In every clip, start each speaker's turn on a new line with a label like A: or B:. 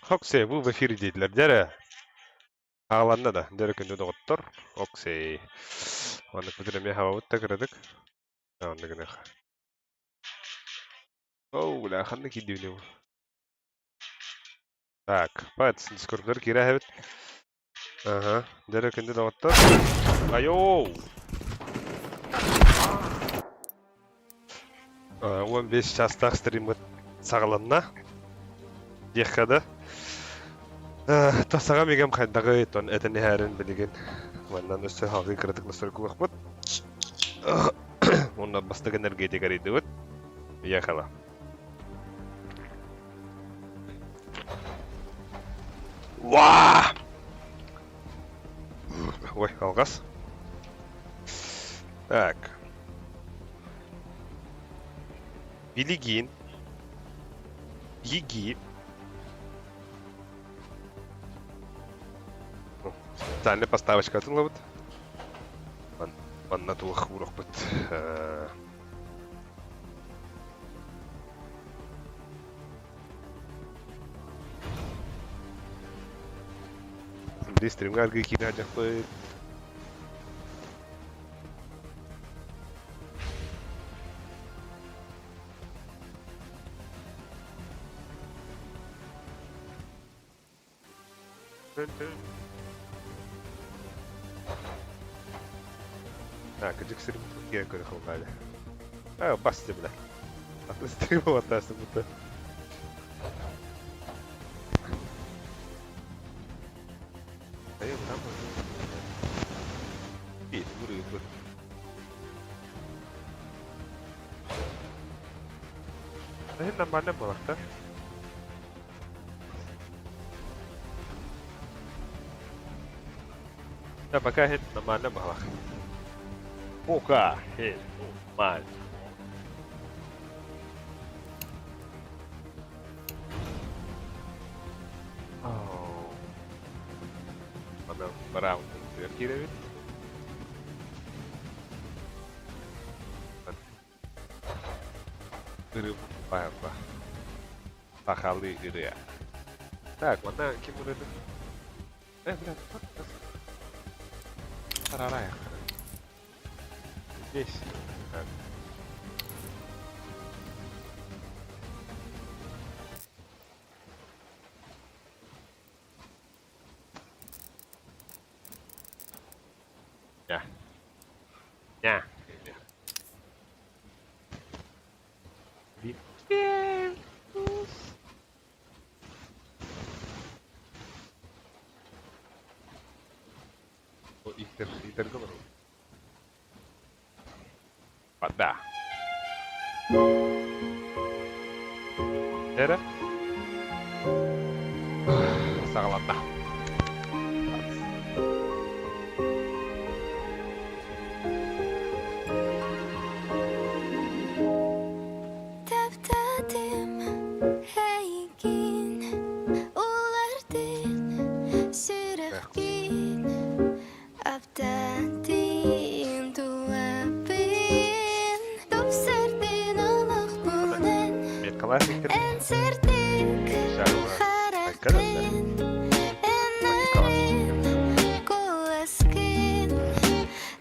A: Оксей, бу в эфире диэтилэр. Дьэ Аҕаланна да, дьэ күндү доҕоттор. Оксей. Оннук бүтүн эмиэ хабабыт да кыратык. Оннук гыныах. Оу, бля, ханна киирдибини бу? Так, пац, дискордтар киирэ эбит. Ага, дьэ күндү доҕоттор. Айоу! 15 чаастаах стриммыт саҕаланна. Диэххэ да. Саҥа мигам хайдаҕый, тон этэн иһээрин билигин. Маннан өссө салгыы кыратык настройкалыахпыт. Уонна бастакы энергетик арыйдыбыт. Ехала. Уа! Ой, алгас. Так. Билигин. Еги. Специальная поставочка атылабыт. Манна туох уурахпыт. Били стримҥа аргыы киирэ сылдьахпыт. Так, кыдьык сирим киэн көрө хылгаали. А, бас бля. Атын стрим болаттасын будто. Айым там. И, буры, Эһин нормально буолар Да, пока это нормально было. Пока это нормально. Манан раунд киирэбит. Ырыа Сахалыы ырыа. Так, манна ким ырыатын? Э, бля, Тарарай. Здесь. Так. Я. Я. Иитэр, иитэргэ олоробут. Вода. Эрэ. Саҕаланна.
B: Таптатым эйигин улардын сүрэхпин Аптатын тулаппын тупсардын олохпунан
A: Меткалаах иккир.
B: эн сырдык хараххын эн нарын куоласкын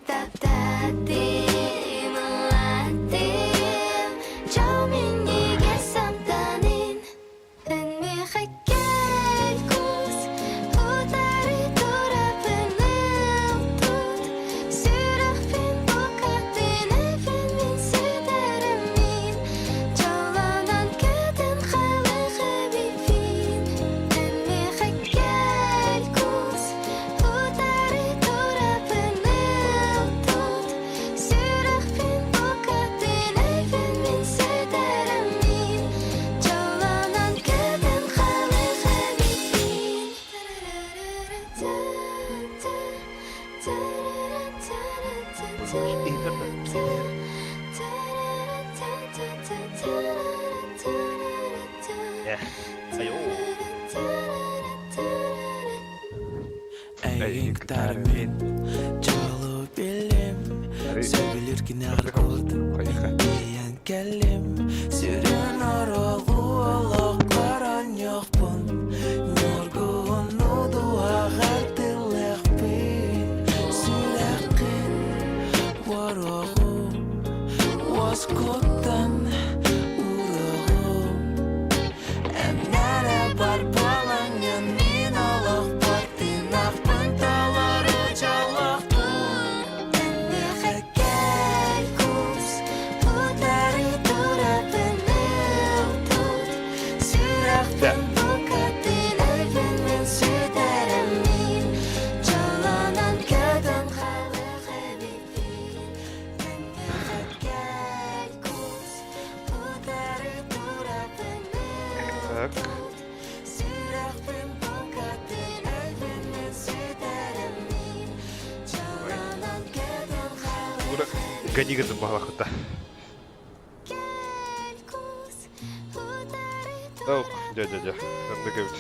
B: Таптатым ыллатым дьол минньигэс амтанын Эн миэхэ кэл куус, утары турабын тут Сүрэхпин букатын эбин мин сүтэрим мин Дьоллонон көтөн халык эбиппин Эн миэхэ кэл куус, утары турабын тут Сүрэхпин букатын эбин мин сүтэрим мин Дьоллонон көтөн халык эбиппин
C: Эйигин кытары мин дьолу билим Сөбүлүүр кинэҕэр курдук тиийэн кэллим Сүрүн ороҕу олоххор оонньуохпун. Куттан уруогум Эмнэрэ бар буолаҥҥын мин олохпор тыынахпын толору дьоллоохпун Миэхэ кэл куус утары турабын ыл тут Сүрэхпин букатын өйбүн мин сүтэрэммин Дьоллонон көтөн хаалыах эбиппин
A: Так. Ура ганигатын баһалахыта. Ох, дьэ-дьэ-дьэ, оннук эбит.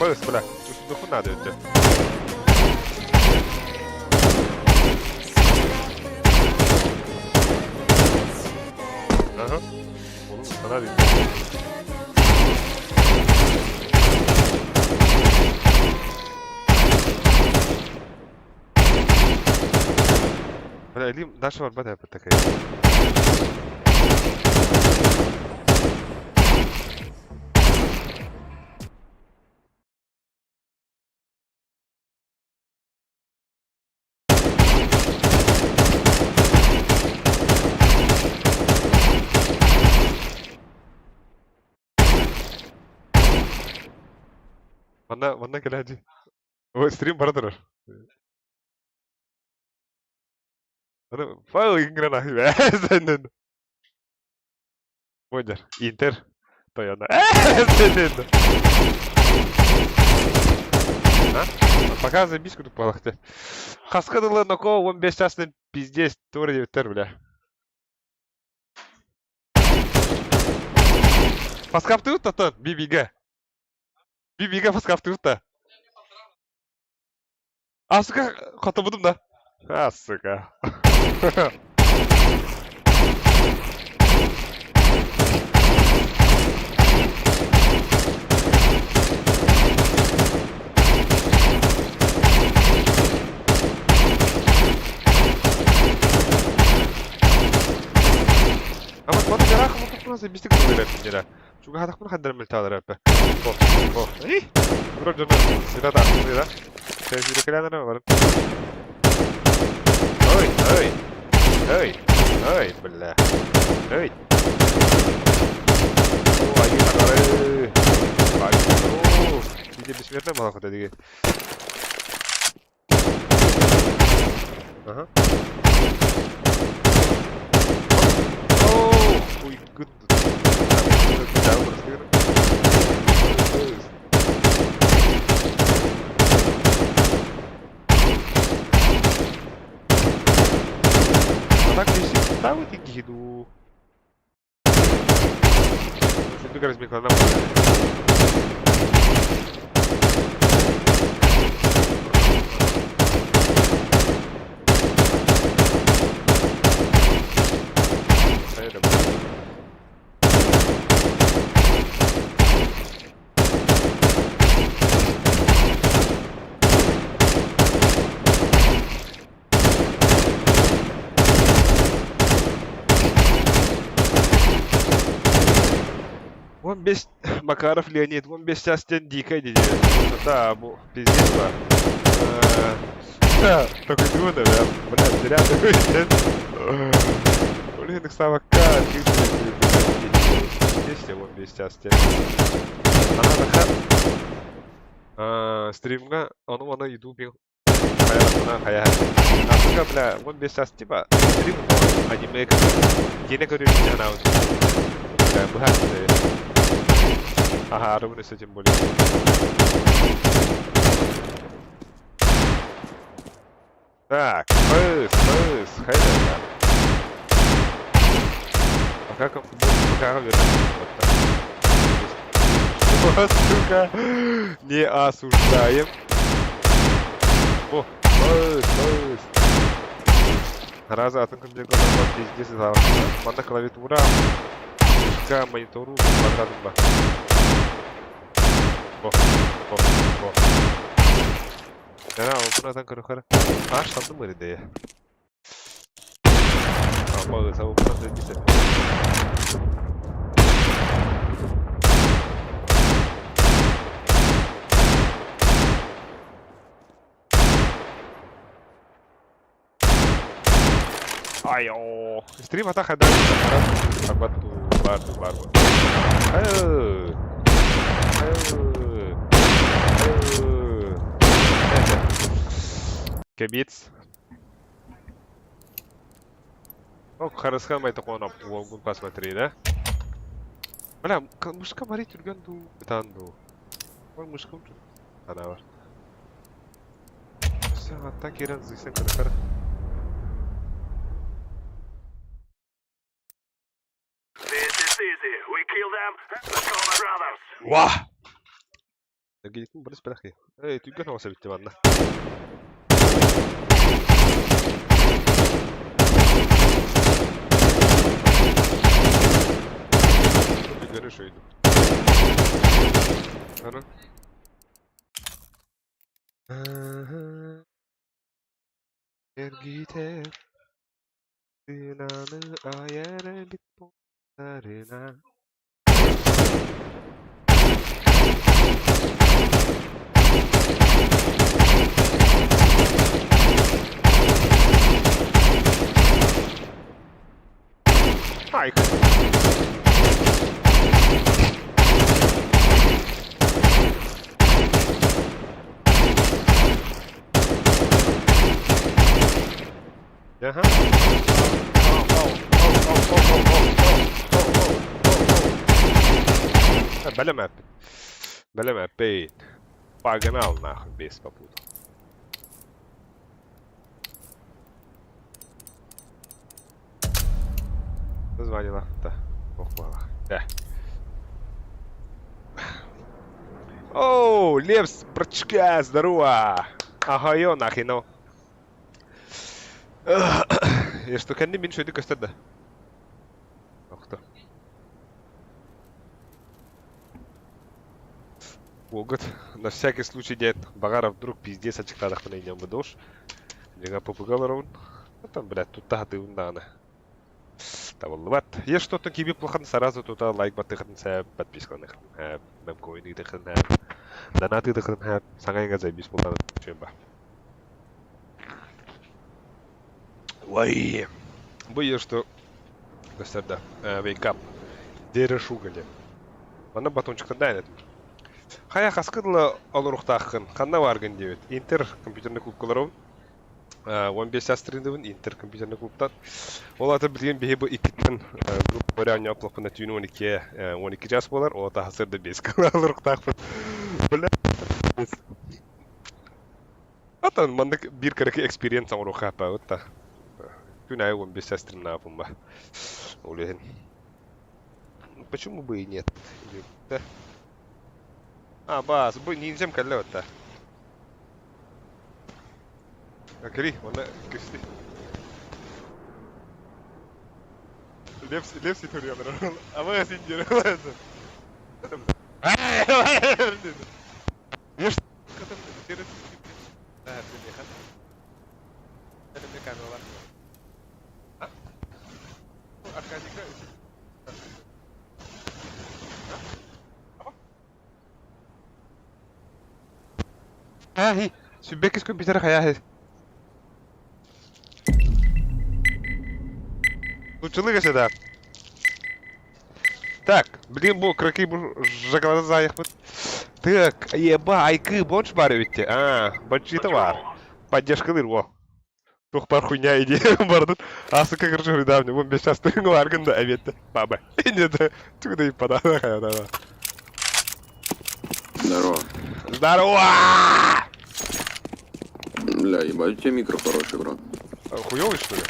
A: Быс, бля, духу надо өттө. Ага. Oğlum sana değil. Бля, илиим дальше барбат эппит такая. Манна, манна кэлээдьи. Ой, стрим бара турар. Аны файл играна. Бодер, Интер, тойоно. А? Пока забись кудук балахты. Хаска дылы ноко 15 часынан пиздец тур диэбиттэр бля. Паскаптыбыт татан бибигэ. Бибигэ паскаптыбыт да. А, сука, хотобутум да. А, сука. Ama bana merak mı бистик берет Чуга хаддар мөлталар әппе. О, о, и! Урап жона, сюда да, сюда. Сюда бар. Ой, ой. Ой, ой, бля. Ой. О, ай, хадары. Ай, о, иди бессмертный мала хода диге. Ага. О, хуй, гуд. А так висит ставит и гиду. Сүрдүк размеклана. Он без Макаров Леонид, он без Астен Дика диде. Да, бу пиздец ба. Только чудо, бля, бля, зря такой. Блин, савака, Здесь он без Астен. Ана наха стримга, ону аны иду бин хайа хайа. А бля, он без типа стрим аниме кине көрүн жана. Бля, быһа. Ага, арыбын өсө тем более. Так, пыс, пыс, хайда. Пока футбол ПК-ҕа үөрэнэ Сука, не осуждаем. О, быс, быс. Раза атын компьютерга пиздец Манна клавиатура, мышка, монитору, квадратым ба. О, о, о. Кара, опунатан көрөхөр. Аш тандым ырыдая. Ай, оо. Стрим ата хайда бар бар бар. Хайы. Хайы. Хайы. Кэбиц. Ну, Харысхан Майтаконов, уолгун посмотри, да? Бля, мышка бари түргэн дуу, бытаан дуу. Ой, мышкам Ана бар. Все, аттан киирэн зыйсан көрөр. Вah! Гидикин борис бэлэхи. Эй, түргэн оҕус эбит манна. Түргэн үшөйдүм. Ана. Эргитэр тыынаны айар эбит буолларына. Ай! Аха. Бэлэм эппит. Бэлэм эппит. Погнал нахуй, без попутал. Название да. Ох, Да. Оу, Левс, братчика, здорово! Ага, ё, нахрен, ну. Я что, кэнни мин шөйдү көстөр да. Охто. Угот, на всякий случай дед Багаров вдруг пиздец ачыктаадахпына инем быдош. Дьиҥэ попугаларовын. Там, блядь, тут таһатыыбын даҕаны. Табыллыбат. Если что-то киби плахан сразу тута лайк баттыхын сэп, подпискаланыхын хэп, мемкоин ыытыхын хэп, донат ыытыхын хэп, саҥа иҥа заебись буллан ба. Ой, бу что көстөрдө Wake Up. Дere шугали. Манна батончиктан да этим. Хая хаскыдла олоруктааххын, ханна баргын диэбит. Интер компьютерный клубкаларым. 15 астырындыбын Интер компьютерный клубтан. Ол аты билген биһи бу иккиттен группа вариант оплохпуна түүн 12 12 час болар, ол ата хасырда 5 олоруктаахпын. Бля. Атан маннык биир кыракый experience оҥоруохха та. Күн аайы 15 астырыннаапын ба. Ол иһин. Почему бы и нет? Да. А, бас, бу ниндзям кэллэ батта. Кири, онно кисти. Лепс, лепс туриялар. Ама син дьөрө. Еш. Аркадийка. Хай, Сүбэкис компьютер хаяхи. Учылыга сюда. Так, блин, бу краки бу жагалары заехмыт. Так, еба, айкы бонч бар ведь. А, бончита бар. Поддержка во. Тух бар хуйня идея бардын. Асыка короче недавно, вон бес час тыгын баргын да әбетті. Баба. Нет, туда и подала, да.
D: Здорово.
A: Здорово!
D: Бля, ебать, у тебя микро хороший, брат.
A: Хуёвый, что ли?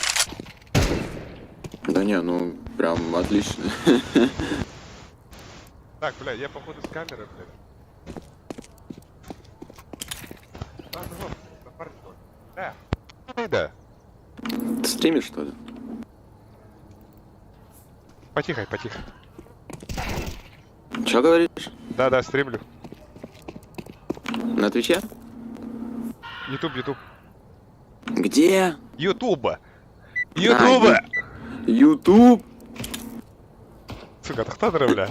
D: Да не, ну прям отлично.
A: Так, бля, я походу с камеры, блядь. А, ну, напарник. Да. Да.
D: Ты стримишь, что ли?
A: Потихо, потихо.
D: Чё говоришь?
A: Да-да, стримлю.
D: На Твиче?
A: Ютуб, Ютуб.
D: Где?
A: Ютуба! Ютуба!
D: Ютуб!
A: Сука, ты кто, бля?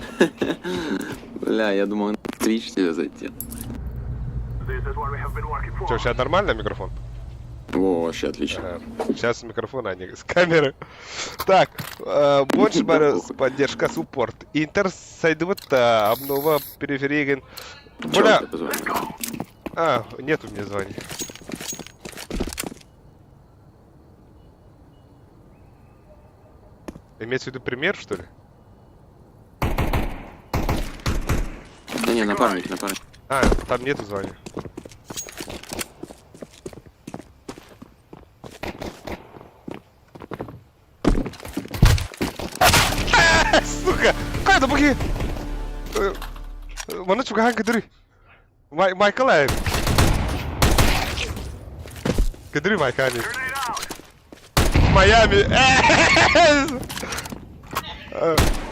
D: Бля, я думал на Twitch тебе зайти.
A: Что, сейчас нормально микрофон?
D: Во, вообще отлично.
A: Сейчас с микрофона, а не с камеры. Так, больше
D: Да похуй.
A: поддержка, суппорт. Интер сайдыват обнова периферии.
D: Чё
A: Бля,
D: у тебя позвонил?
A: а, нет у меня звания. Имеется в виду пример, что ли?
D: Да не, напарник, напарник.
A: А, там нету звания. Сука! Кайда буги! Маны чугахан кедри. Майкл ай. Кедри Майкани. Майами.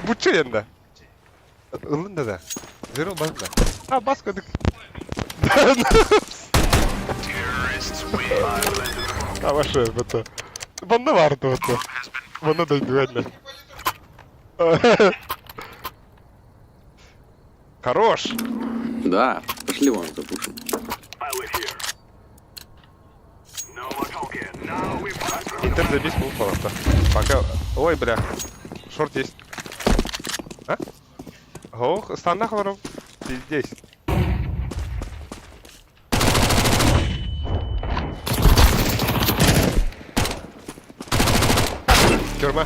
A: Бучу янда. Ылында да. Зеро басында. А, бас көдүк. А ваше это. Банда барды вот. Банда да дуэльно. Хорош!
D: Да, пошли вон запушим.
A: Интер забить был просто. Пока. Ой, бля. Шорт есть. А? Ох, станах воров. Здесь. Тюрьма.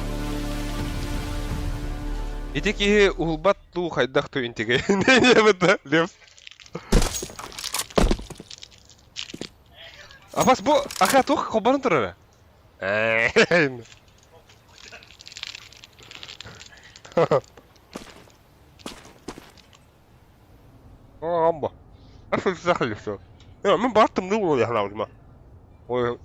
A: Ити киһи уһулбат туу хайдах туу интигэ. Не не Лев. Абас бу аха тух хобарын турара. Амба. Ашыл сахали все. Э, мен бартым ну я хлаудма. Ой.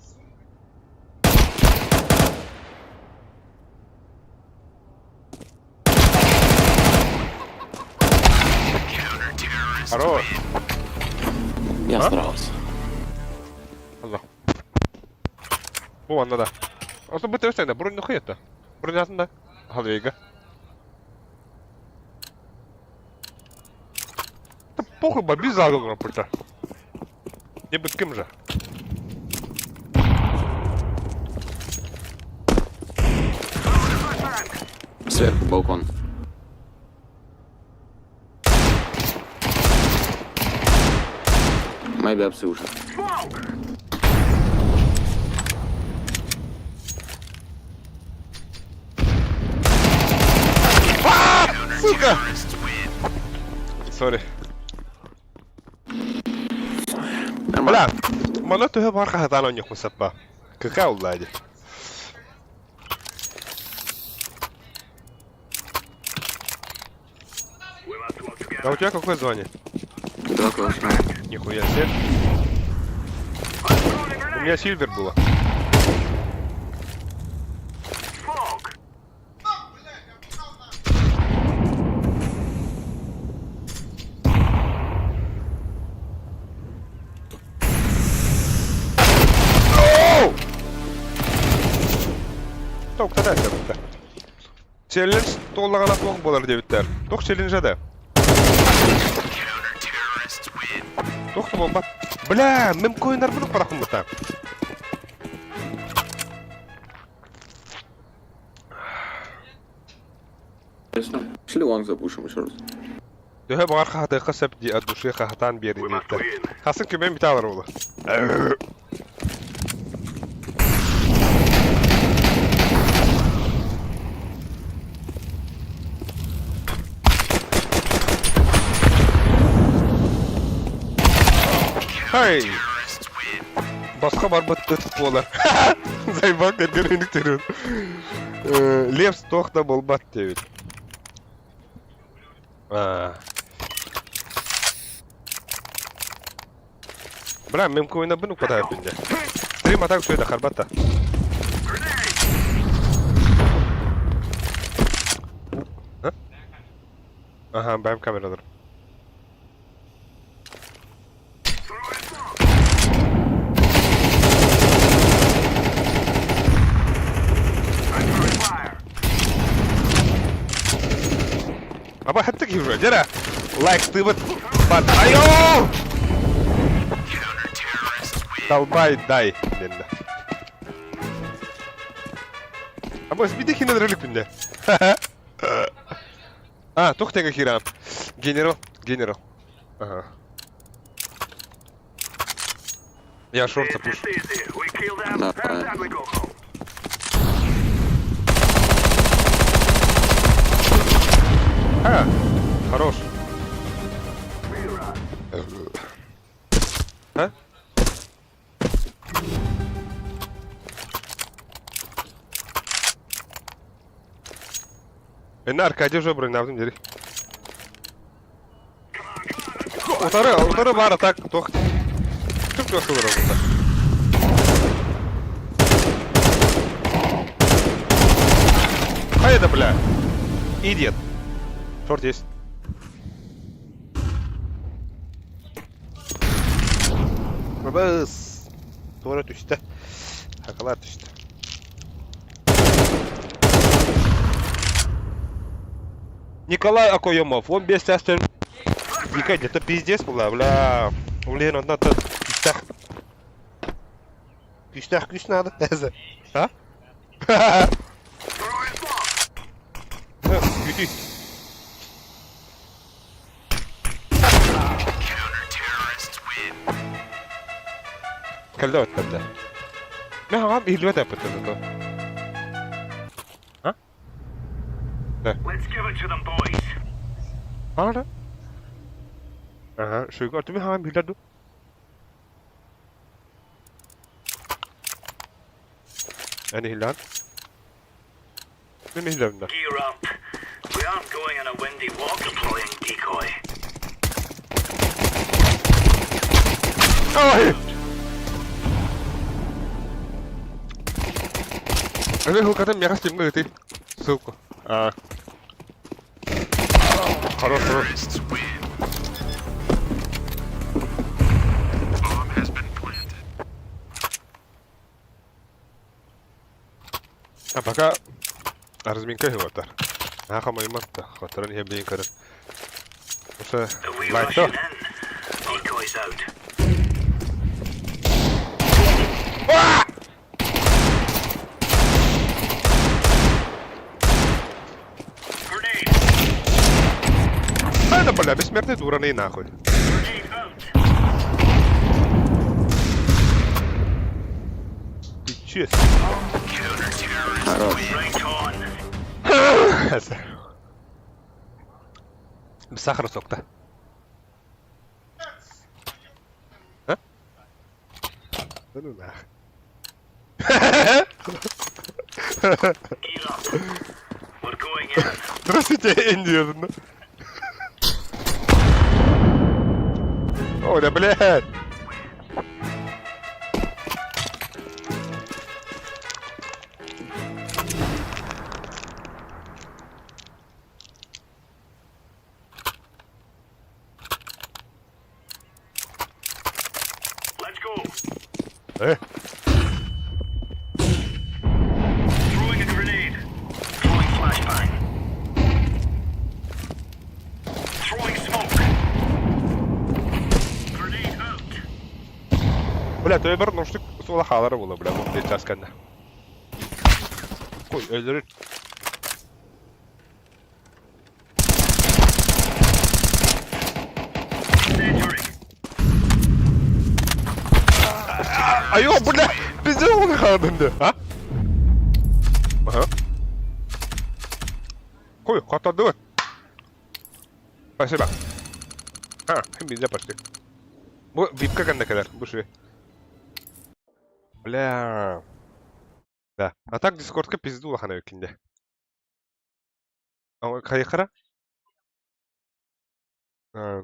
A: Хорош.
D: Я
A: А?
D: старался.
A: Allah. Бу онно да. Ото бу төстәндә бронь хуята. Бронь астында. Халвейга. Да похуй, баби загугла пульта. Не быть кем же.
D: Сверху балкон. Майби апсы уже.
A: Сука! Сори.
D: Нормально.
A: Бля, мана төһө бар хаһатаан онньохпун саппа. Кыка уллаа дии. А у тебя какое звание?
D: Два класса.
A: Нихуя себе. У меня сильвер было. Тоқтада сәбітті. Челлендж толығана тоқ болар дебіттер. Тоқ челлендж да. Тоқты болбат. Бля, мем койнар бұны парақым бұта.
D: Ясно. Пошли лонг запушим еще раз.
A: Төһө бағар қағатайқа сәп ди от души қағатан бері дейттер. Қасын көмен бите алар олы. Хай! Басқа бар быт болар. Зайбак дердер. Лепс туох да буолбат диэбит. Бля, мемкоинабын укпатаабын дьэ. Стрим атак үчүгэй да харбат да. Ага, бэм камералар. Аба хаттык уже, дьэрэ. Лайк тыбыт. Бат. Айо! Долбай дай дэннэ. Аба биде хинен ролик күндэ. А, тух тэҥэ киирэн. Генерал, генерал. Ага. Я шорт запушу.
D: Да, правильно.
A: А, хорош. А? Эннэ Аркадий уже бронявдым дири. Утары, утары баар так, туох. Түп туох олорор Хайа да бля. Идиот. Шорт есть. Бабыс. Туора түстэ. Хакалар түстэ. Николай Акоемов, он без сестер. Вика, это пиздец была, бля. Блин, он надо күүстээх. Күүстээх күүс надо. А? Күтүй. Кэллэ баттар да. Мен аҕам иһиллибэт эппиттэр зато. А? Да. Аара? Ага, шуйга түмэ хаҕам иһиллэр ду? Эн иһиллэҕин? Мин иһиллэбин да. Ой! Эбэ хылкатын миэхэ стимҥэ ыытый. Ссылку. А. Хорош, хорош. А пока разминка ыһыктар. Наһаа хамайыммат да, хотторон иһэн билин көрөн. Осы лайкта. Это, бля, бессмертный дураный нахуй. Ты че?
D: Хорош.
A: Сахар сокта. А? Да ну нах. Здравствуйте, Энди. Ой, да блядь. Э? Бля, төбөр нуштук суола хаалара буола, бля, бу час кэннэ. Ой, өлөрүн. Айо, бля, пиздец он хаалын да. А? Ага. Ой, хотодует. Спасибо. А, везде почти. Бу випка кэннэ кэлэр, бу ши. Бля. Да. А так Дискордка пизду улахан эбиккин дии. Хайыхара?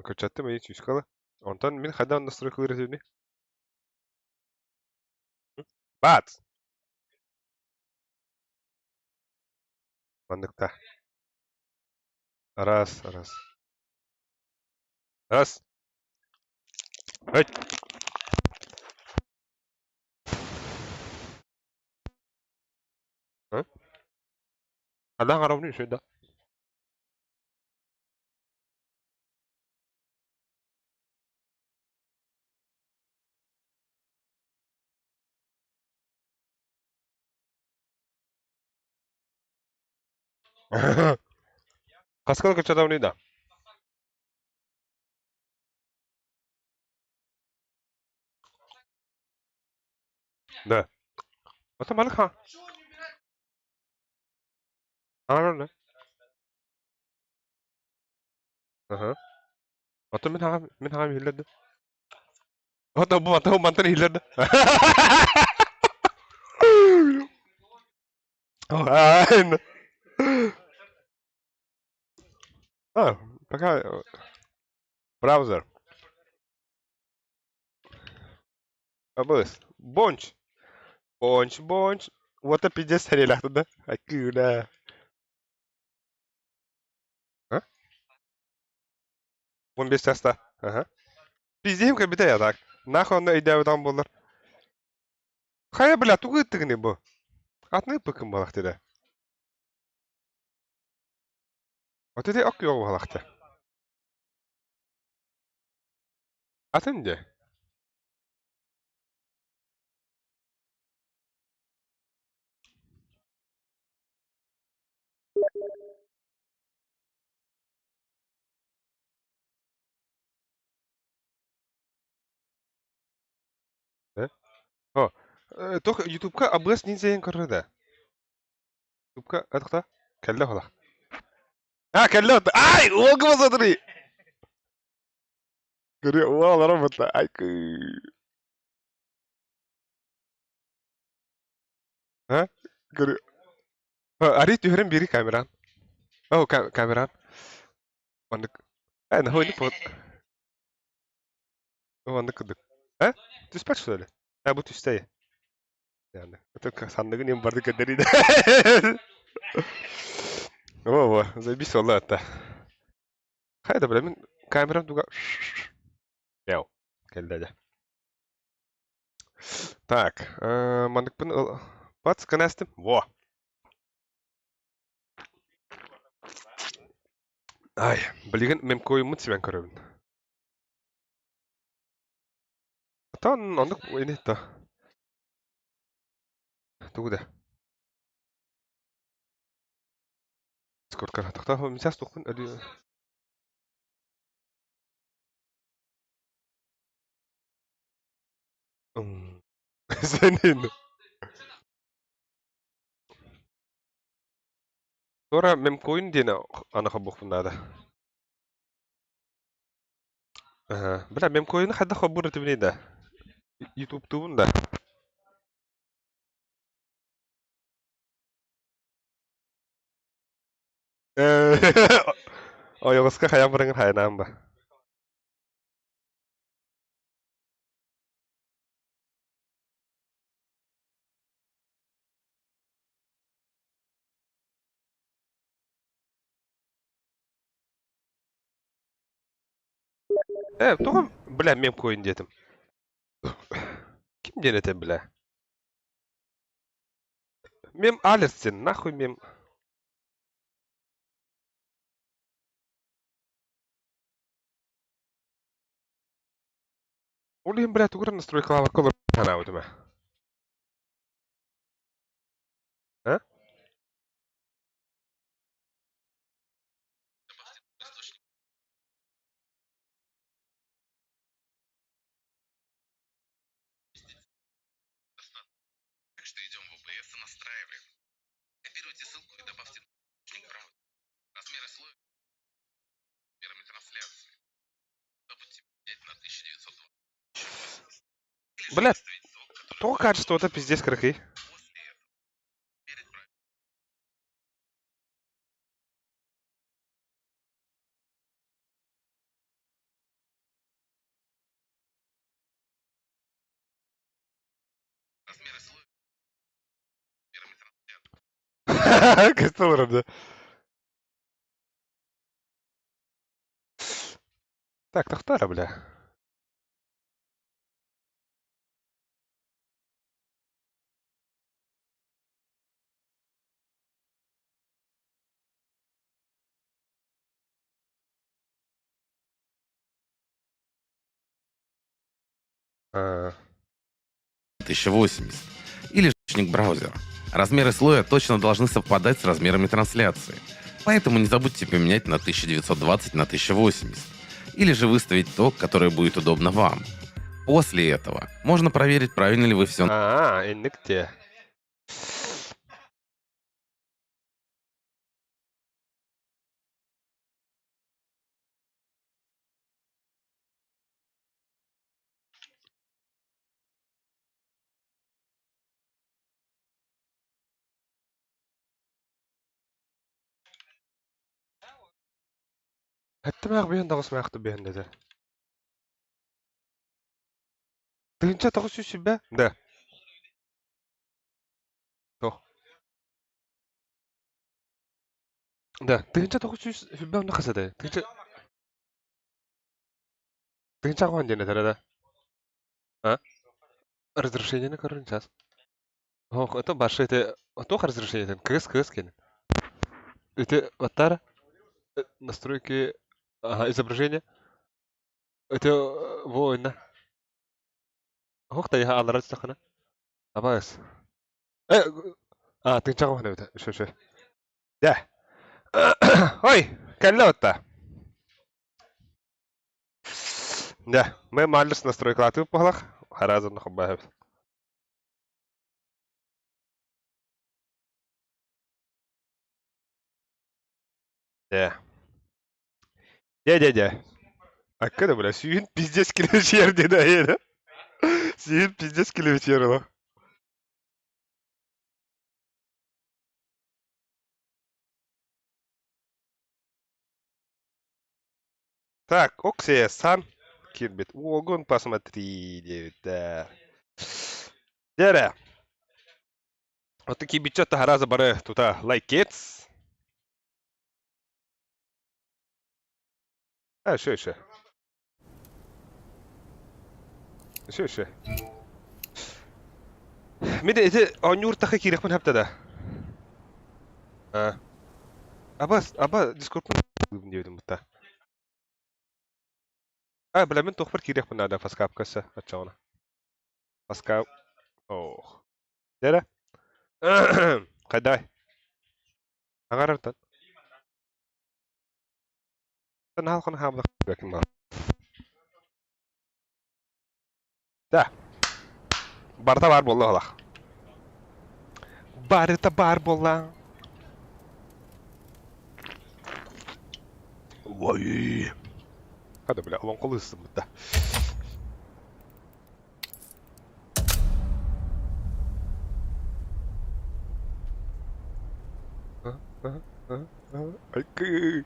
A: Көрчөттүм ыйы сүүскалы. Онтон мин хайдах настройкалыыр этибиний? Бац! Манныкта. Раз, раз. Раз. Өт! А? Адаҕ аравны үсүй да. Хаскал кыччатабыный да? Да. Ото маны ха. Аарон. Аха. Ото мин хаҕам иһиллэр да. Ото бу мантан мантан иһиллэр да. Айн. А, пока браузер. Абыс. Бонч. Бонч, бонч. Вот это пиздец сэрэлэхтэ да. Акыына. А? 15 часта. Ага. Пиздеһим кэлбитэ я так. Нахуй онно өйдөөбөтөҕүм буоллар. Хайа, бля, тугу ыыттыгыный бу? Атын ыыппыккын буолахтыы да. Вот ити ок күөҕү буолахты. Атын дии. Э? О, туох Ютубка абыас ниндзяйын көрөр да. Ютубка атахта кэллэ холах. А, кэллэ Ай, уолга посмотри. Говорю, уол работа. Ай, А? Говорю, ари түһэрэн биэри камеран. О, камеран. Маннык. Э, нахуй не под. Маннык курдук. Э? Түспэт что ли? Э, бу түстэ. Yani. Это санныгын им барды кэдэри. Во, во, заебись ол это. Хайда, бля, мин камерам туга. Яу, кэллэ дьэ. Так, манныкпын бац кэнэстим. Во. Ай, билигин мемкоиммын сибэн көрөбүн. Оттон оннук ини то. Тугу да. Дискордка тохтоо мисас тухпун өлүү. Сенин. Туора мемкоин диэн аны хобуохпун наада. Бля, мемкоины хайдах хобуур этибиний да? Ютубтуубун да. Ойоҕоско хайаан бараҥын хайанаан ба. Э, тоҕо, бля, мемкоин диэтим. Ким диэн этэ, бля? Мем алерт нахуй мем. Ол иһин, бля, тугу эрэ настройкалаабакка олорор санаабытым ээ. А? Бля, тоҕо качествота пиздец кыракый. Көстө олорор да. Так, тохтоо бля. А,
E: 1080 или источник браузера. Размеры слоя точно должны совпадать с размерами трансляции. Поэтому не забудьте поменять на 1920 на 1080. Или же выставить то, которое будет удобно вам. После этого можно проверить, правильно ли вы все
A: а, инник дии. Эттэмээх биһэн даҕыс мээхтэ биһэн дэтэ. 1920? Да. Туох? Да, 1920 онно хас этэй? 1080 диэн этэрэ да? А? Разрешениены көрөн сейчас. Ох, это баршы это туох разрешение кыыс кыыс кини. Это баттара настройки, ага, изображение. Это война. Ох, та я аллара түстэххинэ. Абаас. Э, а, тыынчаҕа эбит. Үчүгэй, үчүгэй. Дэ. Ой, кэллэ отта. Дэ, мы маллыс настройкалаатыбыт буолах. Харазын хоббаһыбыт. Дэ. Дэ-дэ-дэ. Акка да бля, сүүһүн пиздец килэбичиэр диэн айыына. Сүүһүн пиздец килэбичиэр олох. Так, оксия сан киирбит. Уогун посмотри диэбиттэр. Дэрэ. Вот киирбитчэ таһараза бары тута лайкец. А, еще, еще. Еще, еще. Мин ити оонньуур тахы киирэхпин хапта да. А. Аба, аба дискордпун диэбитим бутта. А, бля, мин туохпар киириэхпин наада фаскапкасы оччоҕуна. Фаскап. Ох. Дэрэ. Хайдай. Аҥарартан. Да. Барыта баар буолла олох. Барыта баар буолла. Ой. Хада бля, олоҥхолуу да. Айкы.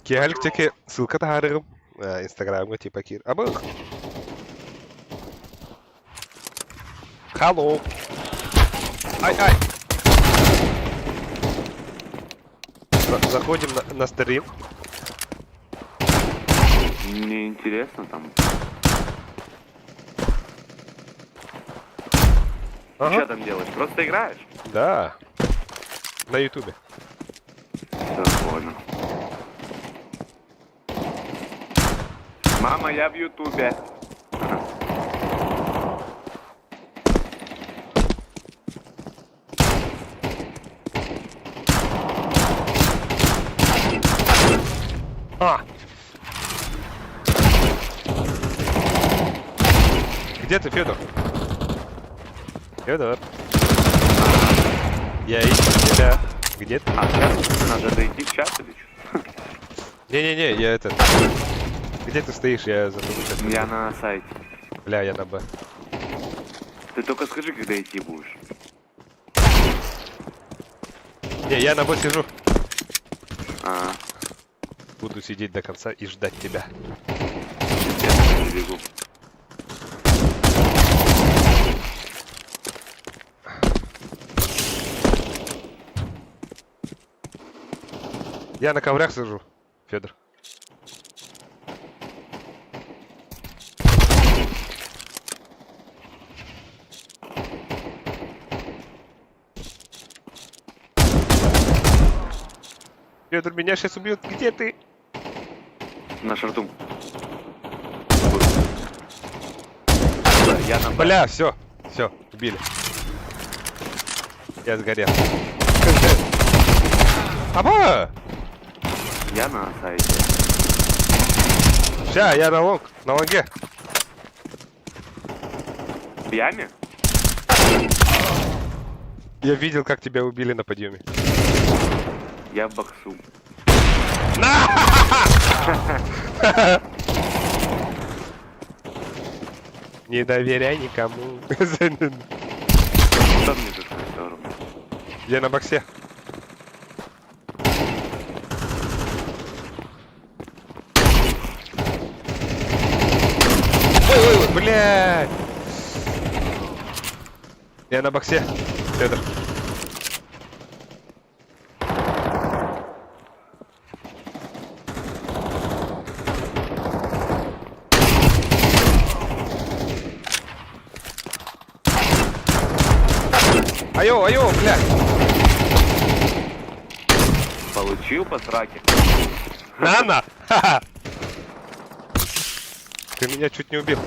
A: Киэһэлик диэки ссылка таһаарыгым инстаграмҥа типа киир. Абых. Hello. Ай, ай. Заходим на стрим.
D: Мне интересно там.
A: Ага.
D: Что там делаешь? Просто играешь?
A: Да. На ютубе.
D: Да, понял. Мама, я в Ютубе.
A: А! Где ты, Федор? Федор. Я ищу тебя. Где ты?
D: А сейчас надо дойти в чат или что?
A: Не-не-не, я этот. Где ты стоишь? Я за тобой сейчас.
D: Я на сайте.
A: Бля, я на Б.
D: Ты только скажи, когда идти будешь.
A: Не, я на Б сижу.
D: А,
A: Буду сидеть до конца и ждать тебя.
D: Я бегу.
A: Я на коврях сижу, Федор. Федор, меня сейчас убьют. Где ты?
D: На шарту. Я на
A: Бля, все, все, убили. Я сгорел. Аба!
D: Я на сайте.
A: Ща, я на long, на лонге.
D: В яме?
A: Я видел, как тебя убили на подъеме.
D: Я в боксу.
A: Не доверяй никому.
D: Что мне тут все равно?
A: Я на боксе. Ой, ой, ой, блядь. Я на боксе. Федор. Айо, айо, блядь.
D: Получил по сраке.
A: На-на! Ха-ха! Ты меня чуть не убил.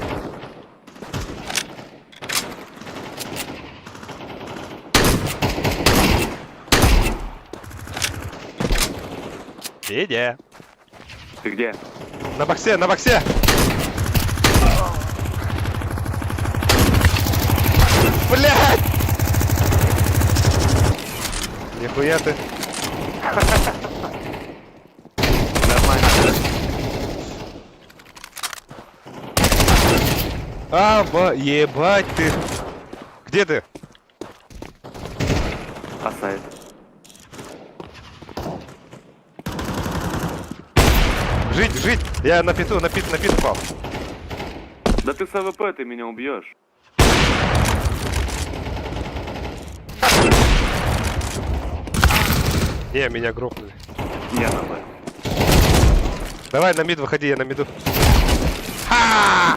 A: Федя.
D: Ты где?
A: На боксе, на боксе! Блядь! Нихуя ты.
D: Нормально.
A: А, ба, ебать ты. Где ты?
D: А сайт.
A: Жить, жить! Я на пету, на пит, на пит упал.
D: Да ты с АВП, ты меня убьешь.
A: Не, меня грохнули.
D: Я на Б.
A: Давай на мид выходи, я на миду. Ха!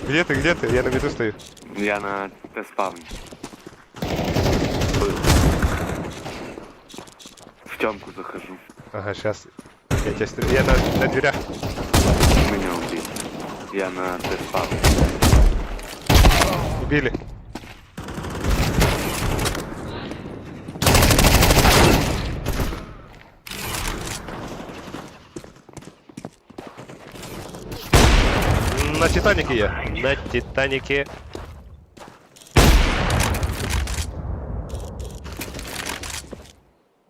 A: Где ты, где ты? Я на миду стою.
D: Я на Т-спавне. Был. В темку захожу.
A: Ага, сейчас. Я тебя стр- Я на дверях.
D: Меня убили. Я на Т-спавне.
A: Убили. На Титанике я. На Титанике.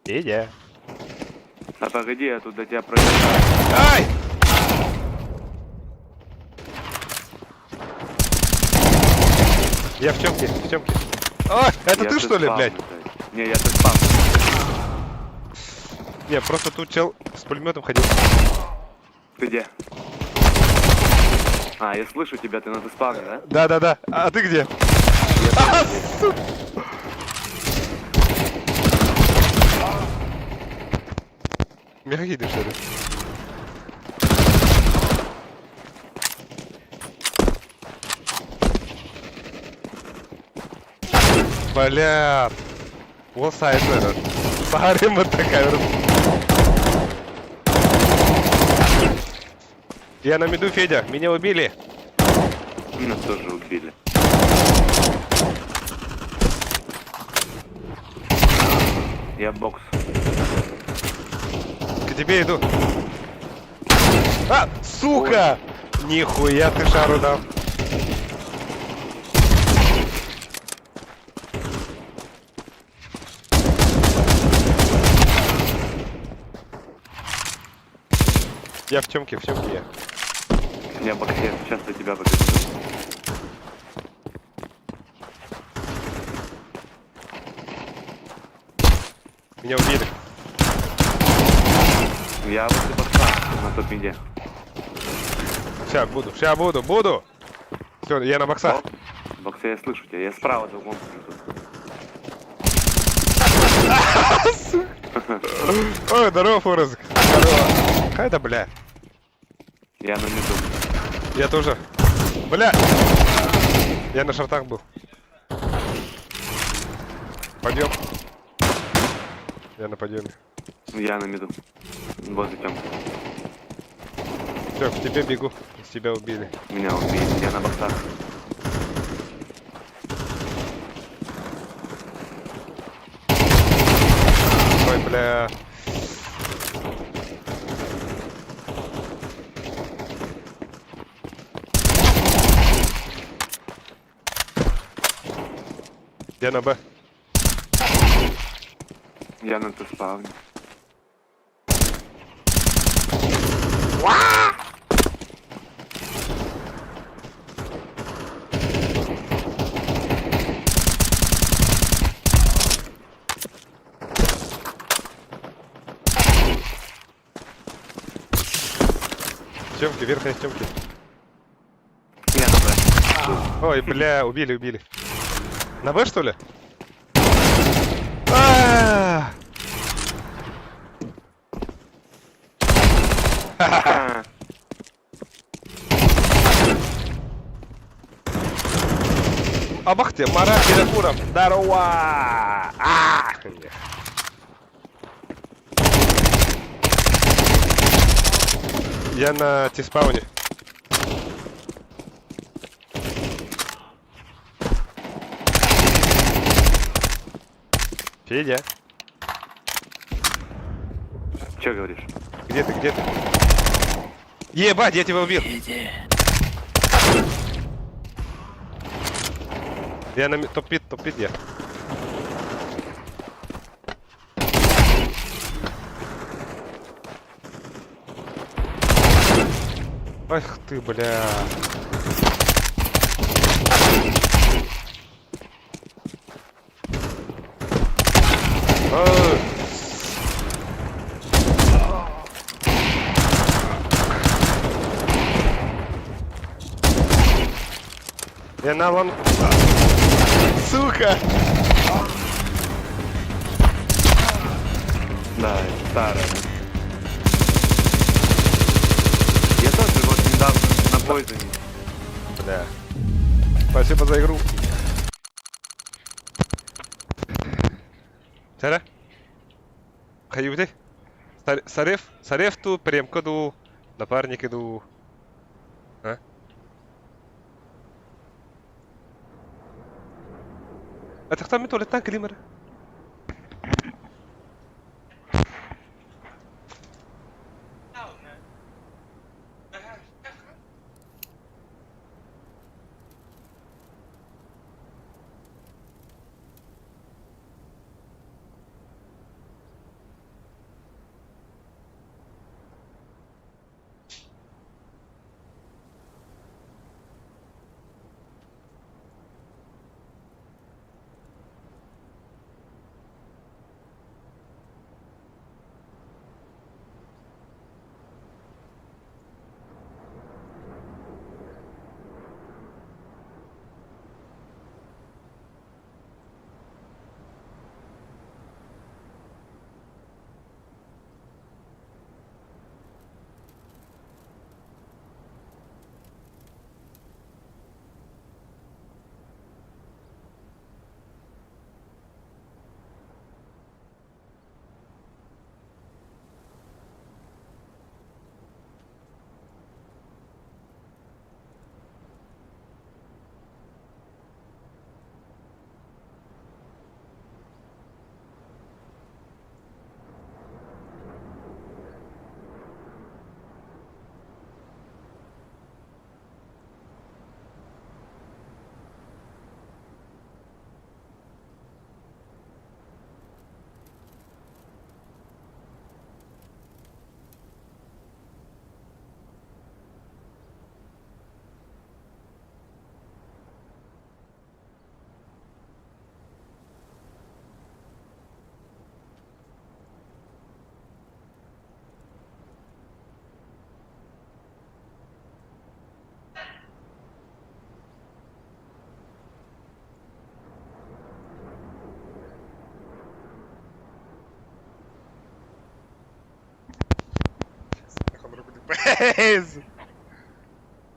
A: Федя.
D: А погоди, я тут до тебя пройду.
A: Ай! Я в темке, в темке. А, это
D: Я
A: ты что ли,
D: Т-спавне,
A: блядь?
D: Не, я Т-спавне.
A: Не, просто тут чел с пулеметом ходил.
D: Ты где? А, я слышу тебя, ты на Т-спавне, да?
A: Да-да-да. А ты где? А, сука! Мягкий что ли? Бля. Ол сайт этот. Сарым такая. Я на миду, Федя. Меня убили.
D: Меня тоже убили. Я бокс.
A: К тебе иду. А, сука! Нихуя ты шару дал. Я в темке, в темке я.
D: Я боксер, сейчас до тебя побегу.
A: Меня убили.
D: Я возле бокса на топ-миде.
A: Сейчас буду, сейчас буду, буду! Все, я на боксах.
F: Оп. Боксе, я слышу тебя. Я справа за углом сижу тут.
A: Ой, здорово, Фореск. Здорово. Какая это, бля?
F: Я на миду.
A: Я тоже. Бля! Я на шортах был. Подъем. Я на подъеме.
F: Я на миду. Возле Тёмки.
A: Все, к тебе бегу. Тебя убили.
F: Меня убили. Я на боксах.
A: Ой, бля. Я на Б.
F: Я на Т-спавне.
A: Съемки, верхняя съемки.
F: Я на Б.
A: Ой, бля, убили, убили. На Б, что ли? А! Абах ты, Марат Винокуров. Здорово! А! Я на T-спауне. Федя,
F: Че говоришь?
A: где ты, где ты? Ебать, я тебя убил! Я на top mid, top mid я. Ах ты, бля. Ой. Я на long... Сука!
F: Да, это старая. Я тоже вот недавно на Poison е.
A: Бля. Спасибо за игру. Сара? Хаюте? Сареф? Сареф ту, премка ду, напарники ду. А? Атахтан мен туалеттан килим эрэ.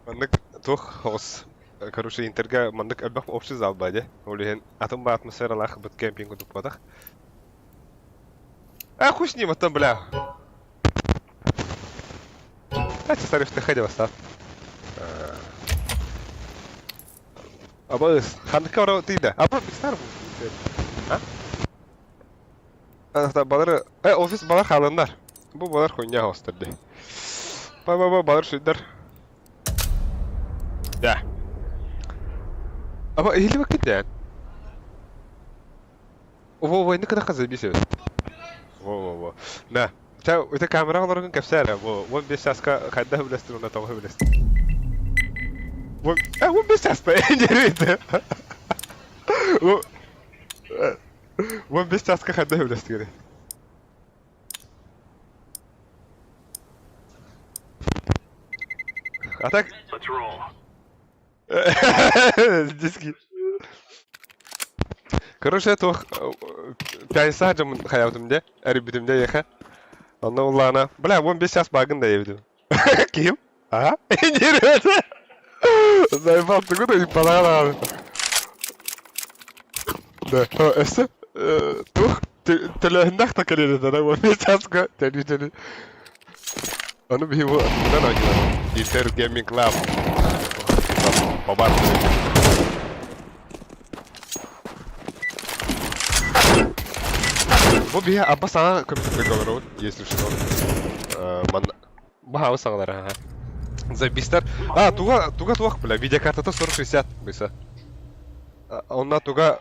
A: Маннык туох оҕус короче интерга маннык элбэх общий зал баа дии. Ол иһин атын баа атмосфералаах быт кемпинг курдук буолбатах. А хуй с ним, оттон бля. Давайте старый втх бастаат. Абыс, ханныка ора тиийдэ. Аба бистар бу. А? Балары, офис балар хаалыннар. Бу балар хуйня хостор ди. Ба-ба-ба балар шуйдар. Да. Аба иһиллибэккит да. Во-во, инник кына заебись эбит. Во-во-во. Да. Ча, это камера олоргун кэпсээ эрэ. Бу 15 часка хайдах үлэстин уонна тоҕо үлэстин. 15 часта дербит. 15 часка хайдах үлэстигин. А так... Диски. Короче, туох пятница дьоммун хайаабытым дии, эрийбитим дии эйиэхэ. Онно улаана, бля, 15 час баагын да диэбитим. Ким? А? Диэбитэ. Заебал, тугу да ыйыппатаҕа даҕаны. Да, өссө туох төлөөһүннээх да кэлиэн этэ да 15 часка төлүү-төлүү. Ону биһи бу атынан оонньуулар. Inter Gaming Club. Бабар. Бу биһи абба саҥа компьютерга олоробут, если что. Манна баһаабы саҥалар аха. Забистар. А, туга туга туох бля, видеокартата 4060 быса. Онна туга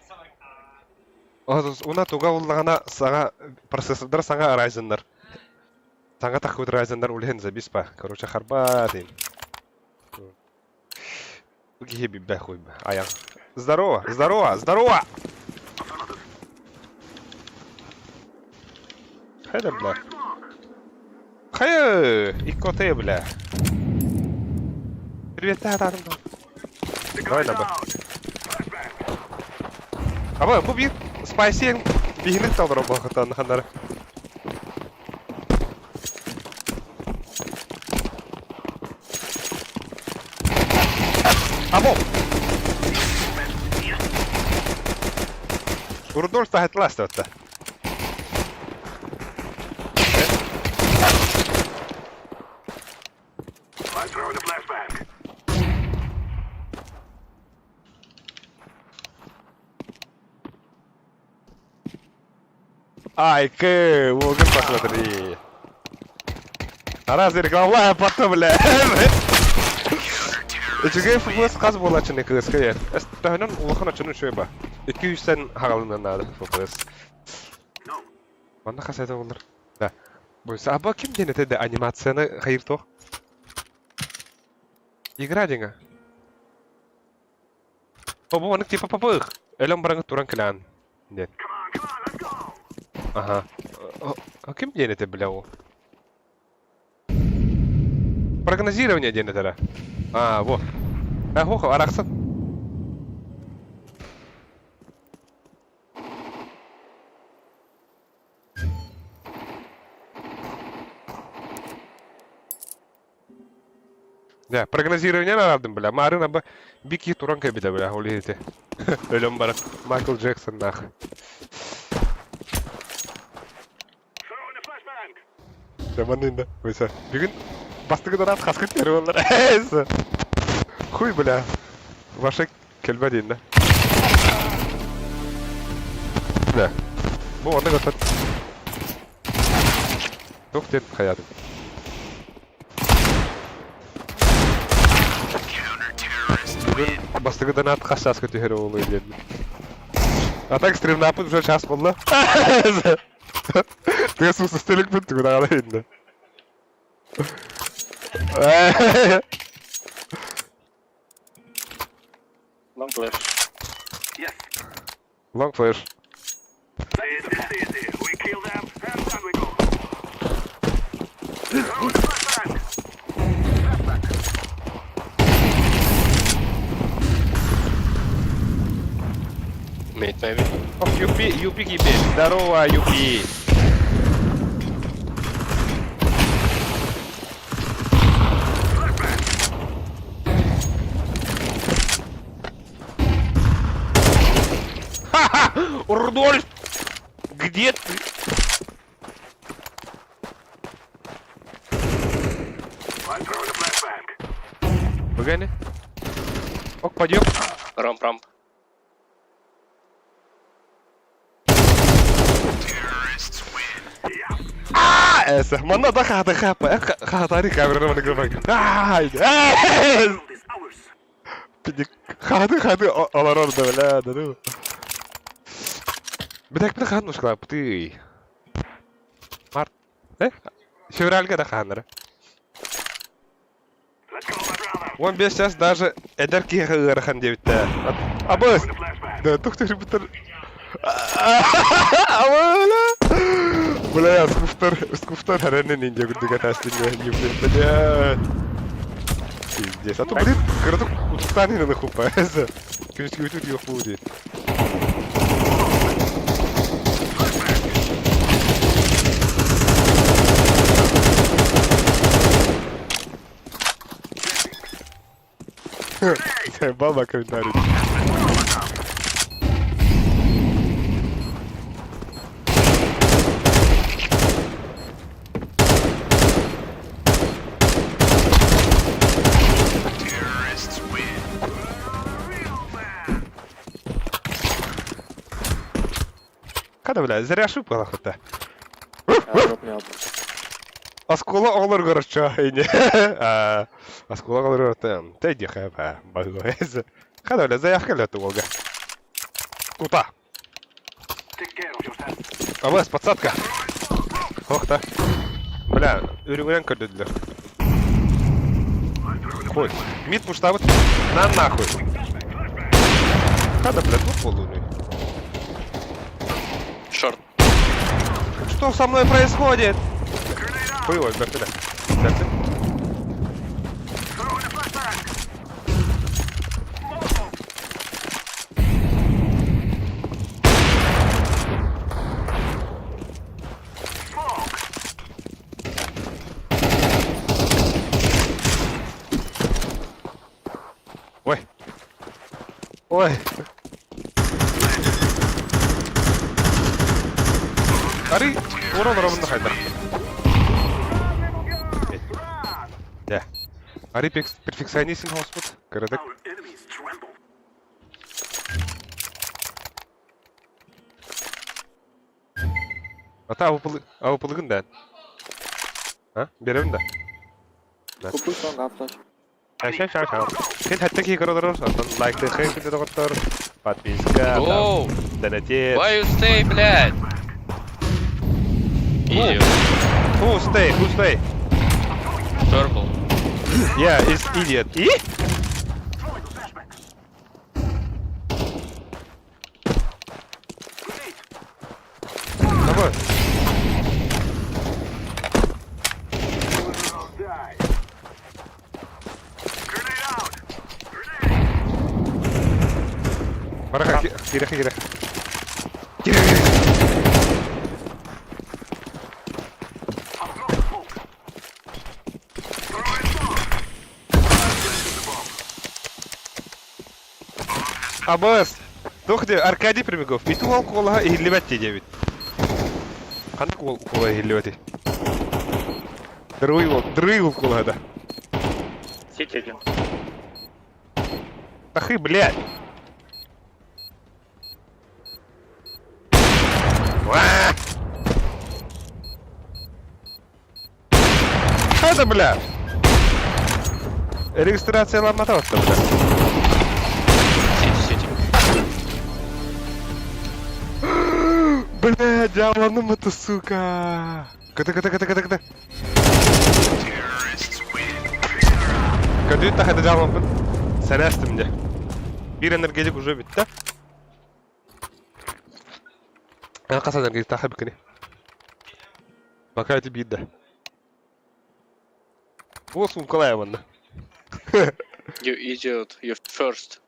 A: Уна туга уллаҕына саҥа процессордар саҥа Ryzen'нар. Саҥа таххыбыт Ryzen'нар улэһин забис па. Короче, харба дейм. Бу киһи билбэх хуй аяк. Здорово, здорово, здорово! Хайда, бля. Хайы, иккоты, бля. Привет, да, да, да. Давай на Б. Аба, бу биир спайси биһиник толору буолхатан ханнары. Або! Рудольф таһытлаастыбатта. Ай, кы, уолгун посмотри. Араас рекламалаах потом, бля. Үчүгэй FPS хас буолааччыны кыыска ер. Төһөнөн улахан оччону үчүгэй ба. 200-тэн хагалынан наада FPS. Манна хас это болар? Да. Бойса, аба ким диэн этэ да анимацияны хайыр туох? Игра диҥа. Бу маннык типа папых. Өлөн бараҥы туран кэлээн диэн. Аха. А ким диэн этэ бля ол? Прогнозирование диэн этэрэ. А, во. А, хо, арахсан. Да, прогнозирование араардым, бля. Марын аба бики туран кэбитэ, бля, ол иһити. Өлөн баран. Майкл Джексон нах. Жаманында, ойса. Бүгүн бастыгы дораат хаскыт кери боллар. Хуй, бля. Ваша кэлбэ диин да. Бля. Бу онно көтөр. Туох диэн хайаатым. Бүгүн бастакы донат хас чааска түһэр оҕолой диэн. А так стримнааппыт уже час буолла. Тыас уус үстэликпит тугун аҕала иһиннэ.
G: Long flash.
A: Long flash. Mate, maybe. Oh, Юпи, Юпи киирдэ. Здорово, Юпи. Рудольф! Где ты? Выгони. Ок, пойдем.
G: Рамп, рамп.
A: Эсэ, манна да хаата хаапа, хаатари камераны маны көрбөк. Хааты хааты олорор да бля, да ну. Битәкпин хаан ушкалаппытый. Март. Э? Февральга да хааннара. 15 час даже эдэр киһиэхэ ыарахан диэбиттээ. Абыс! Да, тух төрүбүттэр. Абыла! Бля, скуфтар, скуфтар харэнэн индия курдук этээстин не блин, Пиздец. А то, блин, кыратык утуктаан иһин хуппа. Күнүскүбүтүт yok бу диэн. Баба комментарий. Хата бля, зря ошибка хата. Оскола оҕолоругар оччо ини. Оскола оҕолоругар тэ диэхэ баҕыгы. Хата бля, заявка лету уолга. Кута. Абас, подсадка. Ох та. Бля, үрүҥүнэн көрдөдүлэр. Хуй. Мид пуштабыт. На нахуй. Хата, бля, тут буоллунуй.
G: Шорт.
A: Что со мной происходит? Хуй его, бэртилэ. Бэрти. Ой. Ой. Ари, уран ровно хайда. Да. Ари перфекционист хоспут. Кыратык. Ата авыпылыгын да. А? Беремин да.
D: Купуй сон флеш.
A: Ща, ща, ща. Кин хәтта ки көрөлөр, онтон лайктыхын күндө доҕоттор, подписка,
G: Go!
A: донатет.
G: Why you stay, блядь? Idiot.
A: Who stay? Who stay?
G: Purple.
A: Yeah, it's idiot. И? Давай. Бараха, кире, кире. Кире, кире. Абыс! Туох диэ, Аркадий Пермяков, ити уол куолаһа иһиллибэт дии диэбит. Ханнык уол куолаһа иһиллибэтий? Дырый уол, дырый уол куолаһа да.
H: Сити один.
A: Тахы, блядь! Уа! Это, бля! Регистрацияламмата бля.
G: Сити, сити.
A: Бля, дьяволным это, сука! Кыты, кыты, кыты, кыты, кыты. Көтүт тахады дьаалламмын. Сэлээстим дьэ. Биир энергетик уже бүттэ. Хас энергетик таха бикини. Пока это биирдэ. О, суумкалай манна.
G: You idiot. You first.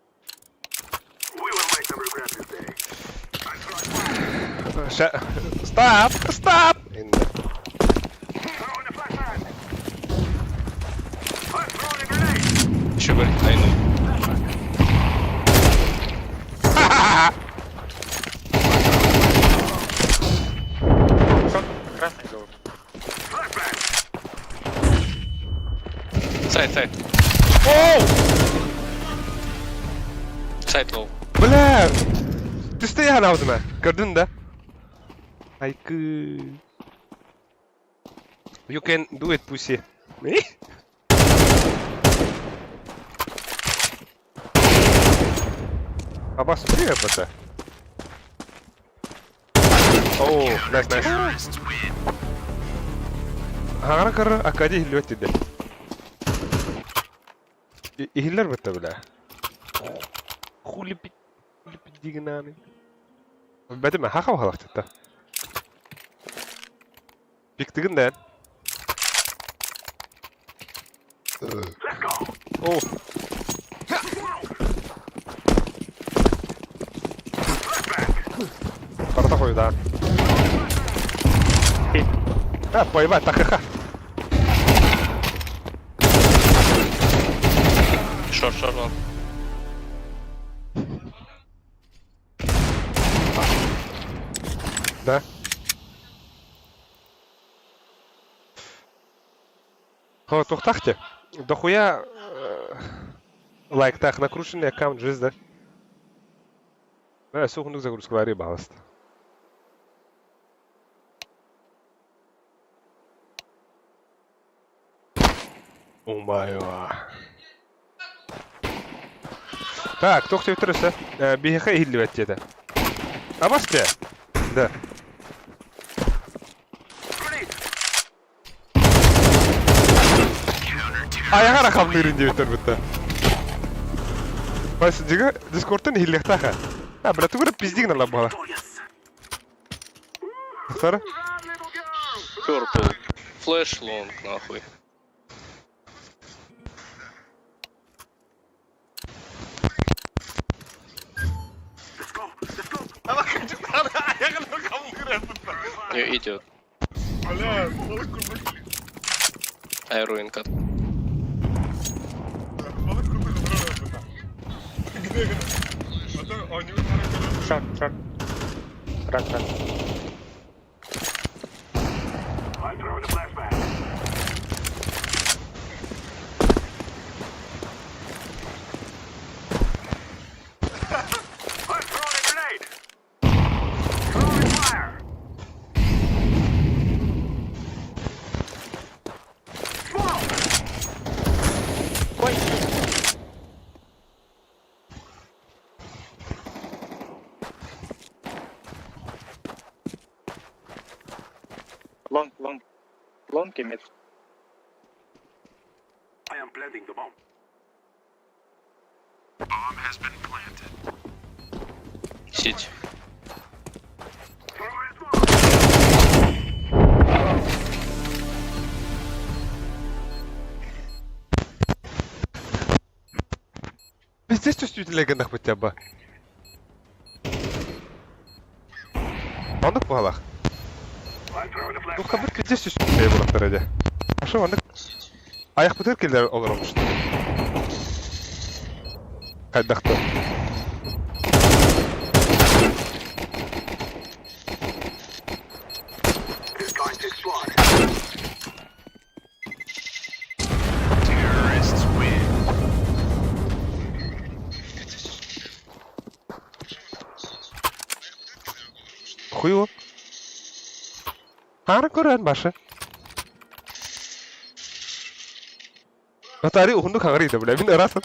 A: Stop! Stop!
G: Еще говорит, найну. Side, side.
A: Оу!
G: Side low.
A: Бля! Түстэ яһан аузыма. Көрдүн да? Айкы. You can do it, pussy. Абас, привет, это. Оо, nice, nice. Хаҥара көрөр Акадий иһиллибэт диде. Иһиллэр бытта бля. Хули пи... Хули пидигинаны. Бәтеме, хаха халахтытта. Пиктигин да. О. Барда хойда. А, поймать, так ха.
G: Short, short one.
A: Да. Хо, тухтахте. Дохуя лайктах накрученный аккаунт жизнь, да? Да, сухнук загрузка рыба Умайва. Так, туох төттөрүсэ? Биһиэхэ иһиллибэт диэтэ. Абас дьэ? Да. Айаҕар ахамныырын диэбиттэр бытта. Бас дьиҥэ Дискордтан иһиллиэхтээх ээ. А, бля, тугу эрэ пиздиҥ налар буолар. Сара?
G: Purple. Flash long, нахуй. You idiot. I ruined cut.
H: Short, short. Run, run. Long, long. Long и mid.
G: Сити.
A: Пиздец чувствительный гынах хотя бы. Оннук баҕалаах. Туохха бит пиздец чувствительный буолахтара дьэ. Аша оннук айахпытыгар киллэр олоробут. Хайдах да. Хуево. Хаара көрөн башы. Натари уһуннук хаҥарыйда бля, мин ыраасан.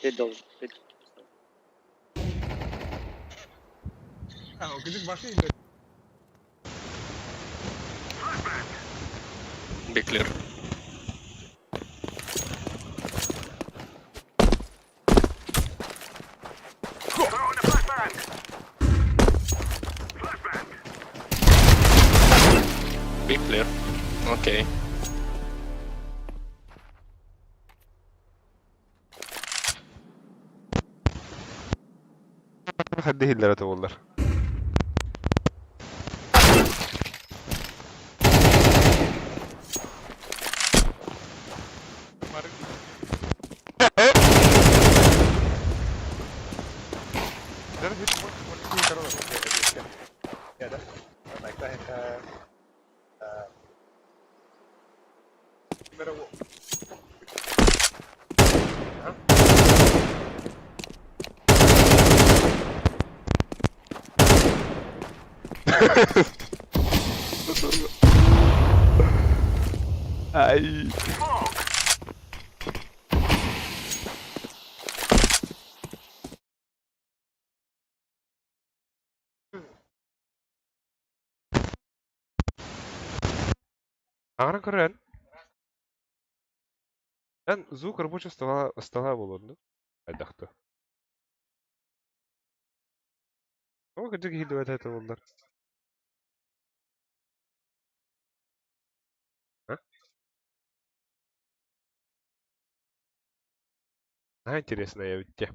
H: Ты должен. Ты...
G: Be clear. Be clear. Okay.
A: Хадди иһиллэр этэ буоллар. Ай. Аҕара көрөн, эн звук рабочего стола буолуон дуу? Хайдах дуу? Тоҕо кырдьык иһиллибэтэ этэ буоллар? А? Наһаа интересная эбит дии.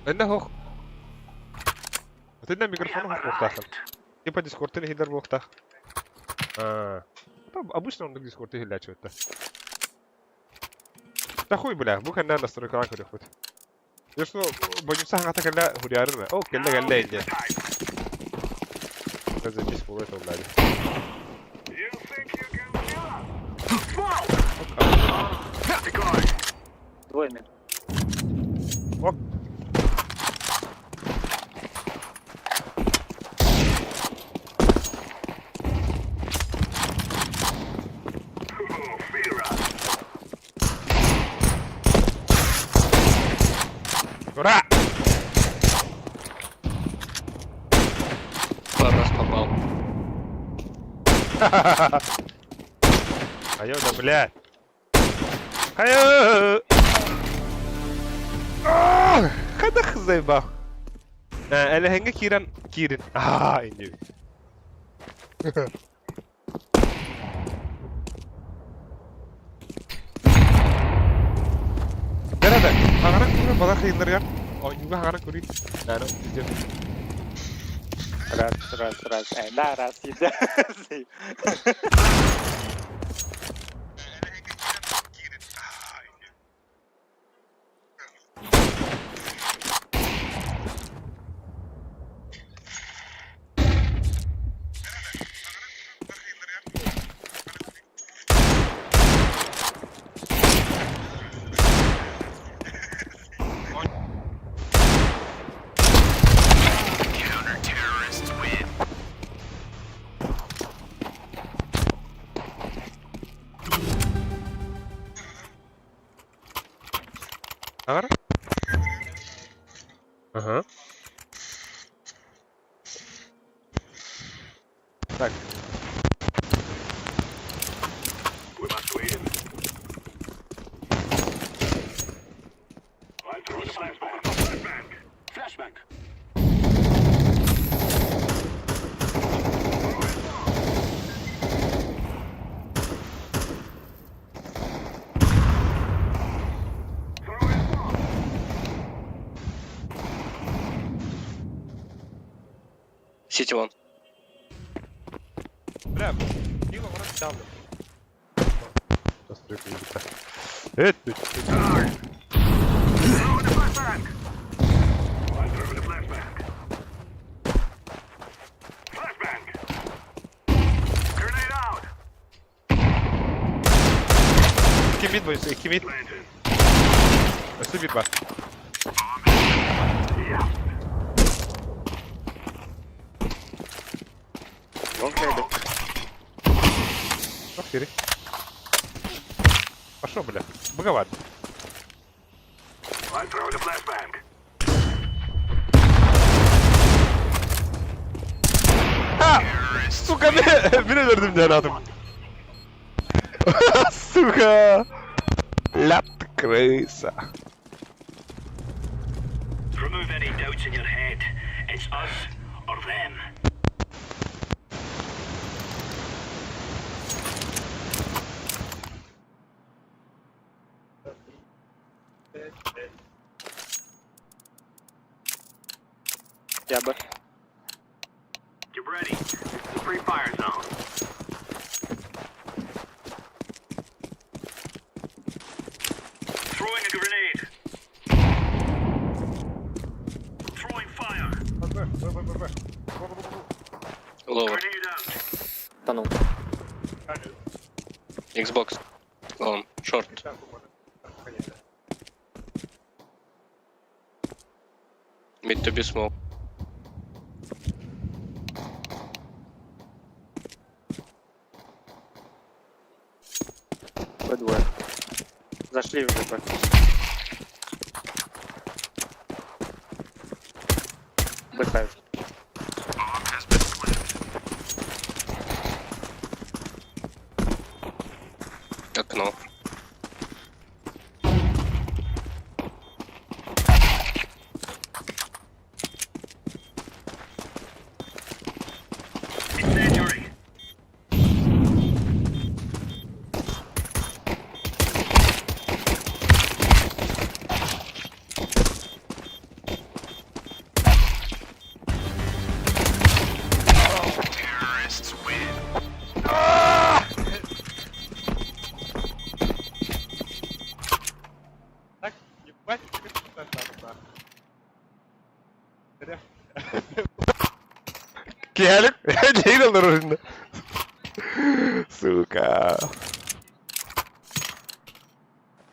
A: Эннэ һох. Итиннэ микрофону һох буолуохтааххын. Типа Дискордтан иһиллэр буолуохтаах. Аа. Обычно оннук Дискорд иһиллээччи Да хуй, бля, бу кэннэ настройкаҕа көрүөхпүт. Я что, боюнса хаҥата кэллэ хуриарына. О, кэллэ кэллэ инде. Запись буолуо этэ улаады.
H: Двое мид.
A: Оп. Ура!
G: Пару раз попал.
A: Айо, да бля. Айо! Хайдах заебал. Элэһэҥҥэ киирэн киирин. Аа, инди. Дәрәдә, хаҥаран көрө бала хыйыннарыгар оонньууга хаҥаран көрүй. Наана, пиздец.
H: Раз, раз, раз. Э, да, раз, иди.
A: Хаҥара? Ага. Так.
G: City one.
A: Бля, Кило вроде дал. Настройка языка. Э, ты, ты. Икки mid бойся, икки mid. Өссө биир баар.
H: Long maybe.
A: Ох, Кири. Пошел, бля. Боговат. А! Сука, мин өлөрдүм диэн атым. Сука! Ляп ты крыса.
I: Remove any doubts in your head. It's us or them.
H: Я бы.
I: Get ready. This is the free fire zone. Throwing a grenade. Throwing fire.
A: Б, Б, Б, Б, Б.
G: Lower.
H: Тонул.
G: Xbox. On. Short. Mid to be smoke.
H: Б двое. Зашли уже Б. Б ставит.
G: Окно.
I: Incendiary.
A: Так, ебать, Келик, не наружно. Сука.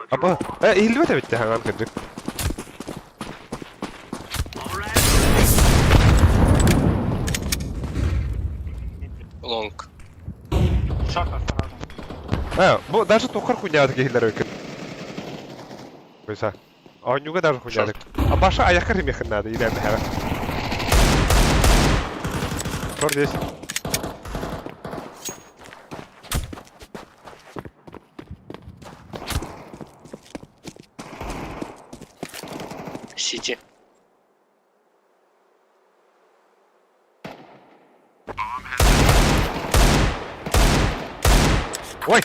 A: Аба, иһиллибэт эбит хаҥан кырдьык.
G: Long.
H: Шаг осторожно.
A: Бу даже тухар хуйнядык иһиллэр эбиккин. Буйса. Оонньууга даже хуйнядык. А баша айаххар имиэххин наада, идээн эһэҕэ. Тор здесь.
G: City.
A: Ой!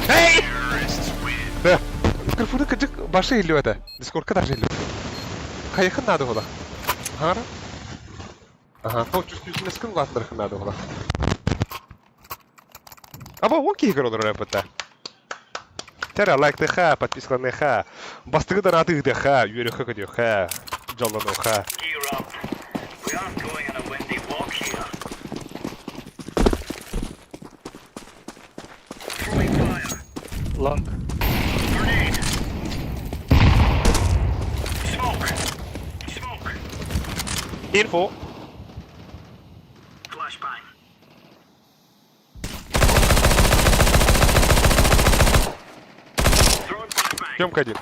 A: Эй! Да. Микрофоны кыдьык башы иһиллибэтэ. Дискордка даже иһиллибэт. Хайыхын наада буола. Хаара? Аха, то чувствительность улаатыннарыхын наада буола. Аба он киһи көрө олорор эппитэ. Тэра лайктыха, подпискаланыха, бастыгы дараатыгыдыха, үөрүхэ көтүөхэ, дьоллонуха.
I: Gear up. We aren't going on a windy walk here. Throwing fire.
H: Long.
I: Grenade. Smoke. Smoke.
A: Info.
I: Flashbang. Throwing flashbang.
A: Тёмка один.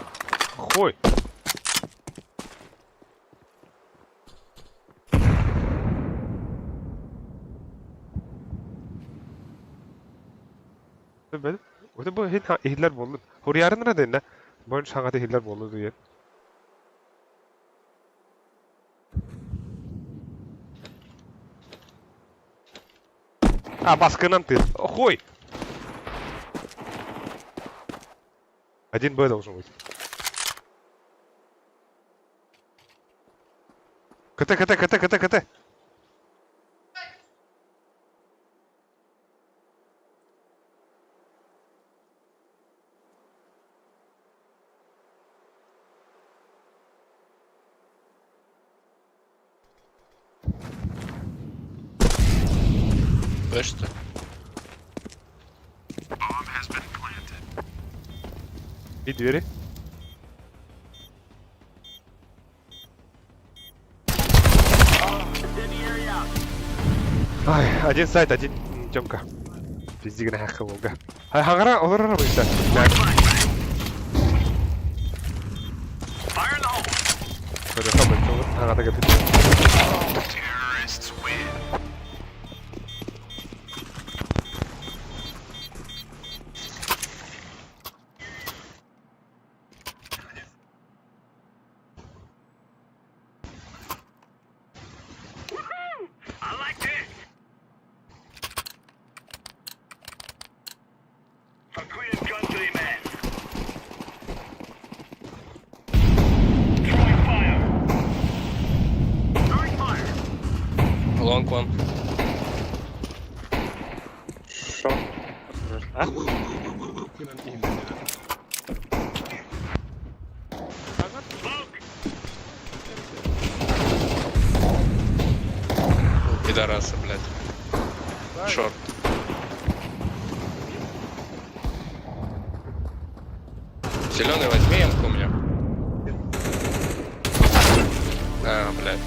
A: Хуй. Это бу иһиллэр буоллун. Хуруйарын эрэ дэннэ. Бу саҥата иһиллэр буоллун диэн. А, баскынан ты. Хуй! Один Б должен быть. КТ, КТ, КТ, КТ, КТ.
G: Б что ли?
A: И двери. Ай, один сайт, один Тёмка. Пиздигин хахы волга. Ай, хагара, олорор быйса.
I: Fire in the hole.
A: Көрө хабы, хагата кепит.
I: I like this. For Queen and Country, men. Throwing fire. Throwing fire.
G: Long one.
H: Шо? А?
G: Пидорасы, блядь. Шорт. Зеленый возьми эмку у меня. А, блядь.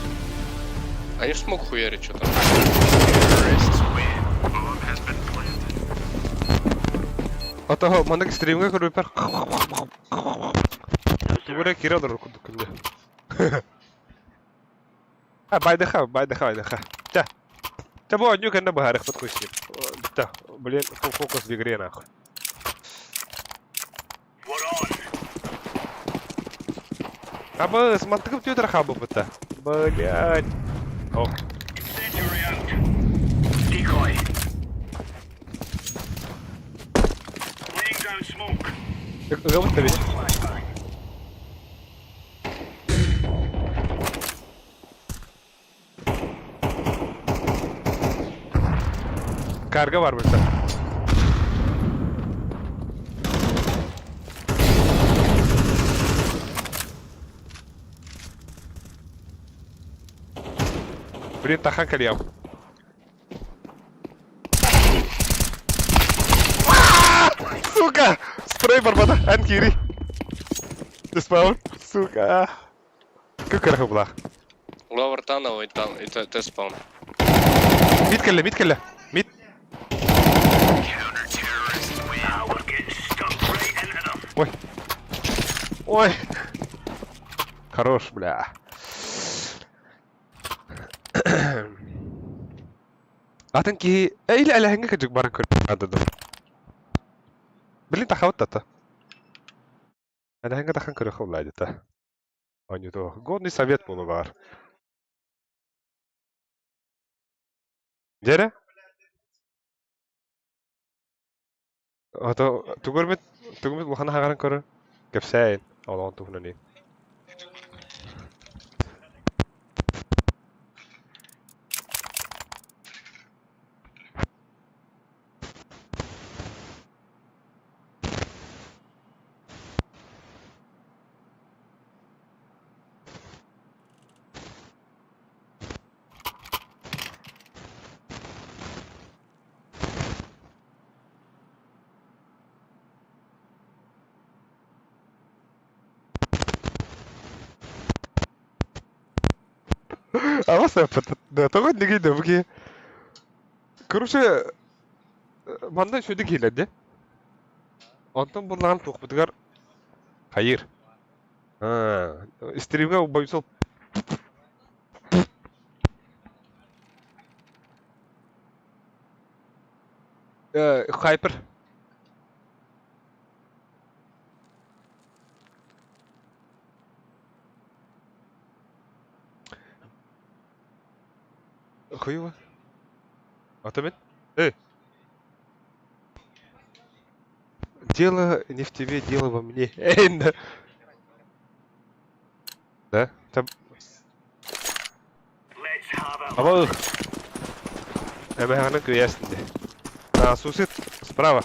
G: Они ж смог хуярить что-то.
A: Ото маннык стримҥэ көрбүппэр тугу эрэ киирэ олорор курдук күндү. А, байдыха, байдыха, байдыха. Чэ. Чэ, бу оонньуу кэннэ быһаарыахпыт хуй Бүтэ. Блин, фокус в игре нахуй. Абы, мантыгым түөтэр хаалбыппыт Блядь. Ох. Ыгабыт да бит. Карга бар быта. Блин, тахан кэлиэм. Сука! Спрей барбата, эн киири. Диспаун, сука. Күккэрэх булах.
G: Lower tunnel и там, и Т спаун.
A: Мид кэллэ, мид кэллэ. Мид. Ой. Ой. Хорош, бля. Атын киһи или элэһиҥҥэ кыдьык баран көрдө. Блин, тахабыт тата. Элэһиҥҥэ тахан көрөхө булаадыта. Оонньууту. Годный совет буолу баар. Дьэрэ? Ото тугу көрбүт тугу улахан аһаҕарын көрөр кэпсээйин олоҕун туһунан иһин. Аҕас тоҕо иннигий да бу киһи Короче, манна үчүгэйдик киһилэр дии. Онтон буллаҕын туохпутугар хайыыр. Стримҥэ бойсол Хайпер. Хуево. А то Эй! Дело не в тебе, дело во мне. Эй, да. Да? Там... Аба Эмэханын күөйэсин дии. А, сусит справа.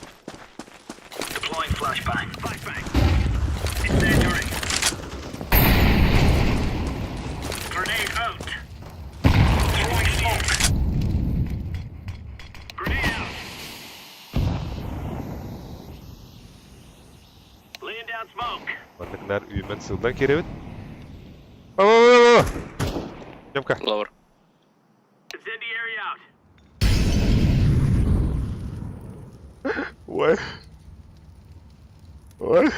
A: Манныкнар үүмэн сылдан киирэбит. Демка.
G: Lower.
A: Ой. Ой.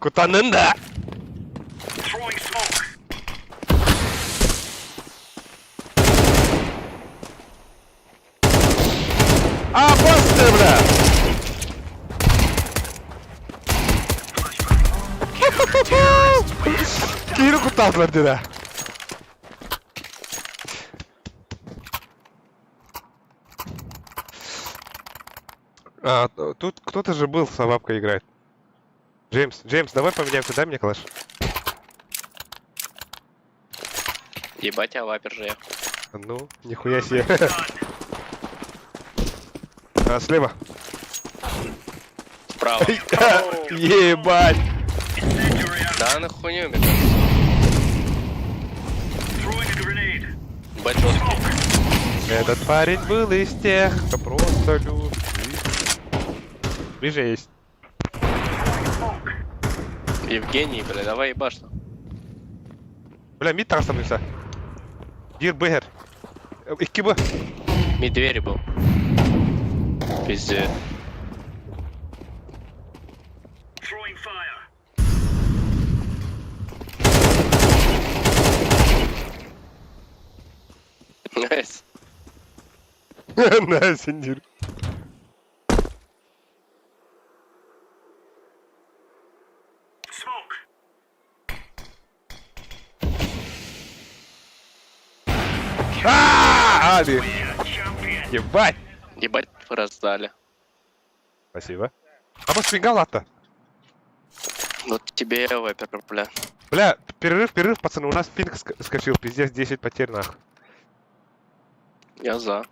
A: Кутанын да! А, босс бля! Киһини куттаатылар диэн А, тут кто-то же был с бабкой играет. Джеймс, Джеймс, давай поменяемся, дай мне калаш.
G: Ебать, а вапер же я.
A: Ну, нихуя себе. А, слева.
G: Справа.
A: Ебать!
G: Да, на хуйню, мне кажется. Ебать, жесткий.
A: Этот парень был из тех, кто просто любит. Ближе есть.
G: Евгений, бля, давай ебашь. там.
A: Бля, мид таҕыстамыса. Биир быһэр. Икки бы.
G: Мид двери был. Пиздец. Nice.
A: На, синдир. А, Али. Ебать.
G: Ебать, раздали.
A: Спасибо. А может фингал-то?
G: Вот тебе вайпер, бля.
A: Бля, перерыв, перерыв, пацаны, у нас пинг скочил, пиздец, 10 потерь нах.
G: Я за.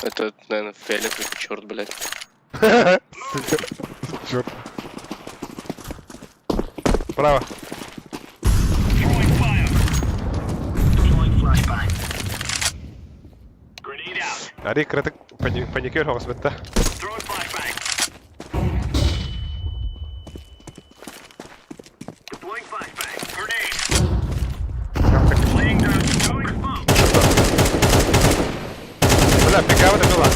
G: Это, наверное, фиолетовый черт, блядь.
A: Сука. Черт. Право. Ари кратык паникер хоҕус бетта. Бля, пикава да была.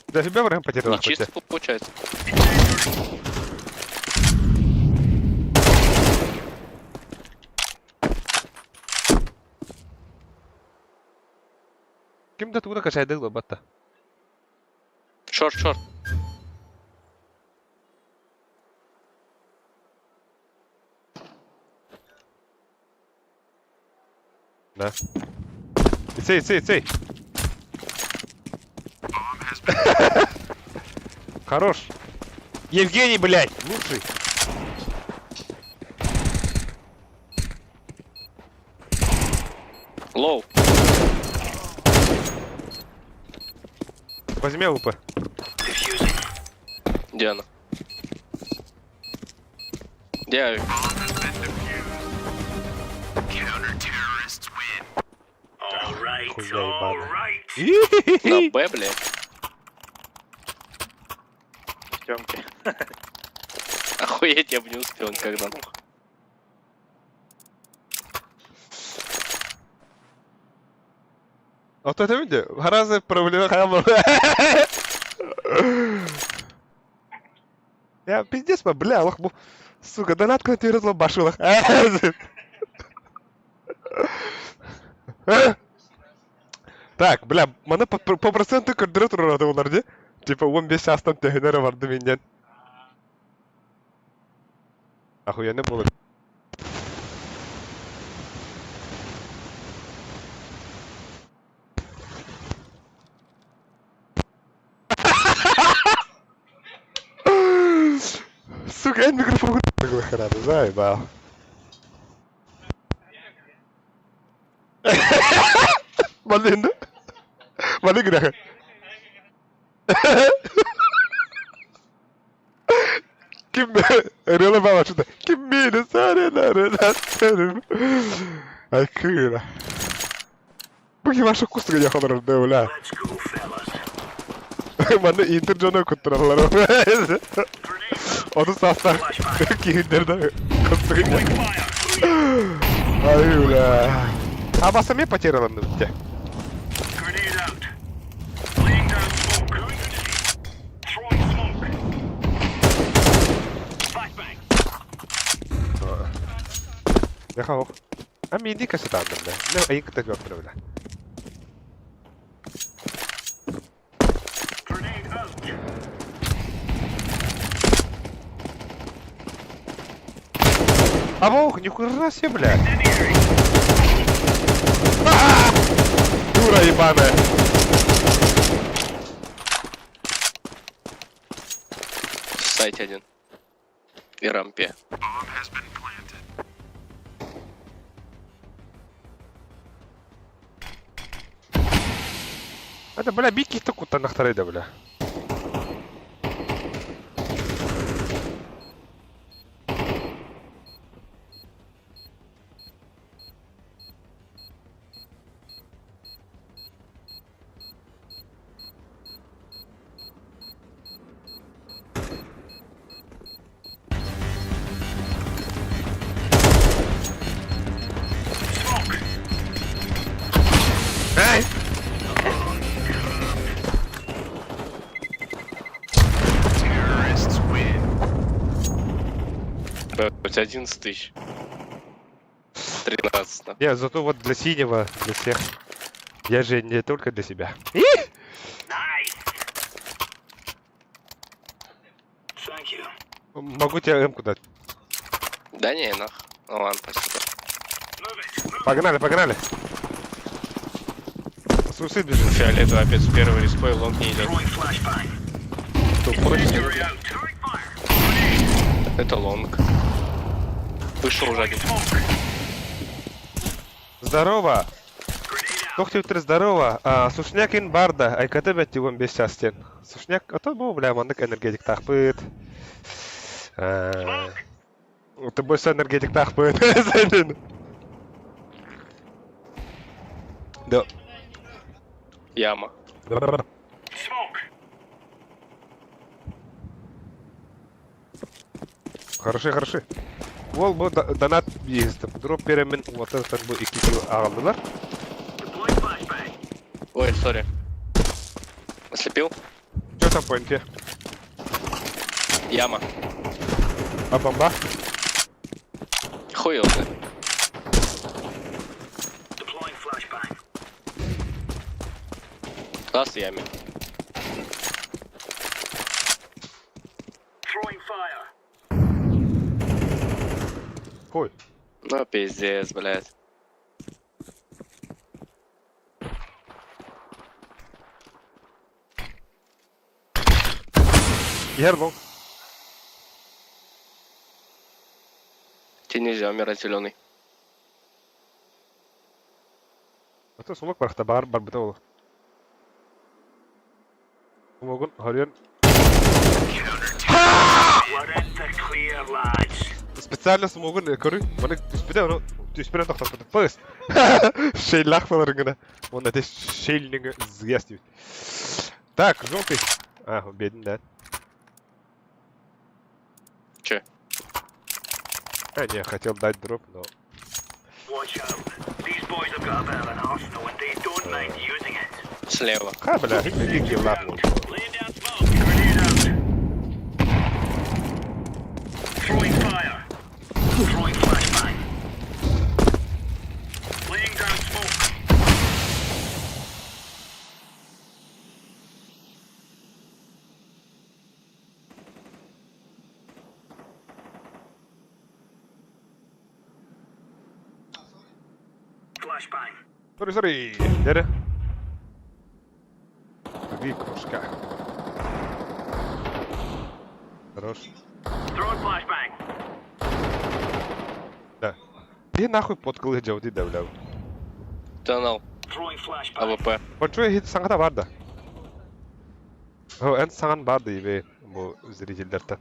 A: Да себя врагом потеряла
G: Не чисто получается.
A: Ким да тугу да качайды батта.
G: Шорт, шорт.
A: Да. Ицей, ицей, ицей. Хорош. Евгений, блядь, лучший.
G: Low.
A: Возьми АВП.
G: Где она? Где авик?
A: Хуя ебаная.
G: На Б, блядь.
H: Тёмки.
G: Охуеть, я бы не успел никогда. нахуй.
A: А то это видите, гораздо проблема хамар. Я пиздец, бля, лох, сука, донат квартиру башилах. Так, бля, маны по, по проценту көрдөрө турар олар де. Типа 15 астан төһөнөр барды минден. Охуенно было. Сука, я микрофон храна, заебал. Блин, Блин, гряха. Kim Rela baba şurada. Kim bilir sarıları Ay kıyla. Bu kim aşık kustu gece kadar da öyle. Bana intercona kutturarlar. Onu saftan kiyindirdi. Kustu gece. Ay öyle. А вас сами потеряла на те. Я хау. А ми иди касета бля. Не, а ик так бля. А бог, нихуя себе, бля. А! Дура ебаная.
G: В сайте один. И рампе.
A: Это, бля, биир киһи куттанахтарай да, бля. Эй!
G: Да, у тебя 11 тысяч. 13, да.
A: Не, зато вот для синего, для всех. Я же не только для себя.
I: Thank you.
A: Могу тебе М-ку дать.
G: Да не, нах. Ну ладно, спасибо.
I: Move it. Move
A: Погнали, погнали. Суицид бежит.
G: Фиолетовый опять с первого респой, long не идет.
I: Throwing flashbang.
G: Что, против?
I: Incendiary out. Throwing fire.
G: Это long. Вышел уже один.
I: Smoke.
A: Здорово.
I: Grenade out.
A: Тохтиутер здорово. А, Сушнякин барда. Айката бәттигон бес частен. Сушняк, а то бу, бля, мандык энергетик тахпыт. А, Ты больше энергетик тахпыт. Да.
G: Яма.
I: Smoke.
A: Хороши, хороши. Ол бу донат есть. Дроп перемен вот этот бу iki кило алдылар.
I: Deploying flashbang.
G: Ой, сори. Ослепил?
A: Что там по инфе?
G: Яма.
A: А бомба?
G: Хуй его знает.
I: Deploying flashbang.
G: Класс в яме.
I: Throwing fire.
A: Хуй.
G: Ну, пиздец, блядь.
A: Ербол.
G: Тебе нельзя умирать, зеленый.
A: А то сумок барахта бар бар бит ол. Сумогун харьян.
I: We're in the clear, lads.
A: Специально сумогун көрү. Маны түспүдэ оны түспүдэ токтоппут. Пыс. Шейлах болар гына. Он это шейлинг згяс дейт. Так, желтый. А, он бедный, да.
G: Че?
A: А, не, хотел дать дроп, но...
I: Watch out. These boys have got a bit of an arsenal and they don't mind using it.
G: Слева.
A: Ха, бля, какие лапы.
I: Laying down smoke. Grenade out. Throwing fire. Throwing flashbang. Laying down smoke. Flashbang.
A: Sorry, sorry. Дere. Три кружка. Хорош.
I: Throwing flashbang.
A: Да. Ты нахуй подкылы жауды да, бля.
G: Тоннел.
I: Throwing flashbang.
G: АВП.
A: Большой хит саңата бар да. О, эн саңан бар да ибе бу зрительдертен.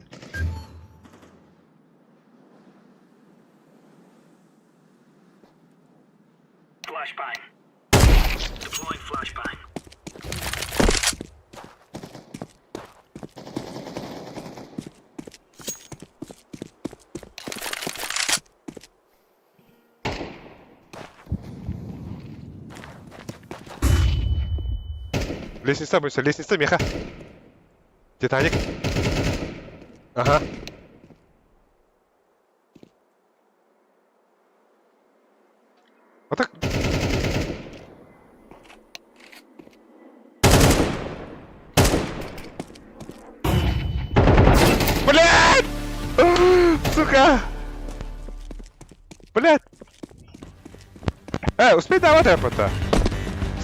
I: Flashbang. Deploying flashbang.
A: Лестница бойся, лестница, меха. Титаник. Ага. Вот так. Блядь! Сука! Блядь! Э, успей давать это.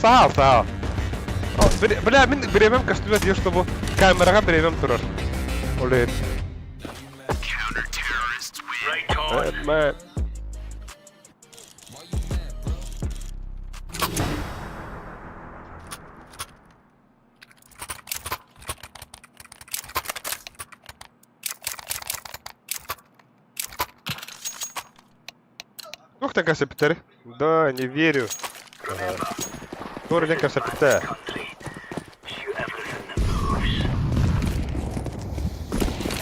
A: Сал, сал. О, Бля, мин бириэмэм көстүбэт диир, чтобы камераҕа бириэмэм турар. Оле.
I: Right on.
A: Мэ. Туохтан кэпсэппиттэрий? Да, не верю. Ага. Туох диэн кэпсэппиттэр?
I: Country. Shoot everything that moves.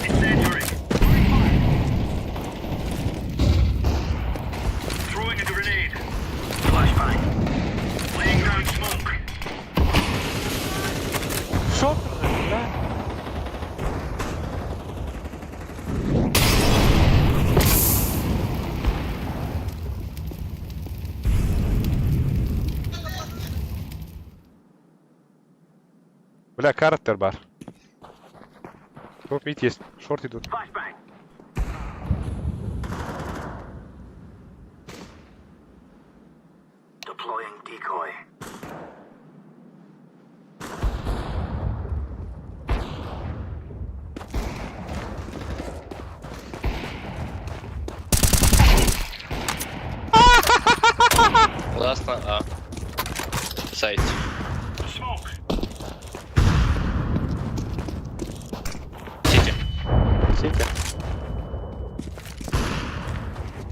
I: Incendiary. Throwing a grenade. Flashbang. Laying down smoke.
H: Шорт уже, да?
A: Бля, характер бар. Топ мид есть. Шорт идут.
I: Flashbang. Deploying decoy.
G: Last на А. Сайт.
I: Smoke.
G: Сити.
H: Сити.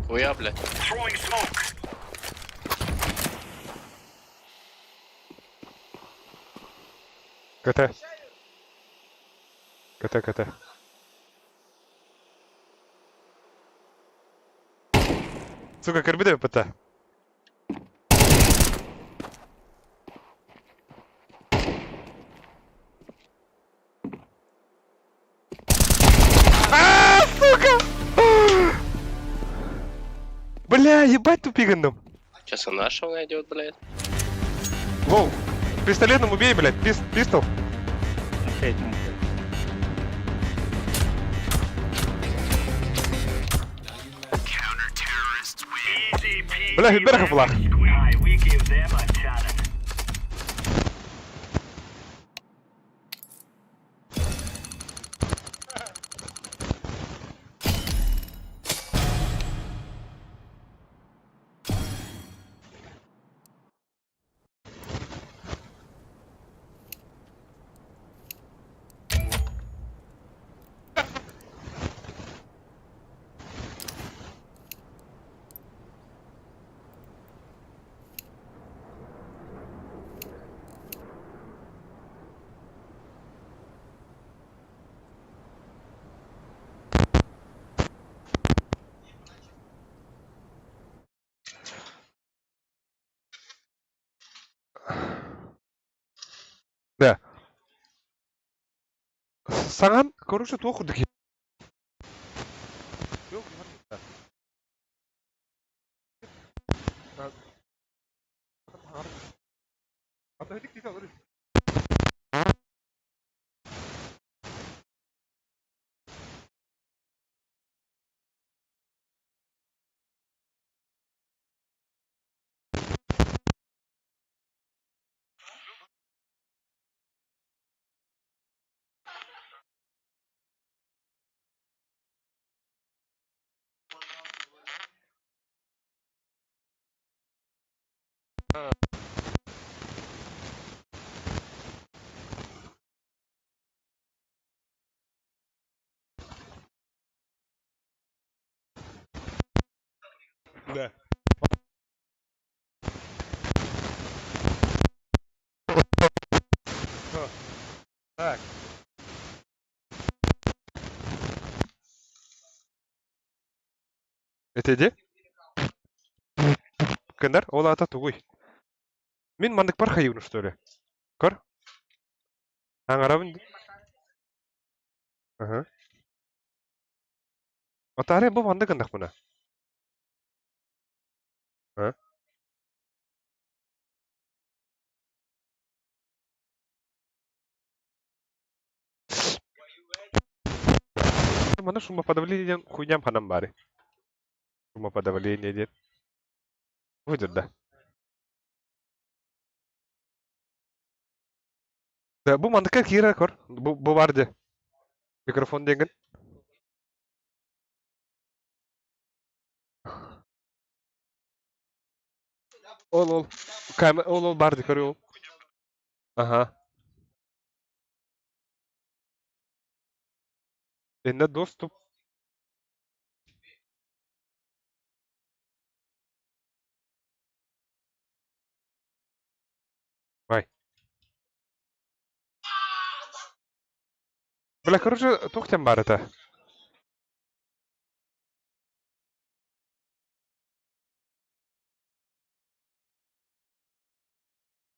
G: Хуя, блядь.
I: Throwing smoke.
A: КТ. КТ, КТ. Сука, корби ПТ. А, сука! Бля, ебать тупиганом.
G: Сейчас он нашего найдет, блядь.
A: Воу, пистолетом убей, блядь, пис пистол.
H: Опять мы.
I: Easy peasy.
A: Бля, Хюберга флаг.
I: Aye, we gave them a challenge.
A: Да. Саҥан, короче, туох курдук Да. Так. Это иди? Кендар, ол ата тугуй. Мин маннык бар хайыбын, что ли? Көр? Аңарабын. Ага. Атаре бу маннык ындак мына. А? Манна шумоподавление диэн хуйням ханан баары. Шумоподавление диэн. Выйдет, да. Да, бу манныкка киирэр көр. Бу, бу бар дии. Микрофон диэҥҥин. Ол ол кам ол ол бар дии көрү ол. Аха. Инна доступ. Бля, короче, туох диэн баар этэ?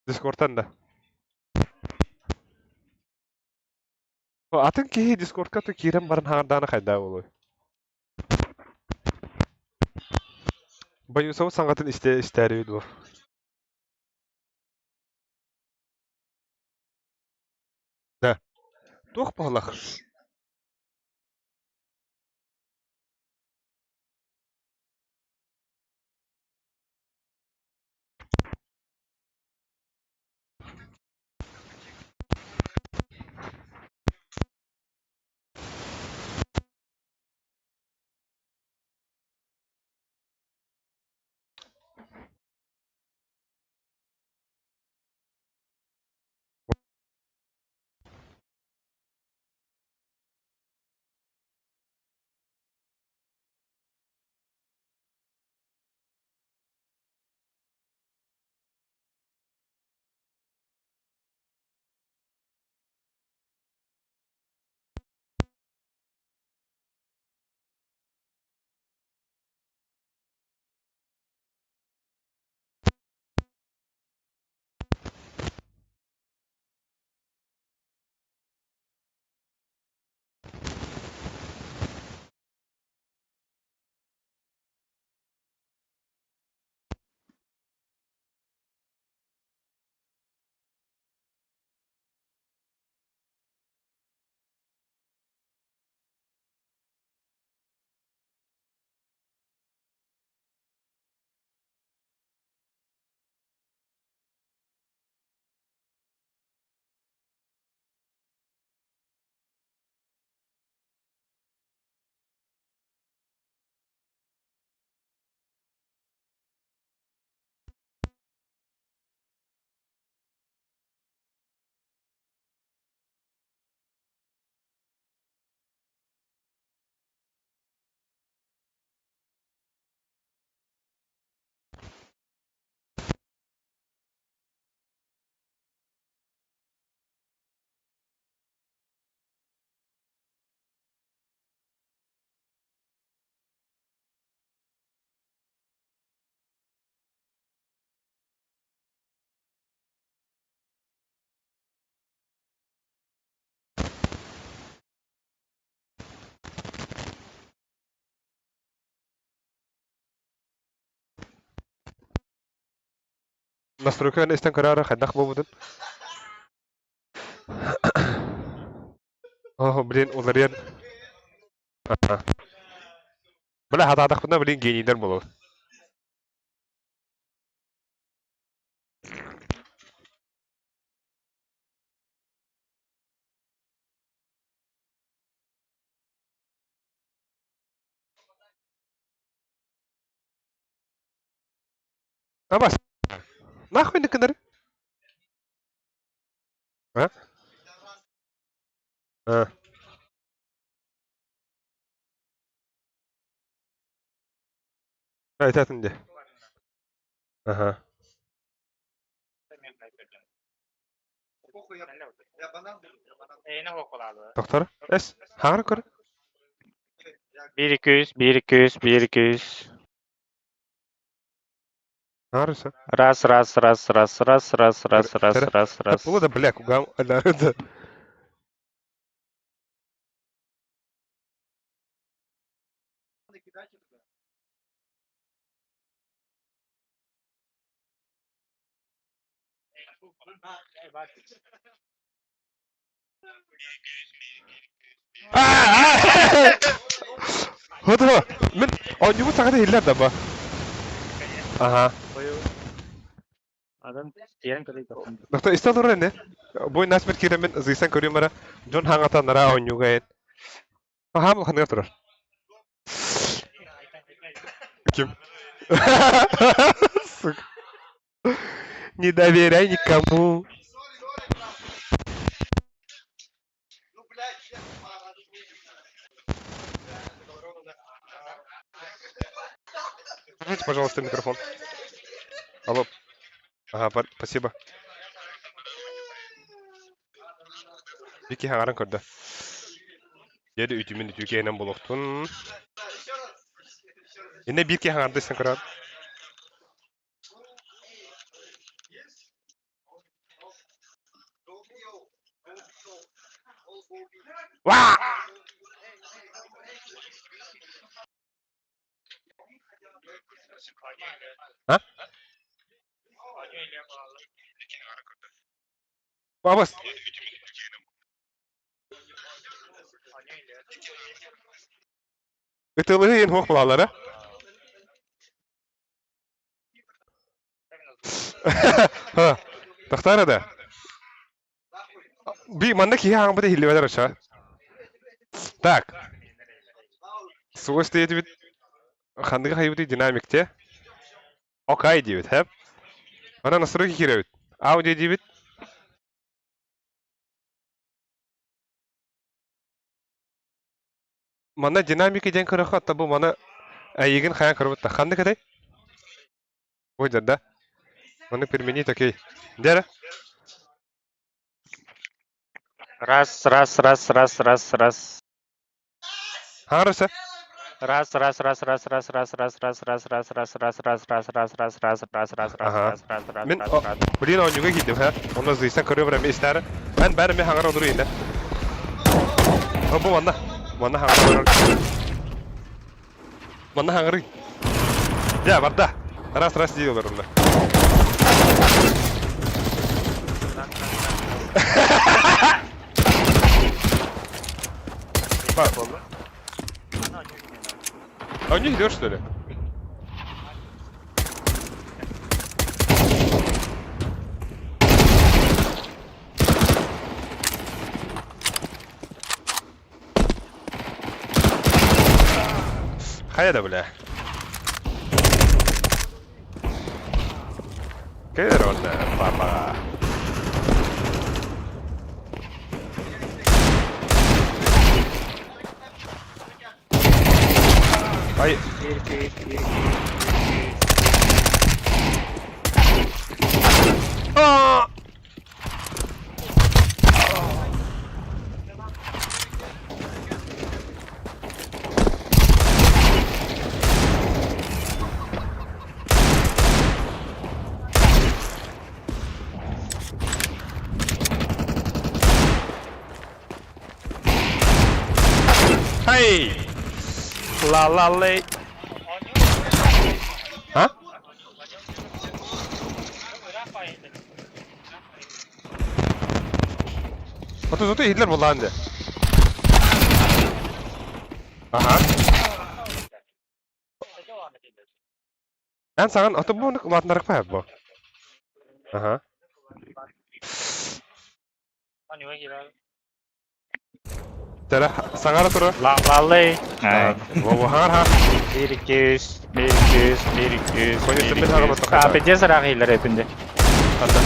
A: Дискортан да. Атын киһи Дискордка ту киирэн баран хаҥардаана хайдаа буолуой? Боюсову саҥатын истэ истээри дуо? Да. Туох баһылах? Настройканы истэн көрөөрө хайдах буолбутун. Оо, блин, уларыйан. Аха. Бля, хатаатахпына, блин, генийдэр буолуо. Абас. Нахуй не кынары? А? А. Айтатын де. Ага. Доктор? Эс? Хаҥар көр.
H: 1 200 1 200 1 200.
A: Хаҥар өссө.
H: Раз, раз, раз, раз, раз, раз, раз, раз, раз, раз.
A: Була да, бля, кугам. Да. Хоту, мин оонньуубут саҥата иһиллэр да ба? Аха. Доктор, истэ олорор ини. Бу насмер киирэммин зыйсан көрүөм эрэ. Дьон хаҥата нара оонньууга эн. Хаам улаханыгар турар. Ким? Сука. Не доверяй никому. Включите, пожалуйста, микрофон. Алло. Ага, спасибо. Вики хаҥаран көрдө. Дьэ үтүмүн үтүкээнэн булуохтун. Инне биир киһи хаҥардыйсан көрөр. Ваа! А? Бабас. Ытылыһы иһин хуох булаллара. Тахтара да. Би манна киһи хаҥбыта иһиллибэтэр оча. Так. Суос диэтибит ханныгы хайыбыты динамикте. Окай диэбит, хэп. Ана настройки киирэбит. Аудио диэбит. Манна динамика диэн көрөххө, оттон бу маны эйигин хайаан көрбүт да. Ханнык этэй? Ой, да. Маны применить, окей. Дьэ
H: Раз, раз, раз, раз, раз, раз.
A: Хаҥараса?
H: Раз, раз, раз, раз, раз, раз, раз, раз, раз, раз, раз, раз, раз, раз, раз, раз, раз, раз, раз, раз,
A: Аха.
H: раз, раз, раз,
A: Мин
H: раз, раз.
A: блин оонньууга киирдим һэ. Онно зыйсан көрүө барам истээр. Эн бәрі мен хаҥара олору инэ. О, бу манна. Манна хаҥара олорор. Манна хаҥарый. Дьэ, барда. Раз раз дии олорунна. А у них идешь, что ли? Хайа да, бля. Кэлэр онно, папа. Ай, А! Hey! La la lay. А? Ото зато иһиллэр буоллаҕын дии. Аха. Эн саҕан ото бу улаатыннарык бу. Аха. Тэра саҥара тура.
H: Лаллай.
A: Хаҥар ха.
H: 1 2 3 1 2 3 1 2 3
A: Конец
H: 1
A: мен
H: 2
A: хаҕа
H: 3.
A: баттаха.
H: А, пиздец ыраах иһиллэр эпинде.
A: Ханна?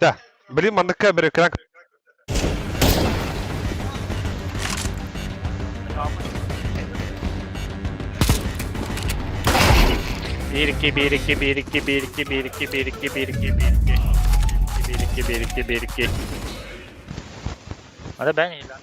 A: Да. Блин, манныкка бір экран.
H: 1 2 1 2 1 2 1 2 1 2 1 2 1 2 1 2 1 2 1 2 1 2. Hadi ben iyi lan.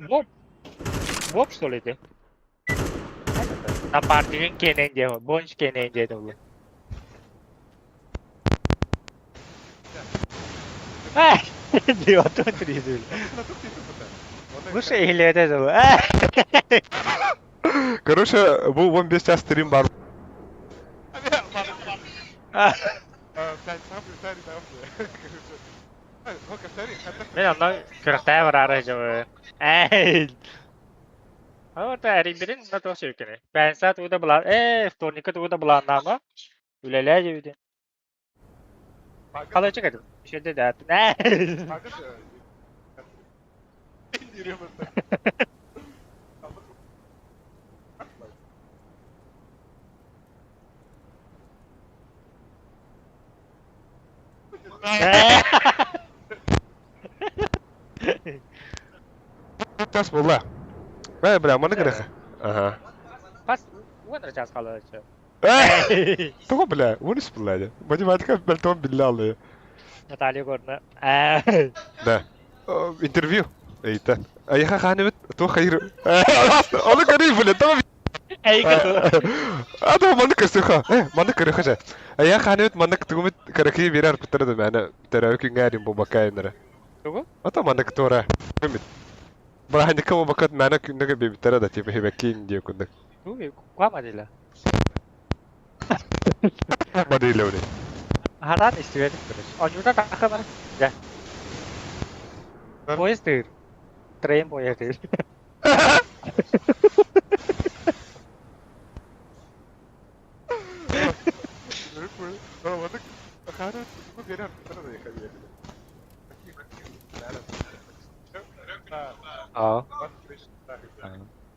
H: Воп. Воп что ли ты? Напарнигын киэнэн диэ, бонч киэнэн диэ дылы. Диотун тризүл. Бу шейлете дылы.
A: Короче, бу 15 час стрим бар.
H: Мен онно күрэхтэһэ бараары сылдьабын. Эй! Ол эрийбитин да туох сүрүккэний. Пенсия тугу да былаан ээ вторникка тугу да былааннаама. Үлэлээ диэбитин. Халычык этим. Үчүгэй да Ээ!
A: Час буолла. Ээ, бля, маны гырыха. Ага.
H: Пас уон эрэ чаас хаалла
A: Ээ, тоҕо бля, уон үс буолла дии. Математика мөлтөҕүн биллэ аллыы.
H: Наталья Егоровна. Ээ.
A: Да. Интервью. Ыйта. Айха хааныбыт туох хайыр. Ону көрүй, бля, тоҕо Ада маннык көрсүөххэ. Э, маннык көрүөххэ дьэ. Айа хааныбыт маннык тугумут каракы биэрэр арпыттара да мээнэ төрөөбүт күҥҥэ эрин буолбакка айаннара.
H: Тугу?
A: Ата маннык туора. Күммүт. Бырааһынньыкка буолбакка мээнэ күннэгэ биэрбиттэрэ да типа хибэккиин диye курдук.
H: Тугу куама дила.
A: Моделевни.
H: Хараан истибэтим короче. Онньуута тахха бар. Дьэ. Поезд тыыр. Train поезд тыыр. Аа.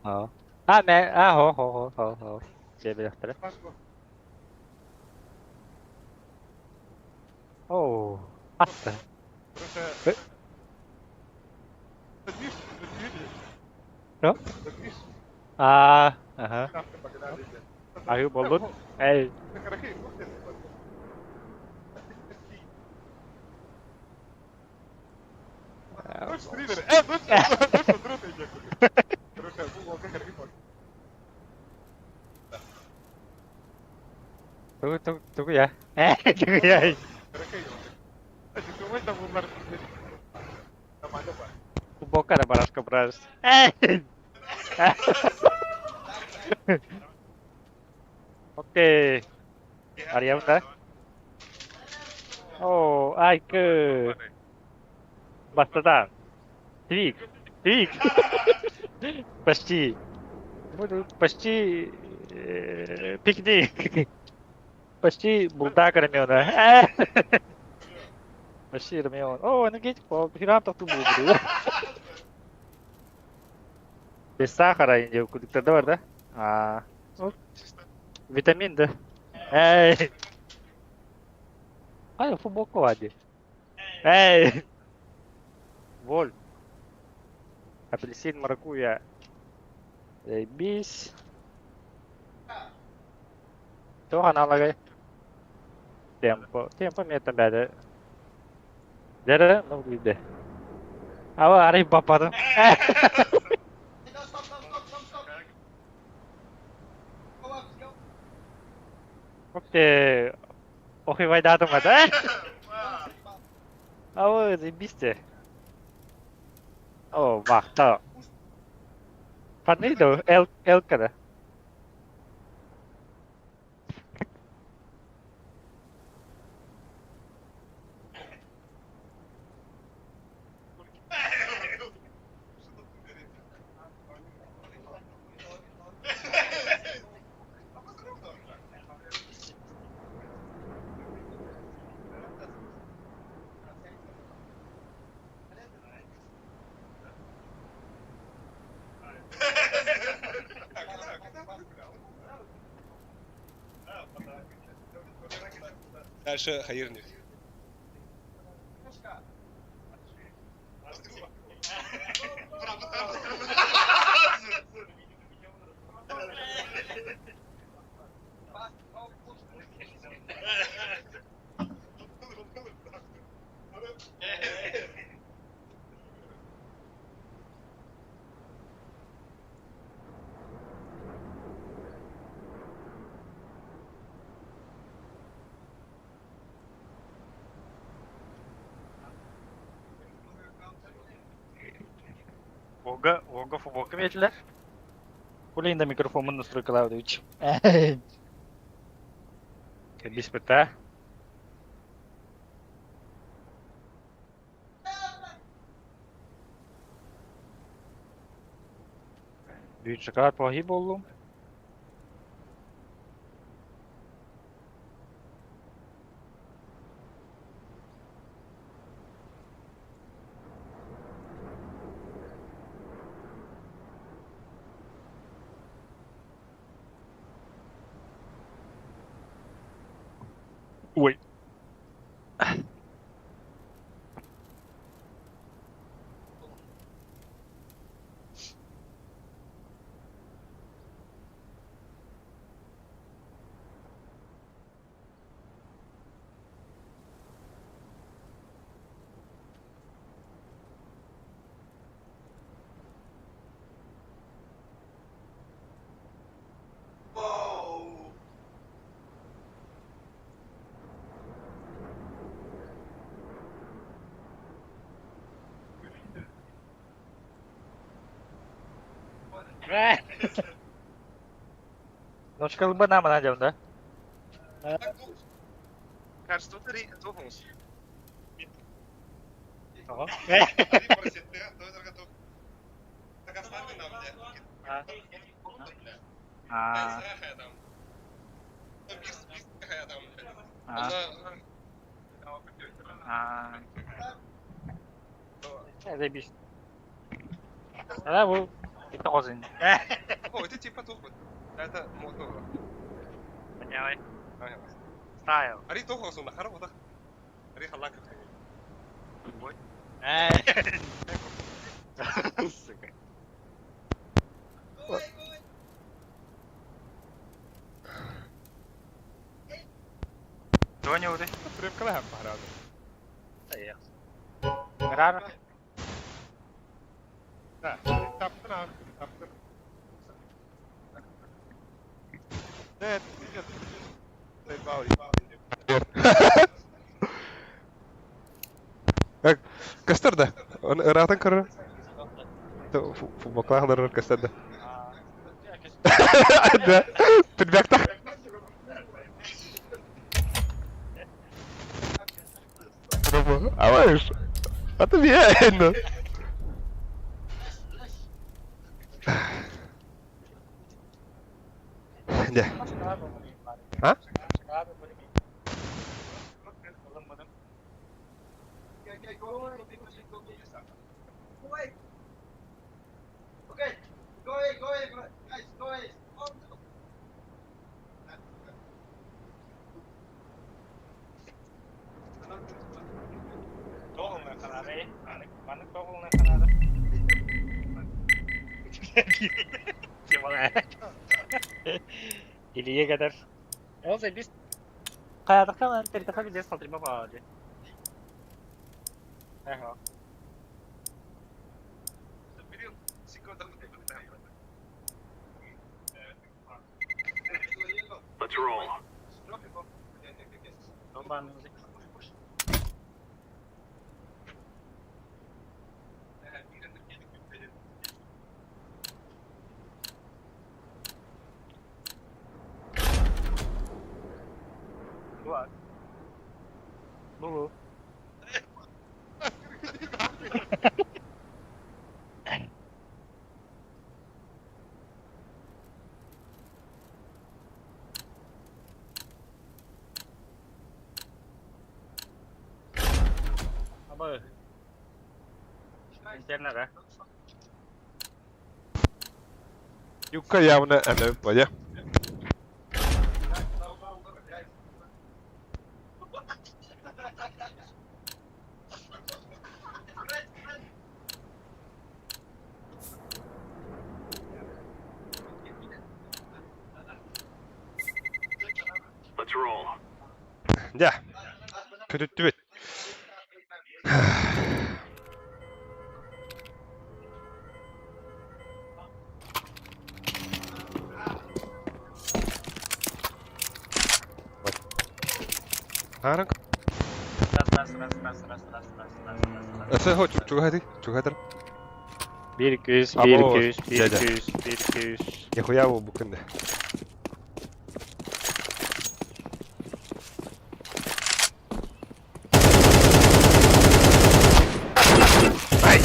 H: Аа. А мэ а хо хо хо хо хо. Диэбэтэхтэрэ. Оо. Атта. Что? А, ага. Аһыы буоллун. Эй. Тугу тугу тугу я? Э, тугу я? Футболка да барашка браш. Эй! Окей. Арыйабын да? Оо, айкы. Бастатан. Твик. Твик. Почти. Буду почти э, пикник. Почти булдак Ромеона. Почти Ромеон. О, энергетик, храм тохтуу буолбут. Без сахара инде кудуктарда бар да? А, витамин да. Эй. Ай, футболка лади. Эй. Воль. Апельсин, маракуйя. Заебись. Туох аналогай? Темпо. Темпо миэтэн бэйэтэ. Дьэ ну билдэ. Аба арай баппатым. Окей. Охивайдаатым да? Аба заебись О, махтал. Ханнык да эл элка да?
A: Дальше хайырник.
H: Уолга, уолга футболка биэрдилэр. Блин, да микрофоммун настройкалаабыт Кэбиспит Büyük шоколад плохие боллум. Ой. Ночка нам надо, да? А. А. А. Заебись. Да, бу это хозин. Поняли. Стайл. Сука. Тоня уже. Рара.
A: Көстөр да. Ыраатан көрөр. Футболкалаах олорор көстөр да. Да. Пидбэктах. А А ты bien. Дьэ. А?
H: Iliye kadar. Olsa biz Kayadakta teritafa bir saldırma var. Ага.
I: Let's roll.
H: Bu. Ama Интернет, да?
A: Юка явно она поня.
I: Let's roll.
A: Дьэ. Көтүттүбүт. Харан.
H: Раз, раз, раз, раз, раз, раз, раз, раз, раз, раз.
A: Өсө хо чугахати, чугахатар.
H: Биир күүс, биир
A: Або,
H: күүс, биир
A: дядя.
H: күүс, биир күүс.
A: Нихуя его букында. Ай!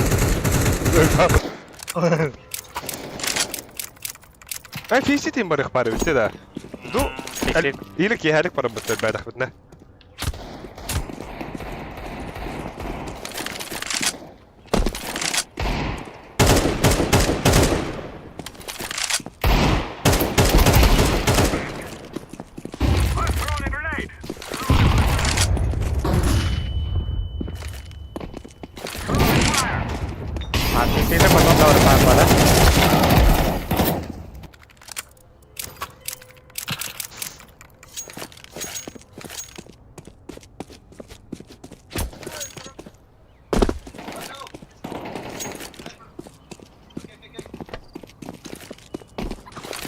A: Ай, фейсит им барых пары, все да. Ну,
H: Фейсит.
A: или киһалик пары быттар бәдах битне.
I: I'm throwing a grenade.
H: А фейсите потом да барбара, да?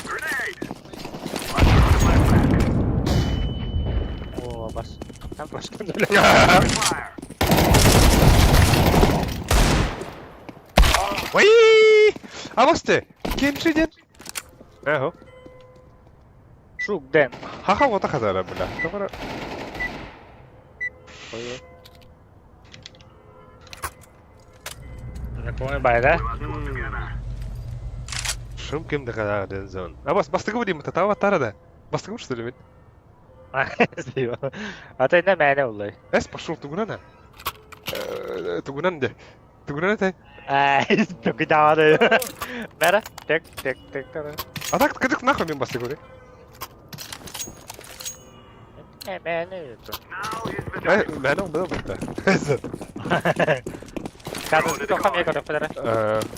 I: Grenade. I'm throwing a flashbang.
H: О, бас. Там просто
I: Fire.
A: Ой! Авасте! Кенши дед. Ахо.
H: Шук ден.
A: Хаха вот хазара, бля. Добро.
H: Не помню, бай, да?
A: Шум кем да ден зон. А бас бастыгы будем, татава тарада. Бастыгы что ли?
H: А ты на меня улай.
A: Эс пошел тугунана. Тугунан де. Тугунан это.
H: Ай, только да, да. Бера, тек, тек, тек, тек.
A: А так кадык нахуй мен бастыгы.
H: Э, меня это.
A: Ай, мен он был битта.
H: Кадр тоқам екі орап бара.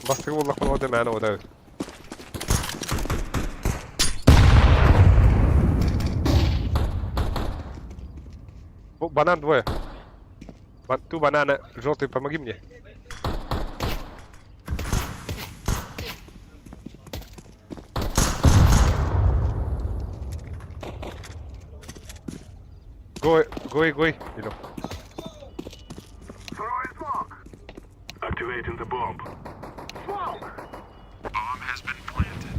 A: Бастыгы боллах болмады мен ода. Банан двое. Ту банана, желтый, помоги мне. Гой, гой, гой. Идем.
I: Throwing smoke. Activating the bomb. Smoke. Bomb has been planted.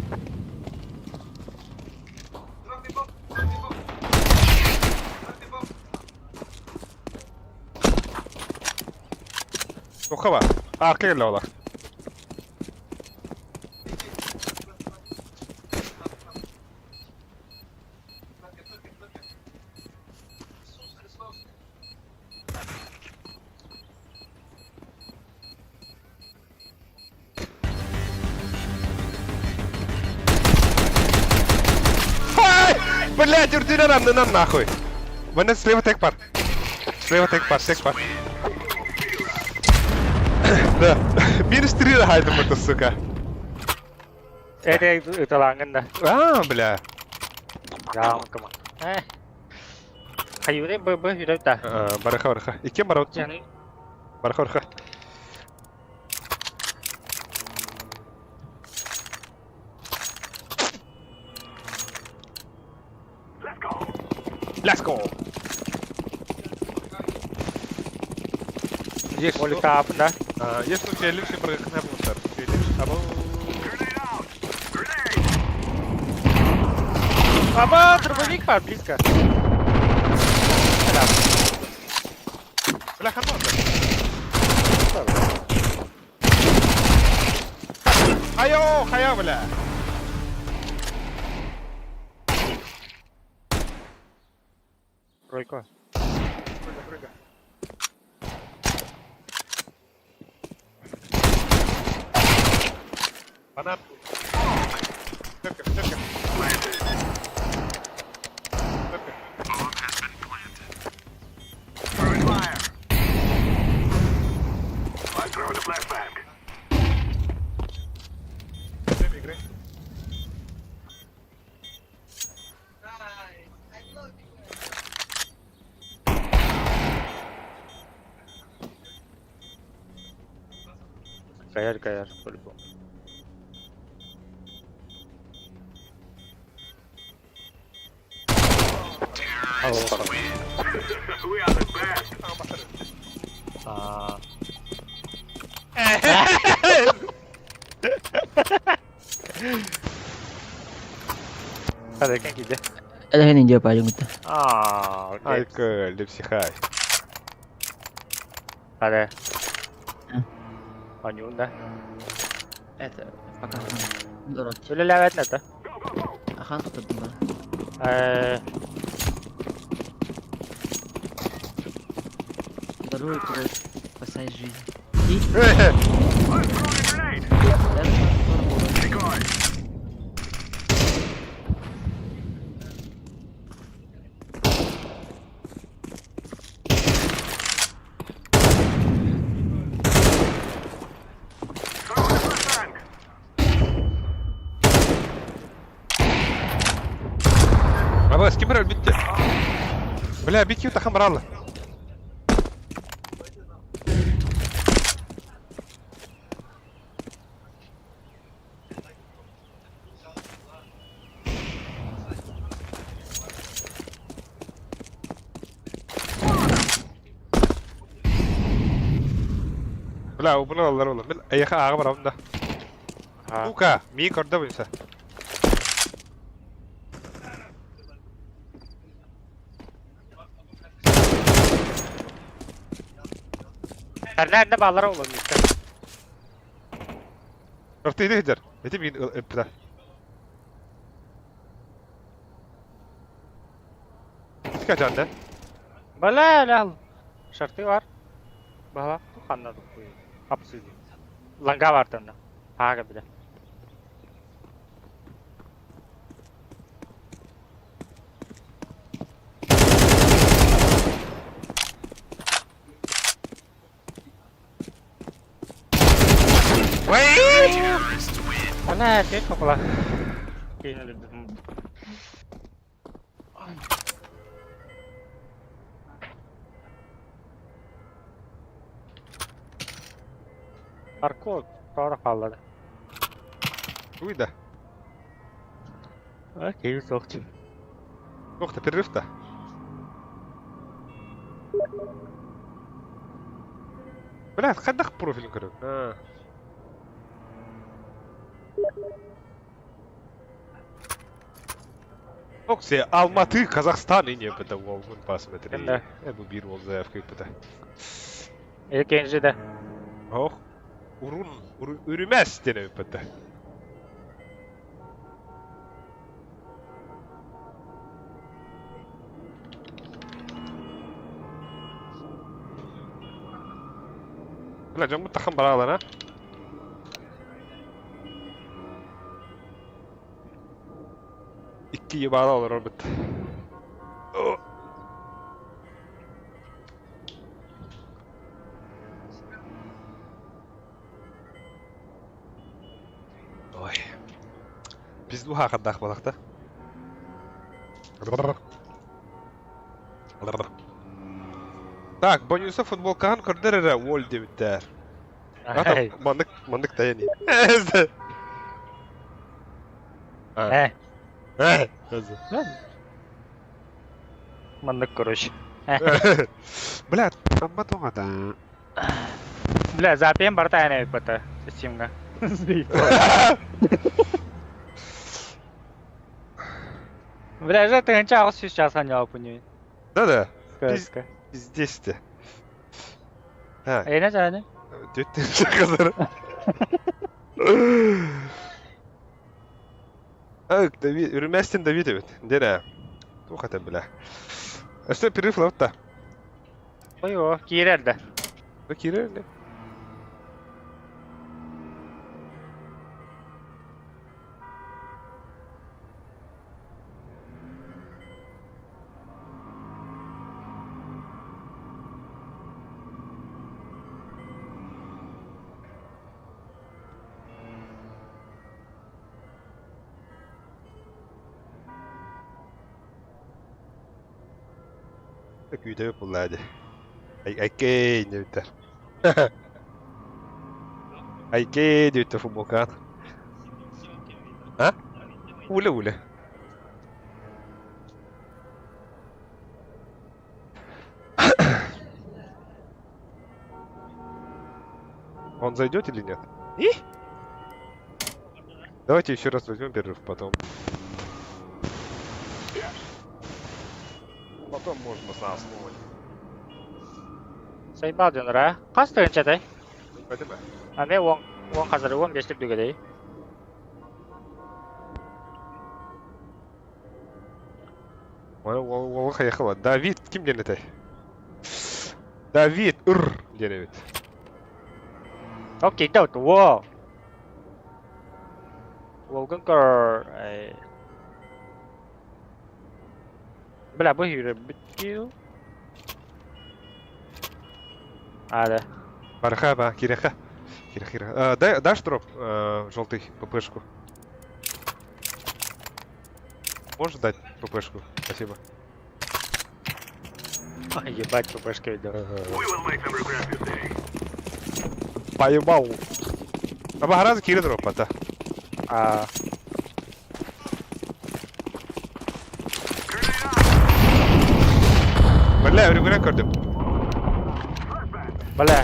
A: Ухова. А, кэллола. Ай! Блядь, урдина нам, нам нахуй. Вон слева тек пар. Слева тек пар, тек пар. Да. Минус 3 хайдам это, сука.
H: Это это ланган да.
A: А, бля.
H: Жаам кама. Э. Хайуре б б юрөтә.
A: Бараха, бараха. Иккен бараут.
H: Жаны
A: Бараха, бараха.
I: Let's go.
A: Let's go. Есть
H: Оли тап да.
A: Есть ну челлендж и бараха бустар. Челлендж. Або.
I: Grenade out. Grenade.
H: Аба, дробовик бар близко.
A: Бля, хорош. Хайо, хайо, бля.
H: Тройка.
A: Прыгай, прыгай. Банан. Церковь, церковь. Церковь.
I: Throwing fire. I'm throwing a flashbang.
A: Время игры.
H: Каяр, каяр, по-любому.
I: We are the best.
H: А. Hadi kan gidi.
J: Элэһин индия паалиҥҥыта.
H: Aa,
A: Айка, лепсихай.
H: Hadi. Оонньуун да.
J: Это пока дурак.
H: Үлэлээбэтин это.
J: Ахан тутурдум ба.
H: Э,
J: Здоровый кровь спасает жизнь. И
A: Абас, ким эрэ өлбүттэ? Бля, бики тахан баралла. Бля, убуна аллар олар. Мен аяха ага барабын да. Лука, мии көрдө буйса.
H: Nerede bağlara oğlum işte.
A: Ырты иде хедер. Эти мин эппита. Скачан да?
H: Бля, ля. Шарты бар. Бала, ханна дукуй. Апсыды. Ланга бар танда. Ага бile. Бля, опять попала. Кинули. Арко, тора қалады.
A: Уй да.
H: Окей, соқчы.
A: Ох, перерыв-то. Бля, хадах профиль көрөр. Оксе, Алматы, Казахстан, и не это волгун посмотри.
H: Да.
A: Это бир ол заявка это.
H: Екінші де.
A: Ох. Урун, үрүмәс дене это. Бля, жамбы тахан баралар, а? Икки ебала олар бит. Ой. Биз ухақырдақ балақта. Так, Бонюса футболкахан көрдер эрэ уол дебиттэр. Маннык, маннык таяни.
H: Э.
A: Э.
H: Маннык, короче.
A: Бля, амма тоңата.
H: Бля, запием барта әне бата. Системга. Бля, же ты нча алыс сейчас жауап не.
A: Да-да.
H: Сказка.
A: Здесь те. Так.
H: Эне жаны.
A: Төттен казар. Ак, Давид, үрмәстен Давид бит. Дерә. Тухата бля. Өстө перерыв лавта.
H: Ой, о, кирерді.
A: Кирерді. Күйдөп буллады. Айкей диэбиттэр. Айкей диэбиттэр футболкаҕын. А? Үлэ үлэ. Он зайдет или нет? И? Давайте еще раз возьмем перерыв потом. Что можно заснуть?
H: Сайбал дьонура. Хас тыһыынчатай?
A: Этим ээ.
H: Аме уон уон хазары уон биэстик дүгэдэй.
A: Уолу хайахыла. Давид ким диэн этэй? Давид ыр диэн эбит.
H: Окей, да, во. Уолгун көр. Бля, бу hűrө бүттүү. А, да.
A: Барха, ба, киреха. Киреха, киреха. Дай, дашь дроп желтый ППшку? Можешь дать ППшку? Спасибо.
H: Ой, ебать, ППшка идет.
A: Поебал. А багразы кире дроп, да.
H: А,
A: Бля, үрүгүнэн көрдүм.
H: бля.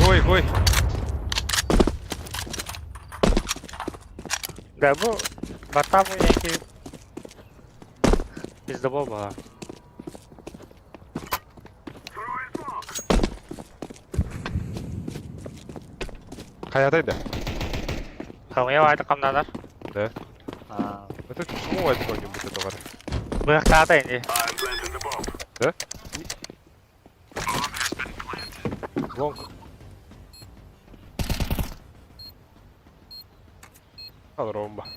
A: Ой, ой.
H: Да, бу батамы яки пиздобол была.
A: Хайатай да.
H: Хамыя вайды камнанар.
A: Да.
H: А,
A: Это почему это кто-нибудь это говорит?
H: быктаата инди.
A: Да? Лонг. Ал ромба.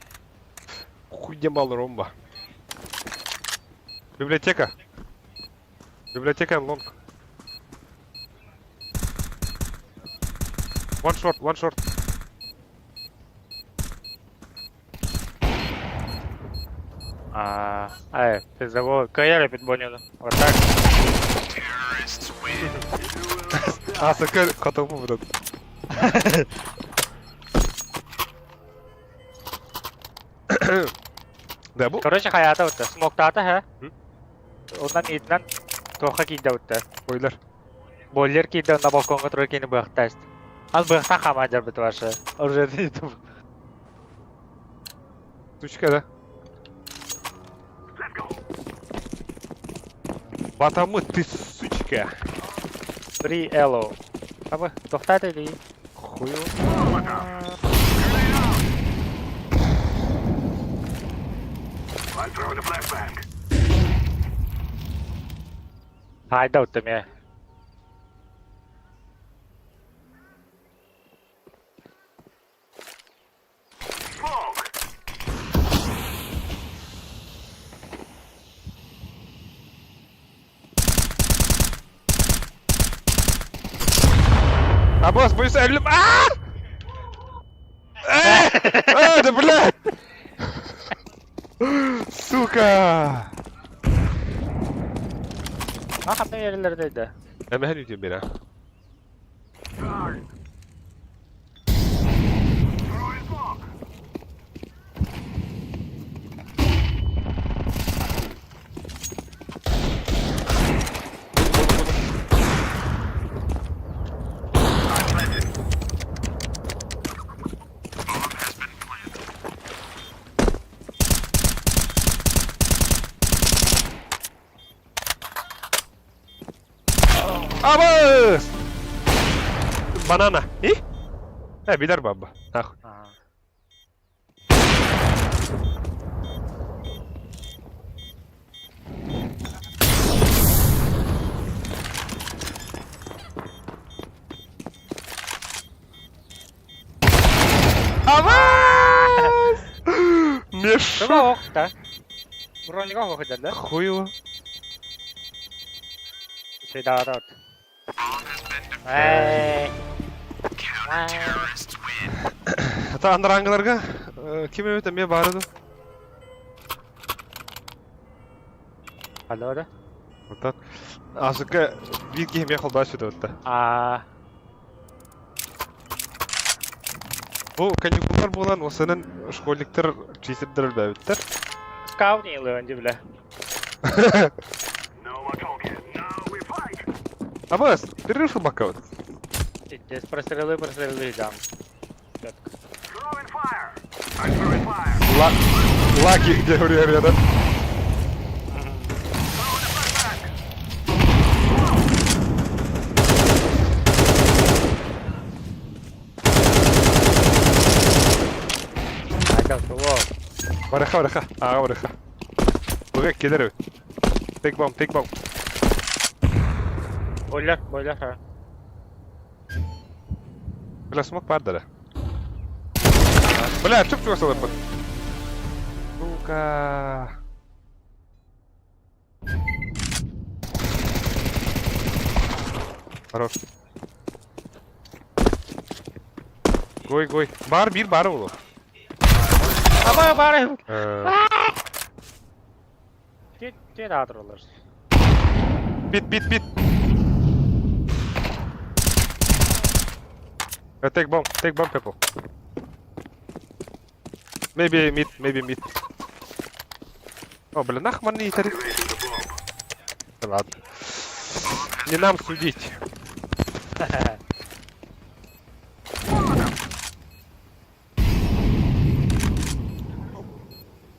A: Хуй мал ромба. Библиотека. Библиотека лонг. One short, one short.
H: А, ай, пиздобол. Каяр бит бонюну. Вот так.
A: А, сука, котов будут. Да, бу.
H: Короче, хаята утта. Смоктаата, ха? Онан итинен тоха кийде утта.
A: Бойлер.
H: Бойлер кийде на балконга турар кийини быктаст. Ал быкта хаман бит ваша. Уже YouTube.
A: Сучка, да? Потому ты сучка.
H: При эло. Абы, тохтат или?
A: Хую.
H: Хайда утта ме.
A: А босс, боюсь, А! Э! А, да блядь! Сука!
H: А, хатны yerlerdeydi.
A: Hemen үтем бера. Абыс! Банана. И? Э, билер баба. Нахуй.
H: А.
A: Абыс! Мешок.
H: Туга ох, да. Бронига ох да?
A: Хуйло.
H: Сюда, Эй.
A: Ата андрангыларга ким эбит эмиэ баары
H: Алло, да?
A: Оттон азыка биир киһи эмиэ холбоо сүтэ
H: А,
A: Бу каникулдар буолан осынан школьниктар чисердер бэбиттер.
H: скаут не лыан бля.
A: Абас, перерыв бакаут.
H: Здесь прострелы, прострелы, да.
A: Лаки, где говорю, да? Барыха, барыха. Ага, барыха. Буга кедер. Take bomb, take bomb.
H: Бойлер, бойлер, ha.
A: Бля, смок бар да. Бля, чуп чуп салып. Сука. Хорош. Гой, гой. Бар, бир, бар олу.
H: Аба, бар. Те адролар.
A: Бит, бит, бит. Take bomb, take bomb, people. Maybe mid, maybe mid. О, блин, нахман не тариф. Да ладно. Не нам судить.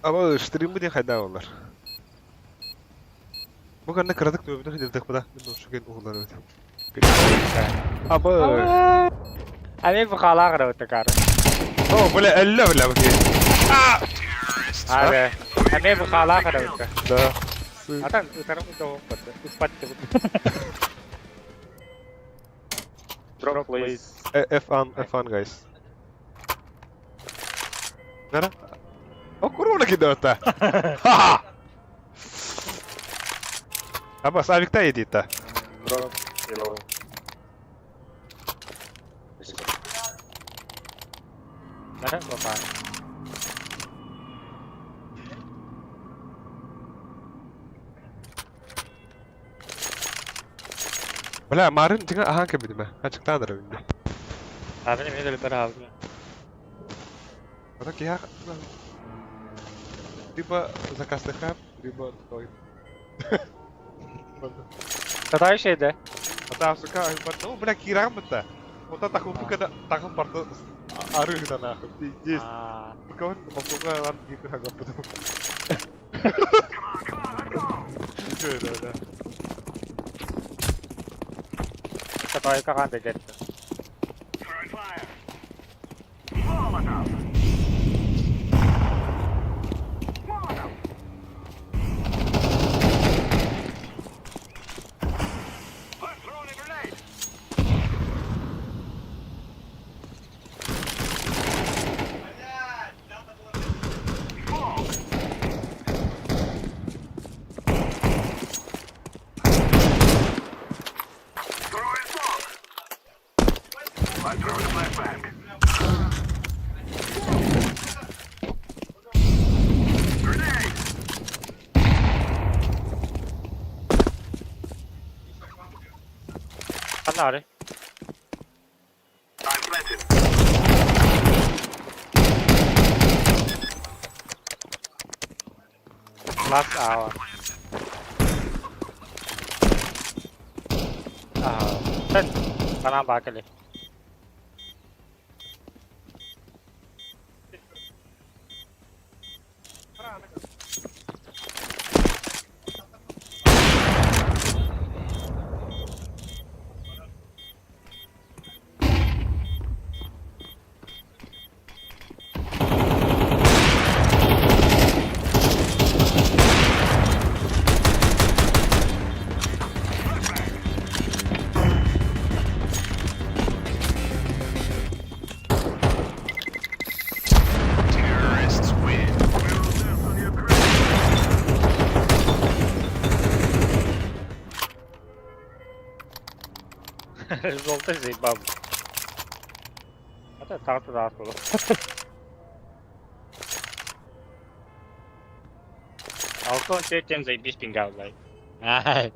A: Ama stream'ı diye hayda onlar. Bu kadar ne kıradık diyor, bir de hadi bu da. Ben de şu gün oğulları evet. Ama
H: Ами бухала граута кар.
A: О, бля, элле бля бля.
H: Ага. Ами бухала граута.
A: Да.
H: Атан утарым до бат.
G: Drop, please.
A: F on, F on guys. Nere? O kurwa кидата. Ха! Абас, авикта едита.
G: Drop, yellow.
H: Nere баба.
A: Бля, марын тиңа ахан кебидиме. Ачыктандыр инде.
H: Abi ne böyle bir abi.
A: А так я либо заказ хаб, либо той.
H: Татай şeyde.
A: А там, сука, ну, бля, кирам это. Вот это такой такой порто арыгна нахуй. Пиздец. Кого попугай ладно, не хага потом. Да, да.
H: Татай каган да кетти. Канары. Last hour. Ah, sen bana bak hele. Желтый заебал. Это так туда откуда. Алко тем заебись пингал, блядь. Ай.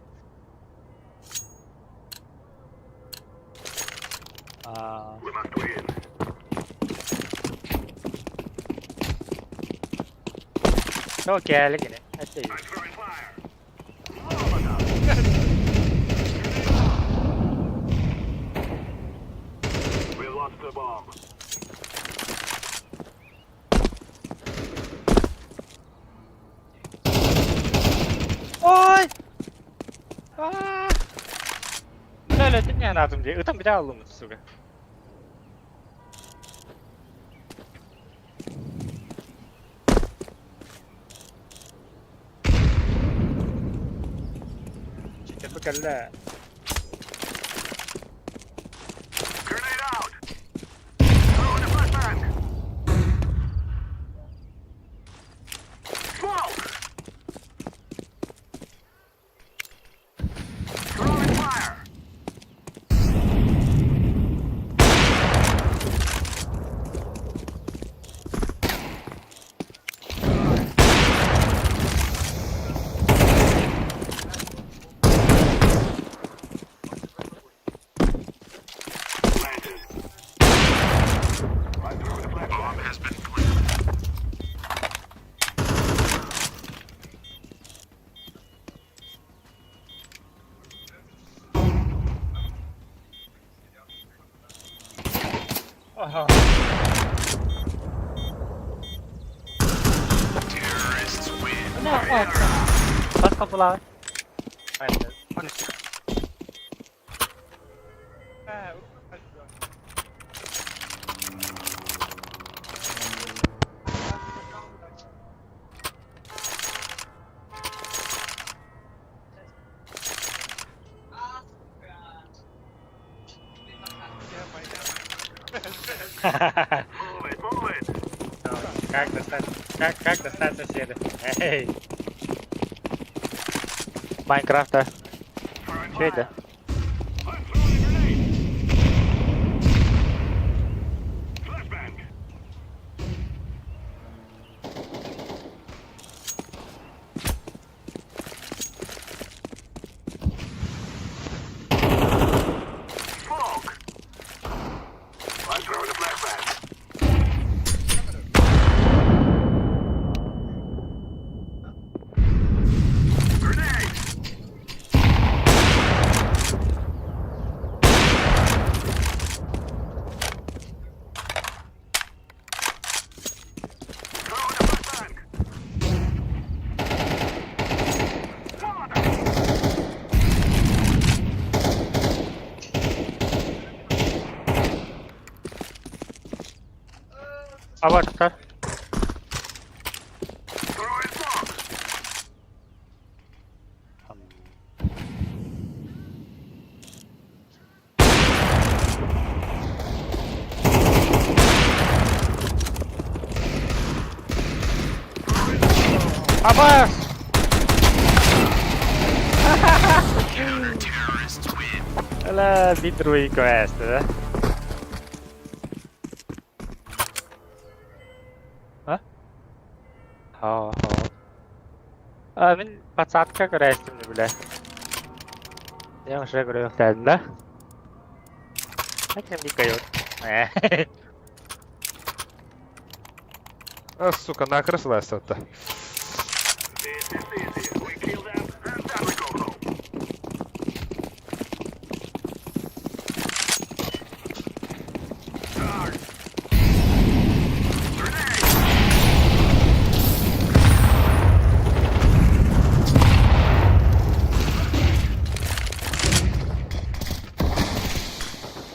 H: А. Окей, легине. Это. Ой! Аа! Бля, ты не надо мне. Там бля лумит, сука. Кэллэ. Ага. Бас капылар. Как достать? Как достать соседа? Эй! Майнкрафта. Че это? Аватар. Абас! Ela vidro quest, да? А? Хо, хо. А, мин подсадка көрөстүм бля. Я уже говорю, да? Так не койот.
A: А, сука, накрасилась это.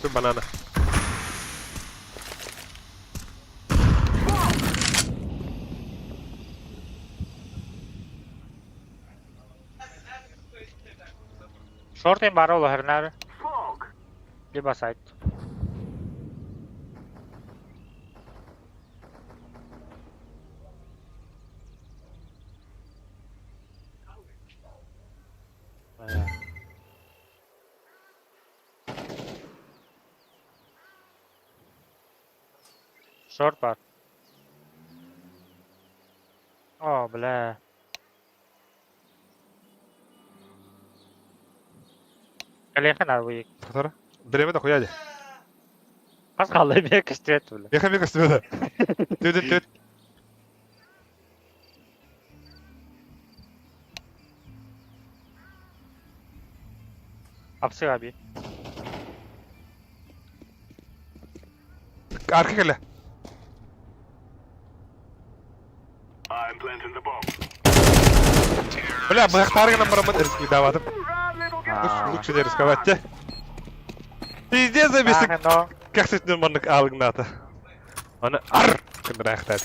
A: Тут банана.
H: Шорты барол хернар. Либо сайт. Шорт бар. О, бля. Калеха на вы.
A: Который? Береме да хуяди.
H: Хас қалай бе кістет, бля.
A: Меха меха стүбеді. Төт төт.
H: Апсы аби.
A: Арка кэлэ. Бля, быһахтаары гынан бараммын рискуйдаабатым. Лучше не рисковать те. Пиздец забесик. Кэхситинэн маннык аалыҥнаата. Аны ар кындыраахтаат.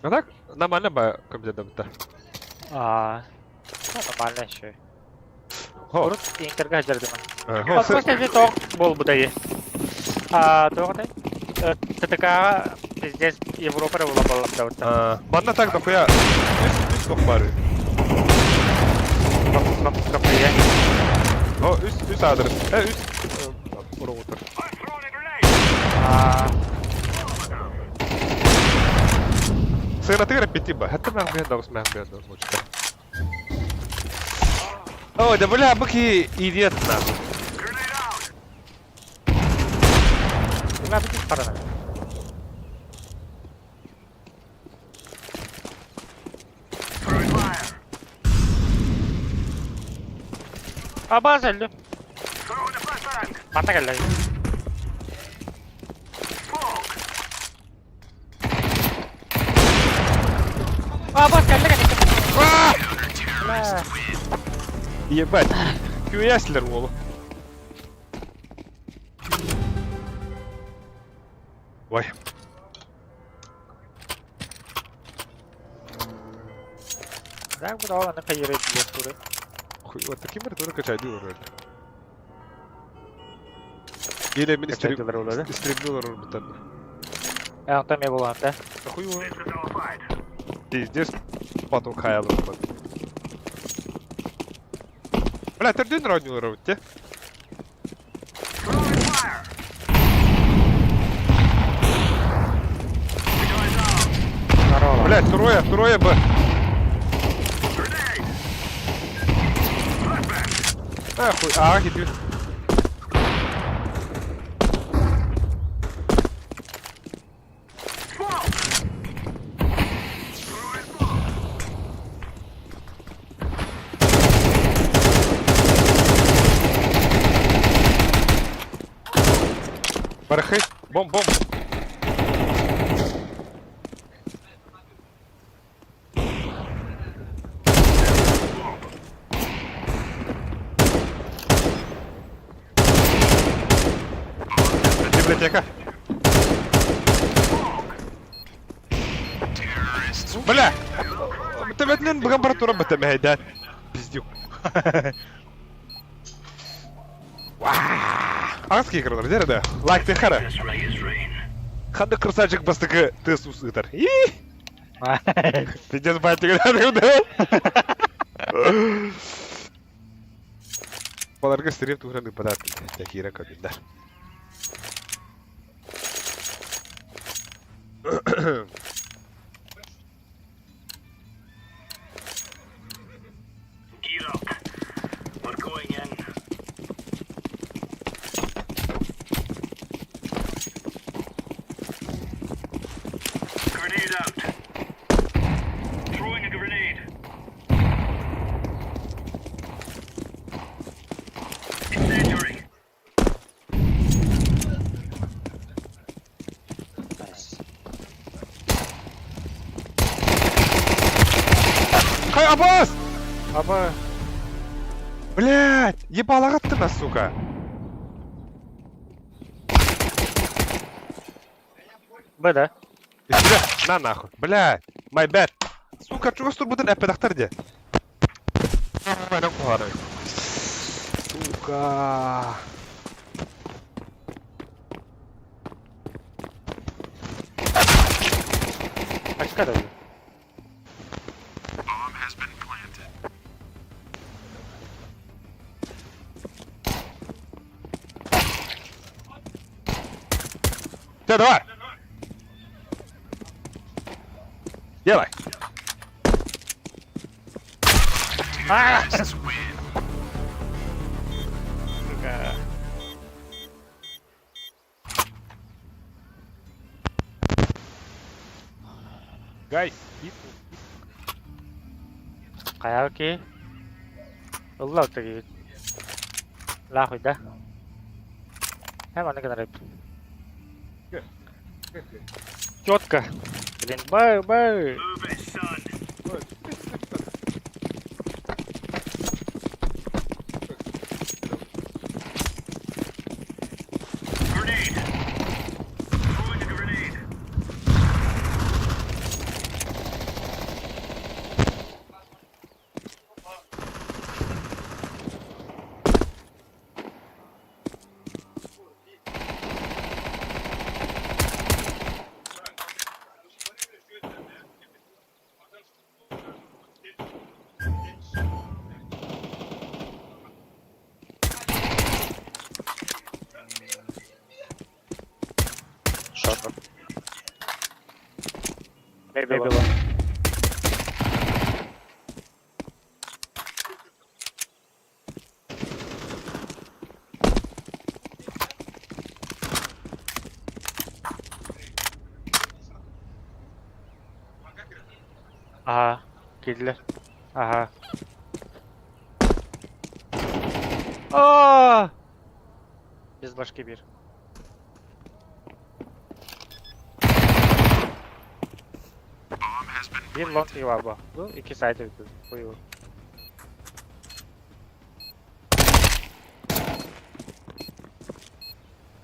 A: А так, нормально ба компьютерда
H: А, нормально еще. Урут Интерга дьардыма. После тоқ болбудай. А, тоқ ТТК пиздец Европа була боллап
A: Манна так дохуя. Үс үс бар.
H: Капия.
A: О, үс үс адрес. Э, үс. Урогутар.
H: А.
A: Сыратыгар пяти ба. Хәтта мән бен дагыс мән бен дагыс мучта. Ой, да бля, быки идет нахуй.
H: Бля, быки парана. Абаз öldü. Bana geldi. Абаз geldi geldi.
A: Ебать. Кюяслер уолу. Ой.
H: Да, bu da olanı kayırı diye
A: Хуй, вот таким бір качайды вроде. Или мен истребил орбитально.
H: Э, там я была, да?
A: Хуй его. Пиздец, потом хаялы. Бля, төрдүн роднил робот, Блять, трое, трое Б. А, хуй, а, иди. Барахы, бомб, бомб. Библиотека. Бля! Төбөтүнэн быган бара туран бытамэйдэн. Пиздюк. Ағыз кейкірлер, дерді. Лайк ты хара. Ханды красавчик бастыкы ты сус ытар. Пиздец байтик. Баларга стрим тухраны падат. Такира кабиндар. Хай, Аббас!
H: Аба.
A: Блять, ебало ты нас, сука.
H: Б, да?
A: На нахуй. Блять, my bad. Сука, чего с турбутын әппедақтар де? Сука.
H: Очка даю.
A: Все, давай. Делай.
H: А! Сука.
A: Guys,
H: Каяки. Ылла оттон киһи. Лаахуйда. Һэ манна гынар эбит. Четко. Блин, бай, бай.
G: Шатер.
H: Maybe one. Ага, киирдилэр. Ага. Аа! Без башки бир. Биир лонг бу. Бу икки сайт эбит. Хуй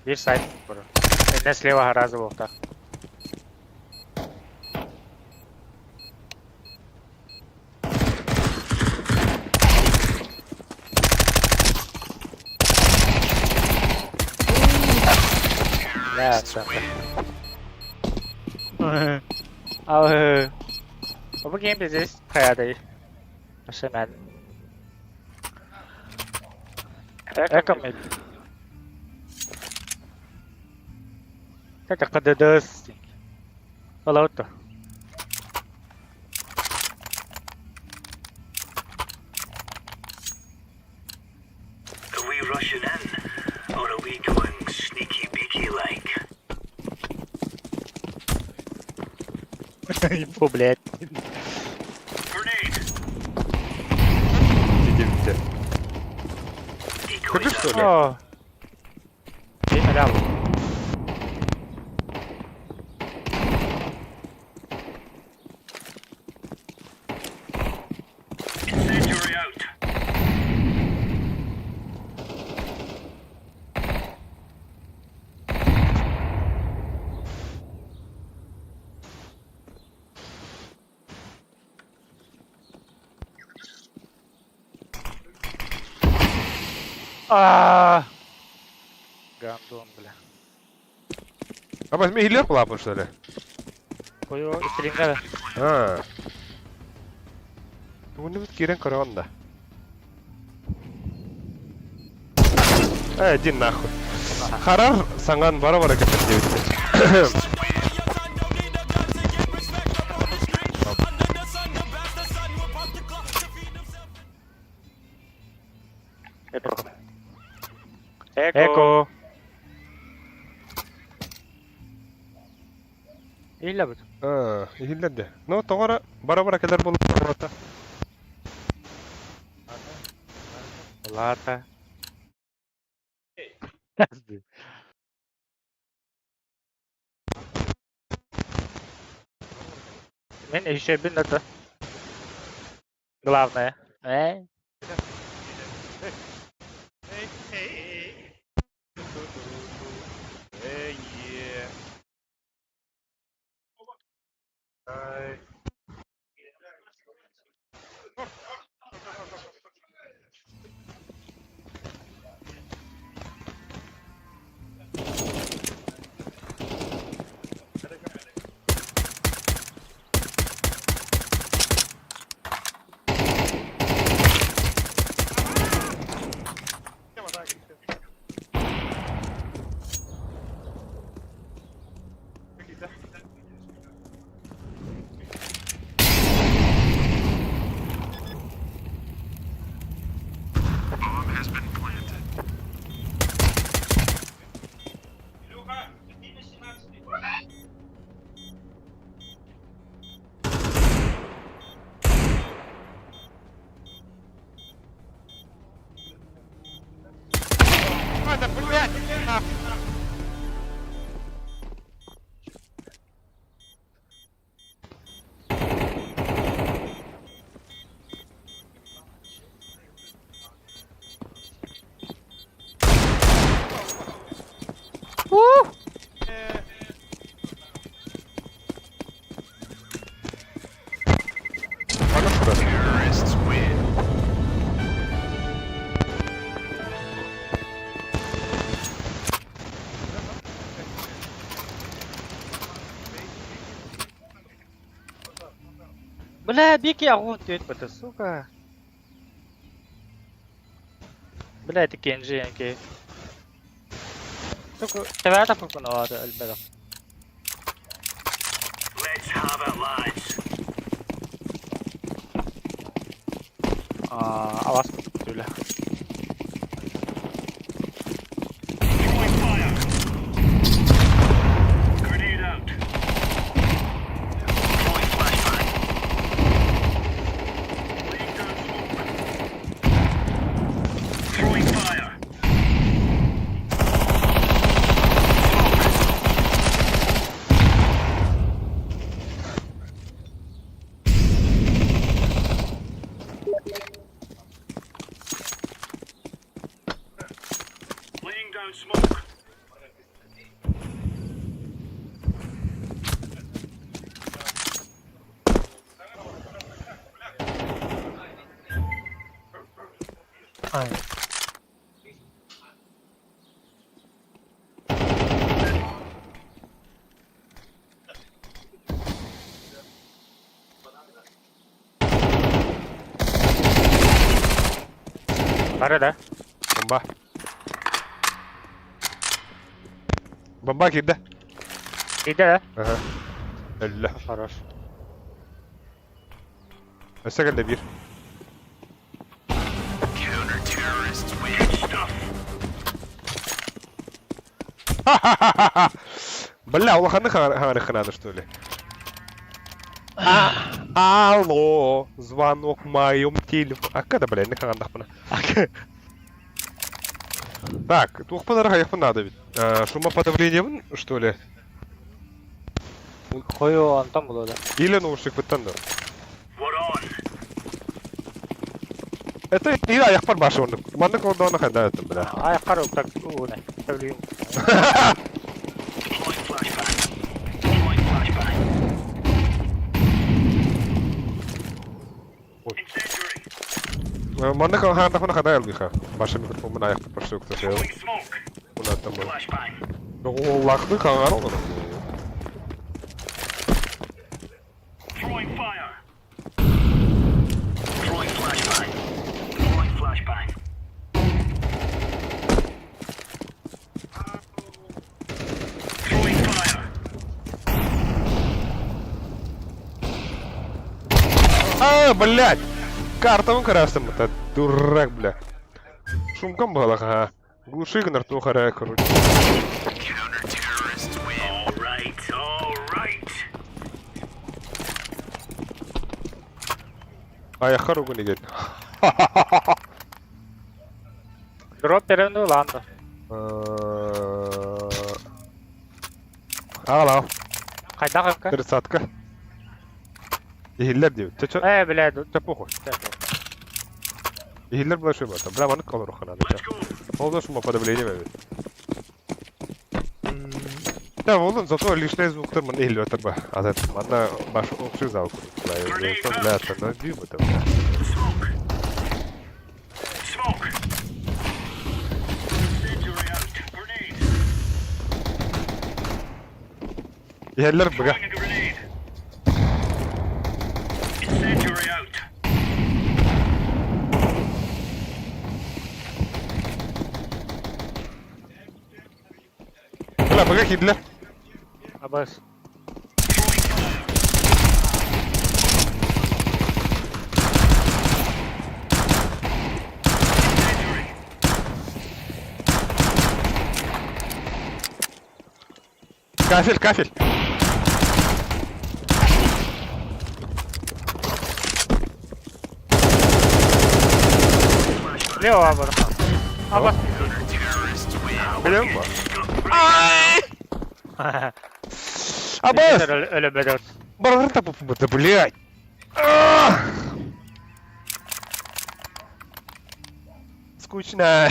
H: Биир сайт бу. Эннэ слева разы буолта. Да, да. Бу game здесь хайадай. Машина. Эко мид. Это КДДС. Олаута.
I: Are we rushing in, or are we going sneaky beaky like?
H: Инфу, блядь.
I: Grenade!
A: Иди,
I: Decoys
A: Ты что ли?
H: О. Ты халяву.
I: Incendiary out.
H: А. Гандон, бля.
A: А возьми Гилер лапу, что ли?
H: Кою стримга.
A: А. Тугуннубут киирэн көрөҕүн да. Э, иди нахуй. Харар саҥан бара-бара кэпсэт диэбиттэр.
H: Эко. Иһиллэ бут.
A: Аа, иһиллэр дэ. Ну, тоҕо эрэ бара-бара кэлэр буолла.
H: Лата. Мен еще бин это. Главное. Э? Бля, бики огонь это, сука. Бля, это Кенджи, окей. Сука, тебя это фукуновато, альберт. Алас түлэ. Бары да?
A: Бомба. Бомба киирдэ.
H: Киирдэ да?
A: Аха. Өллө.
H: Хорош.
A: Өссө кэллэ биир. Бля, улаханнык хаҥарыхха надо, что ли? Алло, звонок в моем телефоне. А когда, бля, не хаҥардахпына. Так, туохпун эрэ хайыахпын надо ведь. Шумоподавлением, что ли?
H: Хойу онтон булуо да.
A: Или наушникпыттан да. Это или айахпар башы оннук. Маннык олордоҕуна хайдах этим, бля.
H: Айаххар уктак ууна. Сөбүлүүм.
A: Маннык хаандахпына хайдах элбиха. Башы микрофоммун айахпар башы уктасыам. Унаттан Улахны хаҥар олорор. А, блядь! Картабын көрөөстүм это дурак, бля. Шумкам баҕалаах, Глуши гынар туох эрэ, короче. Айаххар угун игин.
H: Дроп берен ылаан да.
A: Аҕал, аҕал.
H: Хайдах ыкка?
A: Тридцатка. Иһиллэр диэбит. Чэ, чэ.
H: Ээ, бля,
A: Чэ, похуй. Иһиллэр большой бата. Бля, маннык олоруохха наада. Ол да шумоподавление эбит. Да, волын, зато лишний звуктар манна иһиллибэттэр ба. Атын манна баш общий зал курдук. Бля, бля, это дюйм это, бля. Иһэллэр быга. Бля, быга киирдилэр.
H: Абас.
A: Кафель, кафель.
H: Лево бар. Абас.
A: Билем бу. Абас!
H: Өлө бөдөр.
A: Барарта да, блядь! Скучно.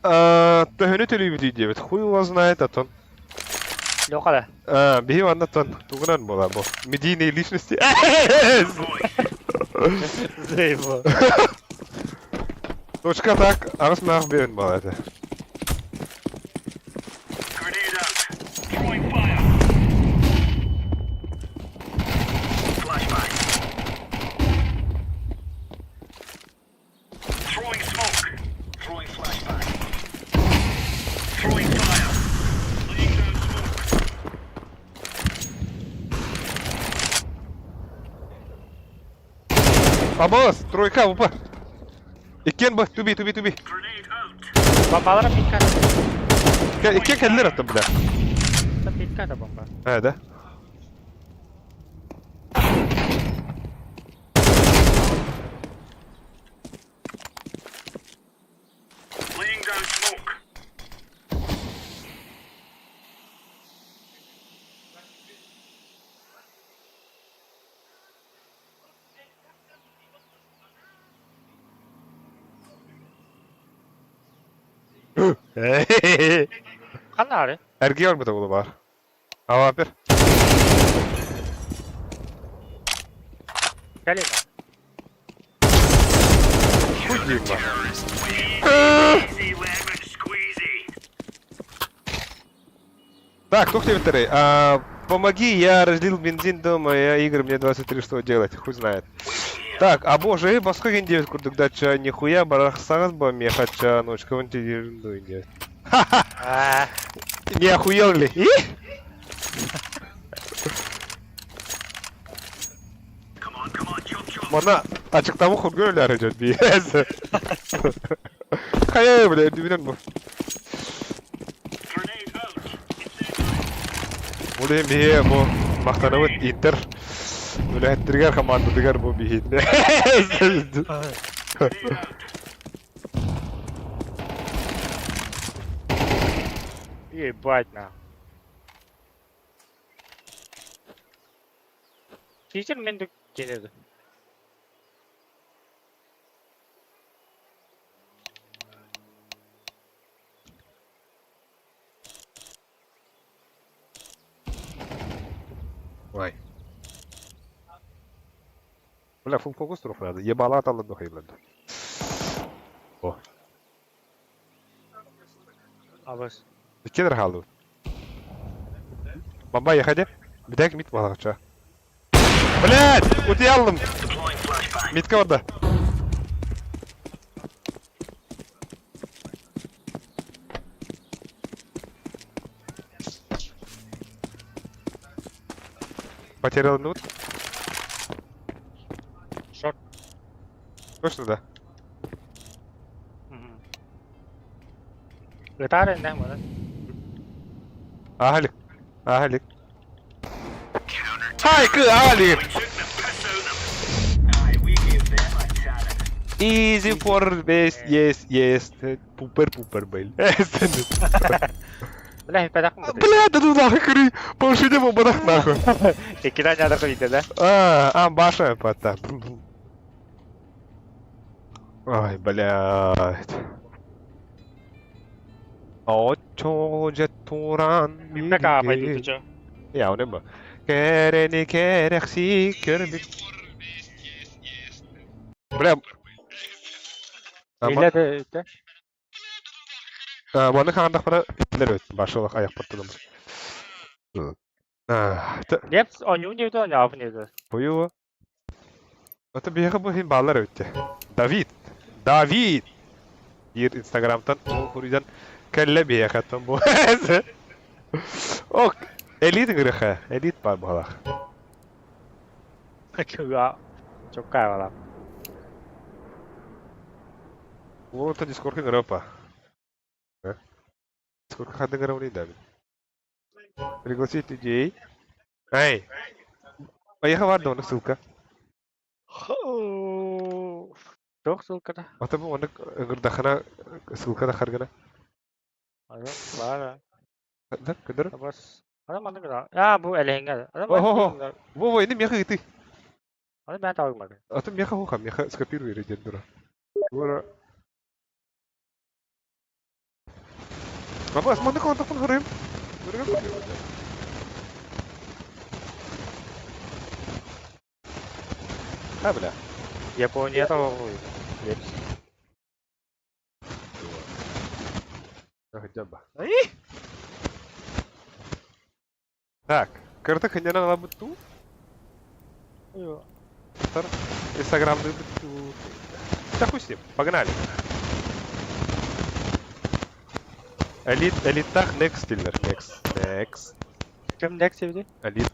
A: Төһөнү төлүүбүтүй диэбит. Хуй его знает, а то.
H: Лёха
A: А, биһи манна тон тугунан буола бу. Медийные личности.
H: Заебал.
A: Точка так, арыс маах биэн буола это.
I: Grenade out. Throwing fire. Flashbang. Throwing smoke. Throwing flashbang. Throwing fire. Laying down smoke.
A: Абас, тройка, опа. Иккен ба, туби, туби, туби.
I: Grenade out.
H: Бомбалара пикка.
A: Иккен кэллер аттым, бля.
H: Пикка да бомба.
A: А, да?
I: Laying down smoke.
H: Ханна ары.
A: Эргий бар була бар. Ава бер.
H: Кэлин.
A: Хуй дейм ба.
I: Easy lemon squeezy.
A: Так, кто тебе А, помоги, я разлил бензин дома, я Игорь, мне 23, что делать? Хуй знает. Так, а боже, басқа кенде курдук дача нихуя барахсаңыз ба мехача ночка вон тебе
H: А,
A: Не охуел ли? И?
I: Come on, come on, chop chop.
A: Мана ачыктамы хургөлөр идет би. Хайа, бля, дүйнен бу.
I: Grenade out. Incendiary.
A: Бу бие бу мактаныбыт Интер. Үлэһэттиргэр командатыгар бу биһитне.
I: Grenade out.
H: Ебать на. Тичер мен де келеді.
A: Ой. Бля, фул фокус турух надо. Ебала аталын дохайларды. О,
H: Абас.
A: кедр халу. Бомба ехади. Бидәк мит балагача. Блядь, утыялдым.
I: Deploying flashbang.
A: Митке барда. Потерял минут?
H: Шорт.
A: Точно, да.
H: Летары не мана.
A: Алик. Алик. Хайкы, Алик!
I: We took the piss out of them. Aye, we gave them a challenge.
A: Easy for best, yes, yes. Пупер, пупер, бейл.
H: Бля, педак мы.
A: Бля, да ну нахуй, кури. Повышение бомбадах нахуй.
H: Кида не надо видеть, да?
A: А, а, баша, пота. Ой, блядь. Очо туран
H: Бека пойду ты чё?
A: Я, он ба. Керени керехси кербик. Бля.
H: Или это?
A: Маны хандах бара илер өт. Башылык аяк баттыдым. А,
H: Лепс, он не удивит, он не удивит.
A: Бую. Это бияга бу хин баллар өттө. Давид. Давид. Дир Инстаграмтан ол хуридан кәллә бияхаттан бу. Ок, элит грыха, элит бар балах.
H: Кыга. Чоккай бала.
A: Ол та Дискордка грапа. Дискордка хады грауни да. Пригласить людей. Эй. Поехал варда, ссылка.
H: Туох ссылката?
A: Ата бу оннук ыҥырдаххына ссылка тахар гына.
H: Аны баара.
A: Да, көдөр.
H: Абас. Аны маннык гына. Аа бу элэһиҥҥэ. Аны
A: О, во, во, ини миэхэ ыытый.
H: Аны мэн таҕыммакын.
A: Ата миэхэ хуха, миэхэ скопируй диэн дура. Дура. Абас, маннык онтокпун хырыым. Көргөн көргөн. А, бля.
H: Япония тоҕуй. Лепс.
A: Так, кырата кынньанан ылабыт дуу? Инстаграмныыбыт дуу? Да хуй с ним, погнали. Элит, элиттах next дииллэр, next, next.
H: Ким next эбитий?
A: Элит.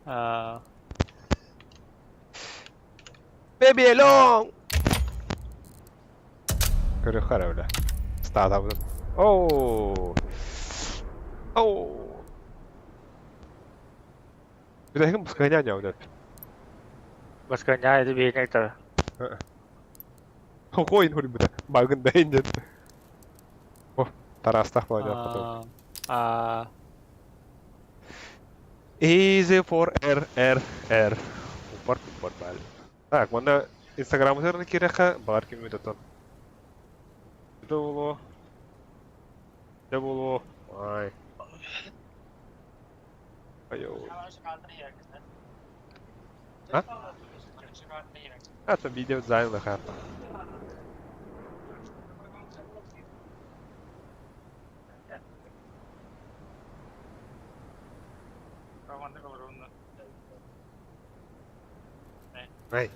H: Аа.
A: Baby alone! Көрүөххэ эрэ бля. Статабытын. Оу! Оу! Бүтэһигин баскыһыня ньау деп.
H: Баскыһыня эти биһиги ыйтара.
A: Хойын хурбута. Багын да инден. О, тараастах болоñоохпутун.
H: Аа.
A: Easy for R R R. Упар пупар бал. Так, манна Инстаграммытыгар киирэххэ, баҕар ким отон. Это буолуо. Это буолуо. Ай. Айо. А? А, там видео займ хаата. Ай.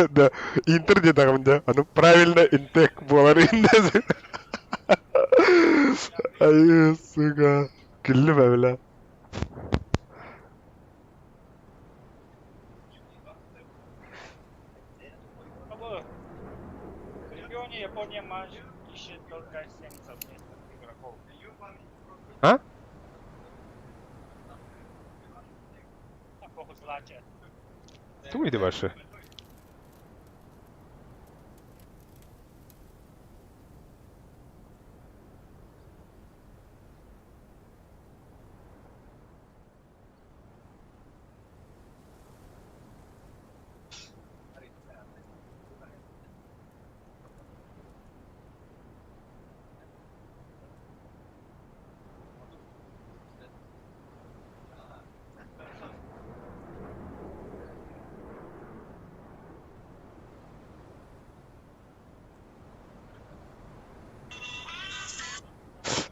A: Да, Интер диэтэҕим дьэ, ону правильно интек буолар инде. Ай, сука. Күллүм ээ, бля. А? Тугуй ваши?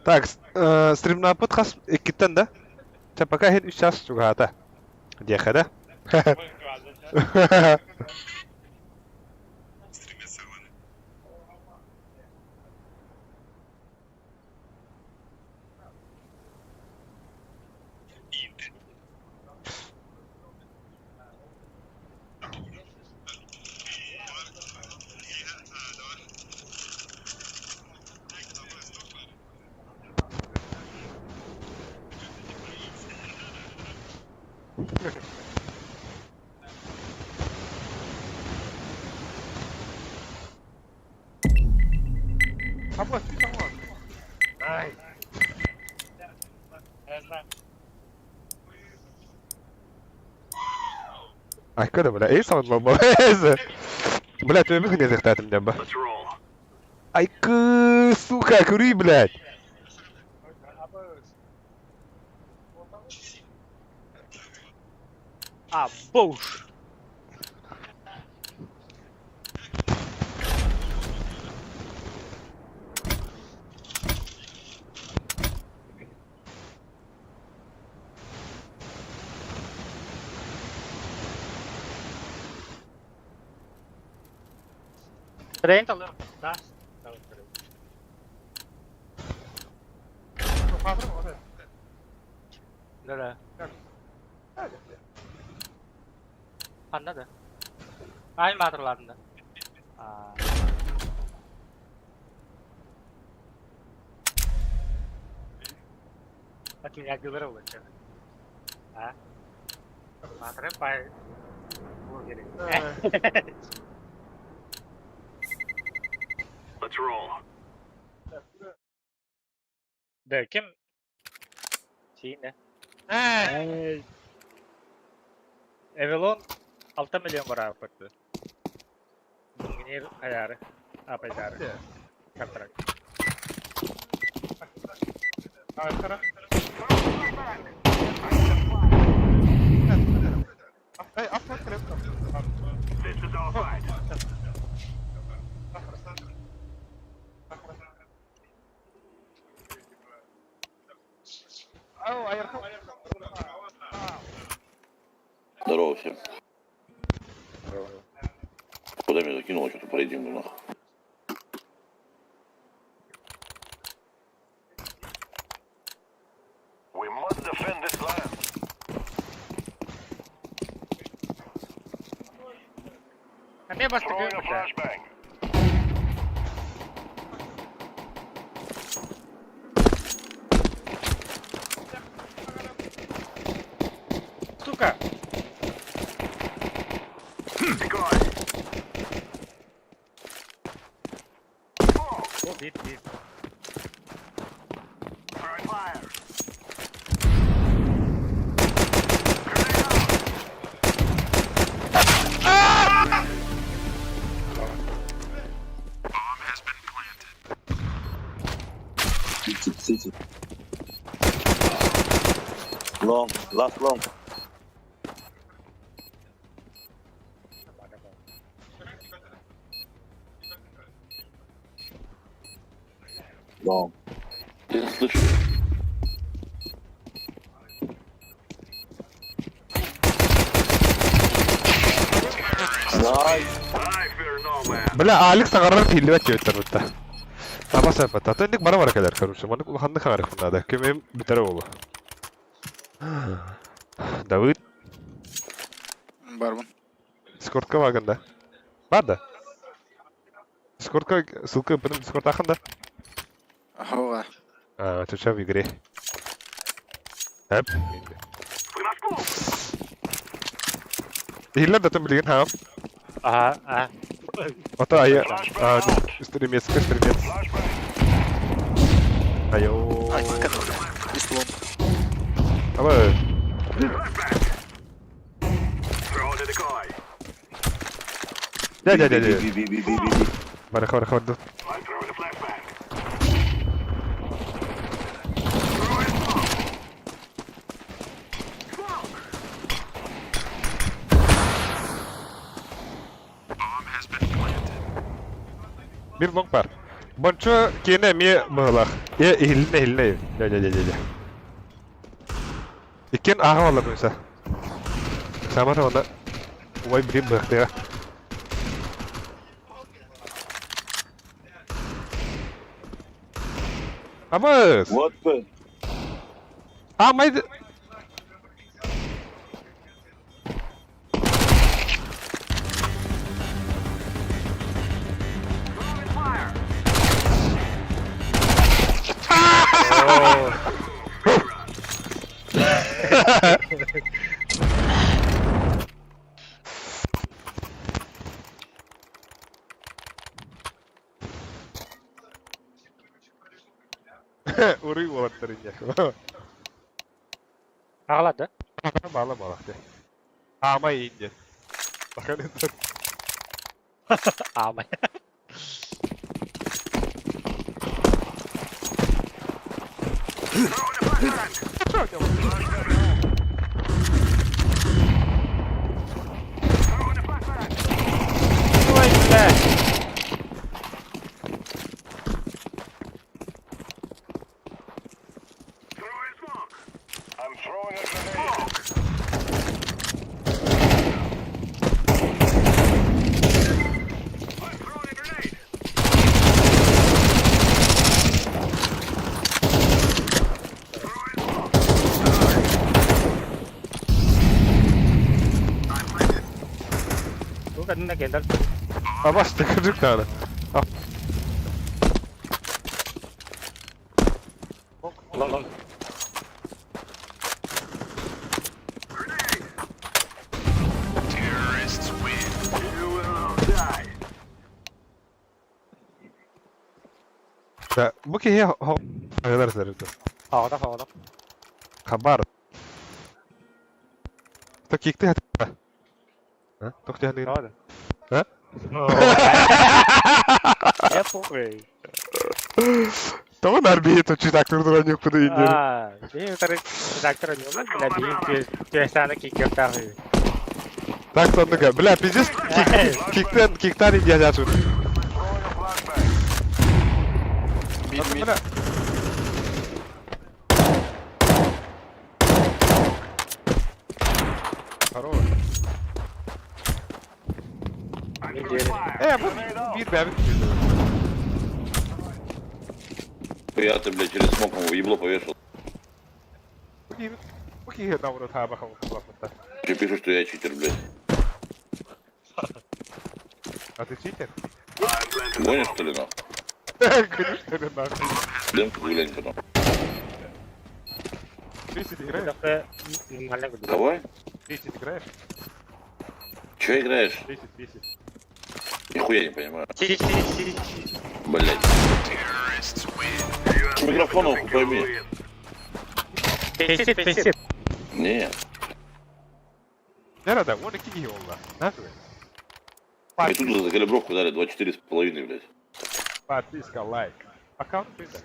A: Так, стримнааппыт хас иккиттэн да? Чэ, пока иһин үс час чугаһаата. Диэххэ да? Айка да, бля, эй саҥардылар Бля, түөмү күнү диэн ба. Айкы, сука, көрүй, блядь.
H: А, бош! Трейн талым. Да. Да, да. Ханна да. Ай маатырладым да. Атыылааччылар олоччу. А? Маатырын пай блогеры.
I: Let's roll.
H: Да, ким? Сиинэ. Эй. Эвелон 6 миллион барааппыт. Гуннир аяры. Апайдары. Контракт.
I: This is our fight.
K: Здорово всем. Куда меня закинуло, что-то по рейтингу нахуй.
I: We must defend this land.
H: Эмиэ бастакы
I: Throwing a
H: өлбүтэ.
I: flashbang.
H: Сука!
I: Decoy.
H: О, бит, бит.
I: Throwing fire. Grenade out. Bomb has been planted.
K: CT, CT. Long, last long. Long. Ты не слышу. Nice.
I: I fear no man.
A: Бля, Алекс саҥарар иһиллибэт диэбиттэр бытта. Таба сэппэт. Атын инник бара бара кэлэр, короче. Маннык улаханнык хаҥарыахпын наада. Көмөм бүтэрэ буолуо. Давыд,
L: Барбын.
A: Дискордка бааргын да? Баар да? Дискордка ссылка ыыппытым Дискордтааххын да?
L: Ага.
A: А, чуча в игре. Эп. Иһиллэр да билигин хаам.
H: Ага, а.
A: Ото айа, а, стримецкий стримец. Айо.
L: А, Из long.
A: Давай.
I: Throw the decoy.
A: Дя, дя, дя, дя.
K: B, B, B, B, B, B.
A: Бара, хабар, хабар.
I: I'm throwing a flashbang. Throwing smoke. Smoke. Bomb has been planted.
A: Биир long баар. Бончо киэнэ эмиэ быһыылаах. Е, иһилиннэ, иһилиннэ. Дя, дя, дя, дя, дя. Иккиэн ааҕа баллар миса. Самата онно убай биир быһахтыга. Абыс!
K: What the?
A: А, май...
I: Throwing fire.
H: О,
A: Уруй уолаттар инньэ.
H: Аҕалар да?
A: Баала баала. Аамай инньэ. Бакан
H: Аамай.
I: Throwing a flashbang. Flashbang. Throwing a flashbang.
H: Ой, блядь.
I: Throwing smoke. I'm throwing a grenade. Smoke. I'm throwing a grenade. Throwing smoke. I'm planted.
H: Туга на кендал.
A: Абас тыкырдык даҕаны.
H: Long, long.
A: Да, бу киһи хаһыылар сырыты.
H: Хаҕына хаҕына.
A: Хабар. То кикты хатта. А? Тох тяны. А?
H: Я похуй.
A: Того нарби то читактор дуранюк куда индир.
H: А, бии утары редактор ойнуулар, бля, биир түөсааны киккиэхтээх үһү.
A: Так соннуга. Бля, пиздец, киктен, киктан индия жачын.
L: Mid mid.
A: Бля. Хорош.
H: Мин диэри.
A: Э, бу биир бэбит.
K: Я ты, блядь, через смок ему ебло повешал.
A: Бу киһи науры таба хавы.
K: Еще пишут, что я читер, блядь.
A: А ты читер?
K: Гонишь, что ли, нахуй?
A: Конечно, ли, нахуй.
K: Демку глянь потом.
A: 30 играешь?
H: Нормально курдук.
K: Давай.
A: 30 играешь?
K: Че играешь?
A: 30, 30.
K: Нихуя не понимаю.
H: Сиди, сиди, сиди.
K: Блядь. С микрофоном хуй пойми.
H: Песит, песит.
K: Не.
A: Nerede? 12 киһи olла. Нахуй.
K: И тут же за калибровку дали 24,5, блядь.
A: Подписка, лайк. Аккаунт пизда.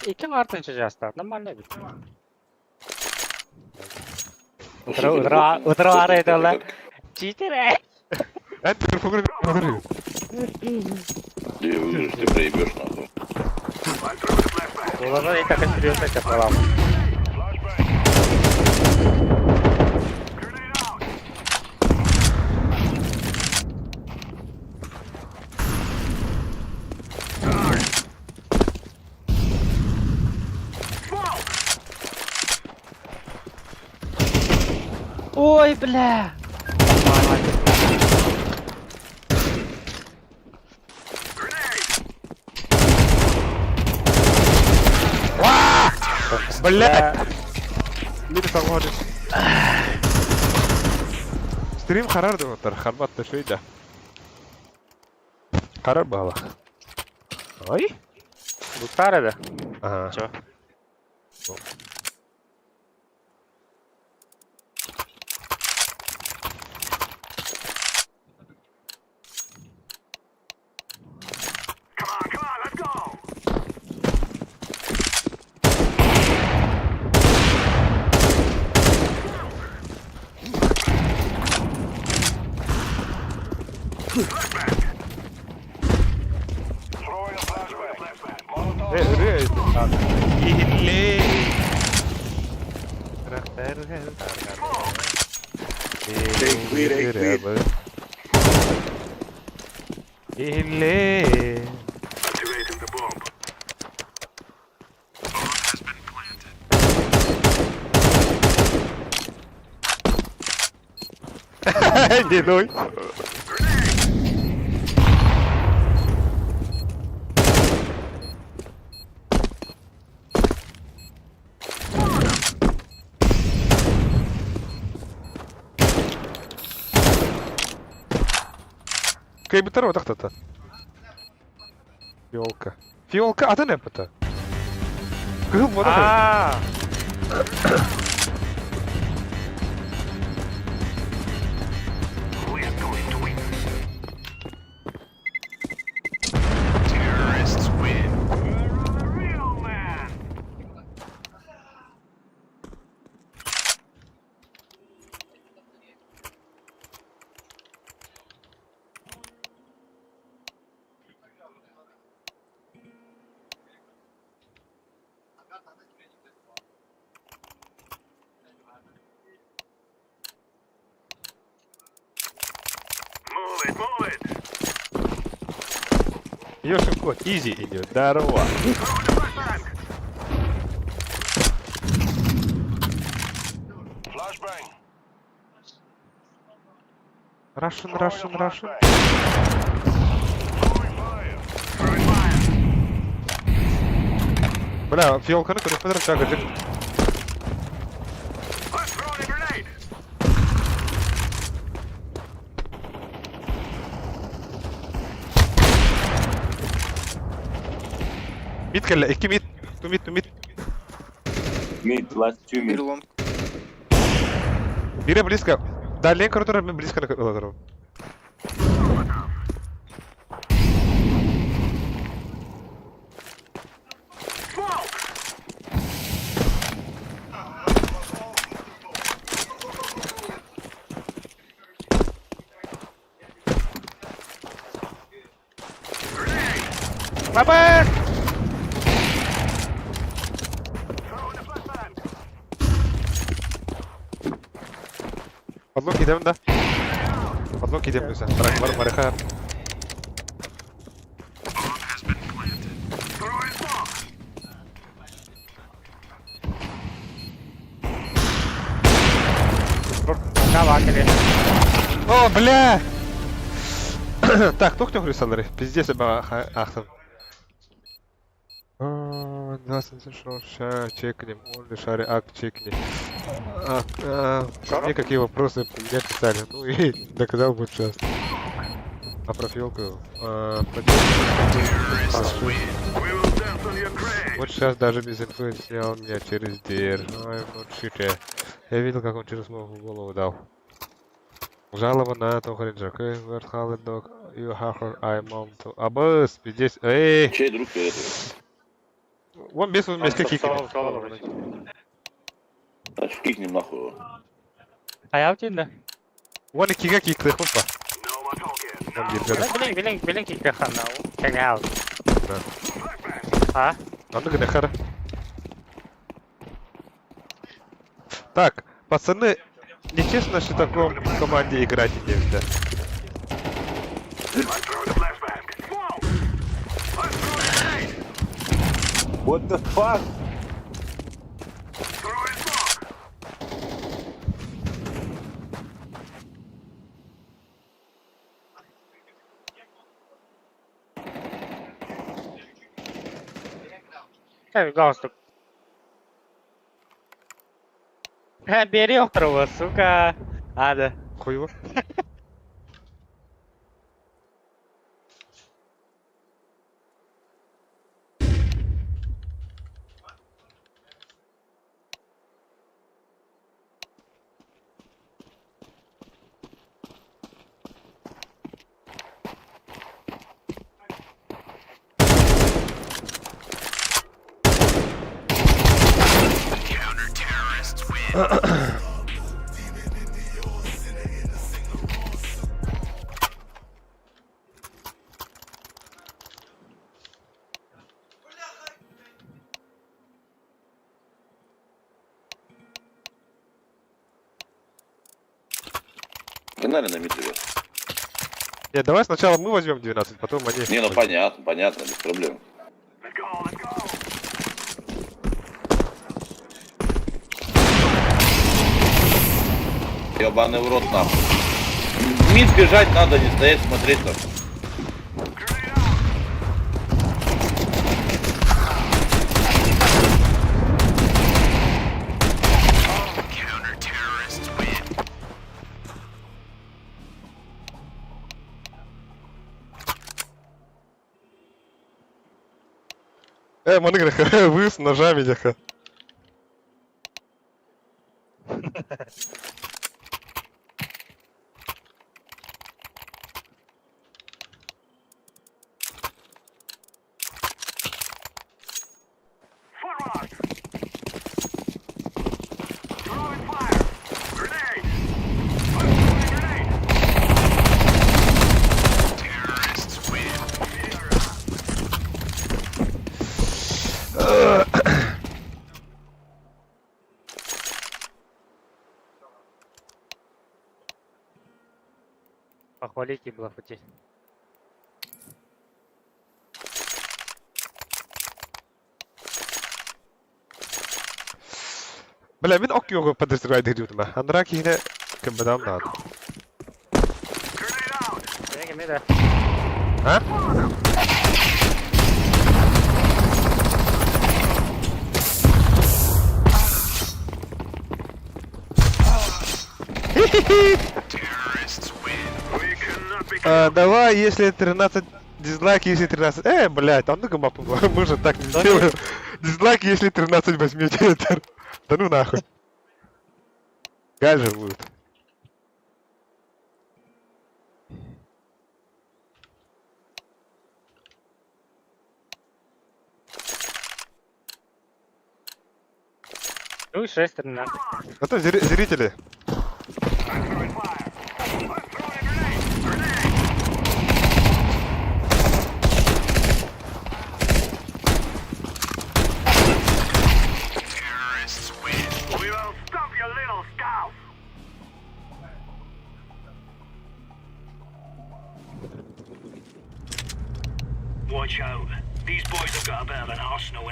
H: Икки артынчы жастар. Нормально бит. Утро, утро, утро айталар. Читер, э.
A: Это микрофон говорю.
K: Ты выиграешь, ты проебешь, нахуй.
H: Олардан и так серьезно чапалам.
J: Ой, бля!
A: Блядь! Мир салгорит. Стрим харар деп отыр. Харбат шөйді. Харар бала. Ой.
H: Бутар это.
A: Ага.
H: Чё?
I: Hey, clear, hey, clear.
A: Ile. Не ной. Кайбытар вот так-то. Фиолка. Фиолка, а ты не пыта. Кыл вот
H: А,
A: Ёшин кот, изи идет. Здорово. Russian, Russian, Russian. Бля, фиолканы көріп бітіріп жағы Мид кэллэ, икки мид. Two mid, two mid.
D: Mid, last two mid.
L: Бир long.
A: Биирэ близко. Дальний коридор мен близко олорорум. Бабах! Подлог идем, да? Подлог идем, Люся. Барыха. О, бля! Так, туох төхрү Пиздец, ахтым. Чекнем, он шари ак чекни. А, а, мне какие вопросы меня писали. Ну и доказал будет сейчас. А про филку? А, вот сейчас даже без инфы снял меня через дверь. Ой, ну shit. Я видел, как он через мою голову дал. Жалоба на Тохаринджа. You have Абыс, пиздец. Эй!
K: Чей друг фиолетовый?
A: Вон без вместе кикнем.
K: Значит, кикнем нахуй его.
H: Хайа да.
A: Вон и кига кикты, хопа.
H: Билин, билин, билин кикка ханна. Кэҥээл. А?
A: Аны гынахара. Так, пацаны, нечестно, что в таком команде играть нельзя.
D: What the fuck?
H: Как галстук. Бери острова, сука. Ада.
A: Хуево.
K: Погнали на мид, ребят.
A: Нет, давай сначала мы возьмем 12, потом они.
K: Не, ну понятно, понятно, без проблем. Ёбаный в рот нахуй. В Мид бежать надо, не стоять, смотреть там.
A: Маны вы с ножами, дяха.
H: Похвалите было пути.
A: Бля, мин ок йогу подозревает гриб Андра кихне кембедам надо. А? А, давай, если 13 Дизлайк, если 13... блядь, а ну-ка мапу, мы же так не сделаем. Дизлайк, если 13 возьмете. Да ну нахуй. Галь же будет.
H: Ну, 6-13.
A: А то зрители.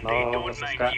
H: О, сука.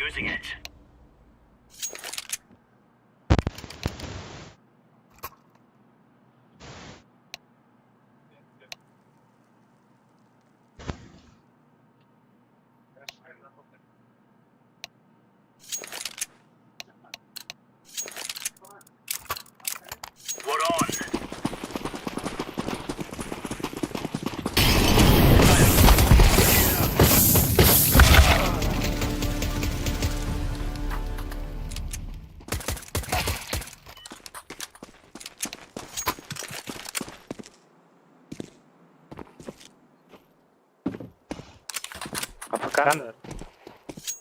F: АФК?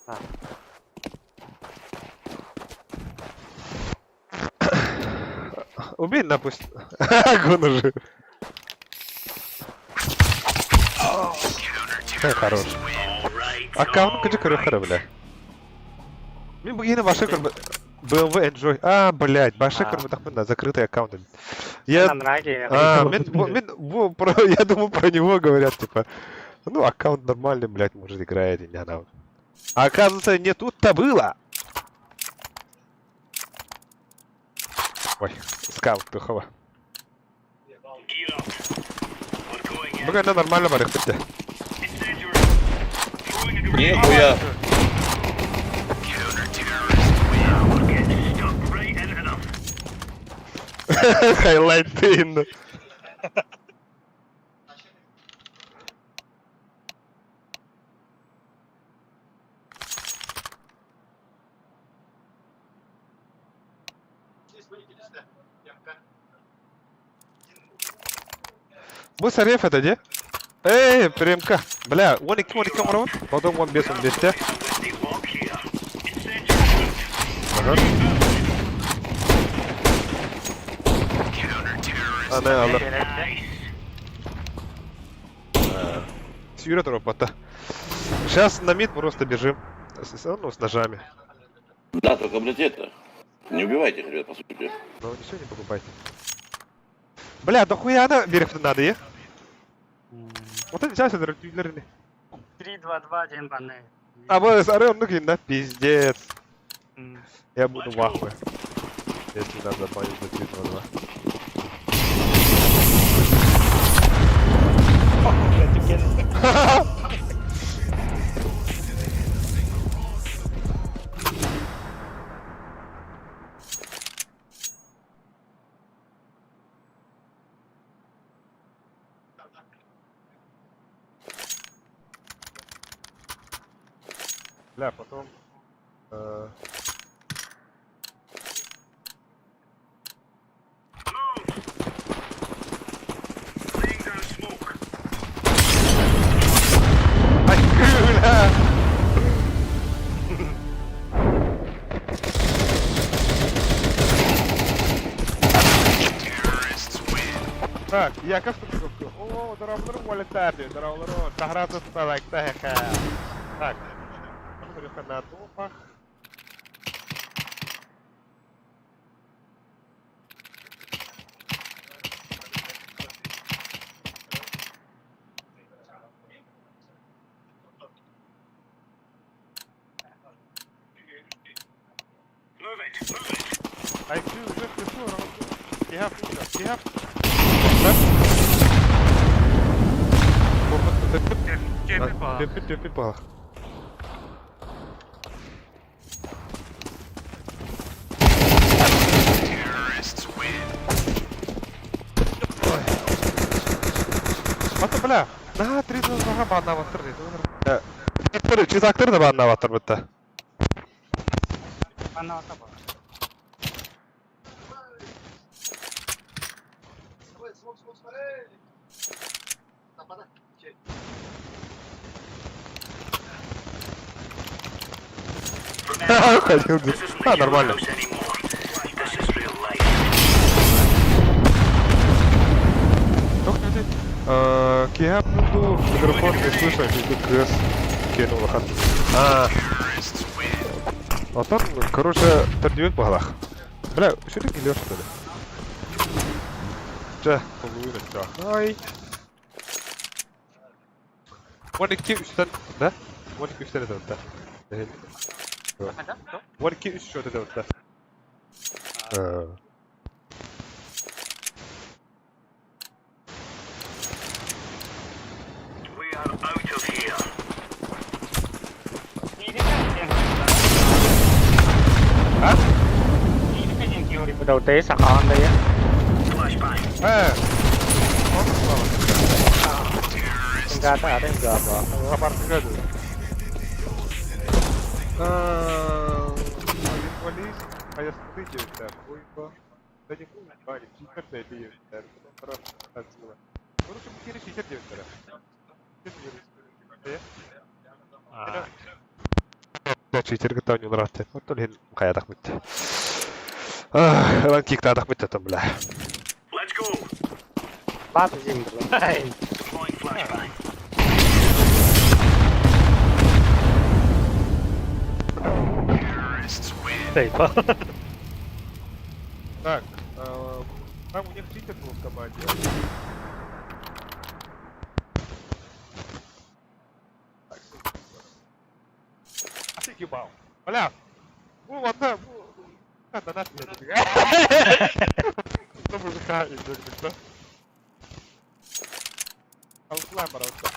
H: Там-
A: Убей, напусть. Гон уже. Хорош. Аккаунт где корохара, бля. Мен бу yine başka көрбө BMW Enjoy. А, блядь, башка
H: А.
A: көрбө тахмын закрытый аккаунт. Я
H: Нам нравится.
A: А, мен, мен, про, я думал, про него говорят, типа, ну, аккаунт нормальный, блядь, может, играет, и не она. А оказывается, не тут-то было. Ой, скаут, духова. Бүгін нормально бар, бітті.
K: Нихуя.
A: Хайлайтын. Бу Сареф это де? Эй, премка. Бля, 12 12 оҥоробут. Потом 15 15-те. Ага. Аны алыр. Сюрет робота. Сейчас на мид просто бежим. Ну, с ножами.
K: Да, только, блядь, это. Не убивайте их, ребят, по сути.
A: Но ничего не покупайте. Бля, да хуя она берег надо, е? Вот это сейчас это
J: 3, 2, 2, 1, баны.
A: А вот сары, ну да, пиздец. Я буду в ахуе. Если надо забанить за 3, 2, 2. Бля, потом... Ай, бля! Так, я как тут О, дорогой, улетали, дорогой, саграда сталак, Так, на топах. IQ уже пришел, Тихо, тихо. Төпі палах. Ой. Ата, бля. Наһаа 3-2-га бааннаабаттар дии. Читактар да бааннаабаттар бытта. Ходил. А, нормально. Киһи буду микрофон не слышно, если кыыс киэн улахан. А, Отон, короче, төрдүбүт баһалах. Бля, сүрүн килер что ли? Чэ, толуйун өттө. Ай. 12 үстэн, да? 12 үстэн это да. 12 үс что это да. А?
H: Đầu tế sạc on đây á.
A: Э.
H: Ra ta ở đây giờ bỏ. Bát gì vậy?
A: Так, там у них читер был в команде. Офигебал. Бля! Ну ладно, ну, донат мне. Ну мужика и да? Алслам, пожалуйста.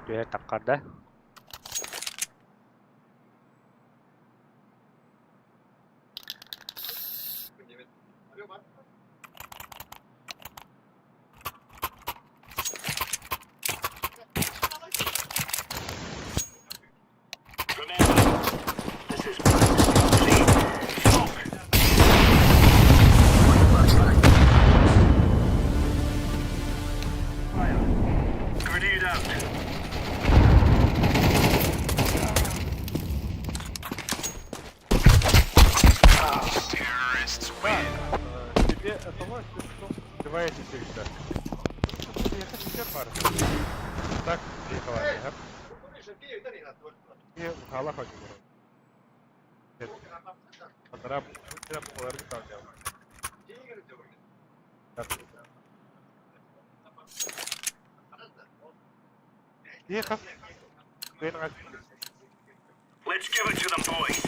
H: Түһэ таққар да.
A: Тебе этого сбиваете всегда. Так,
I: Let's give it to them, boys.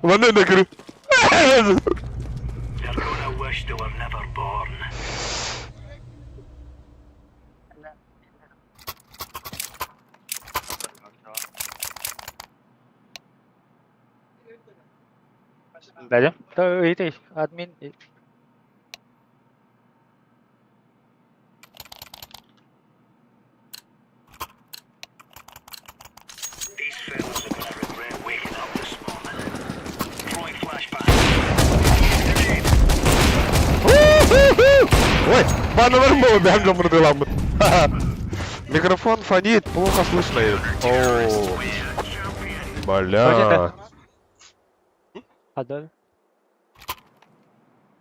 A: Манна накры.
I: They're gonna wish they were never born.
H: Дадим? То это админ.
I: These fellas are gonna regret waking up this morning. Throwing flashbang.
A: Ой, баннер был, бям Микрофон фонит, плохо слышно. О, бля.
H: Хадыр.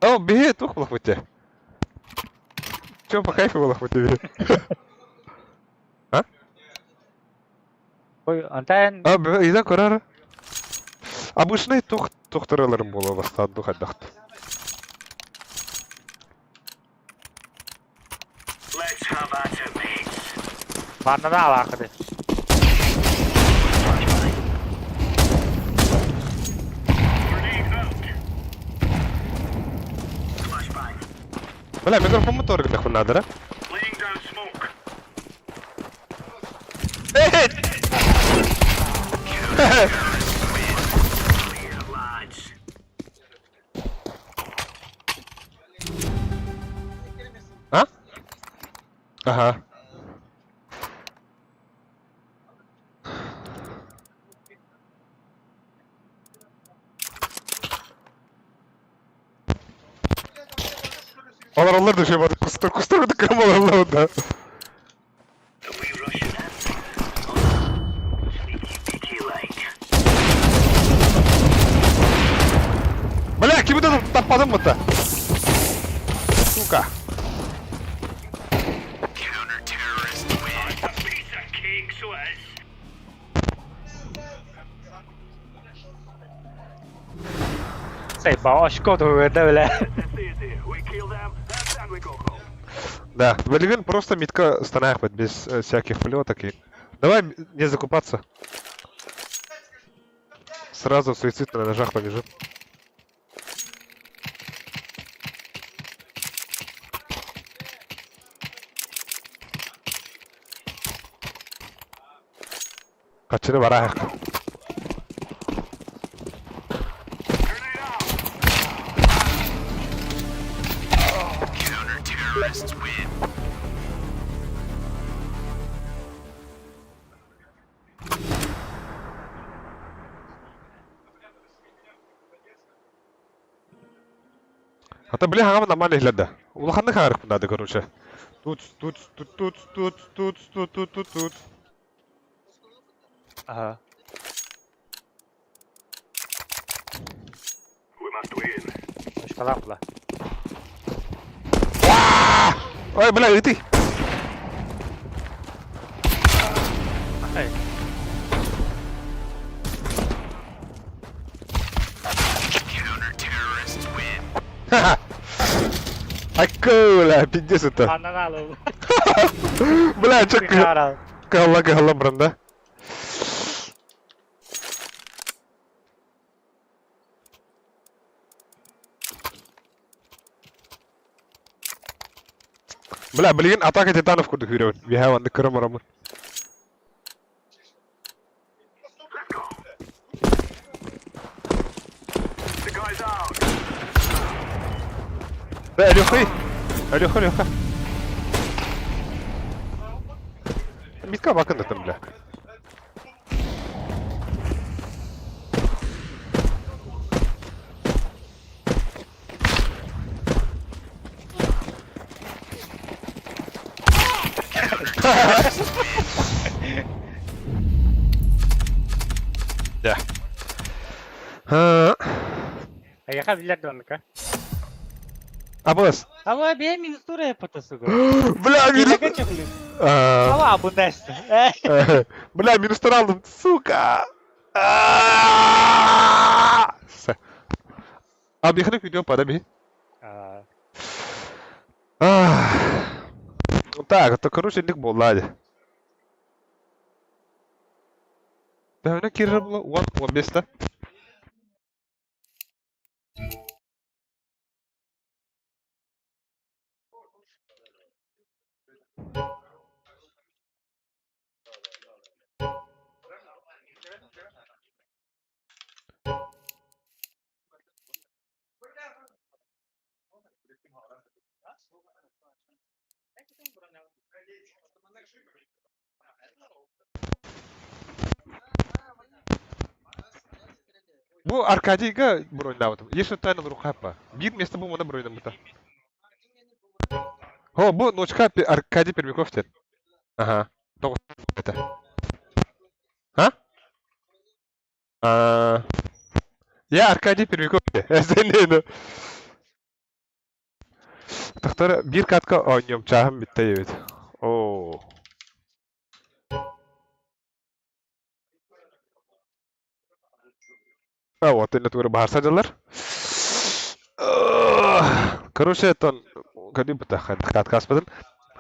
A: О, биһи туох буолахпыт дии? Чё по кайфу буолахпыт дии? А?
H: Ой, антан...
A: А, ыйда көрөр. Обычный тух тухтараларым буола бастаан ду хайдахт.
H: Манна алаахыды.
A: Бля, микрофон мотор гдах надо, А? Ага. Олороллор да үчүгэй кустар кустар кым олороллор да. Бля, кими да таппадым будто. Сука.
H: Сайба очко туһугар бля.
A: Да, Валевин просто митка станахват без всяких плеток и... Давай не закупаться. Сразу в суицид на ножах побежим. Качыны бараах. Ата били хаҥам нормально иһиллэр да. Улаханнык хаҥарыкпын наада короче. Тут, тут, тут, тут, тут, тут, тут, тут, тут, тут.
H: Ага. Шкалам була.
A: Ой, бля, и ты!
H: Эй.
A: Ха-ха! Акула, пиздец это.
H: Ананалы.
A: Бля, чё калла калла бранда. Бля, билигин атака титанов курдук күүрэбин. Биһээ маннык көрөн бараммын. Бля, Алёха, Алёха, Алёха. Митка бакын там, бля. Да.
H: Эйиэхэ биллэр да оннука.
A: Абыс.
H: Ава бэйэ минус тура эппэтэ суга.
A: Бля, минус...
H: Ава абынайсы.
A: Бля, минус алдым, сука! Объехали видео подоби. Так, это короче ник буолла дии. Төһөнө киирэр була уон уон биэстэ. Бу Аркадийга броньнаабытым. Если тайна рухапа. Биир место бу мана броньнаммыта. О, бу ночка Аркадий Пермяков диэн. Ага. Это. А? А. Я Аркадий Пермяков. Эсэннэну. Тохтор биир катка оонньуом чааһым бүттэ эбит. Оо. А вот энэ тугу баһарса дьаллар. Короче, это кадим бутах каткаспадым.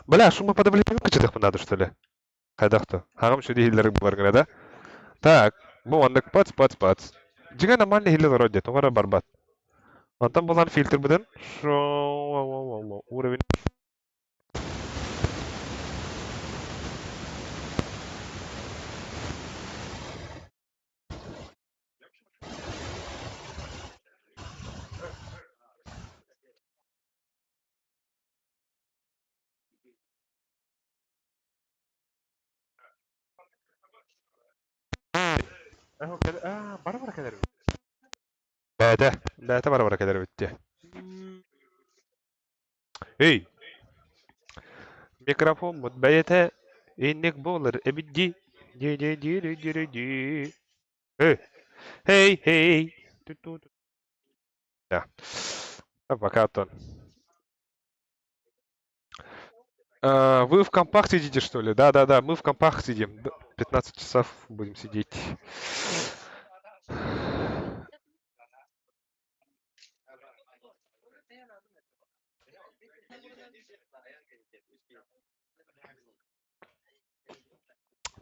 A: Бля, шума подавление кычытых надо, что ли? Хайдах то? Хаҕым сүдү иһиллэр булар да? Так, бу оннук пац пац пац. Дьиҥэ нормально иһиллэр олорор дии, тоҕо эрэ барбат. Онтон булан фильтрбытын уровень Бара-бара кэлэр. Бэйэтэ, бэйэтэ бара-бара кэлэр эбит дии. Эй! Микрофоммут бэйэтэ инник буолар эбит дии. Ди-ди-ди-ди-ди-ди. Эй! Эй, эй! Ту-ту-ту. Да. А пока то. А, вы в компах сидите, что ли? Да-да-да, мы в компах сидим. 15 часов будем сидеть.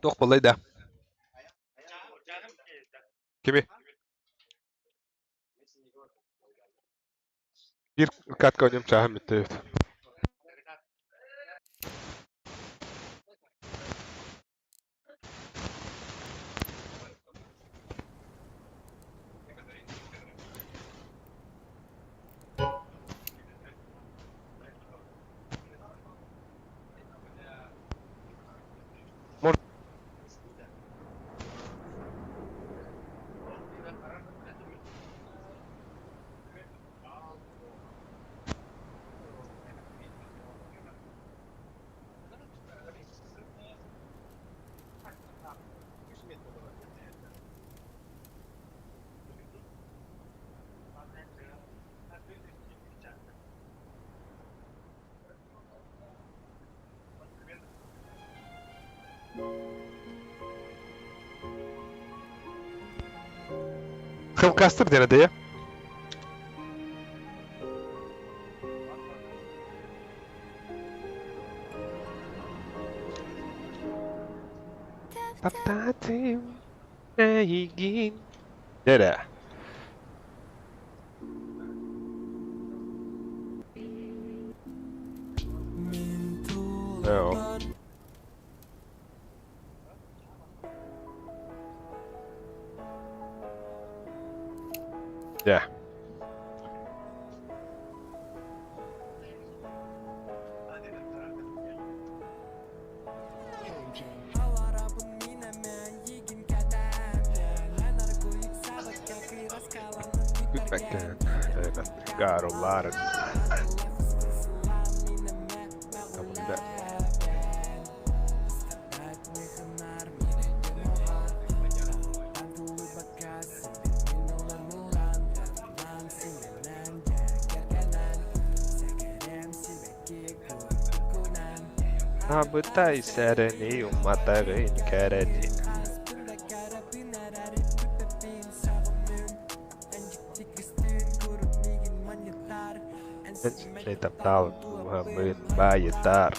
A: Туох буоллай да? Кими? Биир катка оонньуом чааһым бүттэ эбит. Может, Хелкастер диэн этэ. Таптаатым эйигин. Дэрэ. Joo. Yeah. Got a lot of Абытай сэрени уматагын кэрэни. Таптал туһамын байытар.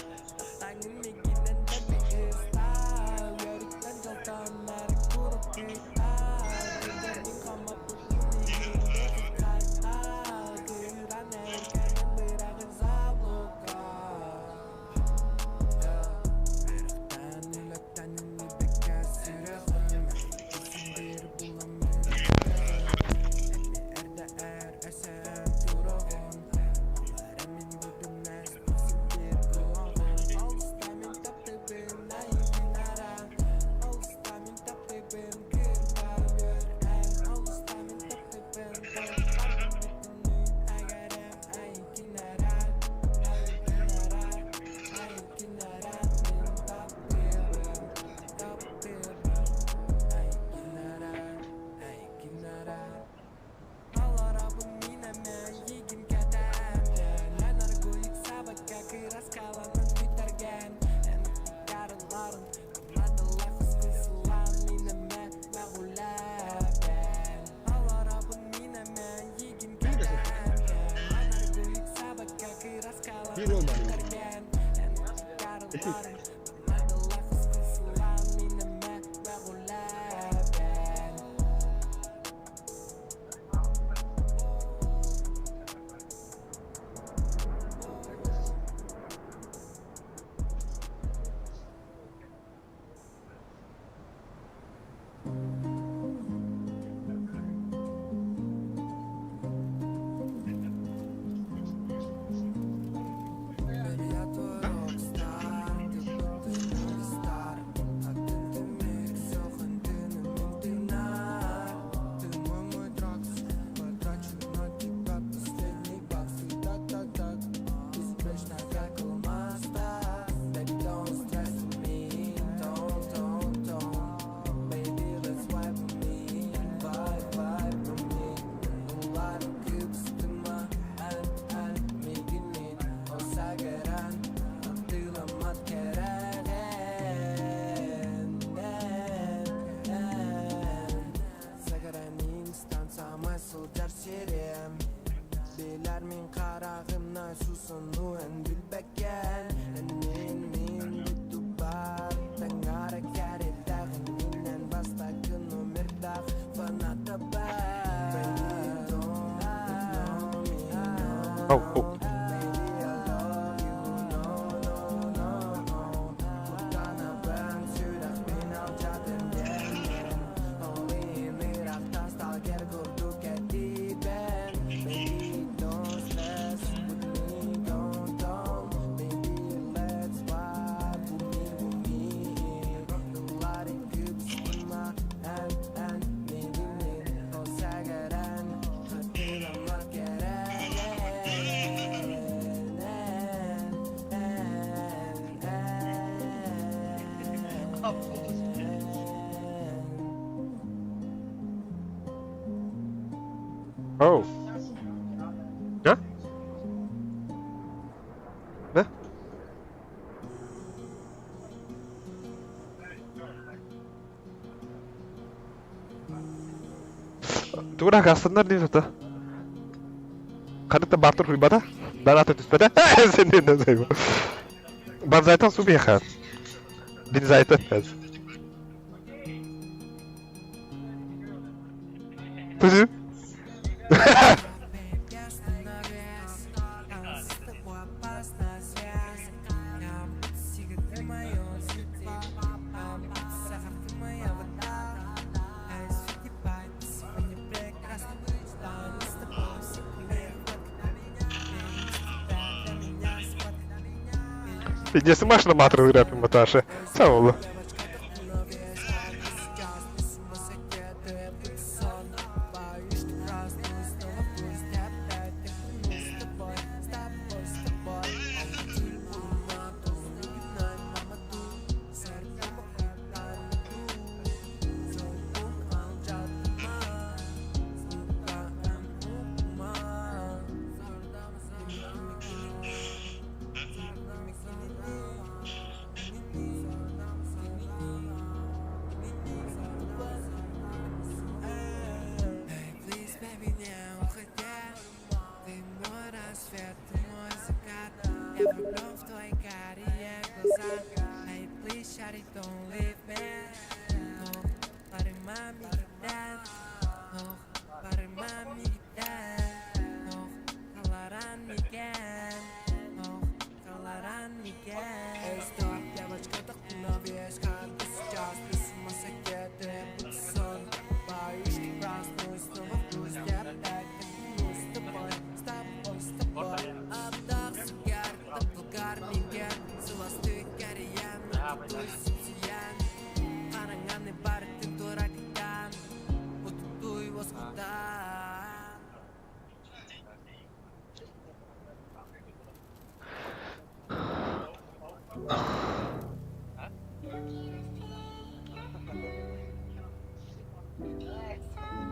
A: Ау, ау. Oh. Да? Да? Тугу хастаннар дии сата. Ханнык да баартыр хуйбата, дарата түспэтэ. Сен ден Банзайтан субиха. Бензайтан. Подожди. Пиздец, машина матры рэпим, Наташа. Сау.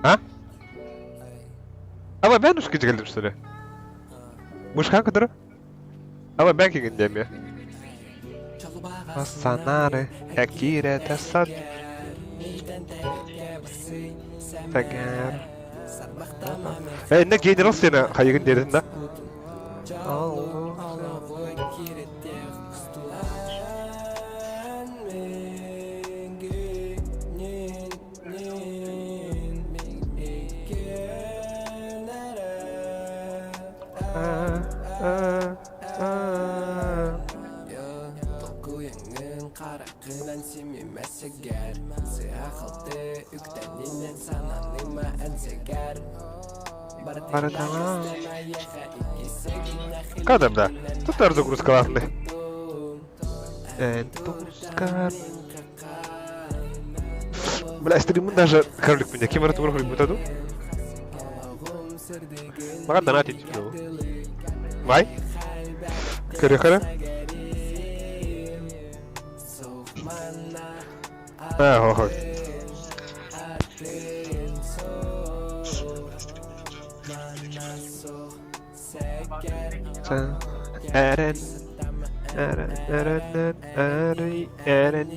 A: А? Ама ben uskıcı geldim sana. Мышка которая? Ама ben кигин деме. Асанары, Якире, Тасат. Тагар. Эй, не генерал сені хайыгын дедin да?
C: Хараххынан симимэ сэгэр Сыһа-халты үктэнинэн сананыма эн сэгэр
A: Когда да? Тут тоже загрузка классная. Бля, стримы даже кролик меня. Кем это кролик будет Мага донатить Вай? Көрө-көрө. А, охо. Эрен, эрен, эрен, эрен, эрен,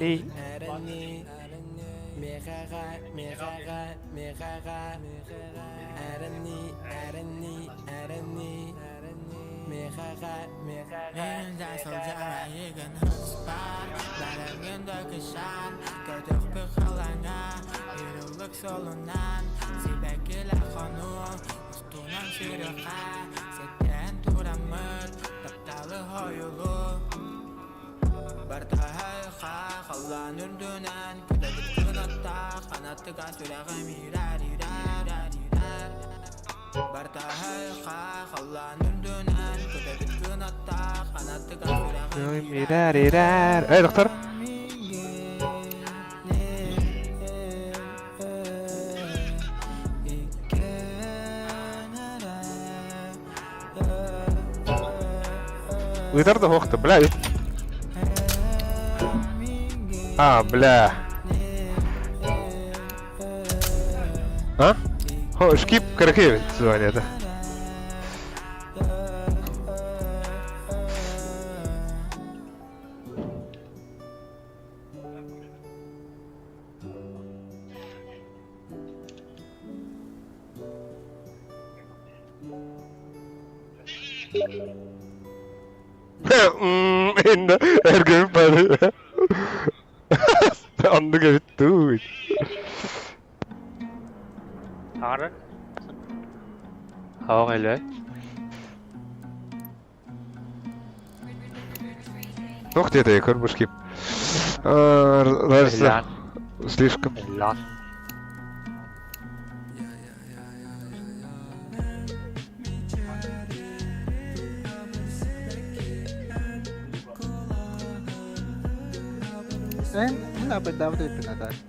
A: Эй, доктор. Ыытар да суохта, бля. А, бля. А? О, шкип Каракевич звание, да. Инна эргин бары. Оннук эбит дуу.
H: Ары. Хауа эле.
A: Туох диэтэй көрбүшкип. Лариса слишком.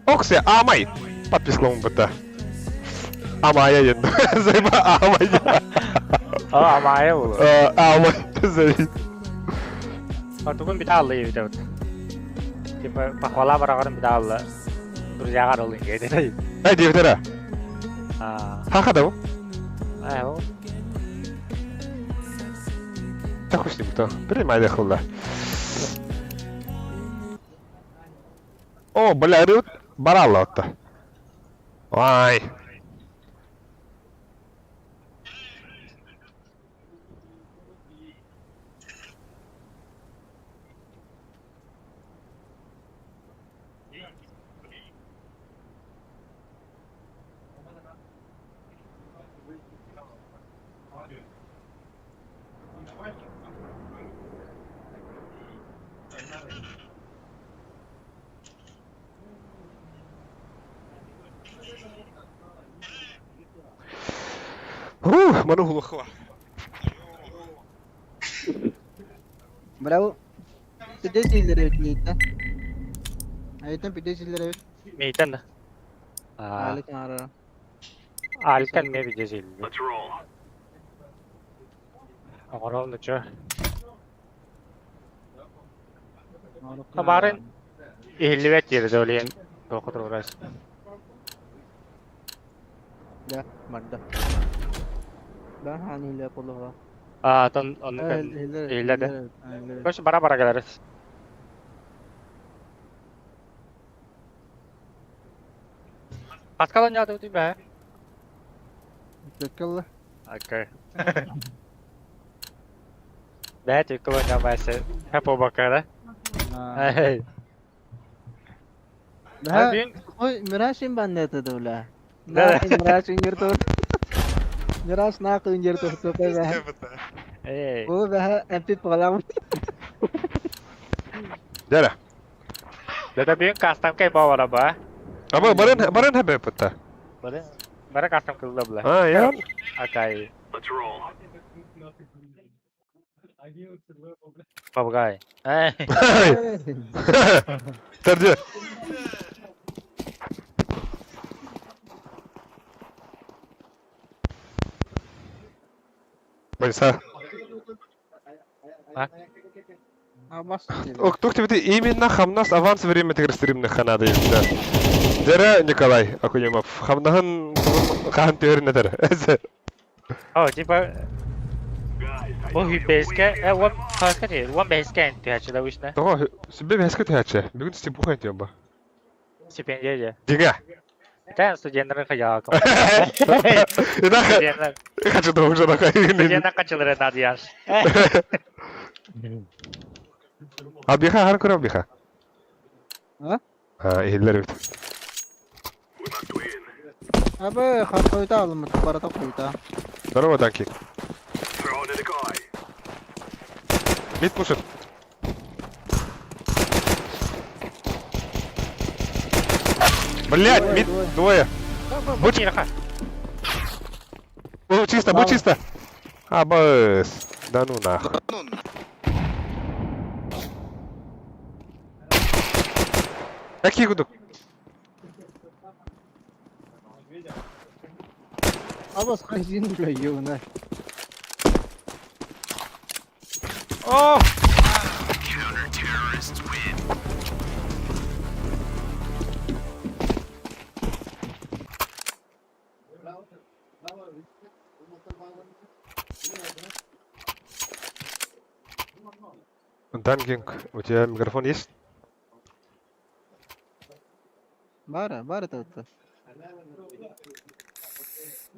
A: Оксе, Амай! Подписклом быта. Амая енді. Зайба Амая.
H: А, Амая ол.
A: Амай. Зайба.
H: Тугун бит аллы бит. Типа похвала бараҕарын бит аллы. Друзьяҕар ол ингейден.
A: Ай, диэбитера.
H: А.
A: Хаха да бу?
H: Ай, ол.
A: Так хуй с ним, то. Принимай дехулла. О, бля, рют баралла отта. Ай. Ух, ману глухова.
M: Браво. Пидесиллер эбит миитэн. Айтан пидесиллер эбит.
H: Миитэн да. А.
M: Алик ара.
H: Аликтан ме пидесиллер. Оҕоро нуча. Хабарын иһиллибэт диэри долиен тоқотурурас.
M: Да, барда. Да, хаан иһиллэр буолуоҕа.
H: А, тон онну иһиллэр да. Короче, бара-бара кэлэрис. Паскал ньааты үтүй бэ.
M: Төккөллө.
H: Окей. Бээ түккөлө ньамайсы. Хэпо бакара. Эй.
M: Да, ой, Мирашин баннета дула. На, Мирашин жертву. Мираш нахуй жертву сука.
H: Эй.
M: О, бэ, эмпи полам.
A: Дяля.
H: Да бүгүн кастамка баара ба.
A: Аба барын барын хабе пытта.
H: Бары бары кастам кылда була.
A: А, я.
H: Акай. Попугай. Эй.
A: Терде. Бориса. Тух тебе именно хамнас аванс время тегер стримных ханады да. Дера Николай Акунимов. Хамнаһын хаһан түһэрин этэр.
H: О, типа Бу хүбэскэ, э, уон хаска дии, уон бэскэ эн түһээччи да
A: Тоҕо сүбэ бэскэ түһээччи. Бүгүн стипуха этиэм ба.
H: Стипендия дии.
A: Дига.
H: Это студенттары хаяакым.
A: Инаха. Хочу да уже нахай.
H: Студенттар качылары надияш.
A: Абиха хар көрө абиха.
M: А?
A: А, иһиллэр эбит.
M: Абы хар койта алымыт барата койта.
A: Здорово, Данки. Мид пушит. Блять, мид двое. Будь Будь чисто, будь чисто. Абыс. Да ну нахуй. Какие гудок?
M: Абас хайзин бля ёна.
A: О! Дангинг, у тебя микрофон есть?
M: Бара, бара тут.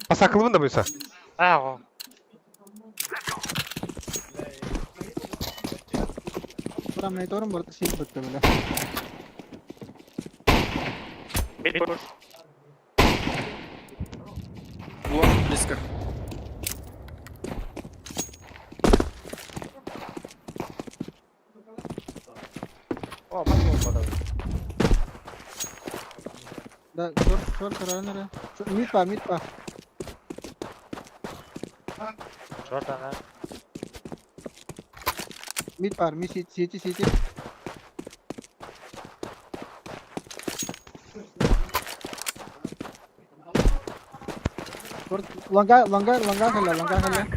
A: Пасакылыбын да буйса.
H: А,
M: Прям торм барта сил бытты бля.
L: Лонг близко.
H: О, пошел
M: Да, чор, чор, чор, Мид па, мид па.
H: Чорт она.
M: Мид пар, мид сити, сити. Лонга, лонга, лонга хала, лонга хала.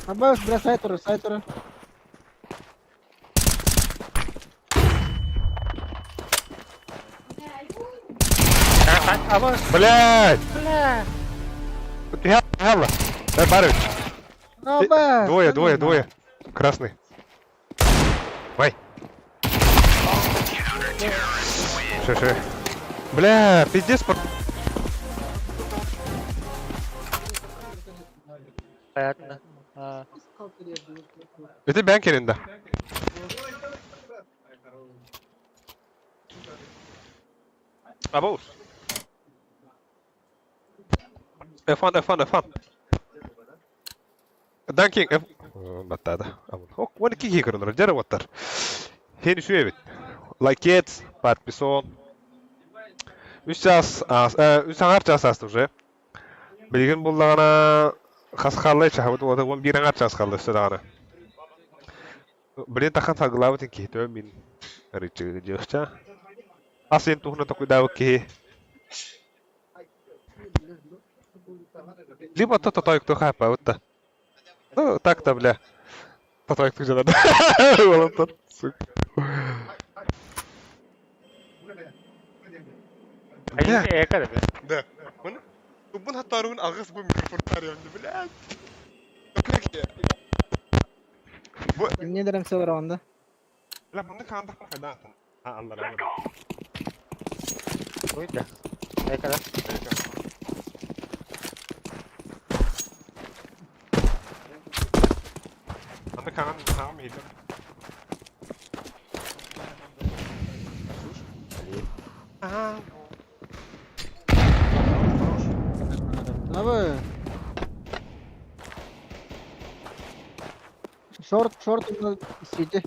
M: Абас, бля, сайтер, сайтер.
A: Блядь!
H: Бля!
A: Я, Дай Барыч.
M: Абас!
A: Двое, двое, двое. Красный. Вай. Ше, ше. Бля, пиздец.
H: Понятно.
A: Это бянкерин, да. Абоус. F1, F1, F1. Данкинг, F... Баттада. Уон кихи көрөнөр, жары оттар. Хени сүйебит. Лайкет, подписон. Үс час, үс аңар час асты уже. Билген буллагана хас халлай чахабыт, ода он бир аңар час халлай өстө. Блин, тахан сагылабыт ки, төө мин ричи жыгча. Асен тухна токуйдабы ки. Либо то то кто хапа, вот та. Ну, так-то, бля. Татойк ты надо. Волонтер, сука.
H: Бля.
A: Да. Тубун хаттаруун алгыс бу микрофон тарыямды, блядь.
M: Эмне дерем сылар онда?
A: Бля, мында каандах хайда. А, алла.
H: Уйда. Экада.
A: Анда каан хаам хилер.
M: Абы. Шорт, шорт сити.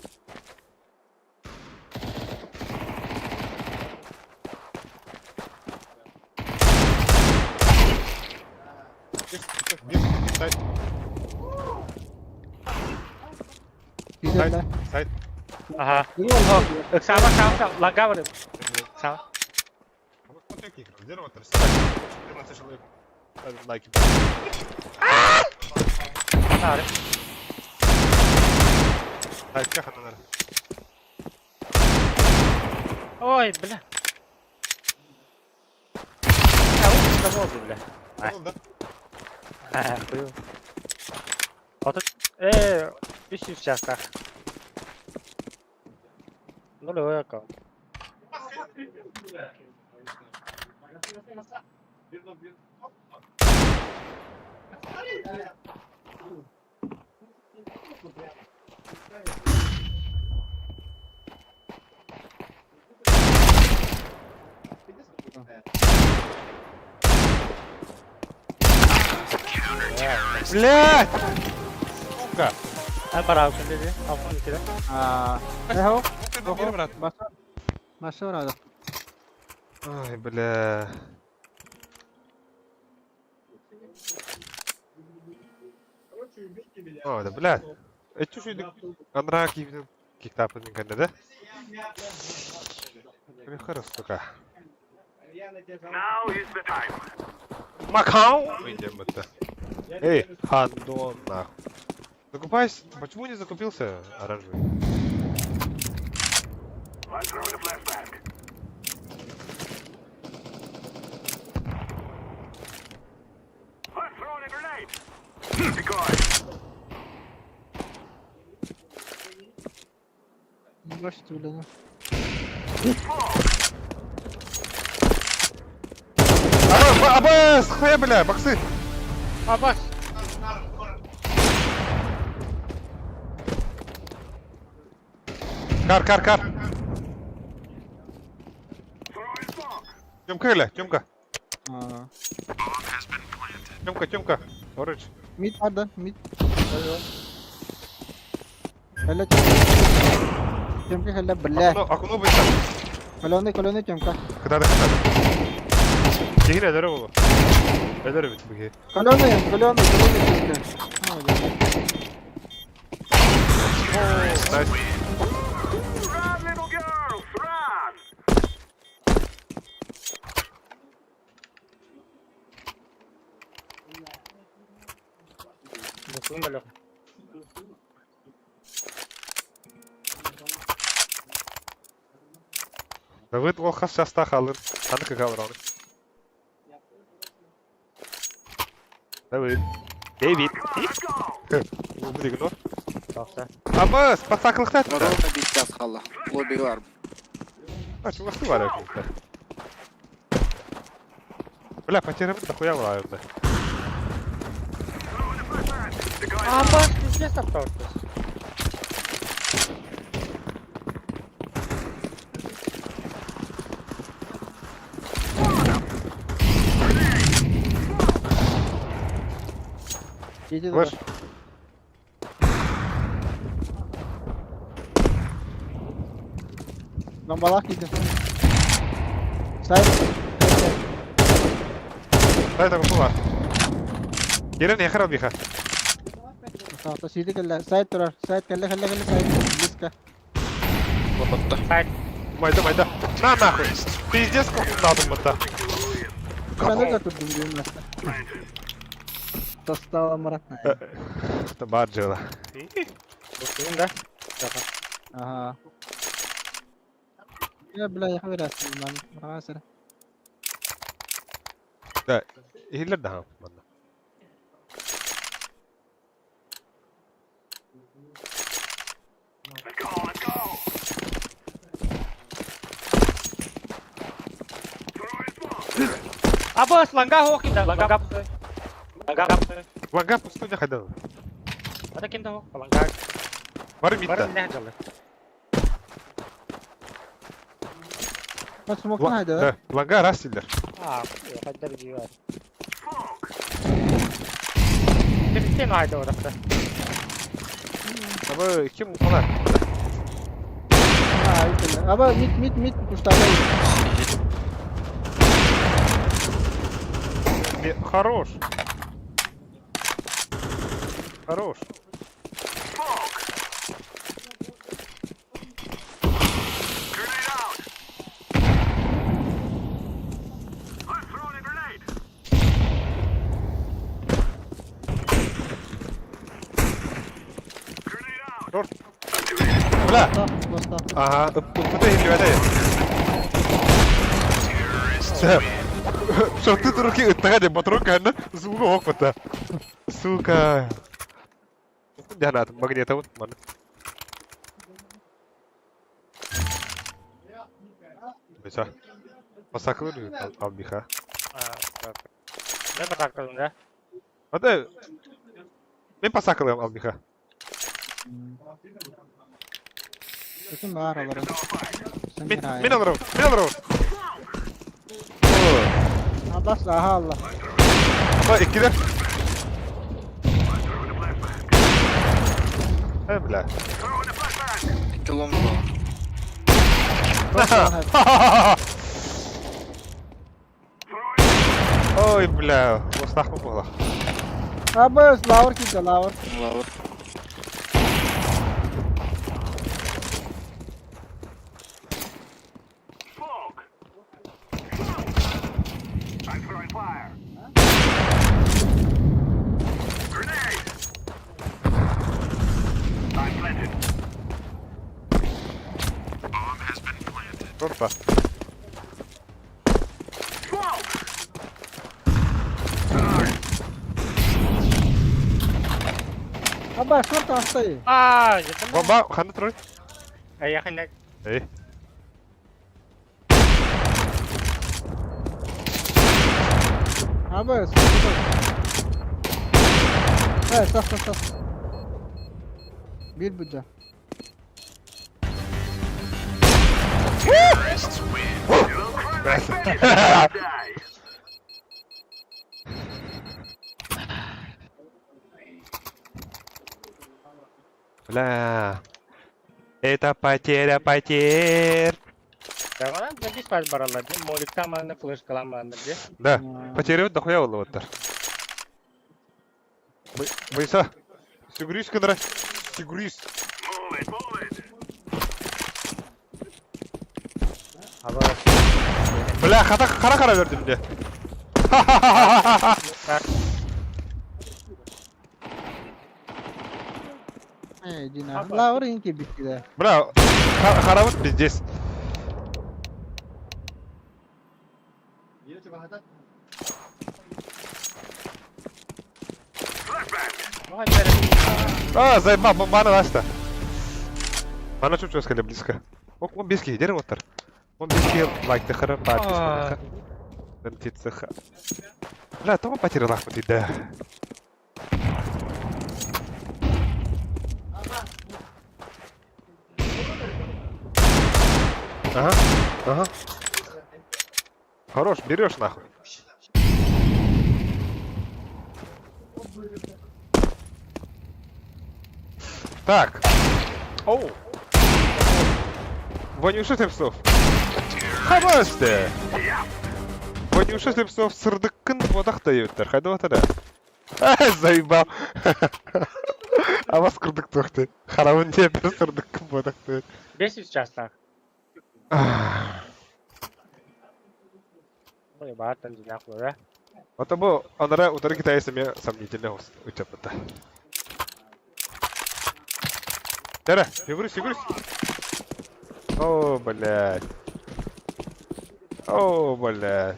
A: Сайт. Сайт. Сайт.
H: Ага. Ыксаама, ыксаама, ланга бар. Ыксаама.
A: Лайки. Сайтка хананар.
H: Ой, бля. А, вот бля. А, хуй. Отут, 300 частах. Ну, легко.
A: Блять! Сука!
H: А, барау, dedi. Altın ülkede.
M: А, эхо.
A: брат.
M: Баса рада.
A: Ай, бля. О, да, блядь. Это что, Андра киевден киктапын кэннэ да? Михара, сука. Макао! Идем это. Эй, хандон нахуй. Закупайся. Почему не закупился оранжевый?
M: Бросьте, бля, ну.
A: Абас, хуя, бля, боксы!
H: Абас!
A: Кар, кар, кар! Тёмка или? Тёмка. Тёмка, Тёмка. Оранж.
M: Мид бар да, мид. Хәллә Тёмка хәллә, бля.
A: Окно, окно быстро.
M: Колонны, колонны, Тёмка.
A: Куда да, куда Кигин эдере болу. Эдере бит буги.
M: Колонны, колонны, колонны, Тёмка.
A: Найс. Давыд ол хас шаста халыр. Аны кыгалыр оны. Давыд. Дэвид. Бу игнор. Абас, подсаклыкта.
L: Ровно бит час хала. Лобби бар.
A: А, чулахты бар якында. Бля, потерям дохуя была да.
H: Абас, пиздец аптаутыз.
A: Флэш.
M: Бомбалах иди. Сайт.
A: Сайт была. Кирен яхара биха.
M: Саата сиди кэллэ. Сайт турар. Сайт кэллэ кэллэ кэллэ сайт. Близко.
H: Сайт.
A: Майда, майда. На нахуй. Пиздец, как надо мата.
M: Канада тут думаю. Достала мрак.
A: Это барджила.
H: Да?
M: Ага. Я, бля, я хавирас, ман. Махасыр.
A: Да, Хиллер да, манна.
H: Абас, ланга хокинда, ланга. Ланга.
A: Ланга пустой не ходил.
H: Ата ким того? Ланга.
A: Бар мидда.
H: Бар не жалы.
M: Смок найда,
A: да? Ланга раз силдер.
H: А, хаддар дивар. Тепте найда оракта.
A: Аба ким укала?
M: Аба мид мид мид пуштабай.
A: Хорош. Хорош. Бля! Ага, куда иһиллибэтэ? Шорты руки ыттаҕа диэн патрон кэннэ звуга оһох Сука. Дьанаатым магнитабын маны. Беса. Басакылыр албиха.
H: Не басакылым да?
A: Ата мен басакылым албиха.
M: Бүтүн баар олорон.
A: Мен мен алырым, мен алырым.
M: Абас аха алла.
A: Аба иккилер. Э, бля.
L: Килом
A: Ой, бля, устахмы буола.
M: Абас лаур киирдэ лаур.
L: Лаур.
A: Турба.
M: Аба шорт астай.
H: Аа,
A: Бомба ханна турар?
H: Эйэхинэ.
A: Эй.
M: Аба Э, сах сах сах. Биир бүддэ.
A: Бля. Это потеря потерь.
H: Давай, биз бас бараллар дии. Моликтан манна флешкалаан бараннар дии.
A: Да. Потеря дохуя буолла Бойса. Сүгүрүүс гынара. Сүгүрүүс. Бля, хата хара хара бердим де.
M: Э, Дина. Лаур инки биттилер.
A: Бля, харабыт пиздец. А, заебал, мана ласта. Мана чуть-чуть сказали близко. Он близкий, дерево оттар. Он близкий, лайк тахара, подписка. Бля, тоҕо потерялахпыт да. Ага, ага. Хорош, берешь нахуй. Так. Оу. Ванюша Слепцов. Хабасте. Ванюша Слепцов сырдыккын бодах дайыттар. Хайда ватара. Заебал. А вас курдук тохты. Харавын деп сырдыккын бодах дайыт.
H: 500 частаах. Ой, баартан дьиҥнээх буолара.
A: Ото бу анара утары китайцы мне сомнительно учапыта. Тара, фигурись, фигурись. О, блядь. О, блядь.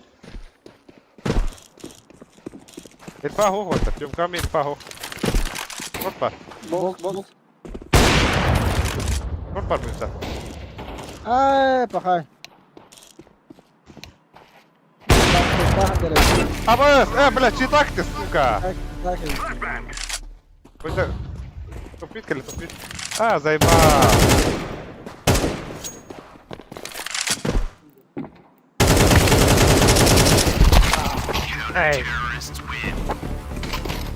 A: Инфа хо хо, Тёмками инфа хо. Опа.
L: Бокс, бокс.
A: Опа, буйса.
M: Ай, пахай.
A: Абас, блядь, читак ты, сука. Буйса. Тупит или тупит? А, заебал.
H: Эй.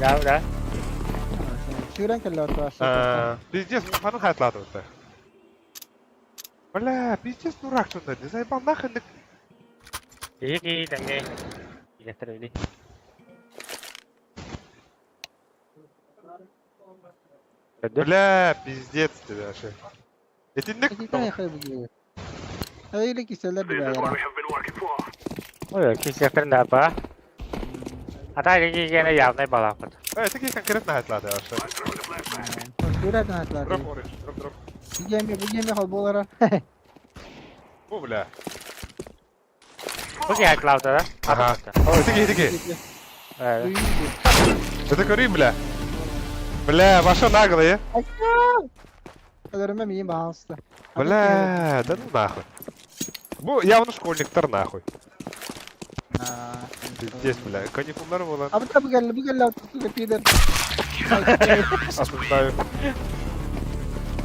H: Да, да.
M: Сүүрэн кэллэ ортоҕо.
A: Пиздец, муфаны хайтлаатыбыттар. Бля, пиздец дурак сонно, не заебал нахрен.
H: Иги тэҥҥэ. Илэхтэр эбили.
A: Бля, пиздец тебе вообще. Итинник.
M: Öyle kiseler de баара.
H: Ой, кисиэхтэрин да ба. Ата иги гене явнай балааппыт.
A: Это киһи конкретно хайтлааты вообще.
M: Сүүрэн хайтлааты.
A: Дроп orange, дроп, дроп.
M: Бу геме хол буолара.
A: Бу, бля.
H: Бу киһи хайтлаабыта да?
A: Ага. Ой, это киһи, Это көрүй, бля. Бля, ваша наглые.
M: Өлөрүмэ миин баҕаста.
A: Бля, да ну нахуй. Бу явно школьниктар нахуй. Пиздец, бля, каникуллар буолан.
M: А бу кэллэ, бу кэллэ, сука, пидор.
A: Осуждаю.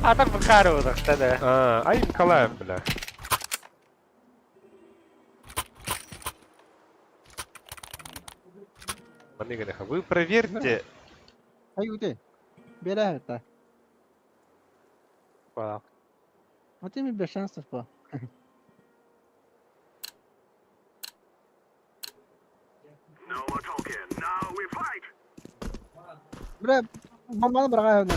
H: Ата букары удахта да.
A: А, ай, Николаев, бля. Вы проверьте.
M: Ай, ути. Бера это. Вот ими без шансов по. Бля, бомбаны быраҕа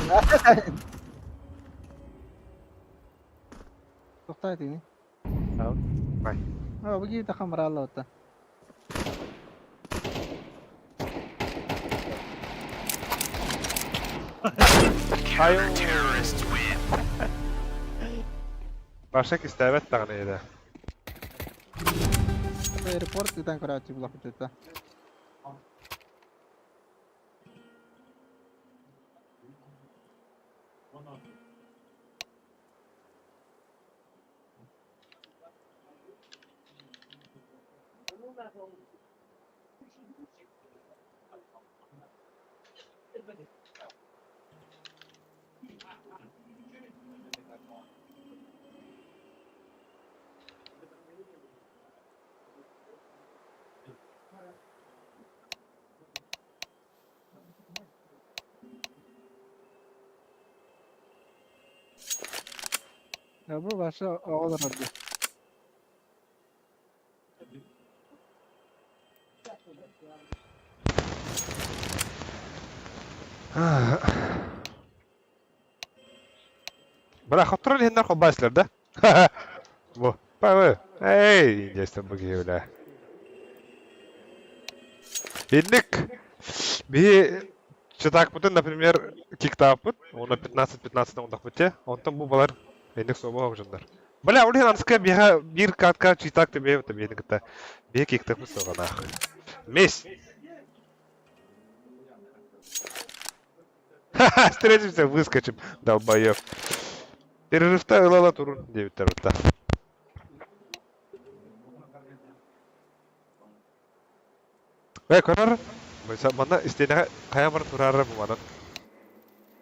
M: Тоқтай этини.
A: Бай.
M: А, бу киһи хамралла.
A: Ай. Башак истээбэт даҕаны этэ.
M: Аэропорт ытан көрөөччү булахпыт. Ya bu başa oğlan oldu.
A: Бля, хотторон иһиннэр холбааслар да? Бу. Па, эй, индейстер бу киһи, бля. Инник. Биһи чытаакпытын, например, киктааппыт, уонна 15-15 ондахпыт Онтон бу балар инник суоба дьоннор. Бля, ол иһин анска биһа биир катка читак тебе тебе кытта. Биһи киктаппыт суоҕа нахуй. Месть. Ха-ха, встретимся, выскочим, долбоёб. Перерывта ылала турун диэбиттэр утта. Э, көрөр. Манна истиэнэҕэ хайа бар турара бу манан.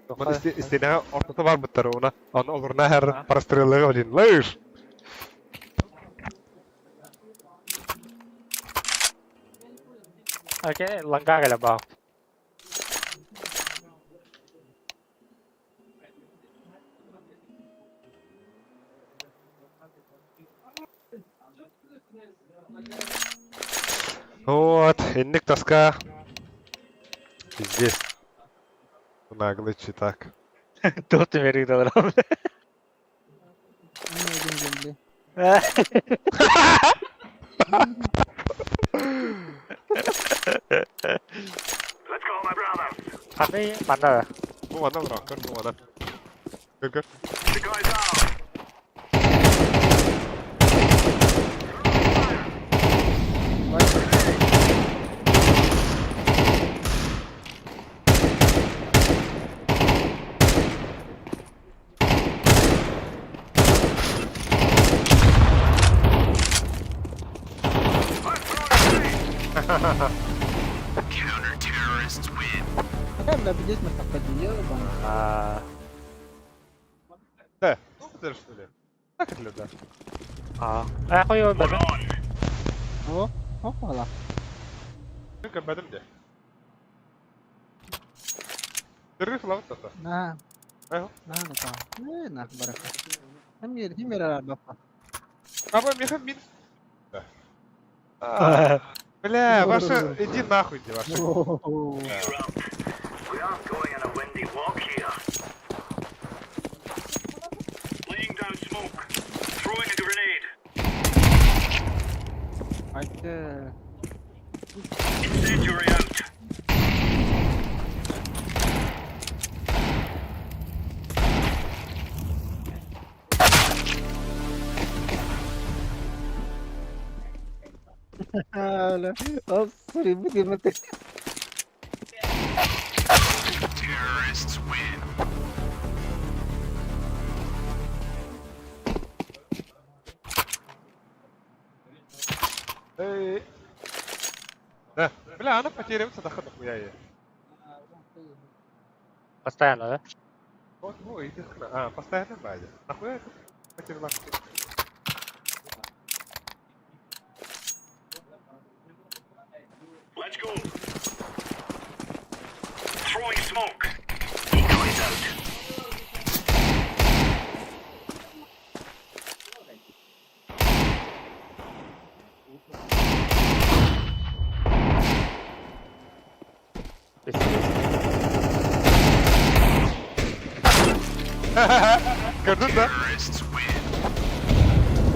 A: Манна истиэнэҕэ ортото бар буттар уна. Аны олорна хэр простреллыга один. Лыш.
H: Окей, ланга кэлэ баа.
A: Вот, инник тоска. Пиздец. Наглый читак.
H: Туох түмэриг далар. Ханы манна.
A: Бу манна бро, көр бу манна. Көр көр.
M: Бля, здесь мы так подъела.
H: Аа.
A: Да, ну это что ли? Так это ли, да?
H: Аа. Аа койо бада.
M: О, опала.
A: Көрбөтүм де. Перерыв лавыт тата.
M: На.
A: Ага.
M: На, на, на. Э, на, бараха. Там мир, не мир, бапа.
A: Аба, меха мин. Да. А, Бля, ваша, иди нахуй, иди, ваша.
I: We are going on a windy walk here. Laying down smoke. Throwing a grenade.
M: Айта.
I: Incendiary out.
M: Бля, оп, sorry, буди мати.
I: Terrorists win.
A: Эй. Да, бля, она потеряется, да нахуя я.
H: Постоянно, да?
A: Вот, ну, иди хна. А, постоянно бадя. Нахуя это потеряла?
I: Let's go. Throwing smoke. Decoys out.
A: Gördün mü?
I: Terrorists win.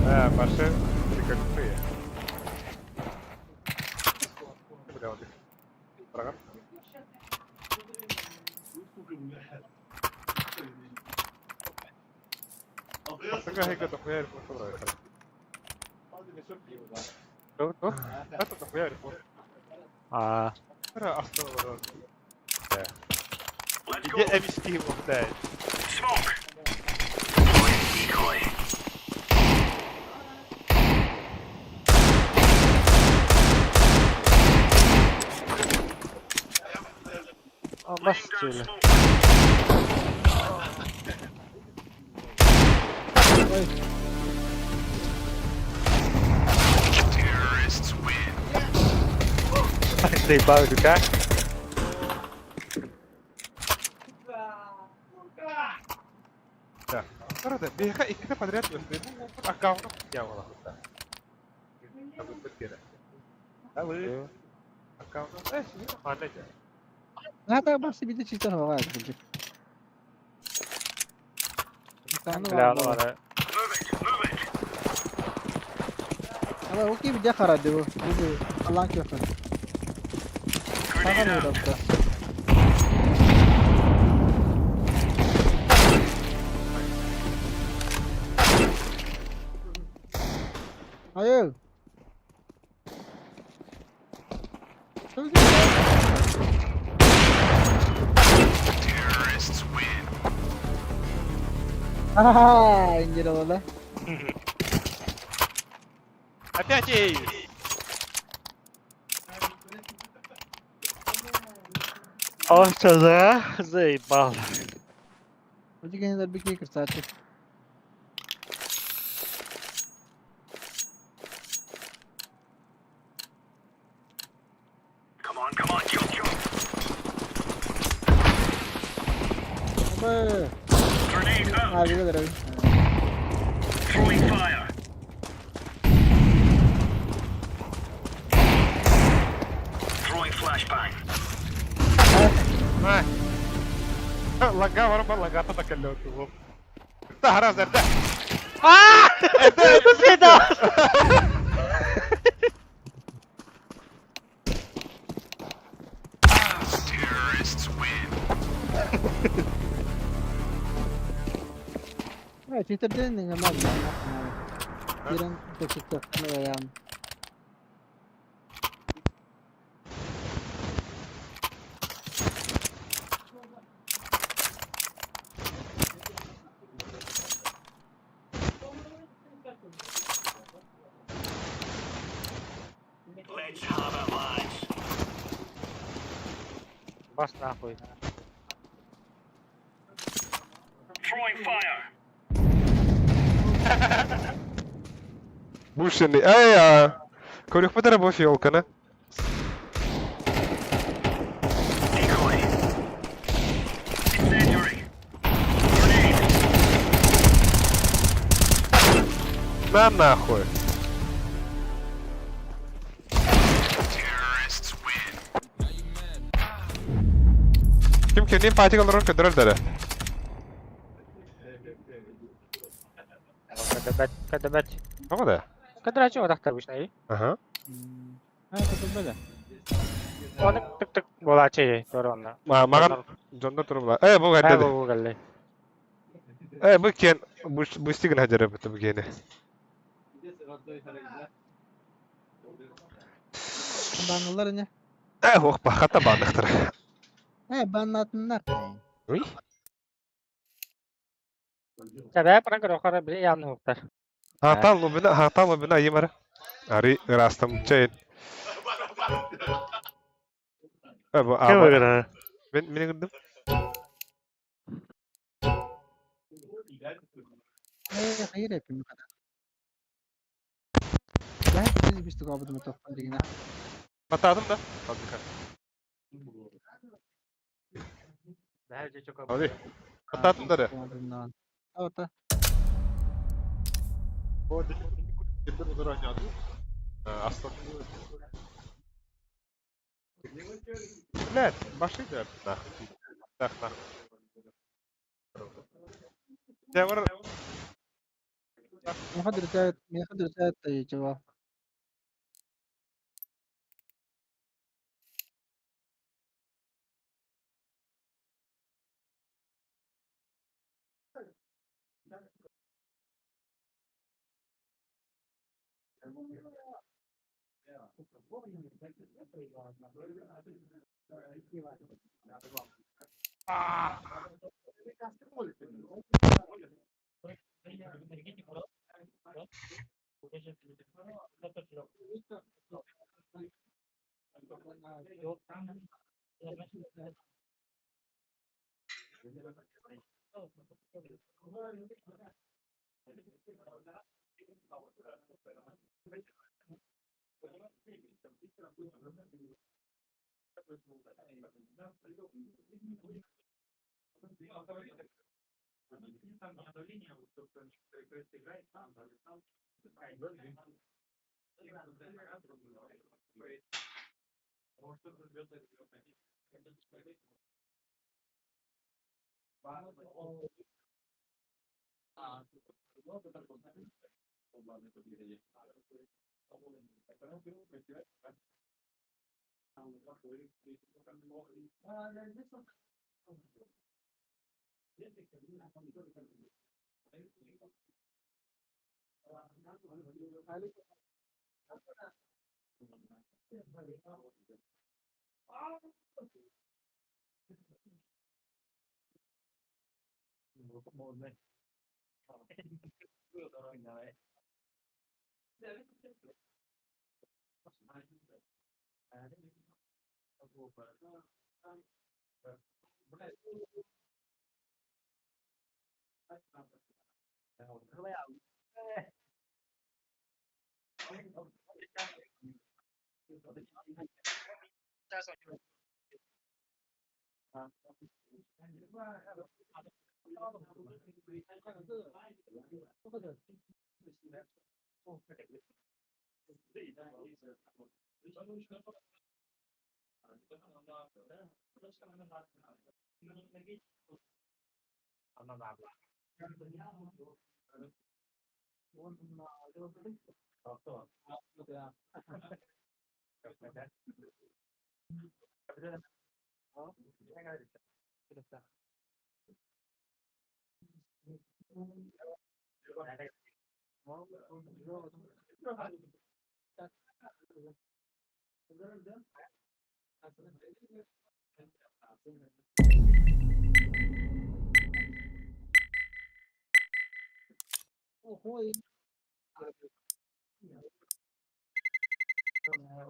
A: Ha, başı прикольные. Бля, он их. Прогар. Бастыга хайга дохуя репорт нравится. Это дохуя репорт.
H: А,
A: Бля, основа. Да.
I: Let's
A: Где
I: go.
A: MST блядь?
I: Smoke. Deploying decoy.
H: бас
I: Laying down
H: тюля.
I: smoke. Terrorists win.
H: Заебал рука.
A: Да. Правда, беха икките подряд өстө. Бу аккаунт я была. Да вы. Аккаунт. Э, манна же.
M: На, басы биде читан хова.
H: Бля, ну ладно.
I: Move it. Move it.
M: Ама окей, видя харадиво. Буду алан кефа.
I: Grenade
M: Таган
I: out.
M: удобно. Айо.
I: Terrorists win.
M: Ха-ха, инжир ола.
A: Опять ей!
H: О, что за? Заебал.
M: Очигенер бикей красавчик.
I: Come on, come on, jump, jump.
M: Абы.
I: Grenade out.
M: А, видел, дорогой.
I: Throwing fire. Throwing flashbang.
A: На. Лага варба лагата да калёт. Да, раз, да.
H: А! Это
I: Terrorists win.
M: А, читер ден не маг. Киран текстер ям.
I: Let's have it, lads.
H: Бас нахуй.
I: Throwing fire.
A: Бушенный. Ай, а. Көрүк бу фиолканы.
I: Decoy.
A: На нахуй. Ким кимниин паатик олорон көрдөрөр да эрэ.
H: Көдөбөт, көдөбөт.
A: Тоҕо да?
H: Көдөрөөчү отахтар обычно.
A: Аха.
H: Көдөбөт. Оны тык-тык буолааччы туора онно.
A: Маҕан дьоннор турулла. Э, бу
H: Э,
A: кэллэ.
H: бу кэллэ.
A: Э, бу киэн бу гына дьэрэ бу киэни.
M: Баннылар не?
A: Э, ох, хата банныктар.
M: Э, баннатыннар.
A: Уй.
H: Тэбэ пара көрөхөр били яны уктар.
A: Хатан лубина, хатан лубина йымара. Ари растам чейн. Э, бу
H: Кем
A: аба.
H: ыгыра?
A: Мен гындым.
M: Э, хайыр эпим када. Бәх біз бистік абыдымы тоқпан деген.
A: Батадым да. Фабрика. Али. Батадым да.
M: Ата.
A: Блядь, баши да нахуй. Так нахуй. Дявр.
M: Мехадыр зайт жава.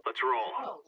I: Let's roll.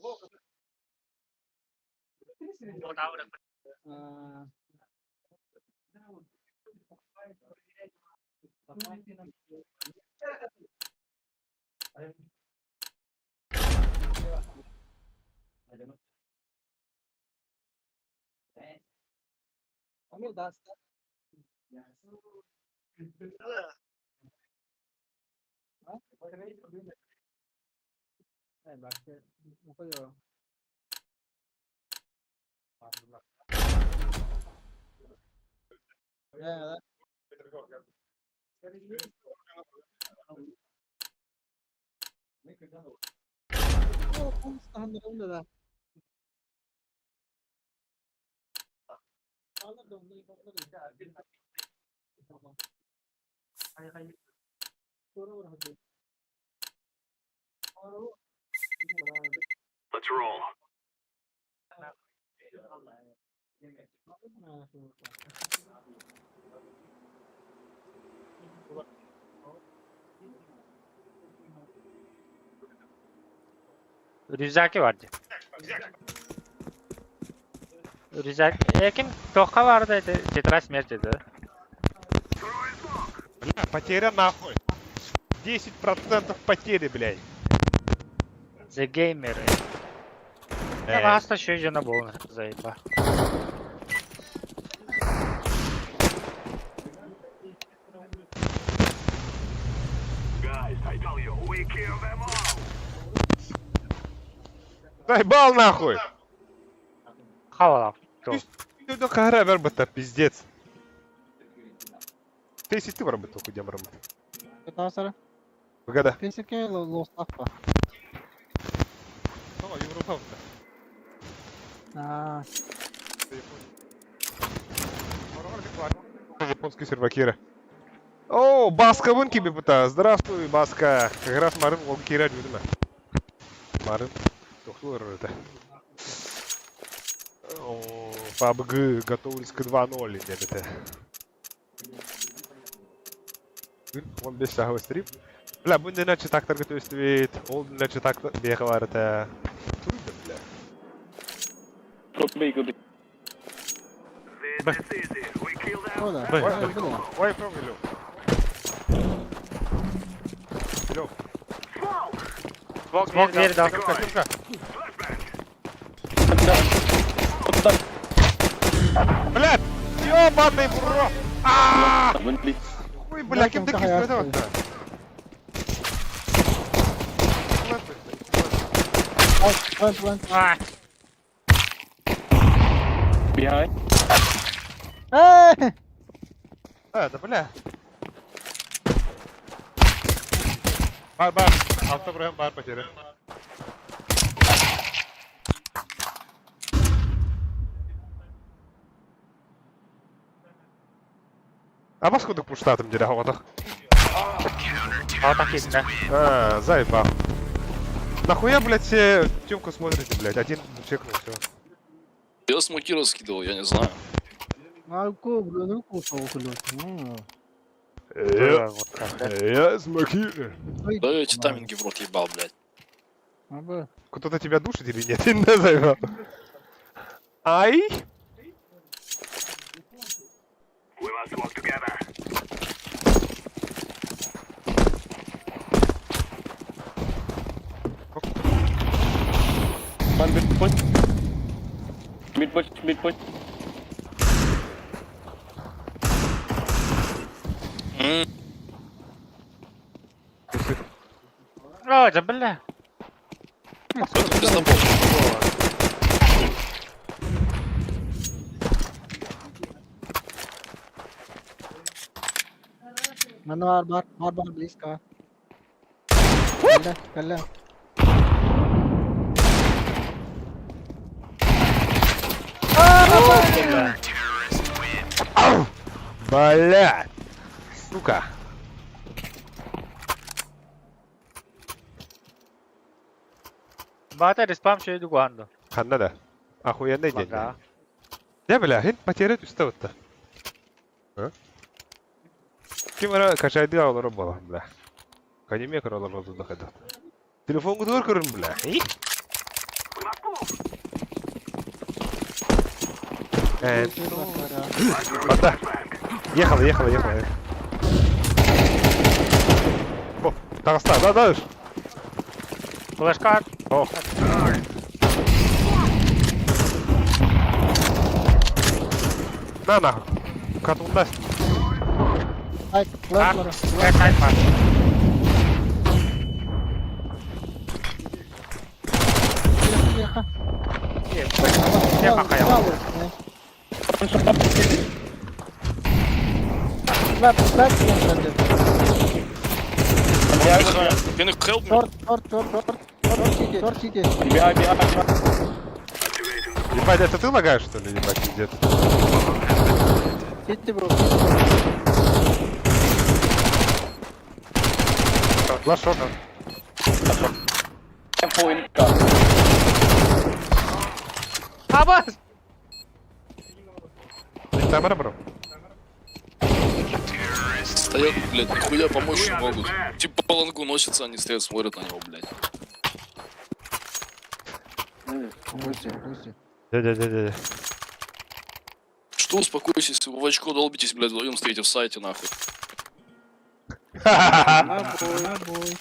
I: Let's roll.
H: Рюкзаки бар дии. Рюкзак. Ким туохха баарда ити тетрадь смерти да?
A: Бля, потеря нахуй. 10% потери, блядь.
H: The Gamer. Хаста шөй жана болын заеба.
I: Guys, I tell you, we kill them all.
A: Заебал нахуй!
H: Хавалап.
A: Ты до кара вербата, пиздец. Ты си ты варбата, хуй дям работа.
M: Сара.
A: Погода.
M: Песеке лостаппа.
A: О, Европа.
M: Аа.
A: Японский сервакира. О, Баска вон тебе пыта. Здравствуй, Баска. Как раз Марын он кира дюдена. Марын. Тохтур это. PUBG готовились к 2.0 где-то. Он без сахава стрип. Бля, бу иначе так готовить, ол иначе так бегал это. Трудно, бля.
L: Go B, go B.
I: This is easy. We kill them.
M: О, да.
A: Where, where you from, Илю? Илю.
H: Смок дверь дал.
A: Тимка, Тимка. Блядь, ёбаный в рот! А! Ой, бля, кем ты кислый это?
H: А,
L: Behind.
M: Эй!
A: А, да бля. Бар, бар. Алта бар потеря. А вас куда пуштатым деря хаватах?
H: А так есть, да.
A: А, заебал. Нахуя, блядь, все Тёмку смотрите, блядь? Один чекнул, все.
G: Я смоки раскидывал, я не знаю.
A: Я смоки.
G: Да я эти тайминги в рот ебал, блядь.
A: Кто-то тебя душит или нет? Не заебал. Ай!
I: We must work together.
L: One mid push. Mid push, mid push.
H: О, да бля.
G: Это пиздобол.
M: Манвар бар, бар бар близко. Калля, калля.
A: Бля! Сука!
H: Бата респам шөй дугуанду.
A: Ханна да. Охуенный день.
H: Ага.
A: Да, бля, хин потеря түстэ вот-то. Ким ара качайды алары бола, бля. Канеме көрөлөр болду да кайда. Телефон кутур көрүн, бля. Вода. Ехала, ехала, ехала. О, тагаста, да, да.
H: Флешка.
A: О. На нахуй. Катунда.
M: Ай,
H: Сайт, сайт, Где пахаял?
L: Can you help me?
M: Short, short, short, short. Short city, short city.
A: Ебать, это ты лагаешь, что ли, ебать, где-то?
M: City, bro.
A: Last shot.
H: Абас!
A: Тамара, бро.
L: Стоят, блядь, нихуя помочь не могут. Типа по лонгу носятся, они стоят, смотрят на него, блядь.
M: Гуси, гуси.
A: Дядя, дядя, дядя.
L: Что успокойтесь, вы в очко долбитесь, блядь, вдвоем стоите в сайте, нахуй.
M: Набой.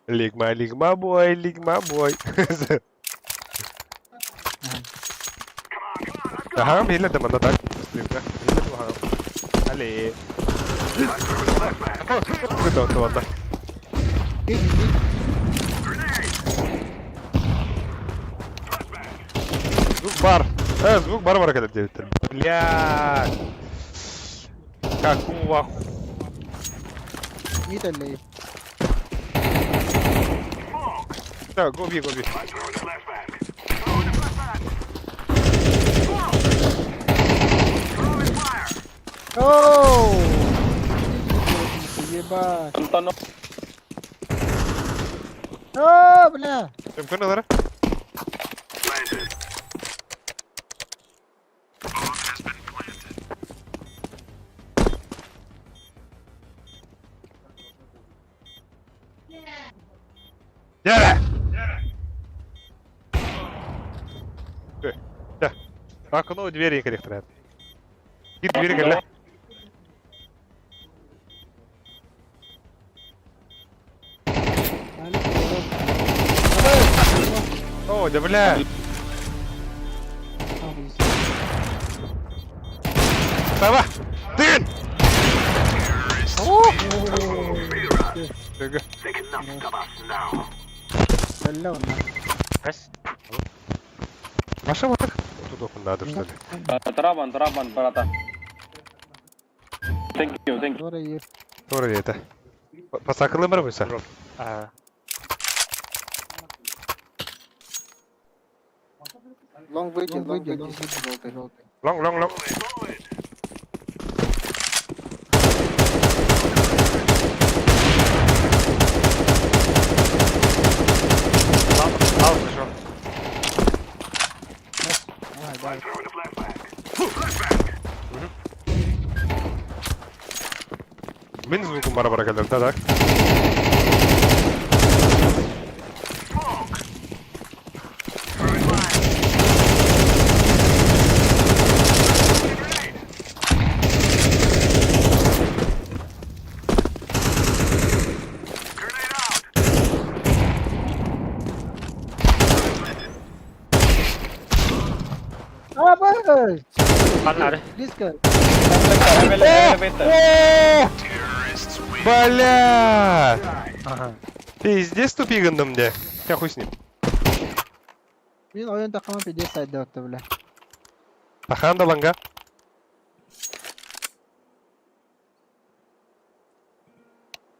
A: Лигма, лигма бой, лигма бой. Ага, миле да манда так. Стримка. Миле ага. Але. Куда он ладно. Звук бар. Звук бар бар когда девять. Бля. Какого ху...
M: Мид или?
A: Да, гоби, гоби.
M: Оу! Ебать. О, бля!
A: Түмкөн ылара. Дәрә! Да. Окно двери корректорат. Кит двери кэллэ. О, да бля! Сава! Тын!
H: Раз.
A: Маша вот так? Тут окон надо, что ли?
L: Тарабан, тарабан, брата. Thank you, thank
M: you.
A: Тоже это. Посакылы бар буйса?
H: А,
M: Long выйди, long выйди, желтый, желтый.
A: Long, long, long.
H: Ал зашел.
M: Давай, давай.
A: Мин звукум бара бара келдим, да, так?
M: А, бай!
H: Погнали.
M: Близко.
A: Бля!
H: Ага.
A: Пиздец тупигандым де. Я хуй с ним.
M: Мин ойын тақама пиздец сайды өтті, бля.
A: Таханда ланга.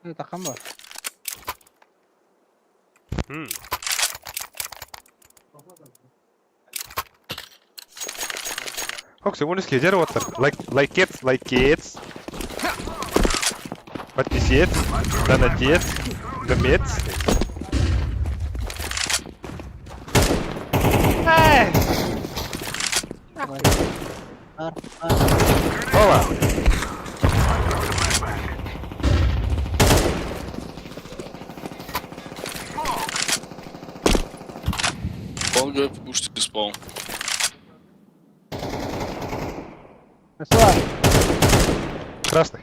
M: Эй, тақам ба.
A: Ок, сегодня скидер вот Лайк, лайкец, лайкец. Подписец, донатец, гомец.
M: Ар, ар.
A: Ова!
L: Полагаю, пушите спаун.
M: Суар.
A: Красный.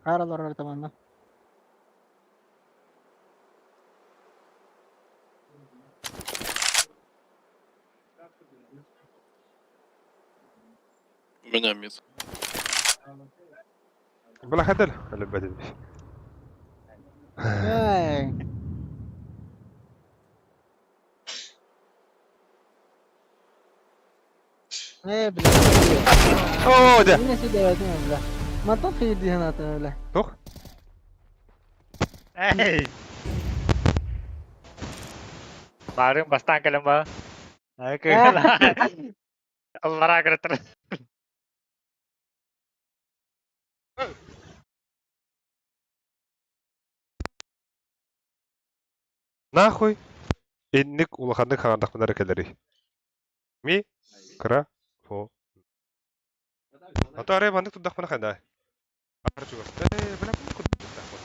M: Аралар таманна.
L: У меня мид.
A: Балахатар өлөрбөтүм.
M: Эй. Э, бля.
A: Оо, дьэ.
M: Мин сюда бля. Мантан кыйыр санаатым, бля.
A: Туох?
H: Эй! Баарым бастаан кэлэн ба. Ай кыыла. Аллараа кыраттар.
A: Нахуй инник улаханнык хаҥардахпына эрэ кэлэрий. Ми кыра фо. А то арай маннык турдахпына ханна. Ар чугас. Ээ, бля, курдук турдахпын.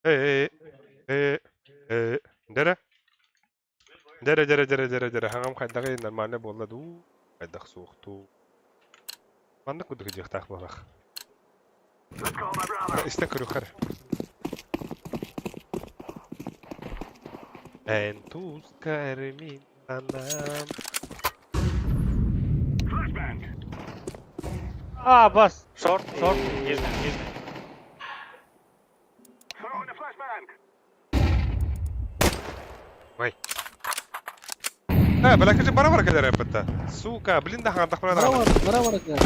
A: Ээ, ээ, ээ, дэрэ. Дэрэ, дэрэ, дэрэ, дэрэ, дэрэ. Хаҥам хайдаҕый нормально буолла дуу? Хайдах суох дуу? Маннык курдук дьиэхтээх буолах. Истэн көрүөххэ эрэ. Эн тускар мин анам.
H: А, бас. Шорт, шорт. Нижний, нижний.
A: Ой. Э, бля, кажи, бара-бара кэлэр эппэтэ. Сука, блин, да хаҥардахпына даҕаны.
M: Бара бара кэлэр.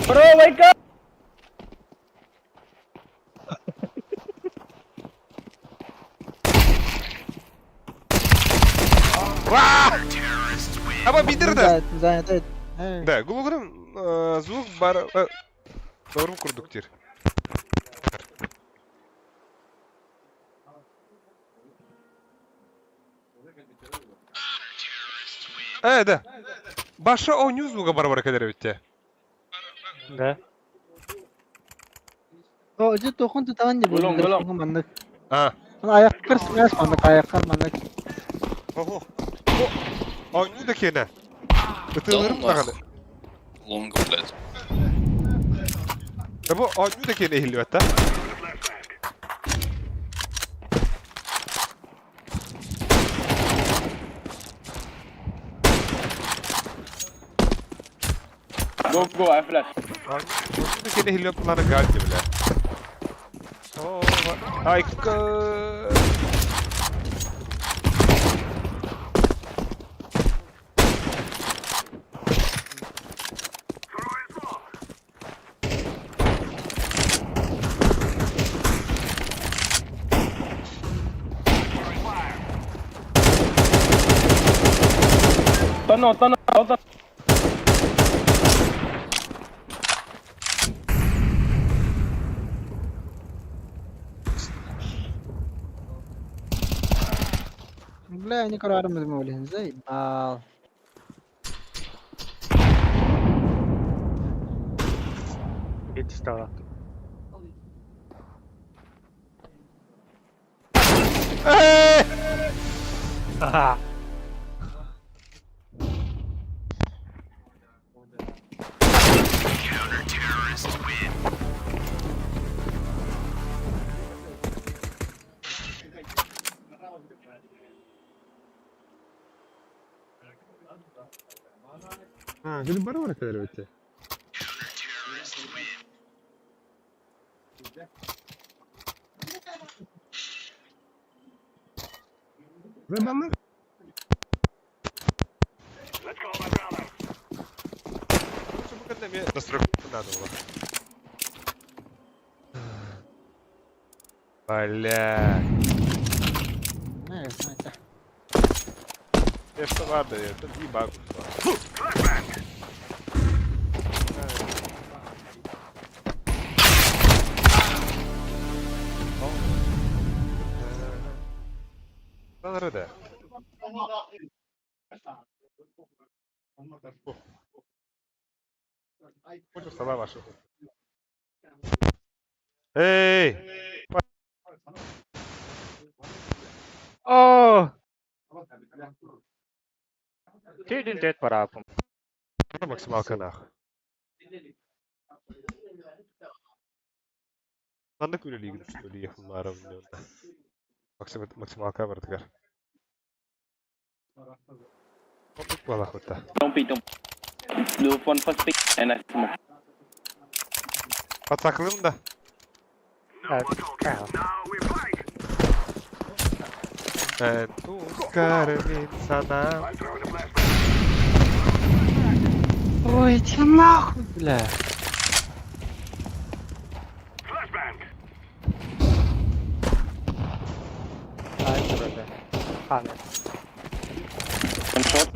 J: Bro, wake up!
A: Ва! Аба бидер да.
M: Занят.
A: Да, гулугурум звук бар Doğru курдук диир. Э, да. Баша оонньуу звуга бара-бара кэлэр эбит дии.
H: Да.
M: О, ити тохун тутаҕын дии
D: Булуҥ, булуҥ.
M: маннык.
A: А.
M: Аяққар сымаас маннык, аяққар маннык.
A: Ого. Оонньуу да киэнэ. Ытыылырым
L: Да ну
A: даҕаны.
L: нахуй. Лонга, блядь.
A: Да бу оонньуу да киэнэ иһиллибэт да.
D: Go, go, I flash.
A: Оонньуу да киэнэ иһиллибэт буоллаҕына гааль бля. Оо, ай ка.
J: Tunnel, tunnel, tunnel.
M: Бля, не көрөрүм блин, заебал.
H: Бит стала.
A: Э!
H: Ага.
A: А, кини бара-бара кэлэр эбит дии. Забанных? Лучше бы когда мне настройку надо было. Бля.
M: Не, знаете.
A: Я что ладно, это ебаку. Да. Хочу стола вашего. Эй!
H: О! Түйдүн тет барапым.
A: Максималка нах. Маннык үлэлиигин үлэлиэх маарабын. Максималка бардыгар. Буолахпыта.
J: Don't peek, don't. Do one first pick and I smoke.
A: Пацаклым да. Эн тускар мин санаам.
M: Ой, иди нахуй, бля.
H: Ай, вроде. Хана.
J: One shot.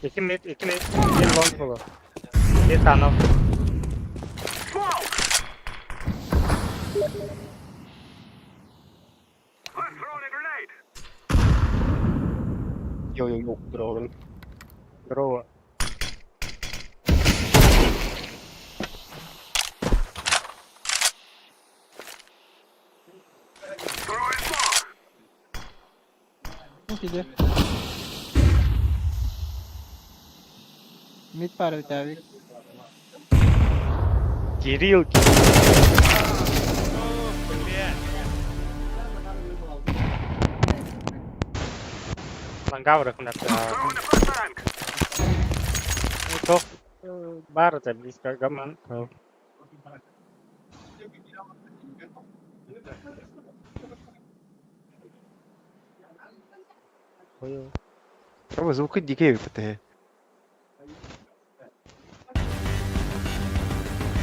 H: İki mid, iki mid. Bir long bulu. Bir tunnel.
G: Yo, yo, yo, bro.
H: Здорово.
M: Иди. Мид пара у тебя, Вик.
H: Кирилл. Лангаврах на Ну, то бар это близко гаман.
F: Звук дикий ПТГ.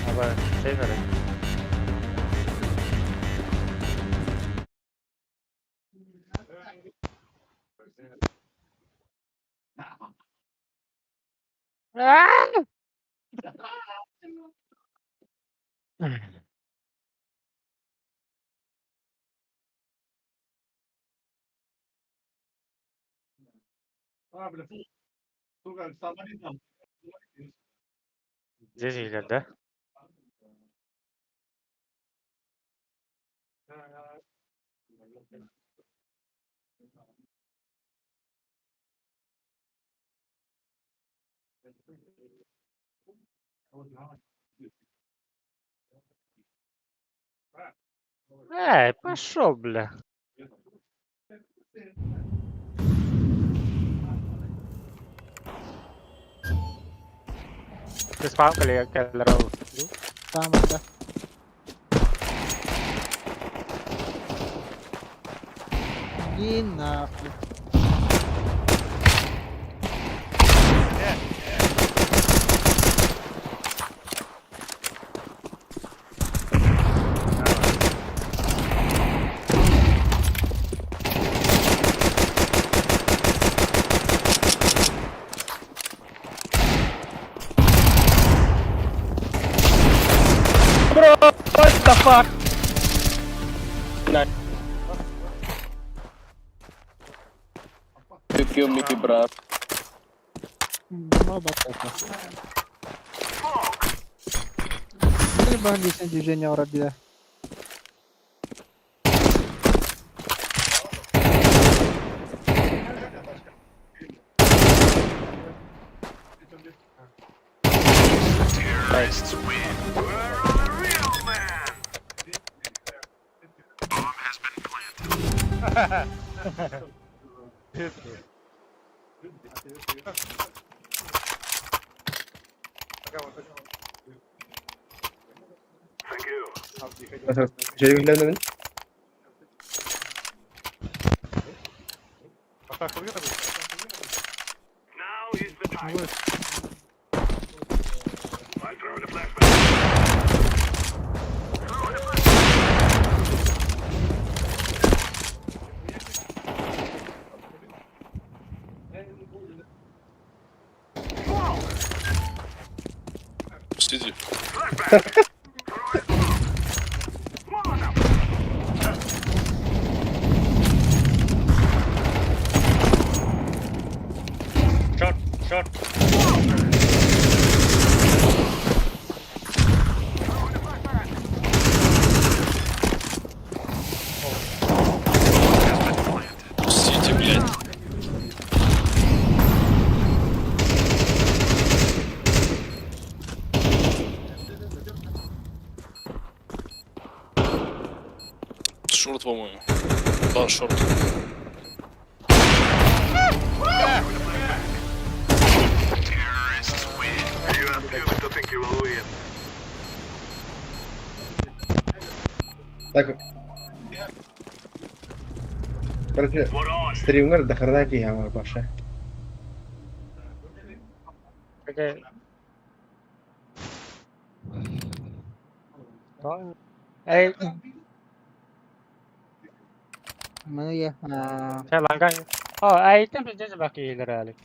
H: Аба, север. Здесь или да? Эй, пошел, бля. Ты спам или келлеров?
M: Там, да. И нахуй.
J: Bro, what the fuck? Nice. You kill me, bro.
M: Ну, батака. Либо движение вроде.
J: Nice.
L: Сиди.
H: Шорт, шорт.
L: Шорт, по-моему. Да, шорт.
N: Так, короче, стример до хрена киһи Паша.
H: Эй,
M: Маны
H: Ланга. О, айтым бізде бак ийлер әлі.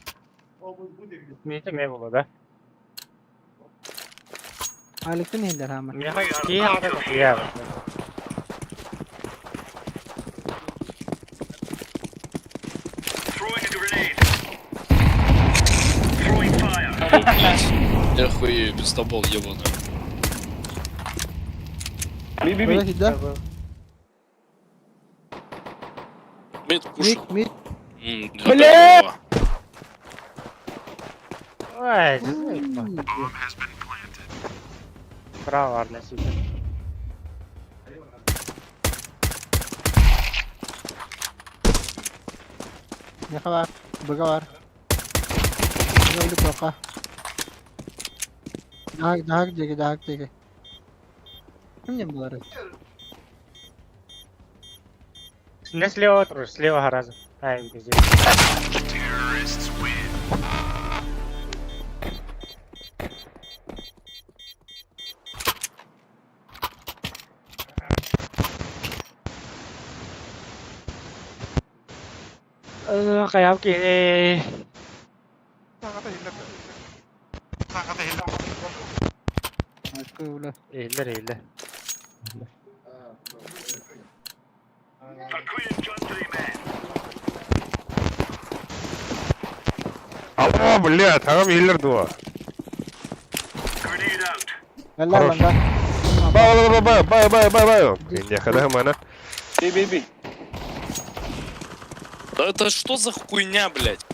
H: Мейті ме болады, да?
M: Аликтин иһиллэр хаамар.
H: Меха кии хаада кия.
L: Блядь. Я хуею, пиздобол ебаный.
J: Би, би, би.
M: Да?
L: Мид пушит.
M: Мид, мид.
L: Бля!
H: Ой, Браво, Арна, супер.
M: Меха бар, быга бар. Быга өлүк тоққа. Дахак, дахак диэки, дахак диэки. Ким булары?
H: Не слева отруш, слева гораздо. Ай, где. Каяп ки.
M: Өлө.
H: Ийлер, ийлер.
A: Алло, блядь, ағам елер дуа.
M: Алла
A: Хорош.
M: ланга.
A: Бай, бай, бай, бай, бай, бай, бай. Не хада мана.
J: Би, би, би.
L: Да это что за хуйня, блядь?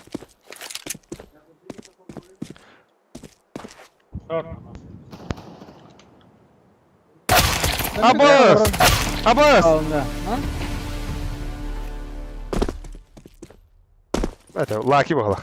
A: Абас! Абас! Это лаки была.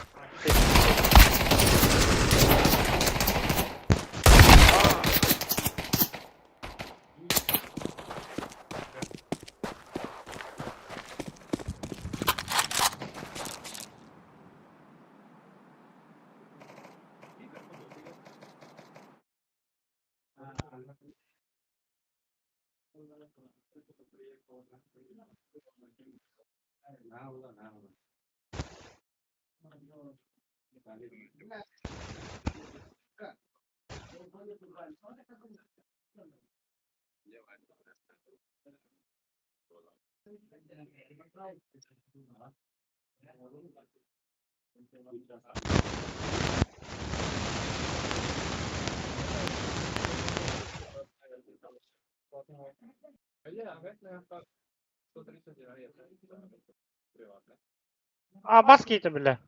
H: А, маски это, бля.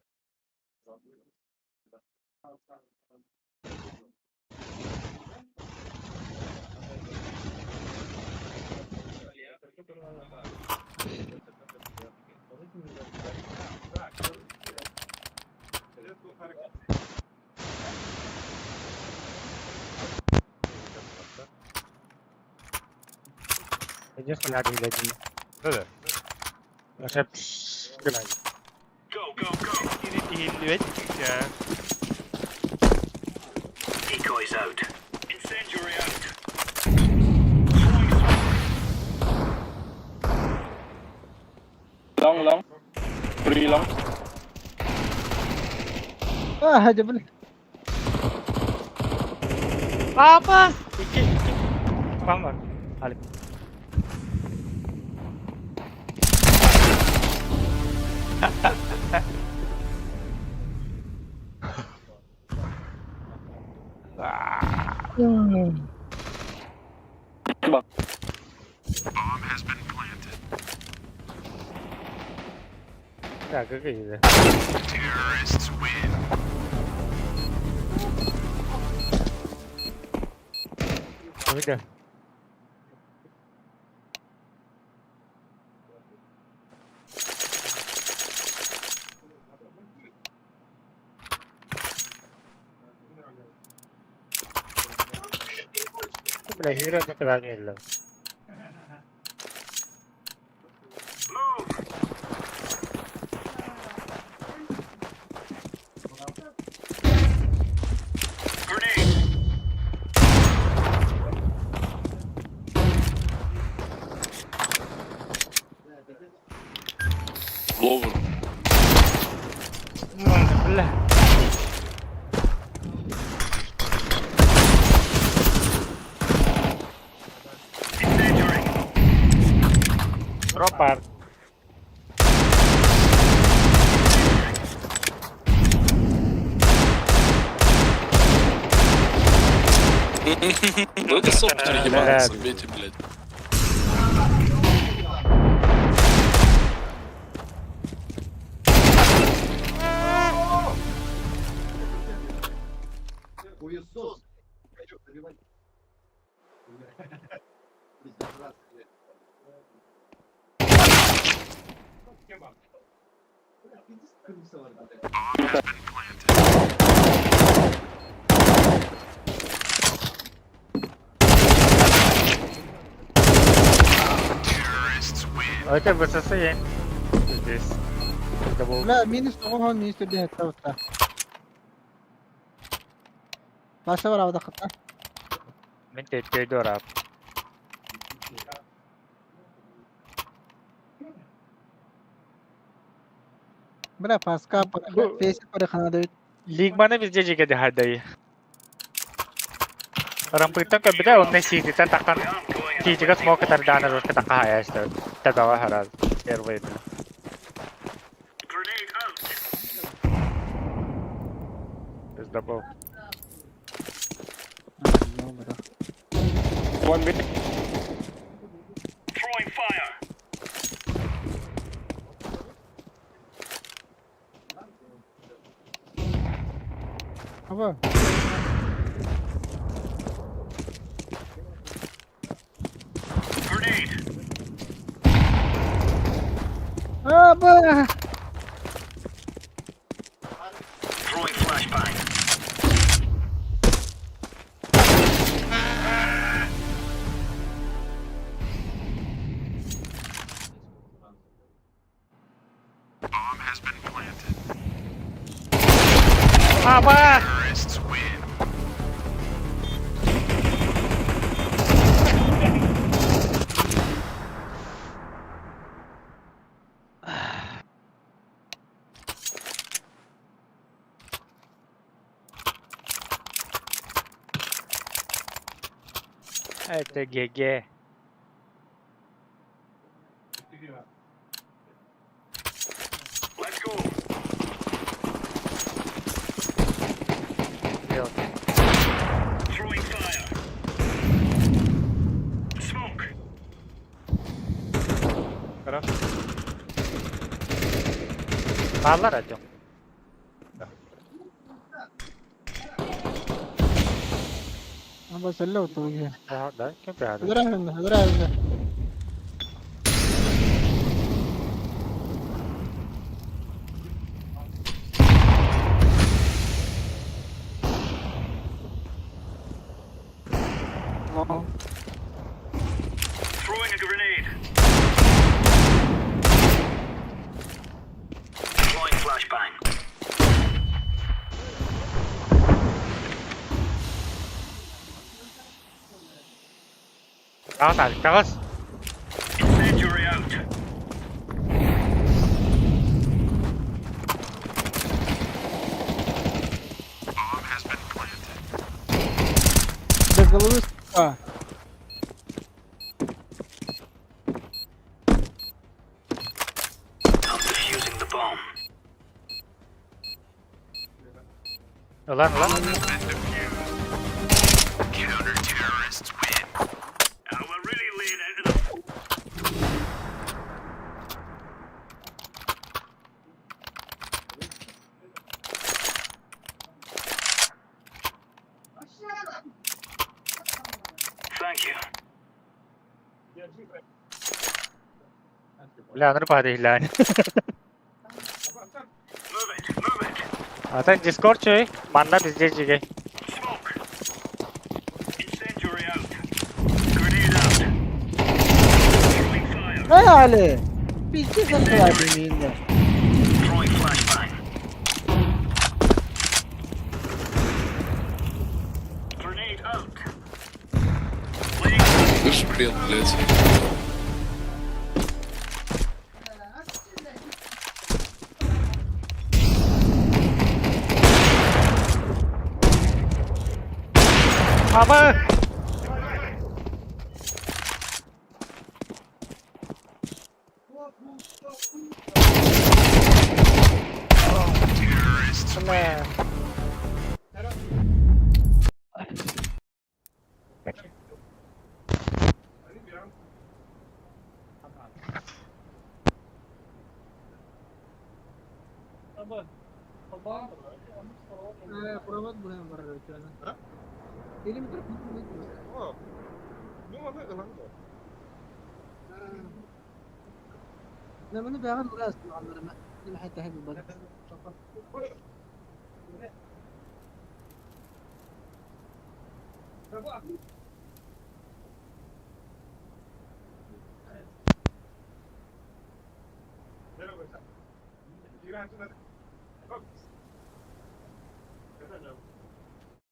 H: Иди сюда, блядь.
A: Да-да.
H: Вообще, блядь.
A: Иһиллибэт ya.
I: Decoys out. Incendiary out.
J: Long, long. Three long.
M: Ah, жабыл.
H: Абас! Iki, iki. Там var. Алик. Так, какие же? Udah. Бля, hero ne kadar geldi.
L: Ловер.
H: Бля. Дропар.
L: Ну это софтер ебаный, забейте, блядь.
H: Это ВСС Здесь. Это был.
M: Бля, минус того, он минус тебе это вот. Баша бар абада кытта.
H: Мен тетке дорап.
M: Бля, паска, фейс парахана дают.
H: Лигманы везде жеге хадай. Рампыттан көбүтэ онно сиититтэн таххан сиитигэ смок тардаана жестко тахха хаяста. Табаға хараз. Первый. Пиздобол.
J: One mid.
M: Аба. Аба!
H: Аба! Это ГГ.
A: Хорошо.
H: Баллар атым.
M: Аба сәллә утуге.
H: Да, кем прихадыр?
M: Хадра хадра хадра.
H: Тағыс, Алик, тағыс.
M: Без головы, сука.
H: Ulan ulan. Бля, ну падай, глянь. Atan Discord чөй, манна везде жигей.
M: Хайа, Пиздец открывает мины.
L: Ты ж бред, блядь.
H: Аба!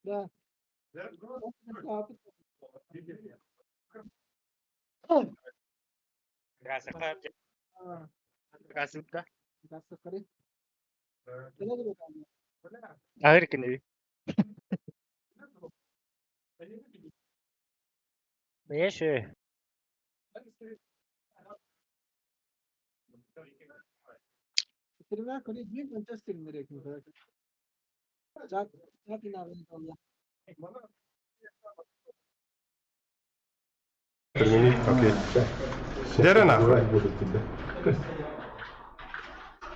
H: Бля. Ahır kini. Neyse.
A: Окей. Дерена нахуй.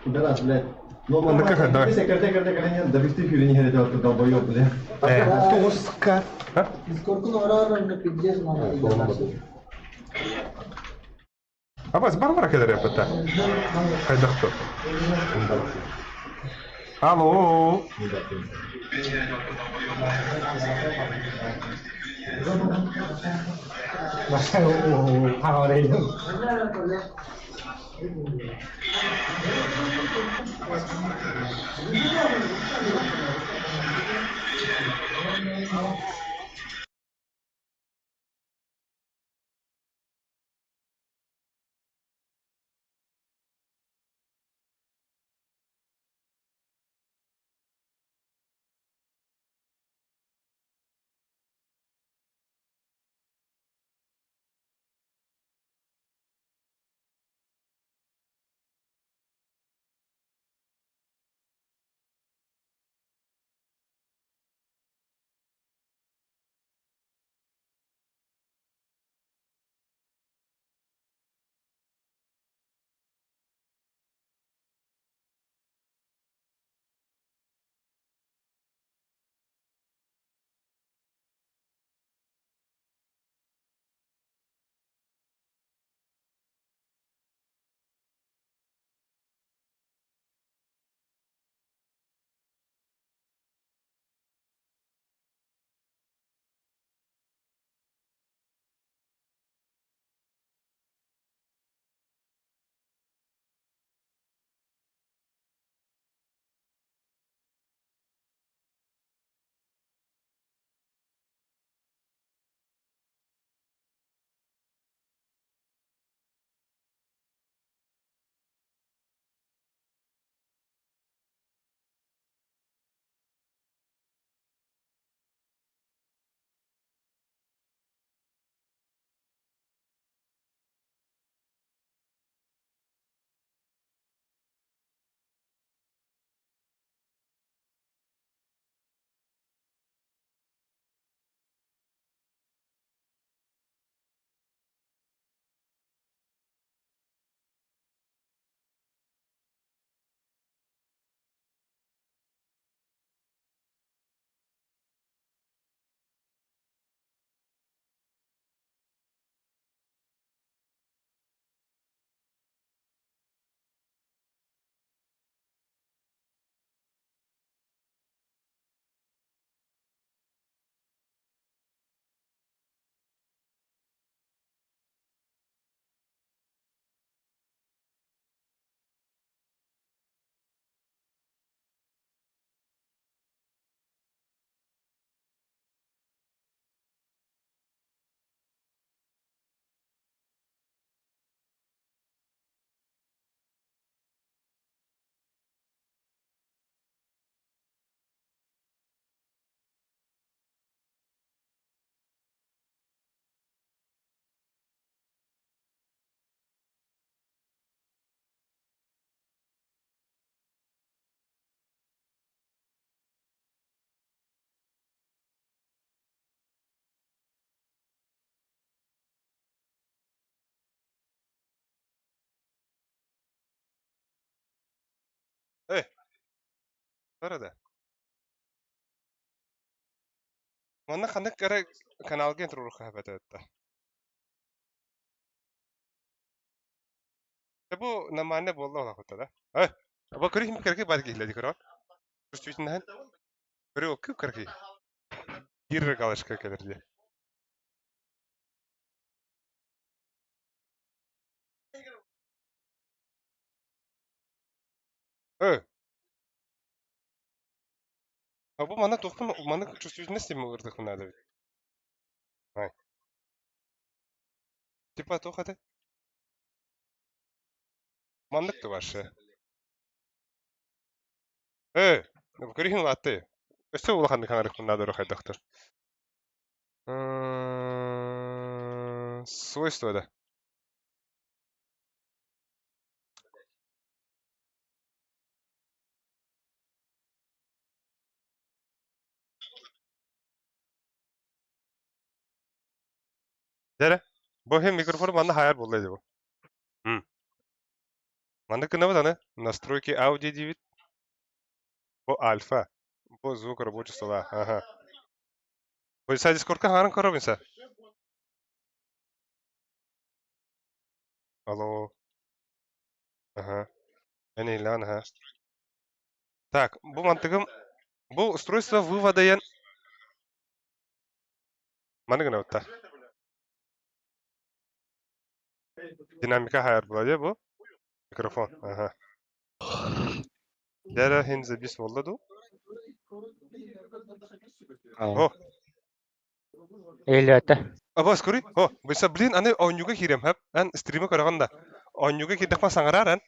N: Пидорас, блядь.
A: Ну, как, давай. Тоска. Абас Барбара кедер япыта. Кайдакты. Алло. Арада. Манна ханнык эрэ каналга туруорукка эбэтэ. Бу нормально буолла олохута да. Э, бу көрү кыргы бар киһилэди көрө. Чувствительно. Көрү окку кыргы. Бир галочка келерди. Э, а бу мана тохтун мана чувствительность эми ырдык надо бит. Ай. Типа туох этэ? Маннык да ваше. Э, көрүһүн улаатты. Өссө улаханнык хаҥарык надо хайдахтар. Свойства да. Дere. Бу hem микрофон манна хайар буолла дии бу. М. Манна гынабыт аны настройки аудио диибит. Бу альфа. Бу звук рабочий стола. Ага. Бу са Дискордка хаҥаран көрөбүн са. Алло. Ага. Эн иһиллэҕин аха. Так, бу мантыгым бу устройство вывода диэн маны гынабыт Динамика хайар була дии бу. Микрофон. Ага. Дьэ хин забис буолла дуу? О,
H: Илиэтэ.
A: Абас көрүй. О, быса блин, аны оонньууга киириэм хэп. Эн стримы көрөҕүн да. Оонньууга киирдэхпэ саҥараар эн.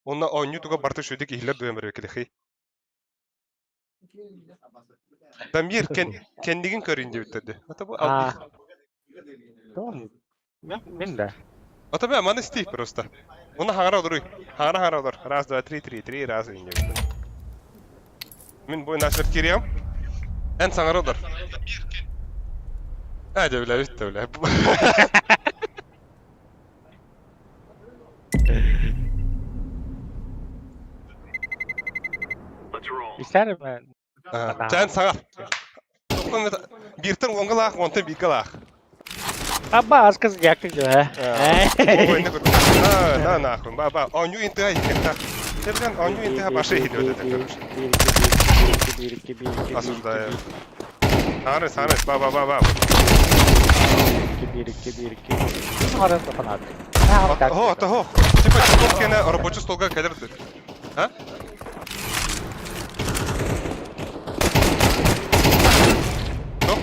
A: Уонна оонньуу туга барыта үчүгэйдик иһиллэр дуо эмэрэ килэхий. Дамир кен кэннигин көрүн диэбиттэр дии. Ата бу
H: А. Том. Мин да.
A: Ата бэ маны истий просто. Уна хаҥара олоруй. Хаҥара хаҥара олор. Раз, два, три, три, три, раз иин диэбиттэр. Мин бу насыр кириэм. Эн саҥара олор. Ээ дьэ билэбит да билэ.
H: Истэр мен.
A: Чээн саҥар. Бииртэн уонга лаах, уонтан бииргэ лаах.
H: Аба аскыз якты жо.
A: На нахуй, ба ба, оонньуу интыга иһиэхтэ. Тебген оонньуу интыга башы иһилиэ этэ короче. Осуждаю. Сары, сары, ба ба ба ба.
H: 1 2 1 2. Сары фанат.
A: Ого, того. Типа Дискорд кene рабочий столга кэлэр А? Стоп.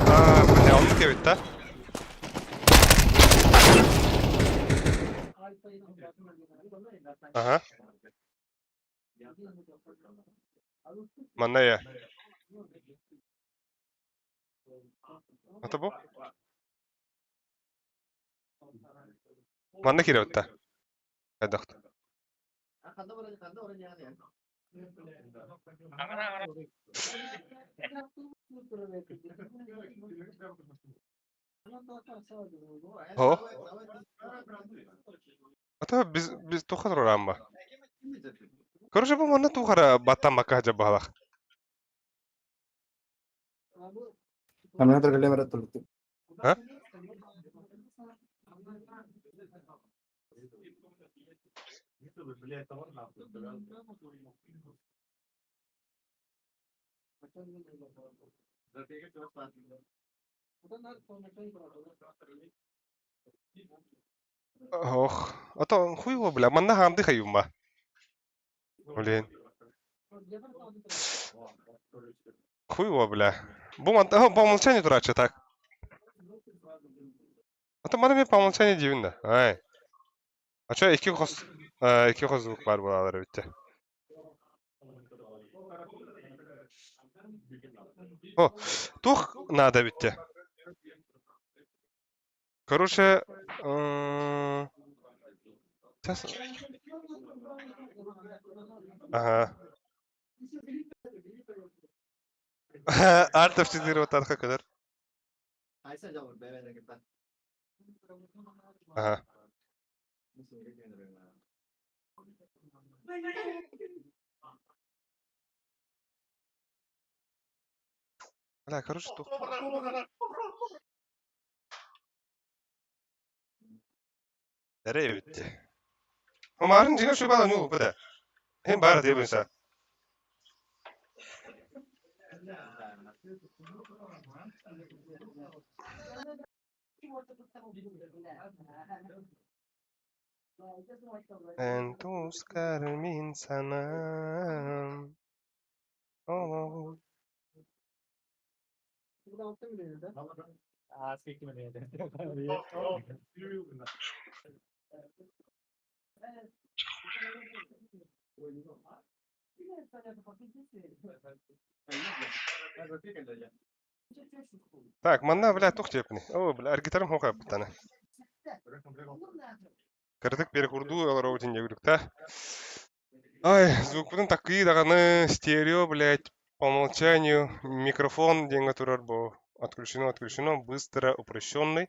A: А, бля, оннук эбит да? Ага. Манна я. Ата бу? Манна киирэбит да? Хайдах? О? Ата biz biz туха тураамма. Короче, бу манна туохара баттаммакка сылдьар баһалах. А? Ох, а то хуй его, бля, манна хаамды хайумма. Блин. Хуй его, бля. Бу манта, по умолчанию турачы так. А то маны мен по умолчанию диибин да. Ай. А чё, икки хос, икки хос звук баар буолалар эбит О, туох наада эбит Короче, сейчас... Ага. Alt F4 баттаатха көтөр. Ага. Бля, короче, тух. Эрэ эбитти. Марын дьиҥэ шубала ну буда. Һин баар диэбин са. Эн тускар мин санаам олоҕум. Так, манна, бля, тух диэппиний? Оо, бля, аргитарым хоха буттана. Кырдык перекурдуу олоробутин диэбилик Ай, звукпутун такыы даҕаны, стерео, блядь, по умолчанию, микрофон диэҥҥэ турар бу. Отключено, отключено, быстро, упрощенный.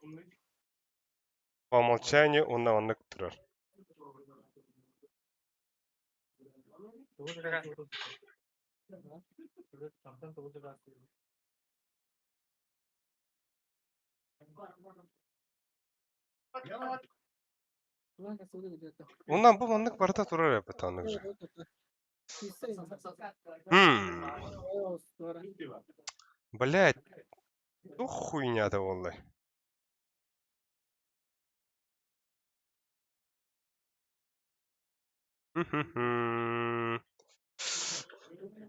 A: По умолчанию уонна оннук турар. Онон бу маннык барыта турар эбит оннук же. Хм. Блядь, туох хуйнята буоллай?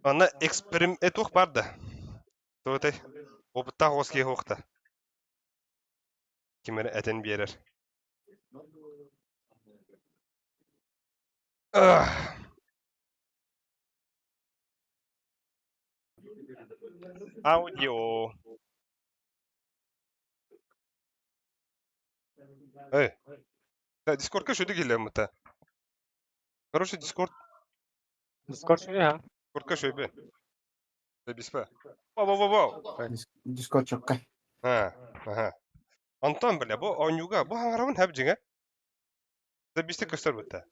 A: Манна эксперим... туох баар да? Туотай, опыттаах оҕус киһи суох да? Ким эрэ этэн биэрэр. Аудио. Эй, да, Дискордка шөйдүк киллэммитэ. Короче, Дискорд
H: Дискорд шөйдү ha.
A: Дискордка шөйбе. Биспе. Во во во во.
N: Дискорд чокка.
A: А, ага. Антон, бля, бу оонньууга бу хаҥарабын хэп дьиҥэ. Да бисте көстөр бутта.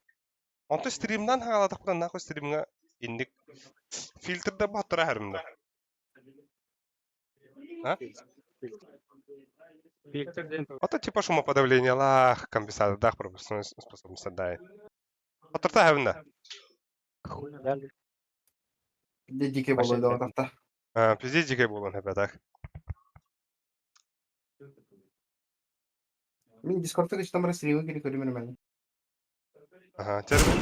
A: Онтон стримнан хаҥаладахпына нахуй стримҥа инник фильтрда баттара харимна. А?
H: Фильтр диэн
A: Ото типа шумоподавлениялаах, компенсатордаах пропускной способность дай. Оторта хэвна.
H: хуй дали.
N: Дикий болой да.
A: А, пиздец дикий буолан хэпэ так.
N: Мин Дискордта кычтам бара стримы кири көрүмөр мен.
A: Ага, термин.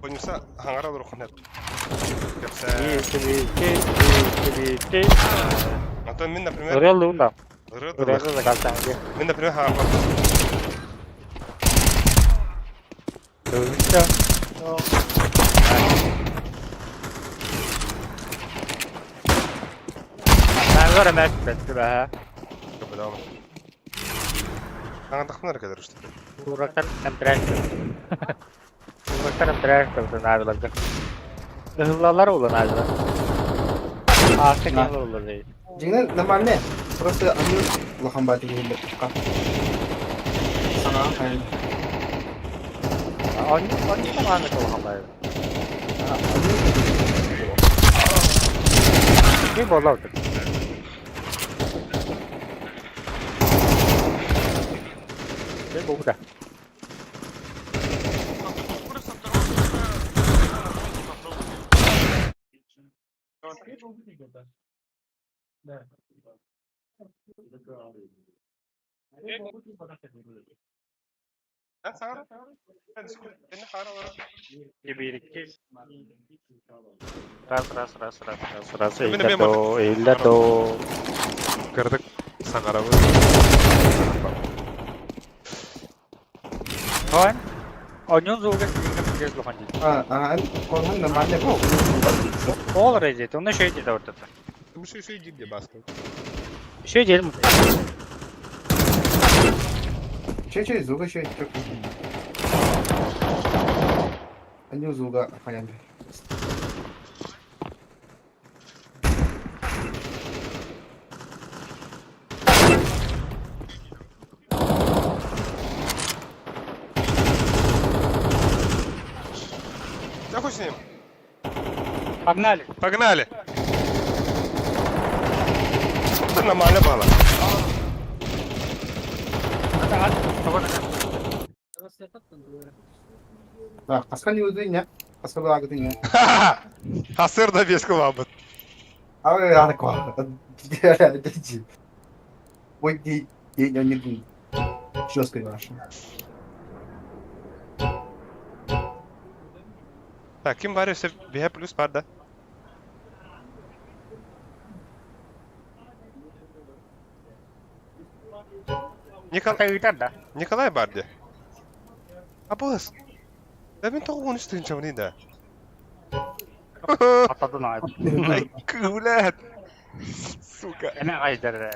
A: Понюса хаҥара олоруоххун хэп. Кэпсээ. Антон мин, например,
H: Ырыа луна.
A: ырыа
H: Ырыа
A: тылы.
H: заказан.
A: Мин, например, хаҥарбаппын.
H: Тылыча. Наверное, мяч бэттэ
A: Көбөлөм. Хаҥардахпына эрэ кэлэр үстэ.
H: Урактан эмтэрээк. Урактан эмтэрээк наадаларга. Ыһыллалар ула наадалар. Ааста киһи олор дей.
N: Дьиҥинэн нормально. Просто аны улахан бааты киһилэр тукка. Саҥа хайын.
H: Они тамааны колхалай. Ким болла отыр? Ким болду?
A: Эн саҥара. Эн Дискорд энни хаҥара олорор.
H: Bir, iki. Раз, раз, раз, раз, раз, раз.
A: Мин
H: Илле
A: эмиэ
H: до, илле до.
A: Кырдык саҥарабын.
H: Ой. Оньон зуга сиңге лохан дейт.
N: А, а, колхан нормально бу.
H: Ол рейдет, оны шөй дейді ортада.
A: Бу шөй шөй диир баска.
H: Шөй дедим.
N: Че че звука че чок. Они звука хайан.
A: Да хуй с ним.
H: Погнали.
A: Погнали. Это нормально было.
N: Так, хаска не удуйня. Хаска лагдыня.
A: Хасыр да бес кылабыт.
N: А вы арква. Ой, день не день. Жестко наша.
A: Так, ким бар өсө бэһэ плюс бар да? Никол...
H: Ыытар да.
A: Николай бар де. Абыс. Да мен 93 тыһынчабыный да.
H: Атадын ай.
A: Ай, блядь. Сука.
H: Эме кайдыр.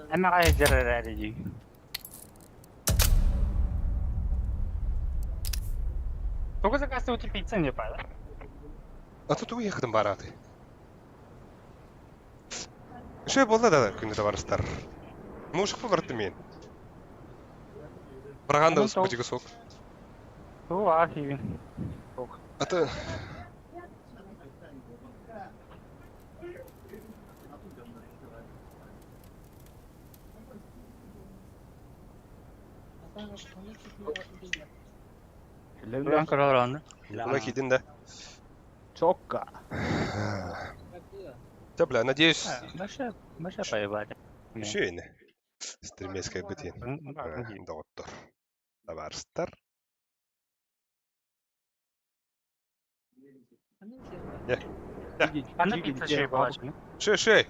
H: Эме кайдыр әриди. Тугу заказ өтүп пицца не пара.
A: А тут уехадым бараты. Шөй болды да күнде товарыстар. Мушық болырды мен. Барғанда бутигі сок.
H: Ту архивин.
A: А то...
H: Буran караларны.
A: Мына кидин да.
M: Чокка.
A: Да, бля, надеюсь...
H: Маша, маша поебать.
A: Еще и не. Стремецкая бытин. Доктор. Товарыстар.
H: Ана пицца шей болачы.
A: Шей, шей.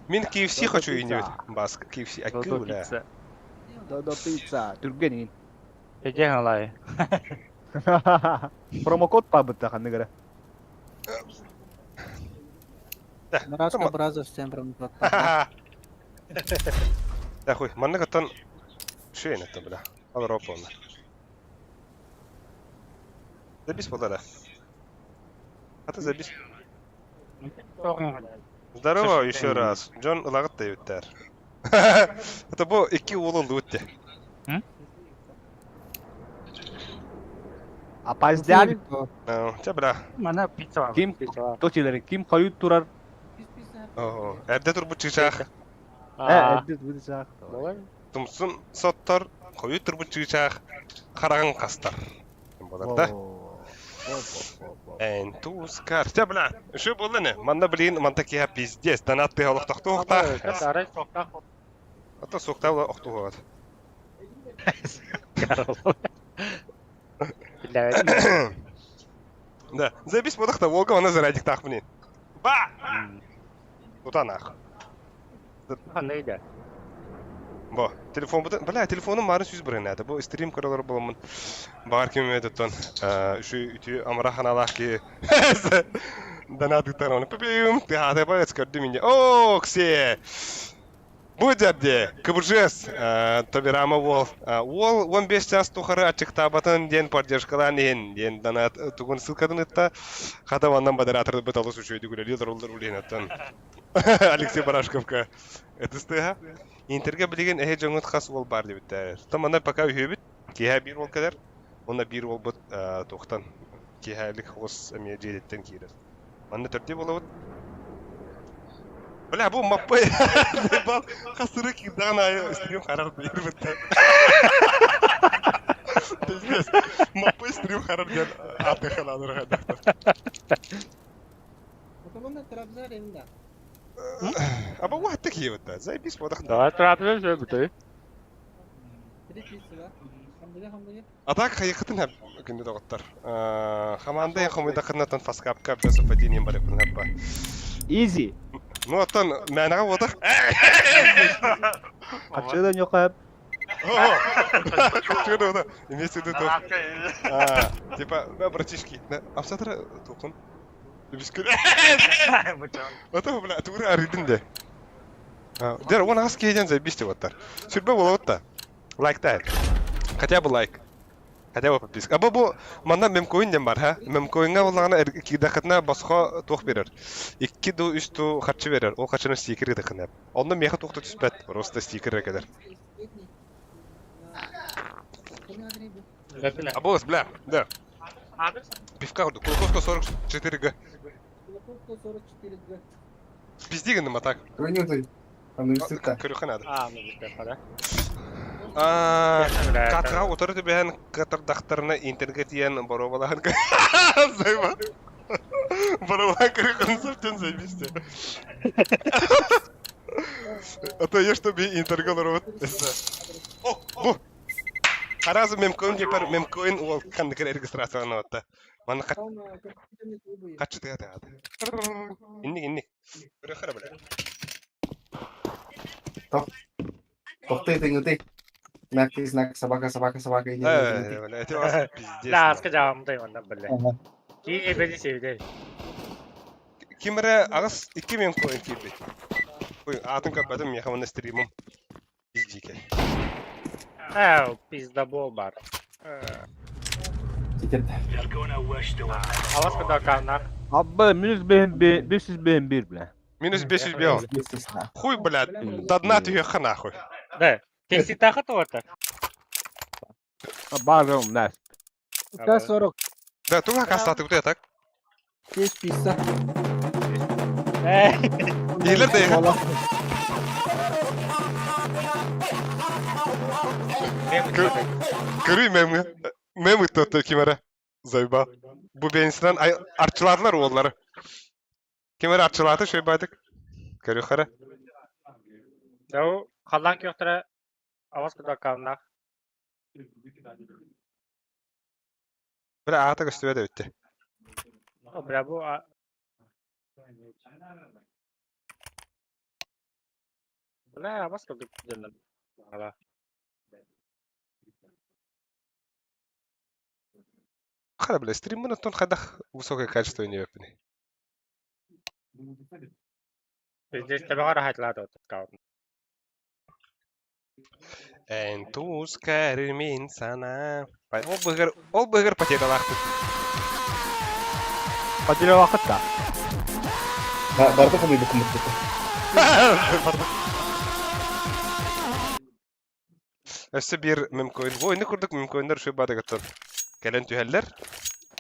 A: Мин KFC хочу и не Баск, KFC. А
M: Додо
A: бля.
M: пицца.
N: Додо пицца. Түргенин.
H: Эжең алай.
N: Промокод пабытта ханныгара.
M: Миражка Бразерс всем прям
A: Да хуй, манна каттан шейн это, бля. Ал ропон. Забис полтора. А ты забис. Здорово еще раз. Джон лагат дәйүттәр. Это бу ике улы лутте.
N: Опоздали.
A: Ча бля.
H: Мана пицца бар.
N: Ким? Точилер, ким хойут турар?
A: О, эрдэ турбут чыычаах.
N: Э, эрдэ турбут чыычаах.
A: Тумсун соттор, хойут турбут чыычаах, хараҕын хастар. Болар да. Эн тускар. Ча бля, шо буолла не? Манна блин, манта киһа пиздец, донат тыһа олохтохтуохтаах.
H: Арай соктах.
A: Ата суктаа охтуһугат. Да, забис бодохта Волга она зарадик тах блин. Ба! Тутанах.
H: Ханайда.
A: Бо, телефон бу, бля, телефоным марын сүз бирин Бу стрим көрөлөр боломун. Бар ким өтөттөн. Үшү үтү амара ханалах ки. Донат гытар Пипим, ты хата бац көрдү мине. О, ксе. Бу дядде, КБЖС, Тобирама Уол. Уол 15 час тухары ачыктабатын ден поддержкалан ен, ден донат тугун ссылкадан ытта. Хата ваннан модератор быталы сушуйду гүле лидер олдор улен Алексей Барашковка. Это стыга. Интерге билеген эһе жоңут хас ол бар деп битер. Тамана пока үһөбүт. Киһә бир ол кадәр. Онна бир ол бут тохтан. Киһәлик хос эме жедеттен кирер. Манна төрдө болобут. Бля, бу маппы. Бал хасыры кирдан ай стрим харар бир бит. Пиздец. Маппы стрим харар ден аты халадыр гадар. Аба вахтык ебет Заебись бодах.
H: Да, трапез өбүтөй.
A: А так хайыкытын хәп күндө доғыттар. Хаманда хомыда кырнатан фаскапка без совпадением бар күн
N: Изи.
A: Ну аттан мәнага бодах.
N: Качыдан йокап.
A: Чудо, да. Имеется в виду то. Типа, братишки, амсатра токун. Бискүл. Ата бля, тугры арыдын де. Дер, он ас кейден заебись деп аттар. Сүрбе болот та. Лайк та. Хотя бы лайк. Хотя бы подписка. Аба бу манна мемкоин дем бар, ха? Мемкоинга боллагана кидахатна босхо тух берер. 2 ду 3 ту харчы берер. Ол харчыны стикер дыкына. Онда меха тухта түспәт, просто стикер кадәр. Аболос, бля, да. Пивка курдук. Кулаковского 44 г.
M: Кулаковского 44 г.
A: Пизди гынным а так.
N: Көрүнү Аныбыстык
A: Көрүөххэ наада.
H: А, ну бүтэ да.
A: Катаҕа утары түбэһэн кытардахтарына интергэ тиийэн боруобалаһан Зайба. Боруобалаан көрүөххүн сөптөн заебись А то я что би интергэ олоробут. О, бу. Аразы мемкоин дипер мемкоин уол ханнык регистрацияланабатта. Манна хаччы тыга тыга. Инник инник. Көрүөххэ бля.
N: Тохтой тыҥыты. Мягкий знак собака собака собака иди.
A: Э, это вас пиздец.
H: Лааска жаамдай онна бля. Кии эбэди севдей.
A: Ким эрэ аҕыс икки мемкоин киирбит. Ой, аатын көрбөтүм, миэхэ уонна стримым. Пиздикэй.
H: Ээ, пиздабол бар. Алас куда канах.
O: Абы минус 501, бля.
A: Минус 501. Хуй, блядь, до дна түһүөххэ нахуй.
H: Да, текситаха туота.
O: Базовым, да.
M: 40.
A: Да, туга кастаты так?
M: Есть пицца.
A: Иилер да Көрүй мемі. Мем ыттатты ким эрэ. Заебал. Бу бенсинен арчыладылар уоллары. Ким эрэ арчылааты шөйбадык. Көрү хара.
H: Да, халан кёхтара авас куда канах.
A: Бля, аата көстүбэ да бүттэ.
H: Бля, бу Бля, авас куда дьэллэн.
A: Хара, бля, стриммын оттон хайдах высокое качество не өппүнүй.
H: Здесь табагара хатлаа скаут.
A: Эн тускар мин сана. Ол быгыр, ол быгыр потерялахпыт.
O: Потерялахыт да.
N: Барда хомуйду кумутту.
A: Өссө биир мемкоин. Бу инник курдук мемкоиннар үчүгэй баадыгыттан кэлэн түһэллэр.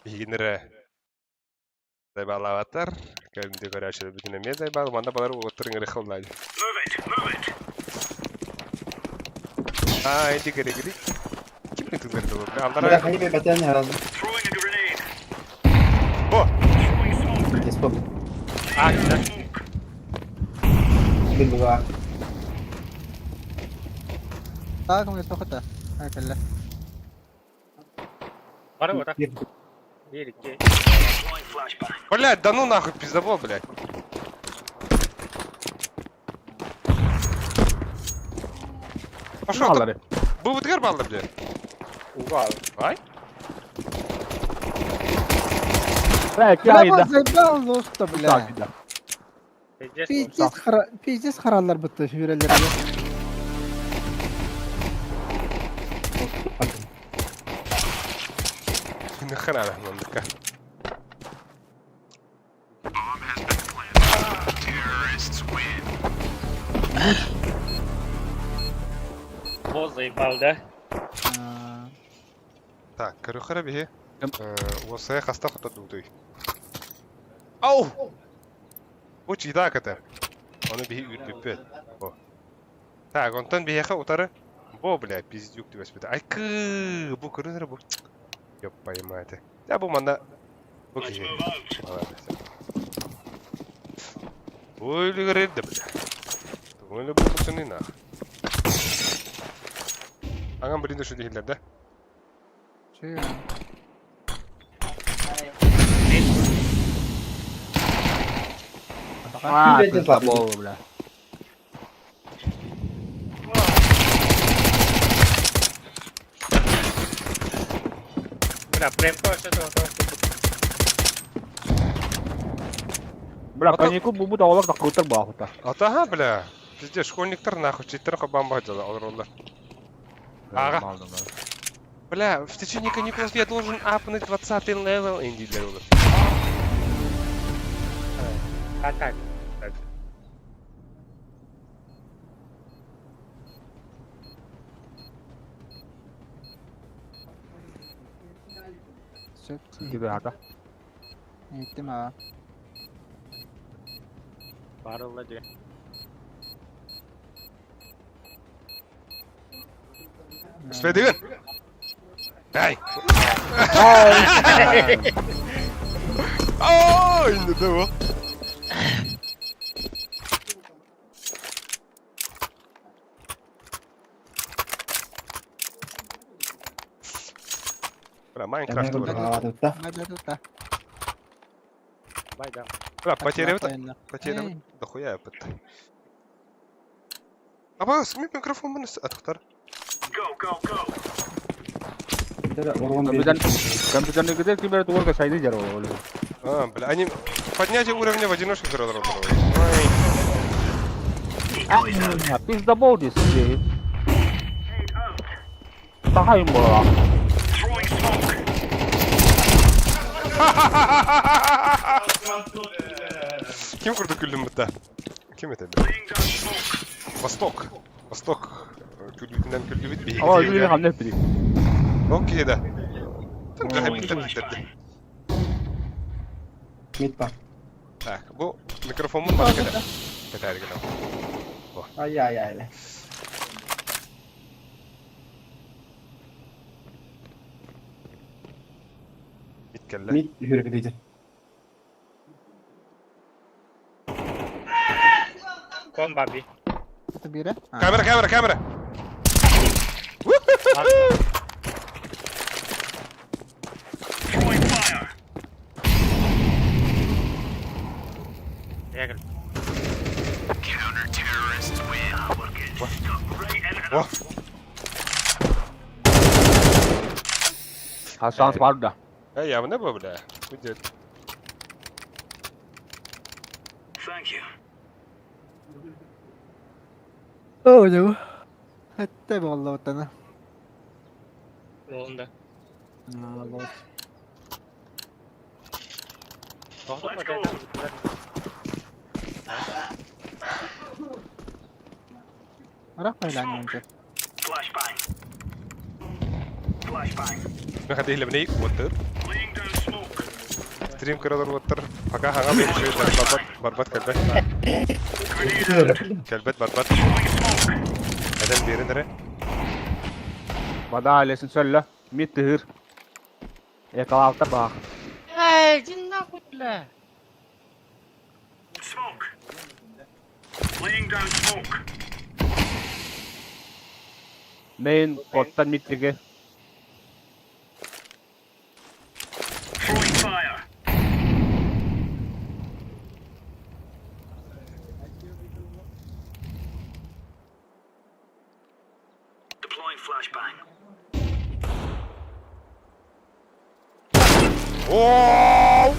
A: Биһигиннэрэ дайбаалаабаттар. Кэлимди көрөөчүлэрбитин эмиэ дайбаал. Манна балар уолаттар ыҥырыха улаадьы. Аа, иди гири гири. Ким ытылар да бля,
N: Бля,
A: аллара.
N: хайбе батяне разы.
A: О!
N: Здесь поп.
H: А, да.
N: Бил
M: Так, мы сохота. А, кэллэ.
H: Бары ота. Биир икки.
A: Блядь, да ну нахуй, пиздобол, блядь. Пошел,
O: Аллары.
A: Бу бытыгар баллар, блядь.
H: Уга.
A: Ай?
O: Бля,
M: Бля,
O: кайда.
M: заебал лоста, бля.
H: Пиздец.
M: Пиздец хара, пиздец хараллар бытты хүрелер.
A: Нахера мандыка.
H: Бо заебал, да?
A: Так, көрүхэрэ биһи. Уосая хаста хото дуутуй. Ау! Бу читак это. Ону биһи үүрбүппүт. Бу. Так, онтон биһиэхэ утары. Бу, бля, пиздюк түбэспит. Айкы! Бу көрүнэр бу. Ёп, поймайте. Я бу манна. Бу киһи. Молодец. Ой, да, бля. Ой, бу цены нах. Аңам блин шу дихиллер да?
M: Че?
O: А, пиздобол, бля.
H: Бля, премко что-то.
O: Бля, каникул бу бу олар да кылтыр баахыта.
A: Атаха, бля. Пиздец, школьниктар нахуй, читтер хабамба дела, олар. Ага. Бля, в течение каникул я должен апнуть 20 левел инди для олар.
H: Так, так.
M: Сөп.
O: Киби аата.
M: Иттим аа.
H: Барылла дии.
A: Следыгын! Эй! Ай, не того. Бля, Майнкрафт
N: Тутта.
M: Тутта.
H: Байда.
A: Бля, потеря потеря дохуя опыт. Аба, смит микрофон мын атықтар.
O: Компьютер компьютерный где кибер тугор сайды жар ол.
A: А, бля, они поднятие уровня в одиночку короче.
O: А, пиздобол здесь. Тахайым буолла.
A: Ким курдук күлдүм бутта? Ким это, бля? Восток. Восток. Күлдүтүнэн күлдүбүт биһиги.
O: Aa, күлү хамнап били.
A: Окей, да. Тын
N: Мид бар.
A: Так, бу микрофонмун бар кede. Кетер гына.
N: Ай ай ай.
A: Мид келле.
N: Мид хүргүдү.
H: Кон баби.
M: Бире.
A: Камера, камера, камера.
H: Егер.
A: О,
O: А шанс бар да.
A: а явно бы, бля. Уйдет.
M: Оо, ну. Хатта болла отана.
H: Олында.
M: Аа, вот.
H: Тоқтама деді.
M: Арах байланып.
A: Мен хәтта илемней отыр. Стрим көрөлөр отыр. Пока хага бер шөй барбат барбат келбет. Келбет барбат. Эден берин эре.
O: Бада алесин сөллө. Мид тыгыр. Экалалта бах.
H: Эй, иди нахуй, бля.
O: Мейн коттан мид тиге.
A: Ооо!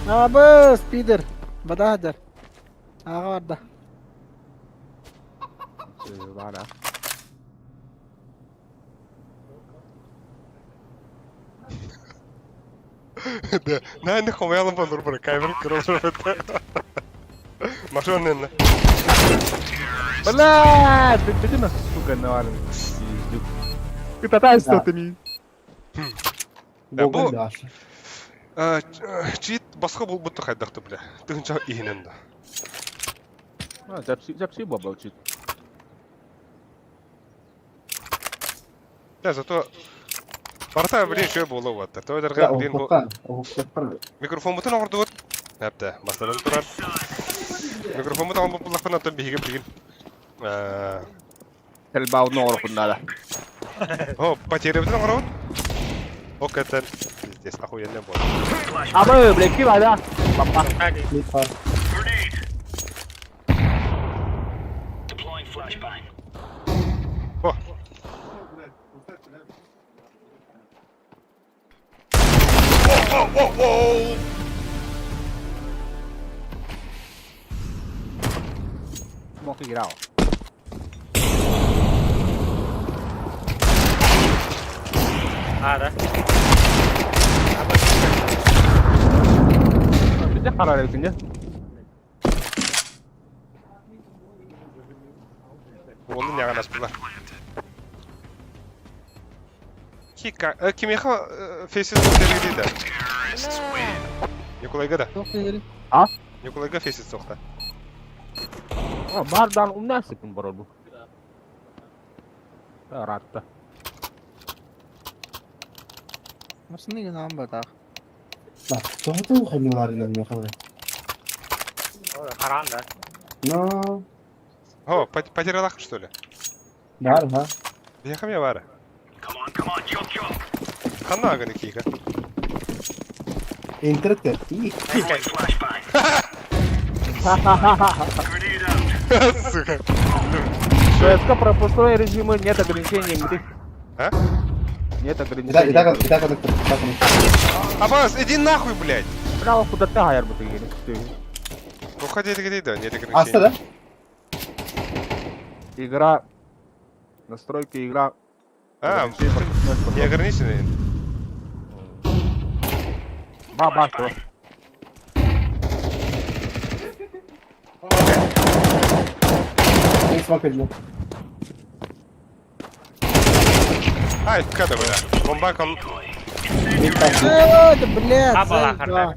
M: Абы, спидер. Бададыр. Ага барда.
O: Бара.
A: Да, на не хомялым болор бара камера көрөлөр бит. Машина.
O: Бля, ты ты нас, сука, навалил. Ты татарство ты ми.
A: Да, бу
N: Богун дашы.
A: чит басқа болбутtu хайдакты бля. Тыгынча ихинен да.
O: А, запси запси бабал чит.
A: Да, зато Барта блин шөй болу ватта. Тойдерге блин бу микрофон бутун оңордубут. Әпте, бастан турар. Микрофон бутун оңбу буллакпын аттан биһиге билгин.
O: Телбау ноор куннара.
A: О, потеря бутун оңоробут. Ок, это пиздец, охуенно было.
O: Абы, бля, ки бада. Папа.
N: Мид бар.
A: О, о, о, о!
O: Смок играл.
H: А, да.
O: Bizde karar verdin
A: Уолун яғанас булар. Кика, кимиэхэ фейсис суох да? Николайга да?
O: А?
A: Николайга фейсис суохта.
O: Бардан умнасыпын баробу. Ратта.
M: Nasıl ne батах?
N: Да, тоҕо ханныларынан мехалы.
H: Харан да.
N: Но,
A: О, потерялах, что ли?
N: бар, ха.
A: Биһиэхэ эмиэ баара. Ханна аганы киика?
N: Интернет.
A: Сука.
O: ШСК пропускной режима нет ограничений игры.
A: А?
O: Нет
N: И так,
O: ограничений.
N: и так, и так, и так, и так.
A: Абас, иди нахуй, блядь!
O: Браво, куда ты хайр бы ты
A: Уходи, иди, да, нет ограничений.
N: Аста, да?
O: Игра. Настройки игра.
A: А, не ограниченный.
O: Ба, ба, что?
N: Не смог
A: Ай, когда бля. Бомба кон.
M: Э, да блядь,
H: Абала,
M: цель два.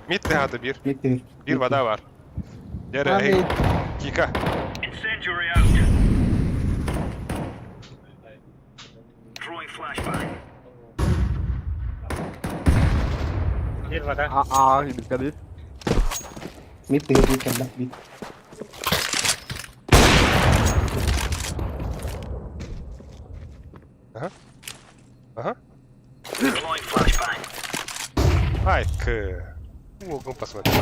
A: Мид хата bir.
N: Мид bir.
A: Bir vada var. Yere,
M: Abi.
A: hey. Kika.
H: Bir vada.
O: А, а, скажи.
N: Мид bir, мид bir, мид.
A: Aha. Aha. Ай, к. Угол посмотри.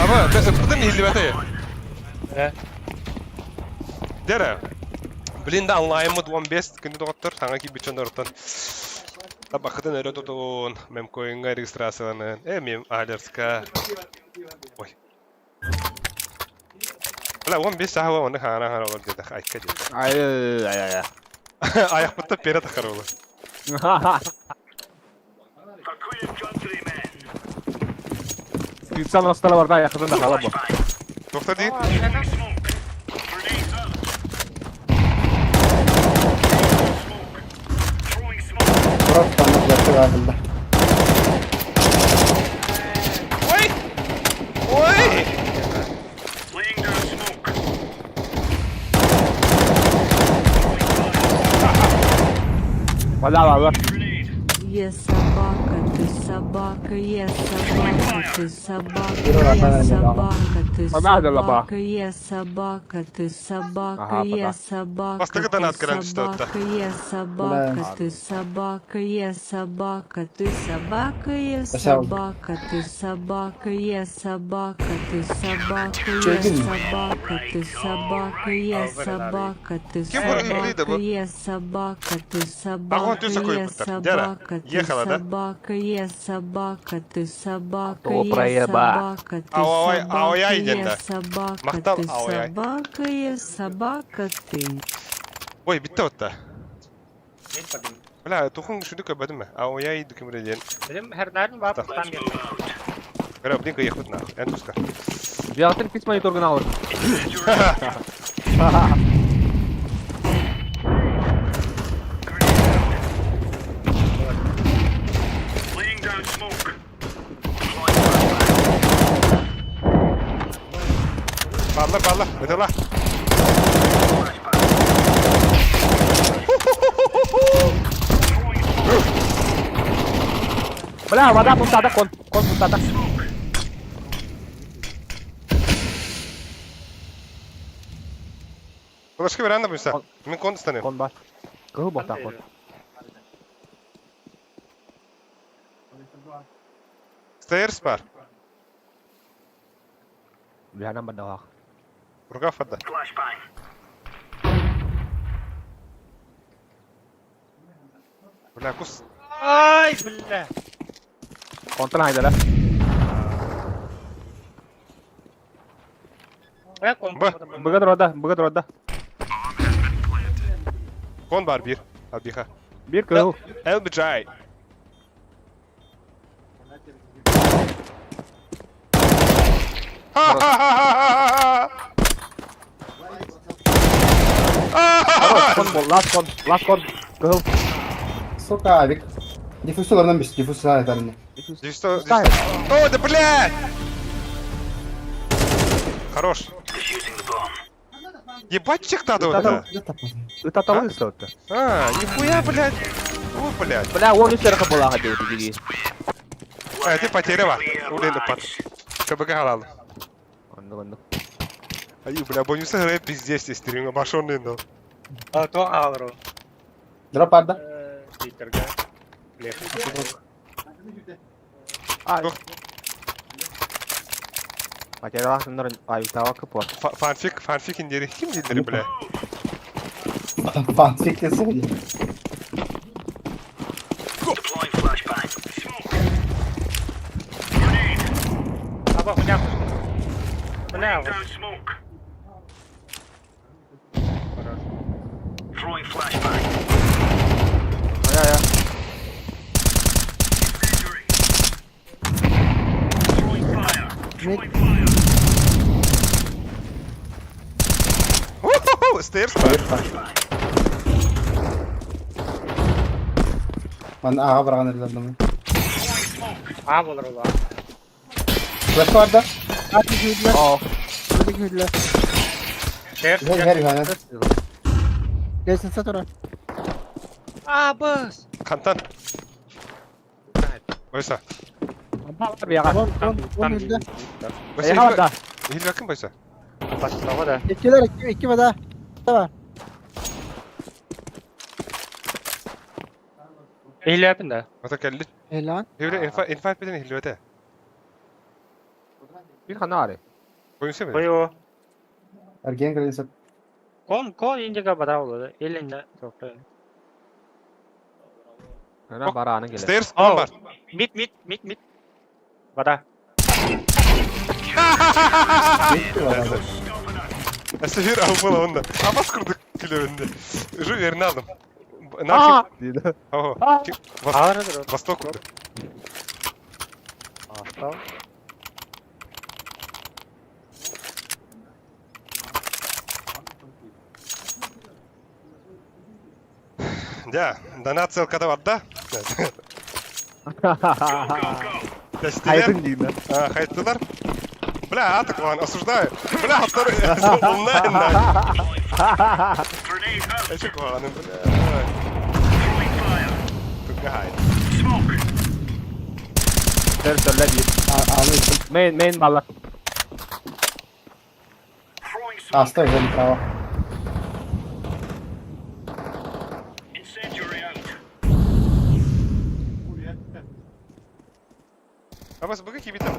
A: Аба, куда не илибете? Дера. Блин, да, онлайн-мод 15 күнү доҕоттор, саҥа киирбит дьонноруттан табахытын өрө тутун, мемкоиҥҥа регистрацияланын, мем алерска. Ой. Бля, 15 саһыла оны хаана хаана олор диэтэх, айка диэтэх.
O: Ай, ай, ай, ай.
A: Айахпытта пере тахар олор.
O: Специально стала варда, я хожу на халабу.
A: Доктор дии?
N: Просто она закрыла.
A: Ой! Ой!
O: Вода, вода.
B: Я собака, ты собака, я собака, ты собака, я собака, ты собака, я собака, ты собака, я собака, ты собака, я собака, ты собака, я собака, ты собака, я собака, ты собака, я собака, ты собака, я собака, ты собака, я собака, ты собака, я собака, ты собака, я собака, ты собака, я собака, ты собака, я собака, ты собака, я собака, ты собака, я собака, ты.
A: Ой, bitti hatta. Бля, тухун шүдү көбөдүм Аояй дүкүмүрэ диэн.
H: Билим хернарын бап там бир.
A: Кара, блин, кыйыхпыт нах. Эн туска.
O: Биятын пис мониторгын алыр.
A: Parla, parla. Öte la.
O: Бля, вода пустата, кон, кон пустата.
A: Флешка веранда буйса. Мен кон станем.
O: Кон бар. Кыл бота кон.
A: Stairs бар.
O: Бля, нам бадалах.
A: Рука фада. Бля, кус.
H: Ай, бля.
O: Контр хайдара.
H: Э, кон.
O: Быгадыр вода, быгадыр вода.
A: Кон бар бир. Абиха.
O: Бир кыл.
A: LBJ.
O: Last con, last con. Кыһыл.
N: Сука, авик. Диффуз олорунан бүс, диффуз саайтарны.
A: Диффуз. О, да блядь! Хорош. Ебать чек надо вот это.
O: Ытаталыса вот.
A: А, нихуя, блядь. О, блядь.
O: Бля, он еще раз была хотел беги.
A: А, ты потеряла. Улена пат. КБК халал.
O: Онно, онно.
A: Ай, бля, бонусы играет пиздец здесь стриминга, машонный, но.
H: А, то алру.
N: Дроп арда.
H: Питерга.
O: А. Потеряла ай, капот.
A: Фанфик, фанфик индери. Ким диндери, бля?
N: Фанфик десene.
H: Аба, хуйня. Бля, вот.
O: Ая-я.
A: Уху, Stairs бар.
N: Ман аға барған ерлердім.
H: А, болар ола.
N: Флеш барда.
M: Hadi güldüler.
O: О.
M: Hadi güldüler.
H: Stairs.
N: Her her
M: Gelsin sat oraya.
H: А, бас.
A: Хантан. Ойса.
M: Он, он, он öldü.
A: Ойса, Хилбе ким бойса?
H: Başlama da.
M: İkiler iki, iki var daha. Var.
H: Hile да.
A: Ата келди.
M: Helal.
A: Хилбе инфа инфа битен хилбете.
O: Bir хана аре.
A: Бойса бе.
H: Бою.
N: Арген кірген
H: Кон, кон индига бада oldu. Elinde çok.
O: Ана бараны келе.
A: Stairs кон бар.
H: Mid, mid, mid, mid. Бада.
A: Сефир алып онда. Абас курдук күлөбүндө. Уже верин алдым. На
O: Дейді.
A: Ого. Восток курдук.
H: Астал.
A: Да, донат ссылка бар да.
O: Хайдың дейді.
A: Хайттылар. Бля, атак ван, осуждаю. Бля, второй, онлайн, на. Эчик ван, бля. Тугай.
O: Тэр төрле bir. Main, main бала.
N: Аста өзен право.
A: Абас, бүгін кибитем.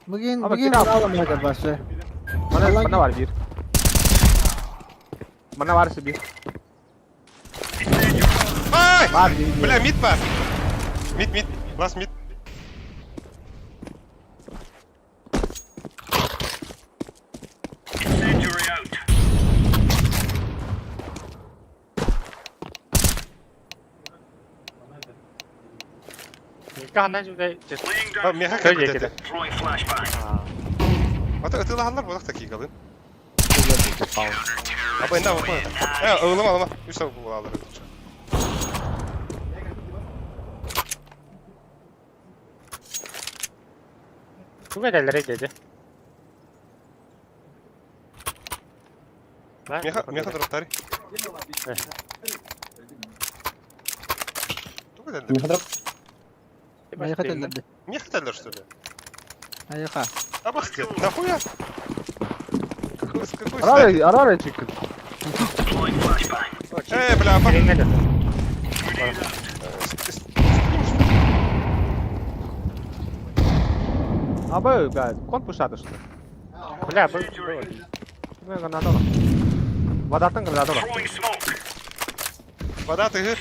M: Bugün,
O: Ama
M: bugün
O: kira-
M: alamaydı başı.
O: Мана, мана бар bir. Мана бар bir.
A: Ай!
O: Бар bir.
A: Бля, мид бар. Мид, мид. Лас мид.
H: Ханна жүгей.
A: Меха
H: Көй
A: кәбітеті.
H: екеді.
A: Ата ытылахалар болақ таки қалын. Аба енді аба қойды. Ә, ылыма алыма. Үш сау бұл алыр.
H: Туга дәлләре деді.
A: Меха, меха дроптари. Туга дәлләр.
N: Меха дроп.
M: Аяqa tellerdi.
A: Меха дәлләр, что ли?
M: Аяqa.
A: Абас дед, нахуя? Какой, с какой
O: Арары, арары чикин.
A: Эй, бля, аба.
O: Абы, бля, кон пушады что?
H: Бля, бұл.
O: Киме граната бар. Вадаттан граната бар.
A: Вода ты гыр.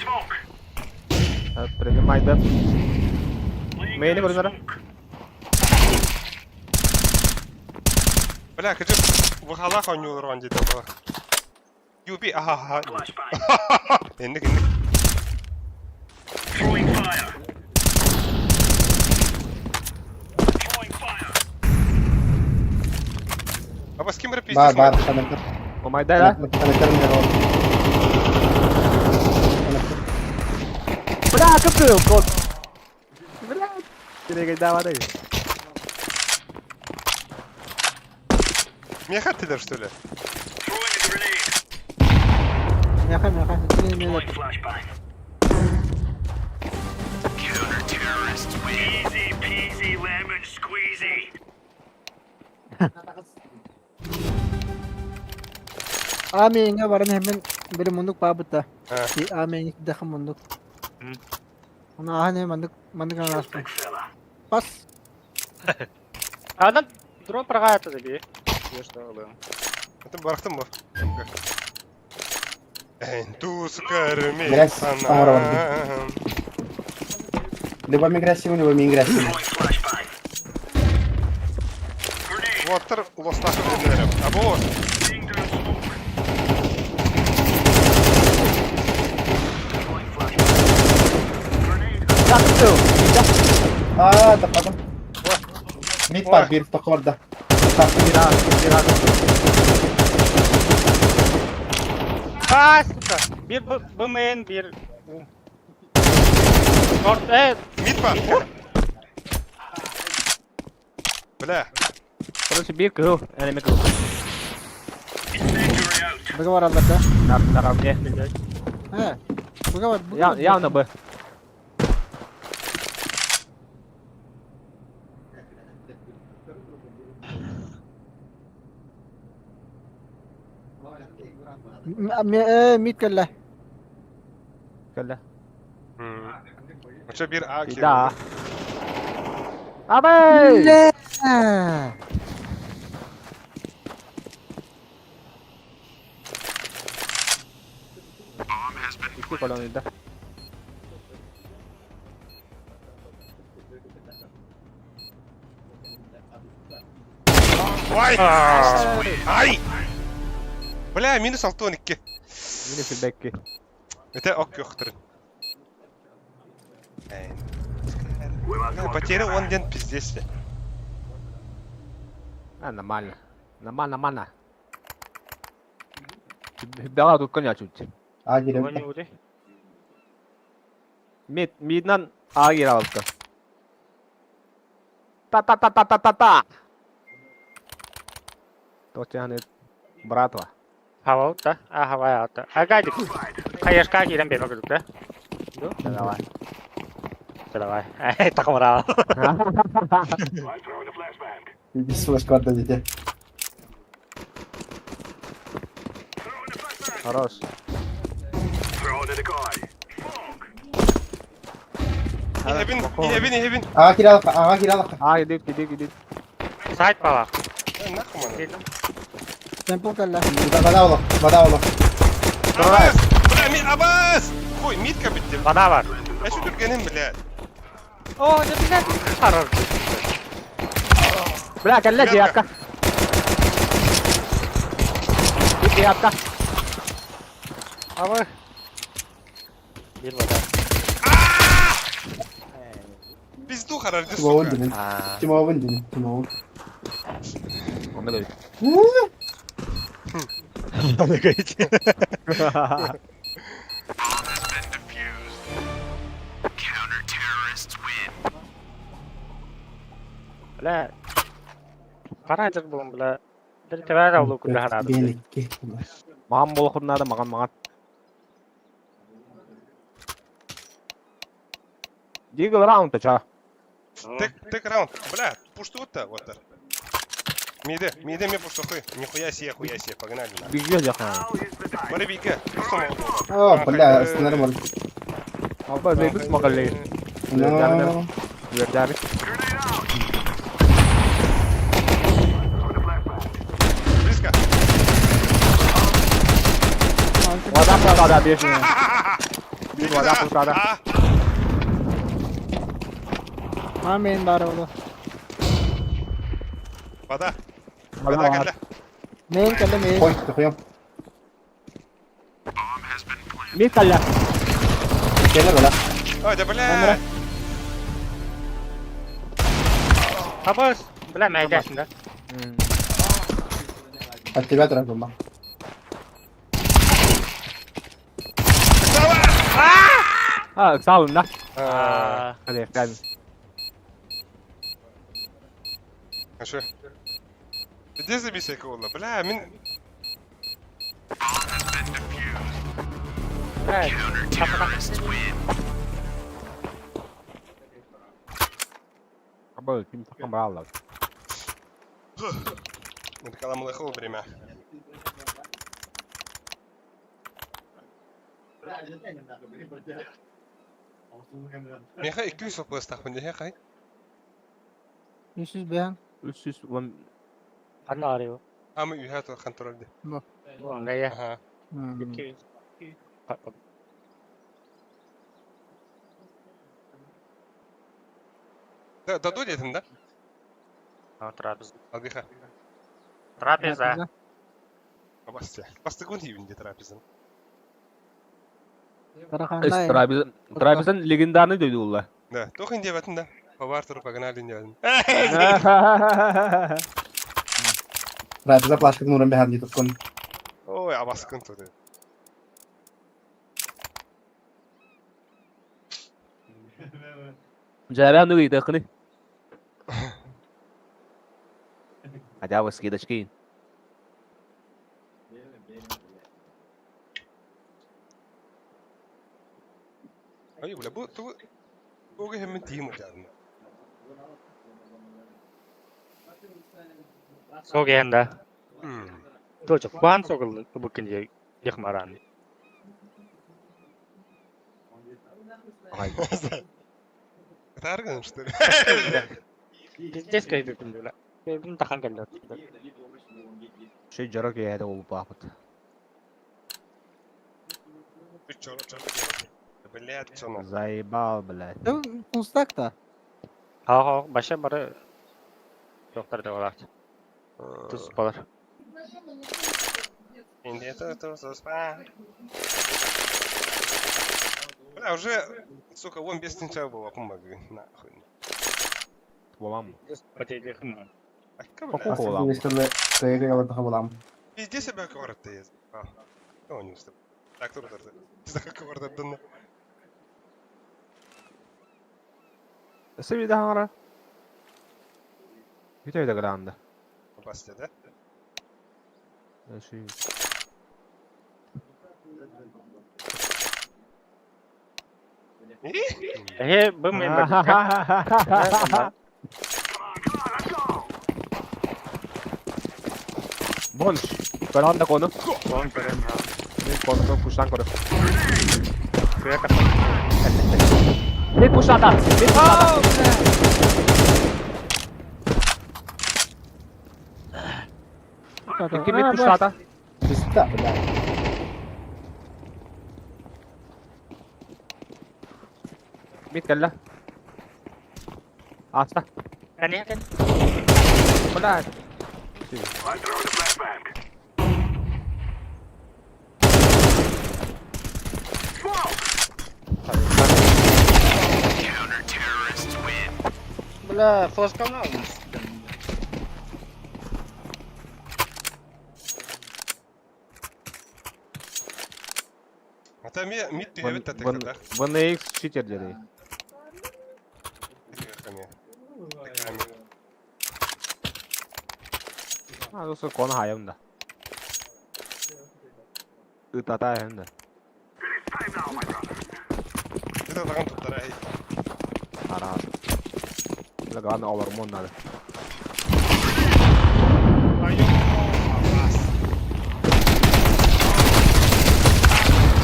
O: Принимайды. Мейни көрүнөр.
A: Бля, хочу в халах он юлар дейді. Юби, ага, ага. Инник, инник. Аба с кем
N: Бар,
A: пиздец?
N: бар, коннектор.
O: Омайда, да?
N: Коннектор не.
O: Бля, кып кот. Бля. Перегайдавадай.
A: Меха ты что ли?
M: Меха, меха. Аминга баран hemen били мундук баабыта. Аминга даха мундук. Оны ахан мандык мандык анаспын. Бас.
H: Адам дрон прогает это би.
A: Это барахтым ба. Туз карми.
N: Либо миграсимы, либо миграсимы.
A: Уоттар лостахы билерем. Або.
N: А, да потом. Мид пар бир токорда.
H: А, сука. Бир БМН, бир. Шорт,
A: Мид пар. Бля.
O: Короче, бир кыл, энеми кыл.
M: Быга баралар да.
O: На наравне.
M: Э. Быга бар.
O: Явно Б.
M: Мид келле.
O: Келле.
A: Оча бир А кир.
O: Да. Абай!
M: Бля.
O: Икки колонияда.
A: Ой! Ай! Бля, минус 62.
O: Минус 2.
A: Это ок ёхтыр. Потеря он день пиздец.
O: А, нормально. Нормально, нормально. Давай тут коня чуть.
N: А, деревня.
O: Мид, миднан А киралты. Та-та-та-та-та-та-та. То тянет братва.
H: Хава да? А, хава да. А гайдик. Хаешка кирен бема күдүк да?
O: Давай.
H: Давай. Эй, такмара.
N: Без флешкарта дите.
O: Хорош.
A: Хебин, хебин, хебин.
N: Ага киралык, ага киралык.
O: А, иди, иди, иди.
H: Сайт бала.
A: Нахуй мана.
M: Темпл келле.
N: Вода олох, вода олох.
A: Абас! Бля, ми абас! Хуй, мидка битти.
H: Вода бар.
A: Я şu türgenim бля.
H: О, не блядь, хорош.
O: Бля, келле девятка. Девятка.
H: Абы. Бир вода.
A: Пизду харарды,
N: Тимовын
A: сука.
N: динин. Тимовын динин, Тимовын.
O: Он
H: Бля. Каражык булун, бля. Бир тебәр алу күдә харады.
N: Беликки.
O: Маған болохун надо, маған, маған. Дигл раунд, ча.
A: Тек, тек раунд. Бля, пушту вот вот. Миде, миде мне пушту хуй. Нихуя себе, хуя себе, погнали. нахуй.
O: Бигге жахан.
A: Бары биге.
N: О, бля, сценарий может.
O: Апа, бейбіс мағалли.
N: Ну,
O: Вердяри.
A: Близко.
O: Вода, вода, бежи. Бир вода, вода.
M: Мамин бар олу.
A: Вода. Вода келле.
M: Мейн келле, мейн.
N: Ой, хуям.
O: Мид келле.
N: Келе, бля.
A: Ой, да бля.
H: Абас, бля, мәйдәсен да.
N: От тебя трагума.
O: А, салын да. Алиэхтэн.
A: Хорошо. Где забесек ола? Бля, мин...
O: Абы ким такан бараллар.
A: Это когда малыхал время. Меха 200 опластахпын дехе хай.
M: 300 бэһэн.
O: 300
H: Ханна арыйы.
A: Ама үйэ контрольды.
H: Аңгая.
A: Ага. Да, даду детим, да?
H: Трапез.
A: Алгыха.
H: Трапеза.
A: Басты. Басты күн дейін трапезан.
O: Трапезан трапезан легендарный дойду улла.
A: Да, тоқын деп атын да. Повар тұрып погнали деп атын.
N: Трапеза плашкатын уран бэһэн дии туккун.
A: Ой, абаскын туды.
O: Жабя ну и тахны. Хотя бы скидочки.
A: Ай, бля, бу ту Тугы хэммин тиим утядым.
H: Сог да. Тоже куан согыл букин же яхмаран.
A: Тарган, что ли?
H: Пиздец кайды күндүлэ. Бин тахан кэллэ.
O: Шей жарок я это упахут.
A: Чё, чё, Блядь, чё на.
O: Заебал, блядь.
M: Кунстак та.
H: Ха баша бары доктор да олар. Тус балар.
A: Бля, уже, сука, вон без тинча было, помогли, нахуй.
O: Болам.
N: Болам.
A: Везде себя кварты есть. А, он не устал. Так, тур, тур, тур. Кварты
O: Себи да хаңара. Бүтө да гранда.
A: Басты, да?
O: Ши.
H: Э, бу мен
O: Бонш. Көрөн кону.
H: Бон көрөн.
O: Мен кону куштан көрө. Мен куштата. Мен куштата. Ким мен куштата?
N: Пизда, блядь.
O: Мит кэллэ. Аста.
H: Кани кани.
O: Блядь.
H: Бля, флешка на.
A: А там я мид ты это так.
O: ВНХ читер деді. А, осы коны хайымда. Ытата хайымда.
A: Это таган туттара эй.
O: Ара. Бля, главное, олормон надо.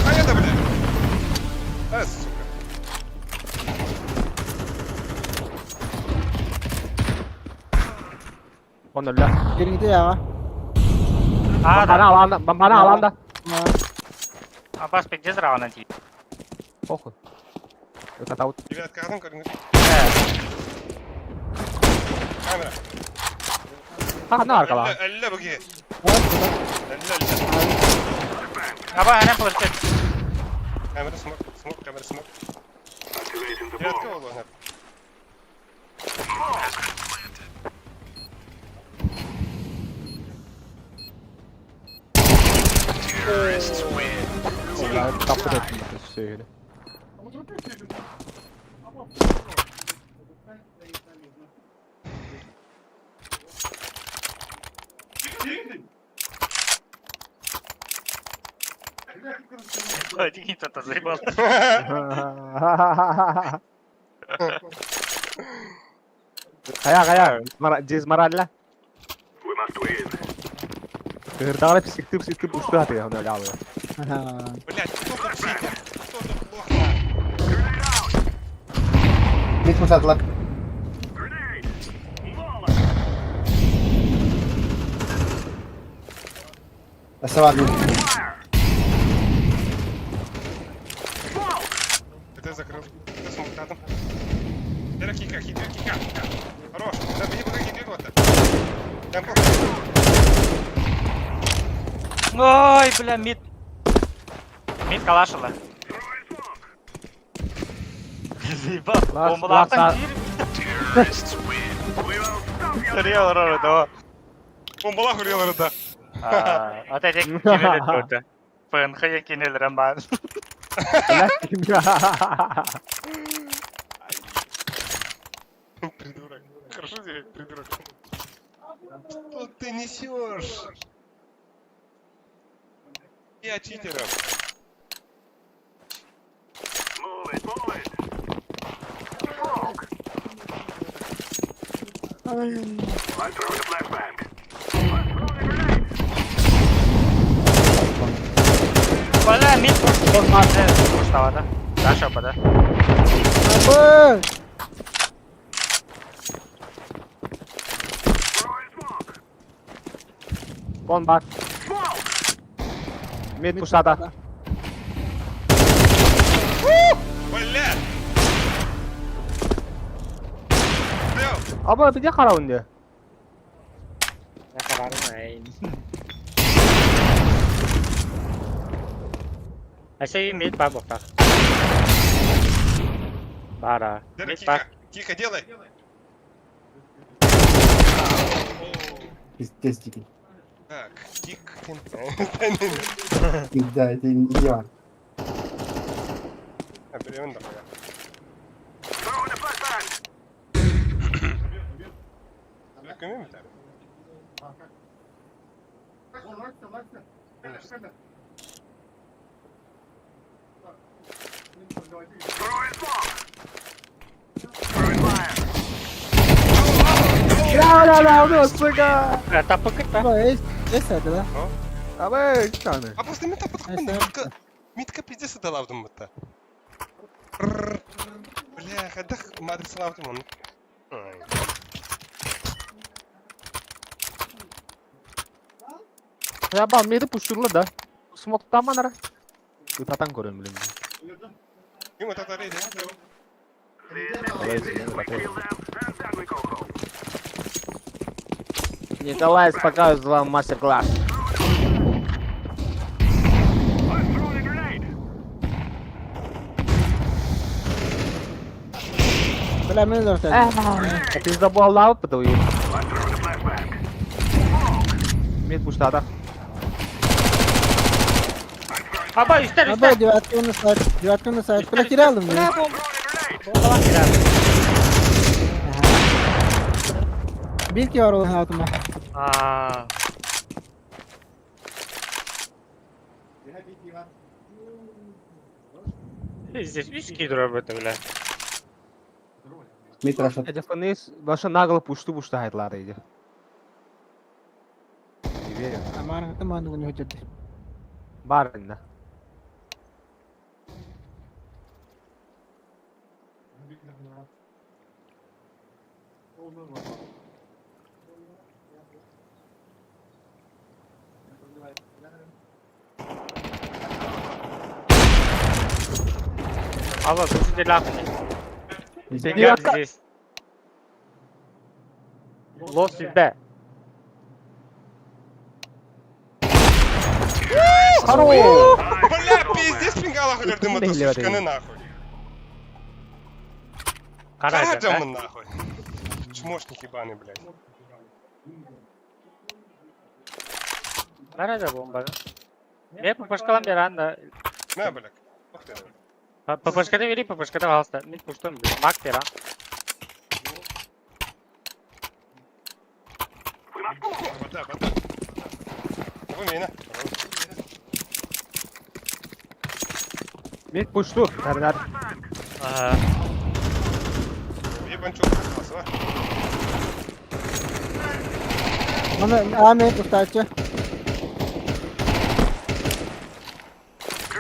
A: А это, блядь. А, сука.
O: Он өллө.
M: Кириңите яға.
H: А,
O: Бана аланда, бана аланда.
H: Абас пиздец раунд ти.
O: Похуй. Ытата ут.
A: Девятка, адам көрүңүз. Камера.
O: Ха, на аркала.
A: Әллә бүге. Әллә, әллә.
H: Аба, ана флешка.
A: Камера смок, смок, камера смок. Девятка болду.
O: Тапты сөйле.
H: Никита-то заебал.
O: Хайа хайа, дизморалла. Кырдаҕына псиктыы псиктыы устуу хатыга онно лаалыга.
A: Блять, кто тут читер? Кто тут лох?
N: Мид мусатлар. Асавар мид.
A: ТТ закрыл. ТТ смок Тера кика, хитер кика. Хорош. Да, беги, пока хитер вот. Темпо.
H: Ой, бля, мид. Мид калашила. Заебал. Бомбалартан киир. Реал да.
A: Бомбалах урелары да.
H: Ата тек кинелер көрді. ФНХ кинелер бар.
A: Придурок. Хорошо тебе, придурок. Что ты несешь? Я читеров.
H: Бля, мид пуштава, да? Даша, да?
M: Абы!
O: Кон бар. Мид пуштата.
A: Бля! Бля!
O: Аба биде карабын
H: Я карарым, Ася мид бар боқтақ. Бара. Мид бар.
A: Кика, делай!
N: Пиздец дикий.
A: Так, кик.
N: Да, это идеально.
A: А, берем давай. Бля, көмем битәр.
O: Бля, бля, бля, сука.
H: Тапы кытта.
M: Эс это, да?
O: Абы, чаны.
A: А просто мид апатқын мидка мидка пиздец далавдым бітті. Бля, хадах мадрис лавдым оны.
O: Я бал миди пуштурла да. Смоктан манара. Ытатан көрөм билем.
A: Ким ататар edi?
O: Николай показывает вам мастер-класс.
M: Бля, мен дөртен.
O: Пиздобол лауп подаю. Мид пуштата.
H: Аба, үстер,
M: Аба,
H: үстер.
M: девятка на сайт, девятка на сайт. Бля, киралым.
H: Бля, бомба. Бомбалар киралым.
M: Бил ки бар ол хатыма.
H: А. Здесь виски дробы-то, бля.
N: Мид рашат.
O: Это фанис, баша нагло пушту пушта хайтлар иди. Не верю.
M: Амар хатыма нугу не хочет.
O: Барында.
H: Аба, тут же лапни.
O: Девятка.
H: Здесь. Лос себе.
O: Хорош!
A: Бля, пиздец пингала көрдім это сучканы нахуй.
H: Карадя,
A: Карадя нахуй. Чмошник ебаный, блядь.
H: Карадя бомба. Мен ППшкалам беран да.
A: На, блядь. Ух ты.
H: ППшкада бери, ППшкада пожалуйста. Мен пуштум, блядь. Мак беран.
A: Вода, вода. Бу миэнэ.
O: Мид пушту. Тардар.
H: Ага.
A: Ебанчок, классно.
M: Маны аме кустачы.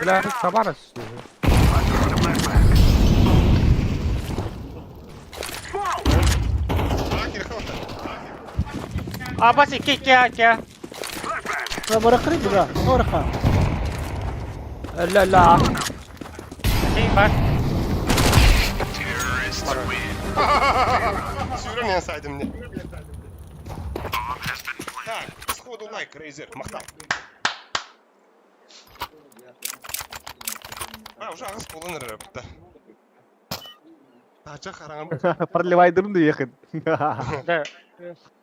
O: Бля, сабарас.
H: Абас икки икки икки.
M: Быракыры бура. Ораха.
O: Ла ла.
H: Ким бар?
A: Сүүрэн эн сайдым не. Так, сходу лайк, Рейзер, махтал. А, уже аҕыс буолан эрэр эбит Таача хараҥам.
O: Проливайдырым да ехать.
H: Да.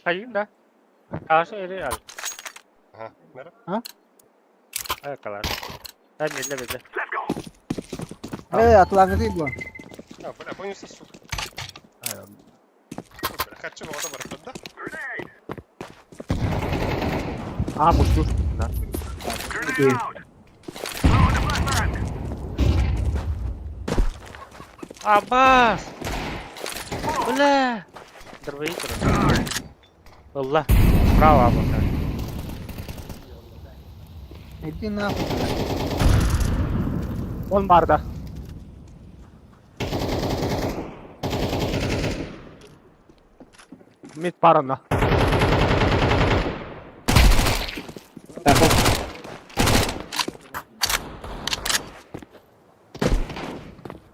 H: Хайым да. Ашы эри ал.
A: Ага, нара.
M: А?
H: Ай калар. Ай медле медле.
M: Эй, атлаңызы бу.
A: А, бля, понял, сука. Бля, хочу вода барып да?
O: А, пушту. Да.
H: Абас! Бля! Дырвы Алла. Браво, Абас.
M: Иди нахуй.
O: Он барда. Мид парана.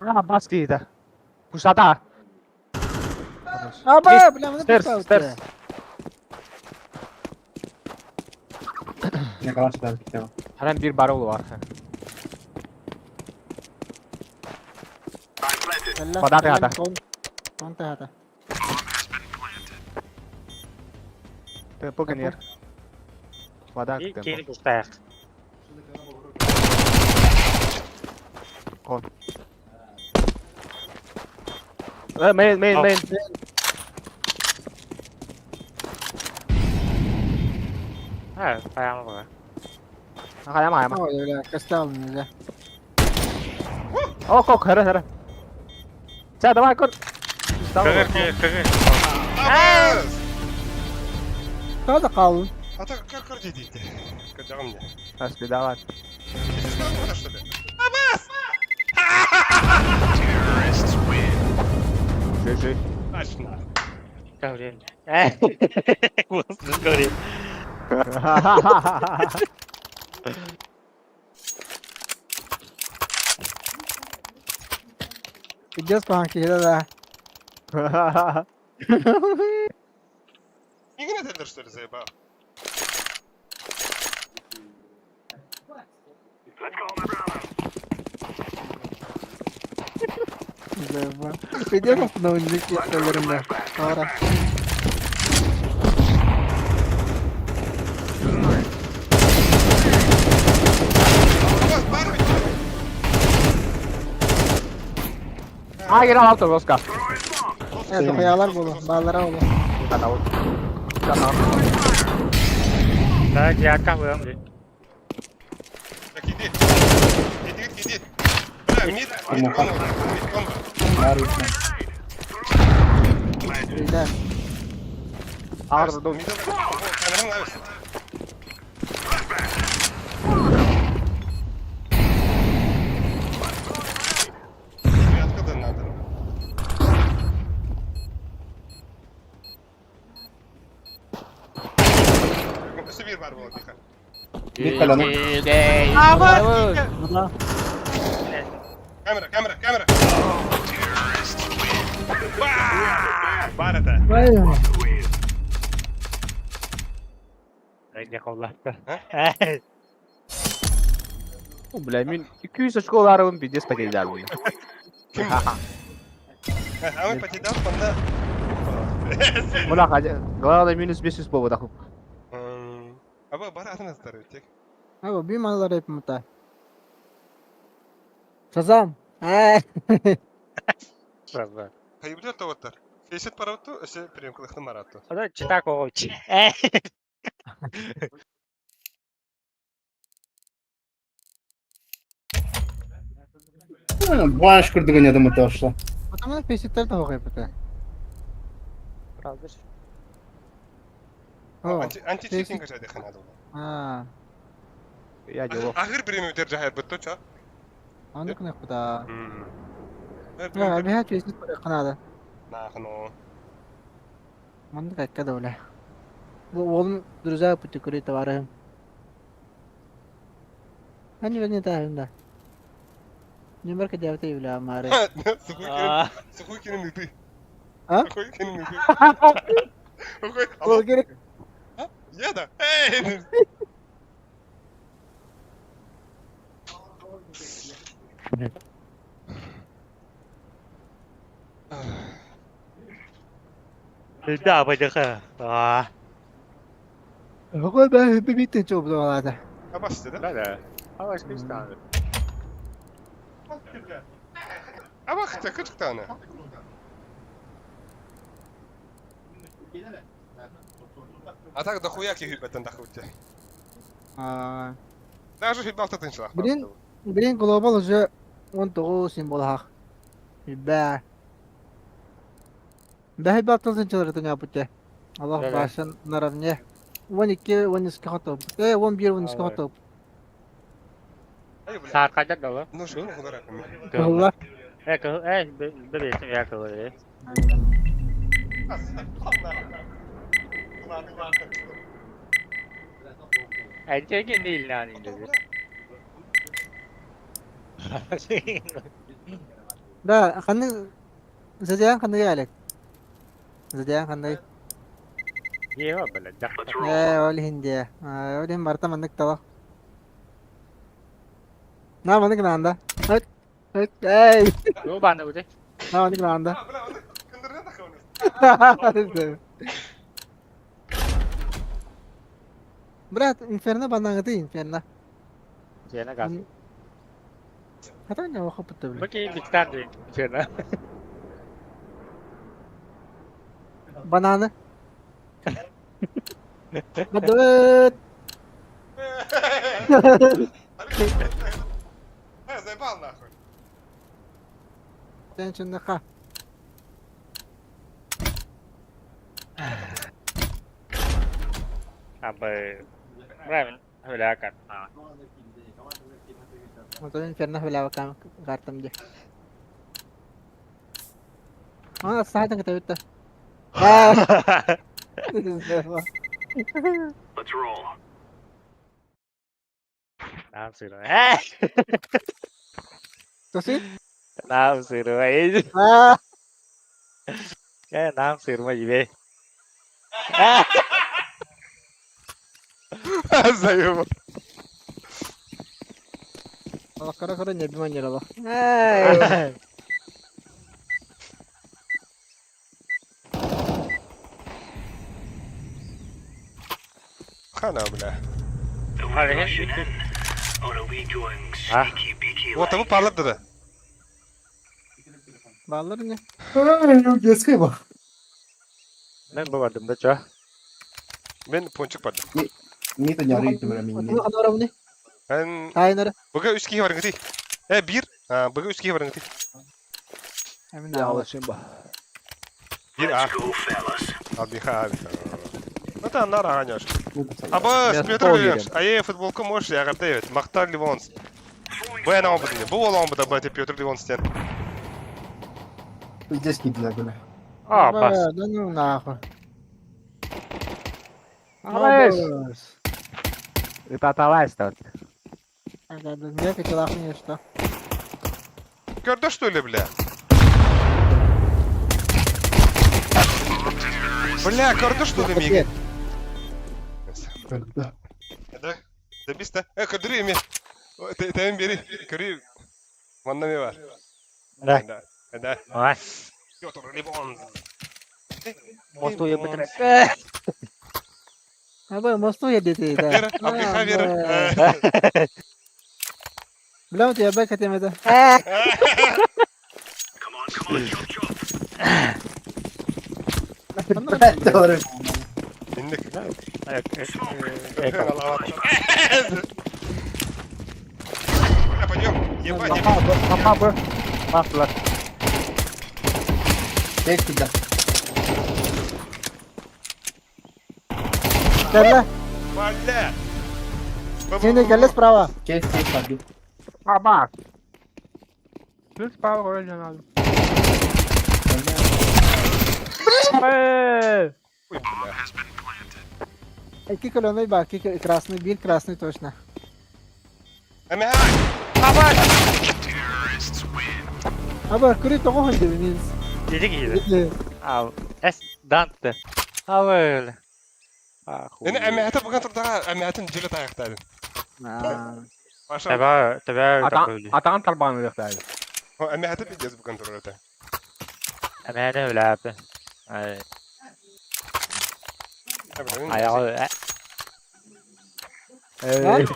O: А, баски да. Пушата.
M: Аба, бля, маны
O: Стерс, стерс.
N: Не калаш да хотел.
O: Харам бир барол бар. Вода хата.
M: Конта хата.
O: Темпо генер. Вода темпо.
H: Кини пустаях.
O: Кон. Мейн, мейн, мейн.
H: А, прямо было.
O: Хайама, хайама.
M: Ой, бля, костал нельзя.
O: О, кок, хара, хара. Ча, давай, кот.
H: Кыгыр, кыгыр.
M: Кто закал?
A: А так как көр дейді. Көр мне.
O: Асли, давай.
A: Ты что ли? Абас!
O: GG.
A: Точно.
H: Говори. Говори.
M: Пиздец, панки, да, да.
A: Игнат это что ли заебал?
M: Заебал. Пиздец, основник, я Ора.
O: А, генерал авто, доска.
M: Evet, okuyalar bolu, bağlara bolu.
O: Канал. Канал.
H: Да, я как бы
A: Так, иди. Иди, иди. Бля, мид, мид кон, мид кон.
M: Ребят.
O: Арду.
A: Мид, камера нравится. Откуда надо? Өссө бир бар болот Миха.
N: Мид каляны.
A: Камера, камера, камера. Бар это.
O: Бля, мин 200 очколарым пиздец потерял.
A: А мы потерял, панда.
O: Мула, главное минус 500 повода.
A: Аба бар атын астар тек.
M: Аба, би малар эп мута. Шазам.
H: Шазам.
A: Хайбдер тоғыттар. Фейсет параутту, өсе приемкалықты маратту.
H: Ада читак оғыч.
N: Баш курдук не дошло.
M: Потому песиттер да хоҕайбыта.
H: Правда.
A: Античитинг качайдыхын надо.
M: Аа.
O: Я делал.
A: Ахыр биремютер жахайбыт то ча.
M: Аны кынах буда. Я бэһэ песит канада.
A: Нахно.
M: Маннык айка да бля. Уолум друзья путикури товарищам. Они не таарым да. Нөмер кэдээбитэ бля маары.
A: Сухой кинин ыты.
M: А?
A: Сухой кинин ыты.
M: Ол керек.
A: Я да. Эй!
H: Да, бадыха. Аа.
M: Ого бэ бибитин чоп долада.
A: Абасты да?
H: Да, да. Абас кристаллы.
A: Абахта кычктаны. А так дохуя кихибеттен дахутте.
M: Аа.
A: Даже хибалта тынчлах.
M: Блин, блин глобал уже 19 символ хах. Бә. Бә балтылсын чылырытын апыте. Аллах башын наравне. 12 12 хотоп. 11 12 хотоп.
H: Саат кайда далы?
A: Ну что, куда
M: Кылла.
H: Кыл, бебесим я кылы. Erkeğin değil lan dedi.
M: Да, ханы Зодиан ханы ялек. Зодиан ханы.
H: Ева бля,
M: Ол хинде. Ол хин барта мандык тала. На мандык нанда. Өт, өт, эй.
H: Бу банда бу.
M: На мандык нанда. Брат, инферно банаңыты инферно.
H: Сена газ.
M: Хата не охо путта бля.
H: Баки диктант инферно.
M: Бананы. Бадыт.
A: Заебал нахуй.
M: Сен чынныха.
H: Абы. Правильно, хүләкат.
M: Мотон инферно хүләвә картам ди. А, сайтын көтәбит.
I: Let's roll.
H: Нам сыры. Эй!
M: Тоси?
H: Нам сыры.
M: А.
H: Нам сыры ма ебе.
A: Заебал.
M: Кара кара не обманировал. Эй!
A: Хана, бля.
I: Вот,
A: а вы парлап да.
M: Баллар не?
N: Детская ба.
H: Мен бабадым да ча.
A: Мен пончик бардым.
N: Ми-то не арыйты бра мин.
A: Мен
M: Тайнары.
A: Быга үч киһи барыҥ ти. Бир. Быга үч киһи барыҥ ти.
O: Я
A: Бир а. Абиха, абиха. Ну да, нара аняш. Аба, Петр Ильич, а я футболку можешь, я гордею. Махтар Ливонс. Б на опыт не. Бу ол опыт абы Петр Ливонс тен.
N: Здесь не бля.
H: А, бас.
M: Да ну нахуй.
O: Алеш! Это аталась тут.
M: Да, да, я хотела охуеть, что.
A: Көрді что ли, бля? Бля, көрді что ли, миги?
N: Да.
A: Да? Да биста. Көрдүрү эми. Тәйін бери. Көрү. Манна ме бар.
H: Да.
A: Да. Да.
H: Ай.
A: Петр Ливонс.
H: Мосту я бытыры.
M: Абы, мосту я дети, да.
A: Вера, Абдиха, Вера.
M: Бля, вот я бэк хотим это.
A: Инник. Бля, пойдем. Ебать, ебать.
O: Бахтылар.
N: Кейс киирдэ.
M: Кэллэ.
A: Бля!
M: Синий кэллэ справа.
N: Кейс, кейс барби.
O: Аба. Плюс справа көрө жанады. Эй!
A: Ой, бля.
M: Икки көлөнөй бар, икки красный, биир красный точно.
A: Эмэһэ!
M: Аба, күрү тоҕо сылдьабын
H: Иди киһи. Ал. Эс Данте. Ал öyle.
A: Эни эмэһэтэ буган турдаҕа, эмэһэтин дьөлө таайахтаарын. Паша.
H: Тэбэ, тэбэ
O: Атаҕын тарбаан ылыахтаах.
A: Эмэһэтэ пиздец буган турар этэ.
H: Эмэһэни өлөөпү. Ай. Аяғы
O: Эй.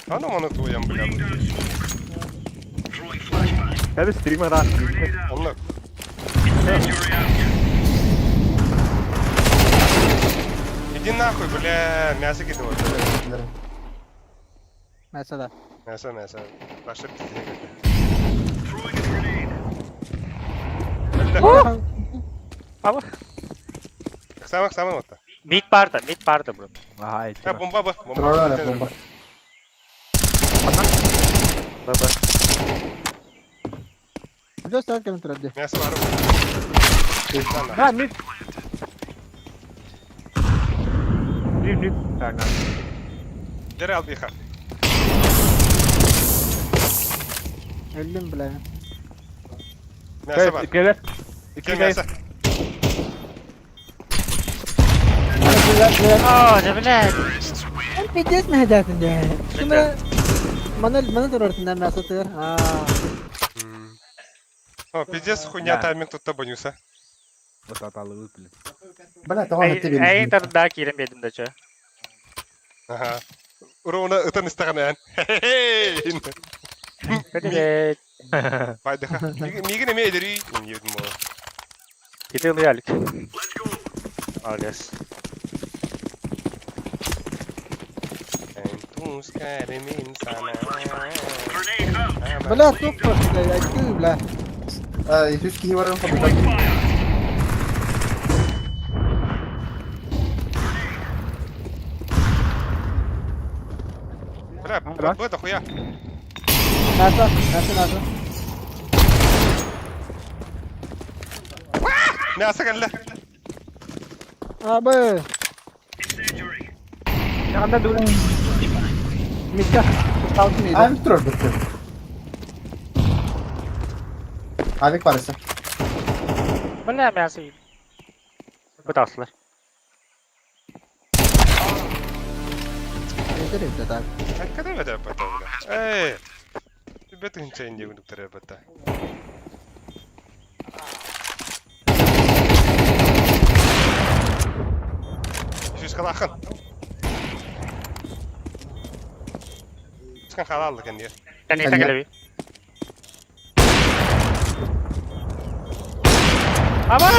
A: А ну маны туйам, бля.
O: Тэбэ стример аа.
A: Онно. Иди нахуй, бля, мясо кидывают.
M: Мясо да.
A: Мясо, мясо. Паша пиздец.
H: Аба.
A: Самых самых вот.
H: Мид барда, мид барда бро.
O: Ага,
A: А, бомба ба, бомба.
N: Троллера бомба.
H: Баба.
M: Жо сар кэлэн турар дии.
A: Мясо бар.
O: Да, мид. Мид, мид. Так, на.
A: Дere al биха.
M: Өллүм бля.
A: Мясо бар.
O: Келер.
A: Икки мясо.
H: Оо, да блядь.
M: Эн пиздец мэһэдээтин дии. Кимэ маны маны турартын мясо тыгар. Аа.
A: О, пиздец, хуйня тайминг тут табанюса.
O: Вот аталыбыт, блин.
N: Бля, тоҕо хатты
H: Эй,
N: биэрдим.
H: тарда киирэн биэрдим да чё.
A: Ага. Ровно ытан истаҕына эн.
H: Привет.
A: Байдыха. Мигин эме эдери. Индиедим боло.
H: Кити ылыялык. Молодец.
M: Бля, тук бля, айты бля.
N: Үс киһи баран хобута.
A: Бля, бу дохуя.
M: Мясо, мясо, мясо.
A: Мясо кэллэ.
M: Абы.
O: Анда дур.
M: Митка. Алтын edi.
N: Авик турар бітті. Авик барысы.
H: Бля, мясо. Бытаслар.
M: Эдер эбит так.
A: Когда это потом, бля? Эй! Ребята, ничего не буду ребята. Еще скалахан. Скан халал кенди.
H: Кәне кэлэби. Аба!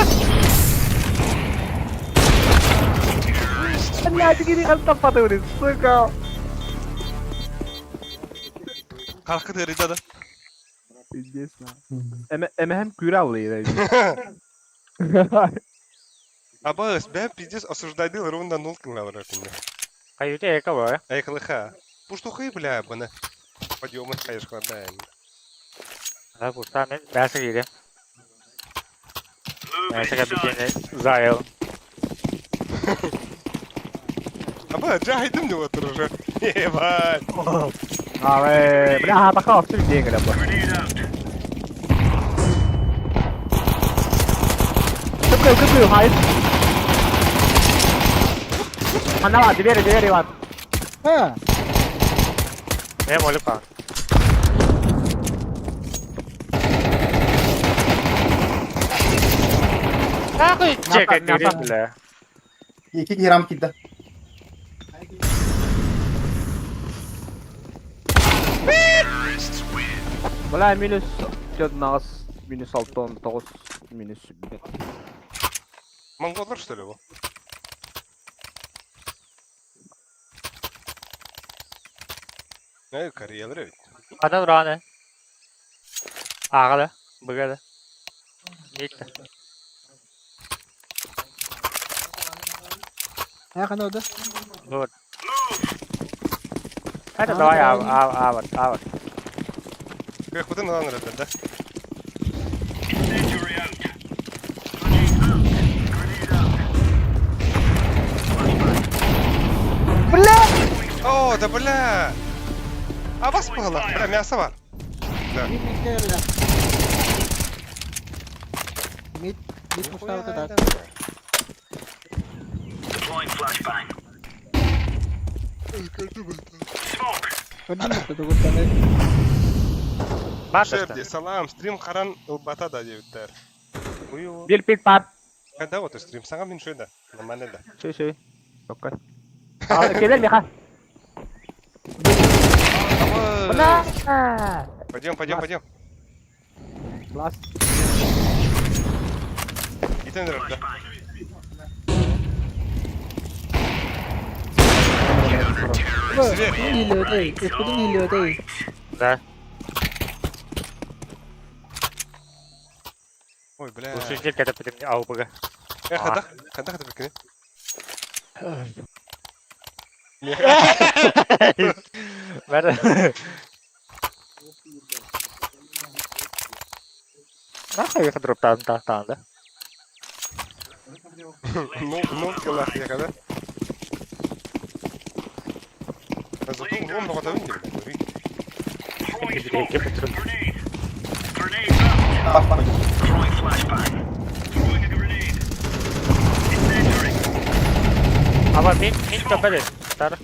O: Блядь, кири халтаппатыбын, сука.
A: Халкы дырыда да.
O: Пиздец, на. Эме эмэһэм күрэ аллыйра.
A: Абас, бэм пиздец осуждайдыл ровно нулкин лавра кенди.
H: Каюте эка бар.
A: Эй, клыха. Пуштухы, бля, бана. Подъемы, конечно, да.
H: Да, пуста мен мясо киирем. Мясо кабитене заял.
A: Аба, джахидым не вот уже. Ебать.
O: А, бля, атака все деньги, бля. Кыпкы, кыпкы, хайт. Ана, двери, двери, Иван.
M: А,
H: Мен молю па. Нахуй чека киирем, бля.
N: Икки киһи рам киирдэ.
O: Бля, минус 4 минус 6, 9, минус 5.
A: Монголар, что ли, его? Э, Кореялар эбит.
H: Ана ураны. Ааҕа да, быга да. Митта.
M: А хана ода?
H: Вот. Это давай ав ав ав ав.
A: Кыахпытын ылан эрэллэр да?
M: Бля!
A: О, да бля! А вас быһалар, бля, мясо бар. Да.
M: Мид мид бля. Мид мид пуштау да.
A: Шеф, салам, стрим харан ылбата да диэбиттэр.
O: Бил пик пап.
A: Когда вот стрим саҥа мин шөй да. Нормально да.
O: Шөй шөй. Окей. Келер меха.
A: Бля! Пойдем, пойдем, пойдем.
O: Класс.
A: Итен да.
H: Да.
A: Ой, бля.
H: Ушинжер кәтіп бітім аубыға.
A: Э, хадах, хадах это бикини.
H: Бәрі. Нахуй их дроптан тахтан, да?
A: Ну, ну, кылах я когда. Зато он много того не
H: Ама мин мин көпөдө. Тар.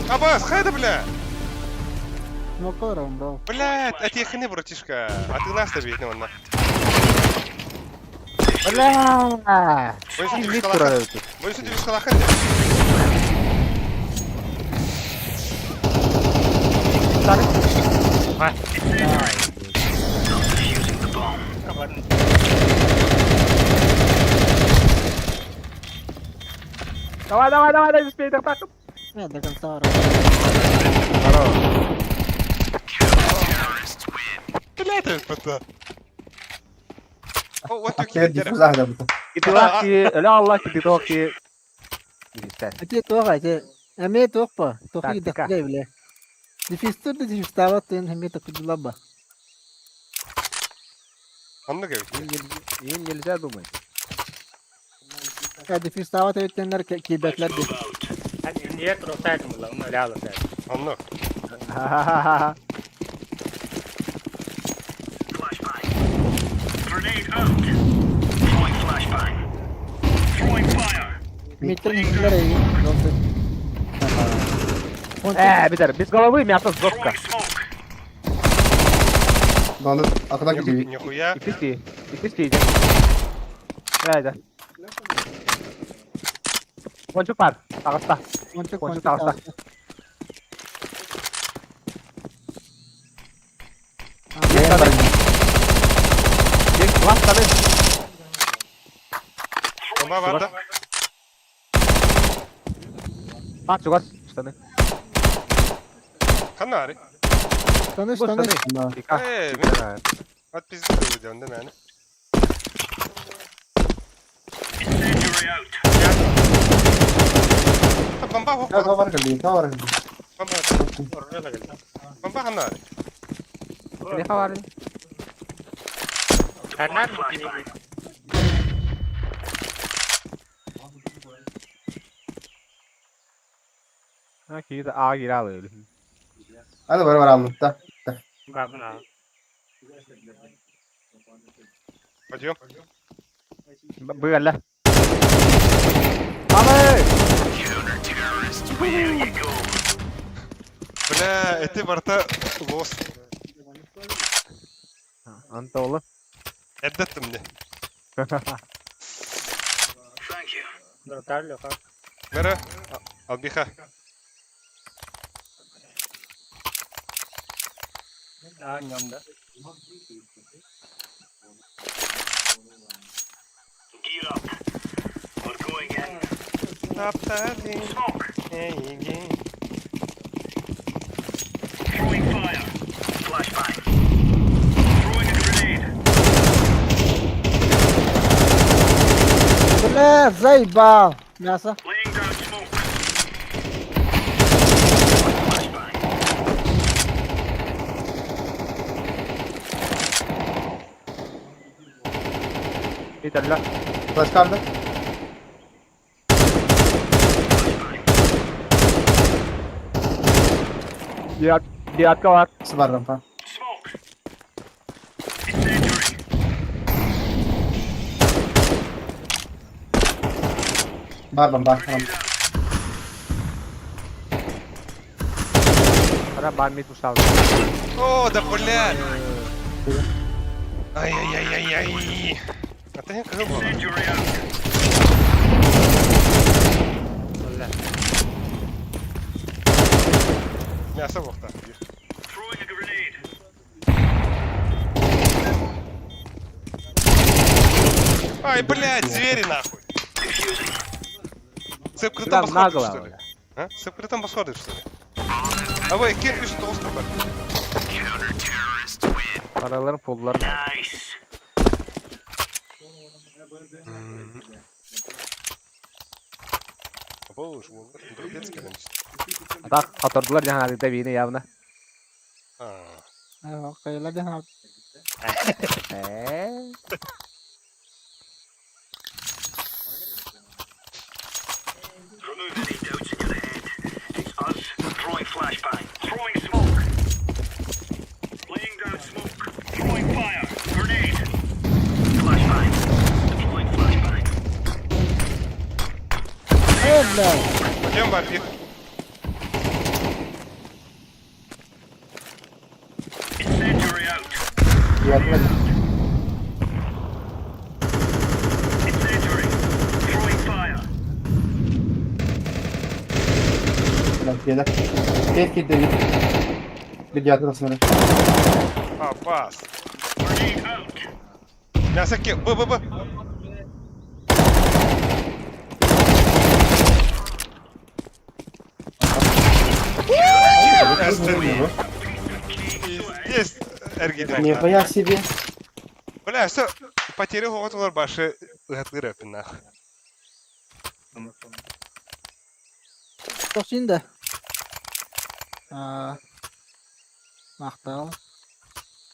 A: Абас, хайда, бля!
M: Мокором, бро.
A: Блядь, а ты хны, братишка. А ты нас бить, ну, на.
O: Бля!
A: Бойся, тебе скалаха.
O: Давай, давай, давай, дай успей, так, так.
M: Не, до конца.
A: Блядь, это.
O: لا الله كي توكي.
M: Ати тоға, ати. Аме тоқпа. Тоқи даққа биле. Дефистер дефистават тен хаме такудулаба.
A: Онно кебит.
O: Им нельзя думать.
M: Я дефистават теннер кибетлер ди.
H: Нет, ротайтым булла, ляла
A: Онно.
M: Миттер хитлер эй.
O: Бедер, без головы мясо жестко.
A: Нихуя.
O: И пусти, и пусти. Да, да. Кончук пар, таҕыста.
M: Кончук,
O: Кончук таҕыста. Ластады.
A: Бомба бар да.
O: А, чугас, штаны.
A: Ханнари.
M: Штаны, штаны.
A: Э, мен от пизды выйдем, да, наверное. Бомба Бомба ханнари.
O: Не хавары.
H: Ханнар.
O: А, киде а киралы.
N: Hadi var var aldım da.
A: Пойдем.
O: Быгала. Алы!
A: Бля, это барта лос.
O: Антола.
A: Эддеттим мне. Мера, албиха.
H: А, нямда.
A: Таптадым эйигин.
M: Бля, заебал. Мясо.
O: Италия.
N: Флешкарда.
O: Девятка бар.
N: Бар рампа. Бар бомба. Рампа.
O: Ара бар мид устал.
A: О, да бля! Ай-яй-яй-яй-яй! А ты как было? Мясо бохта. Ай, блядь, звери нахуй! Цепка
O: Бля,
A: там посходишь,
O: нагло,
A: что ли?
O: бля.
A: А? Цепка там посходишь, что ли? А вы, кем пишет остров?
O: Параларын полларын. Так, котордулар жаһан бини явно.
M: Кайла ден
O: Э.
M: Э, бля.
A: Пойдем, Барбих.
N: Девятка. Блядь, где Кейт, кейт, Давид. Девятка, смотри.
A: Попас. Мясо ке... Б, Б, Б. Пиздец, Эргиден.
N: Нихуя себе.
A: Бля, все, потерял вот баши ыатлыр өпүн нах.
M: Тосин да. А. Мактал.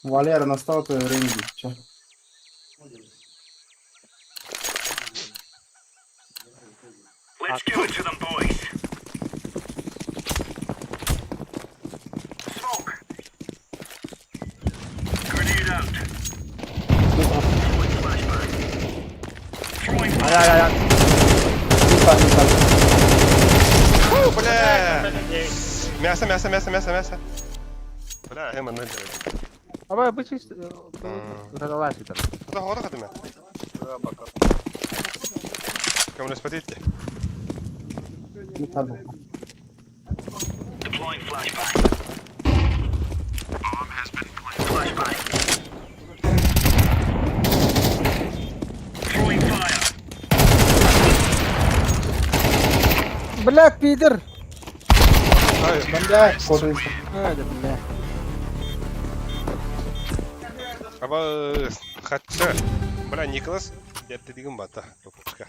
N: Валера, настало твое время. Чё?
O: Ай ай ай.
A: Фу, бля! Мясо, мясо, мясо, мясо, мясо. Бля, эма ноль.
O: Аба бычыс. Задалась это.
A: Куда хода хатыма? Кому не спатите?
M: Блядь, пидор.
N: Бля, кожа
M: Ай, да, бля.
A: Аба хатча. Бля, Николас, я ты дигим бата. ППшка.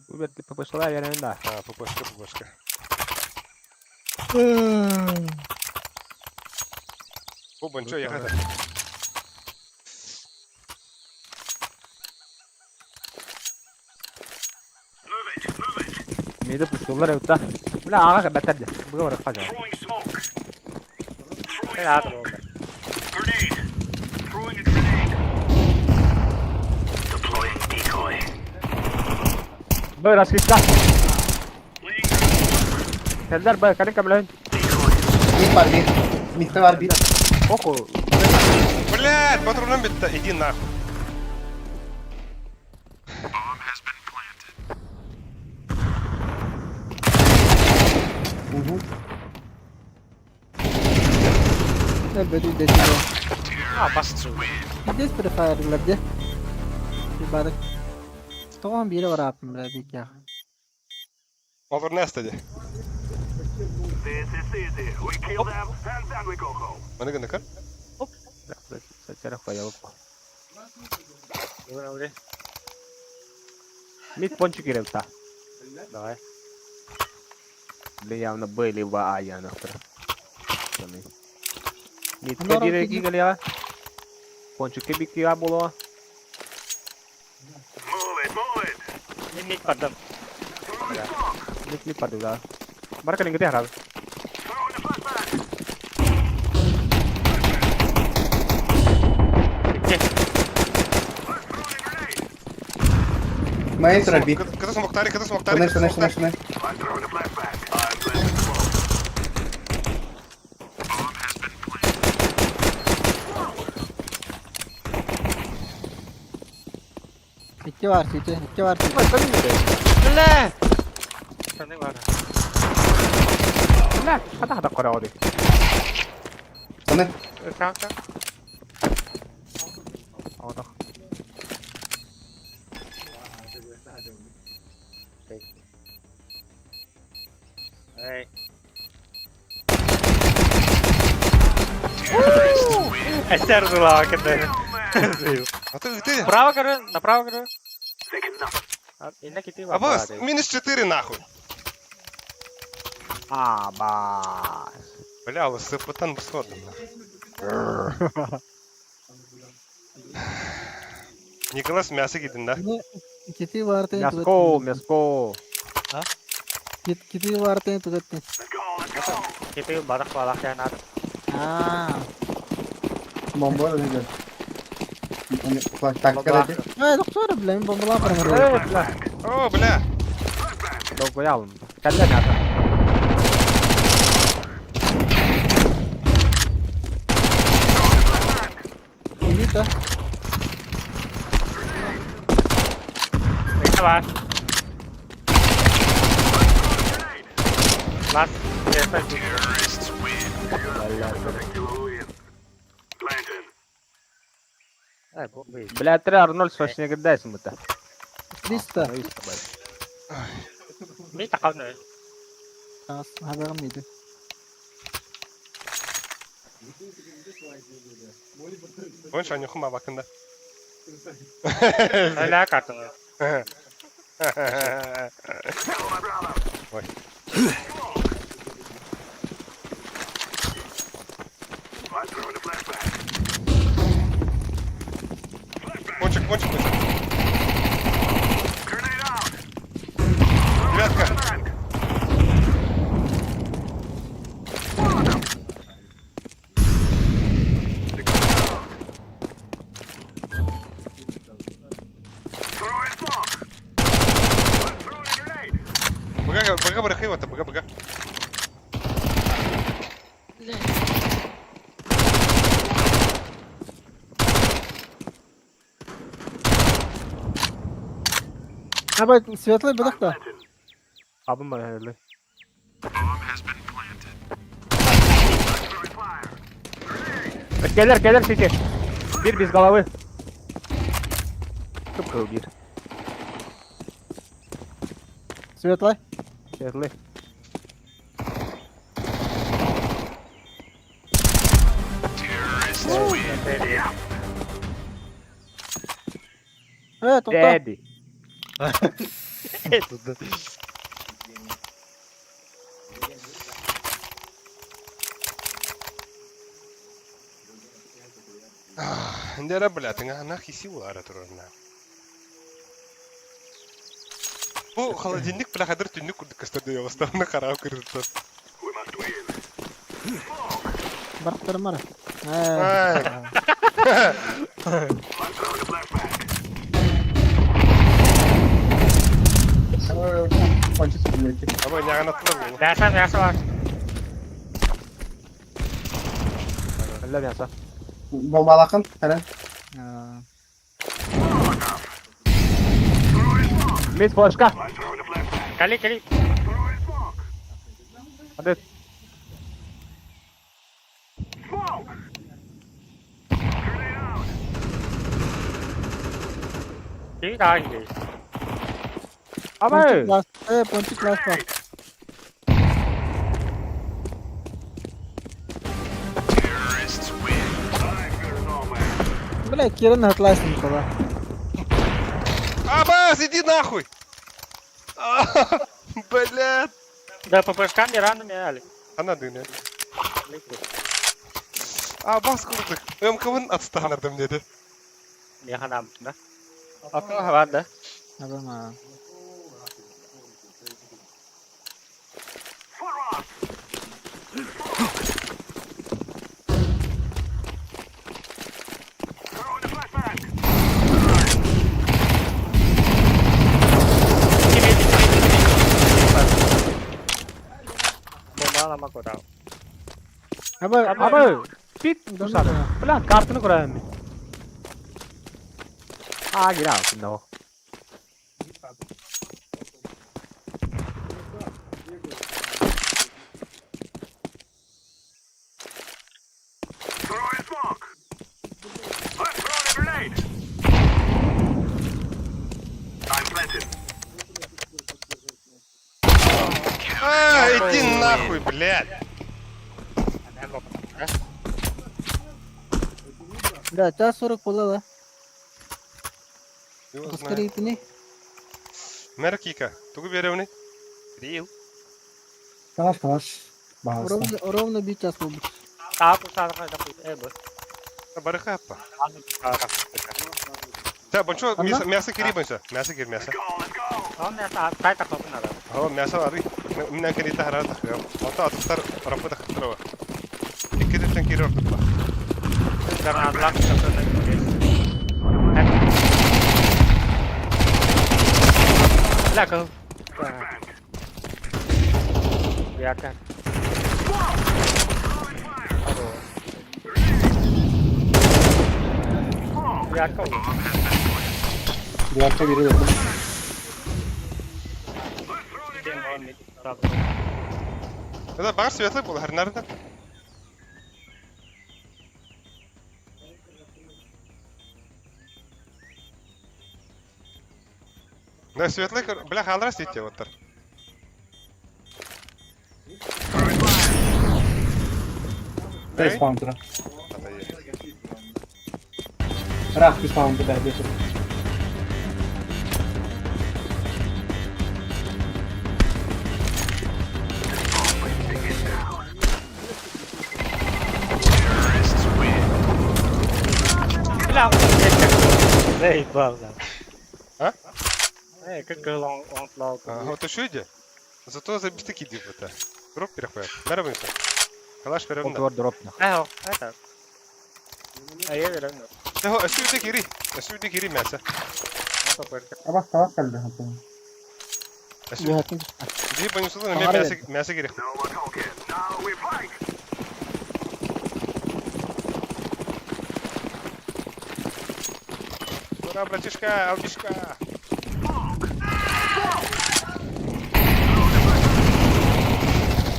O: Убер ты пошла, я не да.
A: А, ППшка, ППшка. Бубан, чё, я это?
O: Миди пустулар өттә. Бля, ага бәтәрде. Буга барып калды. Б раскидка. Сәлдәр б, калин камлен.
N: Мид бар бир. Мидте бар бир.
O: Охо.
A: Блядь, патроном битта, иди нахуй.
N: Угу.
M: Э, бөдүй десин. Здесь префайрлар де. Барык. Тоҕон биире барааппын бля бииккээх.
A: Олор нэстэ де. Маны гына көр.
O: Мид пончик кирилта.
H: Давай.
O: Бля, явно Б либо А я нахуй. Мид
M: Анора
O: кадире
M: киди.
O: кигалия. Пончик кебики а було.
H: Мин мид бардым.
O: Мид мид барды да. Барка лингите харал.
N: Мои троби.
A: Кыта смоктари, кыта смоктари,
N: Шуны,
A: кыта
N: шуны, шуны,
A: смоктари.
N: шуны.
M: Икки бар сити, икки бар сити.
H: Бля! Саны бар.
O: Бля, хата хата кора оди.
N: Шуны.
H: Сау, сау.
O: Ото.
H: Эй. Эсер была, когда.
A: А ты ты?
H: Право, короче, направо, короче. Инна кити
A: А бас, минус 4 нахуй.
O: А, ба.
A: Бля, але сыпотан сходом нахуй. Николас мясо кидин, да?
M: Кити бар тен
O: Мяско, мяско.
M: Кити бар тен тугаттын.
H: Кити барах балах я надо.
M: Аа.
N: Бомба да Так, короче.
M: Эй, доктор, бля, мен бомбалап барам.
O: Эй, бля.
A: О, бля.
O: Долгоялым. Кәллә мясо.
M: Элита.
H: Давай. Лас.
O: Бля, 3 Арнольд Шварценеггер дайсың бұта.
M: 300.
H: Ми тақалны.
M: Таас, хабарым миди.
A: Бойынша нюхым абакында.
H: Ля картаны.
A: Ой. Кончик, кончик, кончик. Девятка. Бага, бага, бага, бага, бага.
M: Абай, светлый быдак да.
O: Абым бар әлі. Келер, келер, сити. Бир без головы. Кып бир.
M: Светлый.
O: Светлый.
M: Э, тоқта.
O: Дәди.
A: Ndera, бля, ты нахи силу ара турарна. Бу холодильник, бля, хадыр түннүк курдук көстөрдө йогостарына карап кырдыттар.
M: Барактарым бар.
A: Ай.
N: Кончится, блядь.
A: Абай, няган аттылар бу.
H: Мясо, мясо бар.
O: Әллә мясо.
N: Бомбалакын, хәле.
O: Мид флешка.
H: Кали, кали.
O: Hadi.
H: Киһи даҕа киһи.
O: Абай!
M: Пончик класс бар. Бля, Киран хатлайсың кола.
A: Абас, иди нахуй! Блядь!
H: Да, по прыжкам не рано меняли.
A: Ана дыня. Абас курдук. МК-вын отстанардым dedi.
H: Меха да? Ата хавар да.
M: Адама. Аба,
O: Аба, пит кушады. Бля, картаны көрәм мин. А, гира, no.
A: А, иди нахуй, блядь!
M: Да, час 40 була да.
A: Его
M: Скорее
A: знает.
M: пини.
A: Мэр Кика, тугу беревни? Рил.
N: Калаш, калаш. Бағыста.
M: Ровно, ровно бит час болбут.
A: Барыха аппа. Та, бончо, мясо, мясо кири бончо. Мясо кири, мясо. О, мясо ары. Миннан кири тахара тахра. Ата атыктар рапы тахтырова. Икки кири ортукла.
N: Diyakta biri dedim.
A: Это бар светлый был, nerede? Да, светлый, бля, халра сидите вот так.
N: Дай спаун тура. Рах спаун туда, бесит.
A: А?
H: Эй, как он он
A: Ага, вот еще иди. Зато за бистыки иди вот это. Дроп перехват. Дарабымся. Калаш перевна.
O: Дроп дроп.
H: Эхо, это. А я верю.
A: Эхо, асю иди кири. Асю иди кири мясо.
N: Абас калаш калды.
A: Асю. Иди понесу на меня мясо, мясо кири. Ура, братишка, албишка.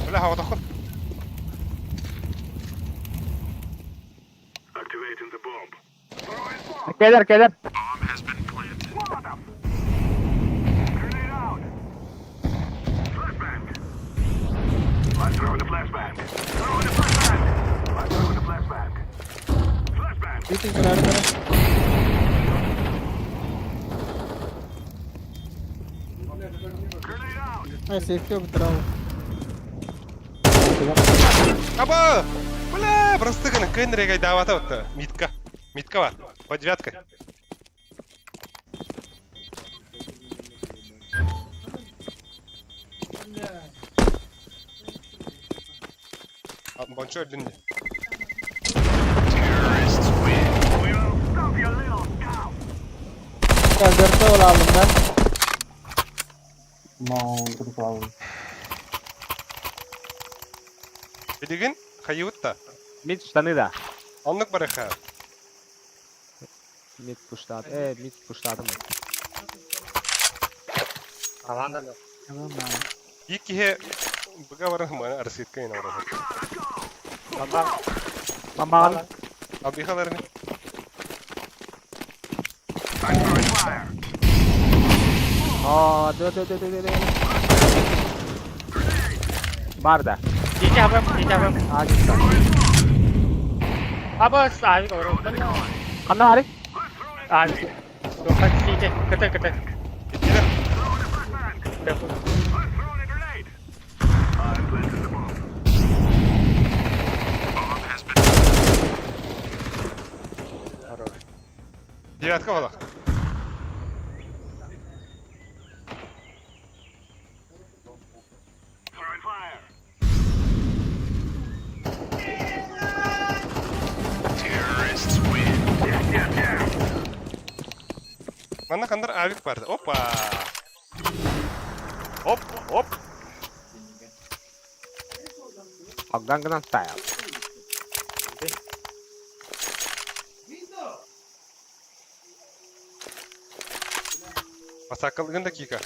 A: Бля, вот охот.
O: Келер, келер.
M: Битин көрәрі бара. Ай, сейфке бутырау.
A: Аба! Бля, просто кенрегай давата вот Митка. Митка бар. По девятка. Бончо длинный.
M: Так, дөртө оlalım да.
N: No, туруп алым.
A: Билигин хайыбытта.
O: Мид штаны да.
A: Оннук барыха.
O: Мид пуштады. Э, мид пуштады.
H: Аланда.
A: Иккиhe быга баран хымана арситка ина баран.
O: Бамбан.
A: Албихаларны.
O: Аа, да да да да да. Бар да.
H: Тиити хабым, тиити хабым.
O: Аа, киtta.
H: Абас, авик ору.
O: Ханна ари?
H: Авик. Тоха тиити, кыты кыты.
A: Иккилер. Девятка была. Манна хандар авик барды. Опа! Оп, оп.
O: Gangnam Style.
A: Масакалгын дакика.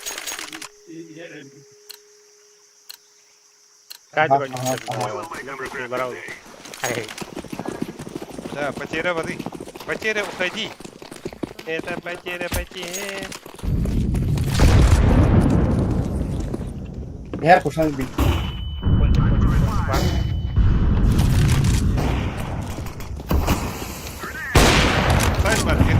A: Да, потеря воды. Потеря, уходи. Это потеря, потеря.
N: Яр кушан бит.
A: Сайт маркет.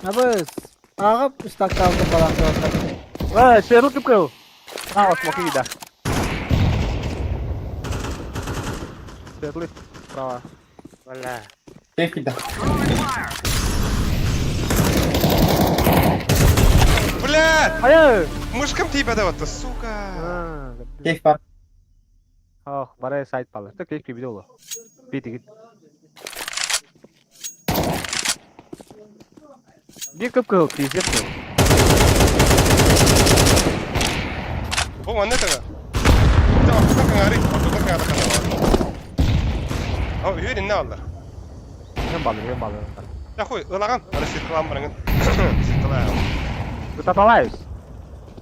M: Абыс. Ағып стакталды балам.
O: Э, шерл кип кыл. А, смоки да. Светлый. Справа.
H: Бля.
N: Техника.
A: Бля!
O: Ай!
A: Мышкам тебя давать-то, сука!
N: Кейф бар.
O: Ох, бары сайт палы. Так кейф кибиде олу. Бит игит. Bir кып кыл, пиздец кыл.
A: О, манна этого. Это ортодан каңары, ортодан каңары каналы. О, уверен, на аллар.
O: Мен балы, мен балы.
A: Да хуй, ылаган, ары сиркалан барыңын. Сиркалан.
O: Таталаюсь.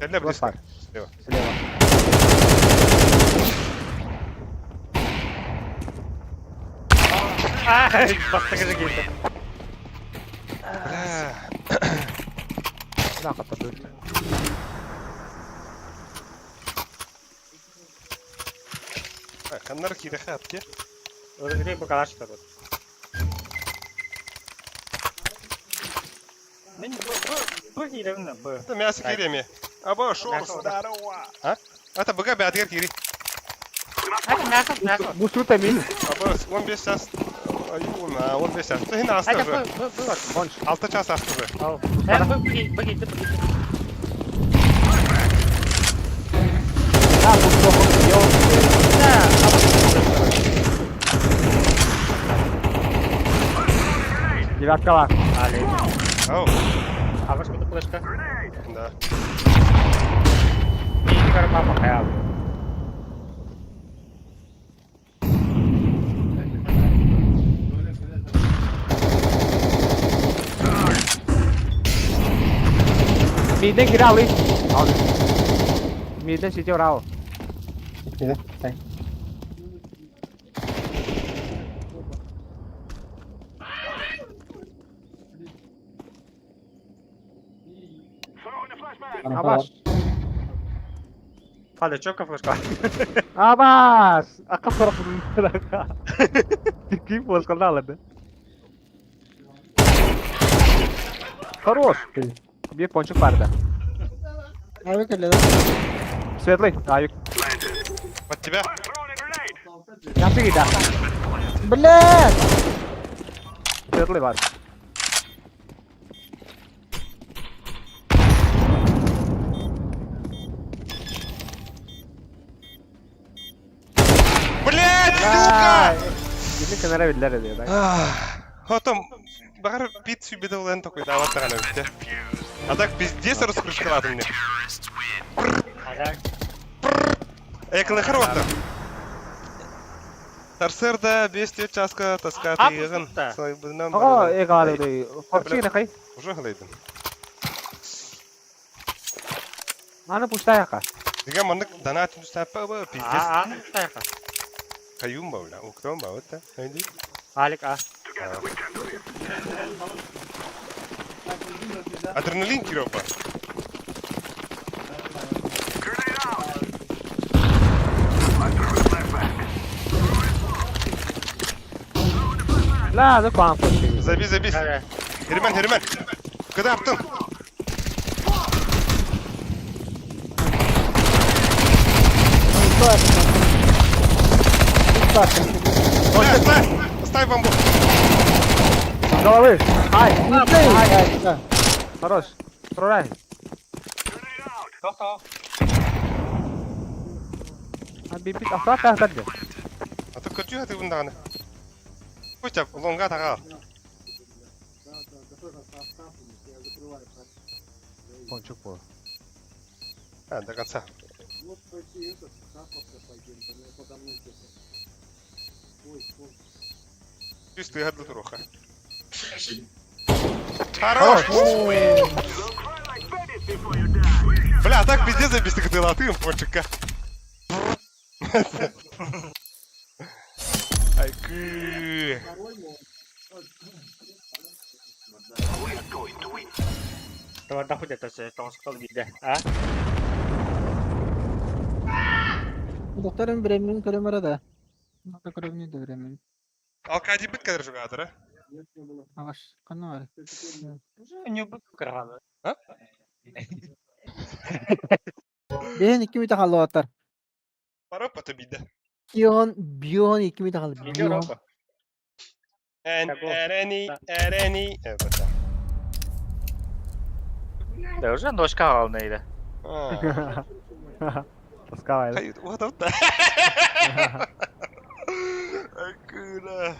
A: Кәллә
O: Вот
A: близко.
O: так.
A: Слева.
O: Слева.
H: Ай, бастыгы келді.
A: Бля.
O: Да, катады.
A: Каннар кирехе атке.
H: Öyle bu kadar çıkar. Мен бу бу бу киремин бу.
A: Это мясо киреме. Аба, шор, здорово. А? Это быга бәдгер кири.
H: Hadi мясо мясо.
O: Бу шута мин.
A: Аба, 15 час. Аюна, 15 час. Ты на
H: Hadi
A: асты
H: bu
A: уже.
H: bu bu.
O: Бонш.
A: 6 час асты уже.
H: Ал. Э, бу бу бу бу бу.
O: Да, бу плохо. Девятка ла.
H: Али.
A: Ау.
H: Абаш куды флешка.
A: Да.
H: Иди карма махая.
O: Миден кире алы. Ал. Миден сидел рао.
N: Киде. Сай.
O: Абаш.
H: Hadi çok флешка.
O: Абаш. Ака сорок. Ким флешка алды. Хорош. Bir ponчик барды.
M: Авик эле да.
O: Светлый, авик.
A: Под тебя.
O: Ясы киде.
M: Блядь!
O: Светлый бар.
A: Блядь, сука!
O: Yirmi kenara bildiler ediyor.
A: Потом, багар бит сүбеде олен такой, да, вот так битте. А так пиздец раскрышкалады мне. Эклы хорваттар. Тарсерда 5 часка таска
H: А,
A: тыгын.
H: пусто.
O: Ага, эгалды. Форчи нахай.
A: Уже халайдым.
O: Аны пустаяка.
A: Деген мандык донат үстәппе бу пиздец.
H: А, аны пустаяка.
A: Каюм ба, бля. Уктон ба, вот да. Найди.
H: Алик А.
A: Адреналин киропа.
O: Ла, да куан фотки.
A: Забей, забей. Хермен, Хермен. Когда аптым? Ставь, ставь бомбу.
O: Головы. Ай, ай, ай. Хорош. Прорай. Бипит, ахта кадде.
A: А то көрдүү хаты бундаганы. Пусть лонга тага.
O: Пончик по.
A: А, до конца. Чувствую, гадлы туруха. Хорош! Бля, так пиздец забись, ты латым, пончика. Ай, кы.
H: Таварда худ это все, тоғыз биде. А?
M: Докторым временин көрөмөрө да. Ата көрөмүн да временин.
A: Алкади бит кадр жугатыр, а?
M: Агаш, кана бар.
H: Не бут кырганы.
A: А?
M: Бен 2 метр халлы атар.
A: Парапа биде.
M: Кион, бион 2 метр халлы. Бион.
A: Эн, эрени, эрени. Это.
H: Да уже ножка алны иде.
O: Таскавай.
A: Hayır, o adam da. Акула.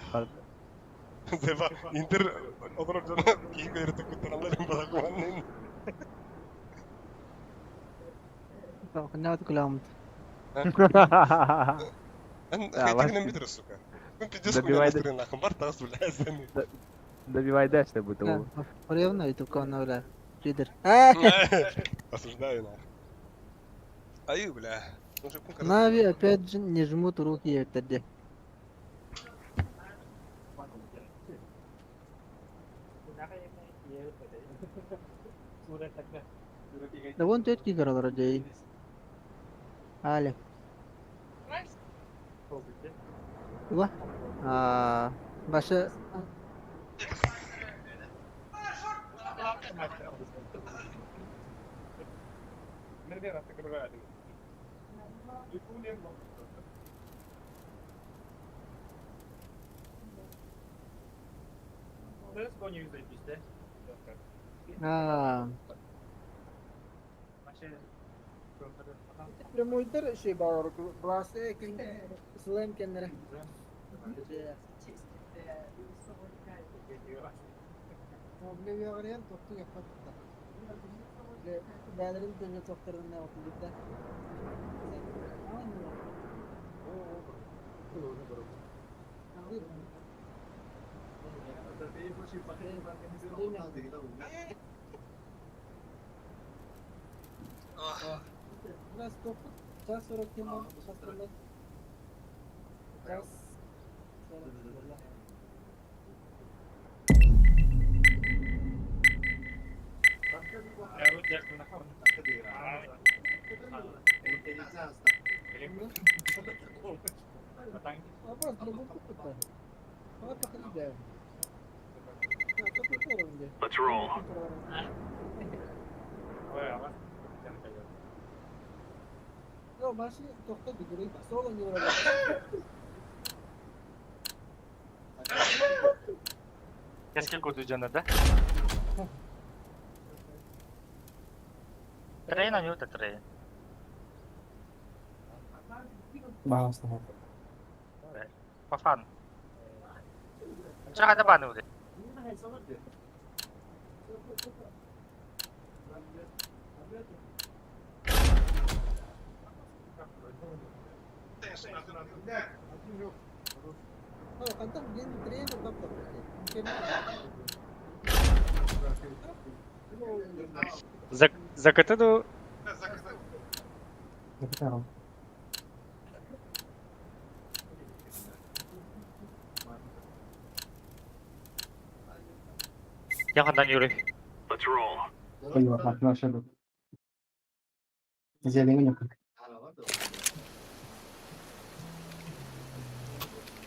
A: Дева, интер, олор жана кийин көйрөтүп куттаралар балакманын.
M: Кына куламыт.
A: Эн, хайтигинен битер, сука. Ну пиздец,
O: Добивай
A: хуйня нахуй, бар тас, бля,
O: Добивай дальше будет.
M: Оревна и только она, бля. Лидер.
A: Осуждаю, нахуй. Аю, бля.
M: Нави опять же не жмут руки ертеде. Да вон тетки играл вроде. Але. Ва. А, баша. А. Прямойдар şey бар, бласы сылайм кеннere. Бля, тоқту яппатта. Бәлерин төбе тоқтырын не отылды. Biraz topu час 40 ким час 40.
I: Let's roll.
H: Кескил көтү жана да. Трейн они вот трейн. Пафан. Чага да баны уде. Закаты ду. Кем хандан юрый?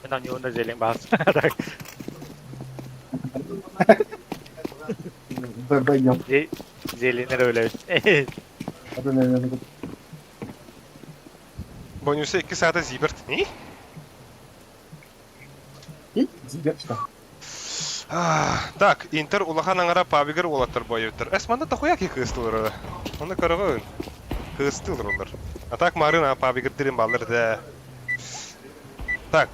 H: Мен анюында зелен бас. Зеленер öyle.
A: Бонусы 2 саата Зиберт. И? Так, Интер улахан аңара пабигер уолаттар бойуттар. Эс манна тохуя ки кыстылыр. Оны көрөгөн. Кыстылыр олар. А так марын а пабигер дирин баллар да. Так.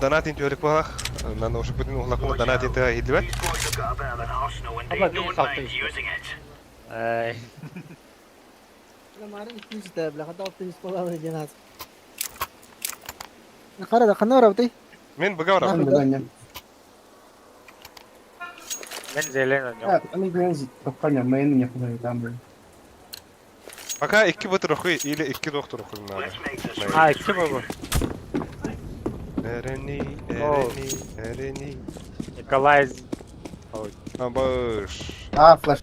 A: Донатин түөрүк балах. Нан ошуп бүтүн улакын донатин тыга хидибет.
H: Абла не салты. Ай.
M: Марын 200 бля, хата 600 балалы ден Қара да, қандай барабытай?
A: Мен быга барам.
H: Мен зелен ойнойм.
A: Пока 2 бытыр охуй или 2 доктор охуй надо.
H: А, икки бу.
A: Эрени, эрени, эрени.
H: Николай.
A: Абыш.
N: А, флеш.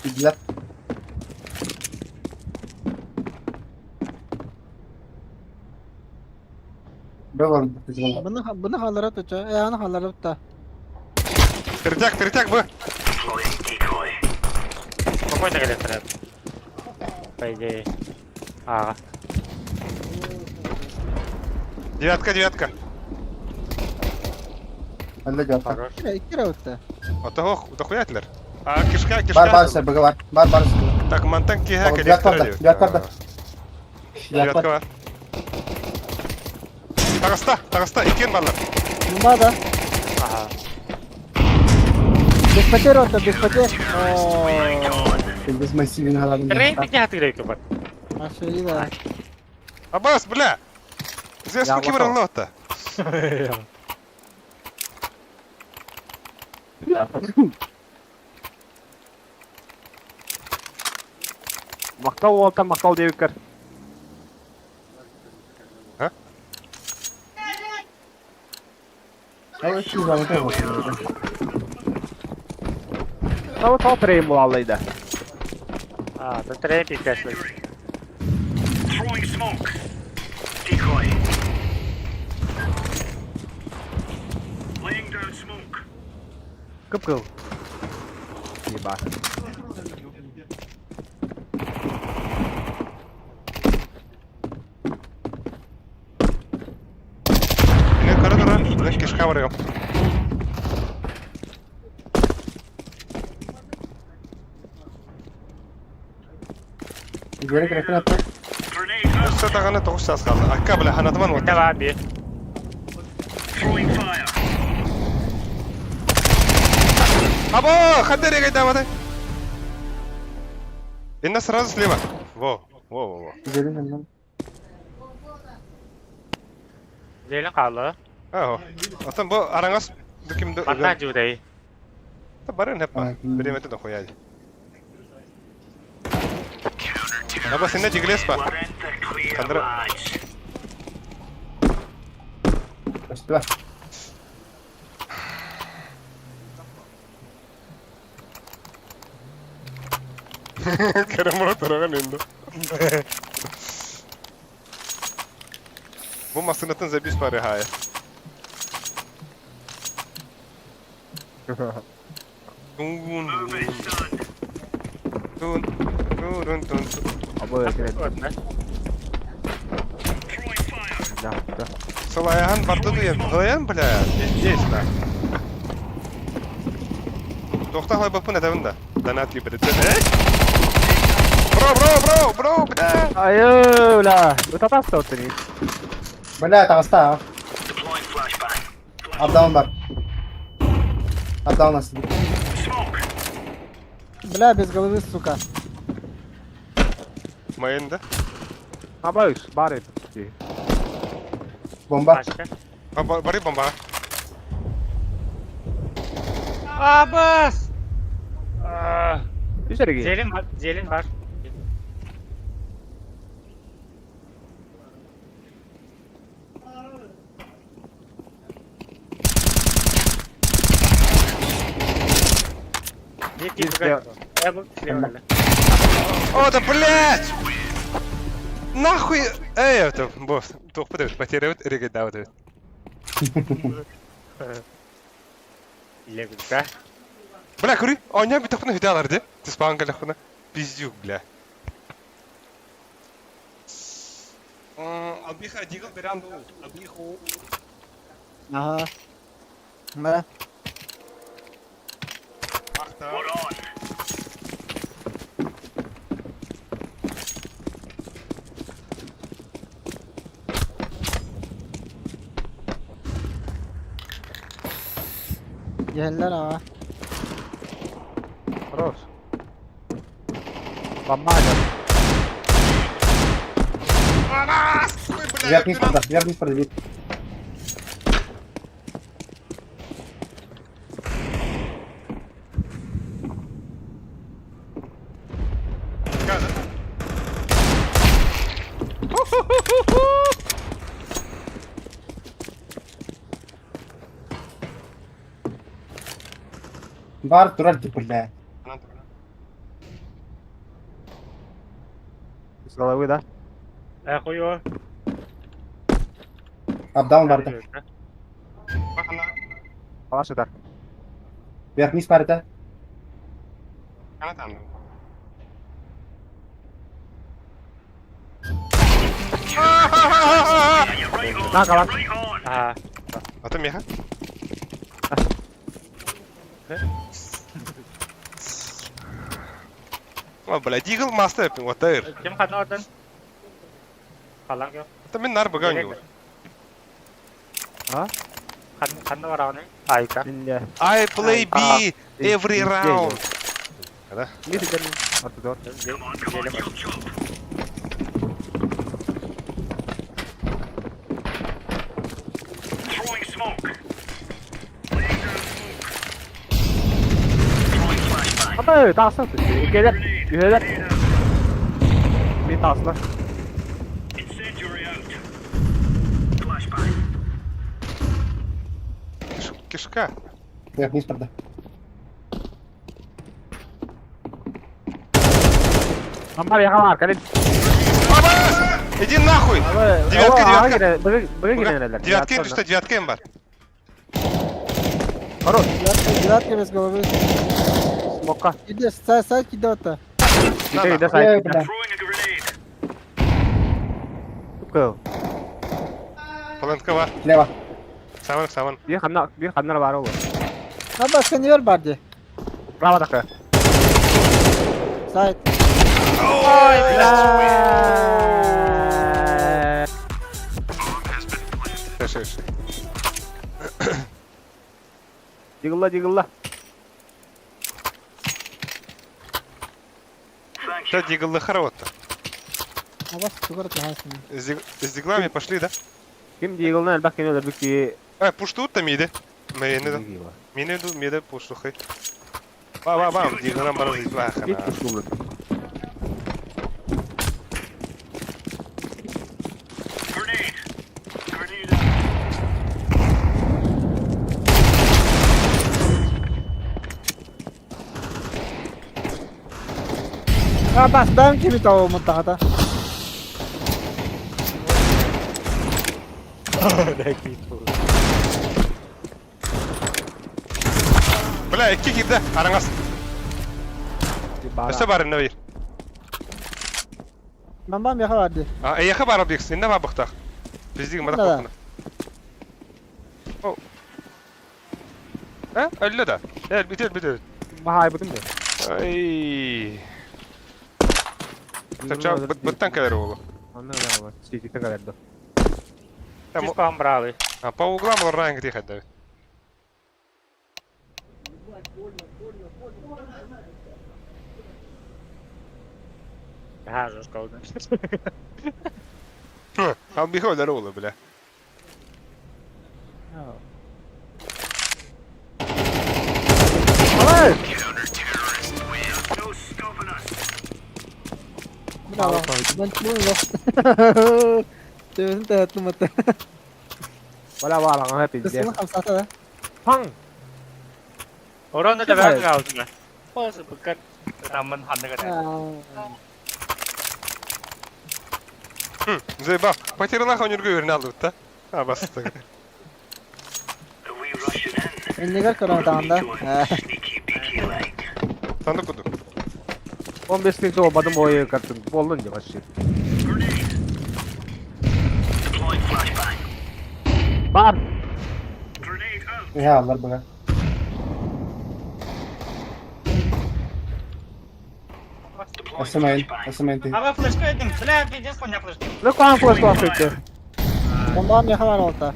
N: Для.
M: Бұны бұны халара туча, э аны халара тутта.
A: Третяк, третяк, б.
H: Спокойно келет По идее. Ага.
A: Девятка, девятка.
M: Хорош. Кира утта.
A: Отого, дохуятлер. А, кишка, кишка.
N: Бар бар сэр, бар. Бар бар.
A: Так, мантан киһа
N: Девятка бар, девятка бар.
A: Девятка бар. Таҕыста, таҕыста, иккиэн баллар.
M: Мында да.
H: Ага.
M: Без потерь отта, без потерь.
N: Без массивин
H: Трейн не отыграй бар.
M: Ашы да.
A: Абас, бля! Здесь
H: Я
A: сколько
H: вошел.
A: баралло-то?
O: Мактал уолтан мактал диэбиккэр.
A: А?
O: Тау тау трейн булаллайда.
H: А, то трейн пиздец.
O: Кып-кыл. Еба.
A: Не, кара тура, мен кишка барыам. Өссө даҕаны тоҕус саас хаалла. Акка, бля, ханатыман уоттар.
H: Давай, би.
A: Або, хадды регай давай. Инна сразу слева. Во, во, во, во.
H: Зелен каалы.
A: Аho. Отон бу араңас кимди
H: Манна жудей.
A: Барын хеппа. Биремети да хуяди. Аба сенде жиглес ба. Кандыра. Керемро тураган энди. Бу масынатын забис бары хая. Тун тун тун тун.
O: Абы кирет. Да, да.
A: Салаян барды дуен. Салаян, бля, здесь на. Тохта хлай бапын это да. Донат либо. Бро, бро, бро, бро, бля.
O: Айы, бля. Утатаста отыр.
N: Бля, таҕыста. Апдаун бар. Апдаун асты.
M: Бля, без головы, сука.
A: Майында.
O: Абайс, бар ет.
N: Бомба.
A: Бары бомба.
H: Абас!
O: Үсәрге.
H: Зелен бар, зелен бар.
A: О, да блядь! Нахуй! Эй, это, босс, туох бит потеряют, регайдаут.
H: Легка.
A: Бля, кури, оня бит тохпуна хүдэ алар ди. Түспаан кэлэхпуна. Пиздюк, бля. Албиха дигл беранду, албиху.
M: Ага. Бара. Иһэллэр аҕа.
O: Хорош. Помага.
N: Вверх вниз прода, вверх вниз прода. Бар турар типа, бля.
O: С головы, да?
H: Э, хуё.
N: Апдаун барды.
O: Палаш удар.
N: Вверх вниз барда.
O: На, калаш.
H: А.
A: А то меха. О, бля, дигл мастер, вот это.
H: Ким хатна отын? Халан кем?
A: Это мен нар быган его.
O: А?
H: Ханна барауны? Айка.
A: I play B every round. Да?
O: Ата, тахсан. Келер. Үһэлэр. Мин тахсылар.
A: Кишка.
N: Вверх вниз прода.
O: Амбар яга бар, калин.
A: Иди нахуй! Девятка, девятка.
O: Быгы
A: Девятка им что, девятка им бар.
O: Хорош.
M: Девятка без головы.
O: Смока.
M: Иди, сай, сай, кидота.
O: Иди, иди, сай. Сука.
A: Плентка бар.
N: Слева.
A: Саман, саман.
O: Бир ханна, бир ханна бар ол.
M: Аба, сеньор барды.
O: Право такая.
M: Сайт.
A: Ой, блядь. Хорошо, хорошо.
O: Дигылла, дигылла.
A: Что, диглы хорош-то?
M: Аба, сугар тахасың.
A: С диглами пошли, да?
O: Ким дигылны әлбәк кем өлөрбүк ки.
A: Э, пуштут там иди. Мени да. Мени ду, мени пуштухай. Ба, ба, ба, диглам бар зиплаха.
O: Кит пуштулы.
M: Аба, ставим кими того мутахата.
A: Бля, икки кирде, араңас. Өсө бар инне бир.
M: Мамам яха барды.
A: А, яха бар объект, инне бар быктак. Биздиг мадак бакына. О. А, әллә да. Әл, битер, битер.
O: Бахай бутын да.
A: Ай. Ча, быттан калер олу.
O: Анна да бар. Сити калер да.
H: Там брали.
A: А по углам ранг тихо да.
H: Ага, жестко.
A: Албихо дарула, бля.
M: Браво. Мен муйло. Төбөсүн тәһәттім аты.
O: Бала бала, аңа пизде.
M: Кысылы хамсата да.
O: Паң.
H: Орон да бәрін алдым. Быккар ытаммын ханнык этэ.
A: Заебал. Потерялах онюрга үөрэнэ алдыбыт да. А, бастык.
M: Иннигэр көрөн да.
A: Sandık kudu.
O: 15 тысяч olmadım o картын. Болдун деп вообще. Бар.
N: Ya Allah bana. Асамайн, асамайн ты.
H: Ага, флешка едим. Бля, пиздец, хуйня флешка.
O: Ну кан флешка атты.
M: Бомба меха бар олта.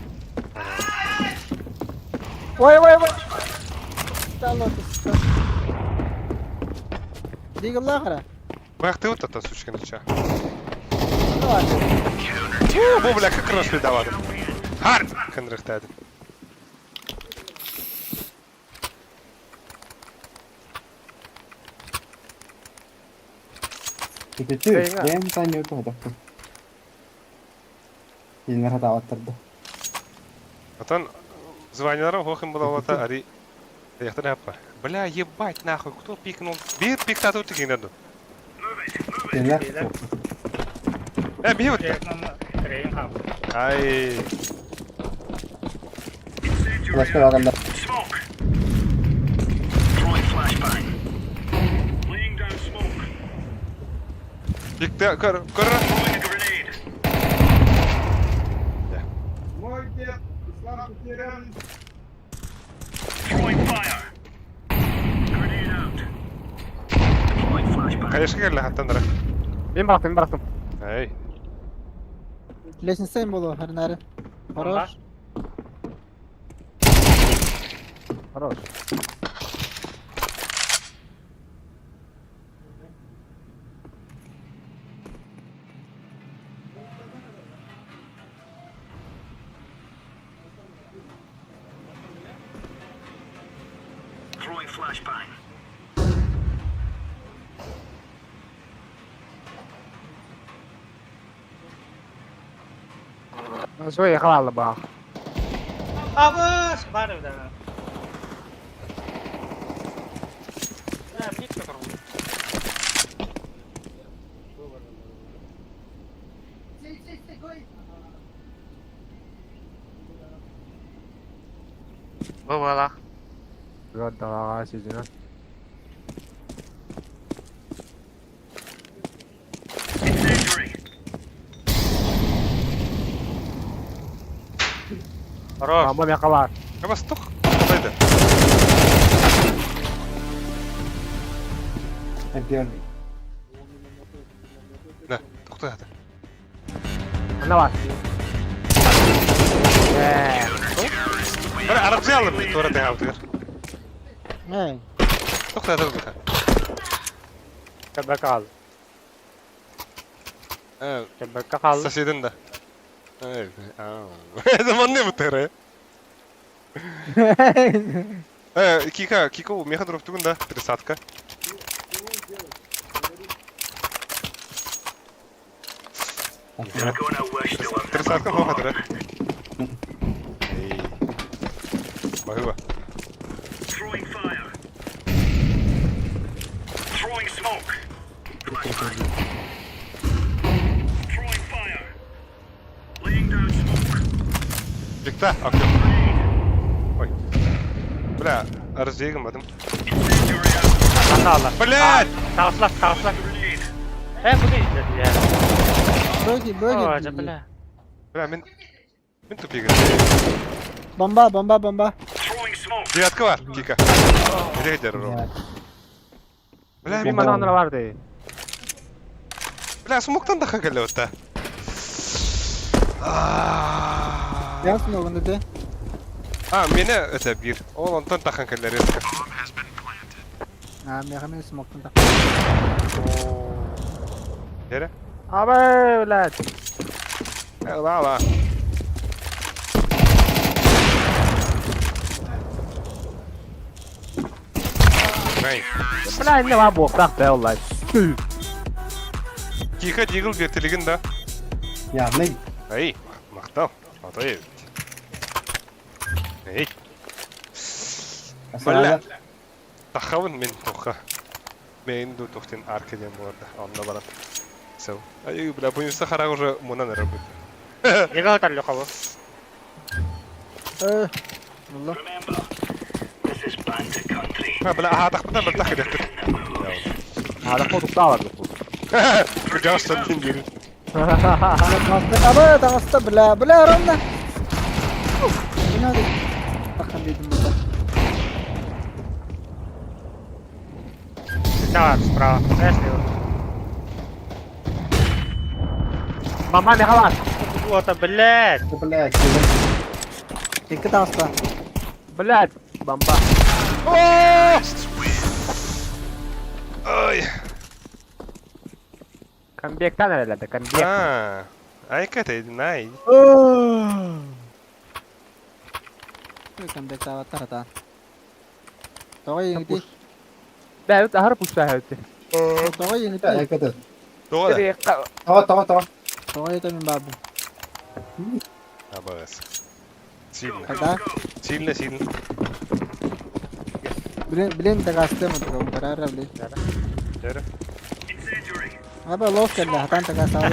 M: Ой, ой, ой. Дигалла кара.
A: Быяк вот это сучкин ча. Бу бля как раз давадым. Хар! Кынрыктадым.
N: Ты я не знаю, не то, Кинилер хатаабаттар да.
A: Отон званияларым хохын булавата ари яхтан аппар. Бля, ебать нахуй, кто пикнул? Бир пиктату тигинеду.
N: Кинилер.
A: Э, бии вот. Ай.
N: Флешка алгандар.
A: Пикте, көр, көр.
I: Мой дед, Ислам Кутерян.
A: Конечно, келли хаттан дара.
O: Мен бырактым, мен бырактым.
A: Ай.
M: Лестница болу, хернары. Хорош.
O: Хорош. Шой халалы бах.
H: Абы, бар да. Бля, пик который. Бывало.
O: Да, сидина.
H: Хорош.
O: Бомба меха бар.
A: Абас тух. Кайда?
N: Эмпион.
A: Да, тохто хата.
O: Ана бар. Э,
A: Бер арабзы алып бит тура тагы.
M: Эй.
A: Тохто хата бит.
H: Кебек ал.
A: Э,
H: Кебекке кал.
A: соседин да. Эй, а. Это не бутыры. Э, Кика, Кика, у меха дроп тугун да, тридцатка. Тридцатка хоха дыра. Эй. Бахыба. Бикта, окей. Ой. Бля, разъегом
H: Ана
A: Блядь!
H: Сағыслар, сағыслар. Э, bu ne ya?
M: Бөги, бөги.
H: Ой, бля.
A: Бля, мен... Мен тупик.
M: Бомба, бомба, бомба.
A: Девятка бар, Кика. Где где Бля,
O: Мен мана бар ди.
A: Бля, смоктан да хагали вот та.
M: Ясно, онда де.
A: А, меня это бир. Ол онтон тахан келер резко.
M: А, меха мен смоктан так.
A: Нере?
O: Абы, блядь.
A: Ла ла. Ай.
O: Бля, не бар боқтақ да олай.
A: Кика дигл бертелеген да.
N: Я, не.
A: Ай, мактал. Атай. Эй. Бля. Таххабын мин туохха. Мейн ду туох диэн арка диэн буолар да онно баран. Сыл. Ай бля буюса харах уже мунан эрэр бут.
H: Неге атар лөхабы?
M: Э, Алла.
A: А, бля, аһаатахпытына быртах кириэхпит.
O: Аһаатахпа утуктаа барбыт.
A: Кырдьаҕас дин диир.
M: Аба, таҕыста, бля, бля, ровно. Не надо. Таххан дедим буда.
H: Давай, справа. Знаешь, слева.
O: Мама, Михалас!
H: Вот, блядь!
N: Блядь,
M: Икки таҕыста.
O: Блядь, бомба.
A: Ой.
O: Комбектан эрэлэрдэ, комбек.
A: А, айка ты, най.
M: Комбектаабаттар атаан. Тоҕо иҥити?
O: Бэйбит аһар пустаһа өттү.
M: Тоҕо иҥити?
N: Айка
A: Тоҕо да?
N: Тоҕо, тоҕо, тоҕо.
M: Тоҕо это мин баабын.
A: Абас. Сильно.
M: Когда?
A: Сильно, сильно.
M: Блин, блин, тагастым отгом, барара, блин.
A: Дәрі.
M: Аба лов кэллэ, хатан тагастаабын.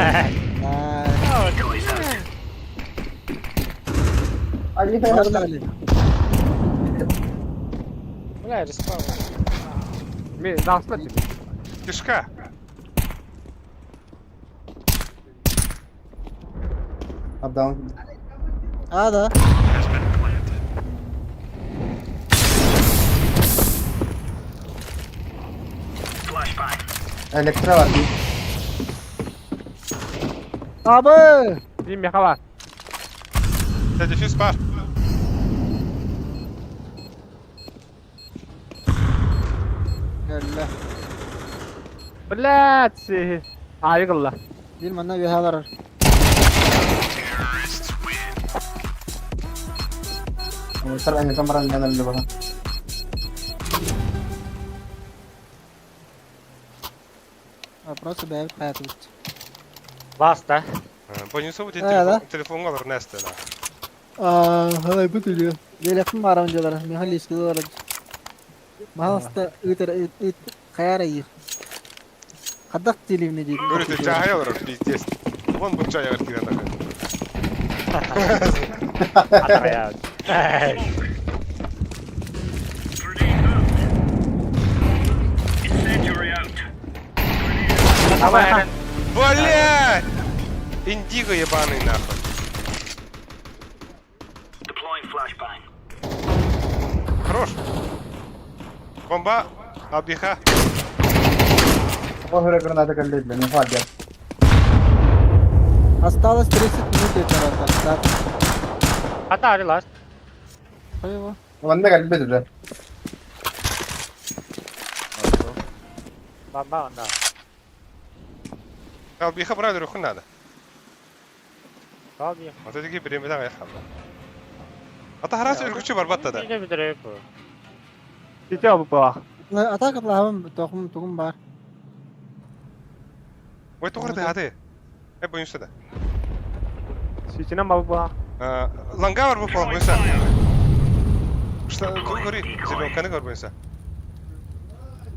H: Бля, респаун.
O: Мен дағысына тебе.
A: Кишка.
N: Апдаун.
M: А, да.
N: Электро бар.
M: Аба!
O: Дим Михалас.
A: Дефьюз бар.
M: Кэллэ.
O: Блядь. Айгылла.
M: Бир манна үөһэ
N: Сар аны тамаран янар бана.
M: Просто бэйбит хаятыбыт.
H: Баста.
A: Бонусу бу
M: А, да?
A: телефонга алар нәрсә да.
M: Аа, халай бу түлү. Лелефин барам дьалар, миха лискилар. Махалста ыытыр ыт хаяра йыр. Хадак телевне дейт.
A: Көрөтө жахай алар пиздец. Вон бу жай алар кирен
H: Атая. Давай,
A: Блядь! Индиго ебаный нахуй. Хорош. Бомба. Абиха.
N: О, граната кэллэ, блин, не
M: Осталось 30 минут это раз.
H: Ата, ласт.
M: Его.
N: Онда кэлбит уже.
H: Бомба, да.
A: Албиха брать руку надо.
H: Алби.
A: Вот эти беременна я хам. Ата харас үргүчү бар батта да.
H: Не бидре бу.
O: Сите бу ба.
M: Атака плавым тохум тугум бар.
A: Ой тугырды хаты. Э буюнса да.
O: Ситинен бу ба.
A: Ланга бар бу пол буюнса. Что гори зеленканы гор буюнса.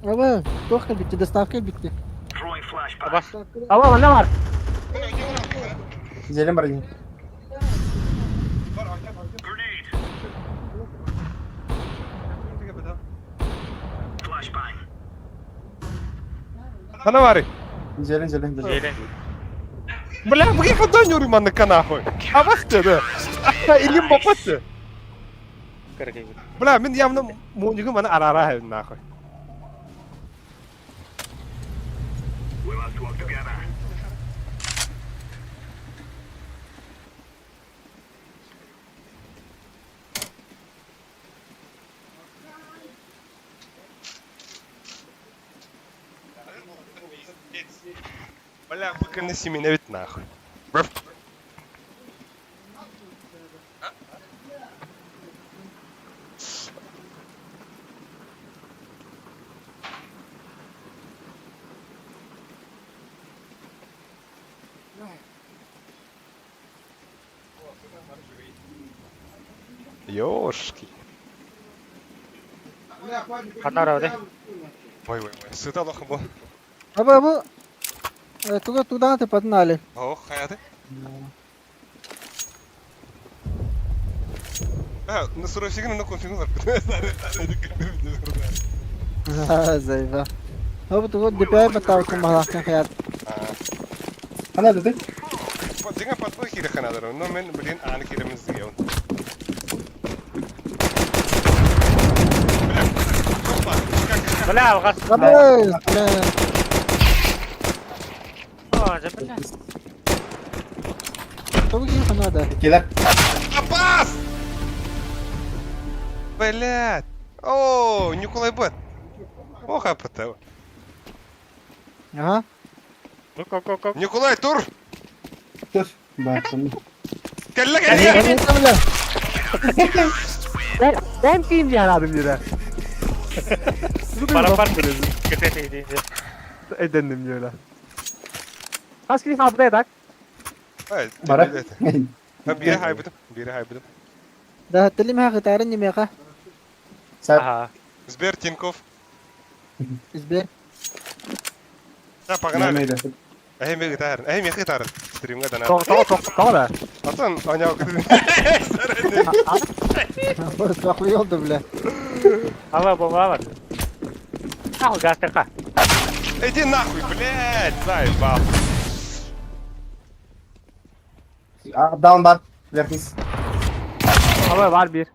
M: Аба, тох битти, доставка битти.
O: Аба, мында бар.
N: Зелен бар.
A: Хана бары.
N: Зелен, зелен, зелен.
A: Бля, мы хадон юри манныка нахуй. А вас да. Илим бапатты. Бля, мен явно мунигу мана арара нахуй. Бля, быканы семеновит нахуй. Бр. Ёшки.
H: Ханна барабыт?
A: Ой, ой, ой. Сыта лохым бу.
M: Аба бу туга тудан тыпатын али.
A: Ох, хайаты. А, на суровсигин на конфигун бар.
M: Зайба. Бу туга ДП баталкын балахтан хаят.
N: Хана dedi?
A: Динга патпа кире ханадар. Но мен блин аны киремиз деген.
H: Бля, алгас.
M: Бля, бля.
H: О, же бля.
M: Тугу кире ханада.
N: Келер.
A: Апас! Блядь! О, Николай Бет. Ох, апта.
M: Ага.
H: Ну, ко, ко, ко.
A: Николай, тур!
N: Тур. Да,
A: Кэллэ, кэллэ!
O: Ben kim diye aradım diyor.
H: Барабан. Кете дейdi.
O: Edendim diyorlar. Kaç kişi hafıza yatak?
A: Evet.
N: Бара.
A: Бире хайбытым, бире хайбытым.
M: Да, тили мха гитарын немеха.
H: Ага.
A: Сбер Тиньков.
M: Сбер.
A: Да, погнали. Эй, ми гитар, эй, ми гитар. Стримга дана.
O: Тоқ, тоқ, тоқ, тоқ да.
A: Atan, аняу
M: Сахуй oldu бля.
H: Ала бомба бар. Нахуй газ тыка.
A: Иди нахуй, блядь, заебал.
N: Down бар. Верхниз.
O: Ала var bir.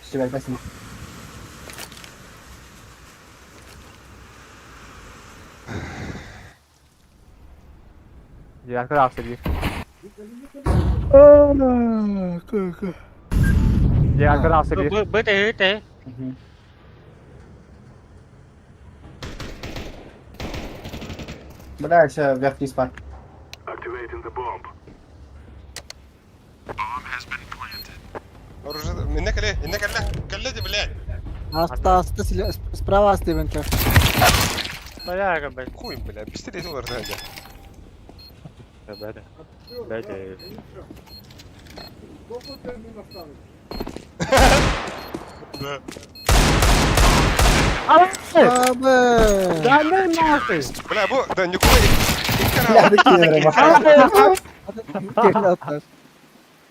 N: İşte vermesin.
O: Yarkı alsa bir. Yarkı alsa bir.
H: Б, Б, Т, Т.
N: Бля, еще верхний бар.
A: Оружие, инна кэлэ, инна кэлэ, кэлэ блядь.
M: Аста, аста, справа аста бенте.
H: Бля, бля.
A: Хуй, блядь, пистолет олар да.
H: Бля, бля.
A: Да.
M: Абы.
O: Да не нахуй.
A: Бля, бу, да, Николай.
N: Бля, да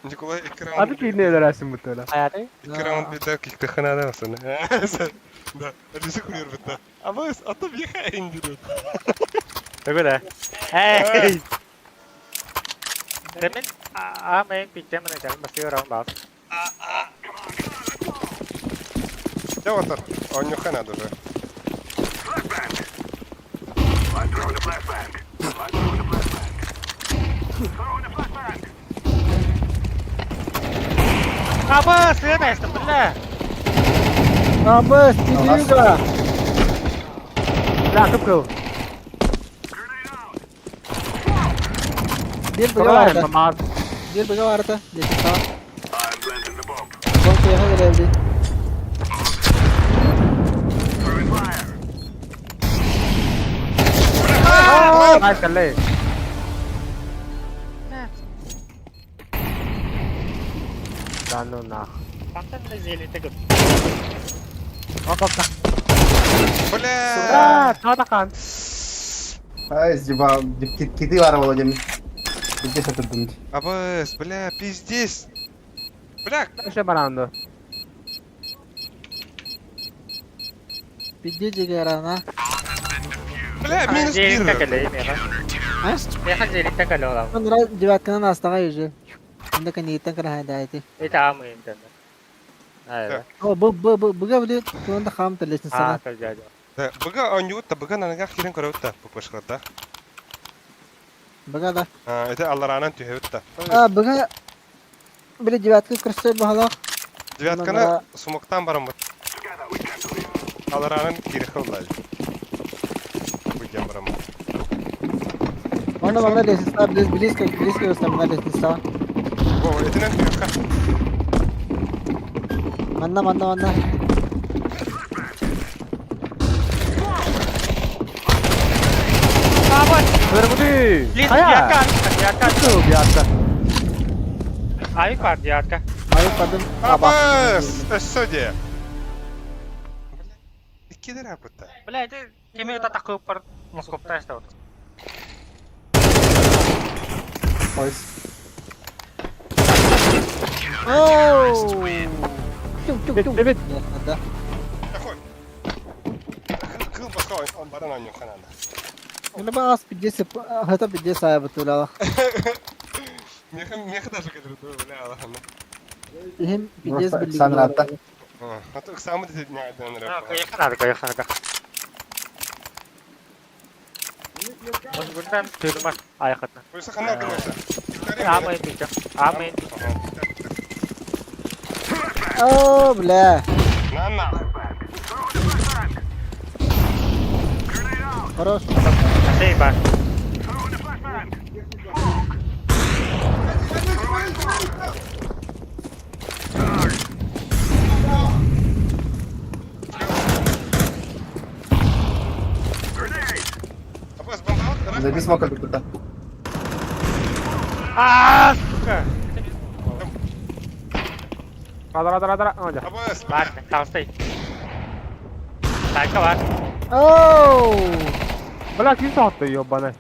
A: Николай экран.
O: Adı ki ne ödersin bu töre?
H: Hayatı.
A: Экран беда каких-то ханадался. Да, это курьер беда. А вы, а то въехай индирут.
H: Тугу да. Эй! Demin A main picture में चल बस ये round off.
A: Да вот так, он не ханад уже.
H: Абы, сына, что бля.
M: Абы, стилюга.
O: Бля, кып кыл.
M: Bir bıga vardı.
O: Мамаз.
M: Bir bıga vardı. Tamam. Bomba yaha geldi.
O: Ay кэллэ. Да ну нах.
H: Пантан на зеле тыгып.
O: Оп оп.
A: Бля!
O: Да, татахан.
N: Ай, типа, киты бар Володя. Где это тут?
A: Абыс, бля, пиздец. Бля!
O: Еще баранду.
M: Пизди жигерана.
A: Бля, минус
H: Зеле
A: бир.
H: тыкылы, меха. Меха зеле тыкылы олам.
M: Он девятканы астага yüzü. Unda каниттан карахайда айти.
H: Это А main тен.
M: О, бу бу бу буга биле туонда хам телесин
H: А,
M: сана.
H: то дядя.
A: Да, быга онют, быга нанага хирен көрөт пупышката.
M: Буга да.
A: А, это алларанан түһөт да.
M: А, буга биле девятка кырсы бахала.
A: Девятканы сумоктан барамыт. Алларанан кире хыллай. Выйдем барамыт.
M: Оны бана лестница, близко, близко на лестница.
A: Во, этинен түһөккә.
M: Манна, манна, манна.
O: Көрбүдү.
H: Лист, девятка, девятка.
O: Девятка.
H: Ай, пар, девятка.
M: Ай, падым.
A: Абыс, өссө де. Иккилер аппыта.
H: Бля, ити кими ыта такыыппар Москвата эстэ
N: Ойс.
M: Тюк-тюк-тюк. Да.
A: Кыл баска он баран ойнук хананда.
M: Мені бас 50, это 50 ая бутуляла.
A: Меха меха даже кэлэр бля алахана.
M: Ихим 50
N: Просто Александр атта.
A: А то самый дня
H: Кайханады, кайханады. Мунгундан түрмә айхатна.
A: Ойса хана кылса.
H: Амай бит. Амай.
M: О, бля.
A: На на.
M: Хорош.
H: Сейба.
N: Забей смока тут.
H: А, сука.
O: Адара, адара, адара. Оня.
H: Бар, толстый. Тайка бар.
M: Оу!
O: Бля, ким сатты, ёбаный.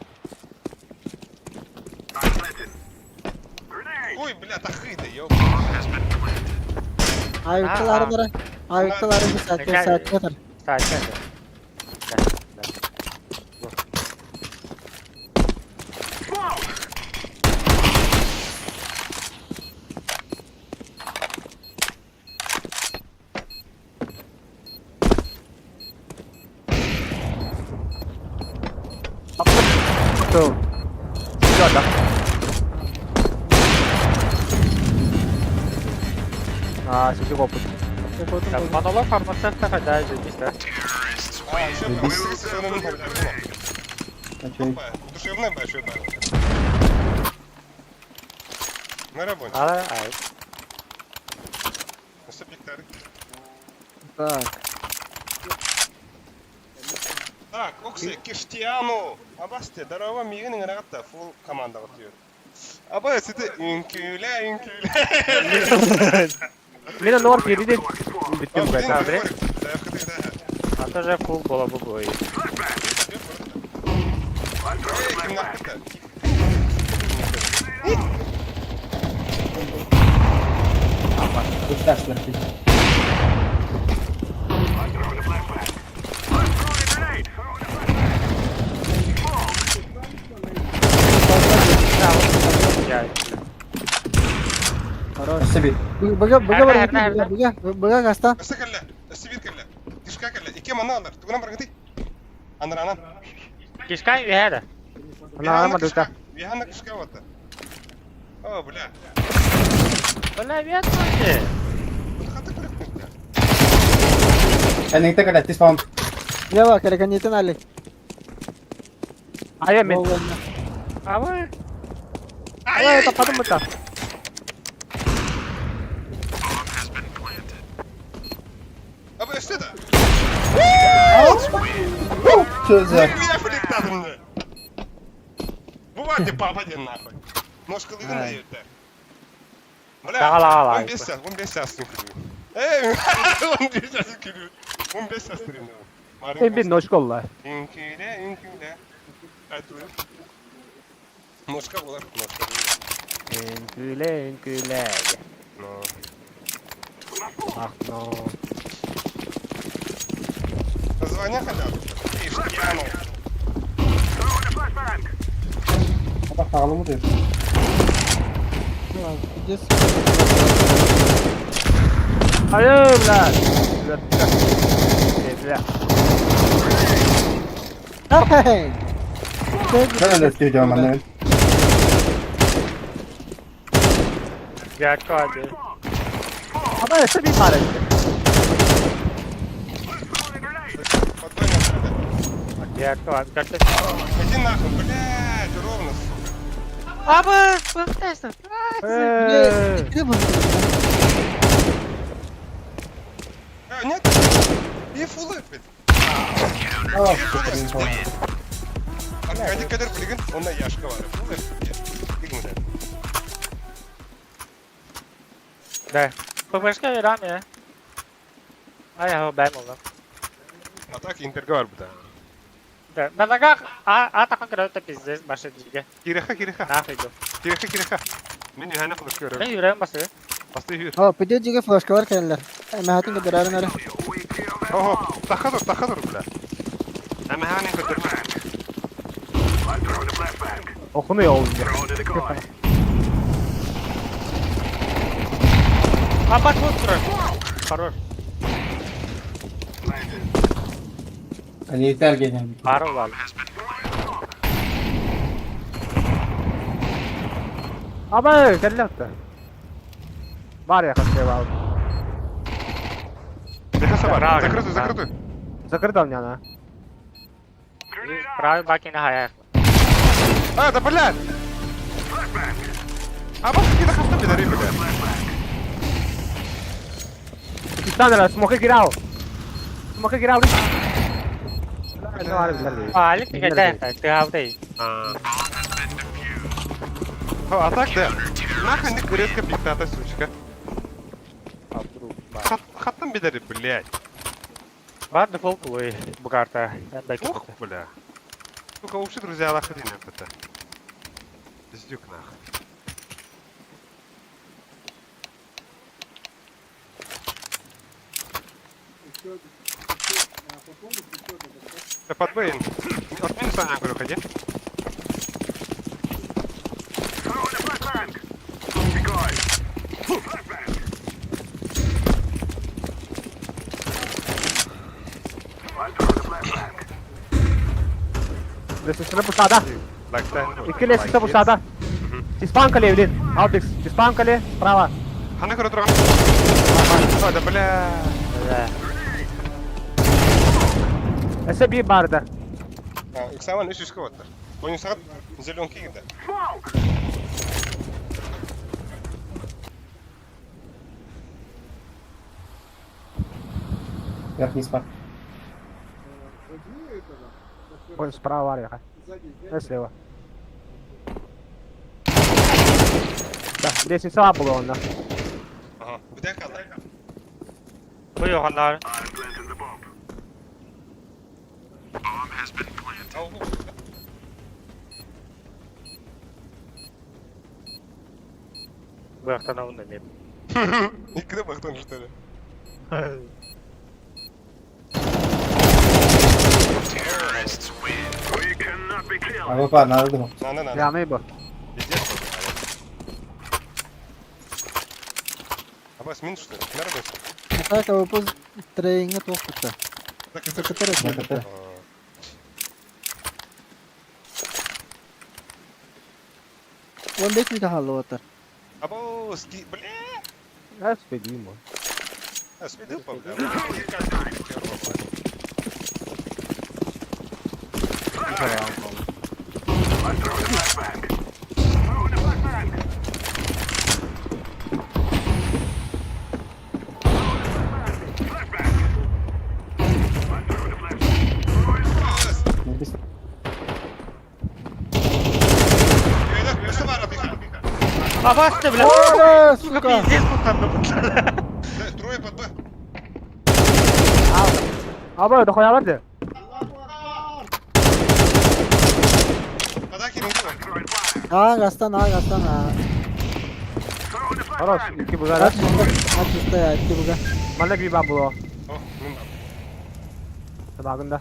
A: Ой, бля, тахыды, ёб.
M: Ayıktılar Ayıktılar bir saat saat yeter.
H: Saat
O: Все. Все, да. А, сюда опыт.
H: Монолог фармацевта хотя заебись, да?
A: Душевная большая На работе.
H: А, ай.
M: Так.
A: Так, Окси, Киштиану. Абасте, здорово, мигин ыңырагатта, фул команда отуyor. Аба, сиди үнкүлэ, үнкүлэ.
O: Мен нор кириди. Биттим
H: Да, бре. А то же фул была бы бой.
M: Хорош.
N: Себе.
M: Быга, быга, быга, быга, быга, гаста.
A: Өстө кэллэ, өстө бир кэллэ. Кишка кэллэ, икки манна алар. Тугунан баргыты. Андар анан.
H: Кишка үһәдә.
O: Ана, мадыта.
A: Виханна кишка вата. О, бля.
H: Бля, вет вообще.
N: Энеңте кэлэ, тис пам.
M: Лева, караканитен али.
O: Ая мен.
H: А вы?
O: Ай, это подумай-то.
A: Аба, өстө да.
N: Что за?
A: Я фликтадым. Бу бар папа ден нахуй. Ножка лыгын дает да. Бля,
H: Ала, ала.
A: 15 час, 15 час күлүү. Эй, 15 час күлүү. 15 час түрүндө.
O: Мен бир ночка олла.
A: Үнкүлэ, үнкүлэ. Айтып. Ножка болар, ножка болар.
O: Үнкүлэ, үнкүлэ.
A: Но.
O: Ах, но.
A: Название хотя бы. Киштиану.
N: Сағылы деп.
O: Ай, бля. Бля, бля.
M: Эй!
N: Ben de istiyorum ben.
H: Дядька, hadi.
O: Ама өстө бир бар.
H: Дядька, hadi.
A: Иди нахуй, блядь, ровно, сука.
H: Аба, быстро.
A: А, нет. И фул опять. Аркадий кадр билген, онда яшка бар. Фул Дигмede.
H: Да. ППшка верами. Ай, я бэм oldu.
A: А так Интерга барбыта.
H: Да, на ногах, а, а так он это пиздец, баша диге.
A: Кирэхэ, кирэхэ.
H: Нахуй иду.
A: Кирэхэ, кирэхэ. Мин үһәне кылыш көрөр.
H: Мен юрем басы.
A: Басты үһүр.
M: О, пойдет жиге флешкалар кэллэр. Эмэхэтин көдөрөрүн эрэ.
A: Охо, таха тур, таха тур, бля. Эмэхәне көдөрмө.
O: Okunuyor oğlum ya.
H: А бат вот турар. Хорош.
N: Они терген.
H: Бары улал.
O: Ama кэллэхтэ. Бар я хотел ал.
A: Лехаса бар. Закрытую, закрытую.
O: Закрыта у меня она.
H: Правый баки на хаях.
A: А, да блядь! А бас кида хаста бедари, бля.
O: Сандра, смоки кирау. Смоки кирау.
H: А, алик кайда, ты аутей.
A: А так да. Нахуй не резко пиктата, сучка. Хаттан бедари, блядь.
H: Бар дефолт улой бугарта.
A: Ух, бля. Сука, уши друзья лохадин это. Пиздюк нахуй. Да под Б. От минуса не говорю, ходи.
O: Лестницаны пустада. Икки лестница пустада. Тиспанкали, блин. Алдикс, тиспанкали, справа.
A: Хана көрө турган. А, да бля.
O: Эсе би барды.
A: Иксаван үс үскө баттар. Ойын сағат зеленки кирди.
N: Верхний спар.
O: Ой, справа бар я. Слева. Да, лестница была он, да.
A: Ага. Где калды?
H: Бу йоганнар. Бу яктан алынды мен.
A: Никогда бактан что ли?
N: А вы надо думать.
A: На, на, на.
O: Я мы
A: Пиздец. Абас минус что ли? Нарадуйся.
M: Так, а вы трейнга туохпутта. Закрыто. Он бек ми халлы отар.
A: Або, ски, бля.
O: Я спидимо.
A: А, спидил, бля.
H: Абасты, бля.
M: О,
H: Сука,
M: сука.
H: пиздец, кутанды.
A: Трое под Б.
O: Аба, дохуя барды.
A: Пода кирин
M: А, гастан, а, гастан, а.
O: Хорош, икки бугара.
M: Ач, ач, икки буга.
O: Манна би ба було.
A: О, мин
O: Табагында.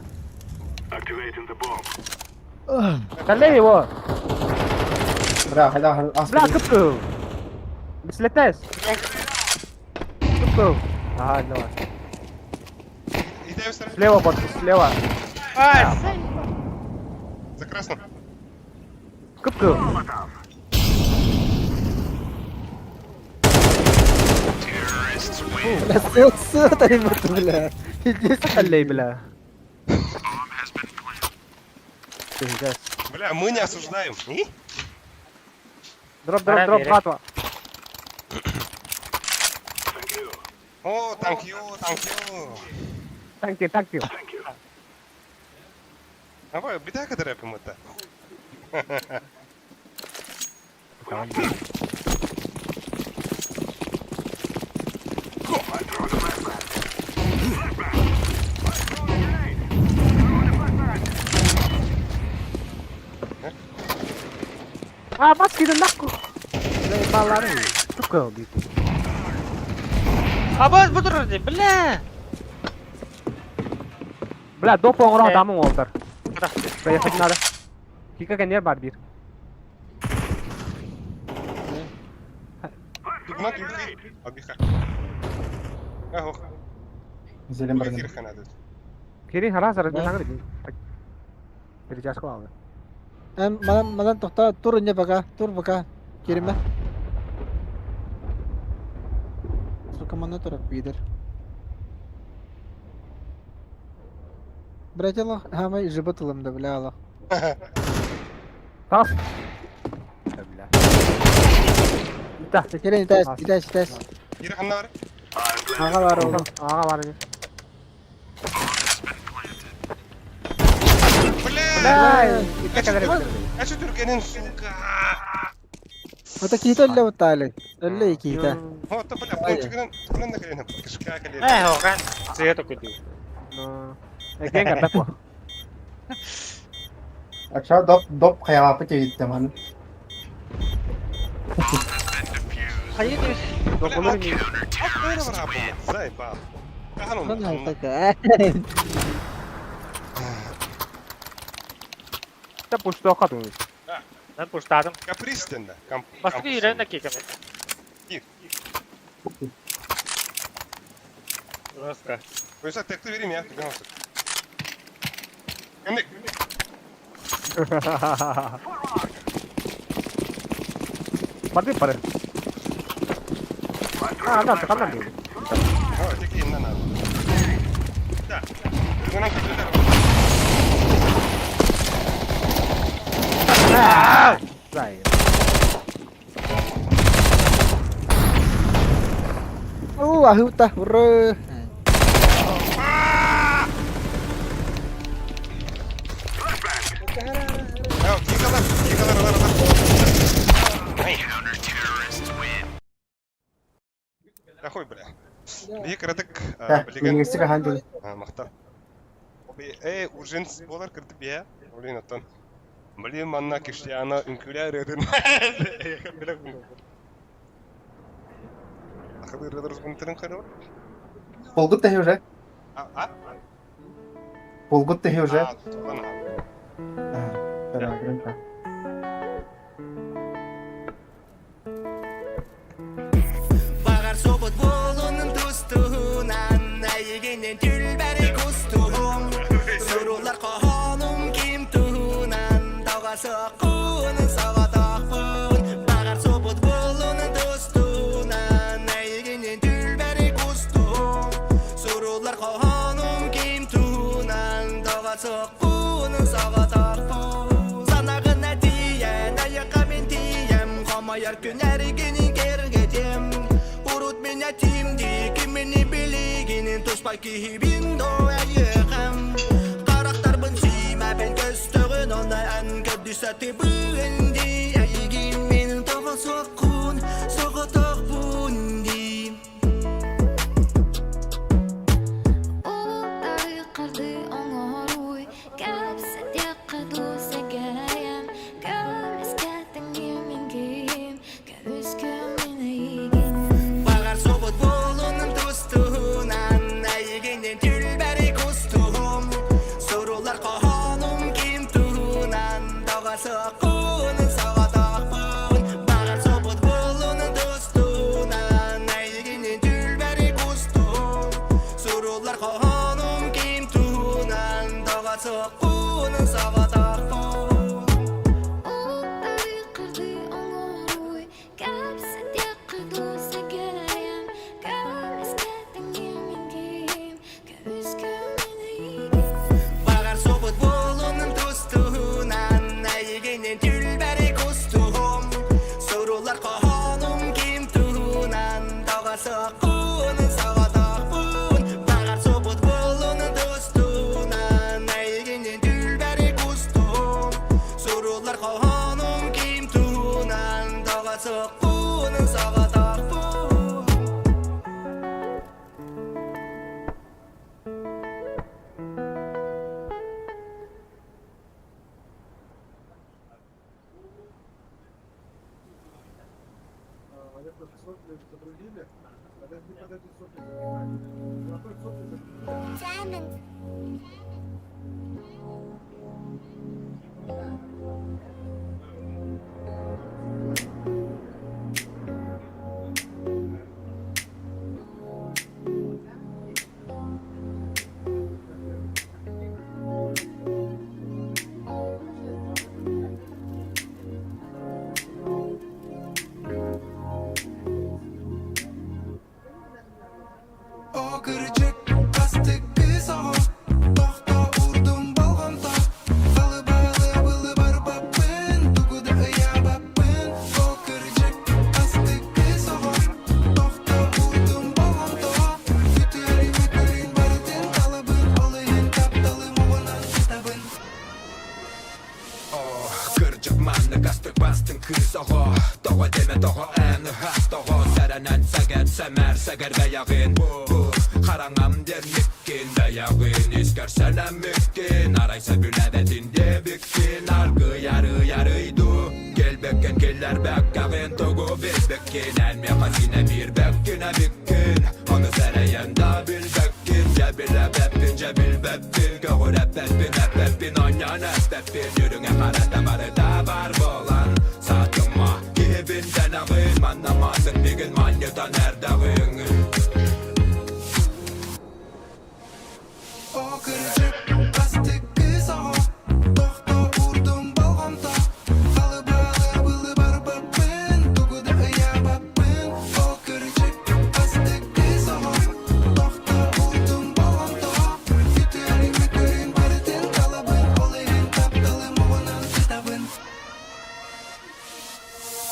O: Калле его.
N: Бля, хайда,
O: Бля, кыпкыл. Бислетес. Кыпкыл. Ага, давай. Слева, бот, слева.
H: Ай,
A: За красным.
O: Кыпкыл.
M: Бля, сыл, сыл, бля. Пиздец.
O: Калле, бля. Пиздец.
A: Бля, мы не осуждаем. И?
O: Дроп, дроп, дроп, братва.
A: О, thank you, thank you.
O: Thank you, thank you.
A: Давай, беда, когда рэпим это.
O: А, маски да нахуй. Заебалары. Сука, убитый.
H: Абаз бу турар дии, бля!
O: Бля, доп оҥоро адамың олдар. Поехать надо. Кика кэннигэр бар биир.
N: Зелен баргын.
O: Кири харас арас саҥар дии. Перетяжка алды.
M: Эм манан манан тохтоо тур инне пока, тур пока. Кириме. Сука манна турар пидор. Братела, хамай жыбыт ылым да бля алах.
O: Тас. Бля. Да.
M: Кирин итээс, итээс, итээс. Аҕа бар оҕо.
O: Аҕа бар ини. Бля!
M: Ото киһитэ өллө буттаалы. Өллө киһитэ.
H: Э, оҕан, сыа токуду.
O: Экиэн кэрбэт буо.
N: Акша доп доп хайаҕаппы тиийдэ маны.
H: Хайы дии.
O: Дополор ини.
M: Ханна
O: Та пуштоха тун.
H: Мен пуштадым. Бастакы иирэн да киикэми. Просто.
O: Барды бары. А, да, ханна дии. Зай.
M: Уу, аһыыта, ура!
N: Минигистик ахан дии. Полгут тэһи уже. Полгут тэһи уже.
C: Баҕар собут буолунун тустуһунан Эйигинин түлбэри кустуһум Сурулар хоһоонум ким туһунан Тоҕо соккунун соҕотохпун Баҕар собут буолунун тустуһунан Эйигинин түлбэри кустуһум Сурулар хоһоонум ким туһунан Тоҕо соккунун соҕотохпун Санаҕына тиийэн айахха мин тиийэм Хомойор күн эргинин кэргэтиэм Урут мин этим дии кимини билигинин туспа киһибин до эйиэхэм Харахтарбын сиимэбин көстөҕүн онно эн көрдүсэ тыбыын дии Эйигин мин тоҕо суоххун соҕотохпун дии
B: Уулай оҥоруй, кэпсэтиэххэ дуу сэгэйэм, көмүскэтиҥ мин киһим, көмүскүөм мин эйигин.
C: Баҕар собут буолунун тустуһунан Эйигинин түлбэри кустуһум Сурулар хоһоонум ким туһунан Тоҕо соккунун соҕотохпун Баҕар собут буолунун тустуһунан Эйигинин түлбэри кустуһум Сурулар хоһоонум ким туһунан Тоҕо соккунун соҕотохпун
B: Уулай оҥоруй, кэпсэтиэххэ дуу сэгэйэм, көмүскэтиҥ мин киһим, көмүскүөм мин эйигин.
C: Баҕар собут буолунун тустуһунан Эйигинин түлбэри кустуһум Сурулар хоһоонум ким туһунан Тоҕо соккунун соҕотохпун Баҕар собут буолунун тустуһунан Эйигинин түлбэри кустуһум Сурулар хоһоонум ким туһунан Тоҕо соккунун соҕотохпун Кырдьык маннык астык бастыҥ кыыс оҕо Тоҕо дэмэ тоҕо эн ыһаах тоҕо Сэрэнэн сэгэр сэмээр сэгэр бэйэҕин Бу хараҥам диэн миккин бэйэҕин Искэр сэнэммиккин Арай сөбүлээбэтин диэбиккин Аргыый арый арый дуу Кэлбэккин киллэрбэккэҕин Тугу билбиккин Эн миэхэ синэ биирбэккин эбиккин Ону сэрэйэн да билбэккин Дьэ билэбэппин дьэ билбэппин Көҕүрэппэппин эппэппин Онньон эспэппин Үрүҥэ харата барыта бар буолан Саатыма киһибин дэнэҕин Манна маннык мигин манньытан эрдэҕиҥ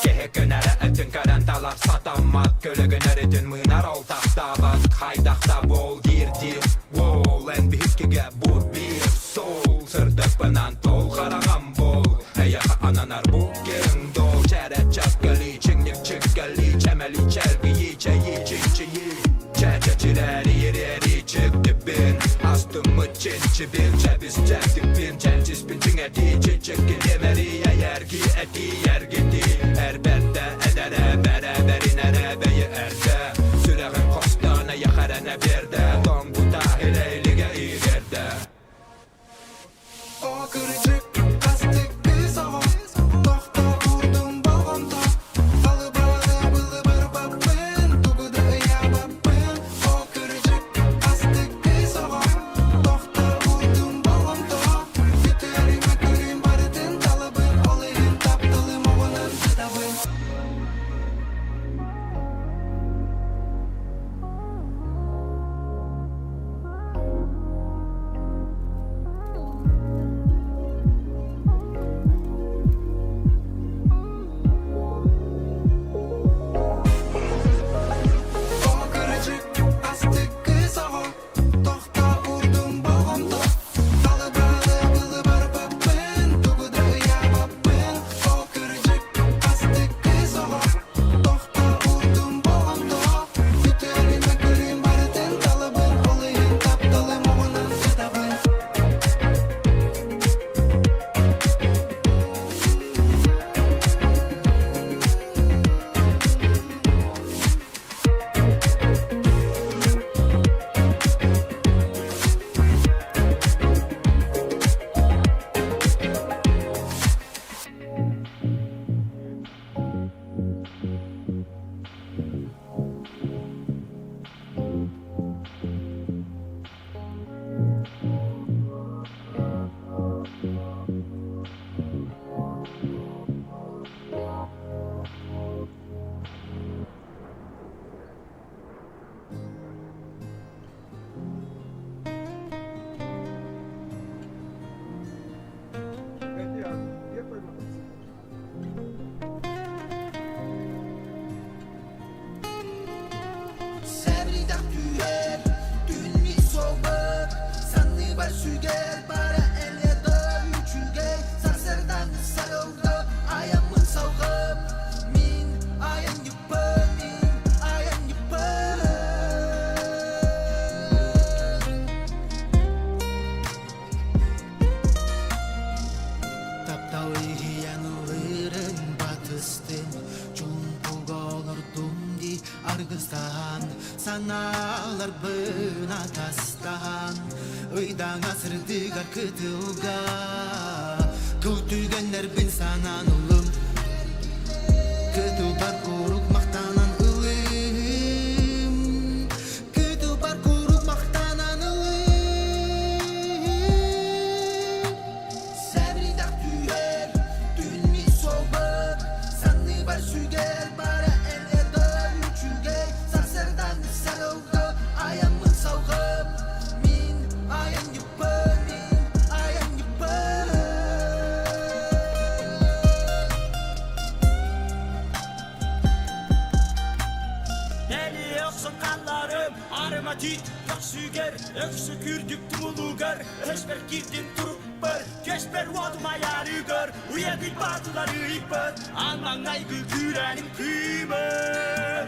C: Киһи күнэрэ этин көрөн талар сатаммат Көлөгүн өрүтүн мыынар ол тахтаабат Хайдахта буол диир диир Уол эн биһиккигэ бу биир суол Сырдыкпынан тол хараҕам буол Эйэхэ ананар бу киэҥ дуол Чэрэ чэккэли чиҥник чиккэли Чэмэли чэлгийи чэйи чинчийи Чэчэчирэри ириэри чиктибин Астыммыт чинчибин Чэбис чэктиппин Чэнчиспин чиҥэтии Чичикки диэмэри Эйэрги этии эргитии Эрбэрдэ эдэрэ бэрэ бэринэрэ бэйи эрдэ Сүрэҕим хостоон эйэхэ эрэнэ биэрдэ Тоҥбута илэ илигэ ириэрдэ Санааларбын атастаһан Ыйдаҥа сырдыгар кытылга Кыл түгэннэрбин санаан ыллым Кытылбар куруук махтанан ылым Кытылбар куруук махтанан ылым Сэбирдэх түһэр түүнмүт суолбар Санныбар сүгэр бара эн эрдэр үчүгэй Сарсыардаҥы сарылга айаммын салгым Мин айанньыппын, мин айанньыппын
P: Эли охсон қалларым арыма тиит Өксүгэр, өксө күрдүк тумулугар Өспер кирдин турукпар, кеспер уотум аярыгар Уйабит батылары ыйбыт, аан маҥнайгы күүрээним кыымыр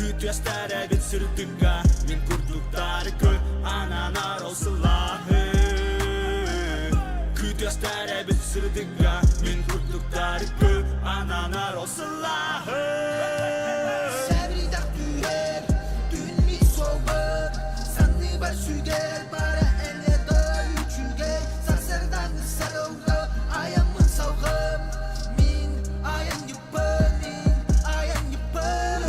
P: Күтүөстэрэ сырдыкка, мин курдуктары көр Ананар ол сылааһы Күтүөстэрэ сырдыкка, мин курдуктары көр Ананар ол сылааһы
C: Сэбирдэх түһэр түүнмүт суолбар Санныбар сүгэр бара эн эрдэр үчүгэй Сарсыардаҥы сарылга айаммын салгым Мин айанньыппын, мин айанньыппын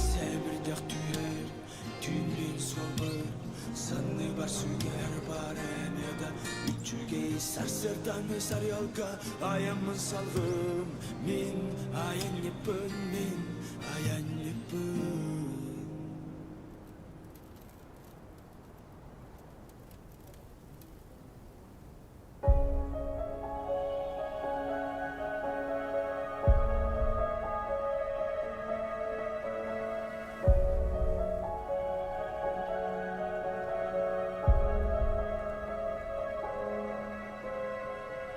P: Сэбирдэх түһэр түүнмүн суолбар Санныбар сүгэр бар эмиэ да үчүгэй Сарсыарданы сарыалга айаммын салгым Мин айанньыппын, мин айанньыппын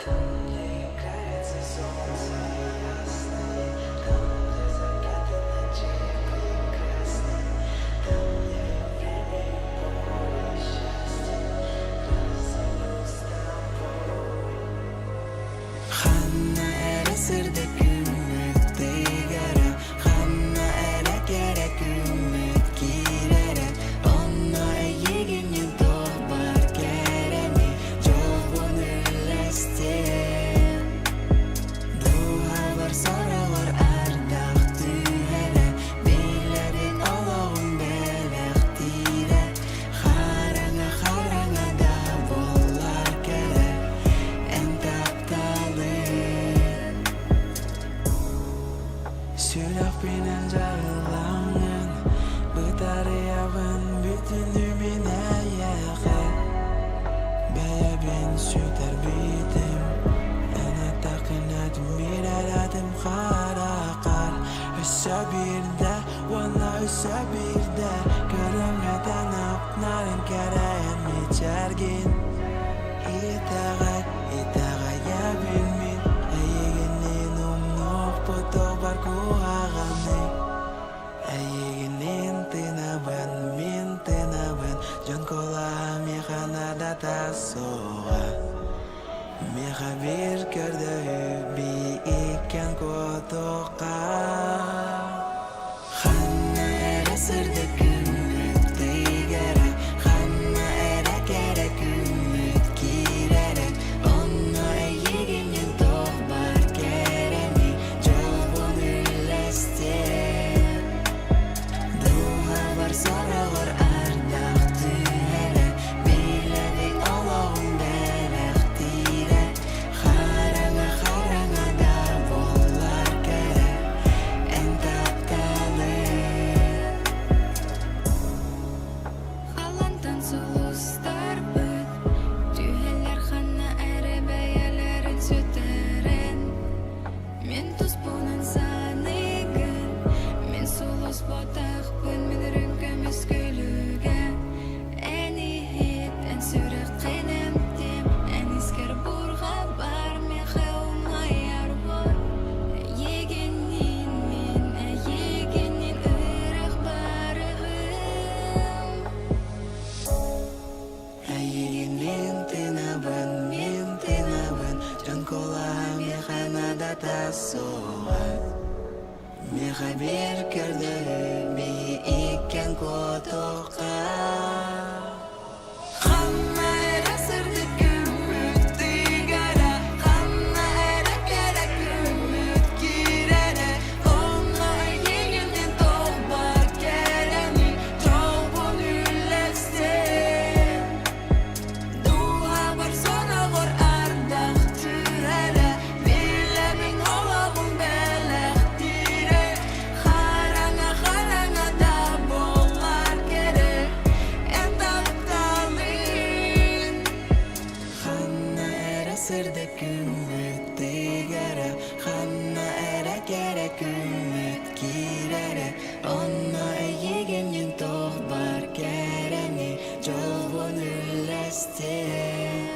C: Там, где играется солнце ясное, Там, где закаты ночей прекрасны, Там, где время и поле счастья разделю с тобой. Ханна эрэ сырдык күммүт тыгара, Ханна эрэ кэрэ күммүт киирэрэ, Онно эйигиннин туох баар кэрэни, Дьолбун үллэстиэм. Дууһабар сороҕор ардах түһэрэ, Билэбин олоҕум бэлэхтиирэ, Хараҥа хараҥа да буоллар кэрэ, Эн тапталын.
P: Сүрэхпинэн дьарыламмын Бытарыйабын бүтүннүү эйиэхэ Бэйэбин сүтэрбитим Эн атаххынатын биэрэрэтим хараххар Өссө биирдэ уонна өссө биирдэ Көрүҥҥэ нарын кэрэйэн мичээргин Итэҕэй, итэҕэйэбин мин Эйигинниин умнуохпут бар куһаҕаны Эйигинниин тыынабын, мин тыынабын Дьон куолаһа миэхэ наадата суоҕа Миэхэ биир көрдөһүү иккиэн куотуохха
C: Ханна эрэ сырдык күммүт тыгара, Ханна эрэ кэрэ күммүт киирэрэ, Онно эйигиннин туох баар кэрэни, Дьолбун үллэстиэм. Дууһабар сороҕор ардах түһэрэ, Билэбин олоҕум бэлэхтиирэ, Хараҥа
P: Механадата суоҕа Меха бир көрдөһүү биһи иккен куотуохха Ханна эрэ сырдык күммүт тыгара, ханна эрэ кэрэ күммүт киирэрэ, онно эйигинтэн толбот кэрэни, дьолбун үллэстэн. Дууһабар соноҕор ардах түһэрэ, билэбин олоҕум бэлэхтиирэ, хараҥа-хараҥа да буоллар кэрэ, эн тапталыҥ. Ханна эрэ сырдык күммүт тыгара, ханна эрэ кэрэ күммүт киирэрэ, онно эйигинньин туох баар кэрэни, дьолбун үллэстиэм.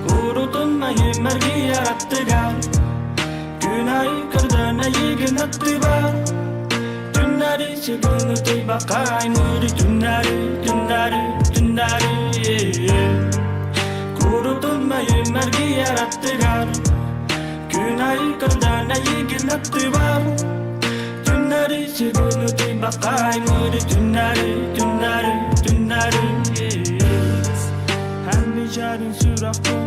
Q: Курутуннайым эргийэр аттыгар Күн ай көрдөн эйигин аттыбар Түннэри сүгүн утуйбакка аймыыры түннэри, түннэри, түннэри Курутуннайым эргийэр аттыгар Күн ай көрдөн эйигин аттыбар Түннэри сүгүн утуйбакка аймыыры түннэри, түннэри, түннэри Һәм бичәрин сүрэхпин,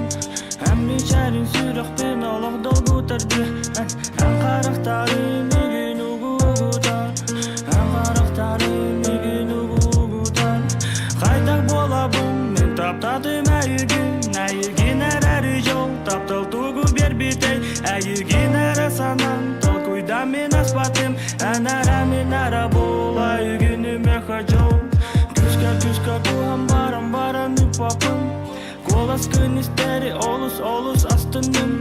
Q: һәм бичәрин сүрэхпин олох долгутарды Эн харахтарын мигин угугутар, эн харахтарын мигин угугутар Хайдах буолабын мин таптатым эйигин, эйигин эрэри дьол Таптал тугу биэрбитэй, эйигин эрэ санаан Толкуйда мин аспатым, эн эрэ мин эрэ буола үгүнүмэхэ дьол Күскэ күскэ куһан баран баран ыппаппын Куолас күн истэри олус олус астынным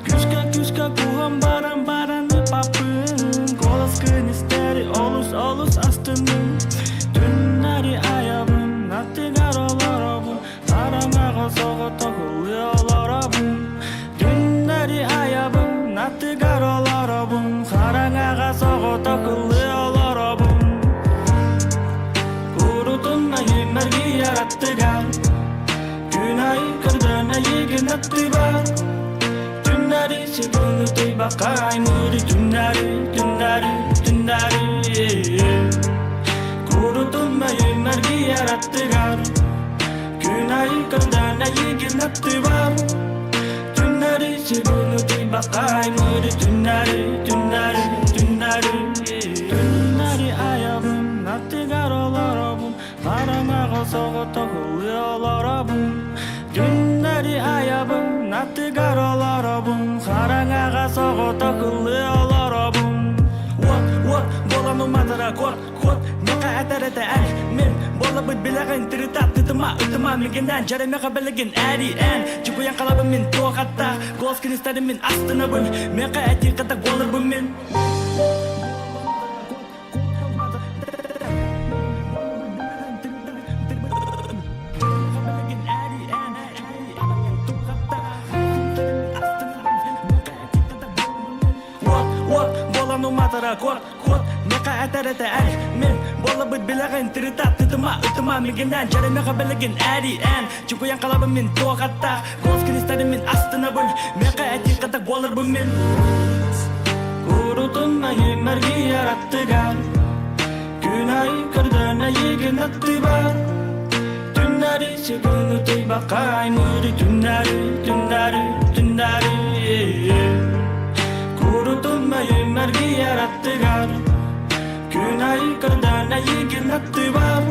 Q: Күскэ күскэ куһан баран баран ыппаппын Куолас күн истэри олус олус астынным Түннэри айабын аттыгар олоробун Хараҥаҕа соҕотох ыллыы олоробун Түннэри айабын аттыгар олоробун Хараҥаҕа соҕотох ыллыы олоробун Курутун айым эргийэр аттыгар Күн ай көрдөөн эйигин аттыбар Түннэри сүгүн утуйбакка аймыыры түннэри, түннэри, түннэри Курутун айым эргийэр аттыгар Күн ай көрдөөн эйигин аттыбар Түннэри сүгүн утуйбакка аймыыры түннэри, түннэри, түннэри Түннэри айабын аттыгар олоробун Хараҥаҕа соҕотох ыллыы олоробун Түннэри айабын аттыгар олоробун Хараҥаҕа соҕотох ыллыы олоробун Уот, уот, буолан уматара куот, куот Миэхэ этэр этэ эн, мин Буолабыт билэҕин тырыта тытыма ытыма Мигинэн дьэрэмэҕэ билигин ээри эн Чугуйан халабын мин туох аттаах Голос кинистэрин мин астынабын Миэхэ этии кытак буоларбын мин Уот, уот, буолан уматара куот, куот, меха этэр этэ эр, мин буолабыт билэҕин тырыта тытыма ытыма мигинэн дьэрэмэҕэ билигин ээри эн чугуйан халабын мин туох аттаах голос кинистэрин мин астынабын меха этии кытак буоларбын мин Курутун айым эргийэр аттыгар Күн ай көрдөөн эйигин аттыбар Түннэри сүгүн утуйбакка аймыыры түннэри, түннэри, түннэри Курутун айым эргийэр аттыгар Күн ай көрдөөн эйигин аттыбар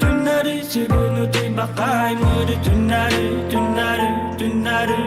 Q: Түннэри сүгүн утуйбакка аймыыры түннэри, түннэри, түннэри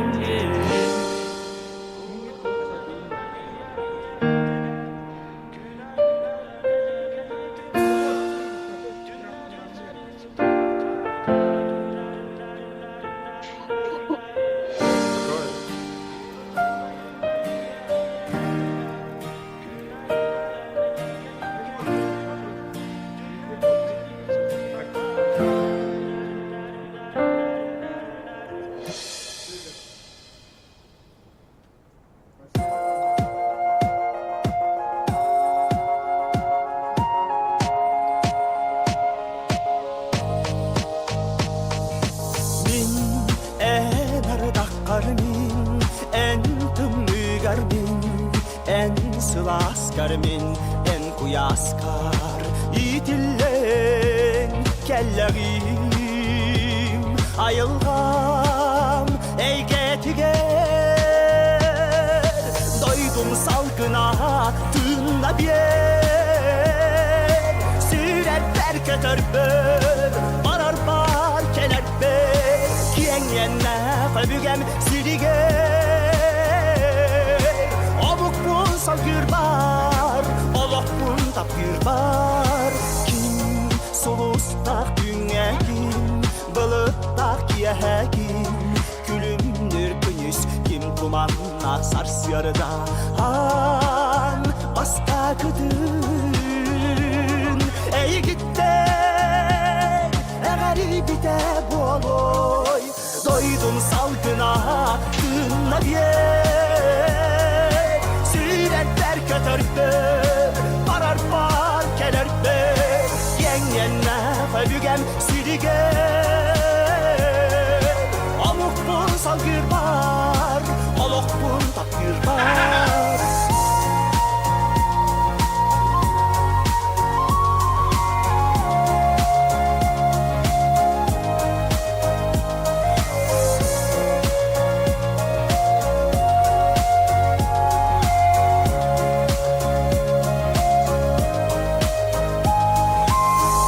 P: сылааскар мин эн куйааскар Иитиллэн кэллэҕим айылҕам эйгэтигэр Дойдум салгына тыынна биэр Сүрэрбэр көтөрбөр барарбар кэлэрбэр Киэҥ иэннээх өбүгэм сиригэр Омукпун салгыырбар, олохпун таптыырбар Ким сулустаах күҥҥэ ким, былыттаах киэһэ ким Күлүмнүүр күнүс ким туманнаах сарсыарда Аан бастакытын эйигиттэн эҕэрийбитэ буолуой Дойдум салгына тыынна биэр Сүүрэрбэр көтөрбөр барарбар кэлэрбэр Киэҥ-иэннээх өбүгэм сиригэр Омукпун салгыырбар, олохпун таптыырбар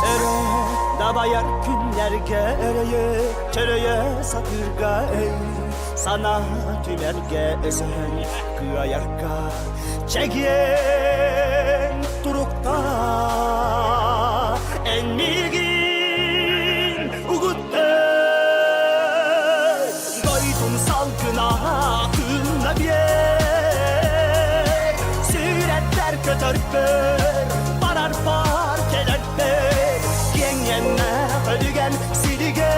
P: Өрө дабайар күннэргэ өрөйө, чөрөйө сатыырга өй, санаа түмэргэ өсөһөн кыайарга чэгиэн турукта эн миигин угутта дойдум салгына тыынна биэр сүрэттэр көтөрбөр барар бар кэлэрбэр киэҥ иэннээх өлүгэн сиригэр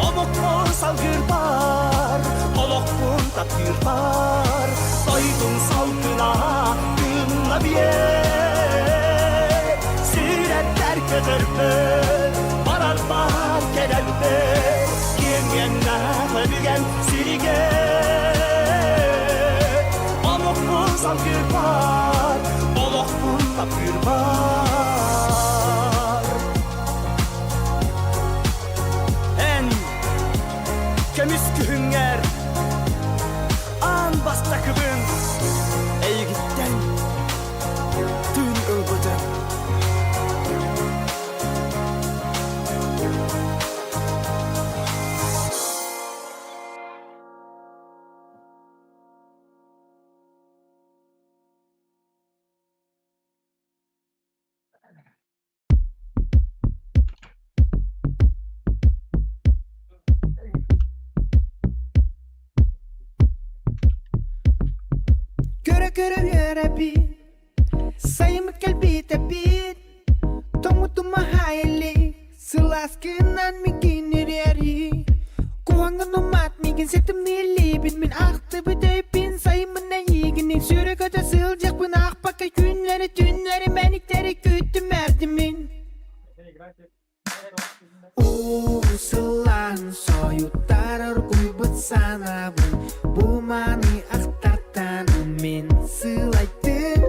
P: омукпун салгыырбар олохпун таптыырбар дойдум салгына тыынна биэр сүрэттэр көтөрбөр барарбар кэлэрбэр киэҥ иэннээх өбүгэм сиригэр омукпун салгыырбар олохпун таптыырбар Эн көмүс күһүҥҥэр аан бастакыбын эйигиттэн тыын ылбытым.
Q: Көрө-көрө үөрэбин, сайыммыт кэлбитэбит, тоҥмутума хаайылли, сылааскынан миигин ириэри. Куһаҥҥын умаат миигин ситимнииллиибин, мин ахтыбыт өйбүн сайыммын эйиигин сүрэ көтө сылдьахпын аахпакка күннэри түннэри мэниктэри күүттүм эрдим мин. Уу сылаан сойуттар оргуйбут санаабын Бу маны ахтартан мин сылайдым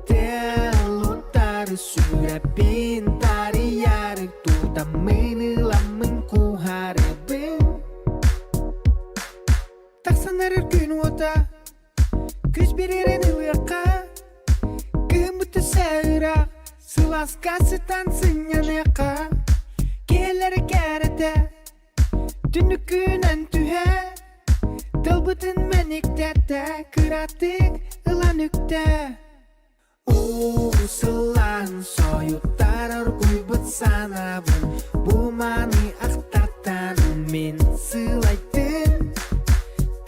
Q: Телуттары сүрэппин тарыйары Тутаммын ыламмын куһарыбын Тахсан эрэр күн уота Күс биэрэн ылыахха Кыһыммыт ыраах Сылааска сытан сынньаныахха Киһилэри кээрэтэ Түннүккүнэн түһэ Тылбытын мэниктэтэ Кыратык ылан үктэ Уу сылаан сойуттар оргуйбут санаабын Бу маны ахтартан мин сылайдым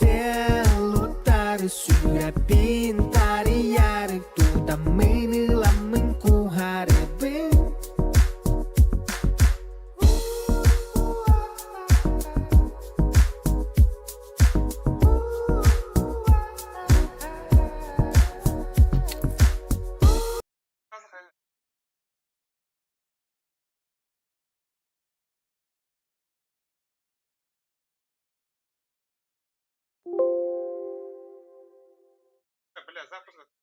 Q: Телуттары сүрэппин тарыйары Тутаммын ыламмын куһарыбын
A: Бля, запросто.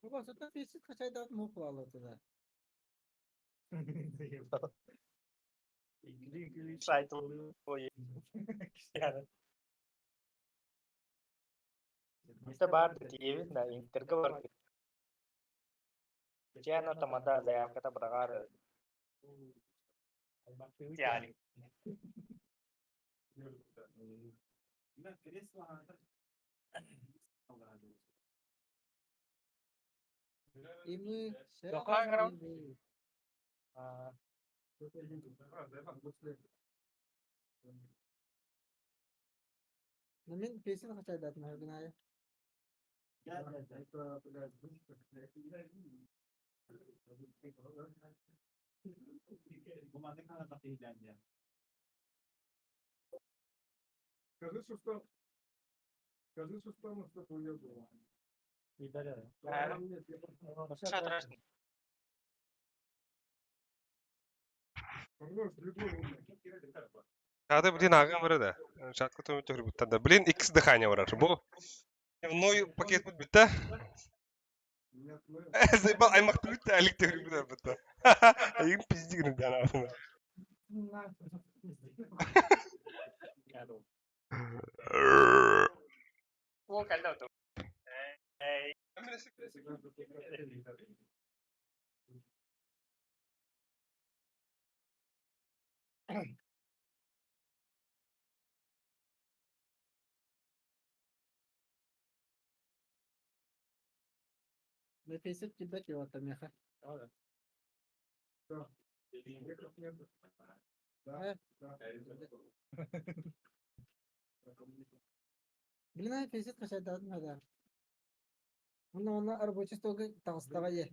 M: Бабасы фесит качайдат мух туда. И мы Ну, мен песен качайдат махгинай.
I: Скажи, что что... Скажи, что там что-то уебало.
A: Чаты, блин, ага бар да. Чатка төмө төхөр да. Блин, икс дыхание барар. Бу дневной пакет бит да. Заебал, аймак бүт әлик төхөр бит бит. Им пизди генә да.
M: Nefesi килбэт ювата меха. Блин, фесит качайдат мада. Мына оны рабочий столга тагыстага е.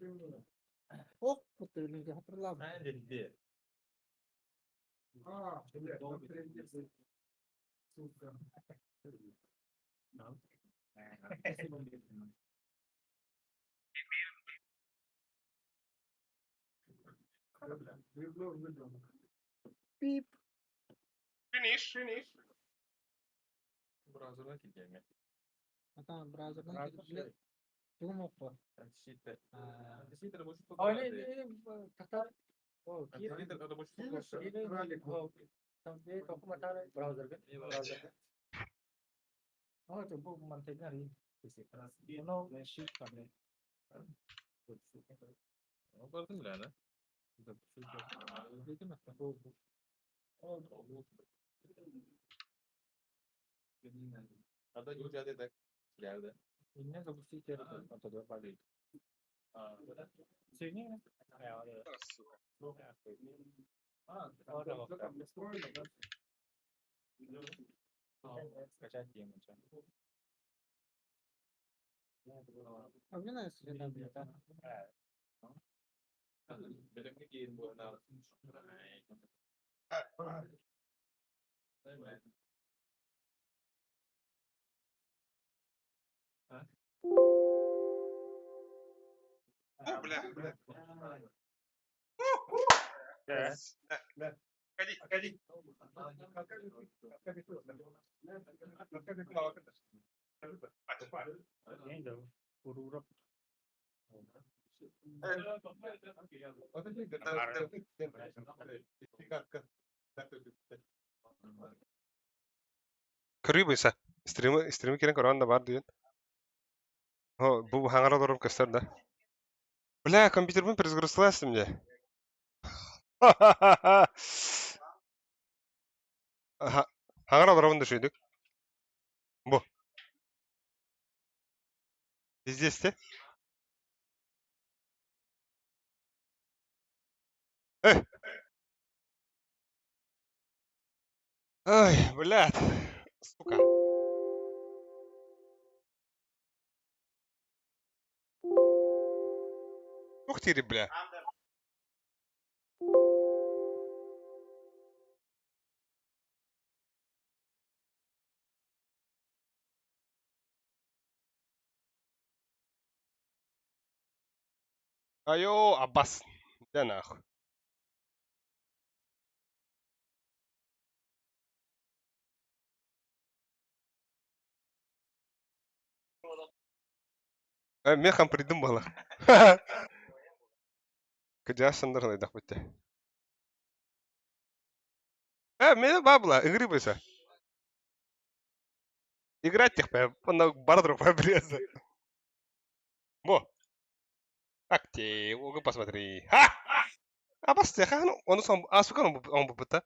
M: Ох, бутыльники хатырлап. Пип.
A: Finish, finish.
M: Ата браузердан кирип тугум окпо.
A: Сука. О, бля. Да. Ходи. Көрүү Стримы, стримы кирен көрөн да бар диэн. О, бу хаҥара олорон көстөр да. Бля, компьютербын перезагрузилась мне. Хаҥара олоробун да шүйдүк. Бу. Пиздец те. Эй! Ай, блядь. Сука. Ух ты, бля. Айо, Аббас. Да нахуй. Мехом придумала. Кыдьаасандар хайдах бүттэ. Меня бабла, игры бойся. Играть тех, он бардер побреза. Во. Так те, ого, посмотри. Ха! А бас ну, он сам, а сука, он бубыта.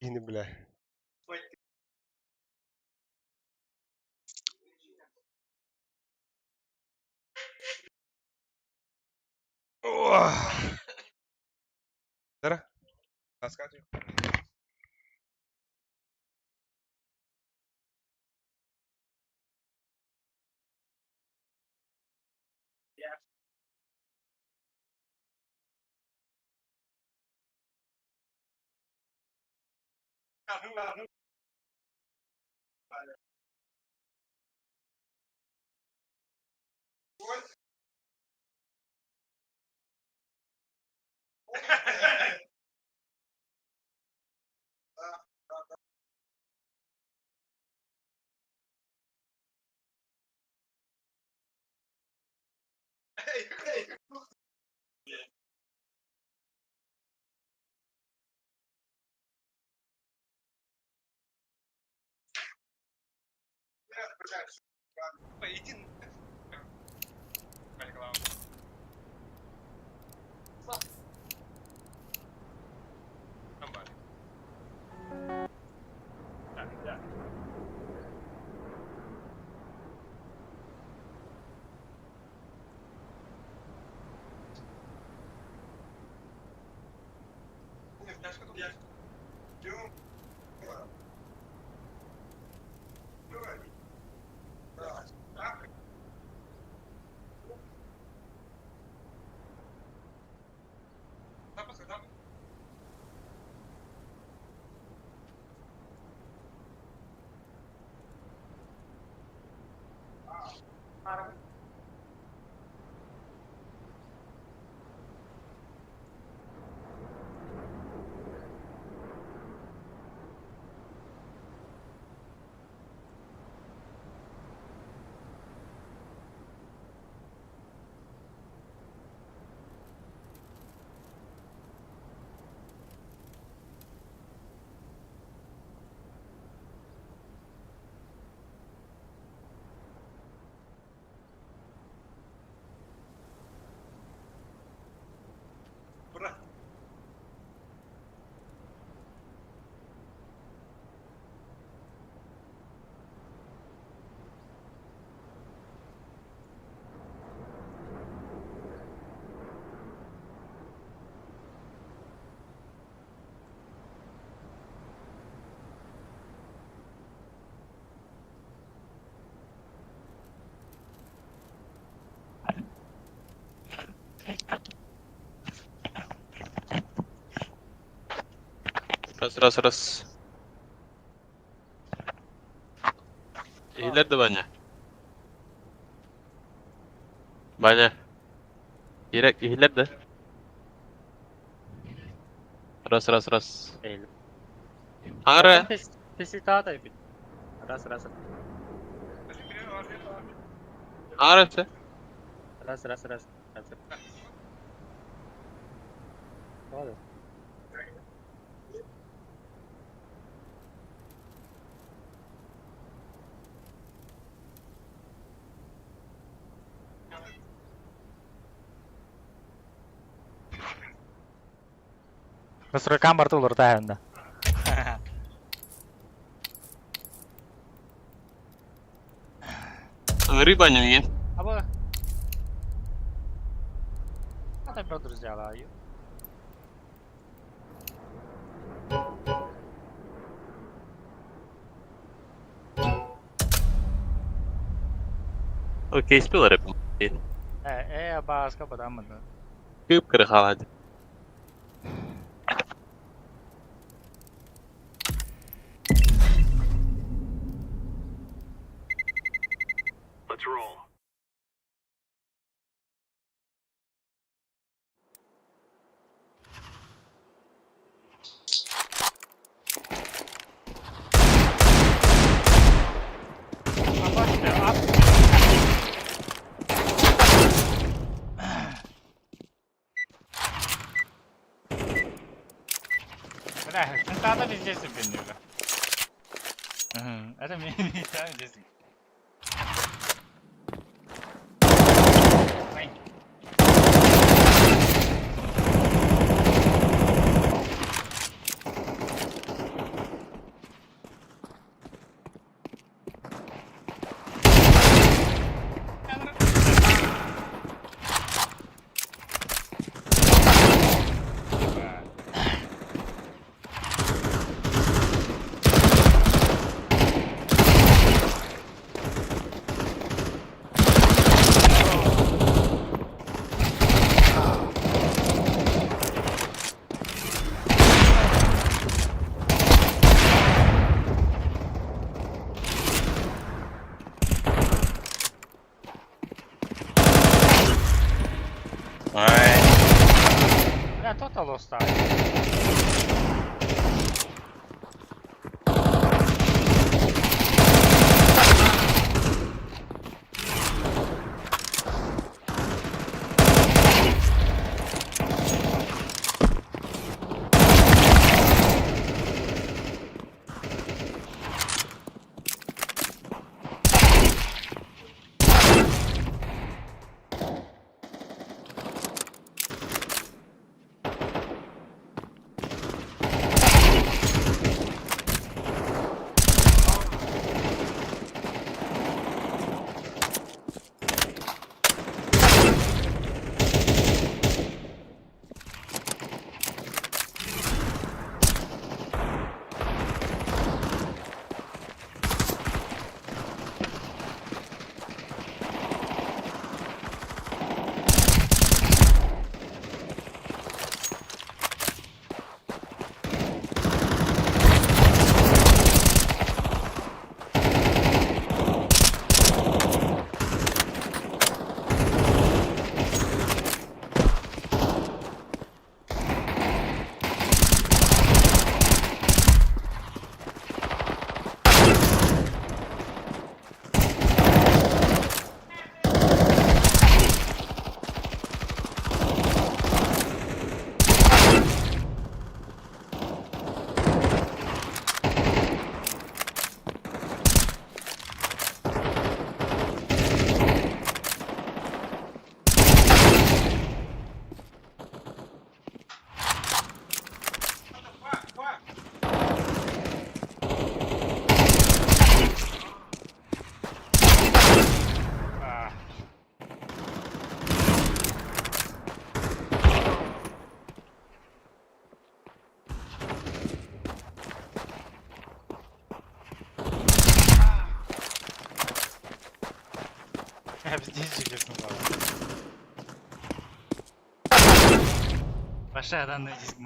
A: И не бля. Дара. Рассказывай. Иди.
G: Раз, раз, раз. Иһилэр да Ваня? Ваня. Ирек, иһилэр да? Раз, раз, раз. Ара.
H: Раз, раз.
G: Ара се.
H: Раз, раз, раз. Раз. Настройкам барту улуртаһында.
G: Рыба не ен.
H: Аба. А там друзья,
G: Окей, спил рыбу.
H: Э, баска бадамын.
G: Кып кырхалады.
I: Let's roll.
H: Бля, надо везде себе Это мне не здесь. Бля, total осталось. Паша, данный диск.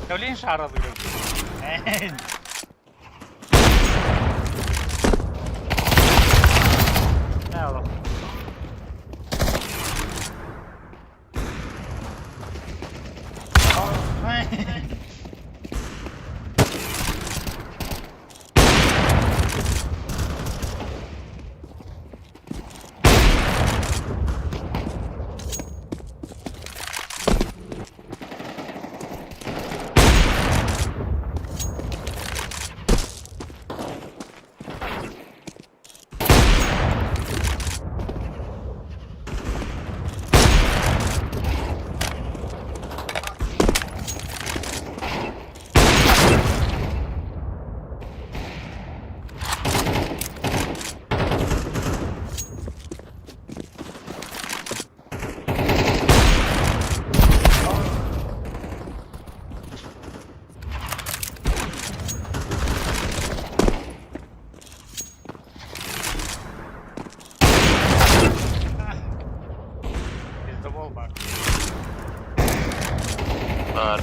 H: Кавлин шаралыыр.
G: Бар.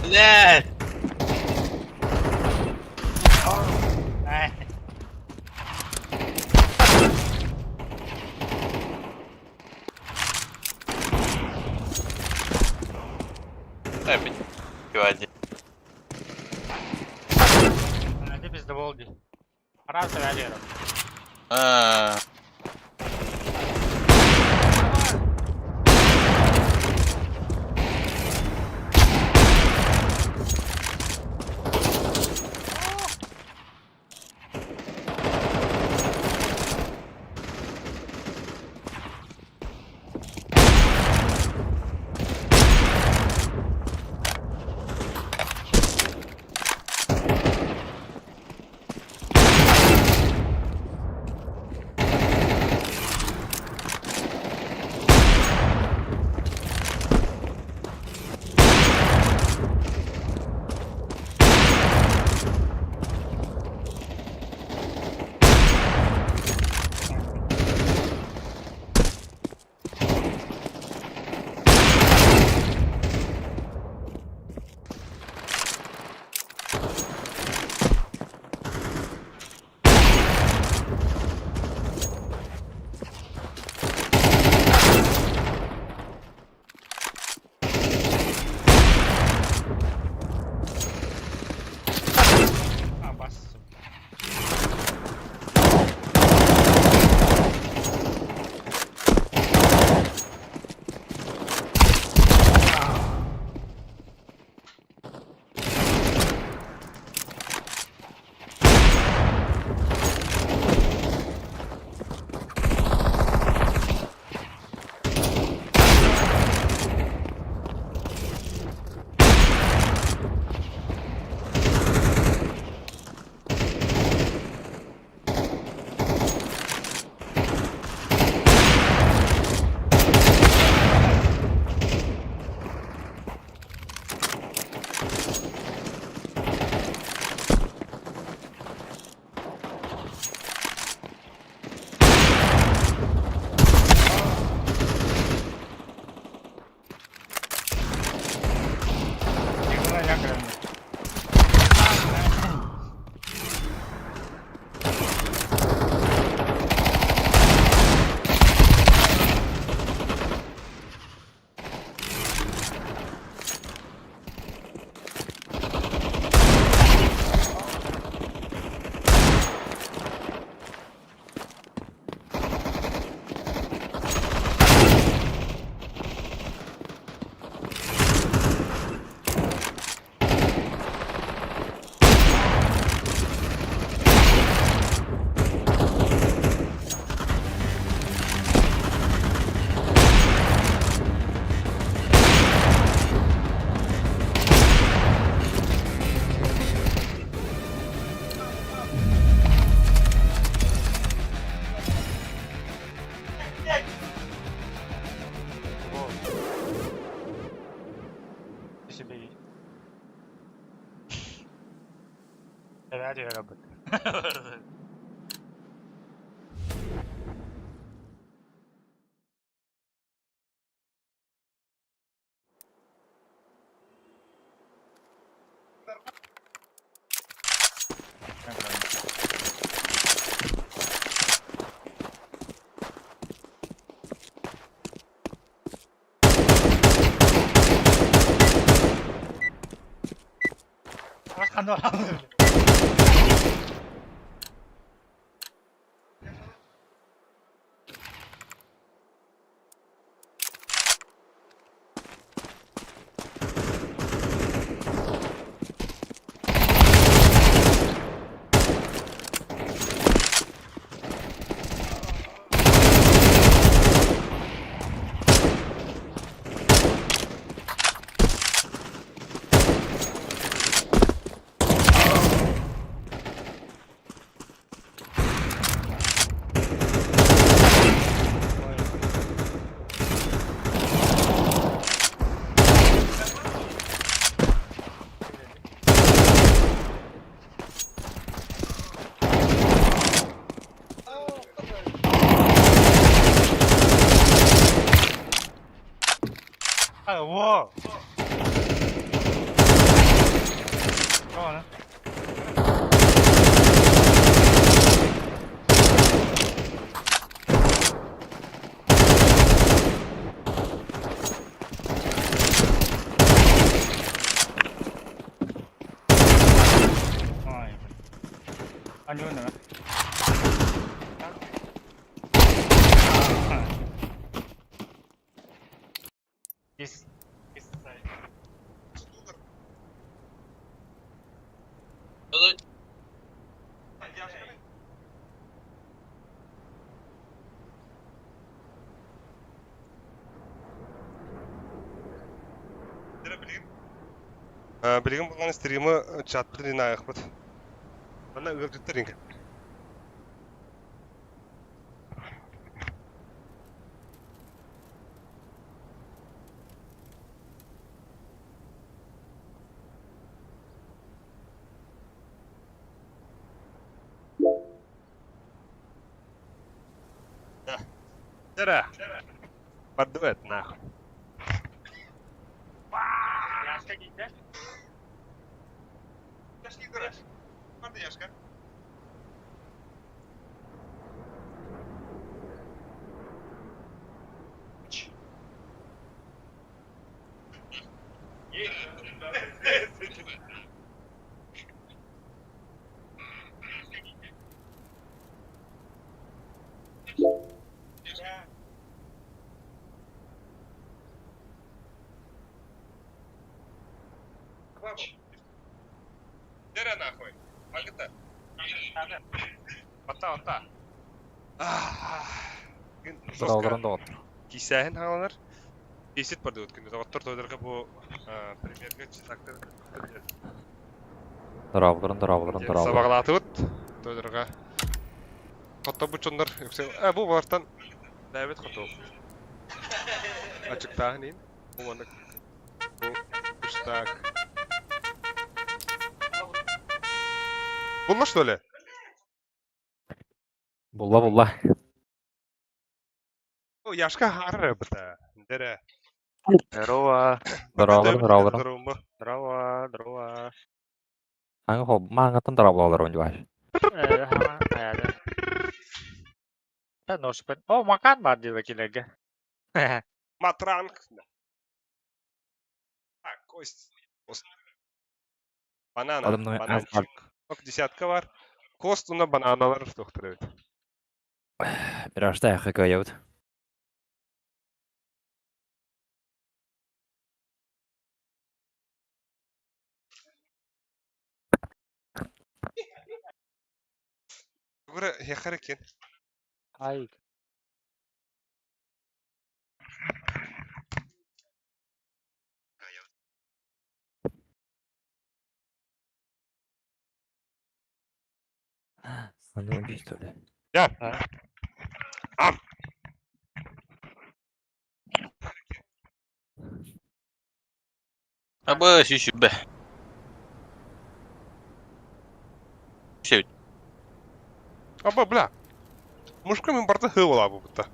G: Блядь!
H: Аа.
A: Билигин булган стримы чатпытын ин аяқпыт. Манна ыалдьыттар инке. Да. Подует нахуй. Дера нахуй. Мальгата. Ота, ота.
R: Здорово, доҕоттор.
A: Кисээһин хааланар. Кисит бардыбыт күндү. Доҕоттор тойдорго бу премьерге читактар.
R: Здороволорун, здороволорун, здороволорун.
A: Сабаҕалаатыбыт. Тойдорго. Хоттобут дьоннор үксэ бу балартан бэйэбит хоту. Ачыктааһын иин. Бу маннык бу куштаак. Булла что ли?
R: Булла, булла.
A: О, Яшка харра быта. Дәрә.
F: Здорово.
R: Здороволорун, здороволорун.
F: Здорово, здорово.
R: Аңы хол маңаттан дарабылалар он дьыбаш.
H: Ношпен. О, макан бар диде кинеге.
A: Матранг. Так, кость. Банана,
R: Адамның аз
A: бананчик. Ок, десятка бар. Кост уна бананалар доктор эбит.
R: Миражда хакаябыт.
A: Тугура хехар екен.
H: Ай.
R: Аны убийство, бля.
A: Я. Ам.
G: Аба, сүйсүбе. Сүйт.
A: Аба, бля. Мушка мен барда хы бола бу бутта.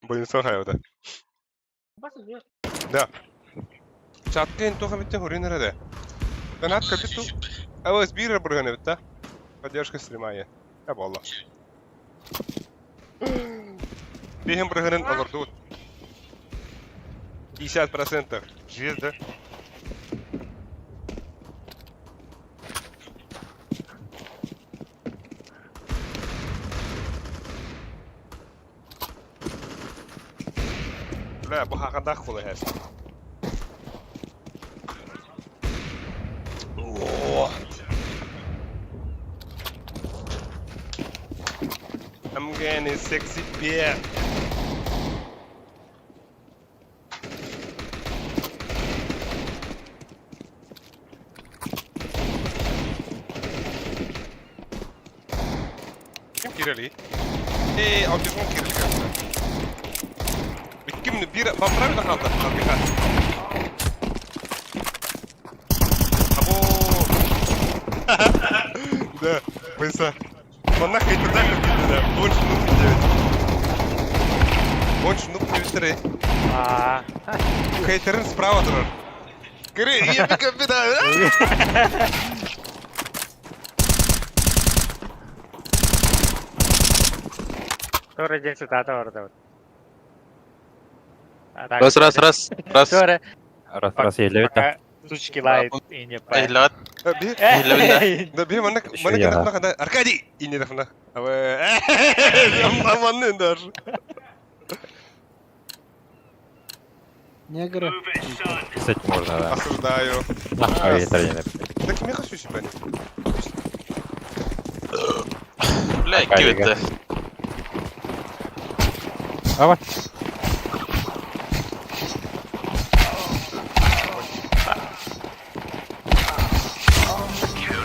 A: Блин, сохай да. Да. Чаткен тоха битте хурин эре. Донат капиту. Авас бир бурганы битта. Поддержка стрима Я болла. Бихем бурганын олордут. 50% Звезда. Бля, бу хакадах була хәс. О! I'm getting sexy beer. Ким кирели? Эй, аудиофон кирели кажется. Ким бир поправили қалды, қалдыға. Або. Да, байса. Манна хейтер да, больше нуб 9. Больше нуб 9
H: А.
A: Хейтерин справа тұрар. Кири, ебі беда.
H: Тоже день цитата орда.
G: Раз, раз, раз, раз.
H: Тоже.
R: Раз, раз, еле
H: Пока сучки лают и не пай.
G: Эйлат.
A: Да, би манна манна
R: я.
A: кадах да Аркадий и не дахна. Аманны даже.
M: Негры.
R: Кстати, можно, да.
A: Осуждаю.
R: Ой, это не написано.
A: Так мне хочу себя.
G: Бля, кибетте.
R: Давай.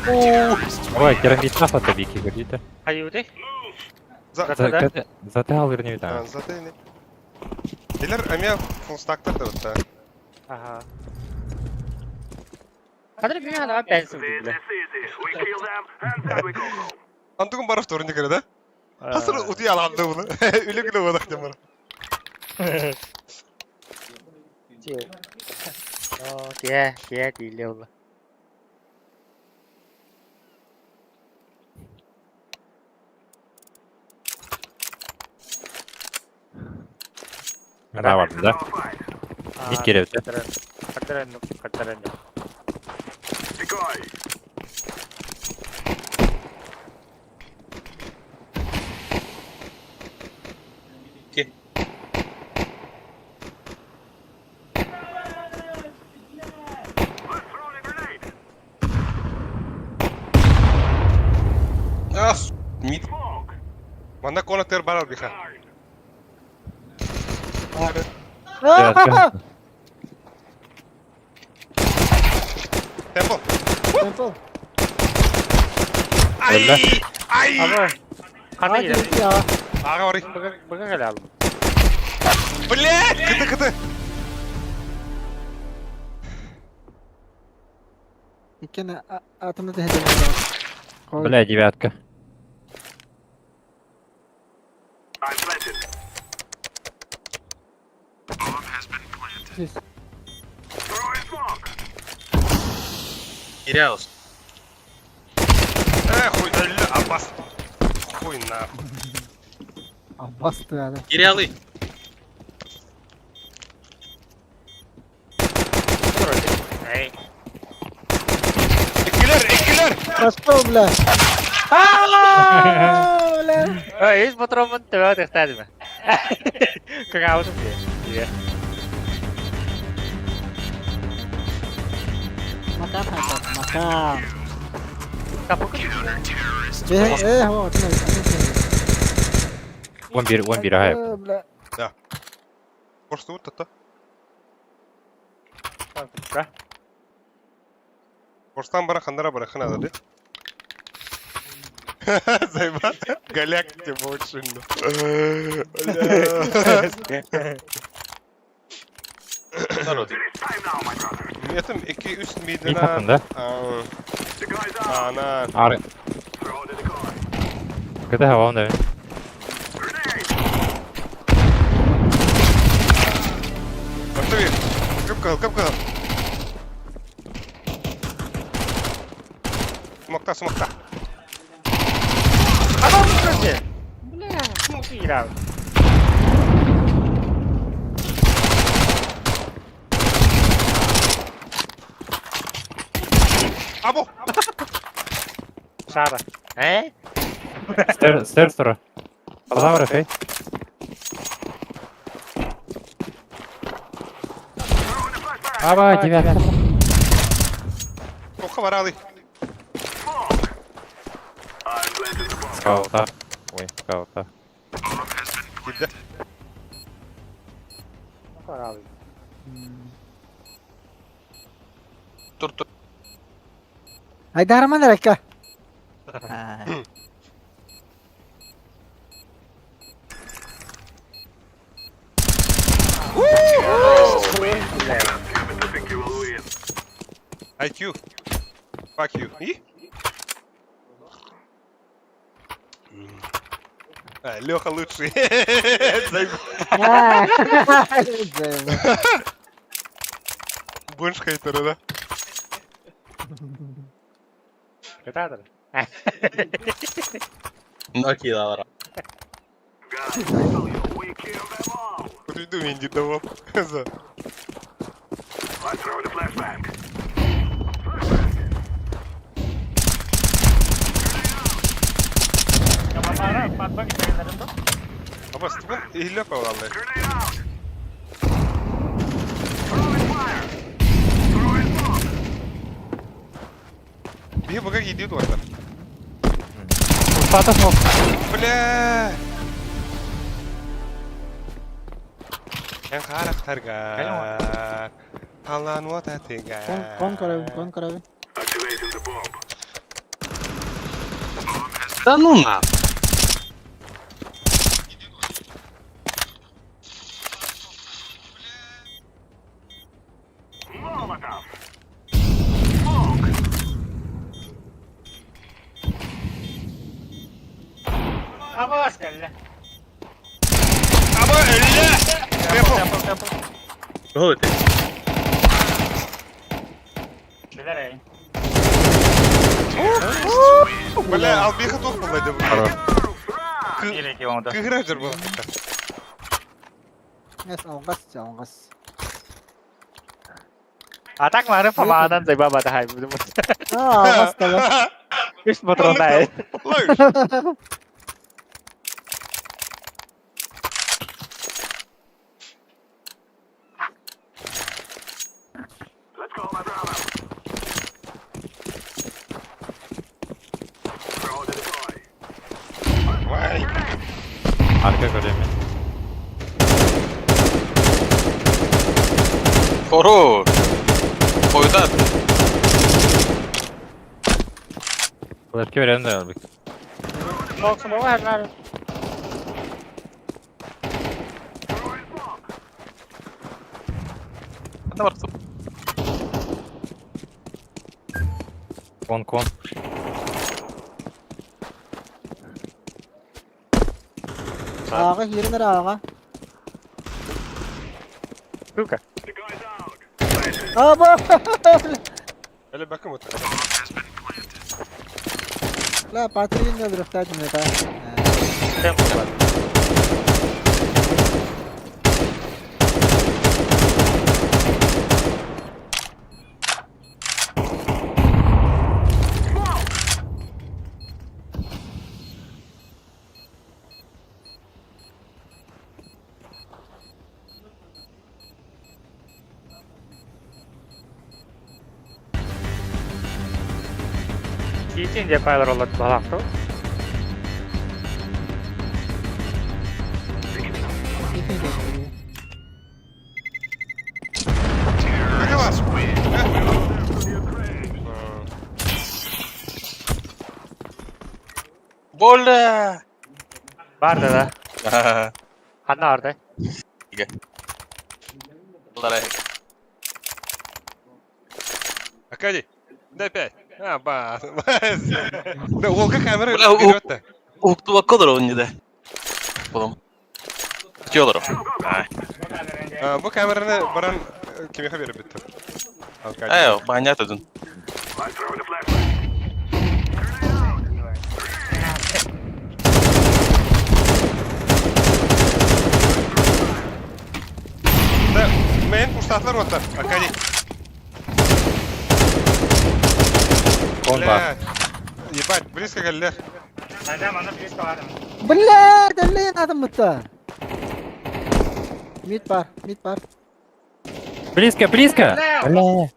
R: Ой, керамид нафата бики, говорите.
H: Аюды?
A: За
R: За не видно.
A: За ты не. Илер амия фулстактар да вот.
H: Ага. Кадр би ана пенсил бля.
A: Антугун барып турны кере да? Хасыр ути аланды буну. Үле күле бодак деп бар.
H: О, тие, тие дийле ол.
R: Да, бар, да? Не керек, да?
H: Кадр кадр
A: А, мид. Манна конактер бар албиха. Темпо.
M: Темпо.
A: Ай! Ай!
H: Ага. Кана кире.
A: Ага, барый.
H: Бага келе алдым.
A: Блять, кыты кыты.
M: Иккene атымды tehde
R: Бля, девятка.
G: Терялся.
A: Э, хуй, өллө, абас. Хуй нахуй.
M: Аббас тыада.
G: Терялый.
H: Эй.
A: Иккилэр, иккилэр!
M: Пошел, бля. Бля.
H: Ой, үс патронмун төбө төхтәдиме. Кыгаабытым дии.
M: Макар хайта, макар.
H: Капыкы.
M: Э, э, вот,
R: 11, 11 хайп.
M: Бля.
A: Да. Просто вот это.
H: Да.
A: Орстан бара хандара бара хана да. Зайба. Голяк тебе очень. Метом 2-3
R: Мид
A: мидена.
R: хатында.
A: Ана.
R: Ары. Кыта хавам да.
A: Остави. Кып кыл, кып кыл. Смокта, смокта.
H: Адам көрсе. Бля, смок играл.
A: Або.
H: Сара. Э?
R: Стер, стер тура. Палавра, хей. Аба, девятка.
A: Оха варалы.
R: Скаута. Ой, скаута.
A: Киде.
G: Тур, тур.
M: Айдарман река.
A: IQ. Fuck you. И? А, Леха лучший. Зайба. Больше хейтеры, да?
H: Кытаатыр.
G: Накидалара.
A: Вот иду Инди давал. За. Абас, тугун иһиллэ палаллы. Биһи бага идиот варда.
R: Устата смок.
A: Бля! Эн характарга. Талан вот атыга.
M: Кон карабин, кон карабин.
G: Да ну на.
H: Абас кэллэ.
A: Аба өллө! Темпо.
H: Темпл, темпл.
G: Ой, ты.
H: Билер эй.
A: Бля, албиха тух булайды.
R: Хорош.
H: Киреки оңда.
A: Кыгыра жүр бұл.
M: Эс алгас, алгас.
H: Атак мары фамадан зайба бата хай.
M: А, алгас тала.
H: Үс патронда эй.
A: Луш. Вай.
R: Арка көрөмүн.
G: Хорош. Койда.
R: Флешке берем да албык.
H: Смок, смок, хар.
G: Да бар.
R: Кон, кон.
M: Ага, еринер ага.
H: Сука.
M: Аба!
A: Эле бакым вот.
M: Ла, Патрин не дрыхтать мне, да.
H: Чиитин деп байлар олар балақты.
G: Боля!
H: Барды да. Ханна барды.
A: Аркадий, дай пять. А, ба. Да, Волга камера
G: Бля,
A: вперед-то.
G: Уктубакка олорор инде. Потом. Федоров.
A: Бу камераны баран кимиэхэ биэрбиттэр.
G: Э, понятно дун.
A: Да, мэн пуштатлар оттар, Аркадий.
R: Он бар.
A: Ебать, близко кэллэр.
M: Бля, да надо мыта. Мид бар, мид бар.
R: Близко, близко! Бля.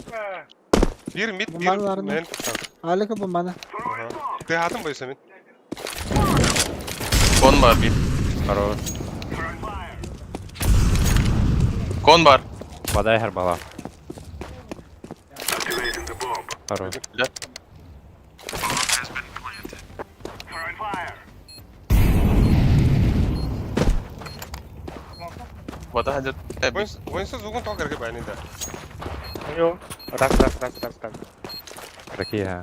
A: Бир мид, бир мэн пуштат.
M: Алика бу мана.
A: Ты атын бойсың мин.
G: Кон бар бир.
R: Хорош.
G: Кон бар.
R: Подай гарбала. Хорош.
G: Бля. Вода идет.
A: Ойынсыз угун тол керге байны да.
H: Йо. Раз, раз, раз, раз, раз.
R: Какие?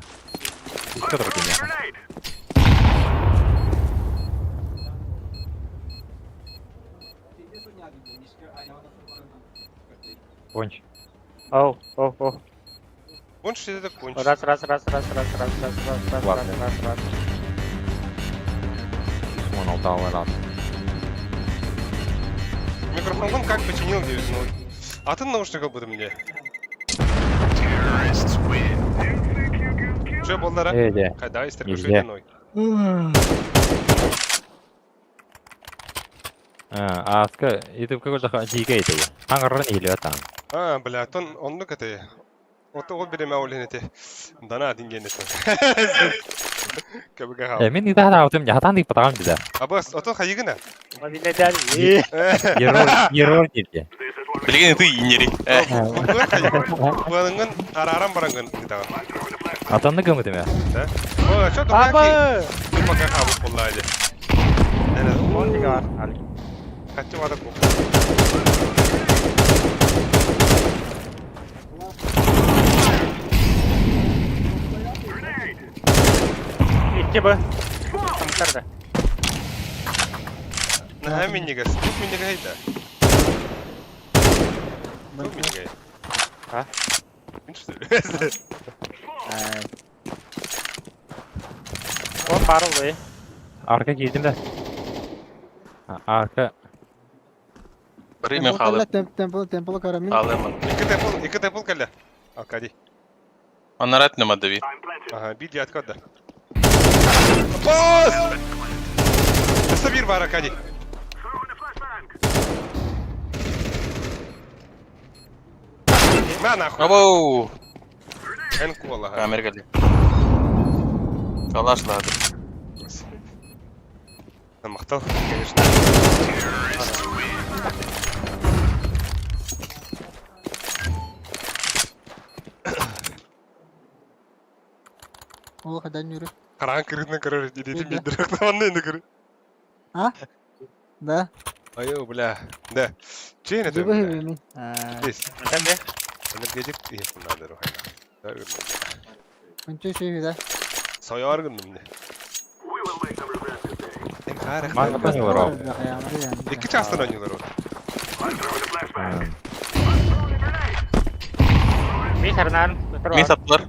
R: Еще другие. Конч.
H: Оу, оу, оу.
A: Конч это конч.
H: Раз, раз, раз, раз, раз, раз, раз, раз, раз,
R: Ладно.
H: раз, раз, раз.
R: Он алтау раз.
A: Микрофон как починил, говорит, ну. А ты наушник был мне. Че, болдара?
R: Эде.
A: Кайда, истер
R: Нельзя.
A: ной.
R: А, аска, это какой-то дикий это. Аңырын или там.
A: А, бля, тон оннук это. Вот ол биреме ол эти. Дана динген это. Кабыга.
R: Э, мен ида аутым, я там дип потам дида.
A: А бас, ото хайыгына.
R: Ерор, ерор диде.
G: Билген ты инери.
A: Буаңын араран барангын дагы.
R: Атанны кым деме?
A: Да? О, что там?
H: Аба!
A: Ты пока хабы боллайды. Катты вада ку.
H: Икки б. Тамтарды.
A: На минигас. Тут минигай да. Тут минигай.
H: А?
A: Что ли?
H: Он барылды.
R: Арка кийдим да. Арка.
G: Время халы.
M: Темпл, темпл карамин.
G: Халымын.
A: Екі темпл, екі темпл келді. Аркадий.
G: Анарат нема дави.
A: Ага, биди откуда. Босс! Сабир бар, Аркадий. На нахуй.
G: Абоу.
A: Энкола.
G: Камера келди. Калашлады.
A: Мактал, конечно.
M: Ол қайдан жүрі?
A: Қараң кіргізін көрер, дейтін мен директор енді кір.
M: А? Да.
A: Айо, бля. Да. Чейн это?
M: Жибы хибими.
A: Здесь.
H: Тәмбе.
A: Энергетик надо рухайна.
M: Күнчө шүйі да.
A: Сояр гүнүм не. Екі частан ойнайлар ол.
H: Ми сарнан.
G: Ми саттылар.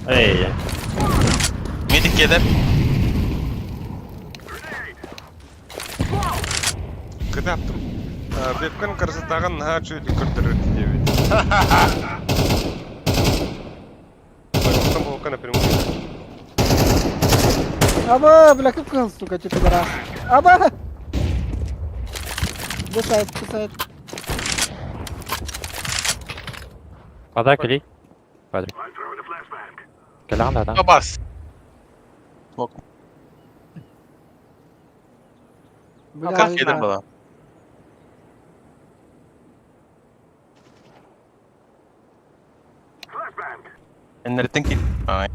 R: Эй.
G: Медик кедер.
A: Кытаптым. Вебкан красотаҕын наһаа үчүгэйдик көрдөрөр диэбит. Там волка напрямую.
M: Аба, бля, как кыл, сука, что пидорас. Аба! Бу сайт, бу сайт.
R: Вода кели. Падри. Кэлэҕин да
G: Абас.
M: Бля,
G: Как кедер была? Эннертен кил. Ай.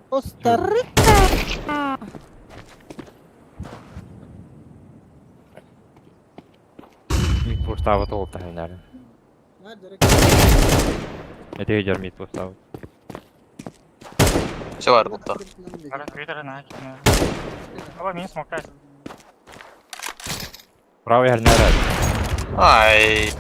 M: Коста-Рика!
R: Мид пустава толта хэннэр. Это идер мид пустава.
G: Все бар бутта.
R: Правый хэннэр.
G: Ай.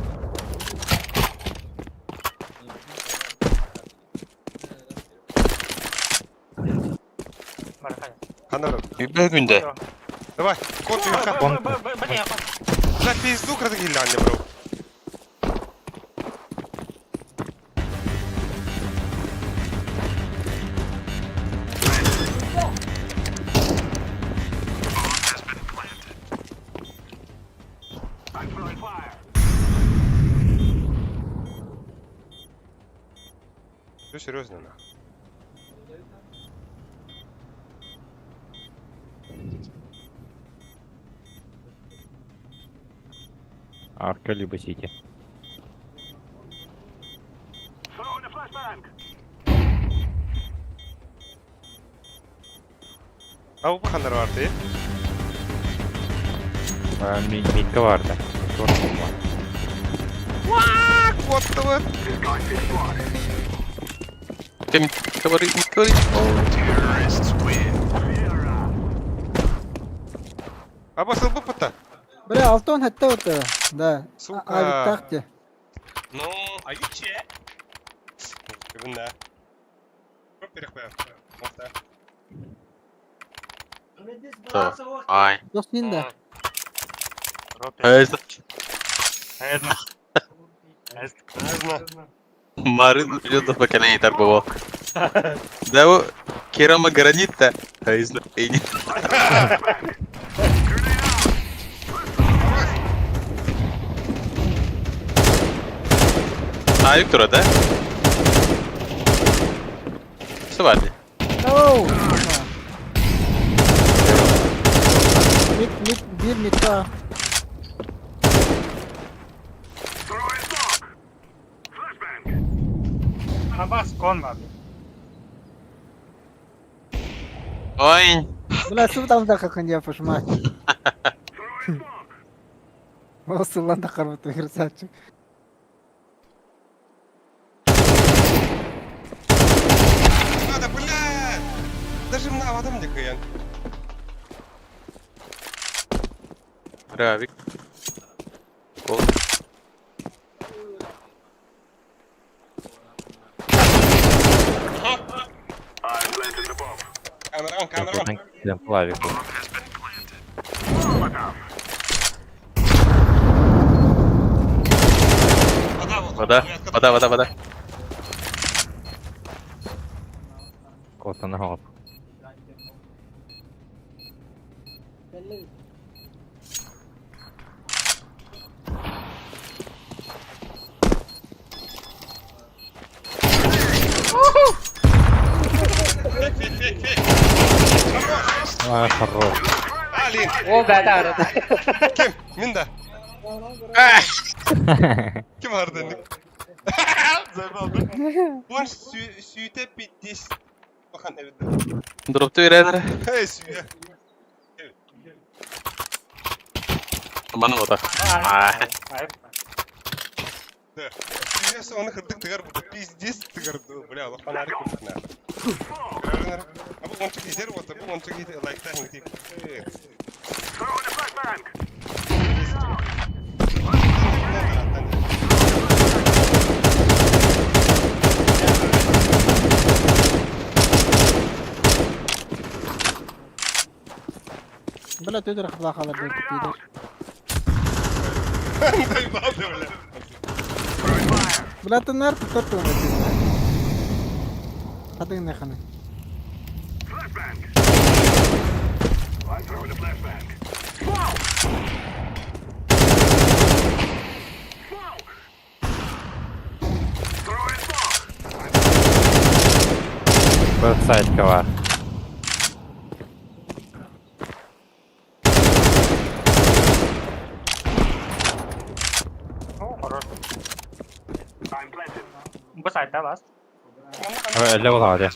A: Ханар.
G: Бүгүндэ.
A: Давай, кот юха. Бля, пизду кратгилляне, бро. Все серьезно, на.
R: Арка либо Сити.
A: А у ханар варты?
R: Мидка варда.
A: What the what?
G: Кем говори, говори.
A: А басыл бупата.
M: Бля, Алтон хатта вот, да.
A: Сука.
M: А, так те.
A: Ну, а юче? Да.
G: Ай.
M: Дос нинда.
G: Марын придет поколение торговал. Да, вот керама гранита. А, Виктора, да? Что варди?
M: Оу! Мид, мид, бир, мид, а.
G: Ой.
M: Бля, су там да как я пошмать. Осылан да карбыт красавчик.
A: Надо, бля! Даже на адам дикая.
G: Равик. Гол.
A: Камерон, камерон.
R: Плавику.
G: Вода, вода, вода, вода.
R: Кота на голову.
A: Фейк, фейк, фейк, фейк.
R: А, хорош.
A: Али.
O: О, да, да, да.
A: Ким? Минда. Ким ардыннык? Заебал, да? Он сүйте 50. Бахан эбит.
G: Дропту берер.
A: Эй, сүйе.
G: Маны вода.
A: Да. Сүйе оны кырдык тыгар бу. Пиздец тыгар. Бля, алла фонарик купна. А бу онча кизер вот, бу онча кизер лайктан тип.
M: Бля, төтөр хапла халар бер пидор.
A: Заебался, бля.
M: Бля, ты нар тут тут. Хадың не ханы.
R: Веб-сайтка бар.
H: О, хорош. Бу сайтта бас.
R: Эле буолаҕа дии.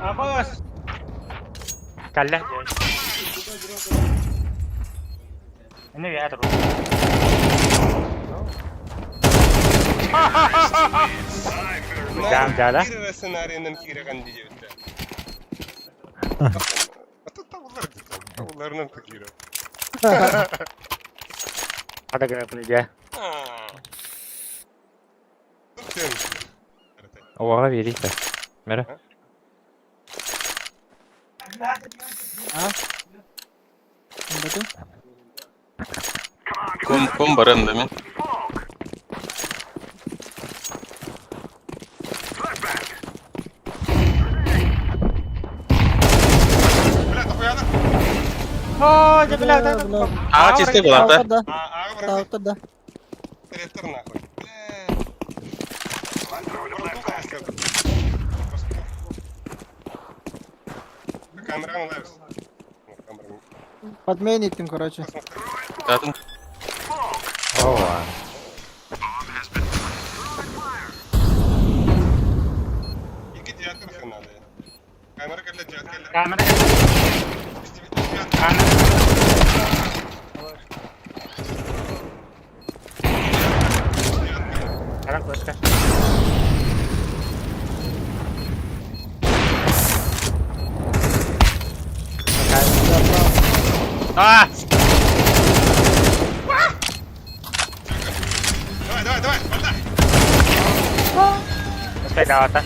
H: Абас. Кэллэ. Ini я туру. Жам жала.
A: Сценарийынан кииреген диэбиттэр. Ата табыларынан киирер.
H: Хата гына дьэ.
R: Оҕоҕо биэрии Мэрэ.
M: А? Бэтин?
G: Кум, кум баран да мен.
H: О, дьэ бля, да.
G: А, чистый была, да?
M: Да. Да.
A: Директор нахуй. Камера лайвс.
M: Подменить им, короче.
G: Татын.
R: Ова.
A: Ики театр ханады. Камера кэллэ театр кэллэ.
H: Камера. Камера. Флешка. А!
A: Давай, давай, давай, подай.
H: Успей давата.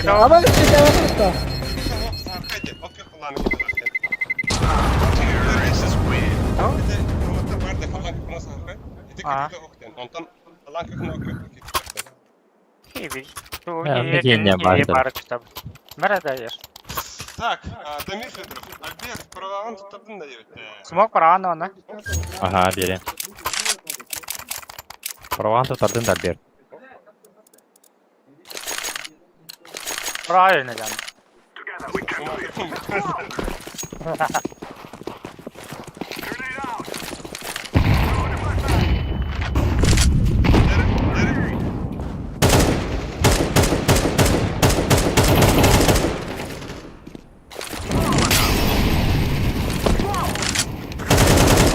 M: Аба ките
A: Так, Дамир Федоров, Альберт, праваҕын туттардын да диэбит.
H: Смок праван она.
R: Ага, бери. Праваҕын туттардын да Альберт.
H: Правильно, Ян.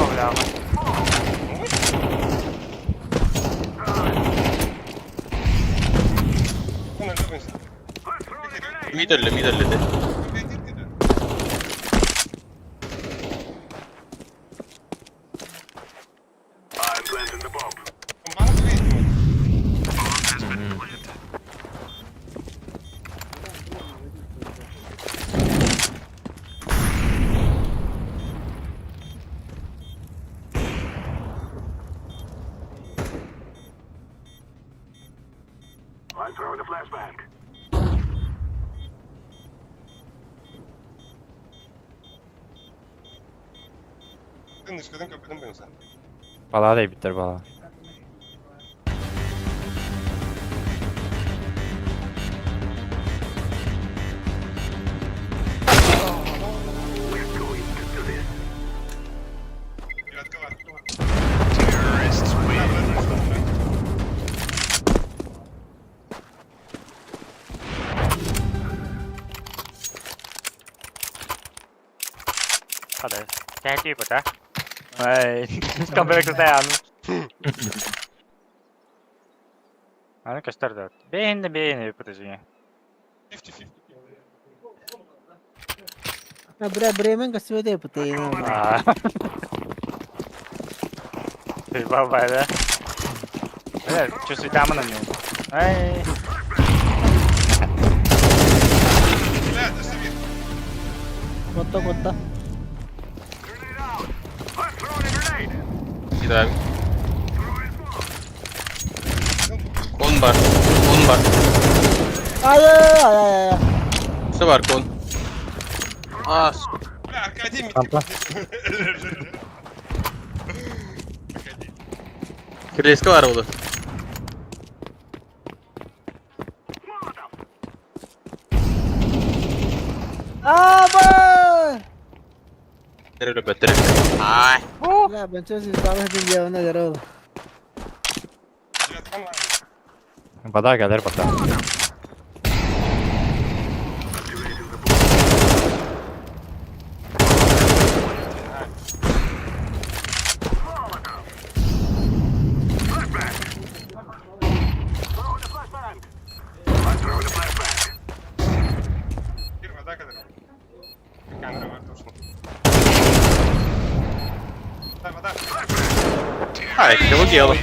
H: О, бля,
G: Мидерли, мидерли де.
R: Балаа да биттер балаа.
H: Hadi. Кәти бу, да? Ай, камера кызда Аны көстөр да. Бейин бейин подожди.
A: 50-50.
M: Бля, Бремен косведе путейна.
H: Ты баба, да? Бля, чувствую там на нем. Эй.
M: Котта котта.
G: Кидай. Кон бар. Кон бар.
M: Ай ай ай ай.
G: Все бар, кон. А,
A: Бля, Аркадий
R: Рампа.
G: Кириллийский бар булды.
M: Аба!
G: Тереле бөттере. Ай.
M: Бля, бенчес издаlı дünyanın yarı.
R: Бада кэлэр бата.
A: Вода кэлэр. Камера бар точно. Да, вода.
G: Ай, кого дело?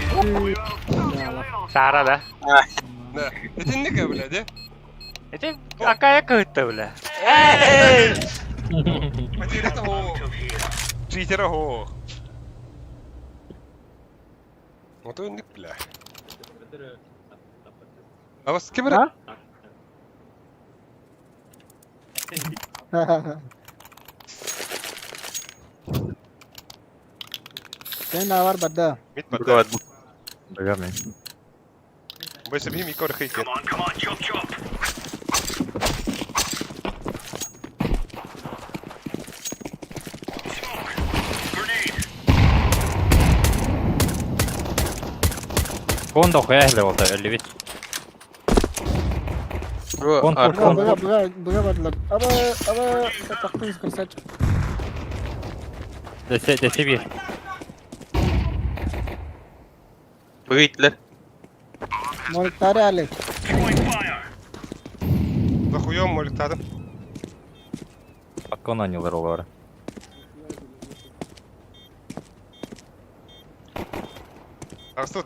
H: Сара да.
A: Да. Это не блядь, э?
H: Это какая кыта, бля. Эй!
A: Потеря того. Читера го. Вот он не бля. А вас с кем
M: А? Sen var бада.
A: Мит бада.
R: Бага мен.
A: Бойся бим и кор хейкер.
R: Кон да хуя эле болду, өлүбүт. Кон, кон,
M: Быга
R: кон.
M: быга быга быга бардылар. Аба аба тактыңыз красавчик.
R: Десе, десе бир.
G: Выйтлер.
M: Моликтары али.
A: Нахуем молик тадым.
R: Кон анилар олар.
A: Арсут.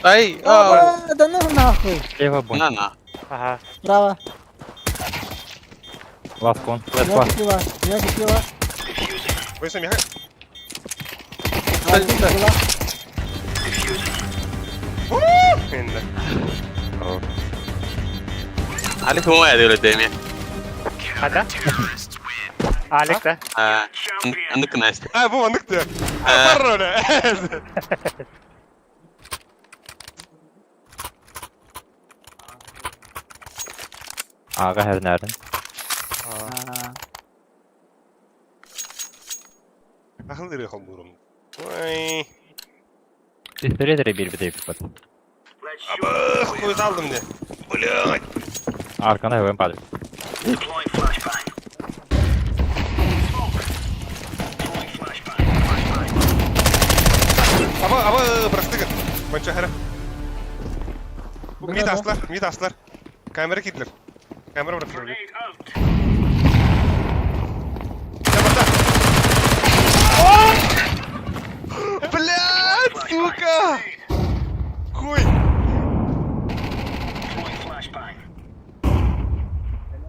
G: Ай, ау.
M: Аба, да ну нахуй.
R: Слева бон.
G: На, на.
H: Ага.
M: Справа.
R: Лас кон.
M: Меня
R: Лас
M: купила. Меня купила.
A: Бойся Михай.
M: Один была.
A: Инна.
G: Алик моя делает
H: Хада? Алик да?
G: А, Андык Настя.
A: А, бу андык да. Пароля.
R: Ага хернәрин.
A: Ахыл ире холбурум. Ой.
R: Түстөрө бир бит бит.
A: Абы, хуй салдым не. Блядь.
R: Аркана хөвөн бады.
A: Аба, аба, простыгын. Конча хара. Мид аслар, мид аслар. Камера кидлер. Камера бırakılır. Блядь, сука! Хуй!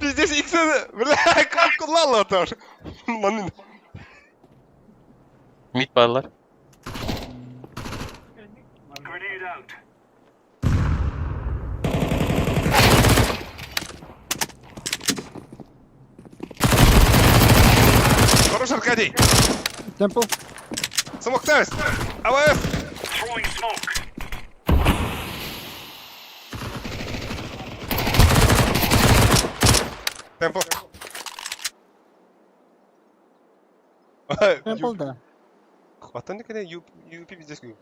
A: Пиздец, икс бля, как кулала тоже. Манын.
G: Мид барлар.
A: Хорош, Аркадий!
M: Темпл.
A: Смок тавис! АВС! Темпо.
M: Темпл да.
A: Аттан не UP пиздец күйіп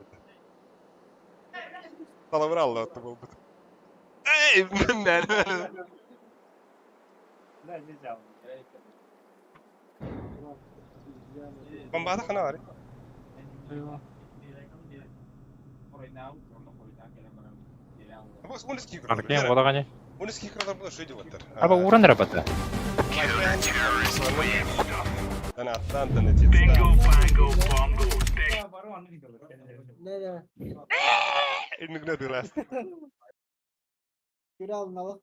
A: Салаврал это был бы. Эй, мен. Бомбада хана бар.
R: Аркен болагане.
A: Унски кырдар бу шөйдү баттар.
R: Аба уран рабата.
A: Ана аттан да нетет.
M: Ne ne.
A: Иннигинэ тыылаас.
M: Күрэ алыналы.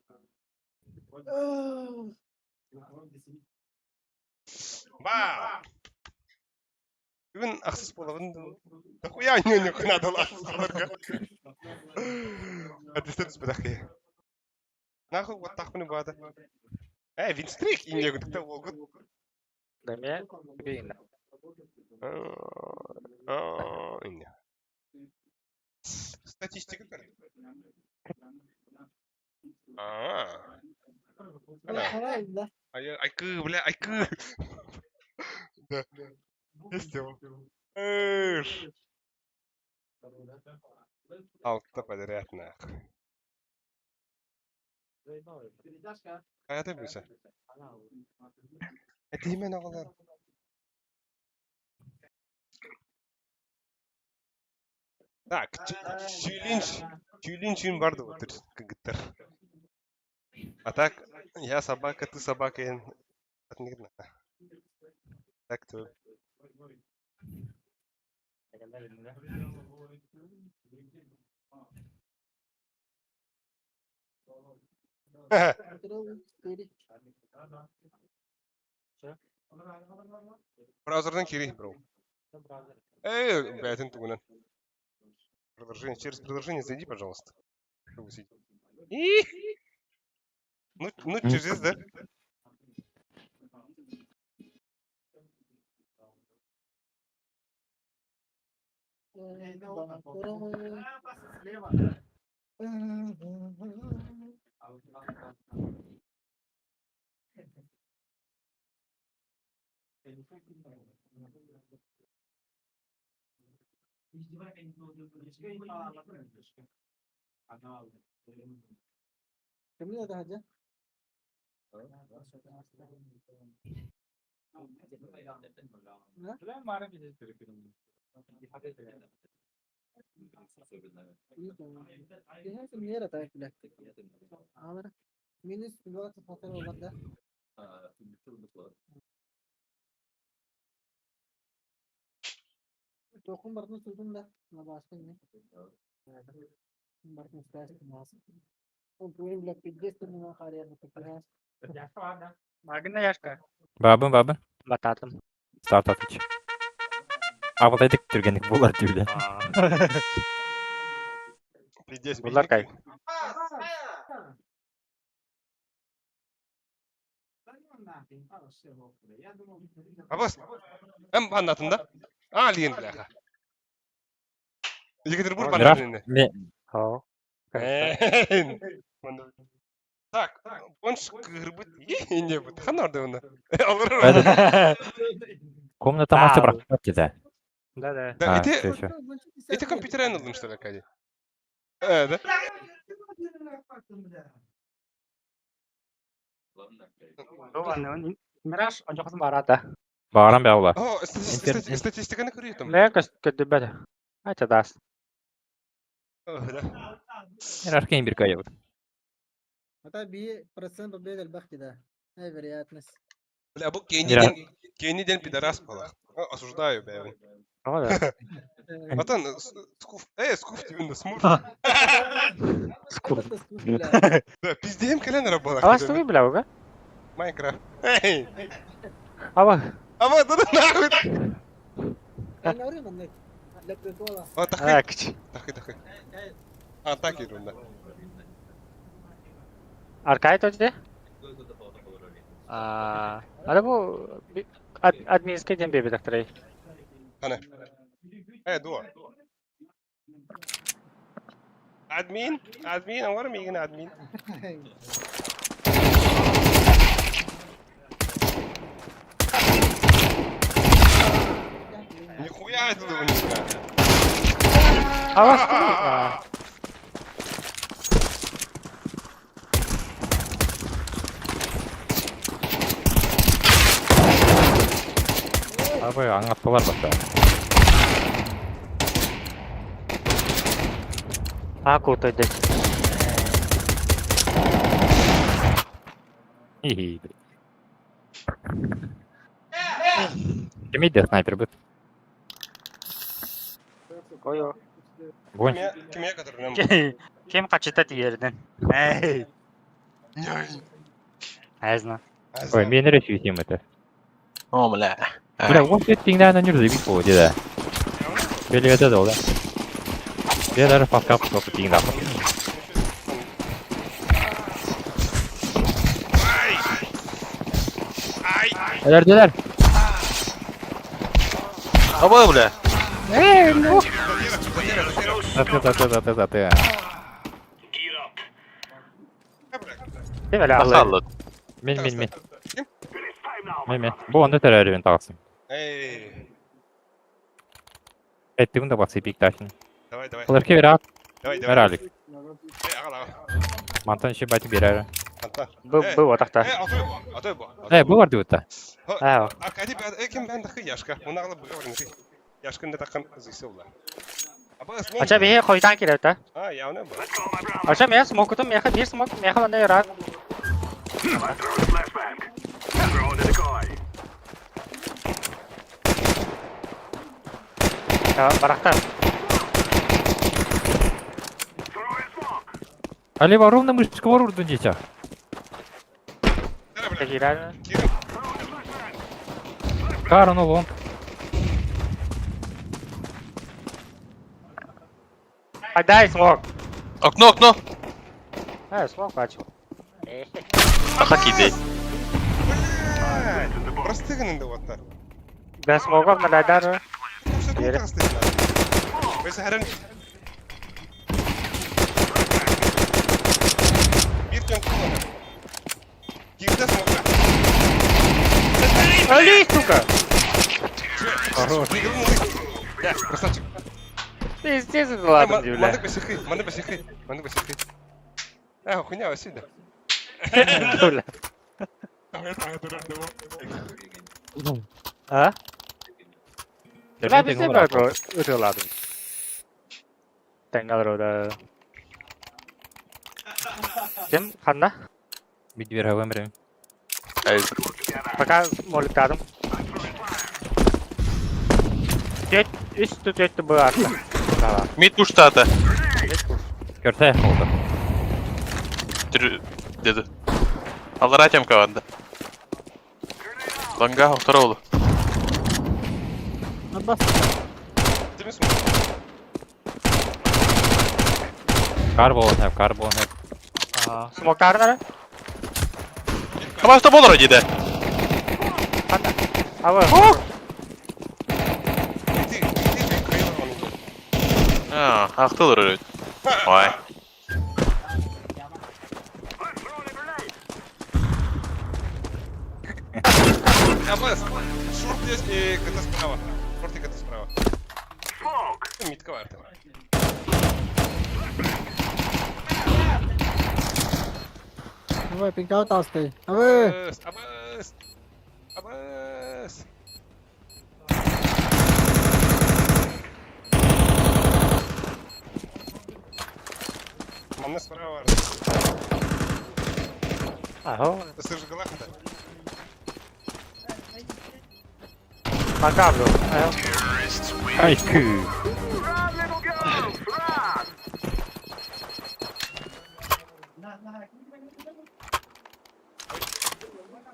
A: Вау! Бүгүн ахсыс буолабын дуу? Дохуя ньүнү надо ахсыс буоларга. Аттестат түспэтэх киһи. Нахуй уоттаахпын баата. Э, винстрик инньэ уолгут.
H: Да мен бейін.
A: Инне. Статистика көр. Аа. Ай, айкы, бля, айкы. Да. Есть его. Эш. Алта подряд нахуй. Хайата бүсэ. Этимен оҕолор. Так, тюлин, тюлин чүн барды вот кыгыттар. А так, я собака, ты собака, я... Так то. Браузердан кири, бро. Эй, бәйтін тугунан. Приложение, через приложение зайди, пожалуйста. И! Ну, ну, через, да?
M: Кемне это хаджа? Минус 20 хатыр олар да. Токун бартын судун да. Башка не. Бартын стас. Он твоим бля пиздец ты на харя
H: Магна яшка.
R: Бабын, бабын.
H: Бататым.
R: Старт атыч. Абылайдык түргенник булар дүйдө.
A: Пиздец,
H: Булар кай.
A: Абас, эм баннатында. А, лин бляха. Екатеринбург баннатында.
H: Хо.
A: Так, понш кырбыт и не бут. Хан орды оны.
R: Комната мастер брак деди.
H: Да, да.
A: Да, эти эти компьютеры алдым что ли, Кади? Э, да?
H: Мираж, он жоқсын барата.
R: Барам баула.
A: О, статистиканы көрү там.
H: Ле көс көдүбәт. Айта дас.
A: Да.
R: Мираж кийин бир кайы.
M: Это би процент победы البخت да. Ай вероятность.
A: Бля, бу Кенни Кенни ден пидорас была. Осуждаю, бля. Братан, скуф, скуф тебе смурф.
H: Скуф.
A: Да, пиздем колено работа.
H: А вас вы, бля, уга?
A: Майнкрафт. Эй!
H: Ава.
A: Ава, да нахуй. А, тахы. Тахы, тахы. А, так ерунда.
H: Аркай точде? А, ада бу админский ден беби докторай.
A: Ана. Дуа. Админ, админ, оңор миигин админ. Нихуя это не знаю.
H: А вас
R: Абы аңаттылар башта.
H: А, крутой десь.
R: Хи-хи. Кемейде снайпер бит.
H: Ой.
R: Бонь.
A: Кимия которым.
H: Ким качыта тиерден. Эй. Айзна.
R: Ой, мен эрэ сүүтиэм этэ.
G: О, бля.
R: Бля, он тиңнән нюр забит по деда. Белгәдә дә ул. Я даже подкап только тиңнәп. Әләрделәр.
G: Аба, бля.
R: Эй, ну. Заты, заты, заты, заты.
G: Тахаллыт.
R: Мин, мин, мин. Мин, мин. Бу онда терәрбин тагысың.
A: Эй.
R: Әйттем дә басы бик тахин.
A: Давай, давай.
R: Алар ке бирә.
A: Давай, давай.
R: Бер алик.
A: Эй, ага, ага.
R: Мантан еще бати бирәр.
A: Анта.
H: Бу бу атакта.
A: Эй, атой бу, атой бу.
R: Э, бу бар дип та.
H: Аа.
A: Аркадий, эй, кем бән дахы яшка. Уны агла буга бар. Яшкын да такын зисе була.
H: Ача бихе хойтан кирәк та.
A: А, явно бу.
H: Ача мен смокутум, меха бир смок, меха манда ярар. Я барахта.
R: Алева ровно мышка бар урдун дитя.
H: Кирәк.
R: Кар, ну лонг.
H: Дай смок.
G: Окно, окно.
H: Э, смок ач.
G: Аха киди.
A: Простыгын инде вот.
H: Да смоком на дар.
A: Бес хәрен. Бир төн куллана. Кирде смока.
H: Али, сука!
A: Хорош. Да, красавчик.
H: Пиздец, это ладно, бля.
A: Мандык басихы, мандык басихы, мандык басихы. А, хуйня, Василий.
H: Бля. А? Бля, пиздец, бро, это ладно. Тәңгәл да. Кем? Ханна?
R: Бит бир хавам бир.
H: Пока моликтадым. Тет, үстü тетті bu artta. Tamam.
G: Мид уштата.
R: Көрсә oldu.
G: Түрү деди. Алар атем каванда. Ланга второго.
M: Abbas.
R: Кар болон хәп, кар болон хәп.
H: Смоктарын ара?
G: Абаста болор диде.
H: Ава.
G: А, ахтылыр өрөт. Ой.
A: Абас, шорт есть и КТ справа. Шорт и КТ справа. Митка варта.
M: Давай, пинкаут асты. Абы.
A: Абас, абас. Абас. Манна справа.
H: Ахо.
A: Сыржы галахта.
H: Пока, бро.
R: Ай, кü.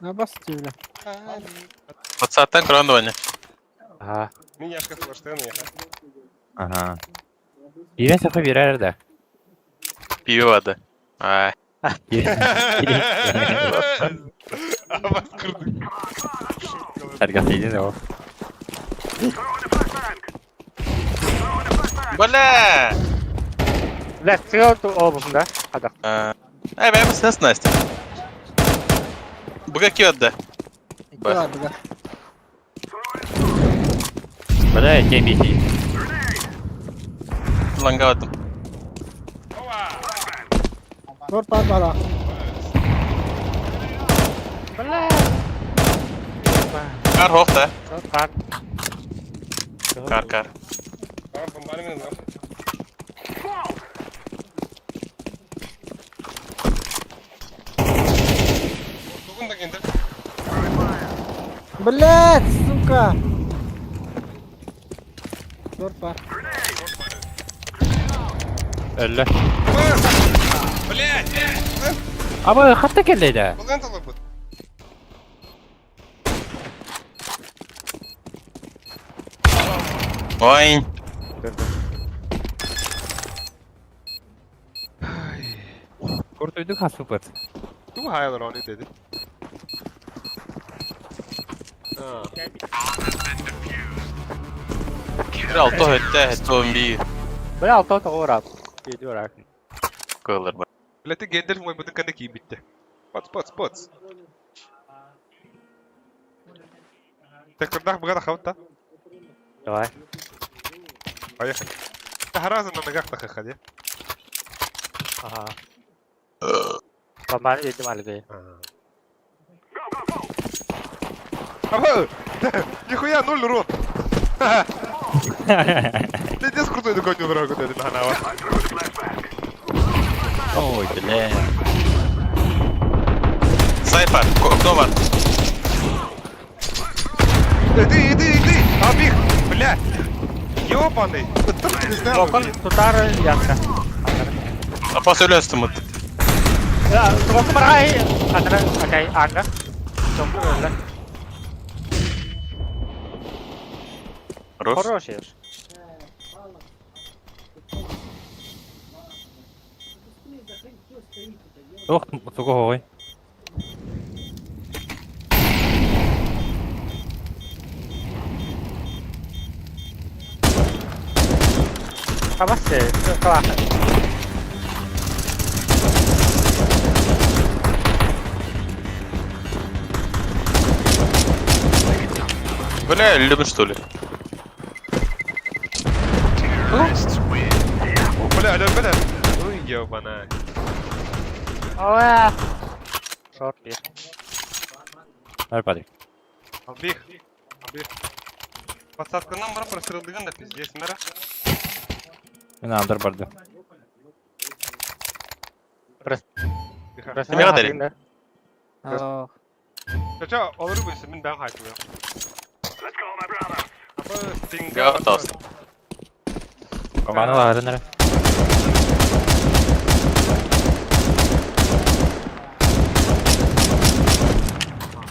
M: Abbas бля.
G: Ватсаттан крандование.
H: Ага.
A: Меня флаштен я.
R: Ага. Ирен сәфә бирәр дә.
G: Пиво да. Ай.
A: Абас кырдык.
R: Сәргә о.
G: Бля!
H: Бля, сыгыл ту обусун да. Хада.
G: Ай, бля, с Настя. Буга киот да.
M: Б. Б.
R: Бля, тем бити.
G: Лангаватым.
M: Шорт бар бала.
H: Бля.
G: Кар хохта.
H: Кар.
G: Кар, кар.
A: Бомбаны мен Тугун да кенде.
M: Блять, сука. Шорт бар.
R: Өллө.
A: Блять!
R: Аба хатта келлейді.
A: Булган толорбут.
D: Ой.
R: Куртуйдук хасыпыт.
A: Ту хайлар оны dedi.
D: Bir altı hötte hötte 11.
H: Бля, алта тоҕо Иди урак.
D: Кылыр бар.
A: Блять, Гендальф мой бутын кандай кийip bitti. Пац, пац, пац. Тектордах бгада хавта.
H: Давай.
A: Поехали. Тараза на ногах тахахади.
H: Ага. Баман иди малый.
A: Ага, нихуя, ноль рот. Ты здесь крутой такой не дорогу, ты на нава.
R: Ой, бля.
D: Сайфер, окно бар.
A: Иди, иди, иди! Абих! Бля! Ёбаный!
H: Окон тутар ятка.
D: Апас өлөстүм.
H: Окон барай. Анра, окей, анга. Чомпу өллө.
D: Хорош.
H: Хороший.
R: Ох, туго ой.
H: Абасы, класс.
D: Бля, любишь что ли?
A: Бля, бля, бля! Ой, ёбана.
H: Ой. Шорт бир.
R: Ар падик.
A: Абих! Абих. Подсадканан бара прострелдыган да пиздец, мера.
R: Мен андыр барды.
D: Неме кадары?
A: Чача, олору бөсө, мен бән хайтылы. Абы, стинга.
D: Гатас.
R: Команы ларын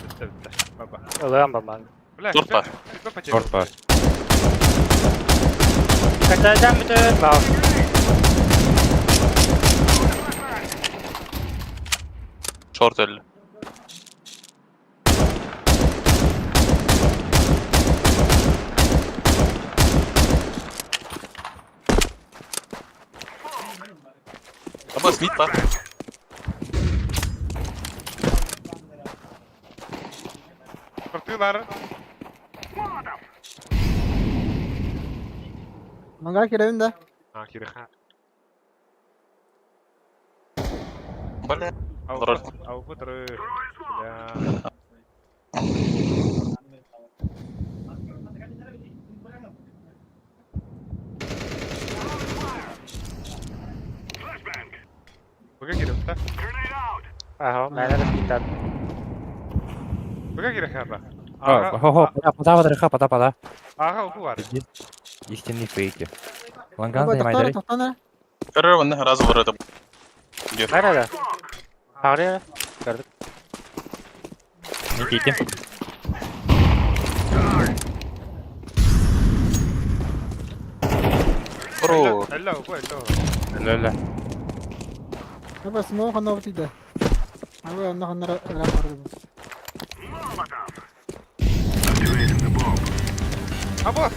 A: Бітті, бітті. Баба.
H: Ылыам баман.
A: Бля,
D: Торт бар.
R: Торт бар.
H: Качайдан бүтүн бау.
D: Шорт өллө. Абас мид бар.
A: Тортылар.
M: Маңга керебин да.
A: А, кириха.
D: Бля.
A: Ау, бытры. Бля. Быга кирип та.
H: Ага, мен китап.
A: Быга кирип хаба.
R: Хо-хо, пода, пода, пода, пода, пода.
A: Ага, уху бар.
R: Истинные фейки. Ланган занимай,
M: Тоқтан
D: Көрөр онны разы бар это.
H: Nerede? Ağrıyor. Gördük.
R: Не кийте.
D: Бро.
A: Элла, уху, элла.
R: Өлө.
M: Аба смоу хана бутыда. Аба онна ханнара ырап барды.
A: Або!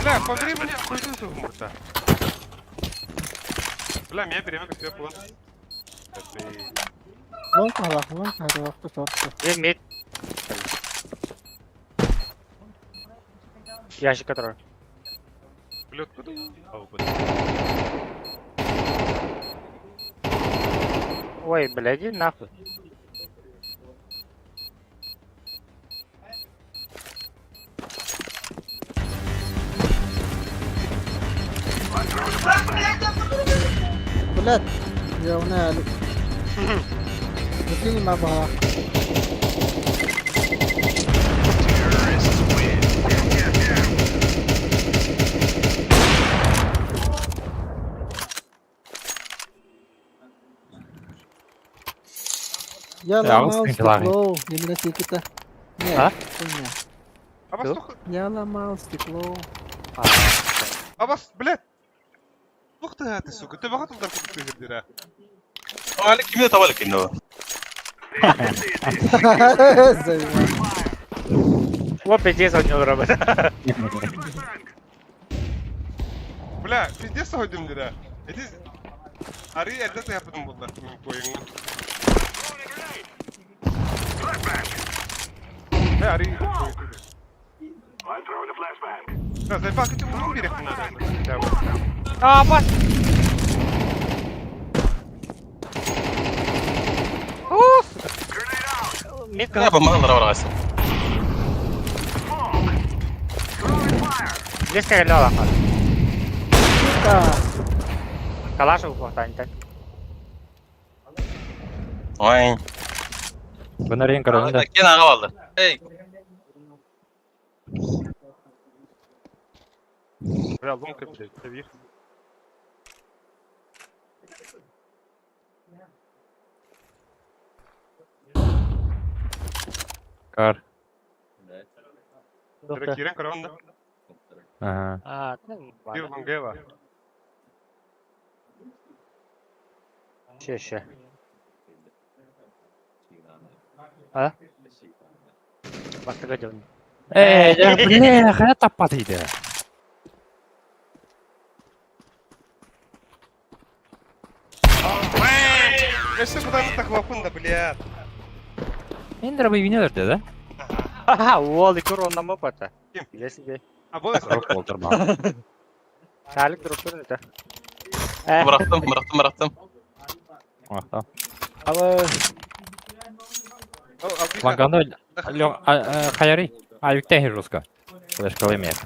A: Бля, по времени хуйню сухмурта. Бля, меня время как тебе было.
M: Лонг хала, лонг хала, вакты шорт.
H: Bir mid. Ящик который.
A: Бля, откуда? Ау, бля.
H: Ой, блядь, иди нахуй.
M: Блядь, я уна Бутини ма баха. Я ломал стекло. Именно Никита. Нет,
R: А?
M: хуйня.
A: Абас тух.
M: Я ломал стекло.
A: Абас, блядь. Тух ты, ты, сука. Ты багат удар купил дыра.
K: Али кимде табалык кинде о?
H: Вот пиздец у него работа.
A: Бля, пиздец сойдум дыра. Эти Ари эрдэ тыһаппытым буолла мин туойуҥҥа. Э, Ари Да, зайбак этим мунун биэриэхпин наада.
H: А, бас! Уф!
K: Я помогал баргайсың.
H: Леска келе алаққа. Калаш ухватаньта.
K: Ой.
R: Бынарин корона.
K: Кен ага алды. Эй.
A: Бля, ломка, блядь, ты
R: Кар.
A: Кирен корона.
R: Ага.
H: А,
A: Бир лонгева.
H: Ще, ще. А? Бастыга жон.
R: Эй, бля, хайа таппат иде.
A: Өссө куда так да, блядь.
R: Эндер бы винелер да?
H: Ха, уол икор оннан ба бата. Билесиң бе.
A: А бол
R: Дроп болтырма.
H: Сәлік дроп это.
K: Бырактым, бырактым, бырактым.
R: Ахта.
H: Алы.
R: Ланганы хаяри. А юкте хирруска. Флешка имеет.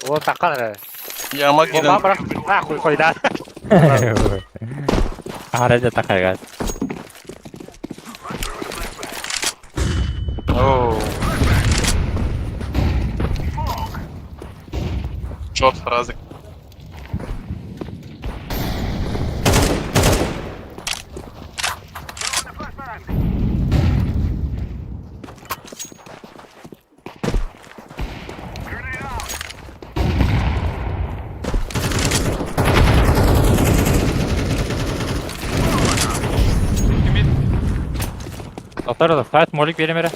H: Ол таққан
K: Яма
H: киден. Бра, нахуй қойда.
R: Арада тақайга.
K: Оу. Чёрт, фразы.
R: Тоқтар сайт молик беремере.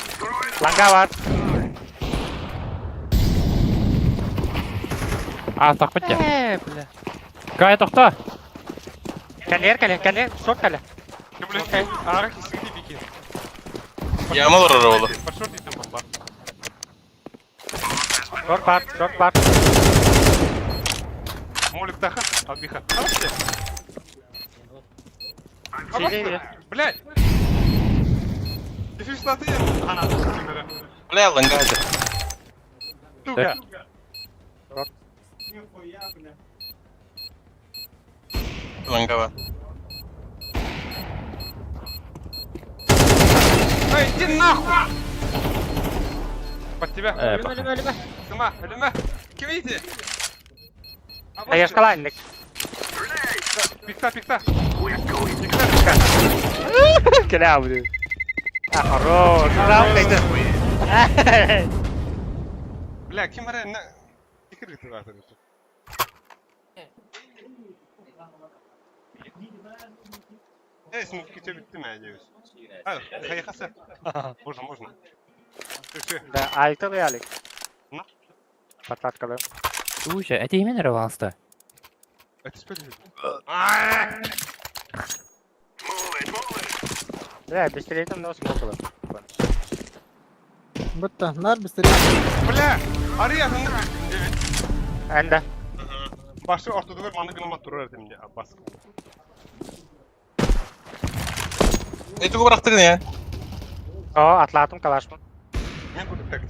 H: Ланга бар.
R: А, тақпыт я.
H: Э, бля.
R: Гай тоқта.
H: Кәлер, кәлер, кәлер, шорт кәлер.
A: Блядь, ара кисигди бики.
K: Яма олар олы.
A: Пошел там бомба.
H: Шорт бар, шорт бар.
A: Молик таха, албиха. Блядь. Дефьюз латы. Ана,
K: Бля, ланга это.
A: Сука.
K: Лангава.
A: Эй, иди нахуй! Под тебя.
R: Э,
H: Өліме, өліме, өліме.
A: Сыма, өліме. Ким иди?
H: Аяшкалайын.
A: Пикта, пикта. Пикта, пикта.
H: Келе абы. А, хорош. Раунд айтты.
A: Бля, ким ара на... Кикир гитти бар. Эй, смуки тебе битти надеюсь. А, хайхаса. Можно, можно. Все,
H: Да, айты алик.
A: На.
H: Патлаткалы.
R: Слушай, это именно рвался.
A: Это спать.
H: Бля, пистолетом нос мокрый.
M: Бытта, нар быстрее.
A: Бля, Ария,
H: Энда.
A: Башы ортодогор маны гынама турар этим Аббас.
K: Эй, тугу бырактыгын я.
H: О, атлатым калашмын.
A: Мен буду так.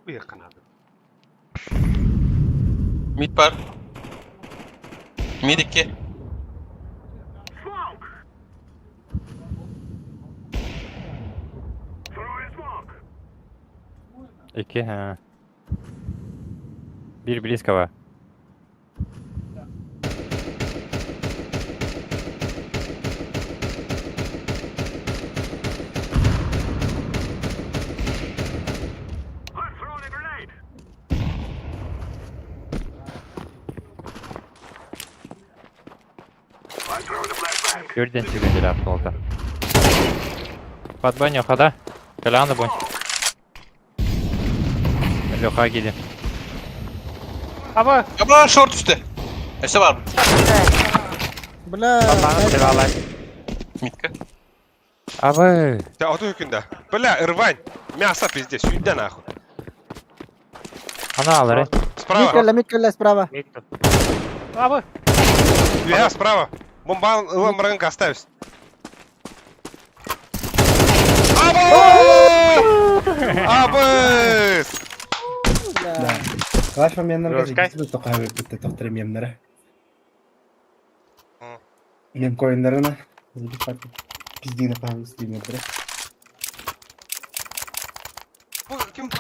A: Уйыканады.
K: Мид бар. Мид 2.
R: Iki, ha. Бир близкого. Көрден түгенделе автолта. Под баню хода. Коляна бонь. Леха кили.
H: Аба!
G: Аба, шорт үстэ. Өссө бар.
M: Бля.
G: Митка.
R: Абы!
A: Та оту күндә. Бля, рвань. Мясо пиздец, сюда нахуй.
R: Ана алары.
A: Справа.
M: Мид кэллэ, мид кэллэ справа.
H: Абы!
A: Я справа. Бомба ламбранка оставь. Абыс!
N: Калаш моментнарга жигитсиз тоқай битте тохтор мемнere. Мем коиннарына пиздине пахын стримердere.
A: Ким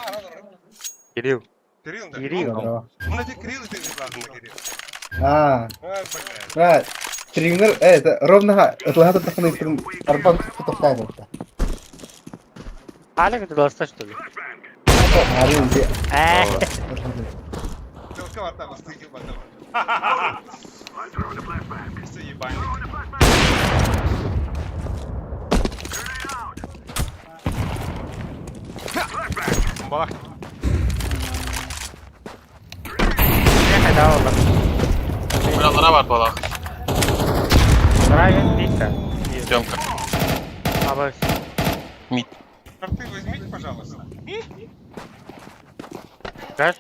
F: Кирилл.
A: Кирилл, да?
H: Кирилл.
A: Ну, тебе Кирилл ты ладно, Кирилл.
N: А,
A: А, блядь.
N: а, стример, это ровно, это тахны стрим, арбан тохтай бопта.
H: Аля это должна что ли?
N: Ары где?
H: Э.
A: Целка варта, вастыки варта. Все ебальник. Балах.
H: Не хайда ола.
G: Бля, бар балах.
H: Драйвен Вита.
G: Тёмка.
H: Абы.
G: Мид.
A: Карты возьмите, пожалуйста.
H: Да?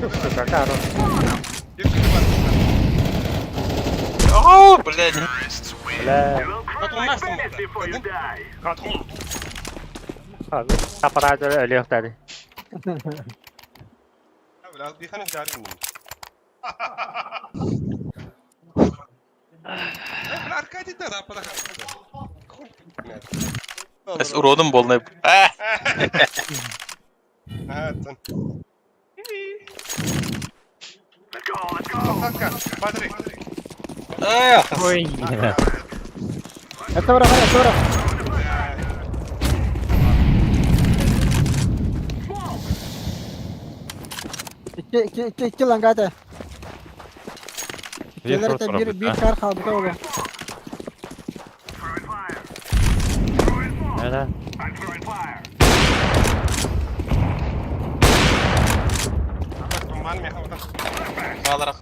H: Сука, хорош.
G: О, блядь.
H: Бля.
A: Катрон.
H: Аппарат өлүөхтэри.
A: Бля, бихана жарым. Бля, Аркадий да, аппарат.
G: С уродом болный. А!
A: Ага, Патрик.
G: Эх,
R: Ой,
M: Это враг, это враг. Икки лангата.
R: Две
M: Келер
R: шорт
M: это бир
R: пробует,
M: бир
R: а?
M: кар халбыта ола.
R: Да.
A: Туман меха.
G: Баларах.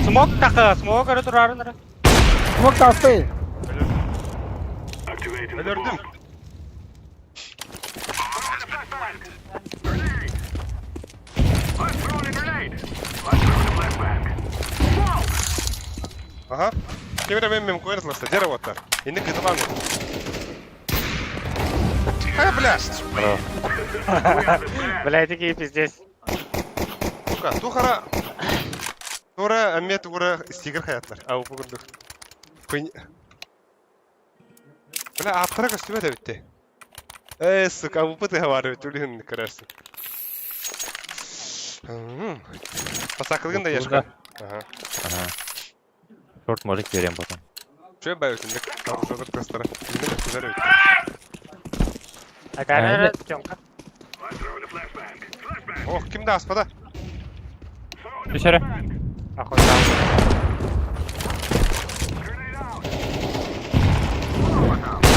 H: Смок такы, смок өрө турарын.
M: Смок тасты.
A: Өлөрдүм. Ага. Кемере мен мен койрызласта, дерево оттар. Инде кызылан. Ай, бля!
H: Бля, такие пиздец.
A: Сука, тухара... Тура, амет ура, стигр хаятлар. Ау, бүгүндүк. Хуйня. Бля, аптара костюме да битти. Эй, сука, АВП ты говорю, тюлин карашты. Пасакылгын да ешка. Ага.
R: Ага. Шорт может берем потом.
A: Че бәйөтүн дек, оружие тестера. Инде күзәр бит.
H: Акара Тёмка.
A: Ох, кимде аспада?
R: Түшәрі.
H: Охуй.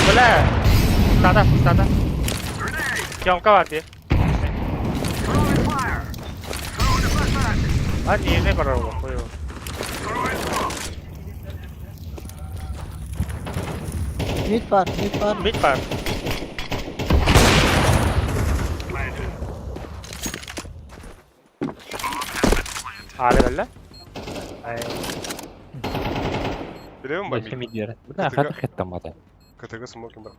H: Бля. Стада, стада. Тёмка бар bir. А не, не барал, хуй.
M: Мид бар, мид бар.
H: Мид бар. Ары бөллө. Ай.
A: Билебин ба?
R: Если мид берет. Да, хата хеттам ата.
A: КТГ смокин бар.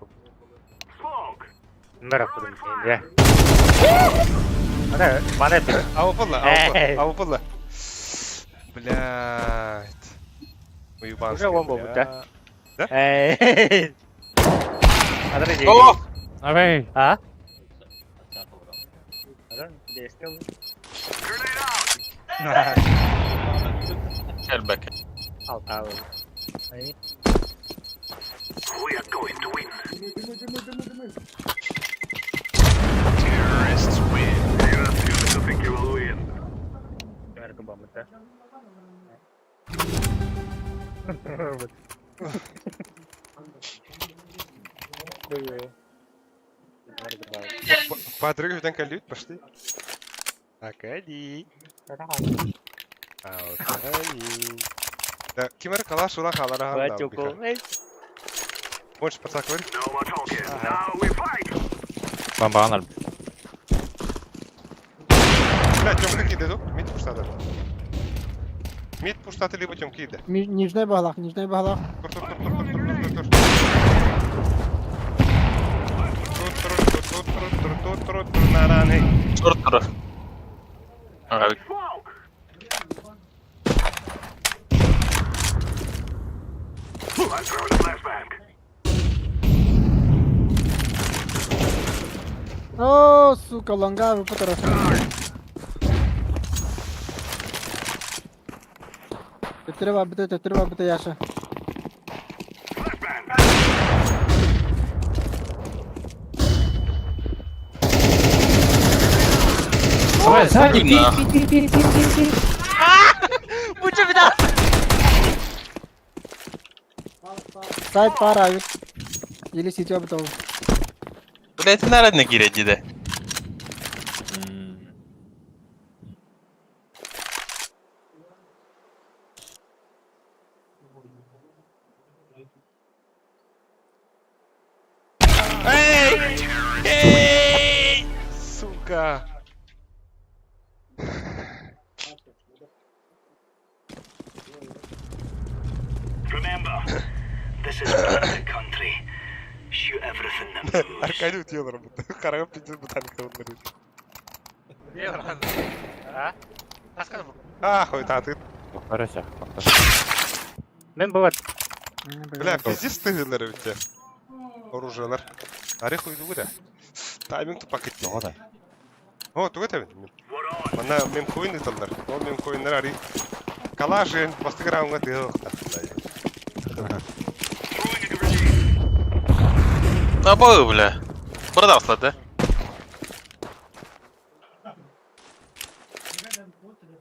H: Мара кудум. Я. Ана, мана бир.
A: АВП-ла, АВП, АВП-ла. Блядь. Уебанский.
H: Уже он был, да?
A: Да?
H: Эй!
G: О!
R: Давай.
H: А?
G: Кэлбэк.
H: Алтаабы.
I: We are going to win. Terrorists win. You are stupid to think you will win.
A: Патрик бүтэн кэллибит, пошли. Акади. Алтани. Да, ким эрэ калаш ула хаалара
H: Батюку.
A: Больше подсаквай.
R: Бомбанар.
A: Бля, Тёмка киде тут, мид пуштады. Мид пуштаты либо Тёмка киде.
M: Нижний бағлақ, нижний бағлақ.
A: Тур, тур, тур, тур, тур, тур, тур, тур. Тур, тур, тур, тур, тур, тур, тур, тур, на, на, на.
G: Тур, тур. Ага.
M: О, сука, лонга выпутара. Төттөрү барбыта, төттөрү барбыта Яша.
R: Давай, сзади,
G: Нахуй.
R: пи, пи, пи, пи, пи, пи.
M: Сайт пара авик. Или сити барбыта ол.
G: Блядь, народный кире диде.
A: Эй! Эй! Сука!
I: Remember, this is bandit country. Shoot everything that moves.
A: Аркадий утел работа. Харам пиздец ботаника он А, хуй, та ты.
R: Хорошо.
H: Мен быват.
A: Бля, пиздец ты у тебя. Оружиелар. Орех уйду да. Тайминг тупак идти.
R: Тоҕо
A: О, тугу этэбин. Манна мемкоин ыыталлар. Ол мемкоиннар ари калашин бастакы раундка тыһыахтаах.
G: Абы, бля. Продавслар, да?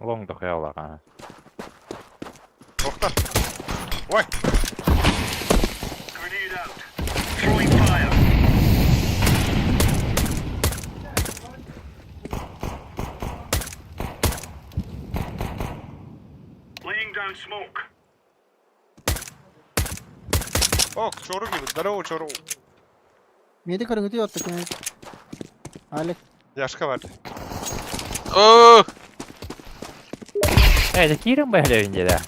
R: Лонг дохуялар, а.
A: Охтар. Ой!
I: Grenade out. Throwing fire. Laying down smoke.
A: Ок, чору киирбит. Здорово, чору.
M: Миэти көрүҥүтүй отто кини. Алек.
A: Яшка бар.
G: О,
R: Эй, это кирим бэхлевин да?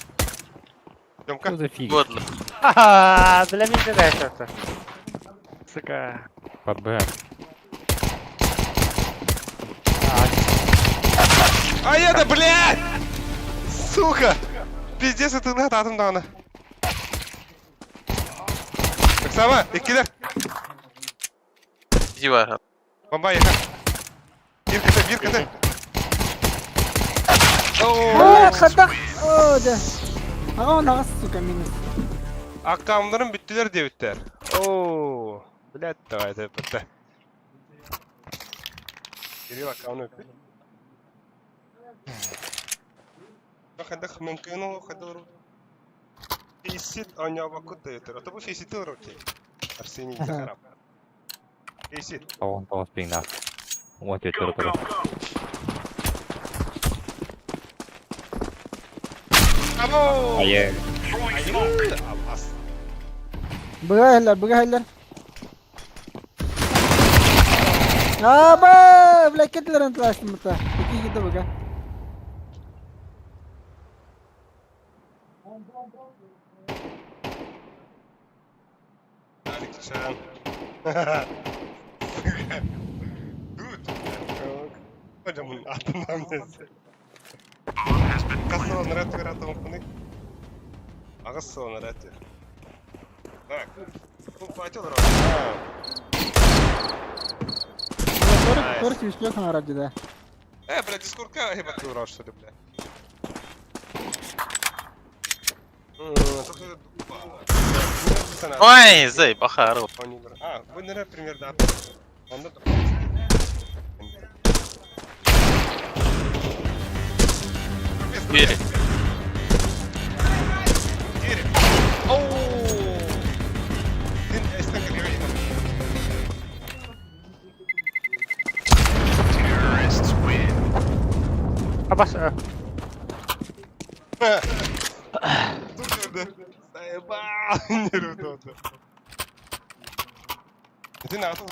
A: Тёмка.
R: Что за фиг?
G: вот.
H: Ха-ха, бля, мен де это. Сука.
R: Под Б.
A: А это, блядь! Сука! Пиздец, это надо атом дана. Так сама, иккилер.
G: Дива.
A: Бомба еха. Бир КТ, бир КТ.
M: О, хатах. О, да. Аҕа наҕас сука минус.
A: Аккаунтlarım бүттүлэр диэбиттэр. Оо, блядь, давай это ПТ. Кирилл аккаунт өппүт. Хайдах мөмкин хайдах Фейсит оонньообоккут да этэр. Ото бу фейсити олорор Арсений Захаров. Фейсит.
R: Тоҕон тоҕус пиҥнаах. Уон түөрт туру туру.
A: Або!
R: Айы.
A: Айы! Абас.
M: Быга иһэллэр, быга иһэллэр. Аба, бля, кетлерин тылаштым бута. Ики киде быга.
A: Алик Чан. Дуд. Hocamın adından nesi? Хас сылын рәт бер атым куны. Агыс сылын рәт. Так.
M: Тор сүүскэ саҥарар дьида.
A: Э, бля, дискордка хебатты урар что ли, бля.
G: Ой, зай, бахару.
A: А, вы, наверное, пример, да.
G: Двери.
A: Двери. Оу!
H: Абас.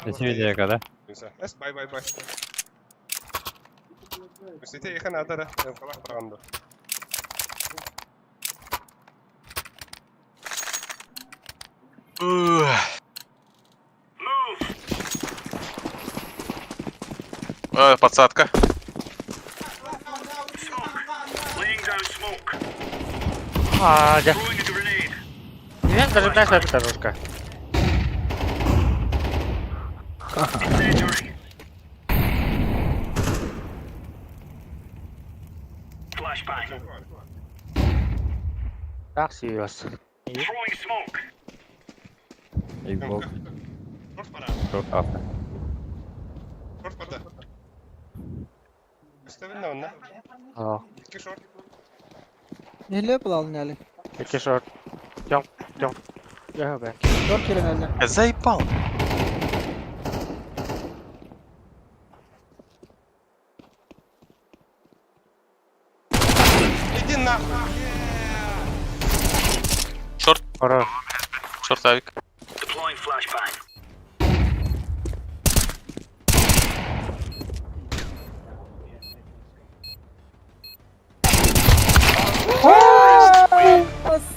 R: Эти да?
A: Бай бай бай. Үсете ехан адара, қалақ барғанды.
G: Подсадка.
H: А, да. Мен даже знаешь, это жестко. Так, серьезно.
R: Игбок. Шорт авто.
A: Шорт барда. Үстебин онна.
H: А.
A: Икки шорт.
M: Неле булалын әлі.
H: Икки шорт. Тём, тём. Я бе.
M: Шорт керен әлі.
G: Заебал.
A: Иди нахуй.
G: Шорт.
H: Хорош.
G: Шорт авик.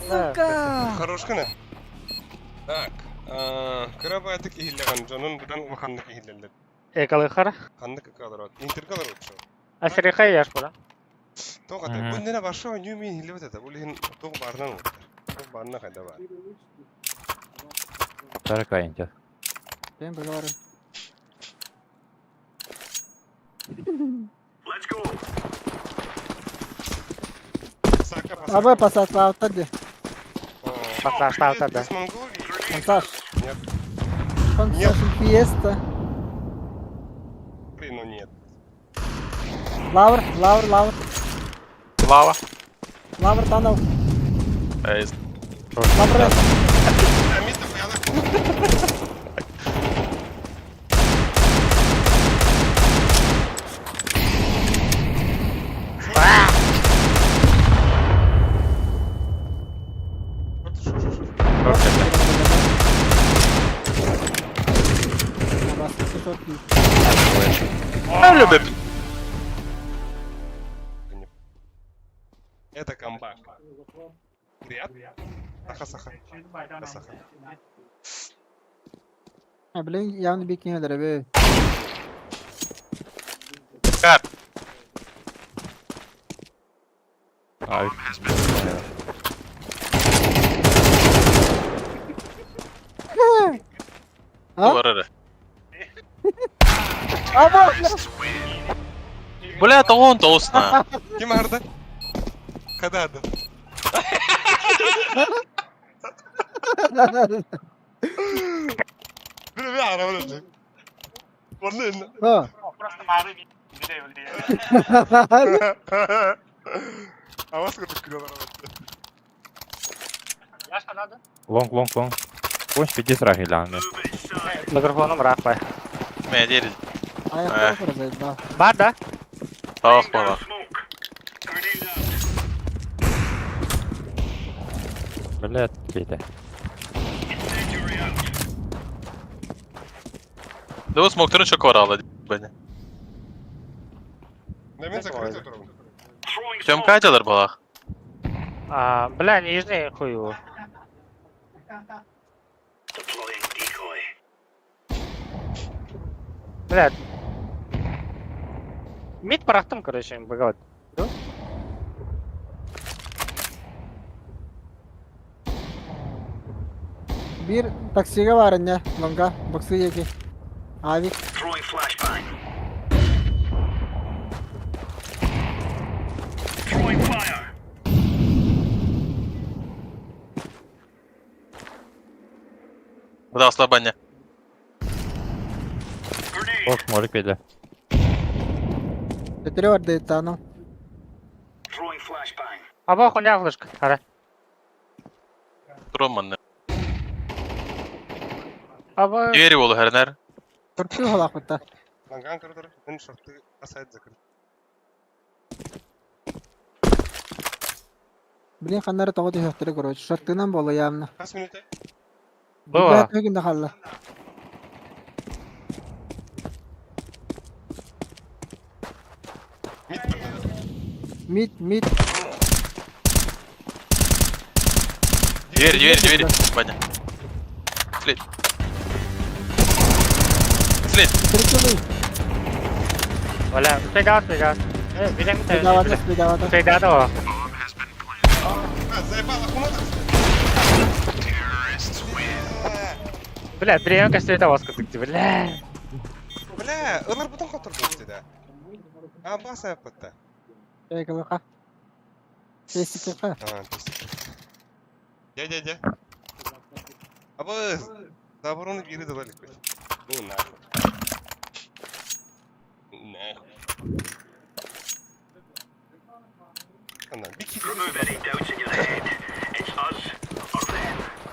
M: Сука!
A: Хорош кына. Так, кырабатык ихиллеген жонун будан улаханнык ихиллелер.
H: Экалыхара.
A: Ханнык ыкалар. Интергалар отшо.
H: Асриха яш була.
A: Тоға бу нене башы нюми хиллебет это. Бу лихин тоқ барынан отыр. Тоқ барына қайда бар.
R: Тарка интер.
M: Ben böyle varım. Абай пасат hadi.
H: Пасат да.
M: Пасаж.
A: Нет.
M: Нет. Фиеста.
A: Блин, ну нет.
M: Лавр, лавр, лавр.
G: Лава.
M: Лавр танал.
G: Эй.
M: Лавр.
G: Любит.
A: Это камбак. Привет. Саха, саха. Саха.
M: Ha, блин, явно бекиңелер бе.
G: Как?
R: Авик.
M: А?
G: Барары.
M: Аба!
G: Бля, это он толстый.
A: Ким арды? Када арды? Bir bir ara öyle. Vallahi.
M: Ha.
A: Авас кырдык күлө бар.
R: Лонг, лонг, лонг. Конч пиди срахи лян.
H: Микрофоном рахпай.
G: Мен дери.
M: Аяқта бар
H: Бар да?
G: Тавах бала.
R: Блядь, кейде.
G: Да смоктырын чок бар ала. Бәне.
A: Мен закрытый турам.
G: Тёмка айталар балах.
H: А, бля, нижний хую. Бля. Мид парахтым, короче, багават. Да?
M: Биир таксига баар инньэ, лонга, боксы диэки. Авик.
G: Куда слабаня?
R: Ох, молик беде.
M: Өтөрү барды таанал.
H: Аба хуня флешка. Хара.
G: Троманны.
H: Аба.
G: Двери болу хернер.
M: Торпил халаахпытта.
A: Ланган коридор, мен шорты асайт закрыт.
M: Блин, ханнары тоҕо түһүөхтэрэ короче. Шартынан буолла явно.
A: Хас минута?
H: Была.
M: Бэт да халла. Мид, мид.
G: Дверь, дверь, дверь. Ваня. След. След.
M: Приколы.
H: Оля, спегал, спегал. Билем
M: Спидавата, спидавата.
H: Спегал.
A: А, заебала, хума
H: Бля, приемка все это вас кудыкты, бля.
A: Бля, ылар бутон котор бу да. А, баса яппатта.
M: Приколыха. Тестикеха.
A: А, тестик. Дя, дя, дя. Абы, заборону бири дала ликвид. Ну нахуй. Нахуй. Ана, бик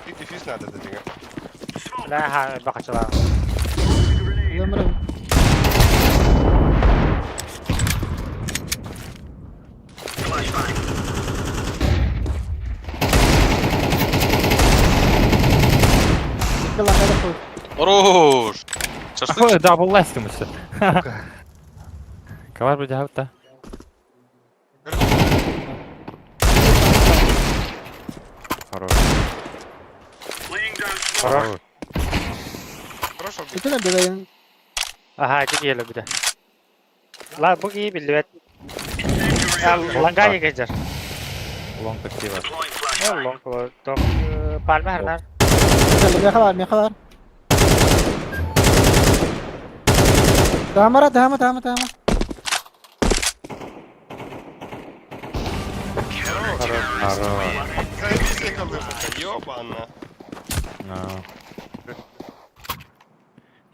A: Бик дефьюз надо да дига.
H: Бля, ха, бакачала.
M: Өмірім. Приколы, қой.
G: Хорош. Шашлык.
R: Ой, дабл лестимся. Кавар буде гавта. Хорош.
H: Хорош.
A: Хорошо.
M: Бүтін бедайын.
H: Ага, это еле буде. Ла, бу iyi bildi. Ланга егежер.
R: Лонг актива.
H: Лонг, топ, пальма хернер.
M: Меха бар, меха бар. Тамара, тама, тама, тама.
R: Хорош.
A: Заебись я колдырсың, ёбана.
R: Ну.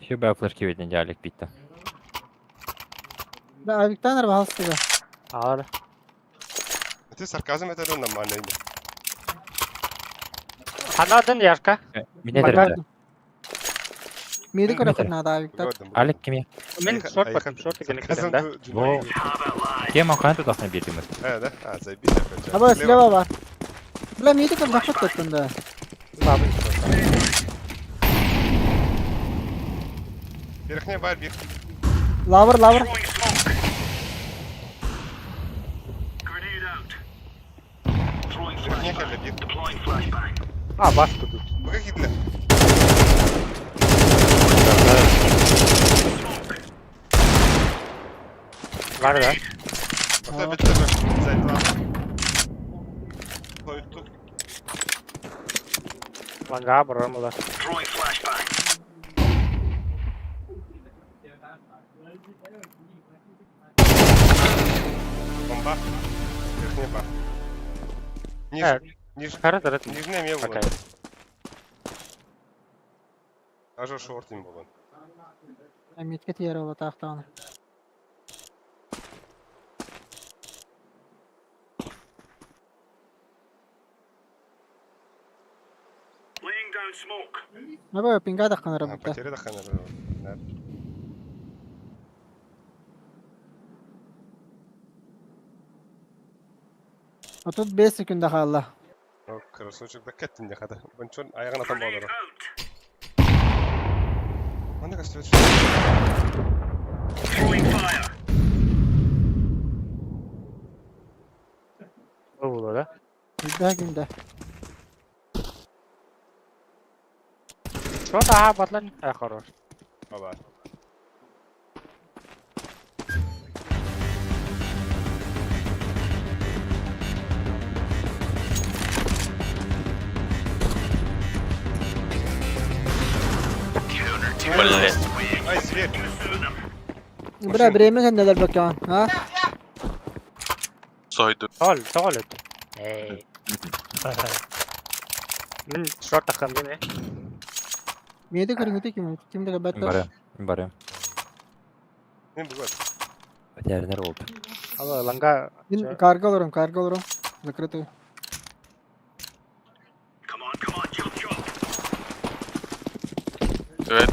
R: Хюбе флешки видно диалек битті.
M: Да, авиктан арбалсты да.
H: Алар.
A: Ты сарказм это нормально.
H: Ханадын яшка.
R: Меня дерде.
M: Миди көрө надо авиктан.
R: Алек кеме?
H: Мен шорт баттым, шорт келек да.
R: Во. Кем оқан тудасына бердіміз.
A: Э, да? А, заебись опять.
M: Аба, слева бар. Бля, миди көр захват тоттун да.
A: Верхняя бар, бир.
M: Лавр, лавр.
A: Верхняя кәлі бир.
H: А, басты тут.
A: Быға кидлі.
H: Бар да.
A: Бақта бітті бі. Зайтла. Қойтту.
H: Ланга барамыла.
A: Бомба. Верхняя бар. Ниж,
H: Э,
A: ниж,
H: Хара дырыт.
A: нижняя ме
H: Окей.
A: болған. Ажа шортин болған.
M: Митке тиер ола тақтағаны. Аба, пинга да қанара
A: А,
M: бітті.
A: потеря да ханар.
M: А тут 5 секунда қалла.
A: О, красавчик, да кеттін де қада. Бончон аяғын атам болдыры. Анда кастырет.
H: Бу булу да.
M: Күндә күндә.
H: Шорт ага батлан. Э, хорош.
A: Баба.
G: Блять.
A: Ай, зверь.
M: Бля, время кэннэлэр бөкөөн, а?
G: Сойду.
H: Тоҕол, тоҕол өт. Эй. Мин шорт таххам диэн
M: Миэдэ көрүҥүтэ ким ким да баттар.
R: Барыам, барыам.
A: Мен бүгін.
R: Бэтээринер болды.
H: Алло, ланга.
M: Мин карга олором, карга олором. Закрытый.
G: Evet.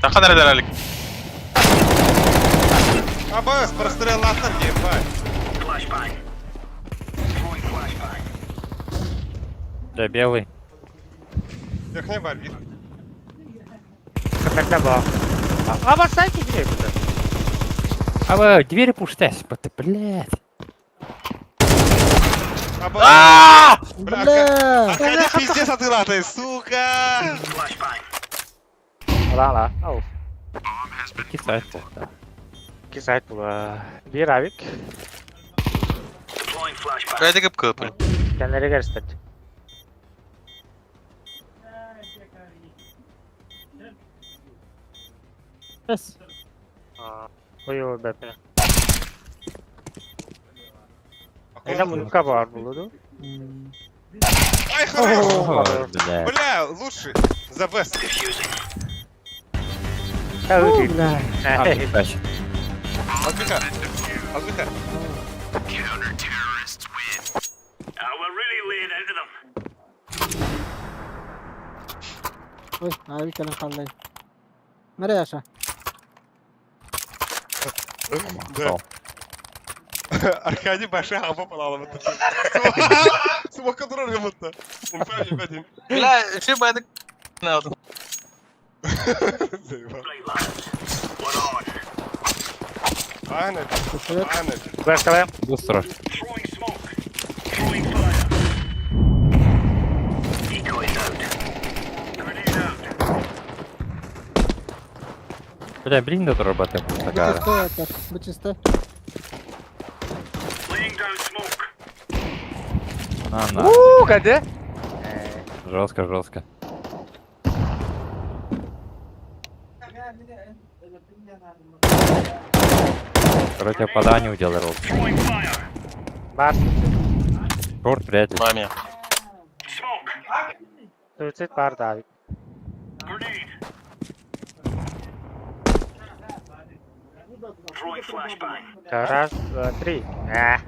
G: Тақа neredelerlik?
A: Абас, прострел латтар, ебать.
R: Да, белый.
A: Верхний бар, вид.
H: Кыммерде бар. А сайте кире бу.
R: А вы двери пуштась, блядь.
A: Абас! Бля,
M: Бля!
A: Аркадий пиздец атылаты, сука!
H: Ла ла. Ау.
R: Кисайт плохо.
H: Кисайт була. Бир авик.
G: Кайда кып кып.
H: Кеннери керстет.
M: Yes.
H: Ой, ой, бәпе. Эне мунка бар булуду.
A: Ай, хорош!
R: Блядь.
A: Бля, лучший. The best.
M: Бля.
A: Албиха. Албиха.
M: Ой, авик кэлэн халлай. Nereye aşağı?
A: Да. Аркадий большая аба палала вот Смог контроль будто. Один.
G: Бля, şey baydık. Ne aldın?
A: Анна, Анна.
H: Флешкалаем.
R: Быстро. Бля, блин, да работает
M: Бу
R: такая.
M: чисто, это, бу чисто.
R: На, на.
H: Уу, каде?
R: Жестко, жестко. Короче, попадание уделал.
H: Бар.
R: Шорт вряд ли.
G: Маме.
H: Суицид бар да авик. Раз, два, три. А.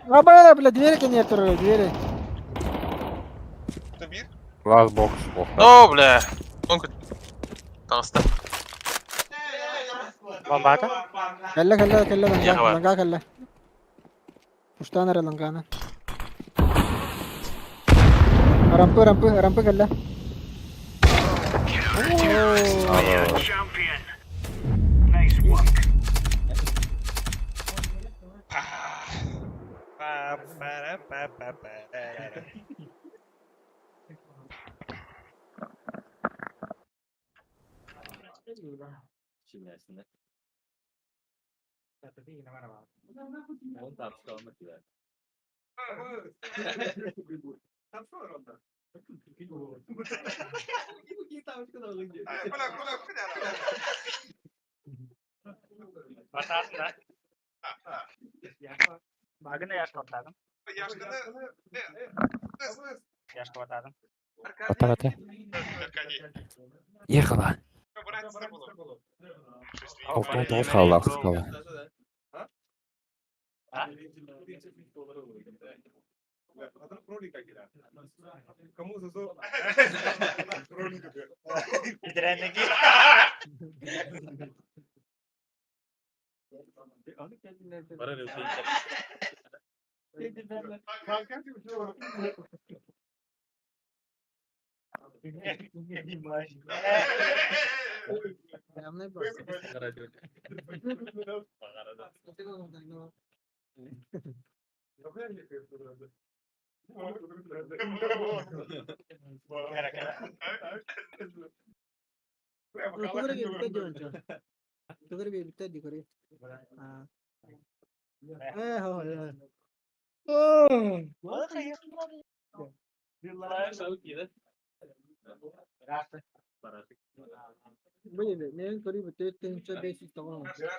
M: Аба, бля, двери кэннер двери.
A: Табир?
R: Глаз бокс плохо.
G: О, бля. Тонко. Толста.
H: Бомбата?
M: Кэллэ, кэллэ, кэллэ, ланга,
G: Яхава.
M: ланга кэллэ. Пуштан эрэ ланганы. Рампы, рампы, рампы кэллэ.
H: Батасында. Багына яшка батадым. Яшка батадым.
R: Бата, бата. Ехала. Алтын тоғыз қалды, ақсы қалды.
M: Блин, мен көрүү бүтүт 1590.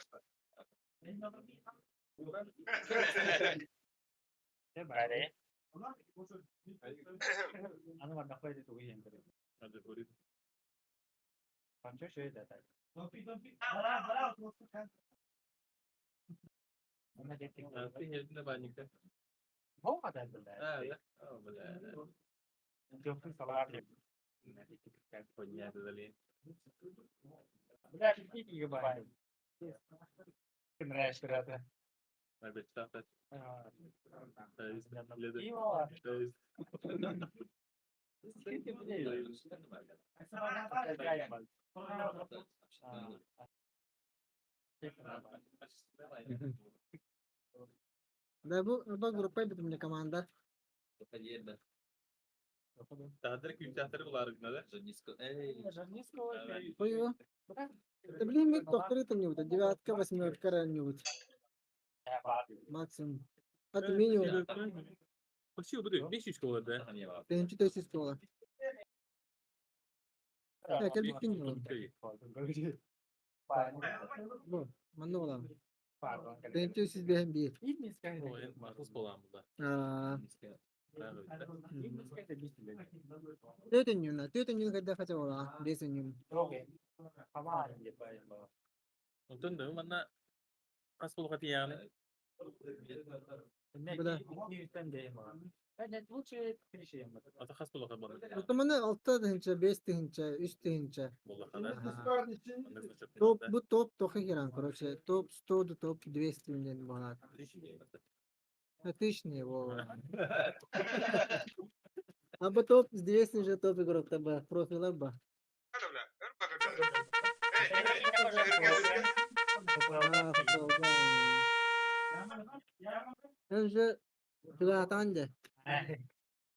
M: Да бу бу группа бит мне команда. Ой, Да блин, мы тохтары там не девятка, восьмерка раннюют. Максимум. Это минимум. Тынчы төсүс школа. Кэлбиккин Бу, манна буолан. Тынчы үсүс бэһин биир. Аа. Төтөннүүнэ, төтөннүүн кайда хача буола, бес өннүүн. Бля. Отоманы алта тыһыынча, биэс тыһыынча, үс тыһыынча. Топ, бу топ тохи херан, короче, топ 100 до топ 200 диэн буолар. Тысячный, во. А бу топ 200 же топ игроктар ба, профилар ба. Же тугаатаан дьэ.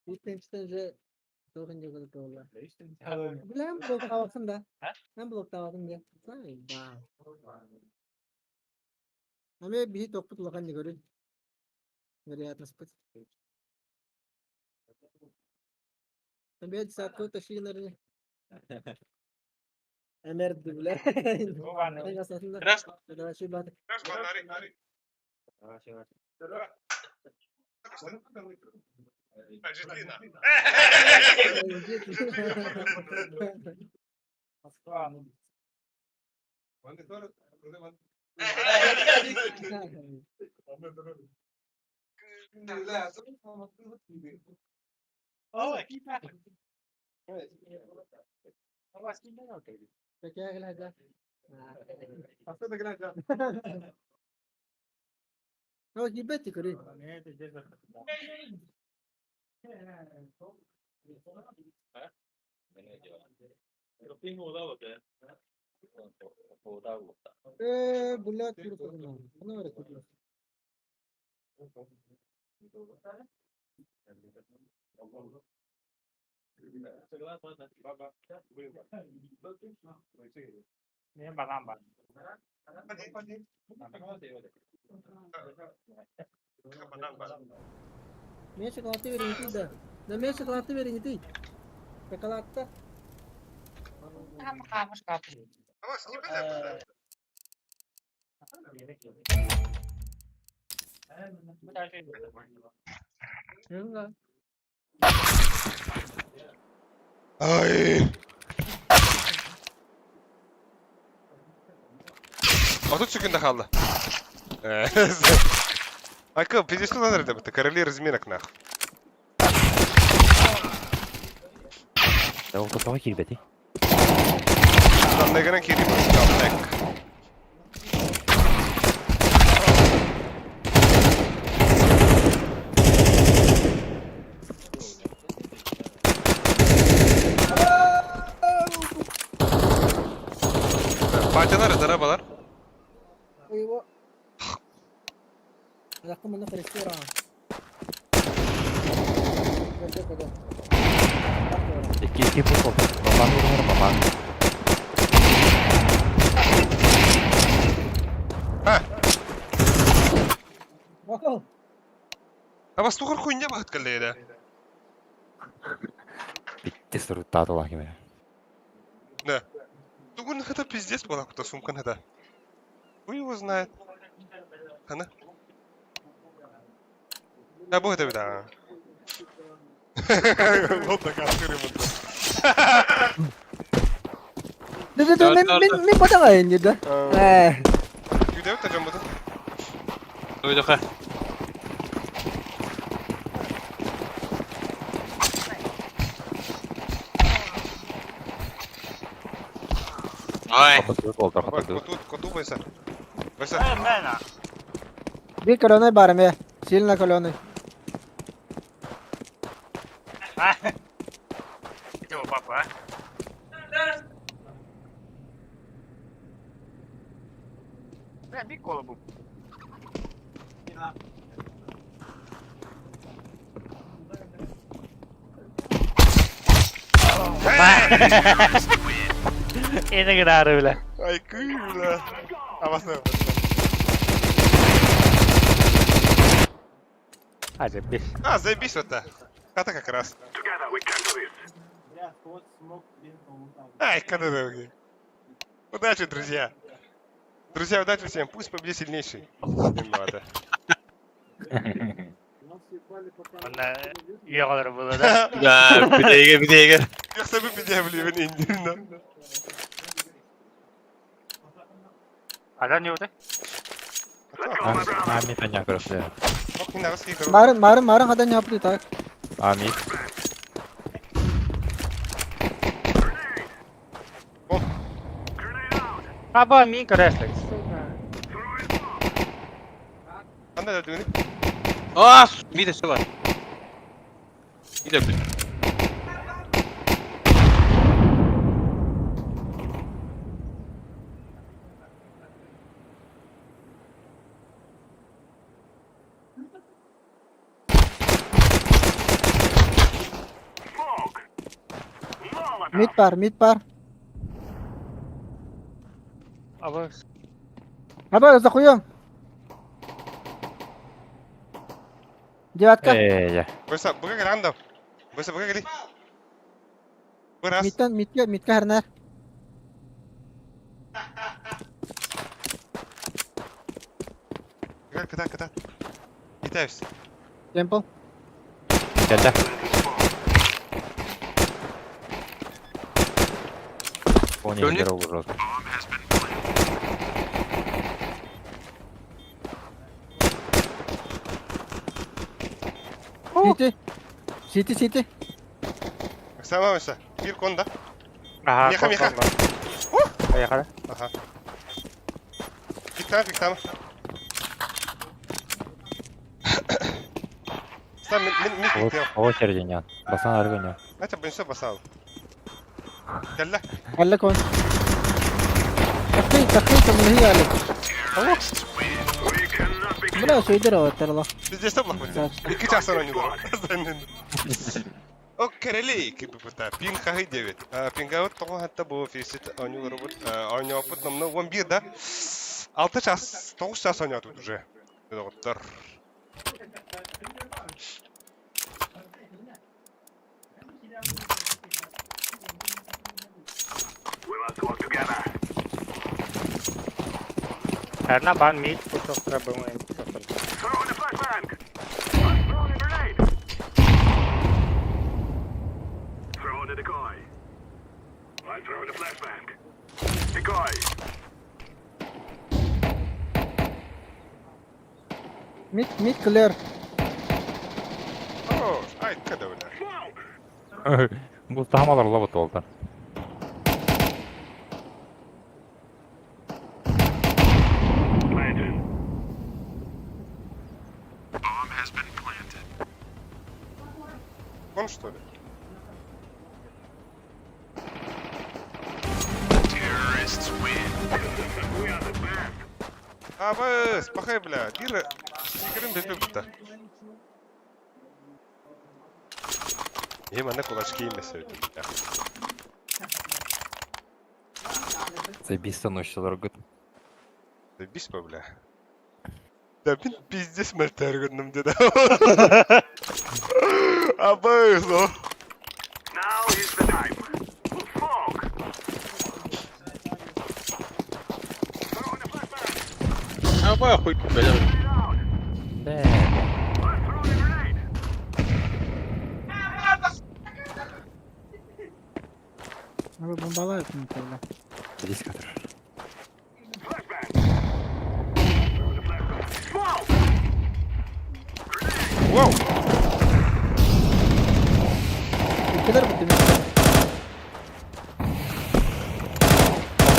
M: Үстэнчтэн же тоҕун дьэ буолла. Билэм блоктаабаккын да. Эн блоктаабатын дьэ. Аме биһи тохпут улахан көрүн. Вероятность. Эмиэ десятку ташиинары. Эмерди бля. Oh, киирбэт көрүй. Э, блядь, Ну, Мен шоколадты бериңити да. Да мен шоколадты бериңити. Шоколадта.
A: Ай! 30 секунд хаалла. Айка, пиздец, что надо это? Короли разминок нах.
R: Да ол тоҕо киирбэтий?
A: Анныгынан киирии так. Батялар, дарабалар.
M: Его. Лакым мына ресторан.
R: Икки икки пус ол. Бабан урунар бабан.
A: А! Абастугар хуйня баһыт кэллэйдэ.
R: Битти суруттаатылар ким эрэ.
A: Да. Тугун хата пиздец была кута сумкан хата. Хуй его знает. Хана. Да бу это беда. Вот такая
M: Ды мен мен мен батаға енді да. Э.
A: Күйдәбит та жамбыты.
G: Ойдоха. Ай.
A: Коту, коту бойса. Бойса.
M: Bir колёный бар ме. Сильно колёный.
H: Иди, папа, а. Бля, бей колобу. Это грары, бля.
A: Ай, күй, бля. Абасна.
H: А, заебись.
A: А, заебись вот так. Хата как раз. Ай, когда Удачи, друзья. Друзья, удачи всем. Пусть победит сильнейший. Не надо.
H: Онна йогалар было, да?
G: Да, битеге, битеге.
A: Я себе пидевли, индивно.
H: А да не вот?
R: А, мид аня көрөсө.
M: Марын марын марын хадан yaptı так.
R: А, мид.
H: Аба, мин көрәслек.
A: Анда да дүнү.
G: А, миде все бар. Миде, блин.
M: Mid бар, mid бар.
H: Аба.
M: Аба, захуем. Девятка.
R: Э, я.
A: Бойса, буга гранда. Бойса, буга гри. Раз.
M: Мидтен, мидке, мидке хернер.
A: Ката, ката. Китаюсь.
M: Темпл.
R: Кэллэ. Понял, здорово, жестко.
M: Сити. Сити, сити.
A: Сама бойса. Бир конда.
H: Ага,
A: Меха, меха.
H: Поехали.
A: Ага. Пиктама, пиктама. Сам мин мин пиктел.
R: О, серденя. Басан аргыня.
A: Нача бенсе басал. Кэллэ.
M: قال لك وين تخفي تخفي من هي عليك بلا شو يدير ترى
A: Пиздец, блах. Икки часа не дор. О, керели, киппута. Пин хахи 9. Пингаут тоҕо хатта бу фисит онюлар бут оньопут намна 11 да. 6 час, 9 час оньотут уже. Доҕоттор.
H: Эрна бан мид кусок был.
M: Mid mid clear.
A: О, ай, када бля.
R: Бу тамалар лабыт болду.
A: Он что ли? Абыс, пахай, бля, бир стикерин бепе бутта. Ем ана кулачки имесе бля.
R: Заебись ночь дорогой.
A: Заебись, бля. Да мин пиздец мөлтөөр гынным деді. Абай сол.
G: Абай хуй, блядь.
R: Да.
M: Abi bombalar ettim tabii.
R: Близко тоже.
A: Вау!
M: Ülkeler bitti mi?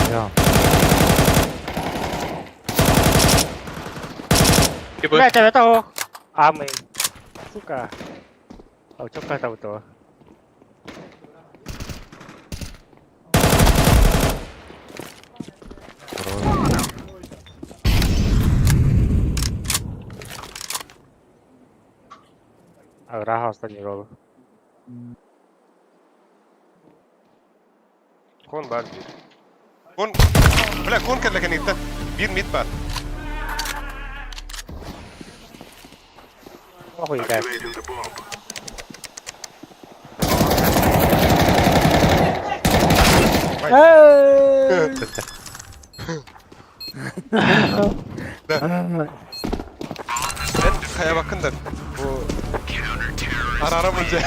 R: Я.
H: Бля, это того. А мы. Сука. А чё как там то? Raha не
A: Кон бар бир. Кон... Бля, кон кэллэкэн иттэн. Бир мид бар.
H: Охуй, да.
M: Hey!
A: Да. Хайа бакын да. Бу Арара мылжа.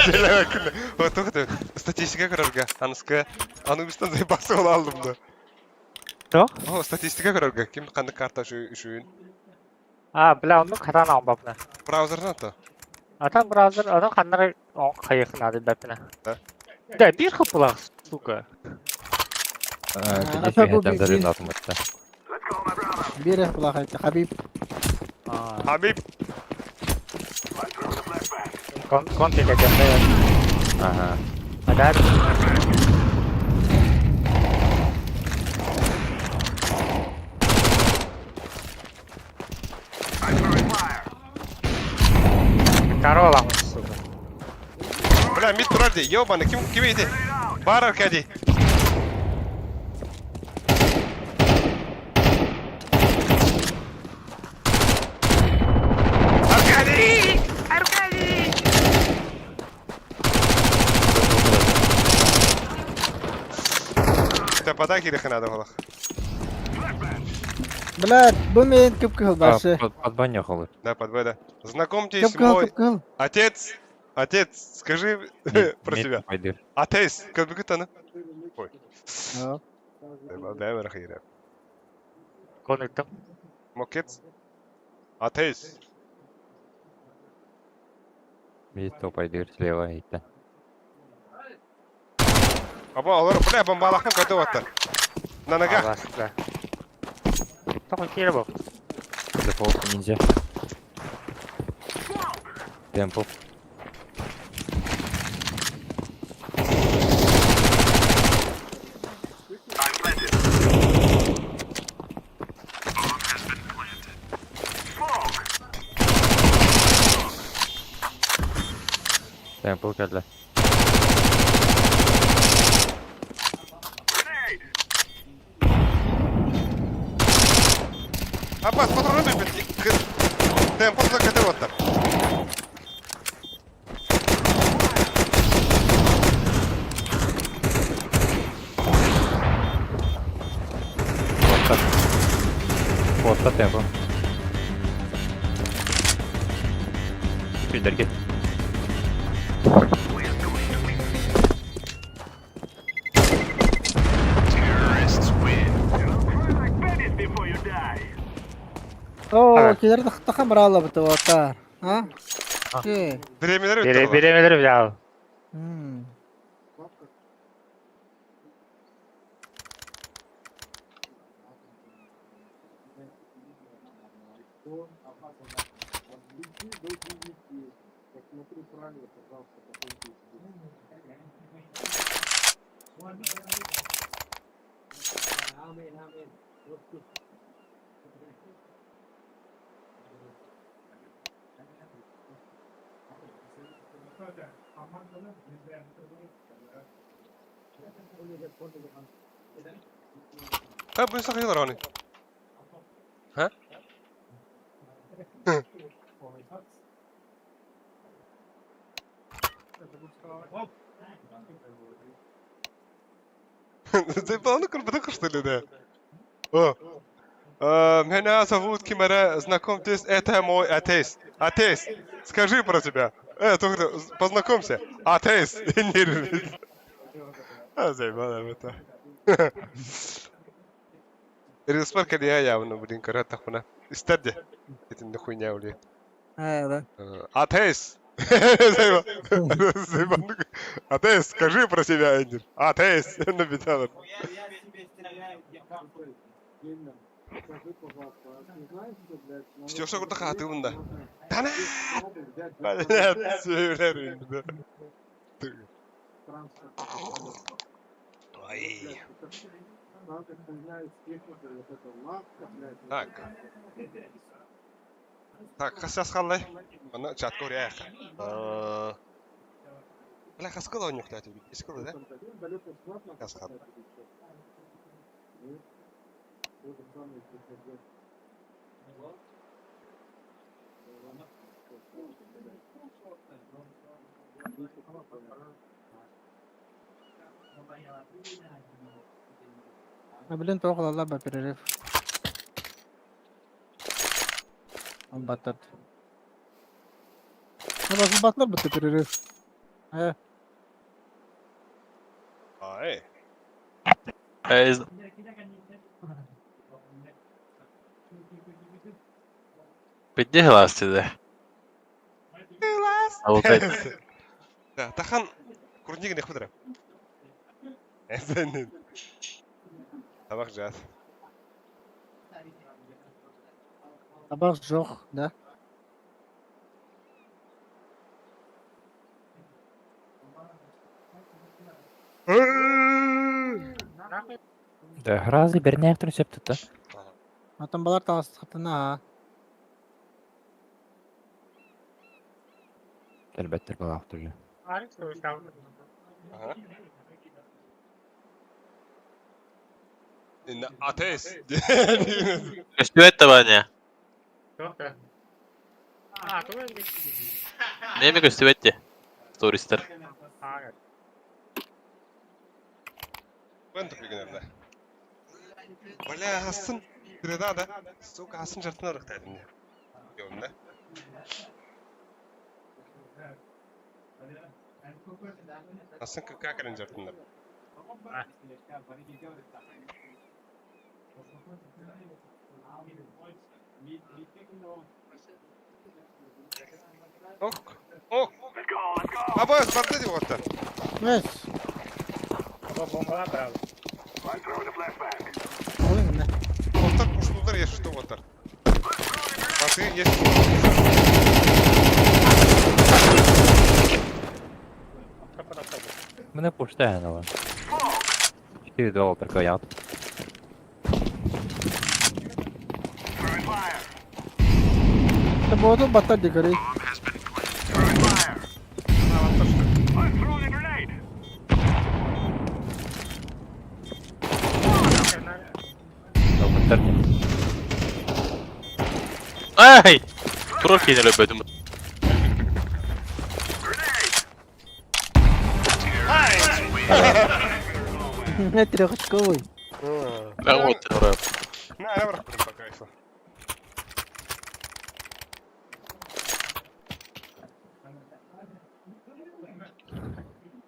A: Желе бакын. Вот только статистика көрөргө. Аныскы Анубистан заебасы бола алдым да.
H: Что?
A: О, статистика көрөргө. Ким кандай карта үшүүн.
H: А, бля, онну катан албапна.
A: Браузердан то.
H: Атан браузер, атан каннары кайыкын ады бапна.
A: Да.
H: Да, бир хыпылак, сука.
R: Здесь меня там зарю на атом
M: Bir kulak etti. Habib.
A: Хабиб.
H: Кон кон
R: Ага.
H: Адар. Корола, сука.
A: Бля, мид турар ди. Ёбаный, ким ким иди? Бар Аркадий. Аркадий! Аркадий! Да подай кирихи надо было.
M: Блядь, bu men köp kıl başı.
R: Под баню холод.
A: Да, под Б, да. Знакомьтесь,
M: Köp kıl
A: мой
M: köp kıl.
A: отец. Отец, скажи про себя.
R: Пойду.
A: Отец, как бы это, Ой. Да, да,
H: Коннектом.
A: Мокец. Отец.
R: Видит, то пойду слева идти.
A: Аба, алар, бля, бомбалахым готов На ногах.
H: Да. Только кирбов.
R: Дефолт ниндзя. Темпл. Темпл кэллэ.
A: Аббас, патроны бит. Темпл готов
R: Фото. Фото темпл. Пидорки.
M: Oo, kileri takam brala bitti otar. Ha? Ki.
A: Биремелер
H: Бере беремелер взял.
M: Hmm.
A: Ha, bu sakıyorlar onu. Ha? Заебал, ну что ли, да? О, меня зовут Кимара, знакомьтесь, это мой атеист. Атеист, скажи про себя. Только познакомься. Атеист. А, заебал это. Респар я явно, блин, карата хуна. Истерди. Это не хуйня, блин.
M: А, да.
A: Атеист. Заебал. Атеист, скажи про себя, Эндер. Атеист. Написал. Все, что куда хаты да. Тана! Блядь, сөйлер Ой. Так. Так, хасас халлай. Аны чатка уряйха. Бля, хаскала у них да, Искала, да? Хасхал.
M: А, блин, тоқ ба перерыв. Батат. Ну, бас батлар бітті перерыв.
A: Ай.
G: Підігла сюди. А вот это.
A: Да, тахан курник не худра. Эзенин. Табақ жас.
M: Табақ жоқ, да?
R: Да, гразы бернәктер септті.
M: Атан балар таластықытына.
R: Әлбәттер бала түрлі.
A: Ага. Атеист.
G: Көстүбэт табаня. Неме көстүбэт Стористер.
A: Мен тупигин Бля, асын. Среда, да? Сука, асын жартына ырықтайды мне. Да? Асын какарин жартына. Ох, ох. Абай, барды деп отыр.
M: Эс.
H: Бомбалар брал.
A: Отыр, пуштулар есть что отыр. Баты есть.
R: Мене пуштайнуло. 4 доллара только я.
M: Это было батар декорей.
G: Ай! Турок не любит.
M: Трехочковый.
G: Да вот, ура.
A: На, я враг пока еще.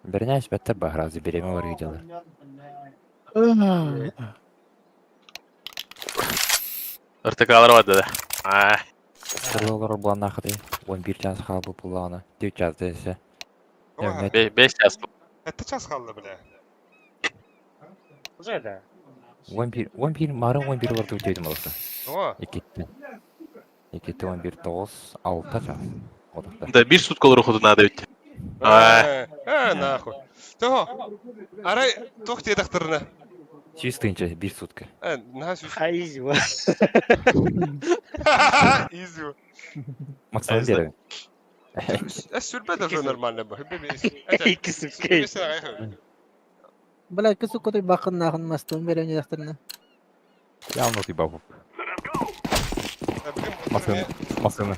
R: Бернәс бәттер ба гразы береме бар видеолар.
G: РТК-лар бар да. Ай.
R: Сырлалар булан нахыды. 11 час халбы буланы. 4 час десе.
G: 5 час.
A: Это час қалды, бля.
H: Уже да.
R: 11 11 марын 11 оларды өтейдім оларды.
A: О.
R: Икетте. Икетте 11 9 6 час. Одақта.
G: Да, бир суткалар уходу надо ведь.
A: Ай, нахуй. Того. Арай, тоқ дедақтырына.
R: Чистынча бир сутка.
A: На сюз.
H: А изи.
A: Изи.
R: Максим бере.
A: Сүрбе даже нормально ба.
H: Ики сутка.
M: Бля, кісі көті бақын нағын мастын берем дедақтырына.
R: Явно ты бабу. Максим. Масына.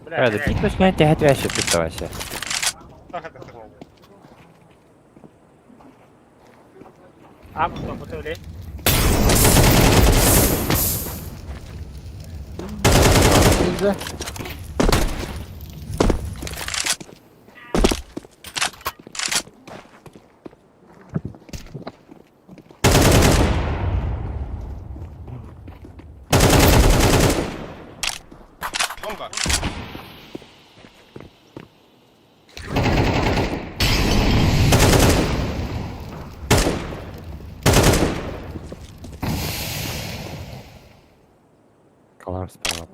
R: Правда, пик начинает тягать вещи, приставайся.
M: Bizde.
A: Бомба.
R: Коллапс справа.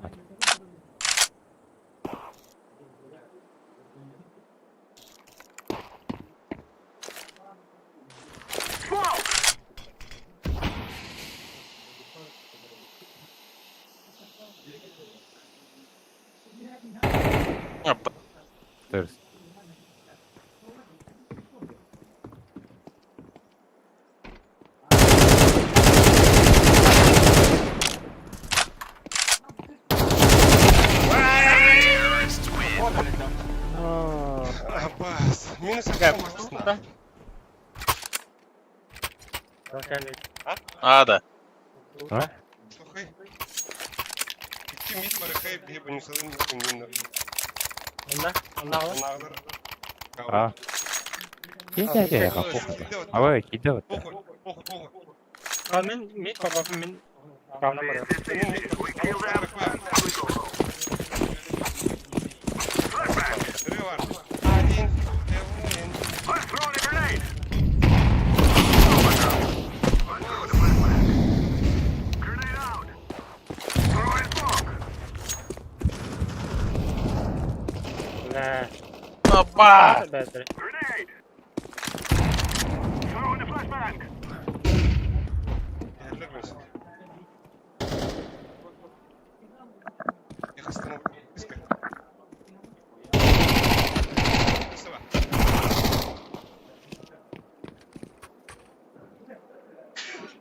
R: Терс.
A: Аббас. Минус
H: Да.
G: А, да.
R: А?
A: Слухай. Икки мид барахай бе бунисалын минна.
R: А. Кидай, похуй. А вы кидай.
A: Похуй, похуй, похуй.
H: А мен мид папа мен равно бар. Бля.
G: Опа!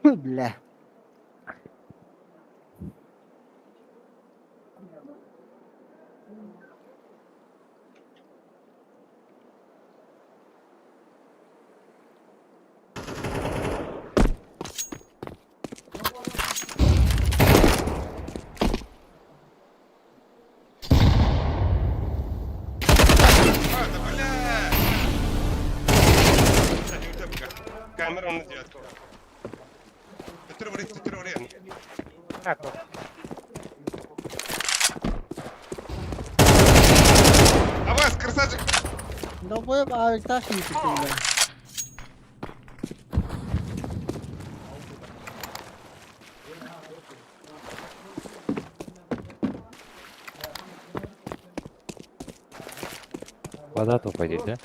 M: Бля.
A: Камера на девятку. Төтөр вариант. Авас, красавчик!
M: Долбоеб, а так не бля.
R: Вода то пойдет, да?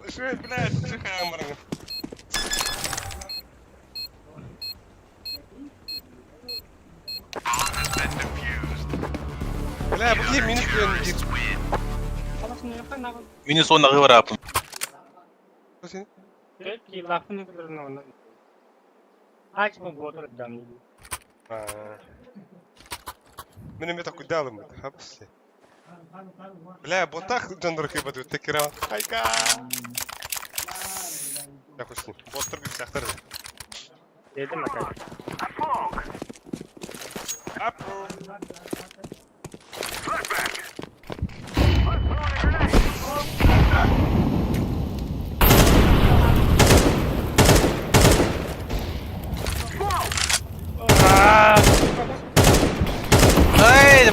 A: Слушай, блядь, хаммер. Бля, бу минус блин.
G: Минус он нагы
A: Мен эме такой далым. Хапсы. Бля, ботах жандыр кыйбат текера. Айка. Я хуй Боттар бит сахтар.
H: Дедим ака.
A: Ап.
G: Эй!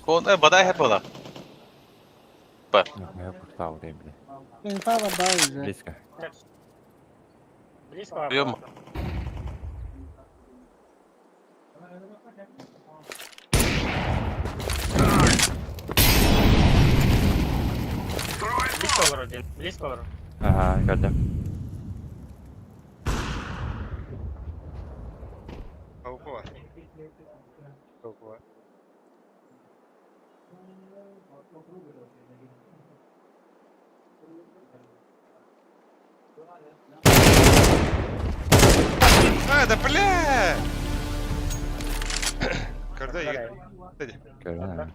G: Кон, бадай хэпала.
R: Я портал, бля.
M: Инфа вода уже.
R: Близко.
G: Прием.
R: Ага, көрдüm.
A: Толку var. Толку var. А, да бля! Когда я...
R: Көрдüm.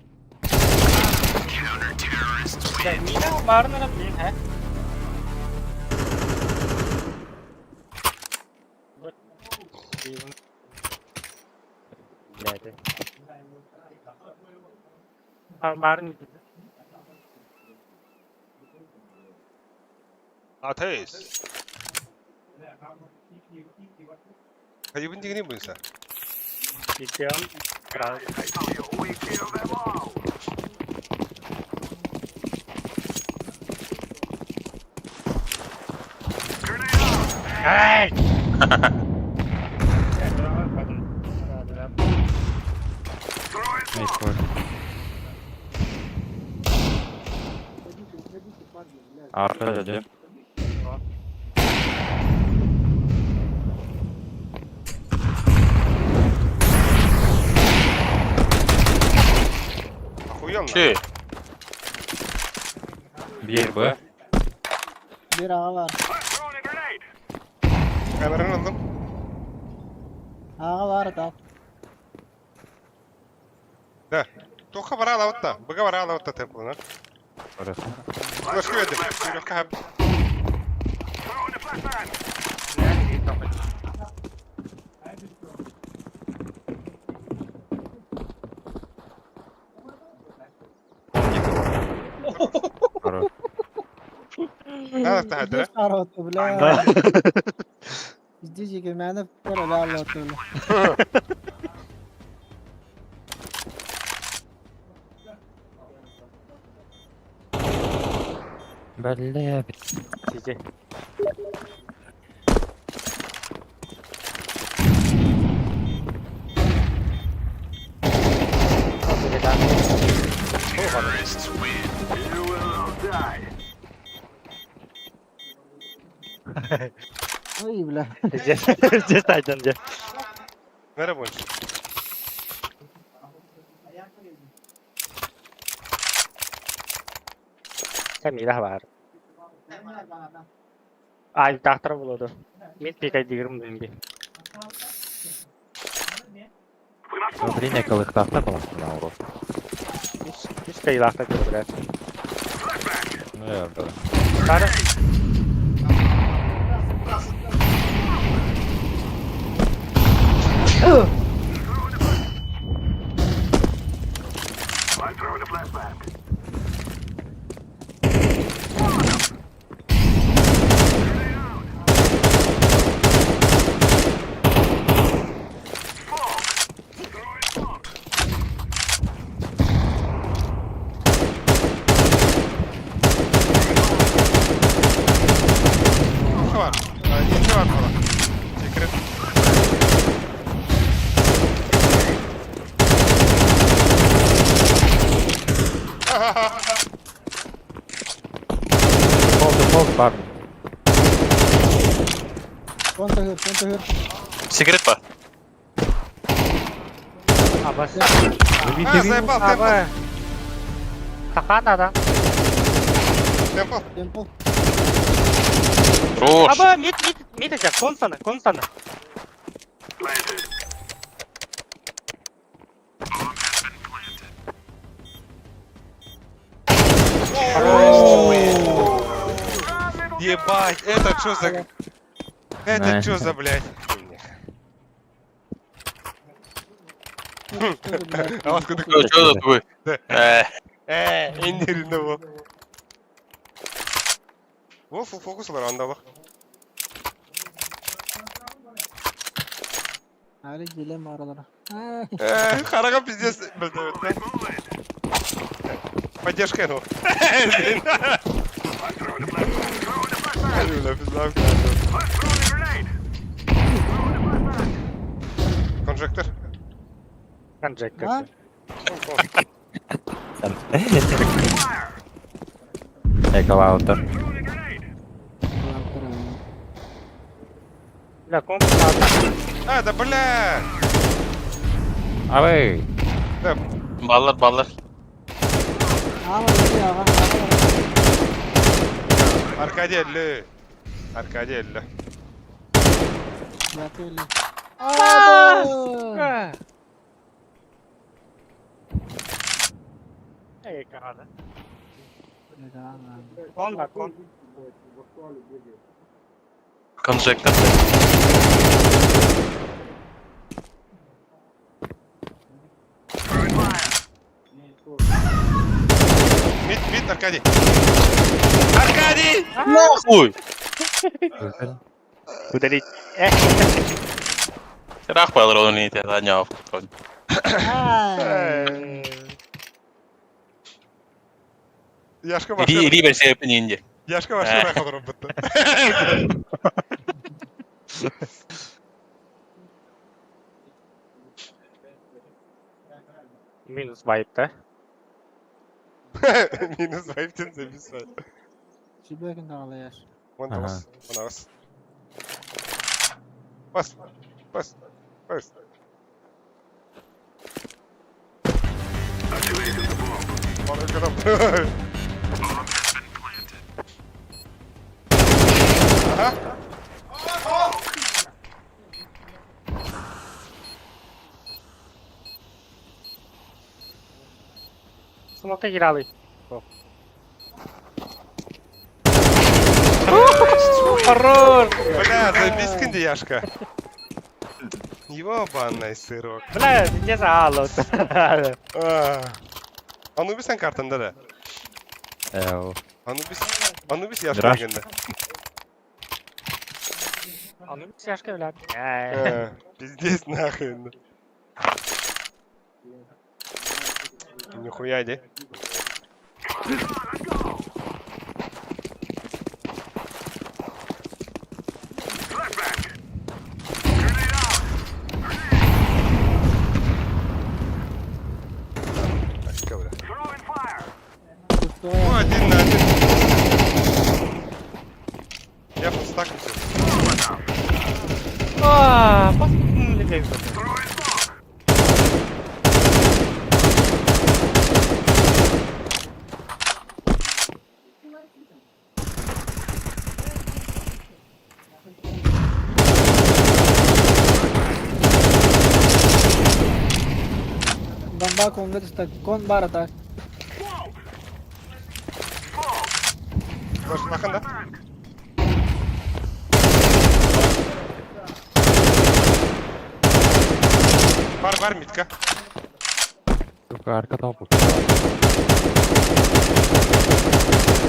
H: Мина блин, he. Блядь. Барын
A: Ateist. Hayıbın dигini bu insan.
H: Gidiyorum. Kral. Hey!
R: Arka dedim.
A: Охуенно.
G: Че?
R: Bir bu.
M: Bir ağa var.
A: Kameranı aldım.
M: Ağa var da.
A: Да. Тоха бара алаватта. Быга бара алаватта темплана.
R: Orası.
A: Başka verdim. Yok abi.
R: Хорош.
A: Надо тахадра.
M: Бля. Издижиге мени бір алатты бля.
R: Бля.
H: Сиди.
M: Ой, бля.
H: Здесь, здесь найдем, где.
A: Nereye bonç?
H: Sen milah var. Ay, tahtra buladı. Mid пикай дигрим бимби.
R: Блин, я калыктахта была на урок.
H: Үс кайлахта көр, блядь.
R: Ну я, да.
H: Сара.
A: Тоха var. İki var falan. Секрет.
R: Пол, пол, бар.
M: Конта hır, конта hır.
G: Секрет па.
H: Абас.
A: А, заебал, темпл.
H: Тахан адам.
A: Темпл.
M: Темпл.
G: Хорош.
H: Аба, мид, мид, мид эжа, констаны, констаны.
A: Ебать, это что за... Это что за, блядь? А откуда
G: Что за твой?
A: Индирinde bu. Bu fokus var anda bak.
M: Hadi gelem aralara.
A: Харага пиздец. Поддержка ну. Бля, пизда. Конжектор.
H: Конжектор.
R: Эколаутер.
H: Бля, комп
A: А, да бля!
R: Абый!
A: Да.
J: Баллар, баллар.
A: Аркадий 50. Аркадий 50.
H: Эй, карада. Кон да, кон.
J: Конжектор.
A: Мид, мид, Аркадий. Аркадий!
J: Нахуй!
H: Удалить.
J: Рахпал ровно не
A: Яшка машина.
J: Рибер себе пенинди.
A: Яшка машина ходором бітті.
H: Минус вайп, да?
A: Минус вайптен записать.
M: Чебекин даҕалайар.
A: Вон тоҕус, он аҕыс. Бас, бас, бас. Ага.
H: Смока играли. Хорош!
A: Бля, забись Яшка. Ебаный сырок.
H: Бля, где за Алло?
A: Анубис sen kartında da.
R: Эу.
A: Anubis, Anubis Яшка
R: Драш.
A: дегенде.
H: Анубис Яшка, блядь.
A: Э, Пиздец нахрен. Нихуя, де. Так, бля. Ну, один на один. Я тут стакнусь.
H: А, посмотри.
M: Бомба конга түстэ. Кон бар ата.
A: Баш нахын да? Бар, бар, митка.
R: Сука, арка толпу.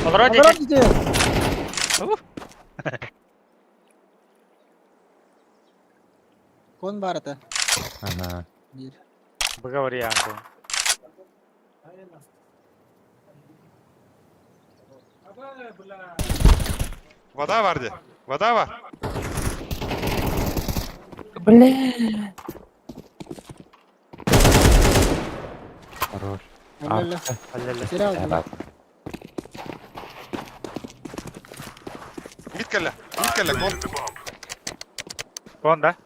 H: Вроде.
M: Вроде. Кон бар ата.
R: Ага.
H: Поговори, Антон.
A: Вода бар де. Вода бар.
R: Бля. Хорош.
M: Алле. Терял.
R: Да.
A: Мид кэллэ. Мид кэллэ, кон.
H: Кон, да?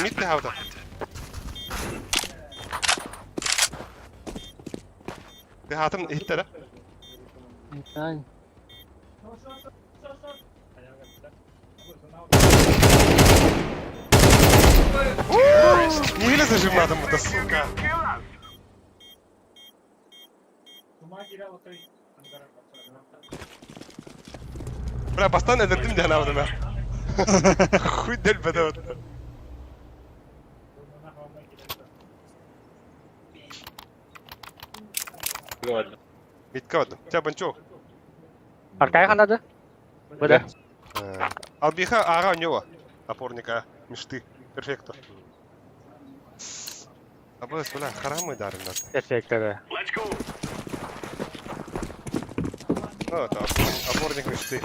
A: Мид хавда. Хатым иһиттэ да?
M: Ай.
A: Не зажимадым это, сука. Бля, бастан өлөрдүм диэн аабытым ээ. Хуй дэлбэдэ вот. Митка вот. Тебя банчок.
H: Аркай ханады? Буда.
A: Албиха ага у него. Опорника мечты. Перфекто. Абыс, бля, харамы дарым нас.
H: Перфекто, да.
A: Ну, это опорник мечты.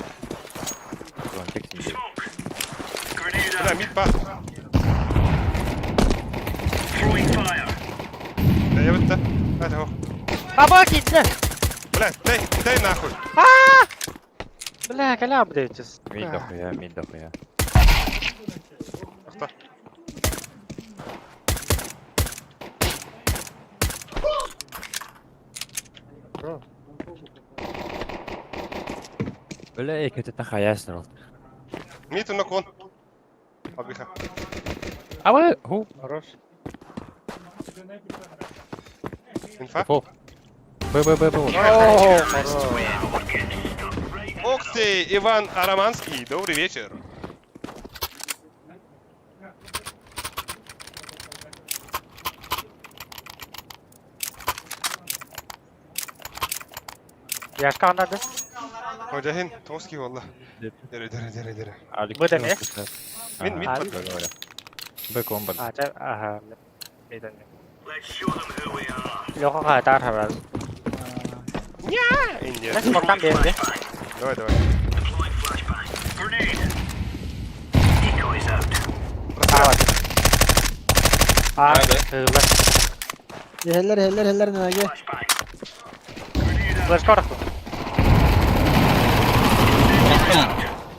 A: Бля, мид па. Таябыт да. Hadi ho.
H: Аба киирдэ!
A: Бля, дай, дай нахуй.
H: Бля, кэлэ апдейтис.
R: Мид дохуя, мид дохуя.
A: Ахта.
R: Бля, экөтөттөн хаясың ол.
A: Мид унок он. Абиха.
R: Аба, ху.
H: Хорош.
A: Инфа.
R: Фол. Б, Б, Б, Б.
H: О, хорош.
A: Ох ты, Иван Араманский, добрый вечер.
H: Яшка анады.
A: Ходяхин, Томский валла. Дере, дере, дере, дере.
H: Б да не?
A: Мин, мид
H: А,
R: Б комбат.
H: А, ча, ага. Мид не. Леха хайтар хабар.
A: Индия.
H: Мен смоктан берди.
A: Давай, давай.
H: А, тылы.
M: Хеллер хеллер хеллер неге.
H: Флешка орохту.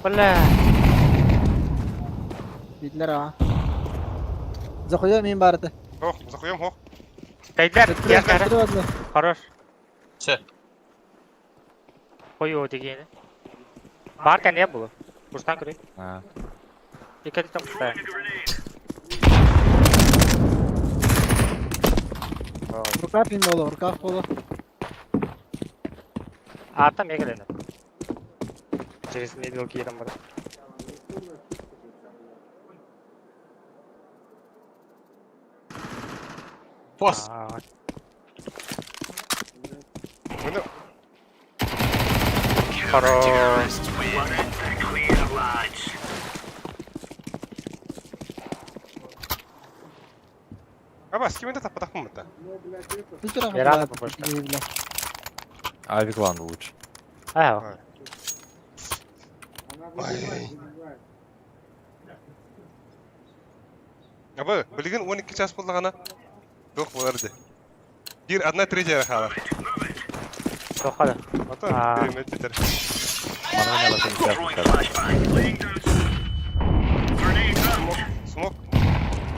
H: Бля.
M: Битлер а. Захуя мин барды.
A: Хох, захуем, хох.
H: Тайдар, яшка. Хорош.
G: Все.
H: Қою дегені. Бар не было. Курстан көрейік.
R: А.
H: Екі там пустая.
M: Рукав ин боло, рукав боло.
H: А там егелені. Через мидл киерім бар.
G: Пос.
H: А,
A: Ну,
H: Хорош.
A: Аба, с кем это тапатахмын-то?
H: Верана побольше.
R: Авик лан лучше.
H: А,
A: Ой. Аба, билген 12 час болдағана. Жоқ болар ди. Бір одна третья хала.
H: тоқады.
A: Ата,
H: А.
A: бір бітер.
R: Мана не
A: Смок, смок.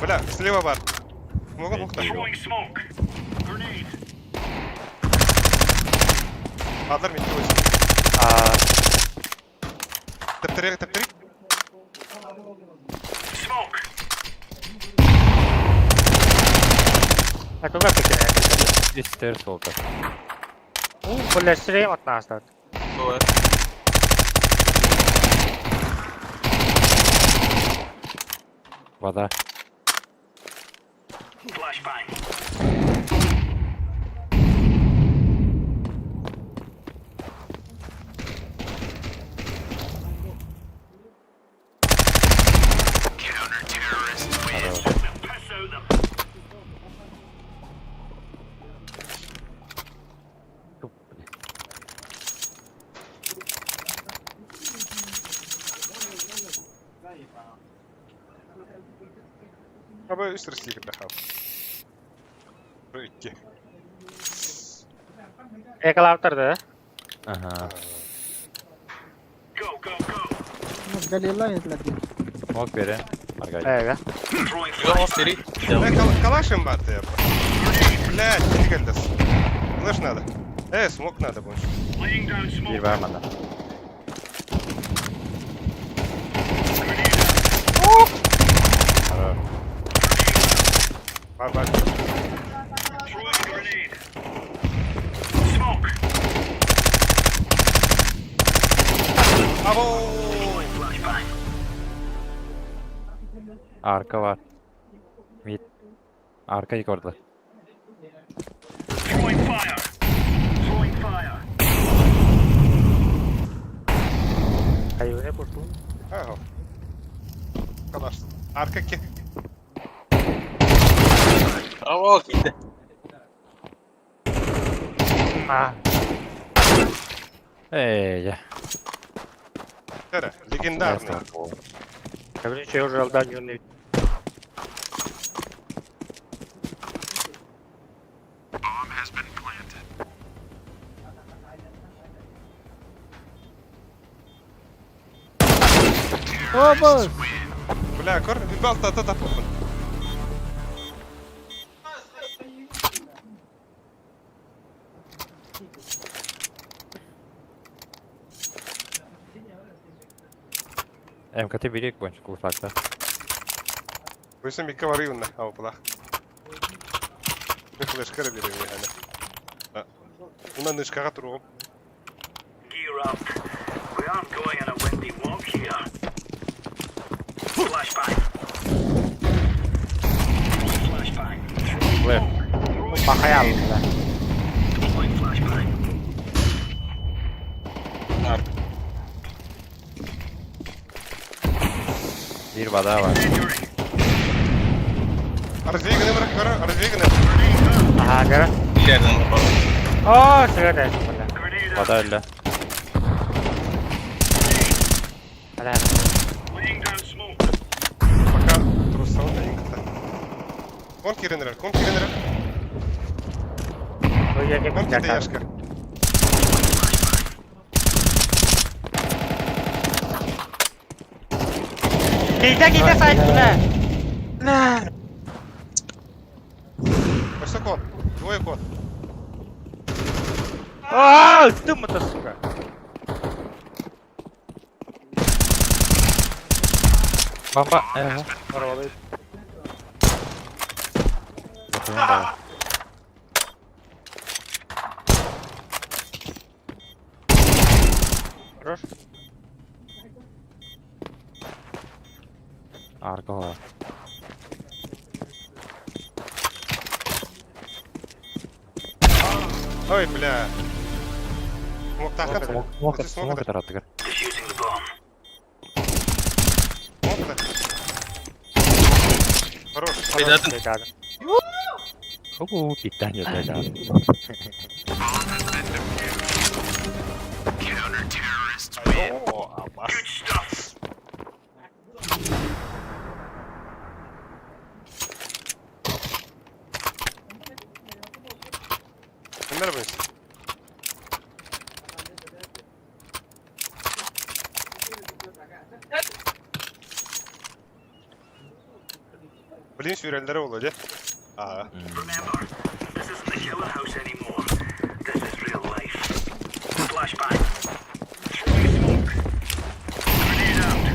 A: Бля, слева бар. Смогын ухта. Адар мен өз.
H: А,
A: Тептерек, тептерек.
H: а туга пекене.
R: Есть стерс волка.
H: У, бля, сирем от нас тут.
G: Бывает.
R: Вода.
A: Аба, үстір стикер хал. Бір икки.
H: Экалаптарды.
R: Ага.
M: Галила етлер.
R: Смок бере. Аргай.
H: Эге.
A: Бля, калашем бар ты. Блядь, не гальдас. Флеш надо. Смок надо больше.
R: Bir var мана. Хорош.
A: Бар, бар. Або!
R: Arka var. Mid. Arka yukarıda.
H: Айуне курту.
A: Ага. Калаш. Арка ки.
G: Аво, киирдэ.
H: А,
R: Эй, я.
A: Тәрі, легендарный.
H: короче, уже алдан юный.
M: Обос!
A: Бля, көр, балтата таппыппын.
R: МКТ бирик бойынша кулсакта.
A: Өсө микка барыйбын да, абыпылах. Мен флешка эрэ биэрэбин эһэни. Уна нышкаҕа туруоҕум.
I: Gear up. We aren't going on a windy walk here. Flashbang. Flashbang.
R: Флеш.
H: Бахай алды.
I: Throwing flashbang.
R: Биир вода бар.
A: Развей гына көр, развей гына.
H: Ага, көрө. О, сыгыта.
R: Вода өллө.
H: Бля.
I: Laying down smoke.
A: Пока трусал да инкта. Кон киренер, кон киренер.
H: Ой, я
A: Кон киде яшка.
H: Кийде, кийде сайт, бля.
A: Өссө кон. Двое кон.
H: А, дым это, сука.
R: Бомба. Ага. Да.
H: Хорош.
R: Аркала.
A: Ой, бля. Смоктахан.
R: Смок, смок, смок таратыгар.
I: Defusing the bomb.
A: Смокта. Хорош.
H: Ребята.
R: Уу, питание для
A: О, абас.
I: Good stuff.
A: Кимнер быз? Блин, сүүрэллэрэ буолуо дьэ. Аа.
I: Remember, this isn't the killer house anymore. This is real life. Flashbang. Throwing smoke. Grenade out.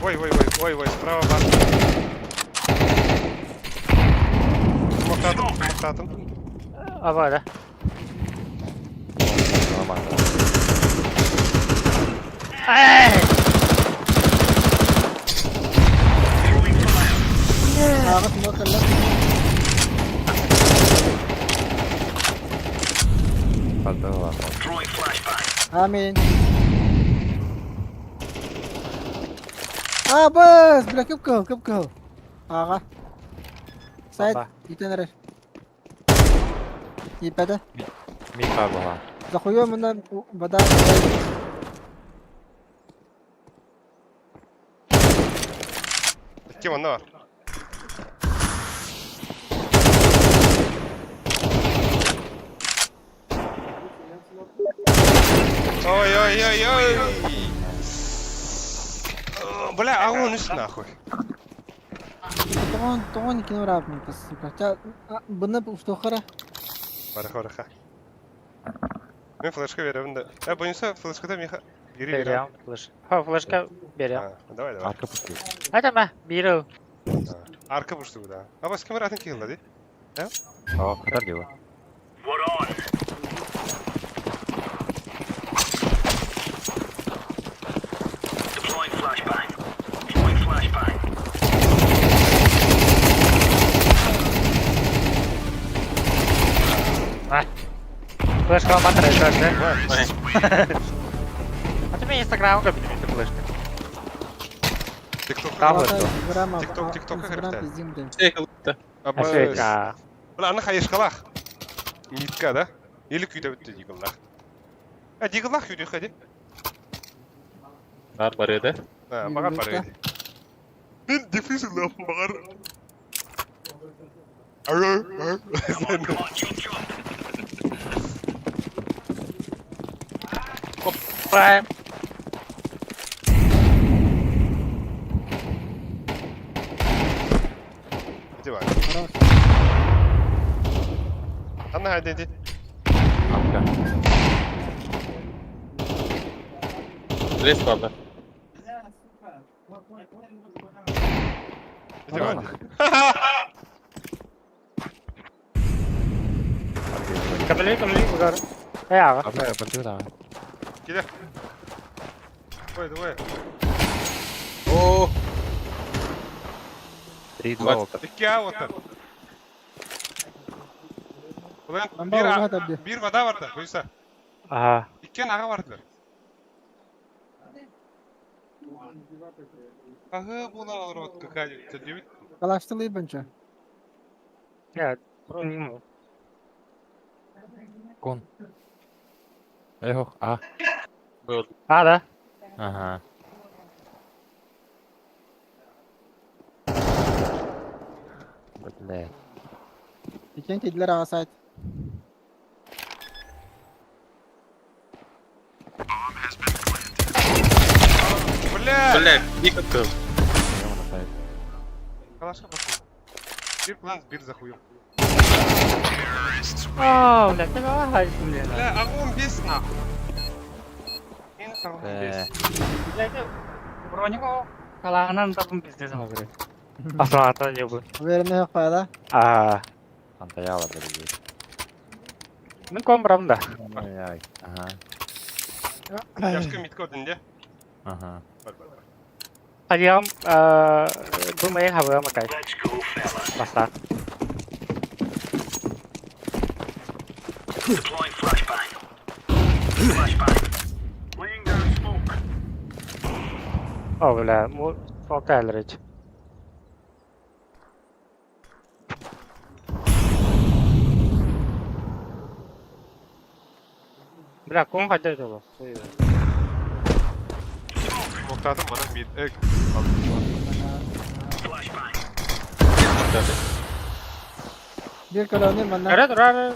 A: Ой, ой, ой, ой, ой, справа бар. Смоктатым, смоктатым.
H: Аба, да.
R: Нормально.
H: Эй!
I: Throwing fire.
M: Аҕа смок ылла.
R: Подала.
I: Throwing flashbang.
M: Амин. А, бас, бля, кып-кыһыл, кып-кыһыл. Аҕа. Сайт,
H: Баба.
M: итен эрэр. Тииппэтэ.
R: Миха была.
M: Захуё мына вода.
A: Ким онно бар? Ой, ой, ой, ой. Бля, огонь үс нахуй.
M: Тоҕон, тоҕон кино рапмын, сука. Ча, быны устохара.
A: Бараха, бараха. Мен флешка беремин да. Э, бойынса флешкада миха. Бири берем.
H: Берем, флеш. Ха, флешка берем.
A: А, давай, давай.
R: Арка пустил.
H: Это ма, биру.
A: Арка пусту, да. А бас кемер атын киһилла ди.
R: О, катар дело.
I: We're on. Deploying flashbang. Throwing flashbang.
H: А. Флешка матра, это да? А ты мне инстаграм купи, мне флешка.
A: Тикток.
H: Там вот.
A: Тикток, тикток, как
M: Инстаграм
A: это?
M: пиздим, блин.
A: Абас.
H: Ашека.
A: Бля, аны хайышкалах. Митка, да? Или күйдө бүтті диглах. А диглах күйдө ходи.
G: Бар бар еді.
A: А, маған бар еді. Мен дефьюзер багар.
I: Come on, chop chop.
H: Прайм.
A: Ханна хайда ити?
R: Апка.
G: Лес правда.
A: Ити бар.
H: Кабелей, кабелей, удар. Э, ага.
R: Апка, бардыы да.
A: Киде. Двое, двое.
G: О,
R: 3-2 опыт.
A: Икки А оттар. Ulan
M: Amba
A: bir,
M: oha da
A: bir vada vardı. Buysa.
H: Ага.
A: Иккен ага бардылар. Ага, була алыр какая девять.
M: Калаштылый бенче.
H: Нет, броню.
R: Кон. Эх, а.
G: был.
H: А, да?
R: Ага. Бля.
M: Иккен кедилер ага сайт.
A: Бля!
G: Бля, никак.
A: Калашка пошел. Bir план, bir захуем.
H: О, блядь, ты ага, блин.
A: Бля, огонь бес нахуй. Минус огонь бес.
H: Блядь, броню калаанан табын пиздец могли. Автомата не был.
M: Уверенный yok да.
H: А,
R: Антаяла, блядь.
H: ну ком правда.
R: Ай, ага.
A: Яшка митка один,
R: Ага.
A: Бар, бар, бар.
H: Подъем, думай, хавы макай. Баста.
I: Deploying flashbang. Flashbang. Laying down smoke.
H: О, бля, му фокалрич. Бля, ком хотел этого?
A: Смоктадым bana mid. Ek.
M: Bir koloni manna.
H: Ара, ара,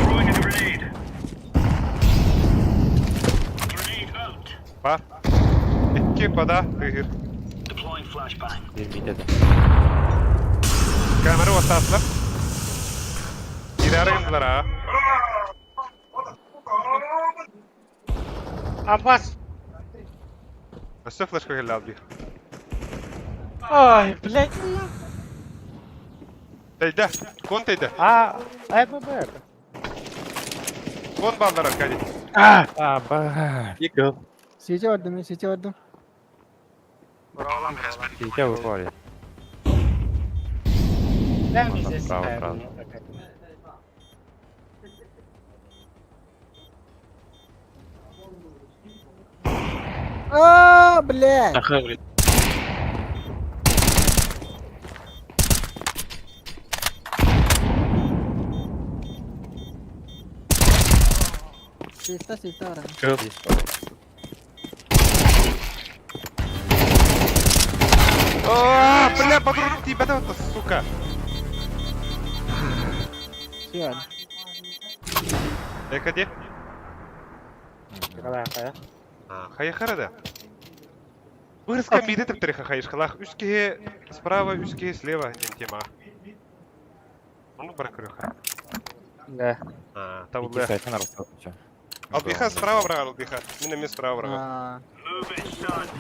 I: Throwing a grenade. Grenade out.
A: Бар. Икки бада тыгыр.
I: Deploying flashbang.
R: Bir mid dedi.
A: Камера отасылар. Girер гындылар а.
H: Аббас.
A: Өссө флешка келді алби.
H: Ой, блядь.
A: Тейде. Кон тейде.
H: А, ай, ББ.
A: Кон балдар Аркадий.
R: А, а, ба.
G: Никак.
M: Сече vardım, сече vardım.
R: Сече выходит.
H: Да, пиздец.
R: Право, право.
M: А, блядь.
G: Ага, блядь.
M: Sesta, sesta var.
A: А, бля, патрон тебя вот, сука.
M: Все.
A: Экаде.
H: Калаха.
A: Хайхара да. Вырска миде теп тереха хайшкалах. Үске справа, үске слева тема. Ну, баракрыха.
H: Да.
A: А,
R: Ики
A: табылды.
R: сайтын арасы.
A: Албиха справа брагар, албиха. Мине мен справа брагар.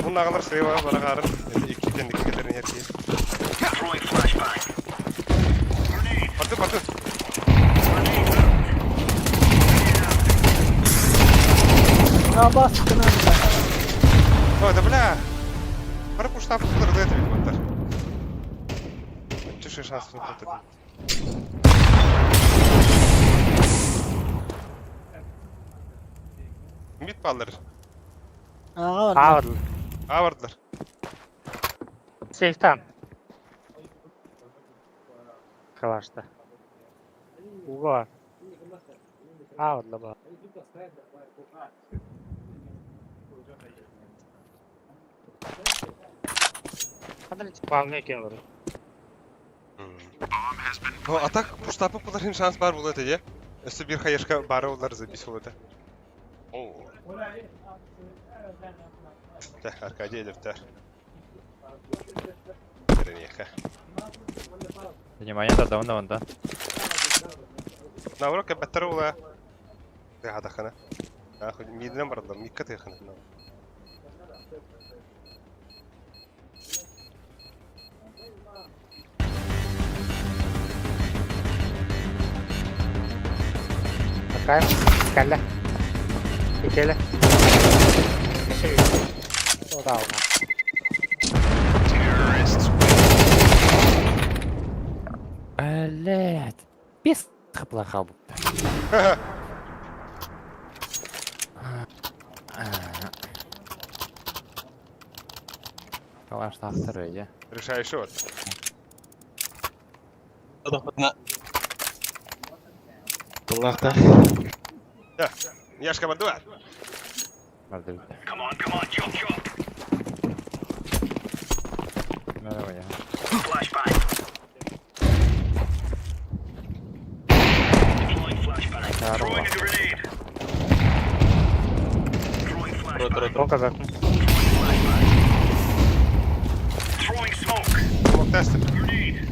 A: Бун агалар слева барагарын. Ики тендик кетерин ерки.
I: Throwing flashbang.
A: Барды, барды.
M: А, бас,
A: Ой, да бля. Бары пуштап кылыр да это бит Чеши шанс не хватит. Мид баллар.
M: Ага,
H: А,
A: А бардылар.
H: Сейфтан. Калашта. Уго. А, вот лаба. Хадыр екен бар.
A: Ну, а так пуштапы булар шанс бар булат эде. Өсі бир хаешка бары олар забис болады. О. Тә, Аркадий Левтер. Эриниэхэ.
R: Внимание, да, вон, да.
A: Наоборот, кэбэттэр ула. Тыхатахына. Миидинэн бардым, микка тыхына.
H: Какая? Кэллэ. Икеле. Одаuna.
R: Блять. Пес плоха будто. Калаш тахтыр я.
A: Решаешь вот.
G: Аллахта.
A: Да. Яшка бардуа.
R: Барды.
I: Come on, come on, chop chop.
R: Давай, я.
I: Flashbang. Deploying flashbang. Throwing a grenade. Throwing flashbang.
H: Он казах.
I: Throwing smoke.
A: Smoke tested.
I: Grenade.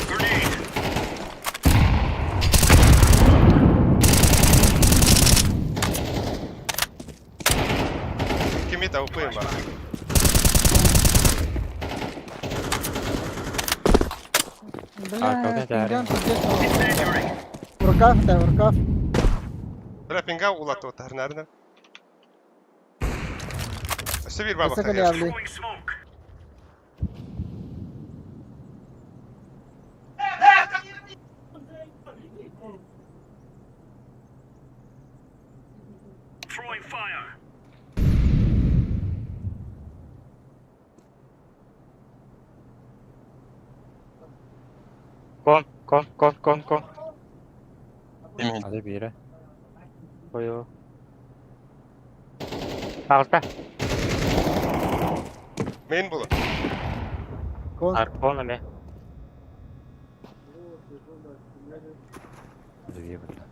I: Grenade.
A: Кимит АВП бар.
M: Бля,
R: когда
M: пинган пиздец. В руках, да, в руках.
A: Бля, пинга улатты тарнарына. Өссө бир баба
M: Өссө
A: тахар.
M: кэлиэбли.
I: Throwing smoke. Throwing fire.
H: Кон, кон, кон, кон, кон.
R: Hadi bir yere.
H: Ой. Алта.
A: Мейн булу.
M: Кон.
H: Аркон эме.
R: Две, бля.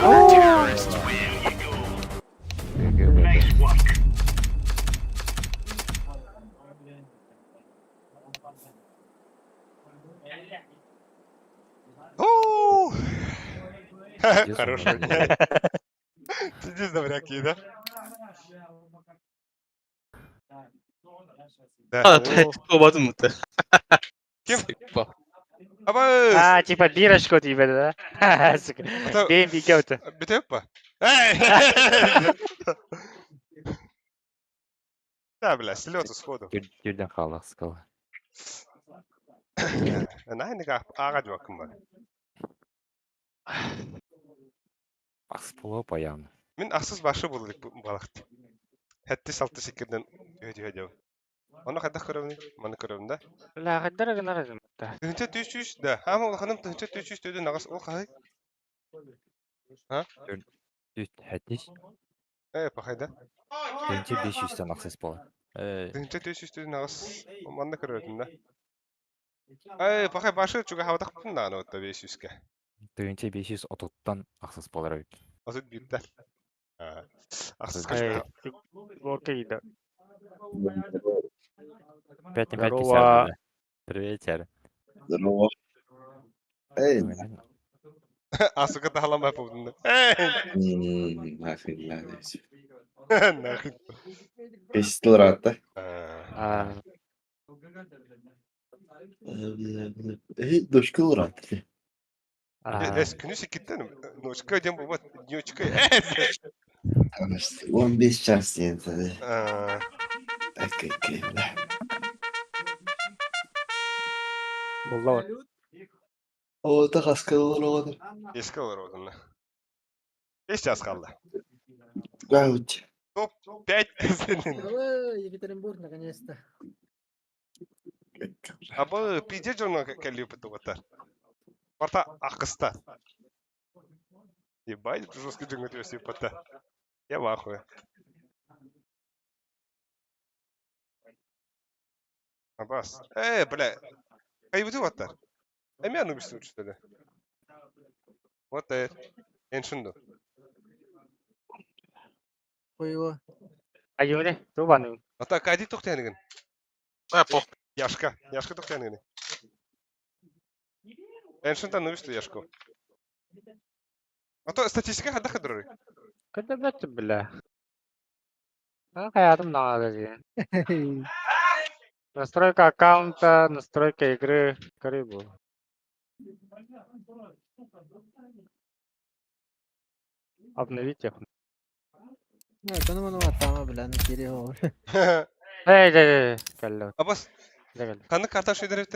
I: Terrorists win. Nice work.
A: Оу! Хороший. Пиздец добряки, да? Да.
G: А, ты
A: Ким?
G: Типа.
A: Абы!
H: А, типа бирочку тебе, да? Сука. Бейм бигеута.
A: Бүтөп па? Эй! Да, бля, слету сходу.
R: Түрден қалақ скала.
A: Найныга ага жуакым бар.
R: Ақс болу баян.
A: Мин ахсыз башы болдuk балакты. Хәтти салты секирден өйдө өйдө. Оны кайда көрөмүн? Маны көрөмүн да.
H: Ла, хаддара гына разым.
A: Тыгынча түш түш да. Ама ул ханым тыгынча түш түш төдө нагас ол кай. А?
R: Үт хәтиш.
A: Э, пахайда.
R: Тыгынча 500-тен ақсыз болу. Э,
A: Тыгынча түш түш төдө нагас маны көрөтүм да. Эй, пахай башы чуга хавдак пун да аны отта 500-ке.
R: Тыгынча 530-тан ақсыз болар бит.
A: Азыт бирде. Ахсыз
H: Эй,
A: кашка.
H: окей, да.
R: 5 на 5
H: Здорово.
R: 50. Привет, Тяра.
K: Здорово. Эй,
A: Асука таһаламай болдум. Эй!
K: нахрен надо.
A: Нахрен.
N: Бес рад,
H: А,
N: да? Дочка рад.
H: а,
A: Эс күнү секиттен ночка дем болбот, днёчка.
N: 15 час енді.
A: Э!
H: булла.
N: О, та хаскалар оғады.
A: Эске олар одунна. 5 час калды.
N: Гаут.
A: Топ-5 сенин.
M: Ой, Екатеринбург, наконец-то.
A: Абы пиде жона келип тугаттар. Барта акыста. Ебать, жестко джингл өсүп патта. Я в ахуе. Абас. Э, бля. Кайбыты баттар. Эми аны бистү что ли? Вот э. Эншунду.
M: Хуево.
H: Айыыны, тубаны.
A: Ата Акадий тохтяныгын.
G: А, пох.
A: Яшка, Яшка тохтяныгын. Эншентан ну что Яшку. А то статистика хадда хадыры.
H: Когда бәт бля. А хаятым надо же. Настройка аккаунта, настройка игры, карибу. Обновить их.
M: Ну, ну, ну, бля, ну, кири
H: Эй, эй, эй, кэллэ.
A: Абас.
H: Дэ кэллэ.
A: Ханнык карта шүйдер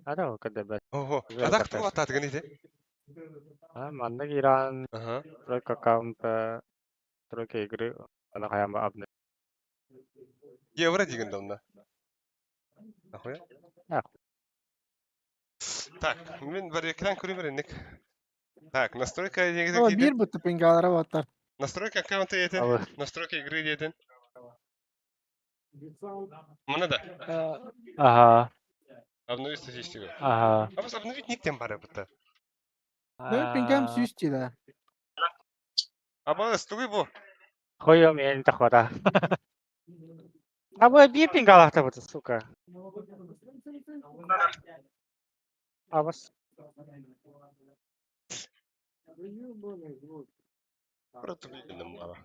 H: Ада ол кэдэ бэт.
A: Ого. Адак ту атаатыгын ити.
H: А, маннык Иран,
A: Ага.
H: настройка аккаунта, настройка игры, ана хаям обновить.
A: Евро деген да онда. Нахуя?
H: Да.
A: Так, мен бір экран көрейін бір ник. Так, настройка
M: О, бир бутты пингалара баттар.
A: Настройка аккаунта етін,
H: Алло.
A: настройка игры етін. Мына да.
H: Ага.
A: Обновить статистику.
H: Ага.
A: А обновить никтен бары бутта.
M: Ну, пингам сүүсти да.
A: Аба, стугай бу.
H: Хуем я не тахвата. А вы бир пингалахта вот, сука. А вас.
A: Просто видно мало.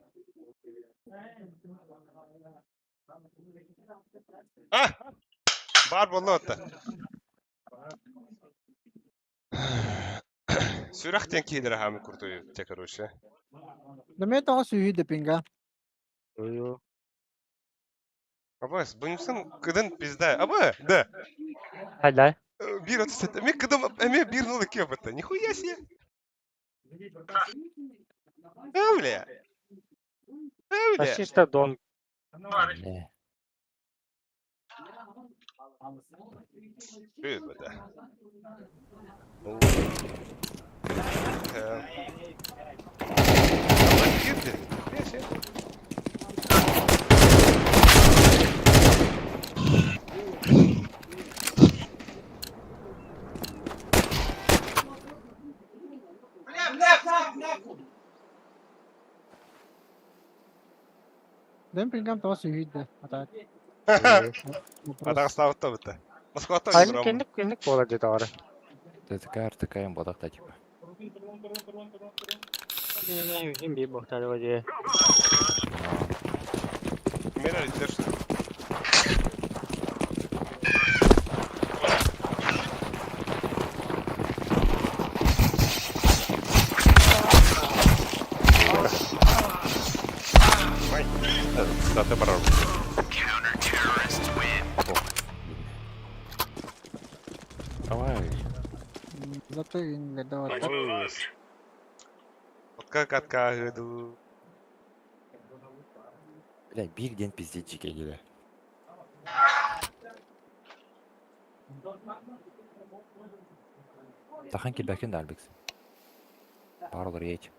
A: А! Бар боллота. Сүрәхтен кидер хами куртуй те короче.
M: Да мен тоҕо сүүһүй да пинга.
A: Абас, бұнымсын кыдын пизда. Аба, да.
H: Хайда.
A: Бир отыз сет. Мен кыдым, эме бир нол екі бітті. Нихуя себе. А, бля. А, бля.
H: Почти что дон.
R: Не.
A: Ты, бля. Нихуя себе.
M: Да пингам тоҕо сүүһүй да. Ата.
A: Атағы ставытта бітті. Москвада
H: Айны кенdik кенdik бола деді ары.
R: ТТК, РТК им бодақта типа.
H: Ким би бохтары воде.
A: Мен әлі держит. Дата барар.
R: Давай.
M: Зато инлерде баттар.
A: Отка катка гыду.
R: Бля, бир день пиздеть жеке Тахан килбәкен да альбекс. Паралар едь.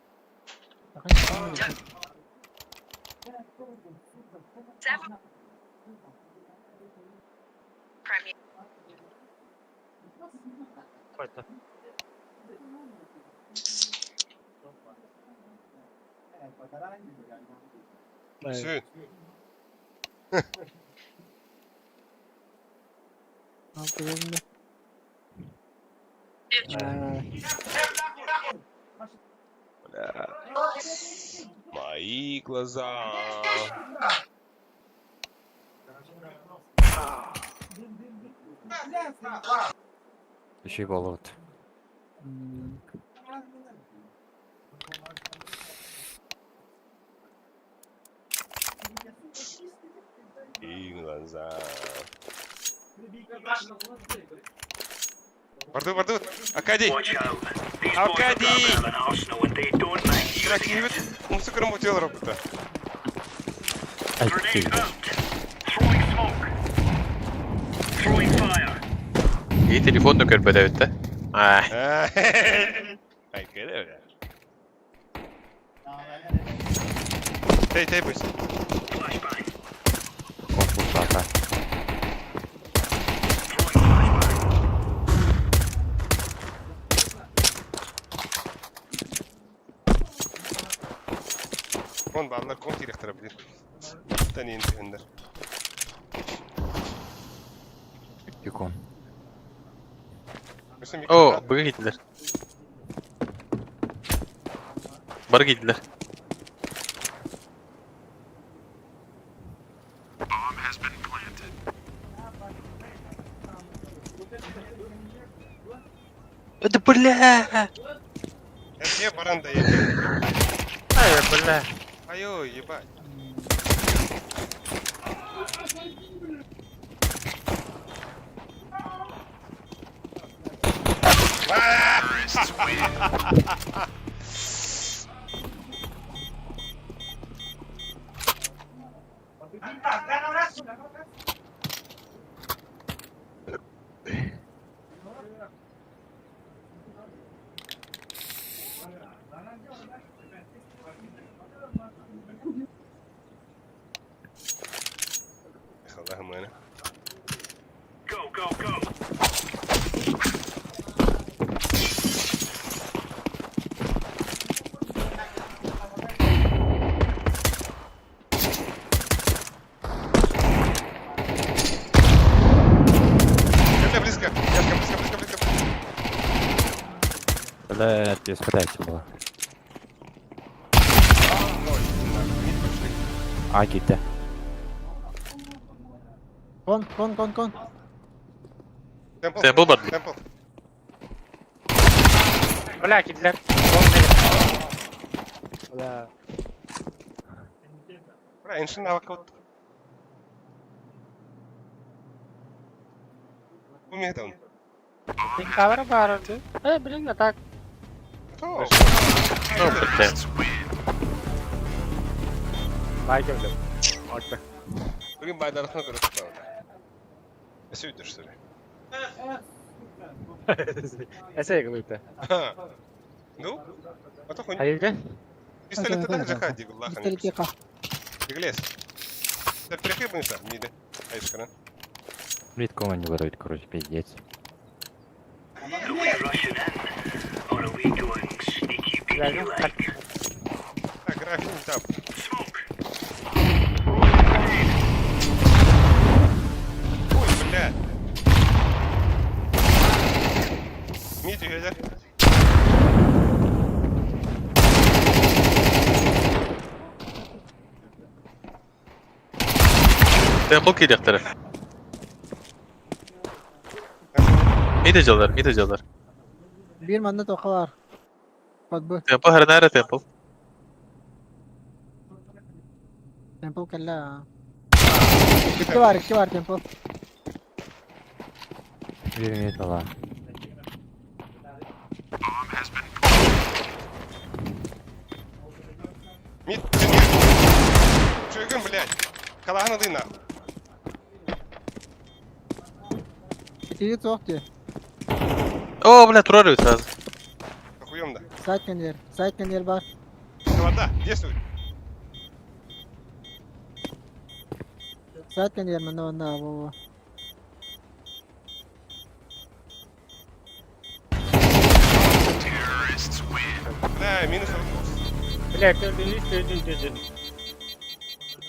H: Қойды.
A: Сүн. Бля. Мои глаза.
R: Еще и болот.
A: И глаза. Барды, барды. Акадий. Акадий. Кракивит. Умсы кырым утел работа.
R: Ай, ты.
G: И телефон да көрбөдө да. Ай.
A: Ай, кеде бля. Тей, тей, пусть.
R: Конфуз ака.
A: Кон бааллар, кон киириэхтэрэ билир. Тэн иин түһэннэр.
R: Юкон.
G: О, быга киирдилэр. Бары киирдилэр. Это бля!
A: Где баран дает?
H: Ай, бля.
A: Айо, ебать. Allah'ım öyle.
I: Go, go, go.
A: Это близко. Яшка, близко, близко, близко.
R: Блядь, испытайте было. А, киирдэ.
M: Кон, кон, кон, кон.
A: Темпл.
G: Темпл бар.
A: Темпл.
H: Бля, киирдилэр.
O: Бля.
A: Бля, иншин авакот. Умеет он.
H: Кавер бар. Э, блин, а так.
A: То.
G: Ну, блядь.
O: Лайк öldüm. Orta.
A: Bugün baydarasına göre tutalım. Эсэ что ли?
O: Эсэ гылыты.
A: Ну? А то хуй.
H: Айылга?
A: Пистолет это же хади, Аллах.
M: Пистолет яка.
A: Беглес. Да перехлебнется, миды. Айскара.
R: Блин, не выдают, короче, пиздец.
I: Are we rushing in, or are we going sneaky peeky like?
A: Так, график не там.
I: Smoke.
A: Ой, блядь. Мид, юзер.
G: Темпл киириэхтэрэ. Мид дьаллар, мид дьаллар.
M: Биир манна тоха бар. Подбы.
G: Темпл харнара темпл.
M: Темпл кэллэ. Икки бар, икки бар темпл.
R: Биир мид была.
A: Мид, Чуйгын, блядь. Калахан ылый нахуй.
M: Итиги суох дии.
G: О, бля, турар сразу.
A: Охуем да.
M: Сайт кэннигэр. Сайт кэннигэр бар.
A: Вода, действуй.
M: Сайт кэннигэр манна манна во
A: Бля, минус.
H: Бля, ты ты ты ты ты.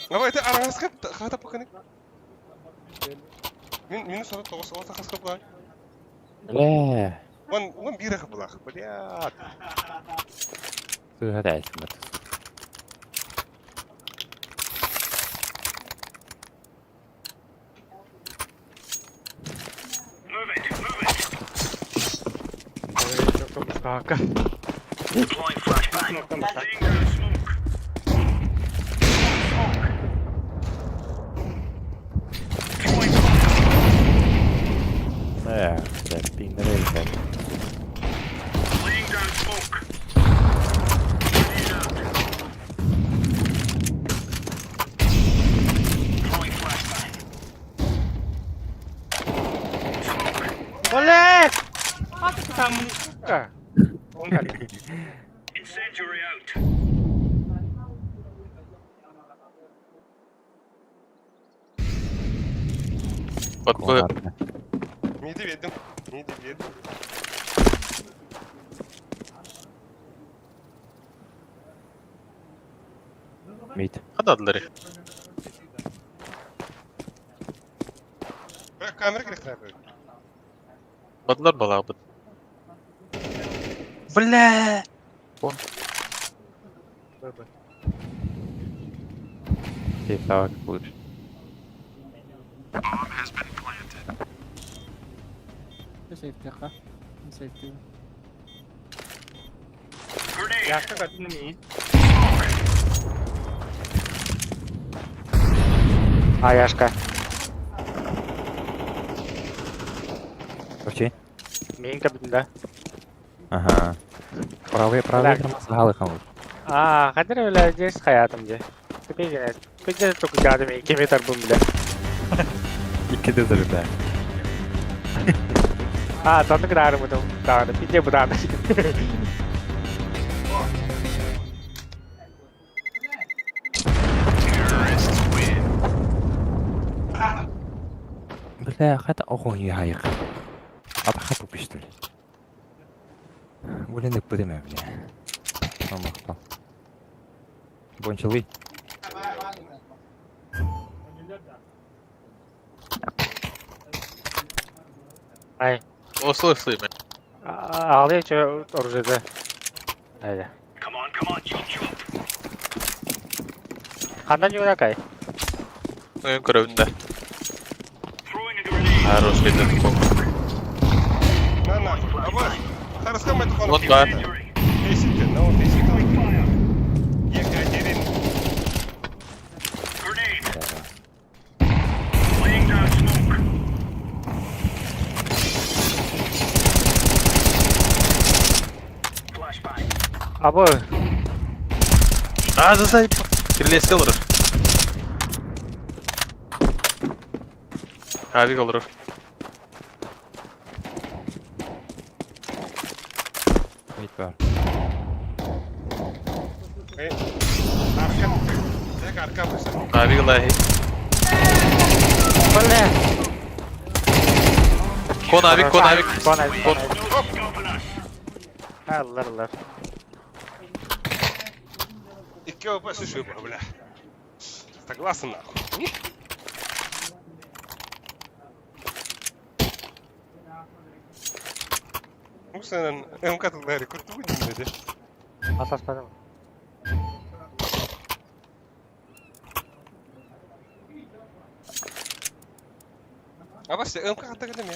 A: Давай, ты арагаска хата поканы. Мин минус 49 ол тахаска була.
R: Бля.
A: Вон, вон бирах булах. Блядь.
R: Ты гадаешь, мат.
I: Move it, move it.
H: Так.
I: Deploying flashbang. Laying down smoke. Smoke. Throwing fire.
R: Бля, блядь, пингрей,
I: Laying down smoke. Grenade out. Throwing flashbang. Smoke.
H: Блядь! А ты там, сука.
I: Incendiary out.
G: Под Б.
A: Миди ведем. Миди ведем.
R: Мид.
G: Хададылары.
A: Камера керек.
G: Бадлар балабыт. Бля!
R: Сейф так лучше.
M: Сейфтеха. Сейфти.
H: Яшка катын ми. А, Яшка.
R: Вообще?
H: Мин кабинда.
R: Ага. Правый, правый
H: Так.
R: тормоз галы хамут.
H: А, хадыр öyle здесь hayatım de. Теперь Пиздец только гадами, 2 метр бум, бля.
R: Икки де залетаем.
H: А, там грары мы там, да, пизде буда.
R: Бля, хата охуй хайык. Атаха тупиштил. Үлендик бідеме, бля. Амахта. Бончалы.
H: Ай.
G: О, слой, слой,
H: Ал еще оружие, да. Айда.
I: Come on, come on, chop, chop.
H: Хандан юракай.
G: Ну, көрөбүн да. Хорош, видно,
A: На нахуй. Аба, Харыскамай тухан.
G: Вот да.
A: Фейсит, ну, фейсит. Екатерин.
I: Grenade. Laying down smoke. Flashbang.
H: Абы.
G: А, за Кирилл олорор. Авик олорор.
R: Мид бар.
A: Арка. Так, арка быстро.
G: Авик лахи.
H: Бля.
G: Кон авик, кон авик.
H: Кон авик, кон
G: Кон.
H: авик. Аллар, аллар.
A: Икки ОП слушай, бля. Согласен нахуй. Мусанан, МК-лари, куртугу не dedi.
H: Асаспадым.
A: Абас, МК каттагы деме.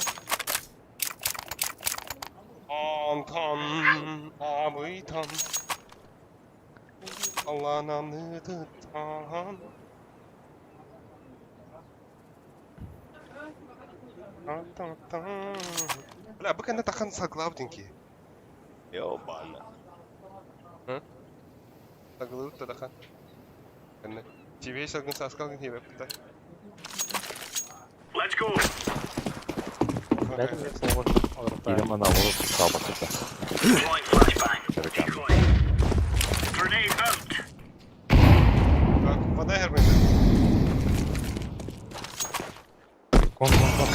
A: Антан, абыйтан. Аллананы тан. Бля, бу кэннэ тахан саглаабытын ки. Ёбана. Саглыбыт да тахан. Кэннэ. Тебе сагын саскалгын хебеп да.
I: Let's go.
R: Идем на воду, кабатыта.
I: Deploying flashbang. Decoy. Grenade out.
A: Так, вода хербен.
R: Кон, кон, кон.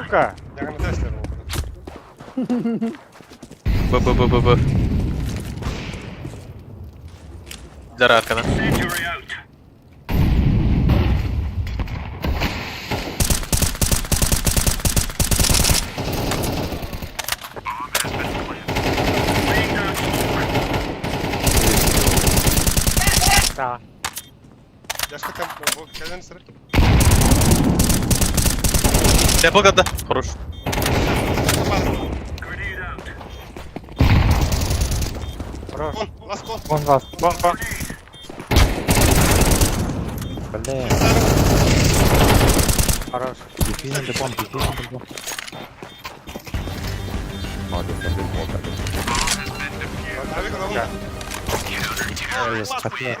H: Сука.
A: Ягны теслер
G: Б, Б, Б, Б, Б. Для Раркана.
I: Incendiary out. Laying down smoke.
H: Да.
A: Яшка там, кэлен сыр.
G: Темпл когда? Хорош.
I: Grenade out.
H: Хорош.
A: Кон, лас кон.
R: Кон вас.
H: Вон, вон.
R: Бля.
H: Хорош.
R: Дефизим де бомб, дефизим де бомб. Молодец, я был вот так.
A: Авик лавун.
R: Ой, хотел.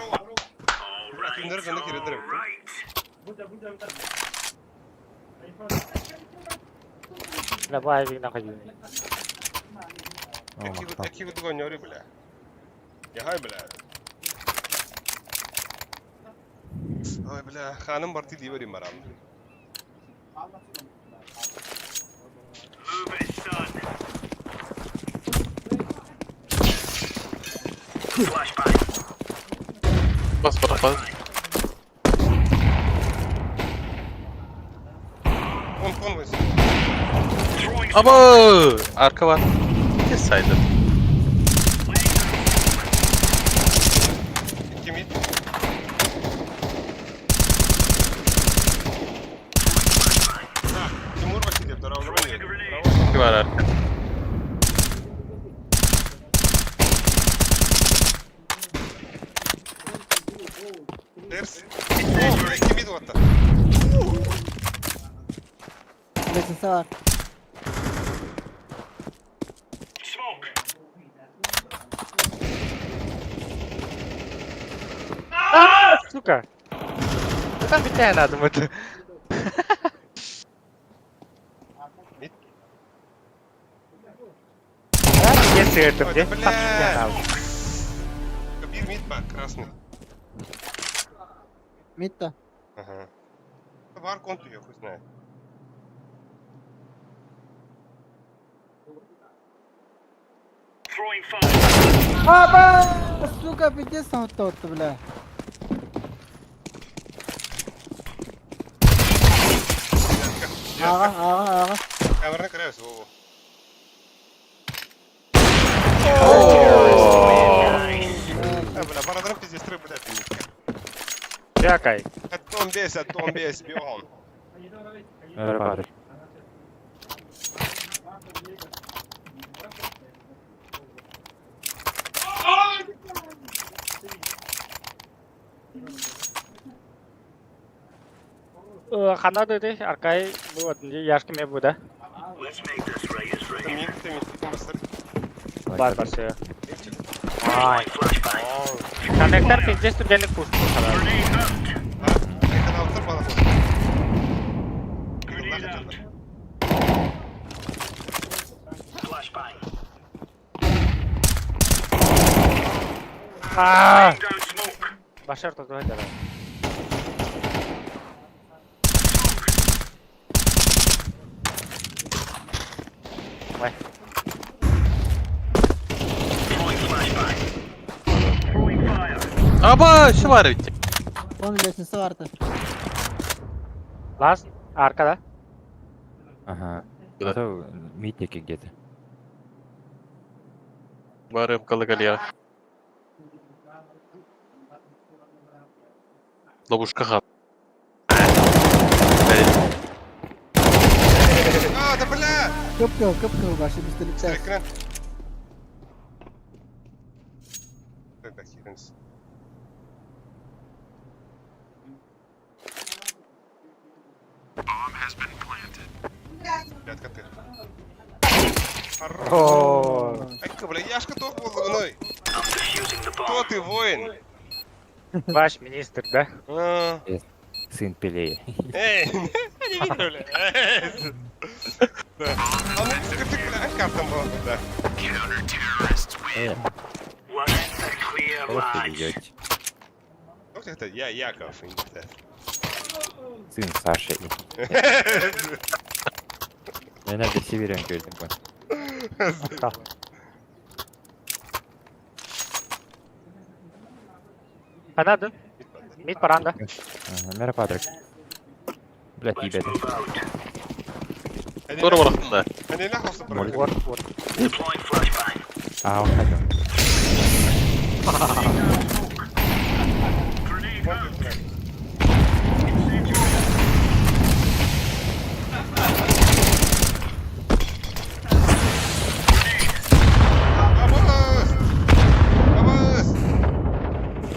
A: Бля, киндер ганы кирдер.
H: Бля, бу авик нахуй.
R: О, махтал.
A: Какие вы бля. Яхай, бля. Ой, бля, ханым барти дибери марам.
I: Move it, son. Flashbang.
G: Опа.
A: Он, он возьми.
G: Аба! Arka var. Kes saydı.
A: İki mid. Так, Тимур Васильев, здорово,
G: İki var arka.
A: Терс. О, iki mid вот
M: Лестница var.
H: А, сука! Да там битая надо будет. Если это где?
A: Бля. Бир мид ба, красный.
M: Мид-то.
A: Ага. Бар конту, я хуй знает.
M: Аба! Сука, пиздец там тот, бля. Ага, ага, ага.
A: Камерны крайус, во-во. А, бля, барадром пиздец, тры, блядь.
H: Чакай.
A: Аттон бес, аттон бес, бион.
R: Merhaba.
H: Хана dedi, arkayı bu yaşlı me bu da.
A: Мид, ты мид, ты бастыр.
H: Бар бар şey. Ay. Connector пиздец түргенlik push kadar. Аа. Башар тотуға жарай. Ой.
G: Аба, şu var bitti.
M: Onun лестница vardı.
H: Last arkada.
R: Ага. Это митники где-то.
G: Барым калыгалия. Ловушка хат.
A: А, да бля!
M: Кıpkıl kıpkıl başı bizde
A: Экран. Это херенс. Ребятка, ты.
H: О.
A: Айка, бля, Яшка топ был мной. Кто ты, воин?
H: Ваш министр, да?
A: А.
R: Сын Пелея.
A: Эй, не видно, бля. Эй. Да. А ну, скажи, бля, картам был, да.
R: Просто идете.
A: Ну, это я, Яков. да.
R: Сын Саши. Я nerede Sibiryan gördüm ben.
H: Ханадın. Mid paranda.
R: Ага, Merhaba Patrick. Блядь, ебет.
G: Doğru bıraktın da.
A: Они нахуй собрали.
H: Вор, вор.
R: А, он хотел.
A: Абас! Абас!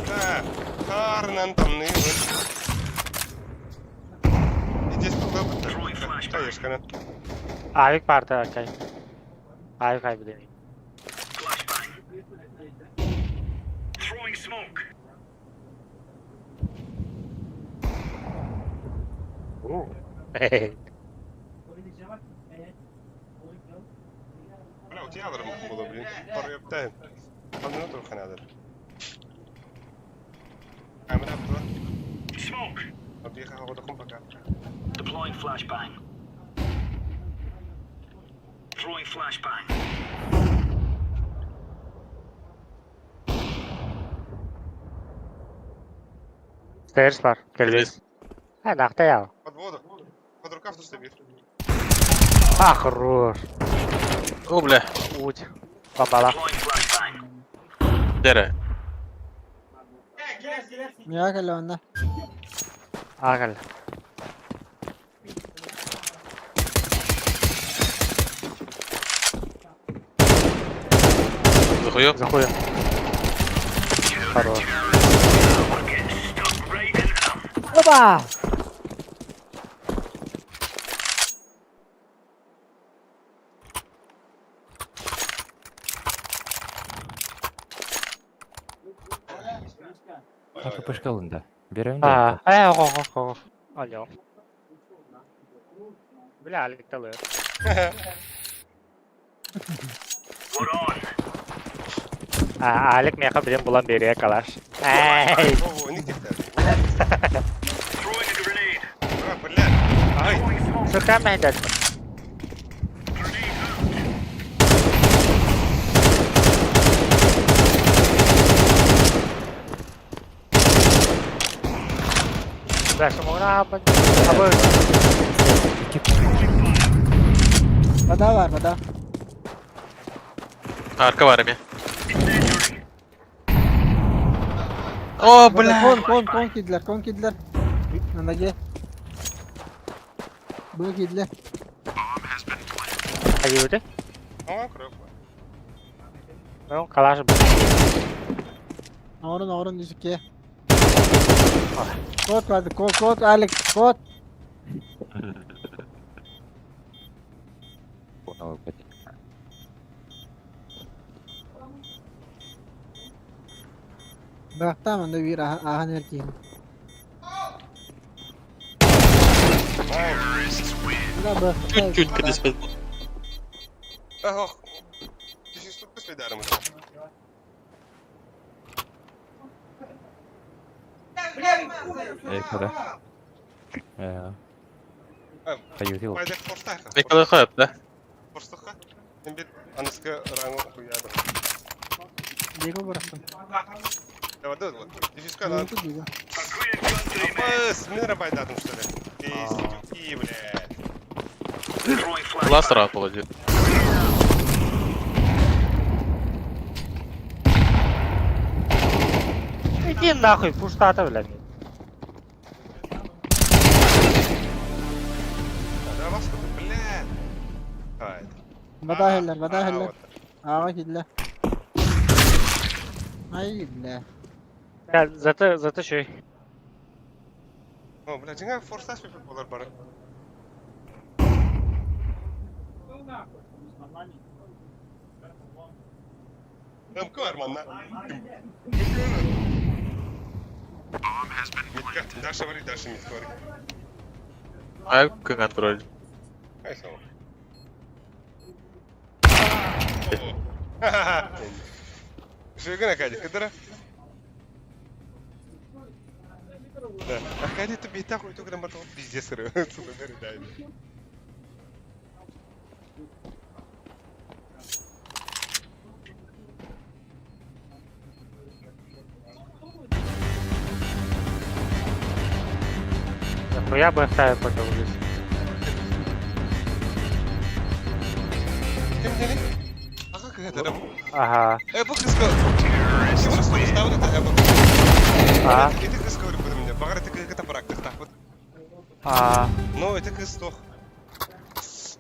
A: Да, Харнан там нывы. И здесь туда Конечно,
H: Авик vardı arkay. Avik kaybedeyim. Hey.
A: Бля, у тебя было, блин. Пару ёптаем. Одну минуту надо. Камера, бро. Объехал вот таком пока.
I: Deploying flashbang. Throwing flashbang.
H: Stairs бар. Кэлбит. А, нахта я.
A: Под воду. Под рукав тут бир.
H: А, хорош.
G: О, бля.
H: Уть. Бабала.
G: Дере.
M: Миэхэ кэллэ онно.
H: Агал.
G: Захуё?
H: Захуя. Хорош.
M: Опа!
R: ППшка ылында. Берем
H: А, э, ого, ого, ого. Алло. Бля, Алик талы. А, Алик меха билен булан бере калаш. Эй!
A: О, не Бля, ай.
H: Сука, мәйдән. Бля, шумуна абы. Абы.
M: Вода бар, вода.
G: Арка бар эми. О, бля.
M: Кон, кон, кон кидлер, кон кидлер. На ноге. Был кидлер.
H: Айыды.
A: О, кровь.
H: Ну, калаш.
M: Орын, орын жүзікке. Код барды, код, код, Алик, код. Бақтам, анда бир ахан эркейін.
G: Чуть-чуть кыдыспет.
A: Ах, Ты следарым.
R: Эй, када. Э. Хаюти
A: Пайда форстаха.
G: Мекалы коюп, да?
A: Форстаха. Мен бир аныскы рангы хуяды.
M: Диего бұрақтым.
A: Давай, давай, вот. Дефиска надо.
M: Диего, Диего.
A: Апас, мен рабайдадым, что ли? Пиздюки, блядь.
G: Ластера молодец.
H: Иди нахуй, пуштата, блядь.
A: Да, вас, блядь. А, это.
M: Вода хеллер, вода
A: А,
M: хеллер.
A: вот.
M: Аға кидлер. Ай, бля.
H: Я заты, заты шүй.
A: О, блядь, жиңа форсташ пепе болар бары. МК бар манна. Митка, дальше вари, дальше митка вари.
G: Ай, контроль.
A: Ай, сау. Шугана кади, кыдыра. Да. А кади ты бейта хуй только на пиздец сыры. Сука, дай.
H: Нахуя бы оставил потом здесь?
A: Ким дени? Ага, кыдыра.
H: Ага.
A: Э, бу кыска. Ким ставы это э, бу.
H: А.
A: Это кыска говорю меня. Багар это кыска практик так вот.
H: А.
A: Ну, это кыз тох.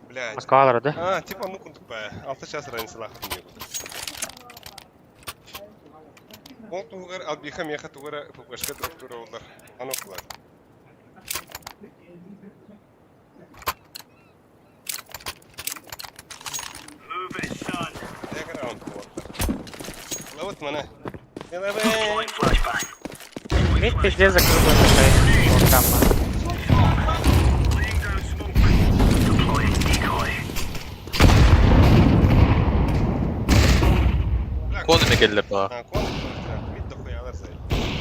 A: Блядь.
H: Москвалар, да?
A: А, типа, ну, кунтук бая. Алты час разница лахат не будет. Ол тугар албиха меха тугара ППшка дроптура олар. Ано кулар. Эгер раунд болар. Лавыт мана.
H: Мид пиздец закрыл бы Вот там.
G: Кон эме келдилер бага.
A: А, кон. Мид дохуялар сай.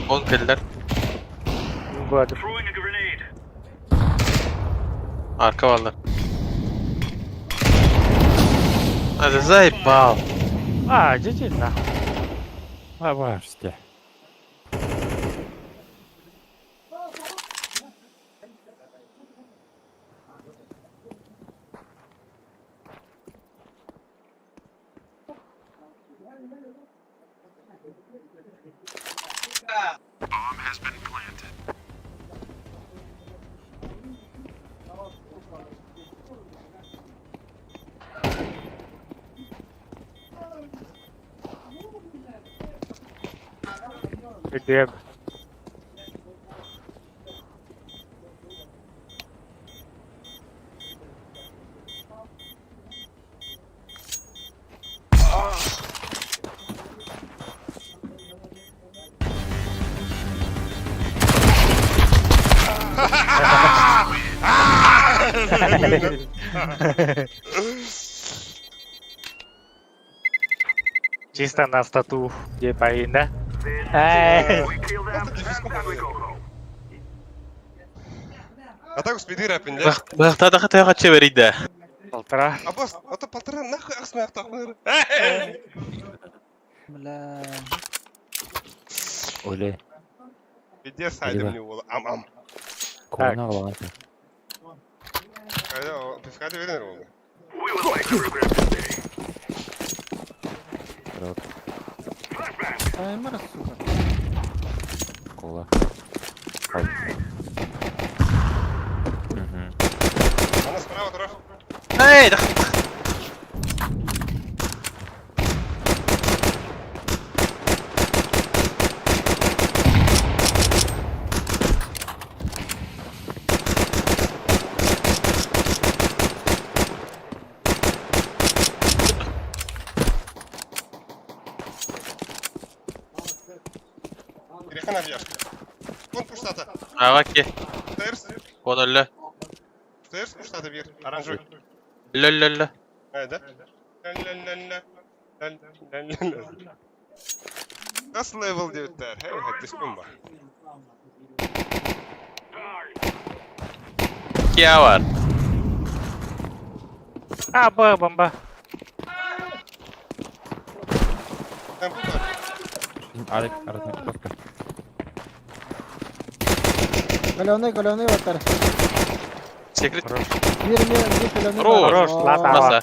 G: Кон келдилер.
H: Вот.
G: Арка барлар. А, ты заебал.
H: А, идите нахуй.
R: Лаваште.
H: Үтүөм. Чисто на стату, где да? Эй!
A: А так успеди рэпин, да?
G: Бахтада хатыга чевериде.
H: Полтора.
A: А босс, а то полтора нахуй ахсмах тахмыр.
M: Бля.
R: Оле.
A: Пиздец, айдым не было. Ам-ам.
R: Кона алған.
A: Қайда, пивка берер ол.
R: Рот.
M: Таймер, сука.
R: Кола. Угу.
A: Ана справа тұрар.
G: Эй, да.
A: Перехан объяшка. Кон пуштата.
G: Аваки.
A: Стерс.
G: Кон өллө.
A: Стерс пуштата бир. Оранжевый.
G: Лө-лө-лө.
A: Ай, да? Ля-ля-ля-ля. Ля-ля-ля-ля. That's level девяттер. Хей, хаттис бар.
G: Кия бар.
H: А, Б, бомба.
R: Алик, арасына просто.
M: Галеоны, галеоны батар.
G: Секрет.
M: Мир, мир, мир, галеоны.
G: Хорош.
H: Хорош, ладно.
G: Маса.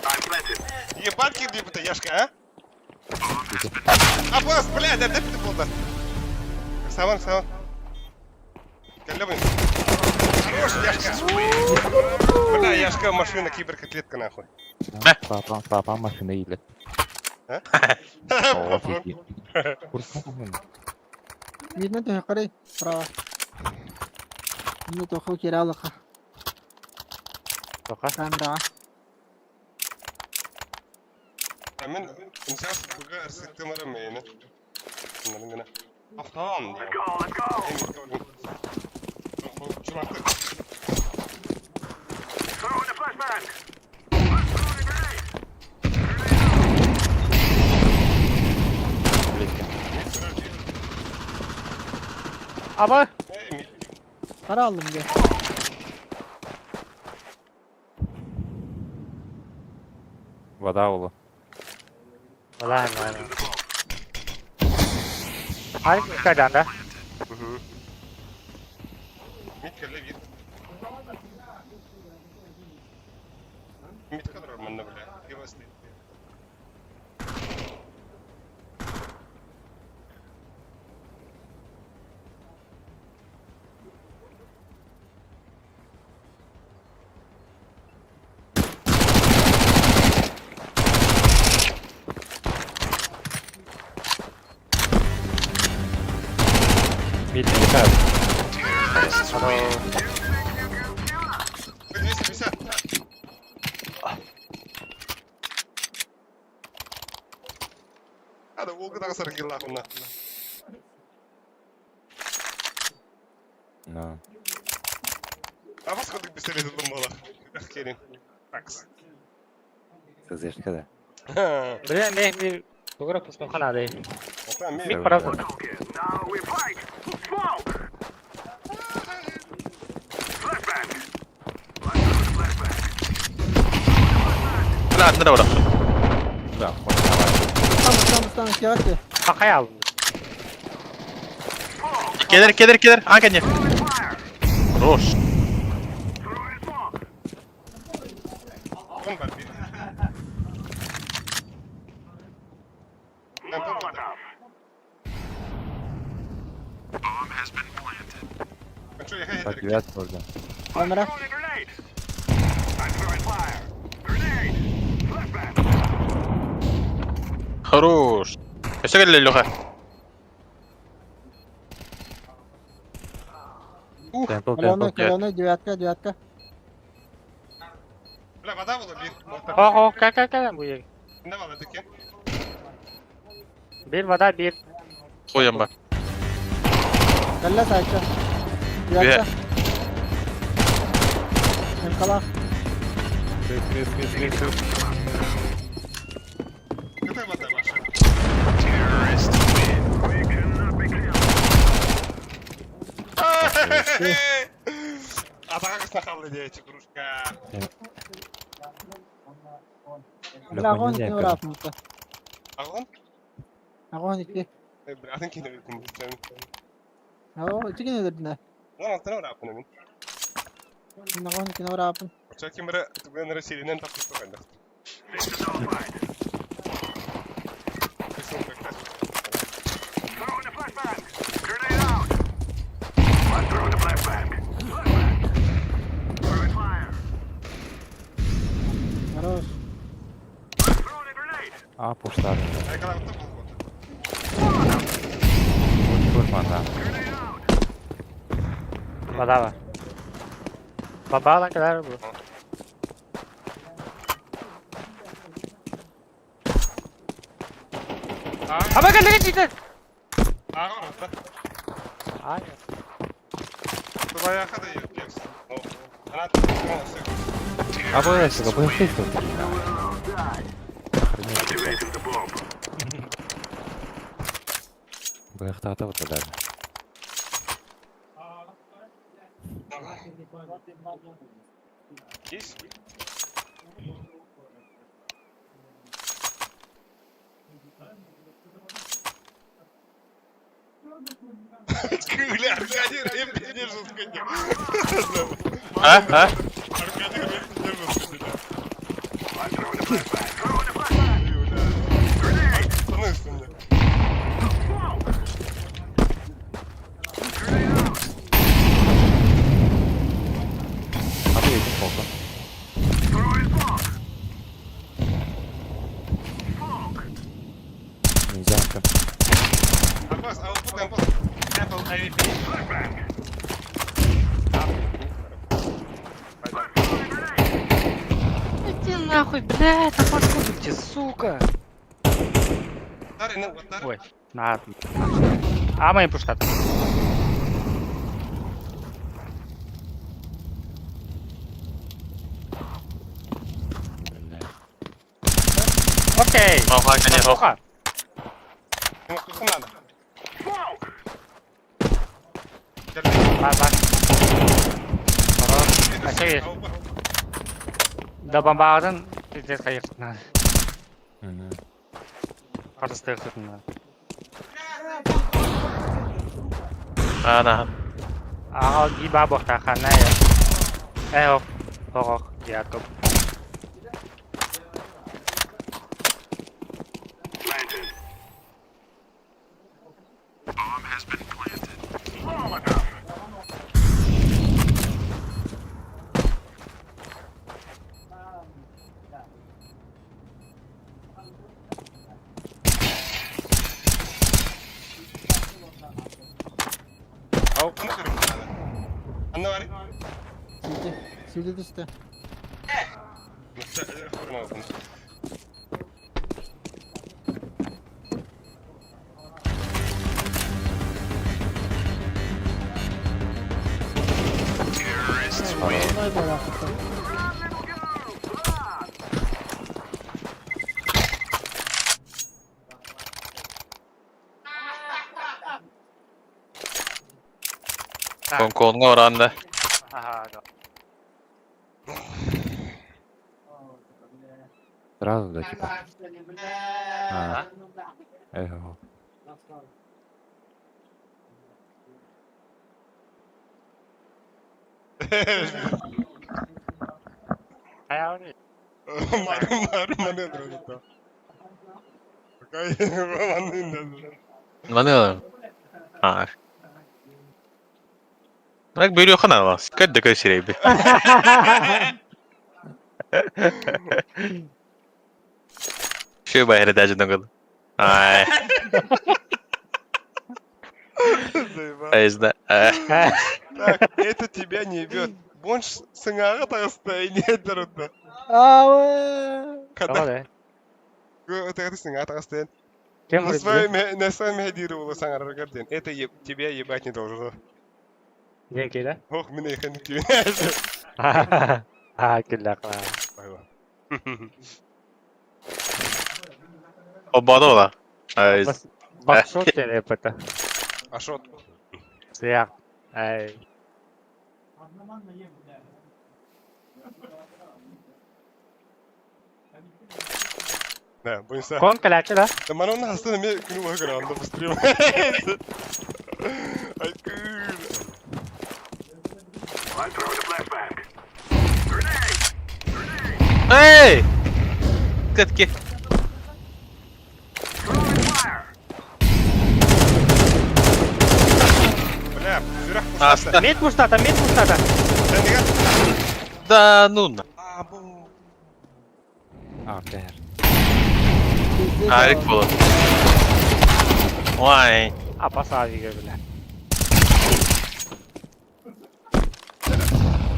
A: Ебать, кирди яшка, а? А, босс, блядь, это ты был, Саван, саван. Калёбын. Хорош, Яшка. Бля, Яшка, машина, киберкотлетка, нахуй.
R: Папа, папа машина едет.
A: А?
R: О, офигеть.
M: Видно, ты қарай, справа. Ну, тоқыл кере алықа.
H: Тоқа.
M: Камераға.
A: А мен имсас буга арсыктымара мейні. Гына. Автан. Let's go, let's go. Чуракты.
H: Аба.
M: Para aldım gel.
R: Вода ола.
H: Ладно, ладно. Алик қайдан да?
A: Митка левит. Митка нормально, бля. Пиво стоит.
R: Мид летает.
A: 250. Hadi Волгодан саргилах на.
R: Да.
A: А вас ходик пистолет думала. Охерен. Такс.
R: СЗшка, да.
H: Бля, не, не. Тугра пустохана
A: Там
H: Миг паразит.
G: Бля, андыра бар.
R: Да, хоть давай.
M: Там, там, там, келе
H: Қақай алдым.
G: Келер, келер, келер. А, кәне. Хорош.
A: Он бар бир.
R: Так, девятка уже.
M: Камера.
G: Хорош. Өсө келе Леха.
R: Темпл,
M: Каленый,
R: темпл.
M: каленый, девятка, девятка.
A: Бля, вода была бир.
H: О, о, как, как, как, буйер.
A: Не вода таки.
H: Бир вода, бир.
G: Хуем ба.
M: Калла сача. Девятка. Инкала.
R: Крыс, крыс, крыс, крыс.
A: Какая вода ваша? А так как сахал дети, кружка.
M: Бля, огонь не урапнута.
A: Огонь?
M: Огонь идти.
A: Бля, атын кине битин.
M: О, чигин өдөрдүнэ.
A: Lan алтына урапын мин.
M: Огонь кине урапын.
A: Оча кимре түгэн Россиянан тапып туганда.
M: Хорош.
R: А, пуштар. Вот, да.
H: Вода ба. Бабала калар бу. Аба каллы житер.
A: Ага, орта.
H: Ай.
A: Тубаяка да yok, yok. Она
R: А б, сука, Б6 тут. Охренеть. Б-хтата вот даже.
A: Есть? Бля, Аркадий Репин не жестко.
G: А? А?
A: Аркадий Репин не жестко.
R: А ты этим плохо. Нельзя.
A: Аббас, а вот темпл. Темпл AVP.
F: Иди нахуй, блядь, на подходите, сука!
H: Ой, на. А мы пуштат. Окей.
G: Ага, конечно.
H: Оха.
A: Надо.
H: Бар, бар. Хорош. Да бомбардын пиздец кайыктына. Картыстыктына.
G: Ана.
H: Ага, гиба бохта хана я. Э, ох, ох, ох, Якоб.
A: Анна var.
M: Сиди. Сиди түсті. Ой, бля,
G: Конконга оранда.
H: Ага, да.
R: Сразу, да, типа. А. Эх.
G: Маны. А. Так бөрү хана Скать да кайсырайбы. Шö байры даже дөнгөл. Ай.
A: Заебал.
G: А я знаю.
A: Так, это тебя не ебет. Бонж сыҥааҕа таҕыста иниэддэр Когда это сыҥааҕа таҕыста
H: Кем
A: на своем на своем диир уолу саҥараргар диэн. Это тебя ебать не должно.
H: Диэн киирэ?
A: Ох, мин эйхэн
H: Аа, күллэх.
G: Обманула.
H: Бакшот диэн эппэтэ.
A: Ашот.
H: Сыах. Ай.
A: Да, буйса.
H: Кон кэлээччи да?
A: Да маны онно хастан эмиэ күнү быһа көрөҕүн да быстрее. Ай кыыл.
G: Эй! Кэтки.
A: Бля, сүрэх
G: Аста.
H: Мид пустата, мид пустата.
G: Да ну на. Арик буолан. Ой.
H: Апа саа бile.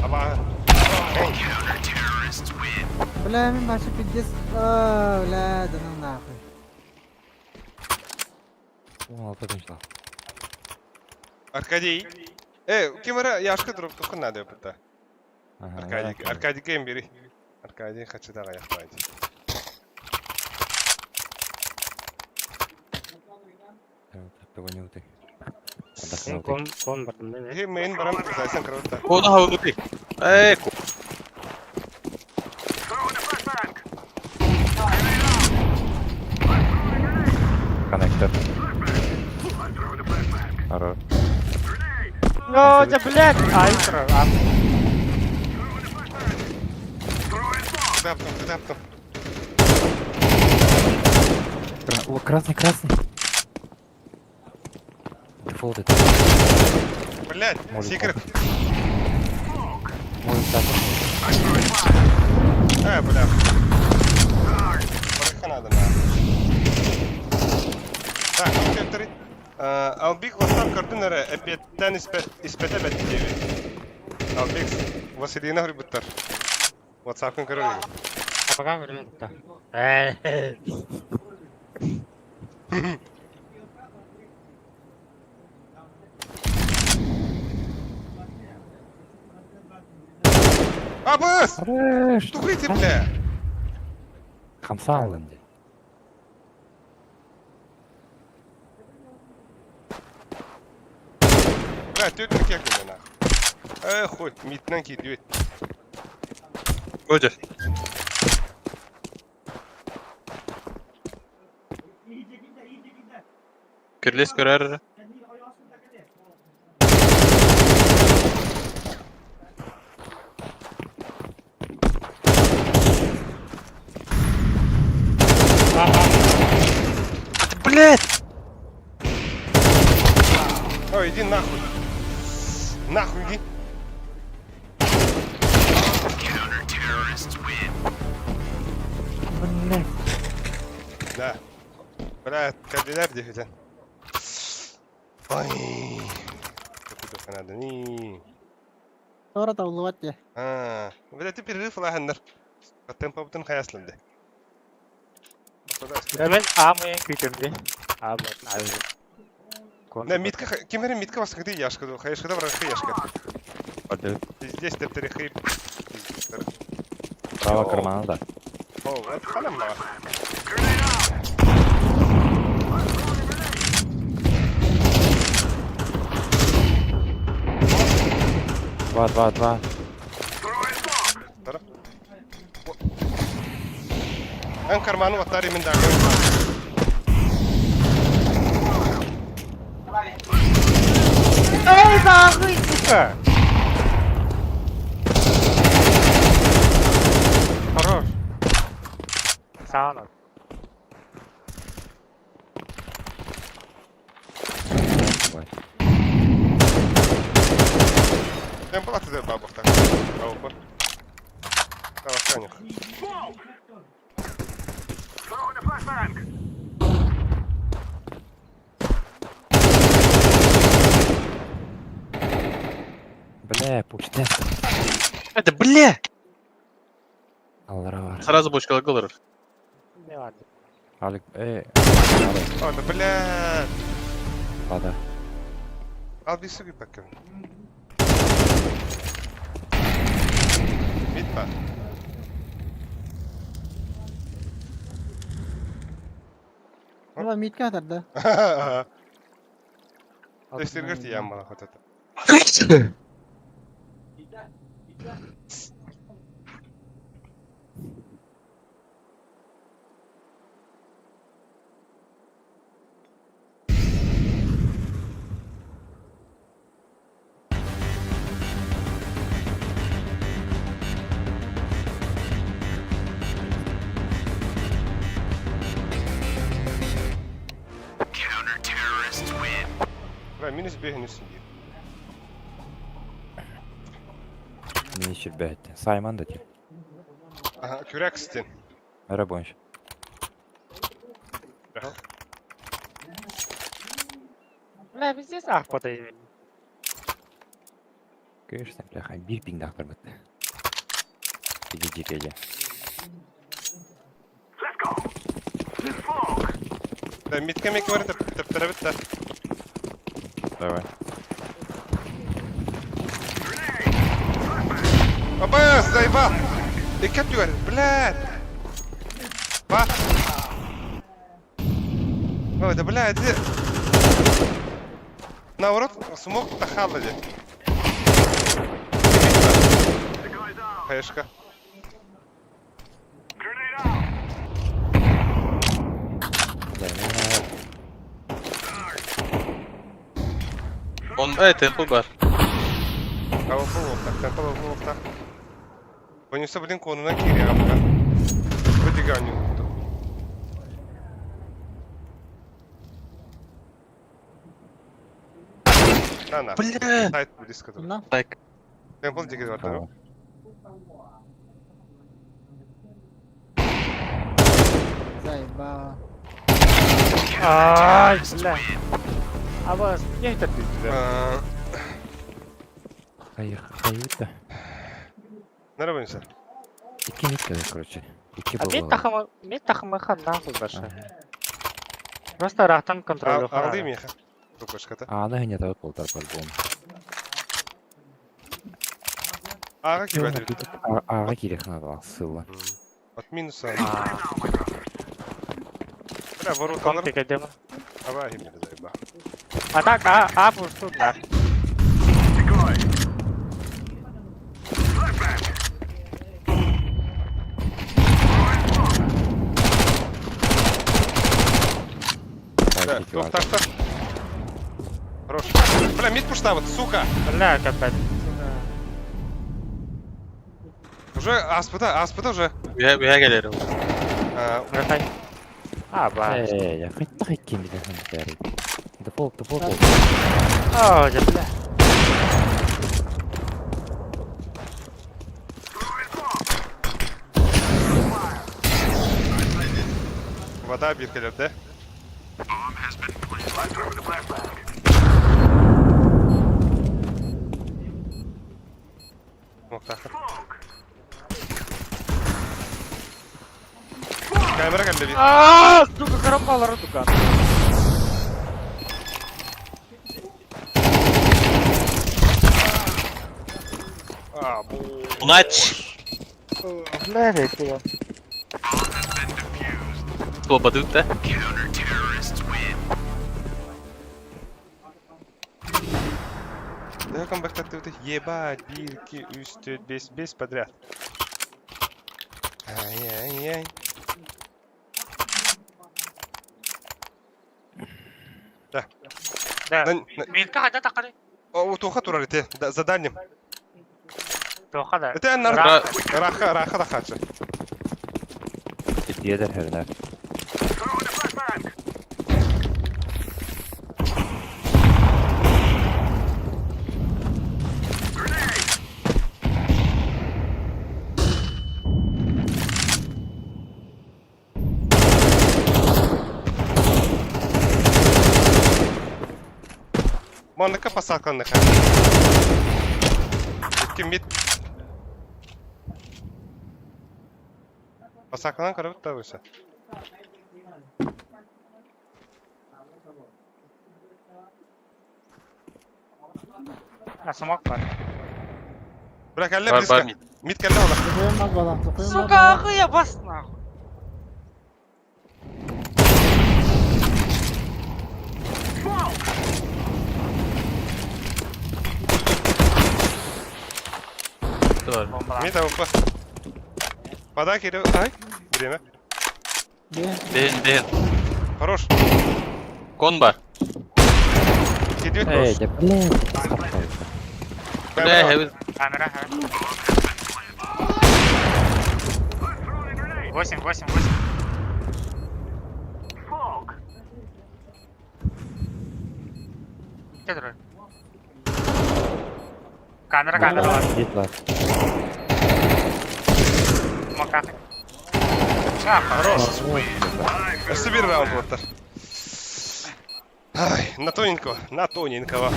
A: Аба.
M: Бля, мин вообще пиздец. А, бля, да ну нахуй.
A: Аркадий. Э, ким эрэ Яшка дроп тухын надо опыта. Аркадий, Аркадий кем бери. Аркадий хочу да яхпайт.
H: Кон кон бардым да.
A: Э, мейн барам зайсан кроватта.
G: Кона хавыты. Эй, ку.
R: Коннектор. Хорош.
H: Ну, да блядь. Ай, а.
A: Куда потом, куда потом?
R: О, красный, красный. Дефолт это.
A: Блядь,
R: Может,
A: секрет.
R: Может так.
A: Э, бля. Барыха надо, на. Так, компьютер. Албик WhatsApp көрдүн эрэ, эпиэттэн испэтэ бэт диэбит. Албик Василина хрибуттар. WhatsApp-кын көрөр
H: Пока время да. Эй.
A: Абыс!
R: Хорош!
A: Тухайте, бля!
R: Хамса алын де.
A: Бля, тетя кек нахуй. Э, хуй, митнан кидет.
G: Өте. Кирлес көрөр. Блять!
A: Ой, иди нахуй. Нахуй иди. Да. Бля, кабеляр дефитен. Ой. Какой-то надо. Не.
M: Тора тавлыват я.
A: А, бля, ты перерыв лаханнар. Темпа бутын хаясланды.
H: Мен амы күтүмдү. Амы.
A: На митка, кимери митка вас где яшка, хаяшка да враг яшка.
R: Подаю.
A: Здесь тептери хей.
R: Право кармана, да.
A: О, вот халам ла.
R: Два, два, два.
A: Эн карману ваттари мен дагы.
H: Эй, нахуй, сука! Хорош. Сауна.
A: Темпа ты бабах так. Аупа. Таваканях.
R: Бля, пушта.
G: Это бля!
R: Аллара бар.
G: Сразу бочкалар олорор.
R: Алик,
A: О, да бля.
R: Вода.
A: Ал бисуги пока. Мид бар.
M: Оба митка атарда.
A: Өстергер тиям мала хотата. Бля, минус бегин үсін дейін.
R: Не шербәт. Сайман да тип.
A: Ага, күрәк стен.
R: Ара бойынша.
H: Бля, пиздец, ах, потай.
R: Конечно, бляха, бир пиңді ақтар бітті. Иди, иди.
A: Да, митка мек бар тәптәрә бит та.
R: Давай.
A: Аба, заебал! Икәп түгел, блядь! Ба! Ой, да блядь, иди. Наоборот, смог тахалады. Хаешка.
G: Он, темпл бар.
A: Кого полуохтах, темпл полуохтах. Вонюса, блин, конуна кири апка. Вытяганю. На, на.
G: Бля!
A: Сайт близко тут.
M: На.
G: Так.
A: Темпл дигер бар.
M: Заебало.
H: Ай, бля. А вас не это ты, бля.
R: Хайыр,
A: Нара вонюса.
R: Икки митка, короче. Икки
H: А
R: был.
H: мид тахымы, мид тахымы хан нахуй баша. Просто рахтан контролю.
A: Алды меха. Тукашката.
R: А, она не дает полтора по-любому.
A: Ага, кибет.
R: Ага, кирих надо, ссыла.
A: От минуса. Бля, ворота. Ава, химер заеба.
H: А так, а, пусть нах.
A: Да, так, так, так. Хорош. Бля, мид пуштават, сука!
H: Бля, опять.
A: Уже аспыта, аспыта уже.
G: Я келерим.
H: А, ба.
R: Эй, я хоть так кем бит. Дефолт, дефолт.
H: О, да, бля.
A: Вода бир келер, да? Мохтахыр. Камера келді бир.
H: А, сука, карамбалары дуган.
A: А, бу.
G: Унач!
H: Бля, это.
G: Слободу, да?
A: Да камбэк ты ебать, бирки, үсті, бес, бес подряд. Ай-яй-яй. Да.
H: Да. Митка хада тақары.
A: О, туха турар ите, за дальним.
H: Тоха да.
A: Это на раха, раха да хача.
R: Дедер хернер.
A: Манныка посадканныха. Ким мид? Басакынан көрөбүт да быса.
H: А смок бар.
A: Бля, кэллэ
G: Бар, бар
A: близко.
G: мид.
A: Мид кэллэ ола.
H: Сука, ахуя бас нахуй.
A: Мид АВП. Подай, Кирилл. Ай, время.
G: Бен, бен.
A: Хорош.
G: Кон бар.
A: Кидет
R: Эй,
A: хорош.
R: да блядь.
G: Бля, хэвит.
H: Камера, камера. Восемь, восемь, восемь. Где другой? Камера, камера, ладно.
R: Мид бар.
H: Макаха. А,
A: Хорош. Өссө бир раунд буолла. Ай, на тоненького, на тоненького.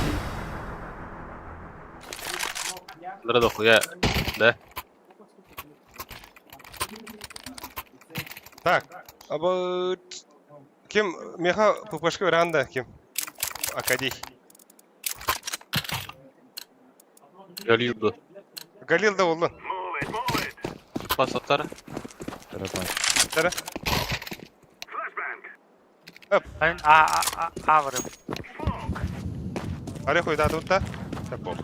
G: Дохуя. Да.
A: Так, аба ким меха ППшка веранда ким? Акадей.
G: Галилду.
A: Галил да болду.
G: Пасаттар.
A: Тара.
H: А, а, а, а, вырым.
A: Аре хуйда тут да. Бог.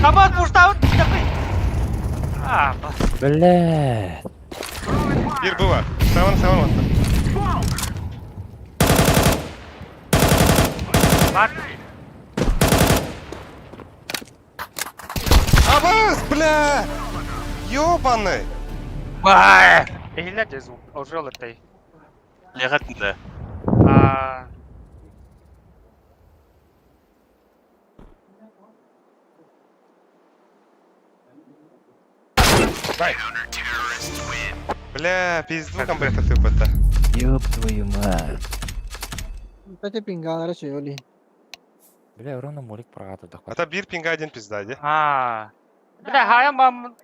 H: Абат, пуштаут, такой. А,
R: Блядь.
A: Бир бу бар. Саван, саван ватта.
H: бар.
A: Абас, бля! Ёбаный!
G: Бай!
H: Эхилер же звук, уже лытай.
G: Легатында.
H: А,
A: Бля, пизду комплект ты бата.
R: Ёб твою мать.
M: Кстати, пингалары чөйөли.
R: Бля, ровно молик прагата да.
A: Ата бир пинга один пизда, де.
H: а. Бля, хая мам.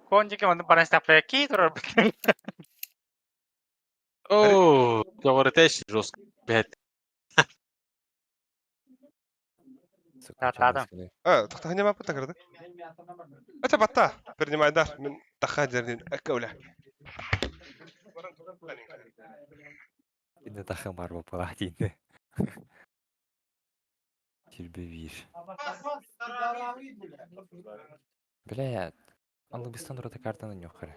H: Кончики мандым баран стапля ки турар.
G: О, говорит, жестко. Блядь.
H: Да, да, да.
A: А, тохта не мапа тагырды. Это батта. Принимай дар. Мен таха дердин акауля.
R: Инде тахым бар болып қалады енді. Тербевир. Бля, Алыбыстан рота картаны нёхары.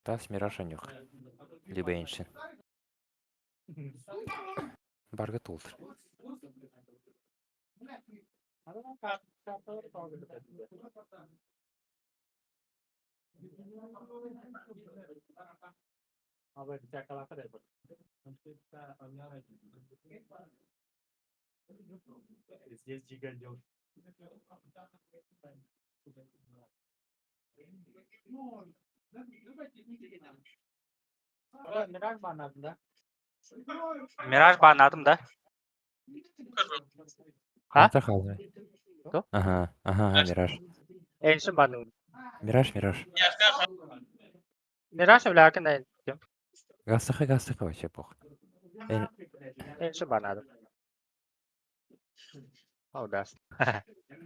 R: Тас Мираша нюх. Либо Эншин. Барга туолтар.
H: Мираж бааннаатым да? А?
R: Это халвы.
H: Кто?
R: Ага, ага, ага, Мираж.
H: Эншин бааннаатым.
R: Мираж, Мираж.
H: Мираж өвләкін да
R: Гастаха, гастаха вообще пох. Эн-
H: Эншин бааннаатым. Ол даст.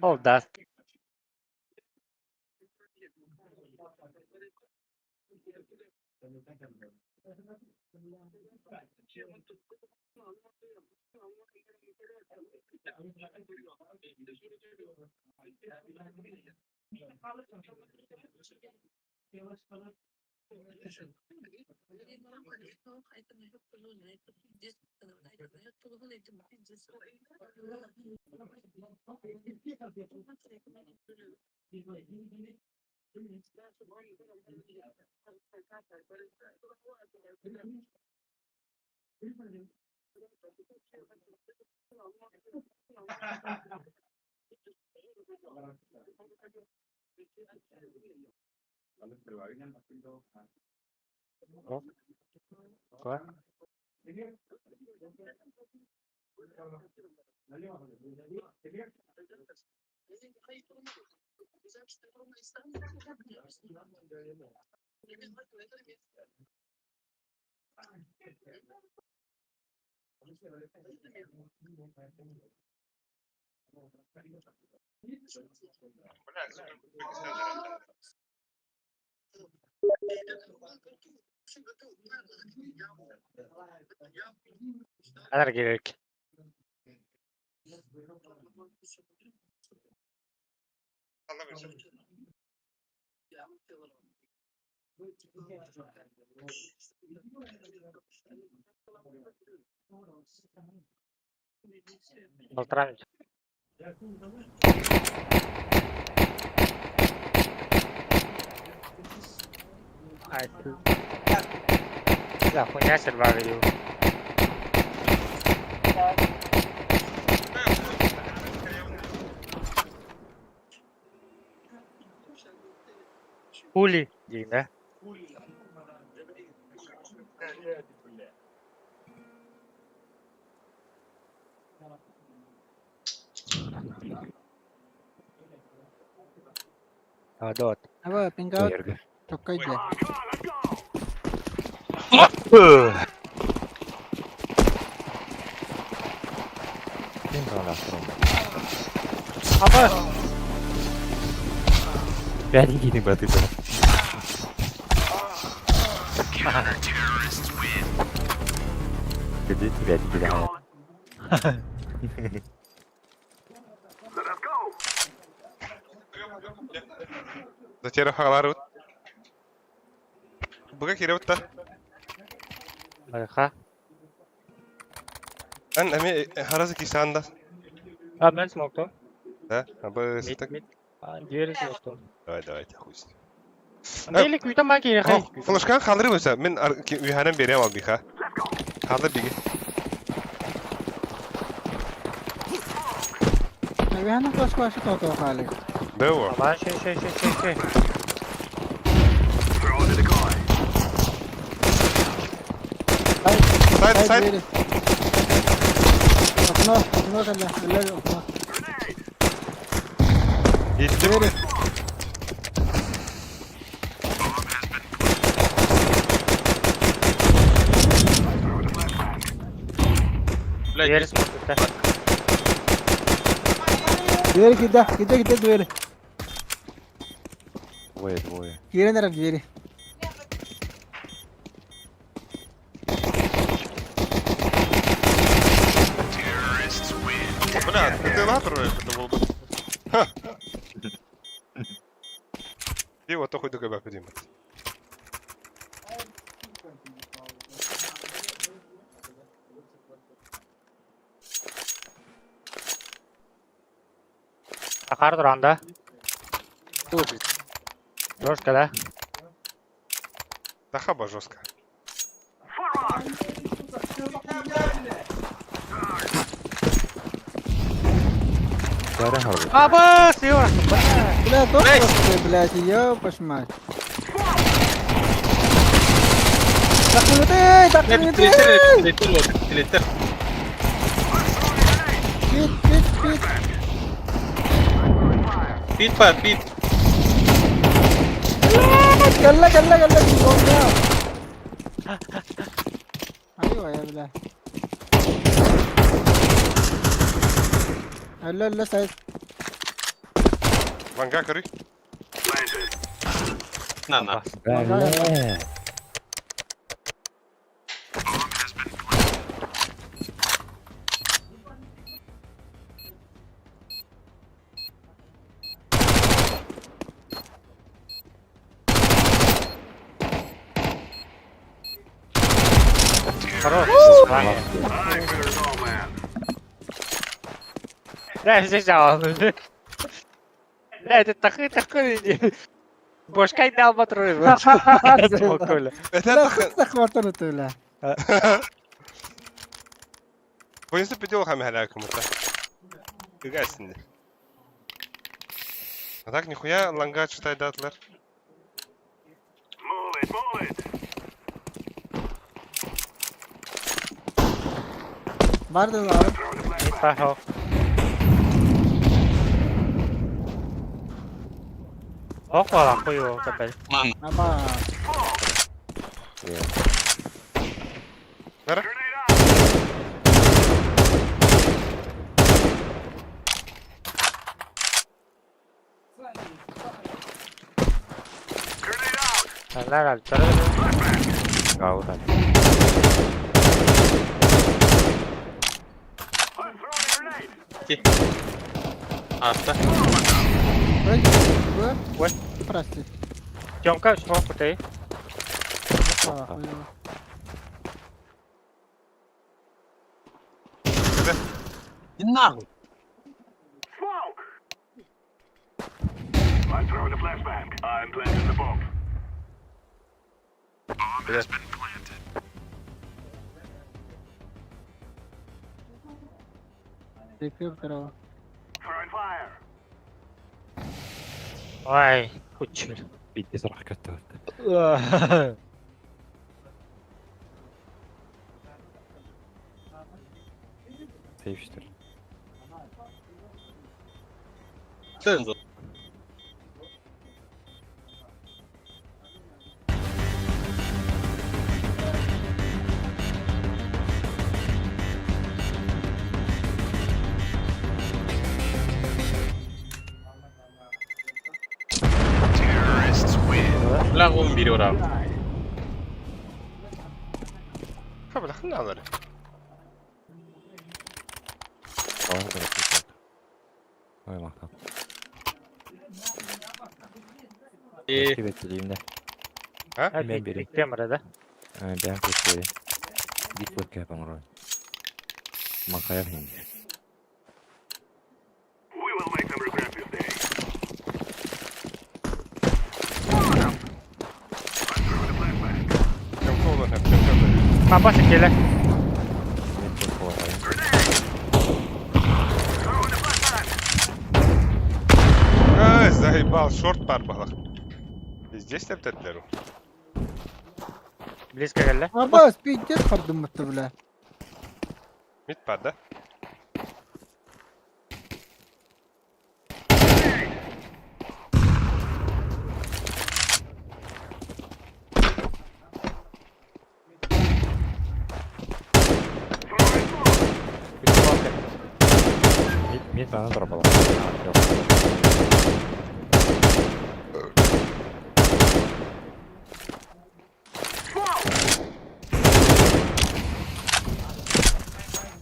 H: Ол даст. Quoi?
G: Блядь, сука, Пакистан
H: Kadar gerek. Полтора Ай, ты. Да, хуйня сервак идет. Хули, диэн да? Дот.
M: Аба, пингаут.
R: Эрго.
M: Чоккай дьэ.
R: Ким брала
H: Аба!
R: Пятенький браты. Где тебя кидают?
A: Затера хагалары бут. Буга кире бутта.
H: Ха.
A: Ан эми харазы кисанда.
H: А, мен смокту.
A: Да, абы
H: Мид,
A: так.
H: мид. А, двери смокту.
A: Давай, давай, хуй с ним.
H: Дейли күйті ма керек хай.
A: Флешкан халдыры болса, мен үйханан берем ал биха. Халдыр биги.
M: Эбэхэнэ флешка тото хаали.
A: Бево.
H: Ама, шей, шей, шей, шей, шей.
A: Сайт, сайт.
M: Окно, окно кэллэ, өлөр окно.
A: Иттим.
H: Двери смокту.
M: Двери кидэ, кидэ, кидэ двери.
R: Двое, двое.
M: Киирэн эрэр двери.
A: Бля, ты латер это был бы. Ха. И вот то хоть дуга поднимать.
H: Тахар туран да. Жестко, да?
A: Тахаба жестко.
H: Аба, сила!
M: Бля, тоже просто, блядь, ёпаш мать. Такыты, такыты! Пит, пит, пит.
G: Пит па, пит.
M: Блядь, Гала, гала, гала, бомба. Айва, я, бля. Алло, алло, сайт.
A: Ванга, коры.
G: На, на.
R: Бля.
H: Хорош. Да, здесь взял. Бля, это такой, такой. Бошкай дал патруль. Спокойно.
M: Бля, захватан это, бля.
A: В принципе, дело хамихаляком это. Гасинди. А так нихуя ланга читай датлар.
M: Барды лары.
H: Пошел. Ох, хуй капель.
M: Аба.
A: Нара?
H: Ла,
R: Гаута.
G: Аста.
M: Ой,
H: Ой.
M: Прости.
H: Тёмка, что ты?
G: Иди нахуй.
M: Рекрутер.
H: Ой, кучер.
R: Пиздец, ракета. Сейф, что ли?
G: Цензор. Бля, он берет.
A: Хабла, хналары.
R: Ой, махтан.
G: И...
R: Тебе да?
A: А?
R: Мен берем.
H: Темір, да?
R: Бәм көттере. Бит бөткә баңрой. Макаяр хинди.
A: Тёмка улар, тёмка.
H: Папа, келе.
A: Ай, заебал, шорт пар балах. Здесь тәптәтләр.
H: Близко келе.
M: Аба, пиздец хардым бля.
A: Мид пар, да?
R: Мид, мид бана дропала.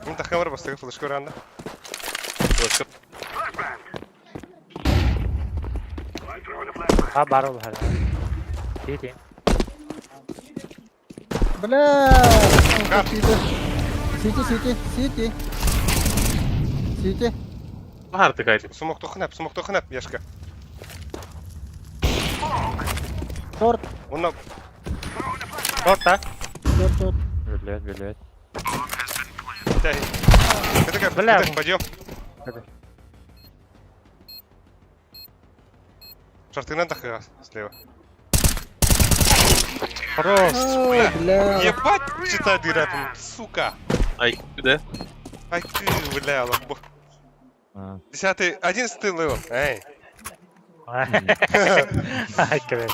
A: Мин тахамар бастыгы флешка уранда.
G: Флешка.
H: А, бар ол хәл. Ти,
M: Бля. Сити, сити, сити. Сити.
G: Баһар
A: Смоктохнап, смоктохнап, Яшка.
M: Торт.
A: Онно
H: Торт, а?
M: Торт, торт.
R: Билет, билет.
H: Бля.
A: Пойдем. Шартынан тахыга слева.
H: Хорош.
M: Бля.
A: Ебать, читай дырапом, сука.
G: Ай, да?
A: Ай ты, бля, лобо. Десятый, 11-й level. Эй.
H: Ай, кве.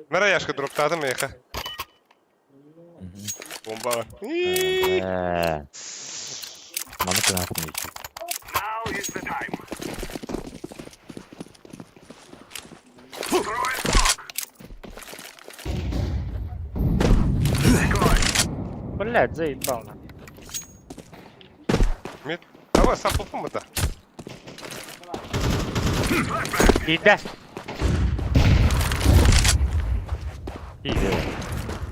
A: Мера Яшка дроптадым эха. Бомба.
R: Маны кынатын
I: Now is the time.
H: Блядь, заебал на.
A: Мид. Давай, сам попом это.
H: Иди.
R: Иди.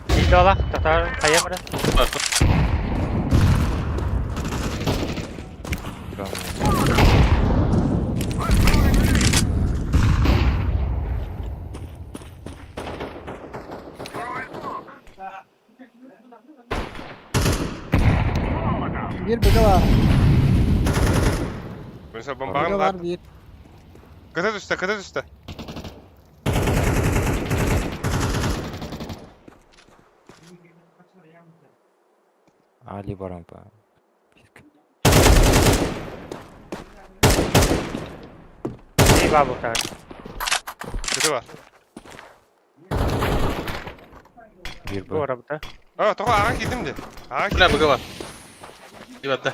H: Иди ола, татар, хайа бара.
M: Bir bıga var.
A: Mesela
M: Bıga
A: бомбаҕын
M: var bir.
A: Кыта түсті, кыта түсті.
R: Али барампа.
H: И бабу так.
A: Кыта бар.
R: Bir
H: Bu arabada.
A: А, тоға аға кидім де. Аға
G: Бля, быгала. Ибадда.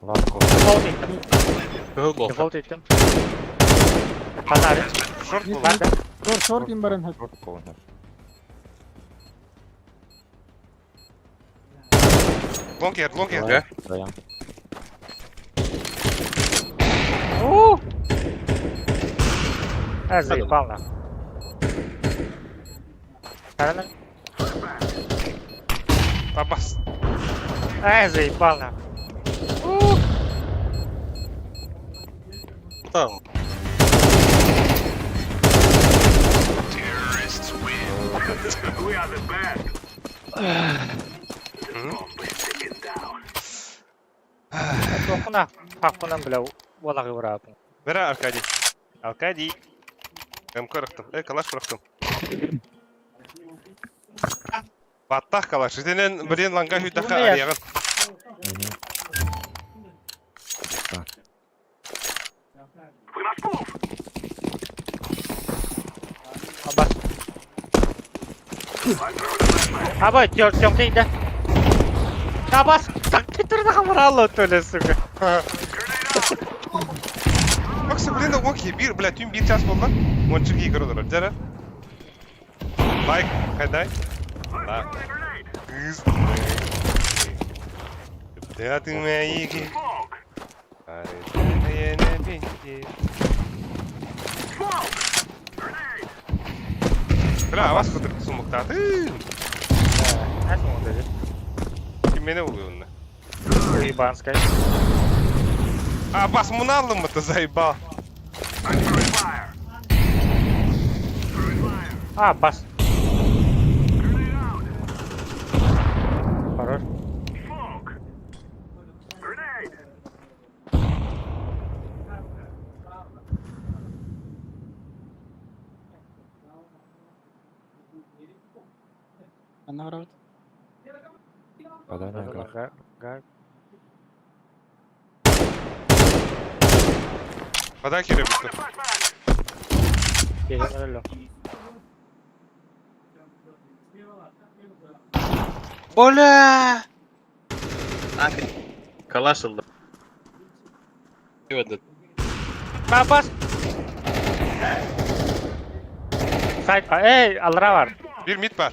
R: Лапко.
H: Дефолт ettim.
G: Кыһыл
H: Дефолт ettim. Хатары.
A: Шорт
M: был.
H: Банда.
M: Шорт, шорт им баран.
R: Шорт полный.
A: Лонг ер, лонг ер.
R: Даям.
H: У! А, заебал на. Правильно?
A: Абас.
H: А, заебал на.
G: Там.
I: Terrorists win. We are the best. Bomb is taken down.
H: Тохуна, хакунан бля, валагы урапын.
A: Бера, Аркадий. Аркадий. МК ырахтым. Э, калаш ырахтым. Баттах калаш. Итинен бірден ланга хүйтаха арияғын.
I: We must move.
H: Абас. Аба, тём тейді. Абас, так ты хамрало төле, сука.
A: Баксы, блин, окей, бир, бля, түн бир час болған. Ончы кей көрі олар. Жара. Лайк, қайдай. Лайк. Кыз. Дәтіме игі. Бля, авас кытыр сумуктаты.
H: Nasıl oldu?
A: Ким мені болуй онна?
H: Уебанская.
A: А, бас муналым ты заебал.
H: А, бас. Хорош.
M: Анна барабыт.
R: Подай на граф.
H: Га,
A: Подай кире бітті.
H: Келем öyle.
G: Бля! Калаш ылды. Ибадда.
H: Бабас. Сайт, эй, алра var.
A: Bir mid бар.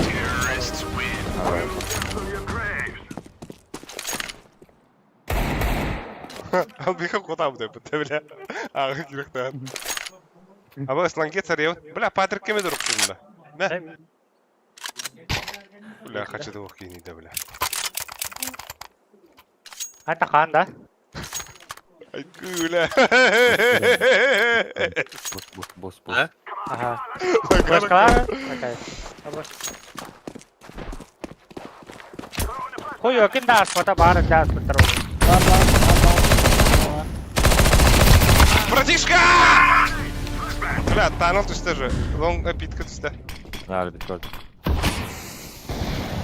I: Terrorists win. From your graves.
A: Ал бейхі қотам деп бітті, бля. Ағы киректен. Аба сланге царев. Бля, Патрик кеме дурук да. Мә. Бля, хочу двух кинуть, да, бля.
H: Ата хаан да?
A: Ай, күлә.
D: Бус, бус, бус, бус.
H: Ага. Башкалар? Окей. Хуй, ким да аспата баар да аспыттар ол.
M: Бар бар бар бар.
A: Братишка! Бля, таныл түсті же. Лонг питка түсті.
R: Надо бит көрдüm.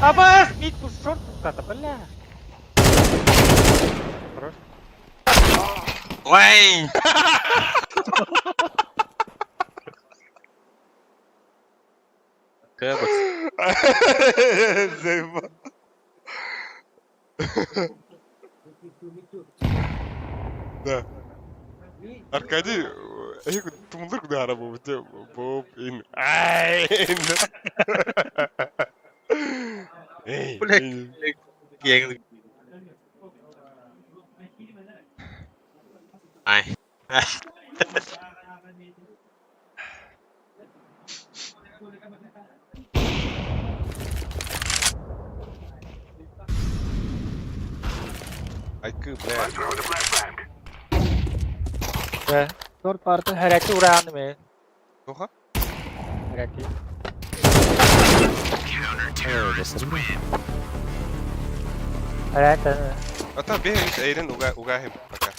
H: Абас, мид шорт ката, бля. Хорош.
G: Ой!
A: Заебал. Да. Аркадий, эй, тумулур куда арабу, боб, ин, ай, Эй,
G: Блядь. Ай.
A: Айкы, бля.
H: Да.
M: Шорт парты.
H: Харати урааны ме.
A: Тоха?
H: Харати. Харати.
A: Ата бе, эйрен уга угахим пока.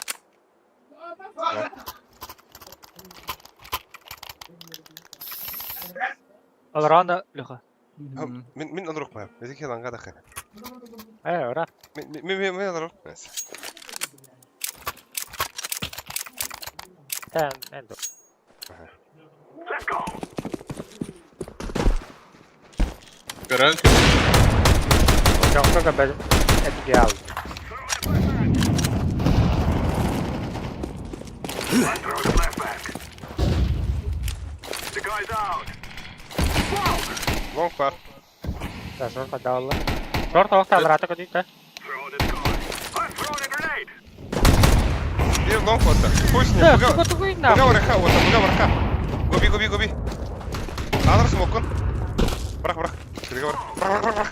H: Олранда Леха.
A: Мин мин онрук ма. Эзи келанга да хана.
H: Э, ура.
A: Мин мин мин онрук.
H: Там, эндо.
G: Көрөн.
H: Жокко бер этгал.
A: Лонг бар.
H: Да, шорт даалла. Шорт оохта алраата көдүйт.
A: Bir long ота. Хуй с ним.
H: Да,
A: Буга.
H: сука, тугуй нахуй.
A: Буга враха, вот, буга враха. Гоби, гоби, гоби. Алыр смокун. Бырах, бырах. Кирге бар. Бырах, бырах, бырах.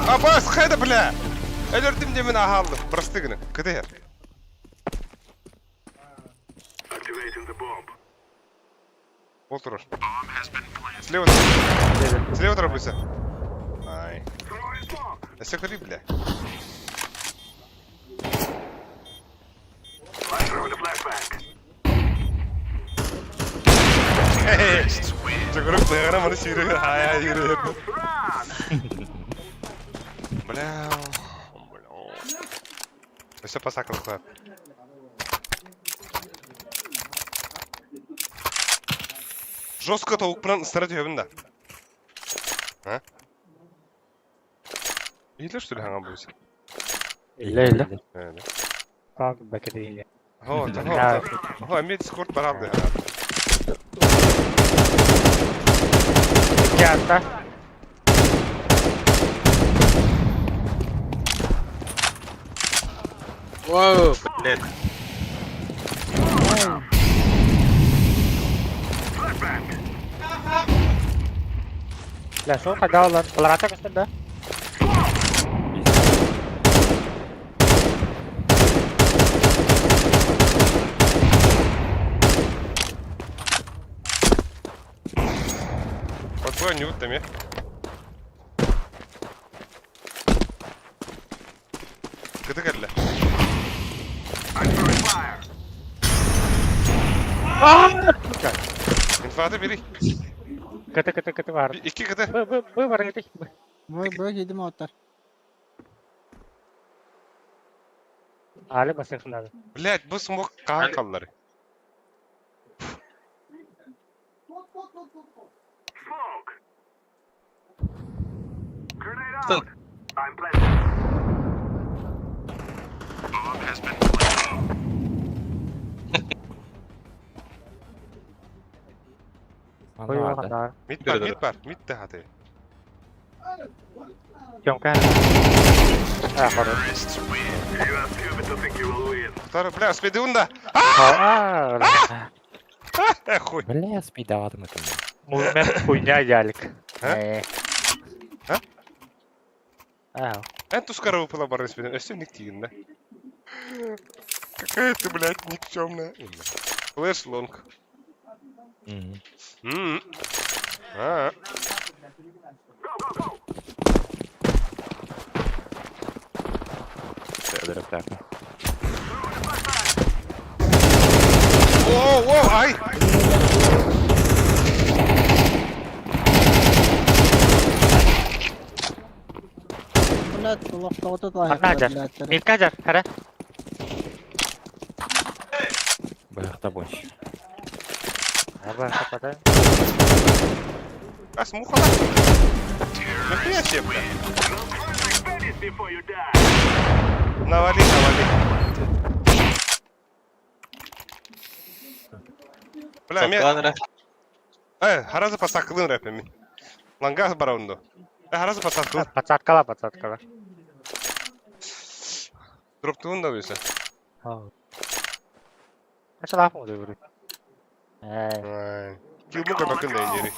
A: Абас, хайда, бля! Өлөрдүм де мен ахалды. Просты гына. КТР. Ол турар. Слева. Слева торопился. Ай. Өссө көрүй, бля. Чогорок тыгара маны сүйрегер, хай хай юрегер. Бля. Бля. Өссө пасакыл кылар. Жестко тауық пран ыстыра түйебін да. А? Или что ли хаңа бойся?
H: Иле, иле.
A: Э, да.
H: Как бекеди.
A: Хо, хо, хо, эми Дискорд баралды.
H: Жаата.
G: Воу, блядь.
H: Бля, шорт даалла. Алраата көстөн да.
A: Подбой не уттами. Кыты кәлле. Инфаты бери.
H: Кыты кыты кыты бар.
A: Икки кыты.
H: Б б б бар эти.
M: Бой бой едим оттар.
H: Али басыхлады.
A: Блять, бу смок кахан каллары.
H: Хуй
R: Ладно.
H: да.
A: Мид бар, мид бар, мид де хаты.
H: Тёмка. А, хорош.
A: Второй, бля, спидун да.
H: А,
A: Э, хуй.
R: Бля, спидаватым это.
H: Мувмент хуйня ялик.
A: А?
H: Э.
A: А?
H: А.
A: Эн тускара выпала бары спидун. Өстө ник тигин да. Какая ты, блядь, никчемная. Флэш лонг. М. А. О, о, ай!
M: Блядь, лохтоҕото
H: Манна дьар. Милка дьар, хара.
R: Быһахта больше.
H: Аба, хапата.
A: А, муха. Нахуя себе, бля? Навали, навали. Бля, мен... Э, харазы пасақылын рэпе мен. Лангас барауынду. Э, харазы пасақылын.
H: Подсадкала, подсадкала.
A: Дроптуын да өсі.
H: Қанша лапым ғой бір. Эй.
A: Килму кабакын да ендері.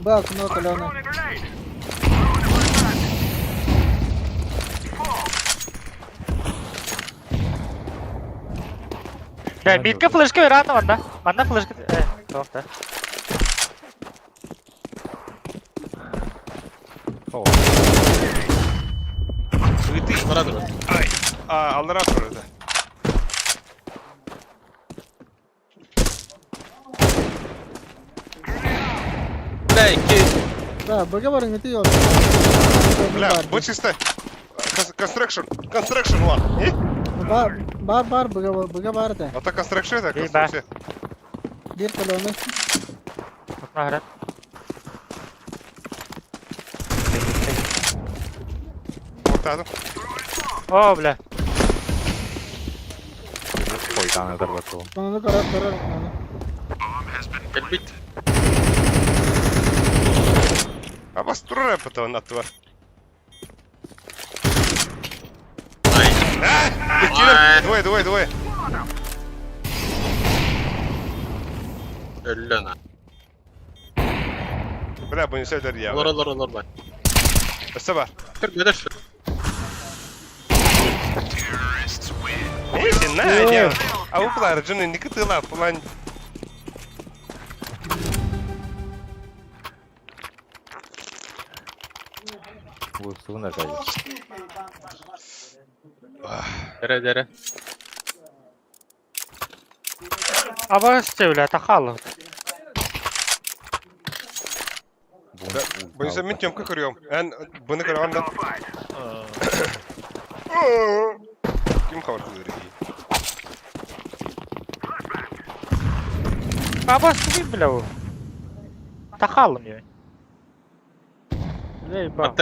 M: Бак, ну, Алена.
H: Да, мидка флешка вероятно, манна. Манна флешка. Э, тоқта.
A: Ыты. Ай. А, аллара тұрды.
M: Да, бага бар ити yok.
A: Бля, будь чисто. Construction. Construction one. Не?
M: Бар бар бар бага бага бар да.
A: Ата construction это
H: Ей, ба.
A: конструкция.
M: Bir kolonu.
H: Отна хара.
A: Ортадым.
H: О, бля.
R: Қойдан ырғату.
M: Kolonu karar karar kolonu.
A: Абас турар рэп это аттыва. А, Двое, двое, двое. Бля, бұны сөйлер я. Өсі бар. Эй, на, я. А уплар, джуны, не кытыла, план.
R: Уысуын ажайып.
H: Аба, бля, тахал.
A: Бұны мен темка көрем. Ән, бұны көрем да. Ким хабар кылыр
H: Аба, суби, бля. Тахал мне. Эй, ба.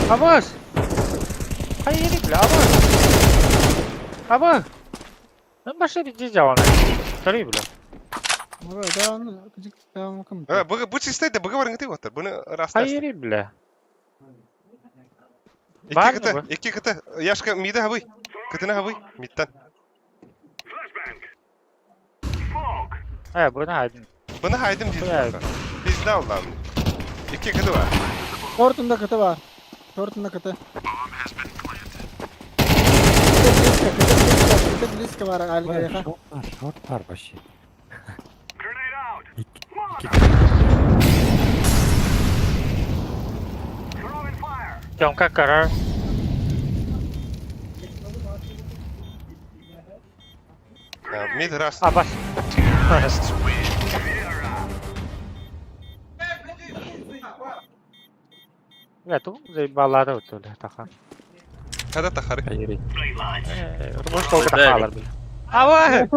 H: Абас! Hayır бля, абас! Аба! Ben başka bir ceza var. Tabii бля.
M: Да, он кым.
A: Бұ чисто бұғы бар ыңгыты отыр. Бұны растас.
H: Hayır бля.
A: Екі кыты, екі кыты. Яшка миді хабый. Кытына хабый. Миттан.
H: Э, bunu haydın.
A: Бұны хайдым дейді. Bizde Allah'ım. İki kıtı var.
M: Tortunda kıtı var. Tortunda kıtı. Kıtı близко, kıtı близко, kıtı близко var Алига.
R: Шорт бар, шорт бар вообще.
H: Тёмка karar.
A: Мид раз.
H: Абас. Бля, тугу заебалары өтөлө таха.
A: Хада тахары.
H: Может толку тахалар бля. Ава!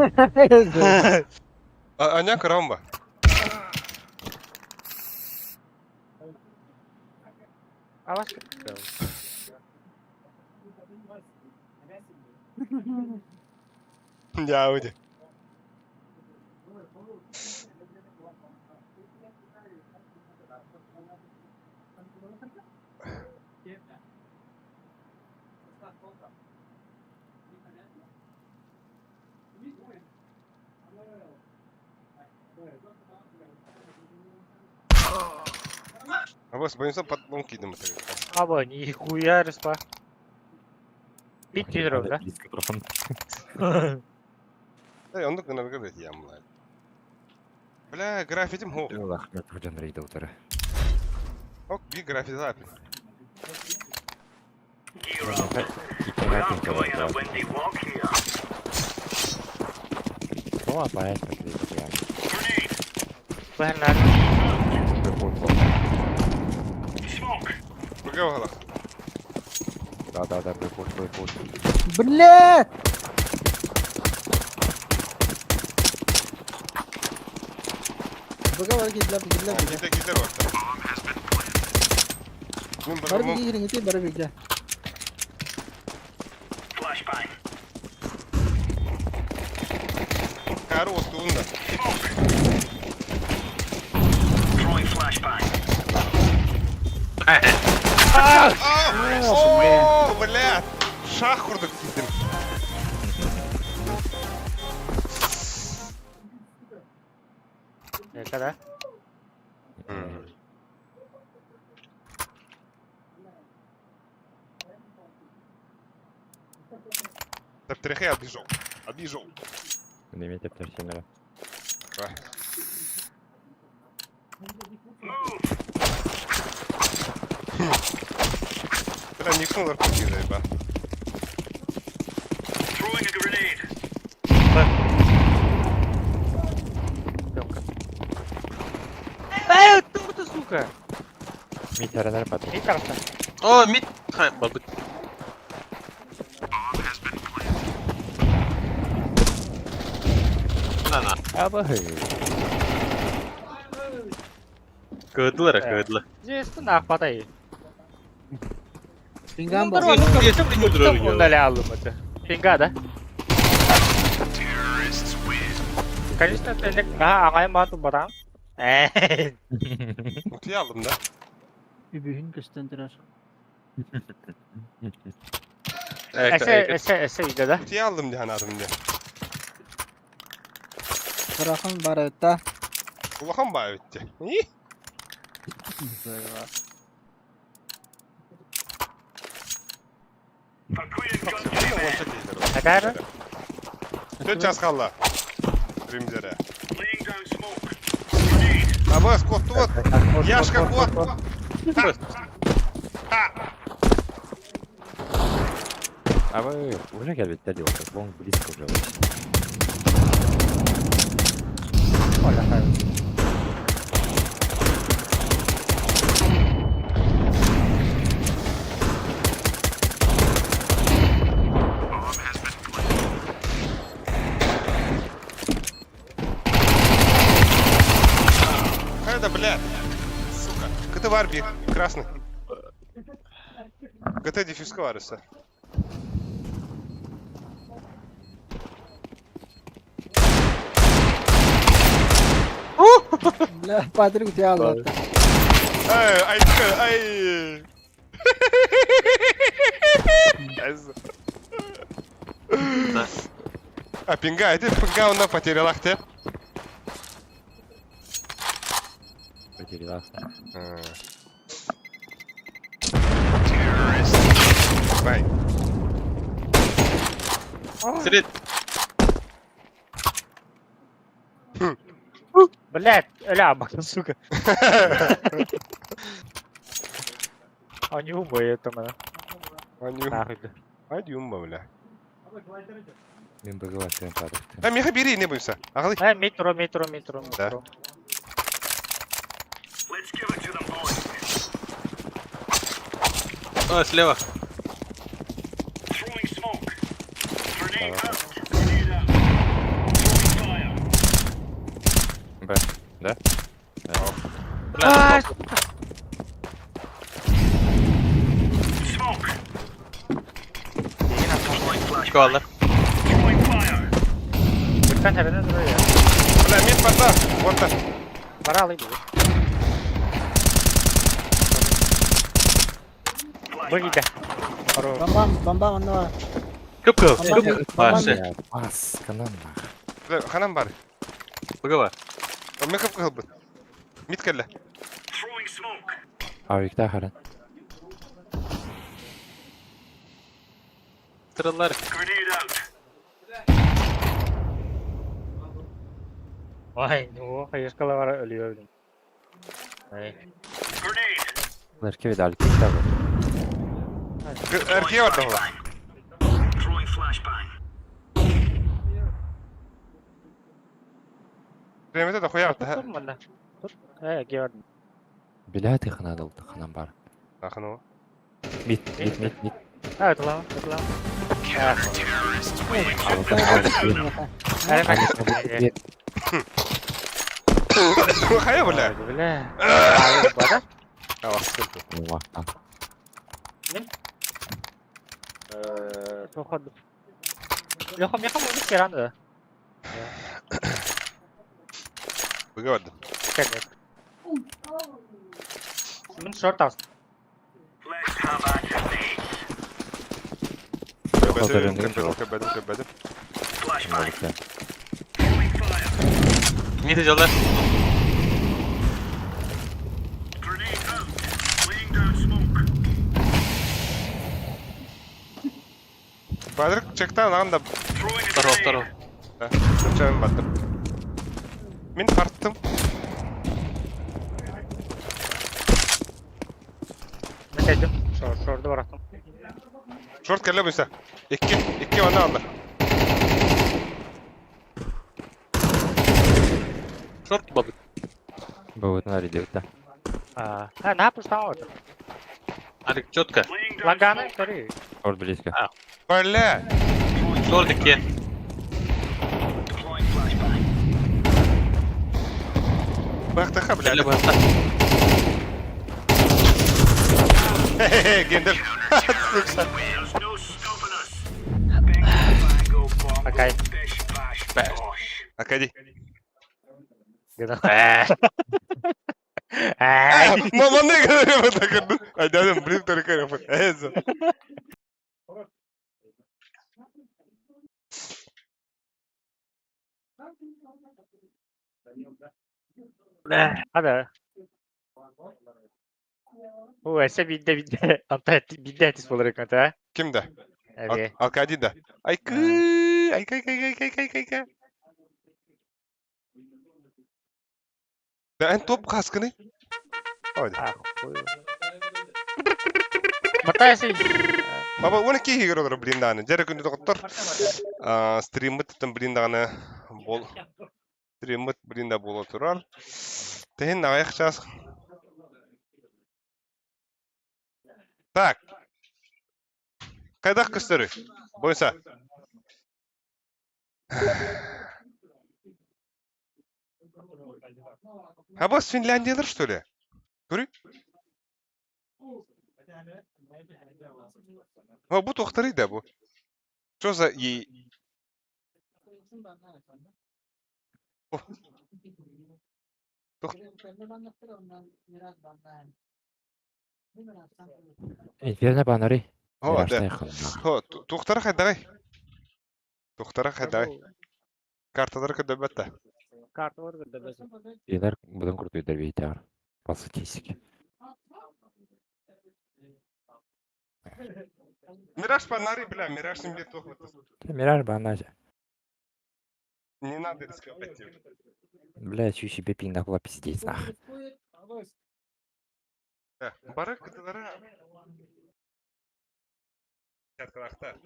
A: Аня кырамба.
H: Авас.
A: Дяуди. Абас, боимся под ломки идем.
H: Аба, нихуя респа. Пить да?
A: Эй, оннук гынарга бет ямлар. Бля, граффитим хо. Ок, би граффити запи. Быга
R: Да-да-да, приход, приход.
M: Блядь! Быга бар кидләп, кидләп.
A: Ките китер вакта. Мен
M: Бар бир кириң ити, бар бир.
A: Кары оттугун да. О, бля! Шах курдук киттим.
H: Это да?
A: Тептерехе обижал. Обижал.
R: Неме тептерсенere.
A: Бля, никнулар кутиле, ба.
H: Эй, ты, сука!
R: Мид эренер патрик.
H: Мид тарта.
G: О, мид бабыт. На-на.
R: Аба.
G: Кыдылар, кыдылар.
H: Здесь ты нах потай.
M: Пинган бар.
H: Пинга, да? Конечно, ты а аңай мату барам. Эй.
A: Утуя алдым да.
M: Үбүһүн көстөн турар.
H: Эсе, эсе, эсе иде да.
A: Утуя алдым диhan adım diye.
M: Бырахан бар это.
A: Улахан баа битти. И?
H: Әкәрі?
A: Төрт час қалды. Римдері. Абас, кот вот. Яшка, кот.
R: А вы уже келбетте дело, он близко уже.
H: Оля,
A: Это, бля. Сука. КТ варби. Красный. КТ дефюзка варыса.
M: Бля, Патрик утуя алды.
A: Ай, ай, ай. А пинга, это пинга она потеряла те.
R: Потеряла.
A: Бай.
G: Сред.
H: Блять, ля, сука. Они умы это, man.
A: Они
H: Нахуй.
A: Они умы, бля.
R: Мин быгы бар сен падыктын.
A: А меха бери не бойся. Ағылы.
H: Э, метро, метро, метро,
A: Да.
H: метро.
G: А, слева.
R: Б. Да?
G: Бля, Школа.
H: Lütfen tepede duruyor ya.
A: Бля, мид барда. Вот так.
H: Para alayım dedi. Bu gider.
M: Бомбам, бомбам, онно бар.
G: Кып-кып.
M: Бомбам,
G: Кып.
M: бомбам.
G: Баше.
R: Бас, канан нах.
A: Бля, ханам бар.
G: Быгыва.
A: Меха кылбыт. Мид келле.
R: Авикта харан.
G: Тырылар.
H: Vay ne hayır var ölüyor. Ay.
R: Эрке видали, кикта был.
A: Эрке бар да. Премете да хуя
H: Dur mu Dur. He gördüm.
R: Бля, ты ханадал, ханам бар.
A: Ахну.
R: Мид, мид, мид, мид.
H: Evet lan, evet lan.
A: Хайа бля.
H: Бля. Бада. Тоходу. Йохом, йохом, onu керанды.
A: Быгы
H: Кенек. Мин шорт ас.
A: Кэбэдим, кэбэдим, кэбэдим.
G: Мид идет,
A: Бадрык чектан анда.
G: Второго, второго.
A: Да, чайым баттым. Мин тарттым.
H: Мен dedim. Шорт, шорты bıraktım.
A: Шорт келе буйса. Икки, икки анда алды.
G: Шорт бабы.
R: Был на редет, да.
H: А, ha, ne yapmış tam orada?
G: Алик, четко.
H: Лаганы көрü.
R: Шорт близко.
A: Бля.
G: Шорт икки.
A: Бахтаха, бля.
G: Бля, бахта.
A: Хе-хе, Гендер. Сука.
H: Окей.
A: Акади.
H: Э.
A: Мама не говори так. Айдан, блин, только это.
H: Hadi. Bu ese binde binde anta binde etis olarak anta.
A: Kimde?
H: Evet.
A: Алкади да. Айкы, айкы, айкы, айкы, айкы, айкы, айкы. Да, эн топ каскыны. Hadi.
H: Матайсы.
A: Баба, оны ки хигер олар блин даны. Жәрі күнді доқтор. Стриммит тын блин даны бол. Стриммит блин да бола турар. Тehen аяқ час. Так. Қайдақ көстөрү? Бойса. А бос Финляндиялар, что ли? Көрü? Ha bu toxtarıydı bu. Что за и
R: Инферно банари.
A: О, да. Хо, тухтара хайдагай. Тухтара хайдагай. Карталар көдөбөттө.
H: Карта var da
R: Илер будан крутой дербейтер. По статистике.
A: Мираж панари, бля, Мираж не тухлы.
R: Мираж банажа.
A: Не надо рисковать.
R: Бля, чуть себе пинг нахуй пиздец нах.
A: Бары кытылара. Чаркалахтар.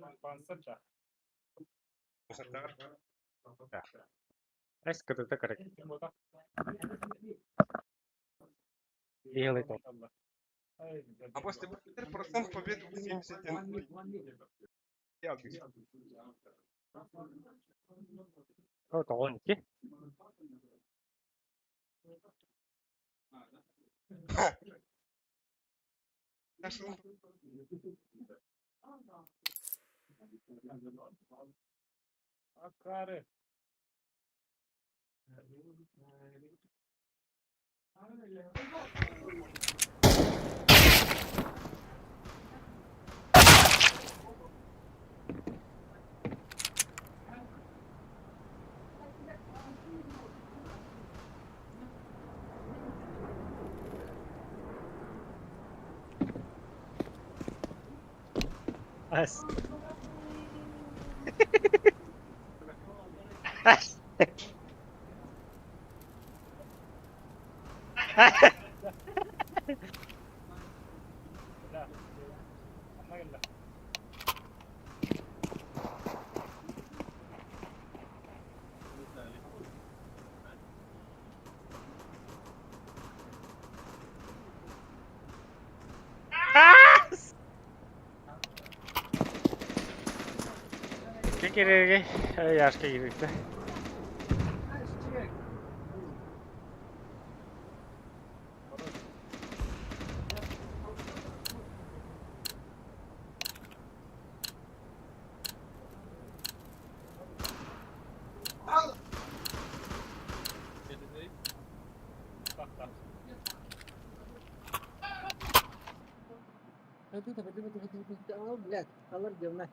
H: Эс кытыта кырык. Белый тот.
A: А после процент побед 71. Я
H: О, тоҕон ки. Эс. Эс. Кирерге яшка кирикте.
M: Блядь, алар дьонна.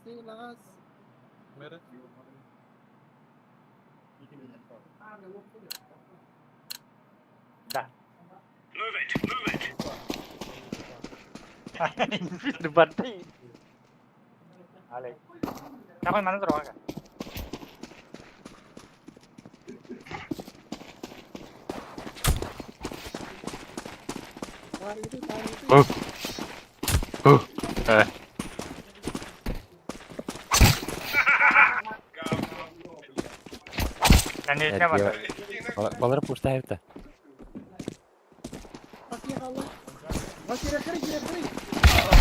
M: Силас.
H: Да.
I: Move it, move it.
H: Дубарты. Але. Такой манан турга.
R: Э.
H: Конечно, бар.
R: Балар пуштайыпты.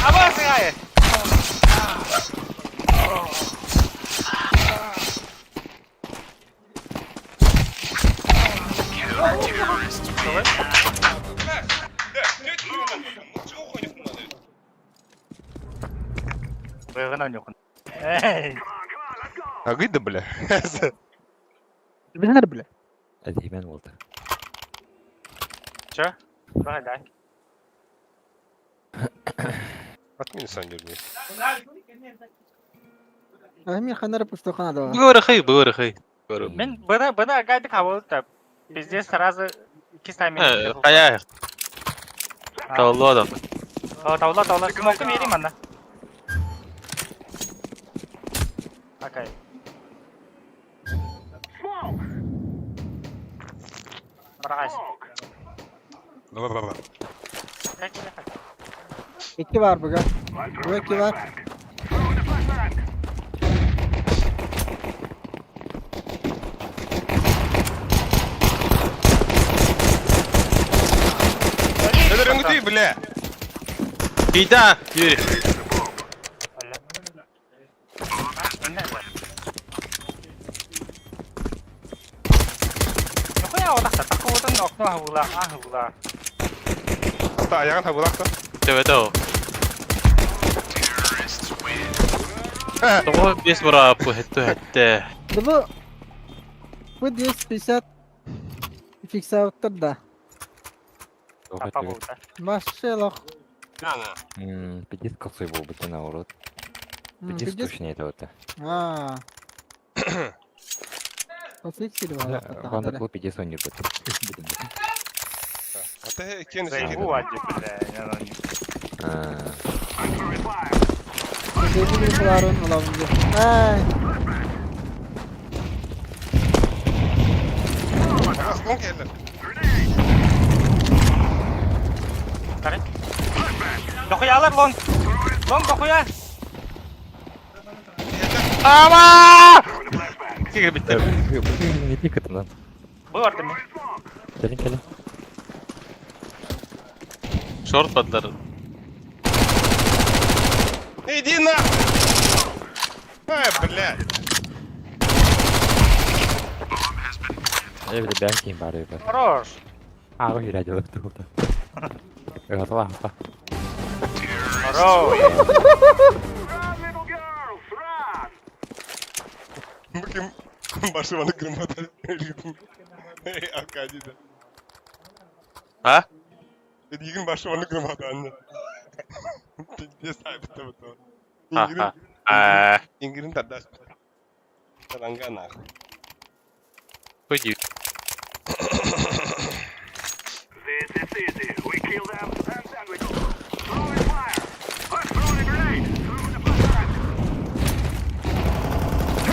H: Аба сыгай. Быгын ойнокун. Эй.
A: Агыйда, бля.
M: Билер бля.
R: Әдеймен болды.
H: Чё? Давай, дай.
A: Отмени сам дерни.
M: Ами ханар пустохана да.
G: Бырхай, бырхай.
H: Мен бына бына гайды кабыл та. Пиздец сразу кистами.
G: Хая. Таулы адам.
H: О, таула, таула. Смоку берейм анда. Окей. Баргайс.
A: Да-да-да.
M: İki var bugün. Bu iki var.
A: Это рангты, бля.
G: Ида, Юрий.
H: Нахуя вот так такого окно хавула, а хавула.
A: Та, я хавула.
G: Төбөтө. Того бес бара хетте хетте.
M: Да bu bu 250 фиксауттар да. Машелох.
R: Пиздец косой был бы ты наоборот. Пиздец точнее это вот.
M: А. Пофиксировал.
R: Ванда клуб пиздец он не будет.
A: А ты кен
H: Зайгу, бля,
M: Ай.
A: Смок келді.
H: Қара. Дохуялар лонг. Лонг дохуя.
G: Ама! Киирбиттэр.
R: Не пикатынан.
H: Бу бардым.
R: Кэлин кэлин.
G: Шорт бадлар.
A: Иди нахуй! Ай, блядь!
R: Я били бэйэм киһим баар эбит.
H: Хорош.
R: Ааҕы үөрэ тугута. Ыгатала аха.
H: Хорош.
A: Бу ким башыманы громада Аркадий да.
G: А?
A: Эдигин башыманы громада анна. Пиздец айбыта бу.
G: А, а.
A: Ингирин тардас. Таранга нахуй.
G: Пойди.
I: This is easy. We kill them and then we go. Throwing fire. Let's throw a grenade. Throw the flashbang.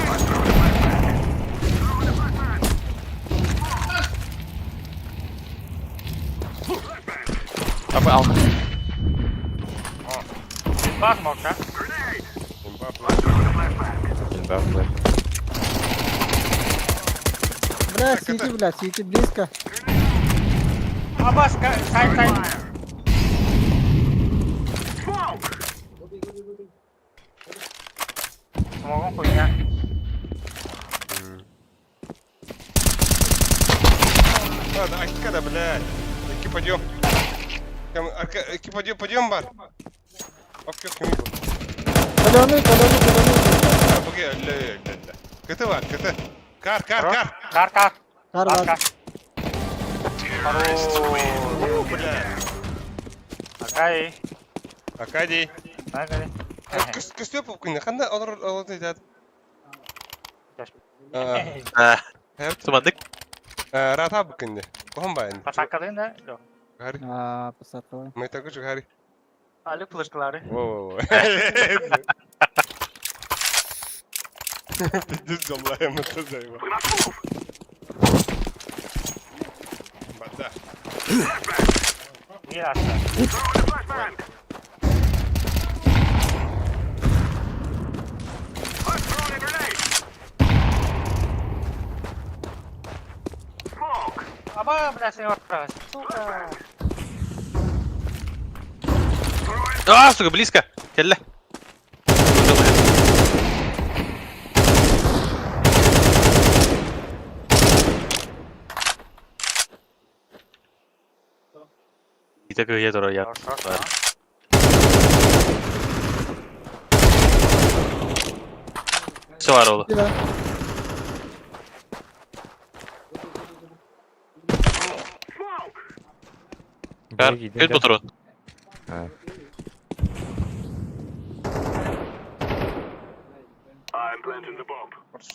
I: Let's throw the flashbang. Throw the flashbang.
G: Апа алма.
H: Бас мог, а?
I: Grenade.
A: Имба,
I: Let's throw the flashbang.
R: Имба, бля.
M: Бля, сити, бля, сити близко.
H: Абас, сайт, сайт.
I: Smoke.
H: Смогу хуйня.
A: Ладно, айка да, блядь. Эки пойдем. Эки пойдем, пойдем, бар. Окей, окей,
M: Каленый, каленый, каленый.
A: Окей, ля, ля, ля. КТ бар, КТ. Кар, кар, кар.
H: Кар, кар.
M: Кар,
H: Кар,
M: бар.
H: кар. Хорош.
A: О, блядь.
H: Аркадий.
A: Аркадий.
H: Аркадий.
A: Көстөп күнне ханда олор олор деді.
G: А. Тумандык.
A: Рата күнне. Ком байна.
H: Посакалын да? Жоқ.
A: Гари.
M: А, посакалын.
A: Мы так же Гари.
H: Али флешкалары.
A: Во-во-во. Пиздец, залаем это заеба. Бада.
H: Не аста.
I: Throw the flashbang. Let's throw a grenade. Smoke.
H: Аба, бля, сен Сука.
G: А, сука, близко. Келле. И так я тоже я. Все, Орол.
M: Да.
G: Кар, кэл патрон.
R: А.
I: I'm planting the bomb.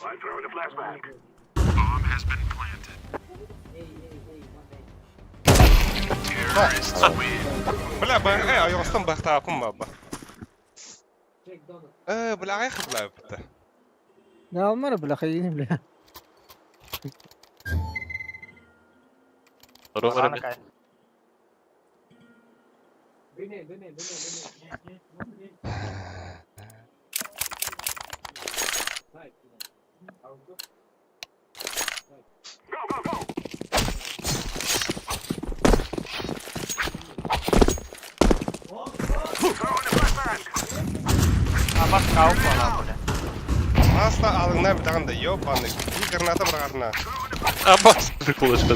I: I'm throwing a flashbang.
A: Бля, э, айостан бахтаапын баба. Э, бля, айх бля бітті.
M: Не алмары, бля, хайын, бля.
G: Рома,
I: Go, go, go. Throwing a flashbang.
H: Абас кауп ала, бля.
A: Аста алыңна бітағында, ёбаный. И граната бір
G: Абас, приколышка.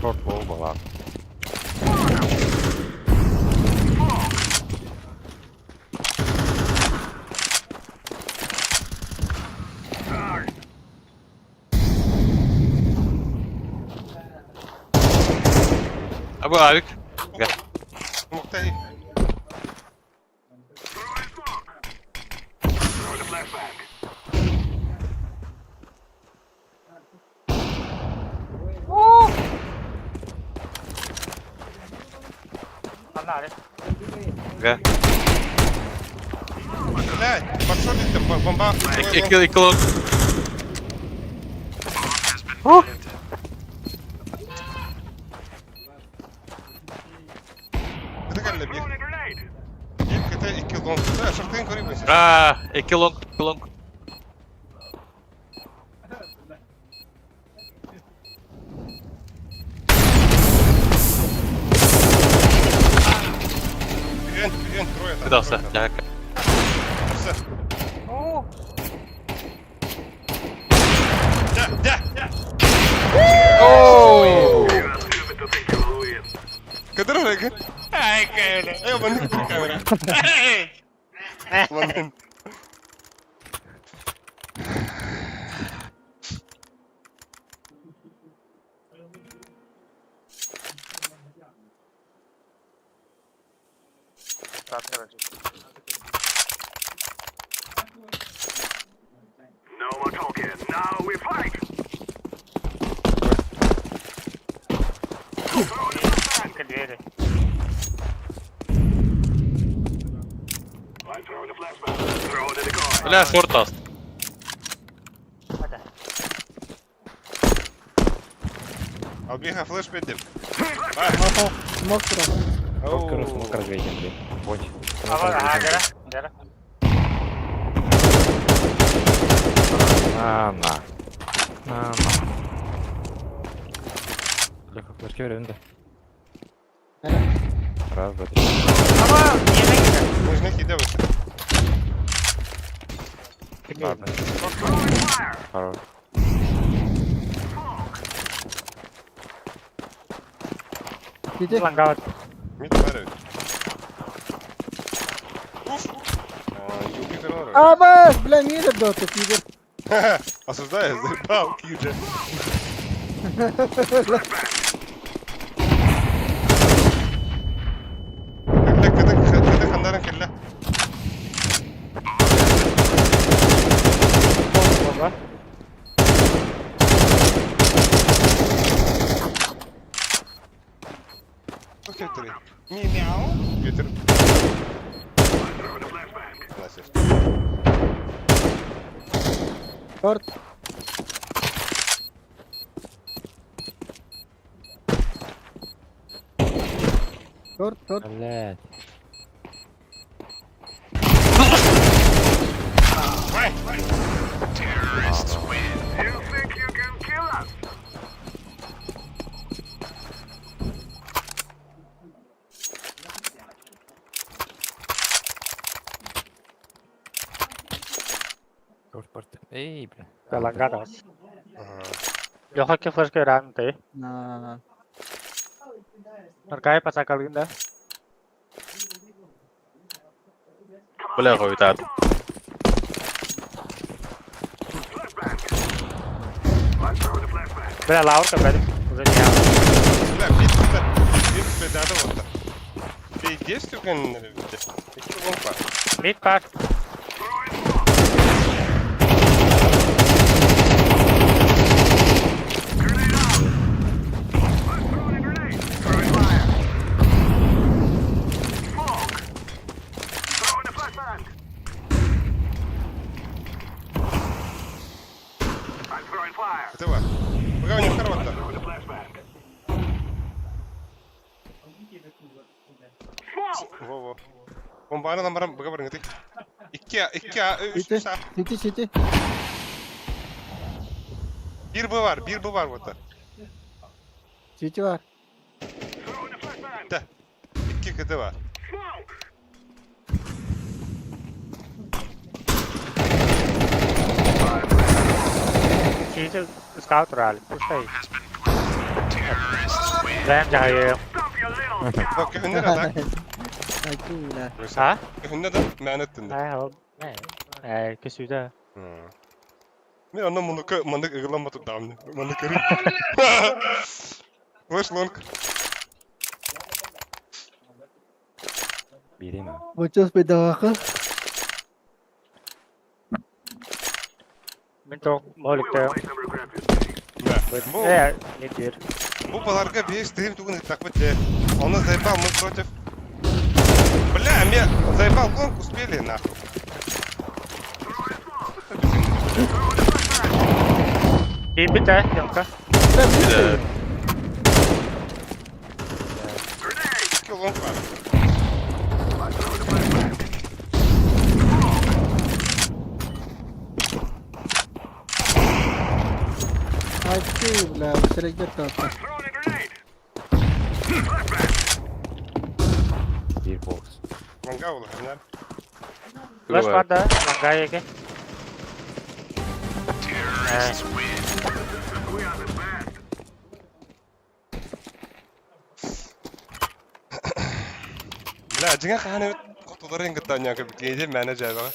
R: Шорт бол была.
G: Абы авик.
A: Муктай.
I: Throwing smoke. Throwing a flashbang.
F: Га.
A: Блядь, подсобник там, бомба.
F: Икки икки лонг.
A: Это кэллэ биир. Биир КТ, икки лонг. Да, шортын көрүй
F: Аа, икки лонг, икки лонг.
A: Үһүөн, үһүөн, трое там.
F: Кыдалса,
A: трое там.
F: дьака.
A: Все. Да, да, да.
F: Оу!
A: Кадыр эрэ Ай, камера. Эй, маннык камера. Маннык.
I: No more talking. Now we fight.
H: Двери.
I: I'm throwing a flashbang. Throwing a decoy.
F: Бля, шорт даст.
A: Албиха флеш бедим.
M: Смок тура.
R: Смок, смок разведен, блин. Вот.
H: Ага, дера, дера.
R: На, на. На, на. Леха, флешки берем, да? Раз, два, три.
A: Можно кидывать.
R: Ладно. Хорош.
M: Сити.
H: Лангават.
A: Мид барып. Уф. Юби көрөр.
M: Абас, бля, мире дота, пидор.
A: Осуждаю, заебал, Киджа. Кэллэ, кыды, кыды ханнарын кэллэ.
H: Бомба.
A: Тух кетери. Мяу. Кетер. Насер.
M: Шорт. Шорт, шорт.
R: Блять.
I: You think you can kill us?
R: Шорт порт. Эй, бля.
H: Лангават. Леха ки флешка иран ты.
M: На, на, на.
H: Наркай пацакалын да.
F: Бля, хуйтат.
H: Бля, лаур кабель. Уже не я.
A: Бля, бит бит бедада вот. Бей действие кэн бит. Икки лонг бар.
H: Мид пак.
I: Throwing a flashbang. I'm throwing fire.
A: Это бар. Бага у них хорош
I: Throwing a flashbang. Smoke.
A: Во-во. Бомбаны ламарам бага бар ngati. Икки, икки, үч,
M: Сити,
A: үч,
M: сити, сити.
A: Bir bu var, bir bu var burada.
M: Сити бар.
I: Throwing a flashbang.
A: Да. Икки КТ бар.
I: Smoke.
H: Чизи скаут ралли. Пускай. Рэм жайы.
I: Stop your little
A: Bak köhünler adak.
M: Ay, бля.
H: А?
A: Köhünler de мәнеттин.
H: Ай, ол. Эй, кесүдә.
A: Мен аны муну мандык ыгылама тут дамны. Маны көрүп. Флеш лонг.
R: Бери на.
M: Muchos педагогов.
H: Мин ток моликте.
A: Да. Бу
H: Э, не дир.
A: бу баларга 5 стрим тугун так бит. Оны заебал мы против. Мне заебал гонку, успели нахуй.
H: Киирбит ээ, Дёмка.
A: Икки лонг бар.
M: Айты, бля, сирейдер тата.
R: Биир бокс.
A: Лонга улаханнар.
H: Флеш бар да, ланга еке.
A: Бля, дьиҥэ хаһан эбит хотуларын кытта анньаакы киһи мээнэ дьээбэҕэ.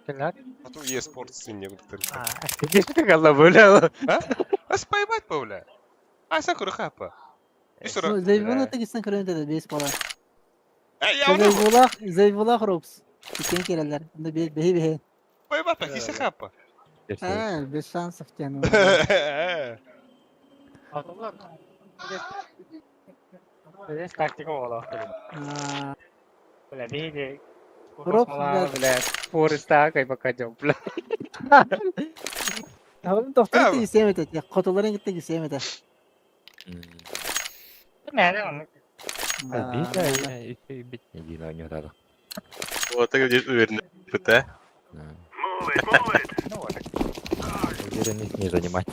H: Кинилэр?
A: Хоту e-sport синне кытта.
H: Галла бля.
A: А? Ас поебать по, бля. Аса курыхапа.
M: Ну, Зайвула тегистен көрөнтө бес бала.
A: Э, я уна.
M: Зайвула, Зайвула Ропс. Иккен келелер. Онда бе бе бе.
A: Поебать, па, хисе хапа.
M: А, без шансов тяну.
H: Здесь тактика буолла. Бля, види.
M: Ропс,
H: бля, Фореста кайбакадем, бля.
M: Tamam doktor da istemedi. Kotoların gitti istemedi.
H: Мэнэ оннук.
R: Биир бит недиэн оонньуутаата.
G: Вот так здесь уверенно. ПТ.
R: Уверенность не занимать.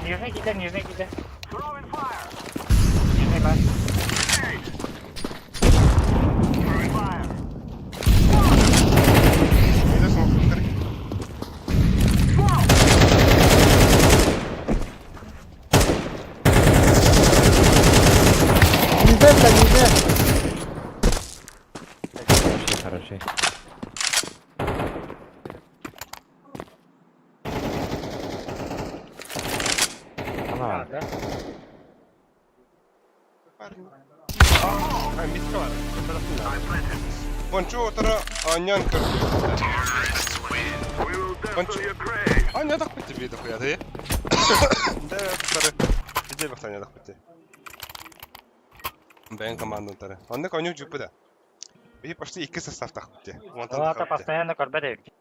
H: Нижний киде, нижний киде. Нижний бар.
M: Yüzde bile yüzde.
R: Хороший, хороший. Ана.
A: А, митка бар. Бончу отара аньян көрдү. Бончу. Аня так битти бии дохуя ты. Да, тары. Иде бахтаня так битти. Бэйн командан тары. Онны коню жупы да. Би почти икки состав так битти.
H: Ата постоянно көрбөт эбит.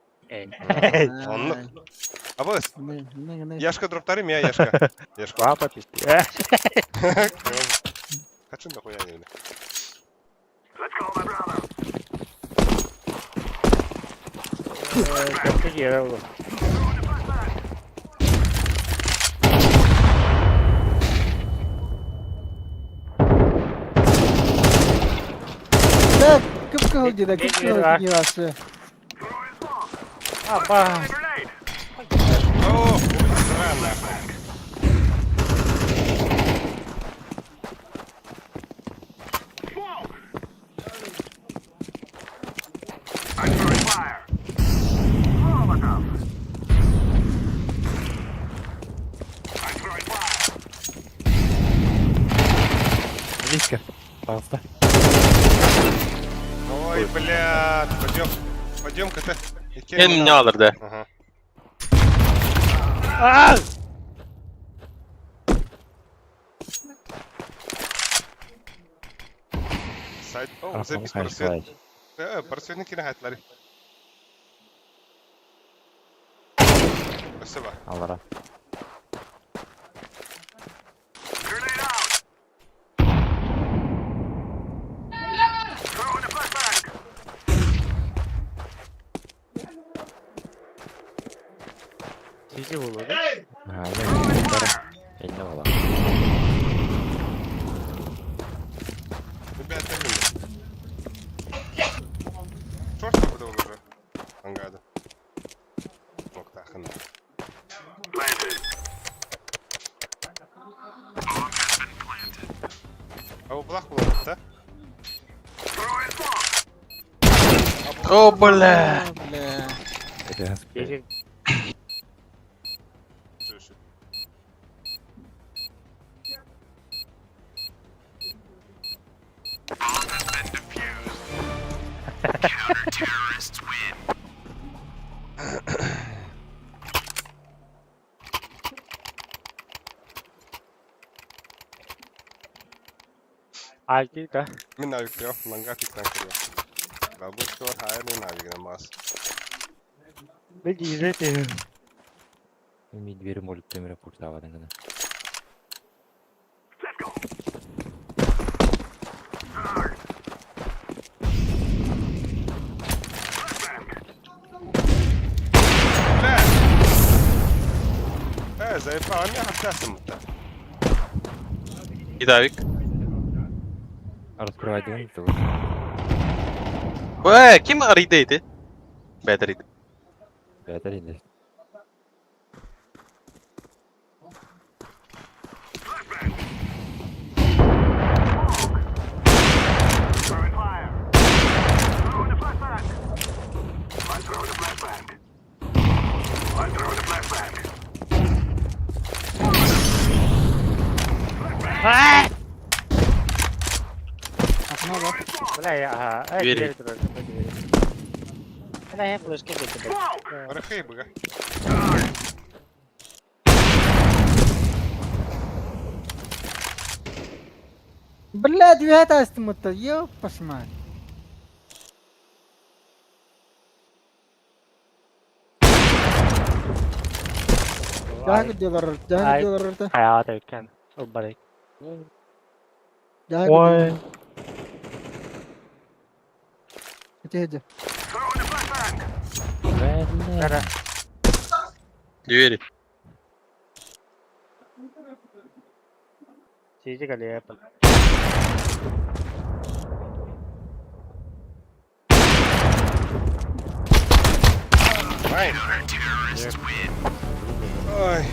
A: Онны. Абыс. Яшка дроптары меня Яшка. Яшка.
H: Папа пизде.
A: Хочу нахуя не
H: Кирилл.
M: Да, кып-кызыл деді, кып-кызыл деді.
H: Апа.
A: О, странно.
R: Близко. Пожалуйста.
A: Ой, блядь, пойдем, пойдем КТ.
G: Я не надо, да.
A: Ага.
H: А!
A: Сайт, о, запись просвет. Просветники на хатлари. Спасибо.
R: Алара.
H: Сизи болу, да?
R: А, я не была.
A: Ребята, Шорт буду уже. Ангада. Октахана. А у блах было, да?
G: О, бля.
M: Бля.
H: Сизи. Айти да.
A: Мин авиктыам, ланга пиктан кэлиэ. Бабушка хайа мин авигынан мас.
H: Билдиирэ ты.
R: Ми двери молит темре пуртавадан гына.
A: Бля! Э, заебал, меня хапсасым то.
G: Кидавик.
R: Раскрывай дверь, то
G: Э, ким арыйда ити? Бәтер ити.
R: бәтер инде.
I: Throwing fire. Throwing a flashbang. I'm throwing a flashbang. I'm throwing a flashbang.
M: Окно, да?
H: Бля, я, ага. Эй,
G: Двери.
H: двери турар, двери. Бля, я флешки бити.
A: Барахай быга.
M: Блядь, үһэ таастым отта. Ёппаш мать. Жаһа делар, жаһа делар да.
H: Хайа экен. Ылбарый.
M: Жаһа
H: Ой.
M: Ити
I: Throwing a flashbang.
H: Бля.
G: Двери.
H: Сизи кале.
A: Ай! Ой.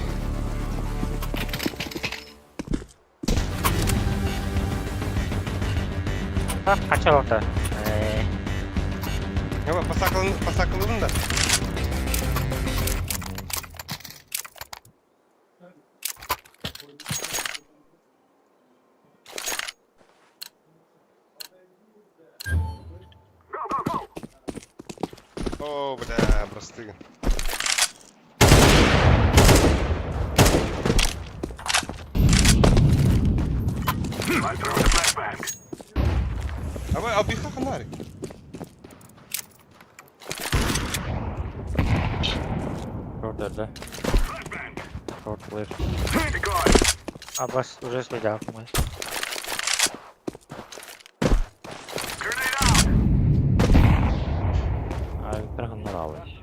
H: Кача орта.
A: Яба, посакалын да.
I: Go, go, go.
A: О, бля, просты.
I: I'm throwing a flashbang.
A: Аба, албиха ханари.
R: Шорт, да? Шорт, флеш.
I: Decoy.
H: Абас уже следил.
I: Grenade out.
R: А, трахнуралась.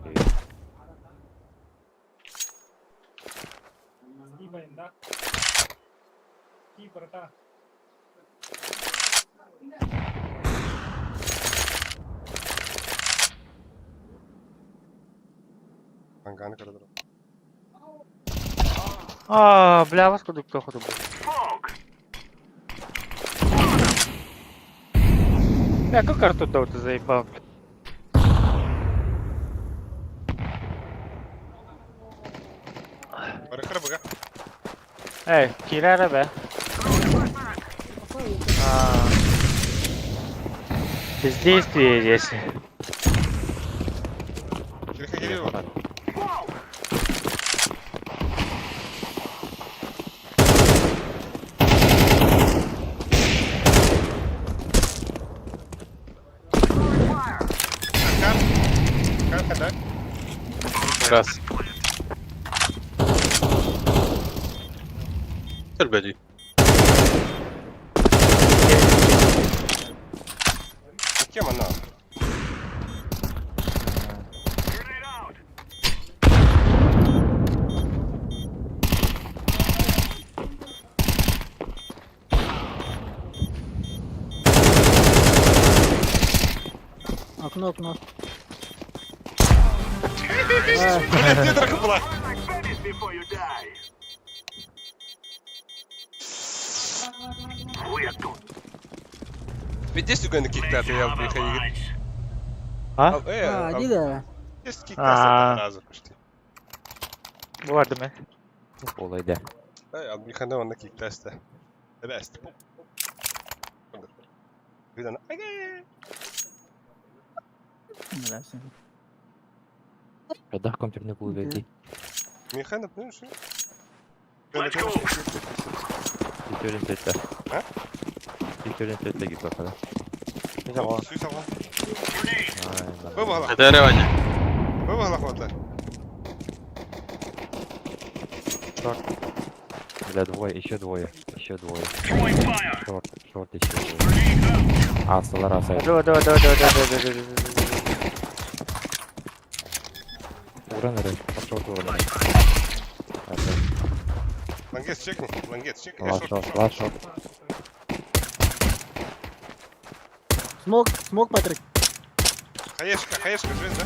A: Анганы кырдыр.
H: А, бля, вас куда кто ходу был.
I: Smoke.
H: Бля, как карту дал ты заебал?
A: Барахар быга.
H: Эй, кирара бе. А. Бездействие здесь.
A: Кириха кириво. Кар. Кар, да?
G: Раз. Тербеди.
A: Кем она?
I: Grenade out.
M: Окно, окно.
A: Блядь, где драка была?
I: Like Venice before you die. We are good.
A: Ведь здесь угон кикта, ты я албиха игр.
H: А?
M: А, иди да.
A: Здесь кикта
H: А.
A: сразу почти.
H: Бывает мы.
R: Олайда.
A: Эй, албиха да онна киктаста. Бест. Видно.
R: Когда компьютерный клуб иди?
A: Михаил, ну что?
I: Let's go.
R: Теперь это.
A: А?
R: 147 гиппа.
A: 108. Бу
G: Это Реваня.
A: Бу хвата.
R: Шорт. Бля, двое, еще двое, еще двое. Шорт, шорт еще двое. А, Солара сайт.
H: Да, да, да, да, да, да, да, да.
R: Уран, пошел уран.
A: Лангет чекни, лангет чекни.
R: Лast шорт, лast шорт.
M: Смок, смок, Патрик.
A: Хаешка, хаешка, жесть, да?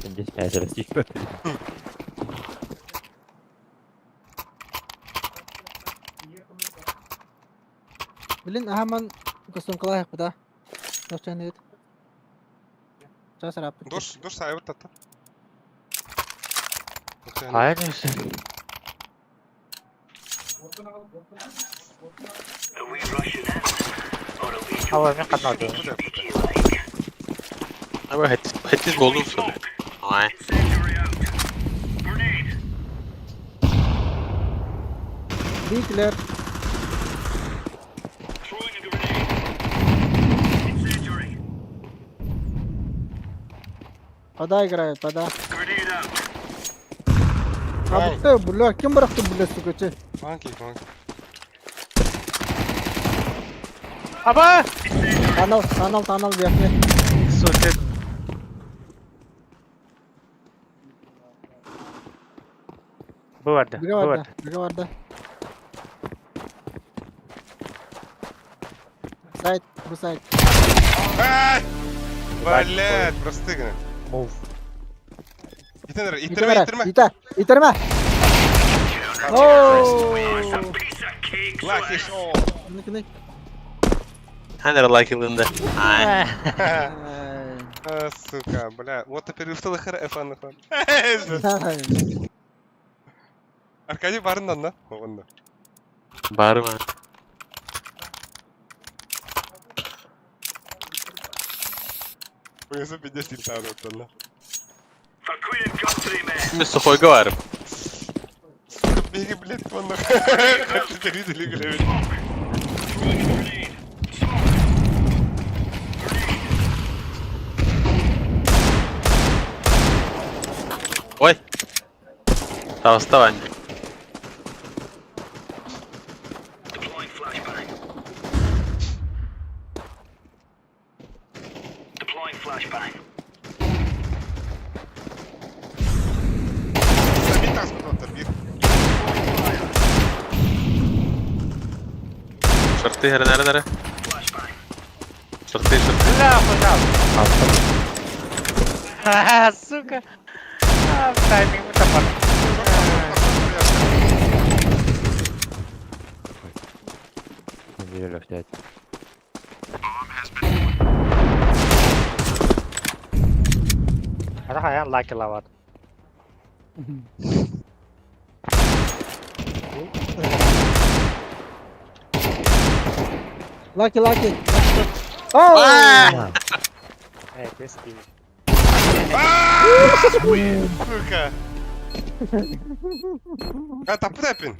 R: 75 расти.
M: Блин, ага ман костюм клаях да. Дощ нет. Час рап.
A: Дош, дош сайбы тата.
H: Hayır. Hava мен қанады.
G: Абы хеттис болду söyle. Ay.
M: Биклер. Пода играет, пода. А ты, бля, кем bıraktı бля, сука, че?
A: Манки, манки.
H: Аба!
M: Канал, канал, канал, верхний.
H: Сука. Bu vardı,
M: Biri
H: bu
M: vardı,
H: vardı.
M: biri vardı. Сайт, bu сайт.
A: Ай! Блядь, простыгны.
H: Move.
A: Итенер, итерме, итерме.
M: Ите, итерме. Ооо!
A: Лаки шоу.
M: Ник, ник.
G: Ханер лайкылында. Ay.
A: А, сука, бля. Вот теперь устала хэр эфан Аркадий барындан да? Онда.
G: Барма.
A: Буюсу пиздец тилтаады оттон.
G: Мен сухой говорю.
A: Сука, беги, блядь, вон Хочу видели, блядь.
G: Ой. Там вставай. Шорты, нere nere. Шорты, шорты.
H: Бля, пожалуйста. Сука. А, тайминг мы там.
R: Неделю взять.
H: Ана хаян лаки лават.
M: Лаки, лаки. Оу!
H: Эй, ты скинь.
A: Сука. А, тапы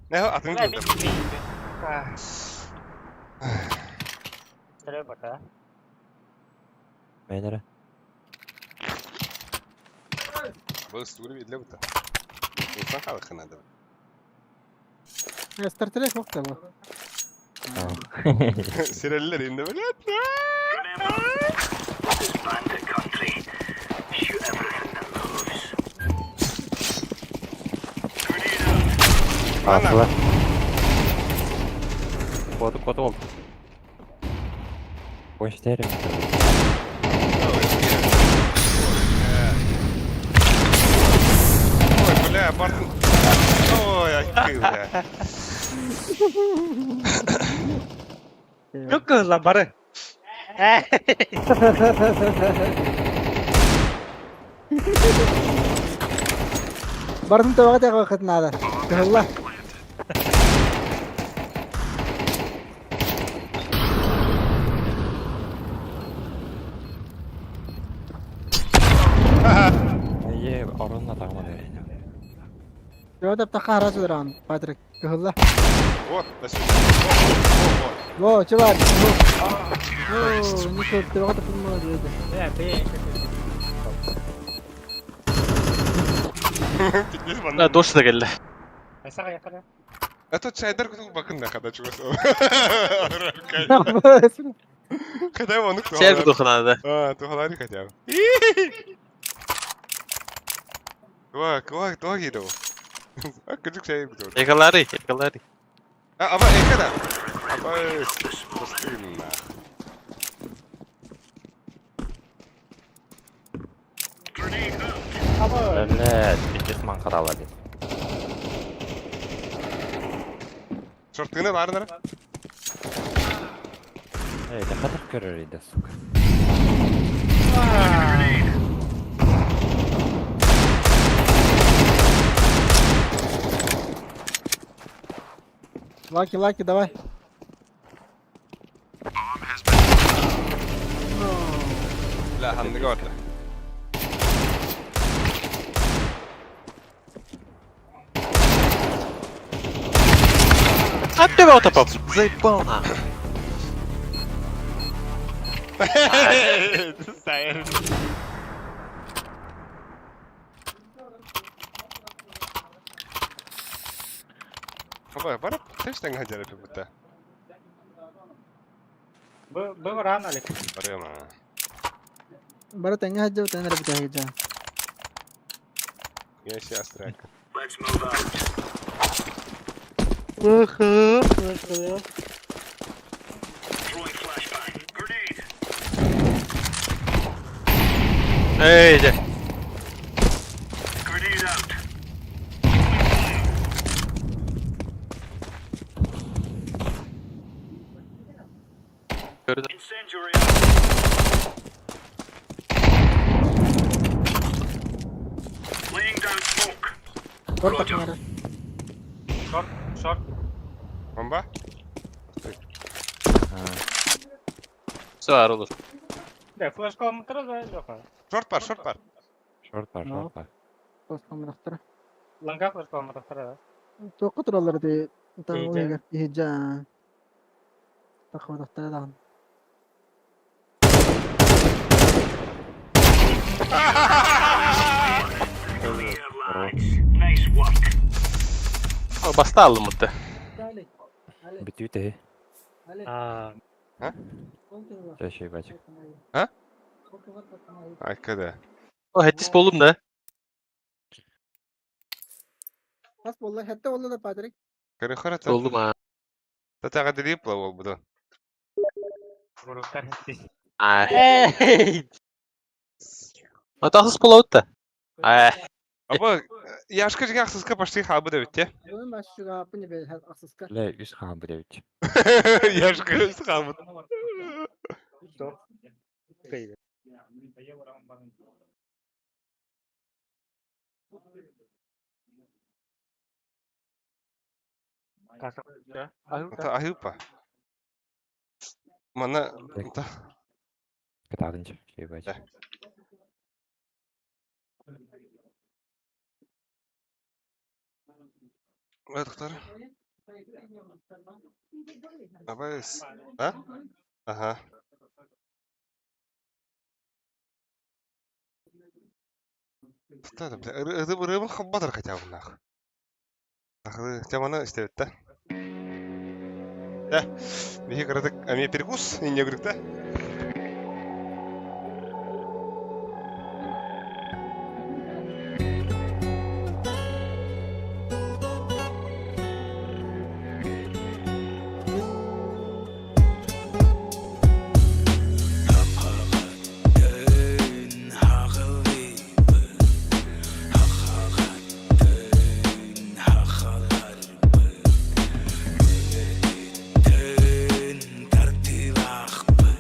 A: Не, атын
H: Бля,
A: килди.
H: Треба, да?
R: Менере.
A: Бұл стуры видле бұта. Инсан халқы надо.
M: Стартерек вакыты бу.
A: Сиреллер инде, блядь.
R: Асыла. Коты, коты oldu. Boş derim.
A: Ой, бля, Бартон. Ой, айкы, бля.
H: Çok kız lan barı.
M: Бардын табага тага вакыт надо. Алла.
R: Ие, орынна тагма берейин.
M: Жо таптаха хара сыдыран, Патрик. Кыһылла.
A: Вот, до свидания. Во, во, во.
M: Во, чувак. Во, не көрдөрөҕө тапылмаа диэти.
G: Да, дождь да келді.
A: А тут чайдар күтүк бакын да када чугас. Хотя бы он
G: Чай кудухнада.
A: А, тухалари хотя бы. Туа, туа, туа киду. А күтүк чай күтүк.
G: Экалари, экалари.
A: А, аба экада. Аба, пустынна.
R: Блядь, пиздец ман каралады.
A: Шортыны барнар.
R: Эй, да хатыр көрөр иде, сука.
M: Лаки, лаки, давай.
A: Ла, ханны горда.
G: Опять отопап. Заебал на.
A: Сайын. Аба, барып, тештен хажар бутта.
H: Бу рано ли?
A: Барыма.
M: Бара тэҥҥэ сылдьабыт, эн эрэ бүтэһик дьаа.
A: Я сейчас трек.
I: Let's move out. Throwing flashbang. Grenade.
G: Эй, де.
I: Grenade out.
G: Көрді.
I: Incendiary out. Laying down smoke.
M: Кор такмара.
H: Шорт, шорт.
A: Бомба?
G: Все, арылыр.
H: Да, флешка алмытыр да, Леха.
A: Шорт бар, шорт бар.
R: Шорт бар, шорт бар.
M: Тосқамырақтыр.
H: Ланга флешка алмытыр да.
M: Тоққа тураллар дии.
H: Иһдьэ.
M: Иһдьэ. Тахмадахтара даҕаны.
I: Clear, lads. Nice work.
G: Баста алым мұтты.
R: Бүтүү теһи.
H: А,
R: Чаши бачык.
A: А? Айкада.
G: О, хеттис болдум да.
M: Хас буолла, хэтте буолла да Патрик.
A: Көрі хората.
G: Болдум а.
A: Татаға дилип ла ол бұдан.
H: Буруктар хеттис.
G: Эй! Атасыз болауыт да. Ай.
A: Аба, яшка жига ақсызка почти хабы да бітте.
M: Бүгүн баш чугааппын дебе ахсыска.
R: Бля, үс хаан билебит.
A: Яшка үс хабы. Ата ахыпа. Мана та
R: Кытаадынчы, чей бачык.
A: Ватықтар. Абай, а? Ага. Что бля, рыбын хаббатыр хотя бы нах. Хотя бы истебит, да? Да. Бихи кыратык, а мне перекус, и не говорю, да?
C: Тартылахпыт.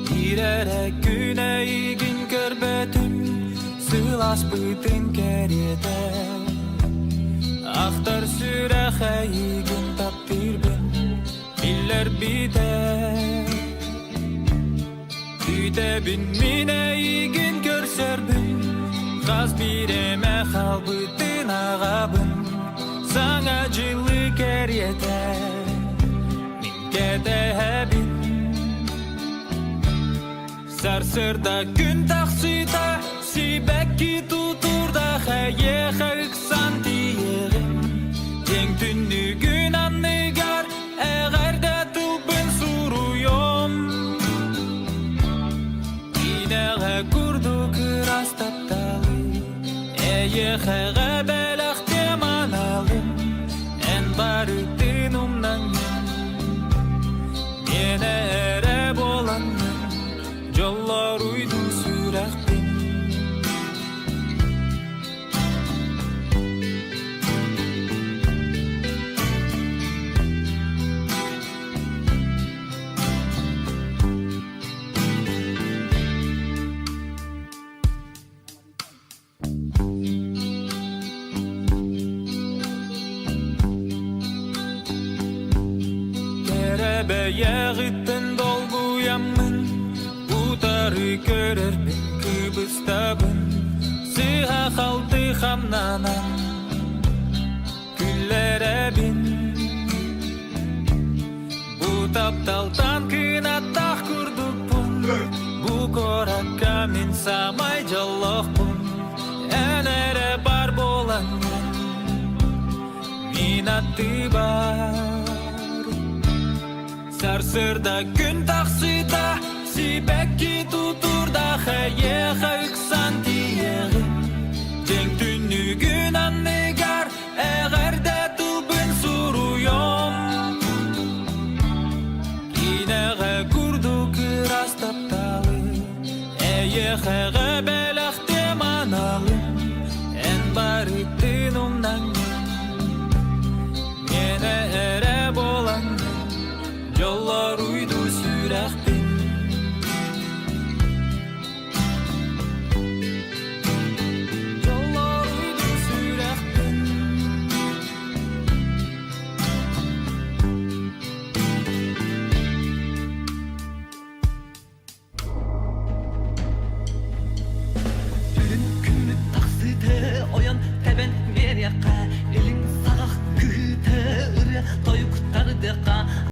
Q: Киирэрэ күн эйигин көрбөтүм, сыласпытын кэриэтэ. Ахтар сүрэх эйигин таптыырбын биллэрбитэ. Күүтэбин мин эйигин көрсөрбүн, хас бииремэ хаалбытын аҕабын, саҥа дьылы кэриэтэ мин кэтэһэбин. Сарсыарда күн тахсыыта сибэкки тутуурдаах эйиэхэ ыксан тиийэҕин. Киэҥ түннүгүн анныгар эҕэрдэ тылбын суруйуом. Киинэҕэ курдук ыраас тапталы эйиэхэҕэ бэлэхтиэм аналым. Эн барытын умнаҥҥын Миэнэ эрэ буолаҥҥын дьоллоруйдуу сүрэхпин Кэрэ бэйэҕиттэн долгуйаммын, утары көрөрбүн кыбыстабын, сыыһа-халты хамнанан күллэрэбин. Бу тапталтан кынаттаах курдукпун, бу куоракка мин саамай дьоллоохпун, эн эрэ бар буолаҥҥын, мин аттыбар. Сарсыарда күн тахсыыта сибэкки тутуурдаах эйиэхэ ыксан тиийэҕин. Дьиҥ түннүгүн анныгар Эҕэрдэ тылбын суруйуом Киинэҕэ курдук ыраас тапталы Эйиэхэҕэ бэлэхтиэм аналым Эн барытын умнаҥҥын Миэнэ эрэ буолаҥҥын Дьоллоруйду сүрэхпин Дьоллоруйду сүрэхпин
P: Сүрүн күммүт тахсыыта ойон тэбэн биэриэххэ, илин саҕах кыһыыта ырыа тойук тардыахха.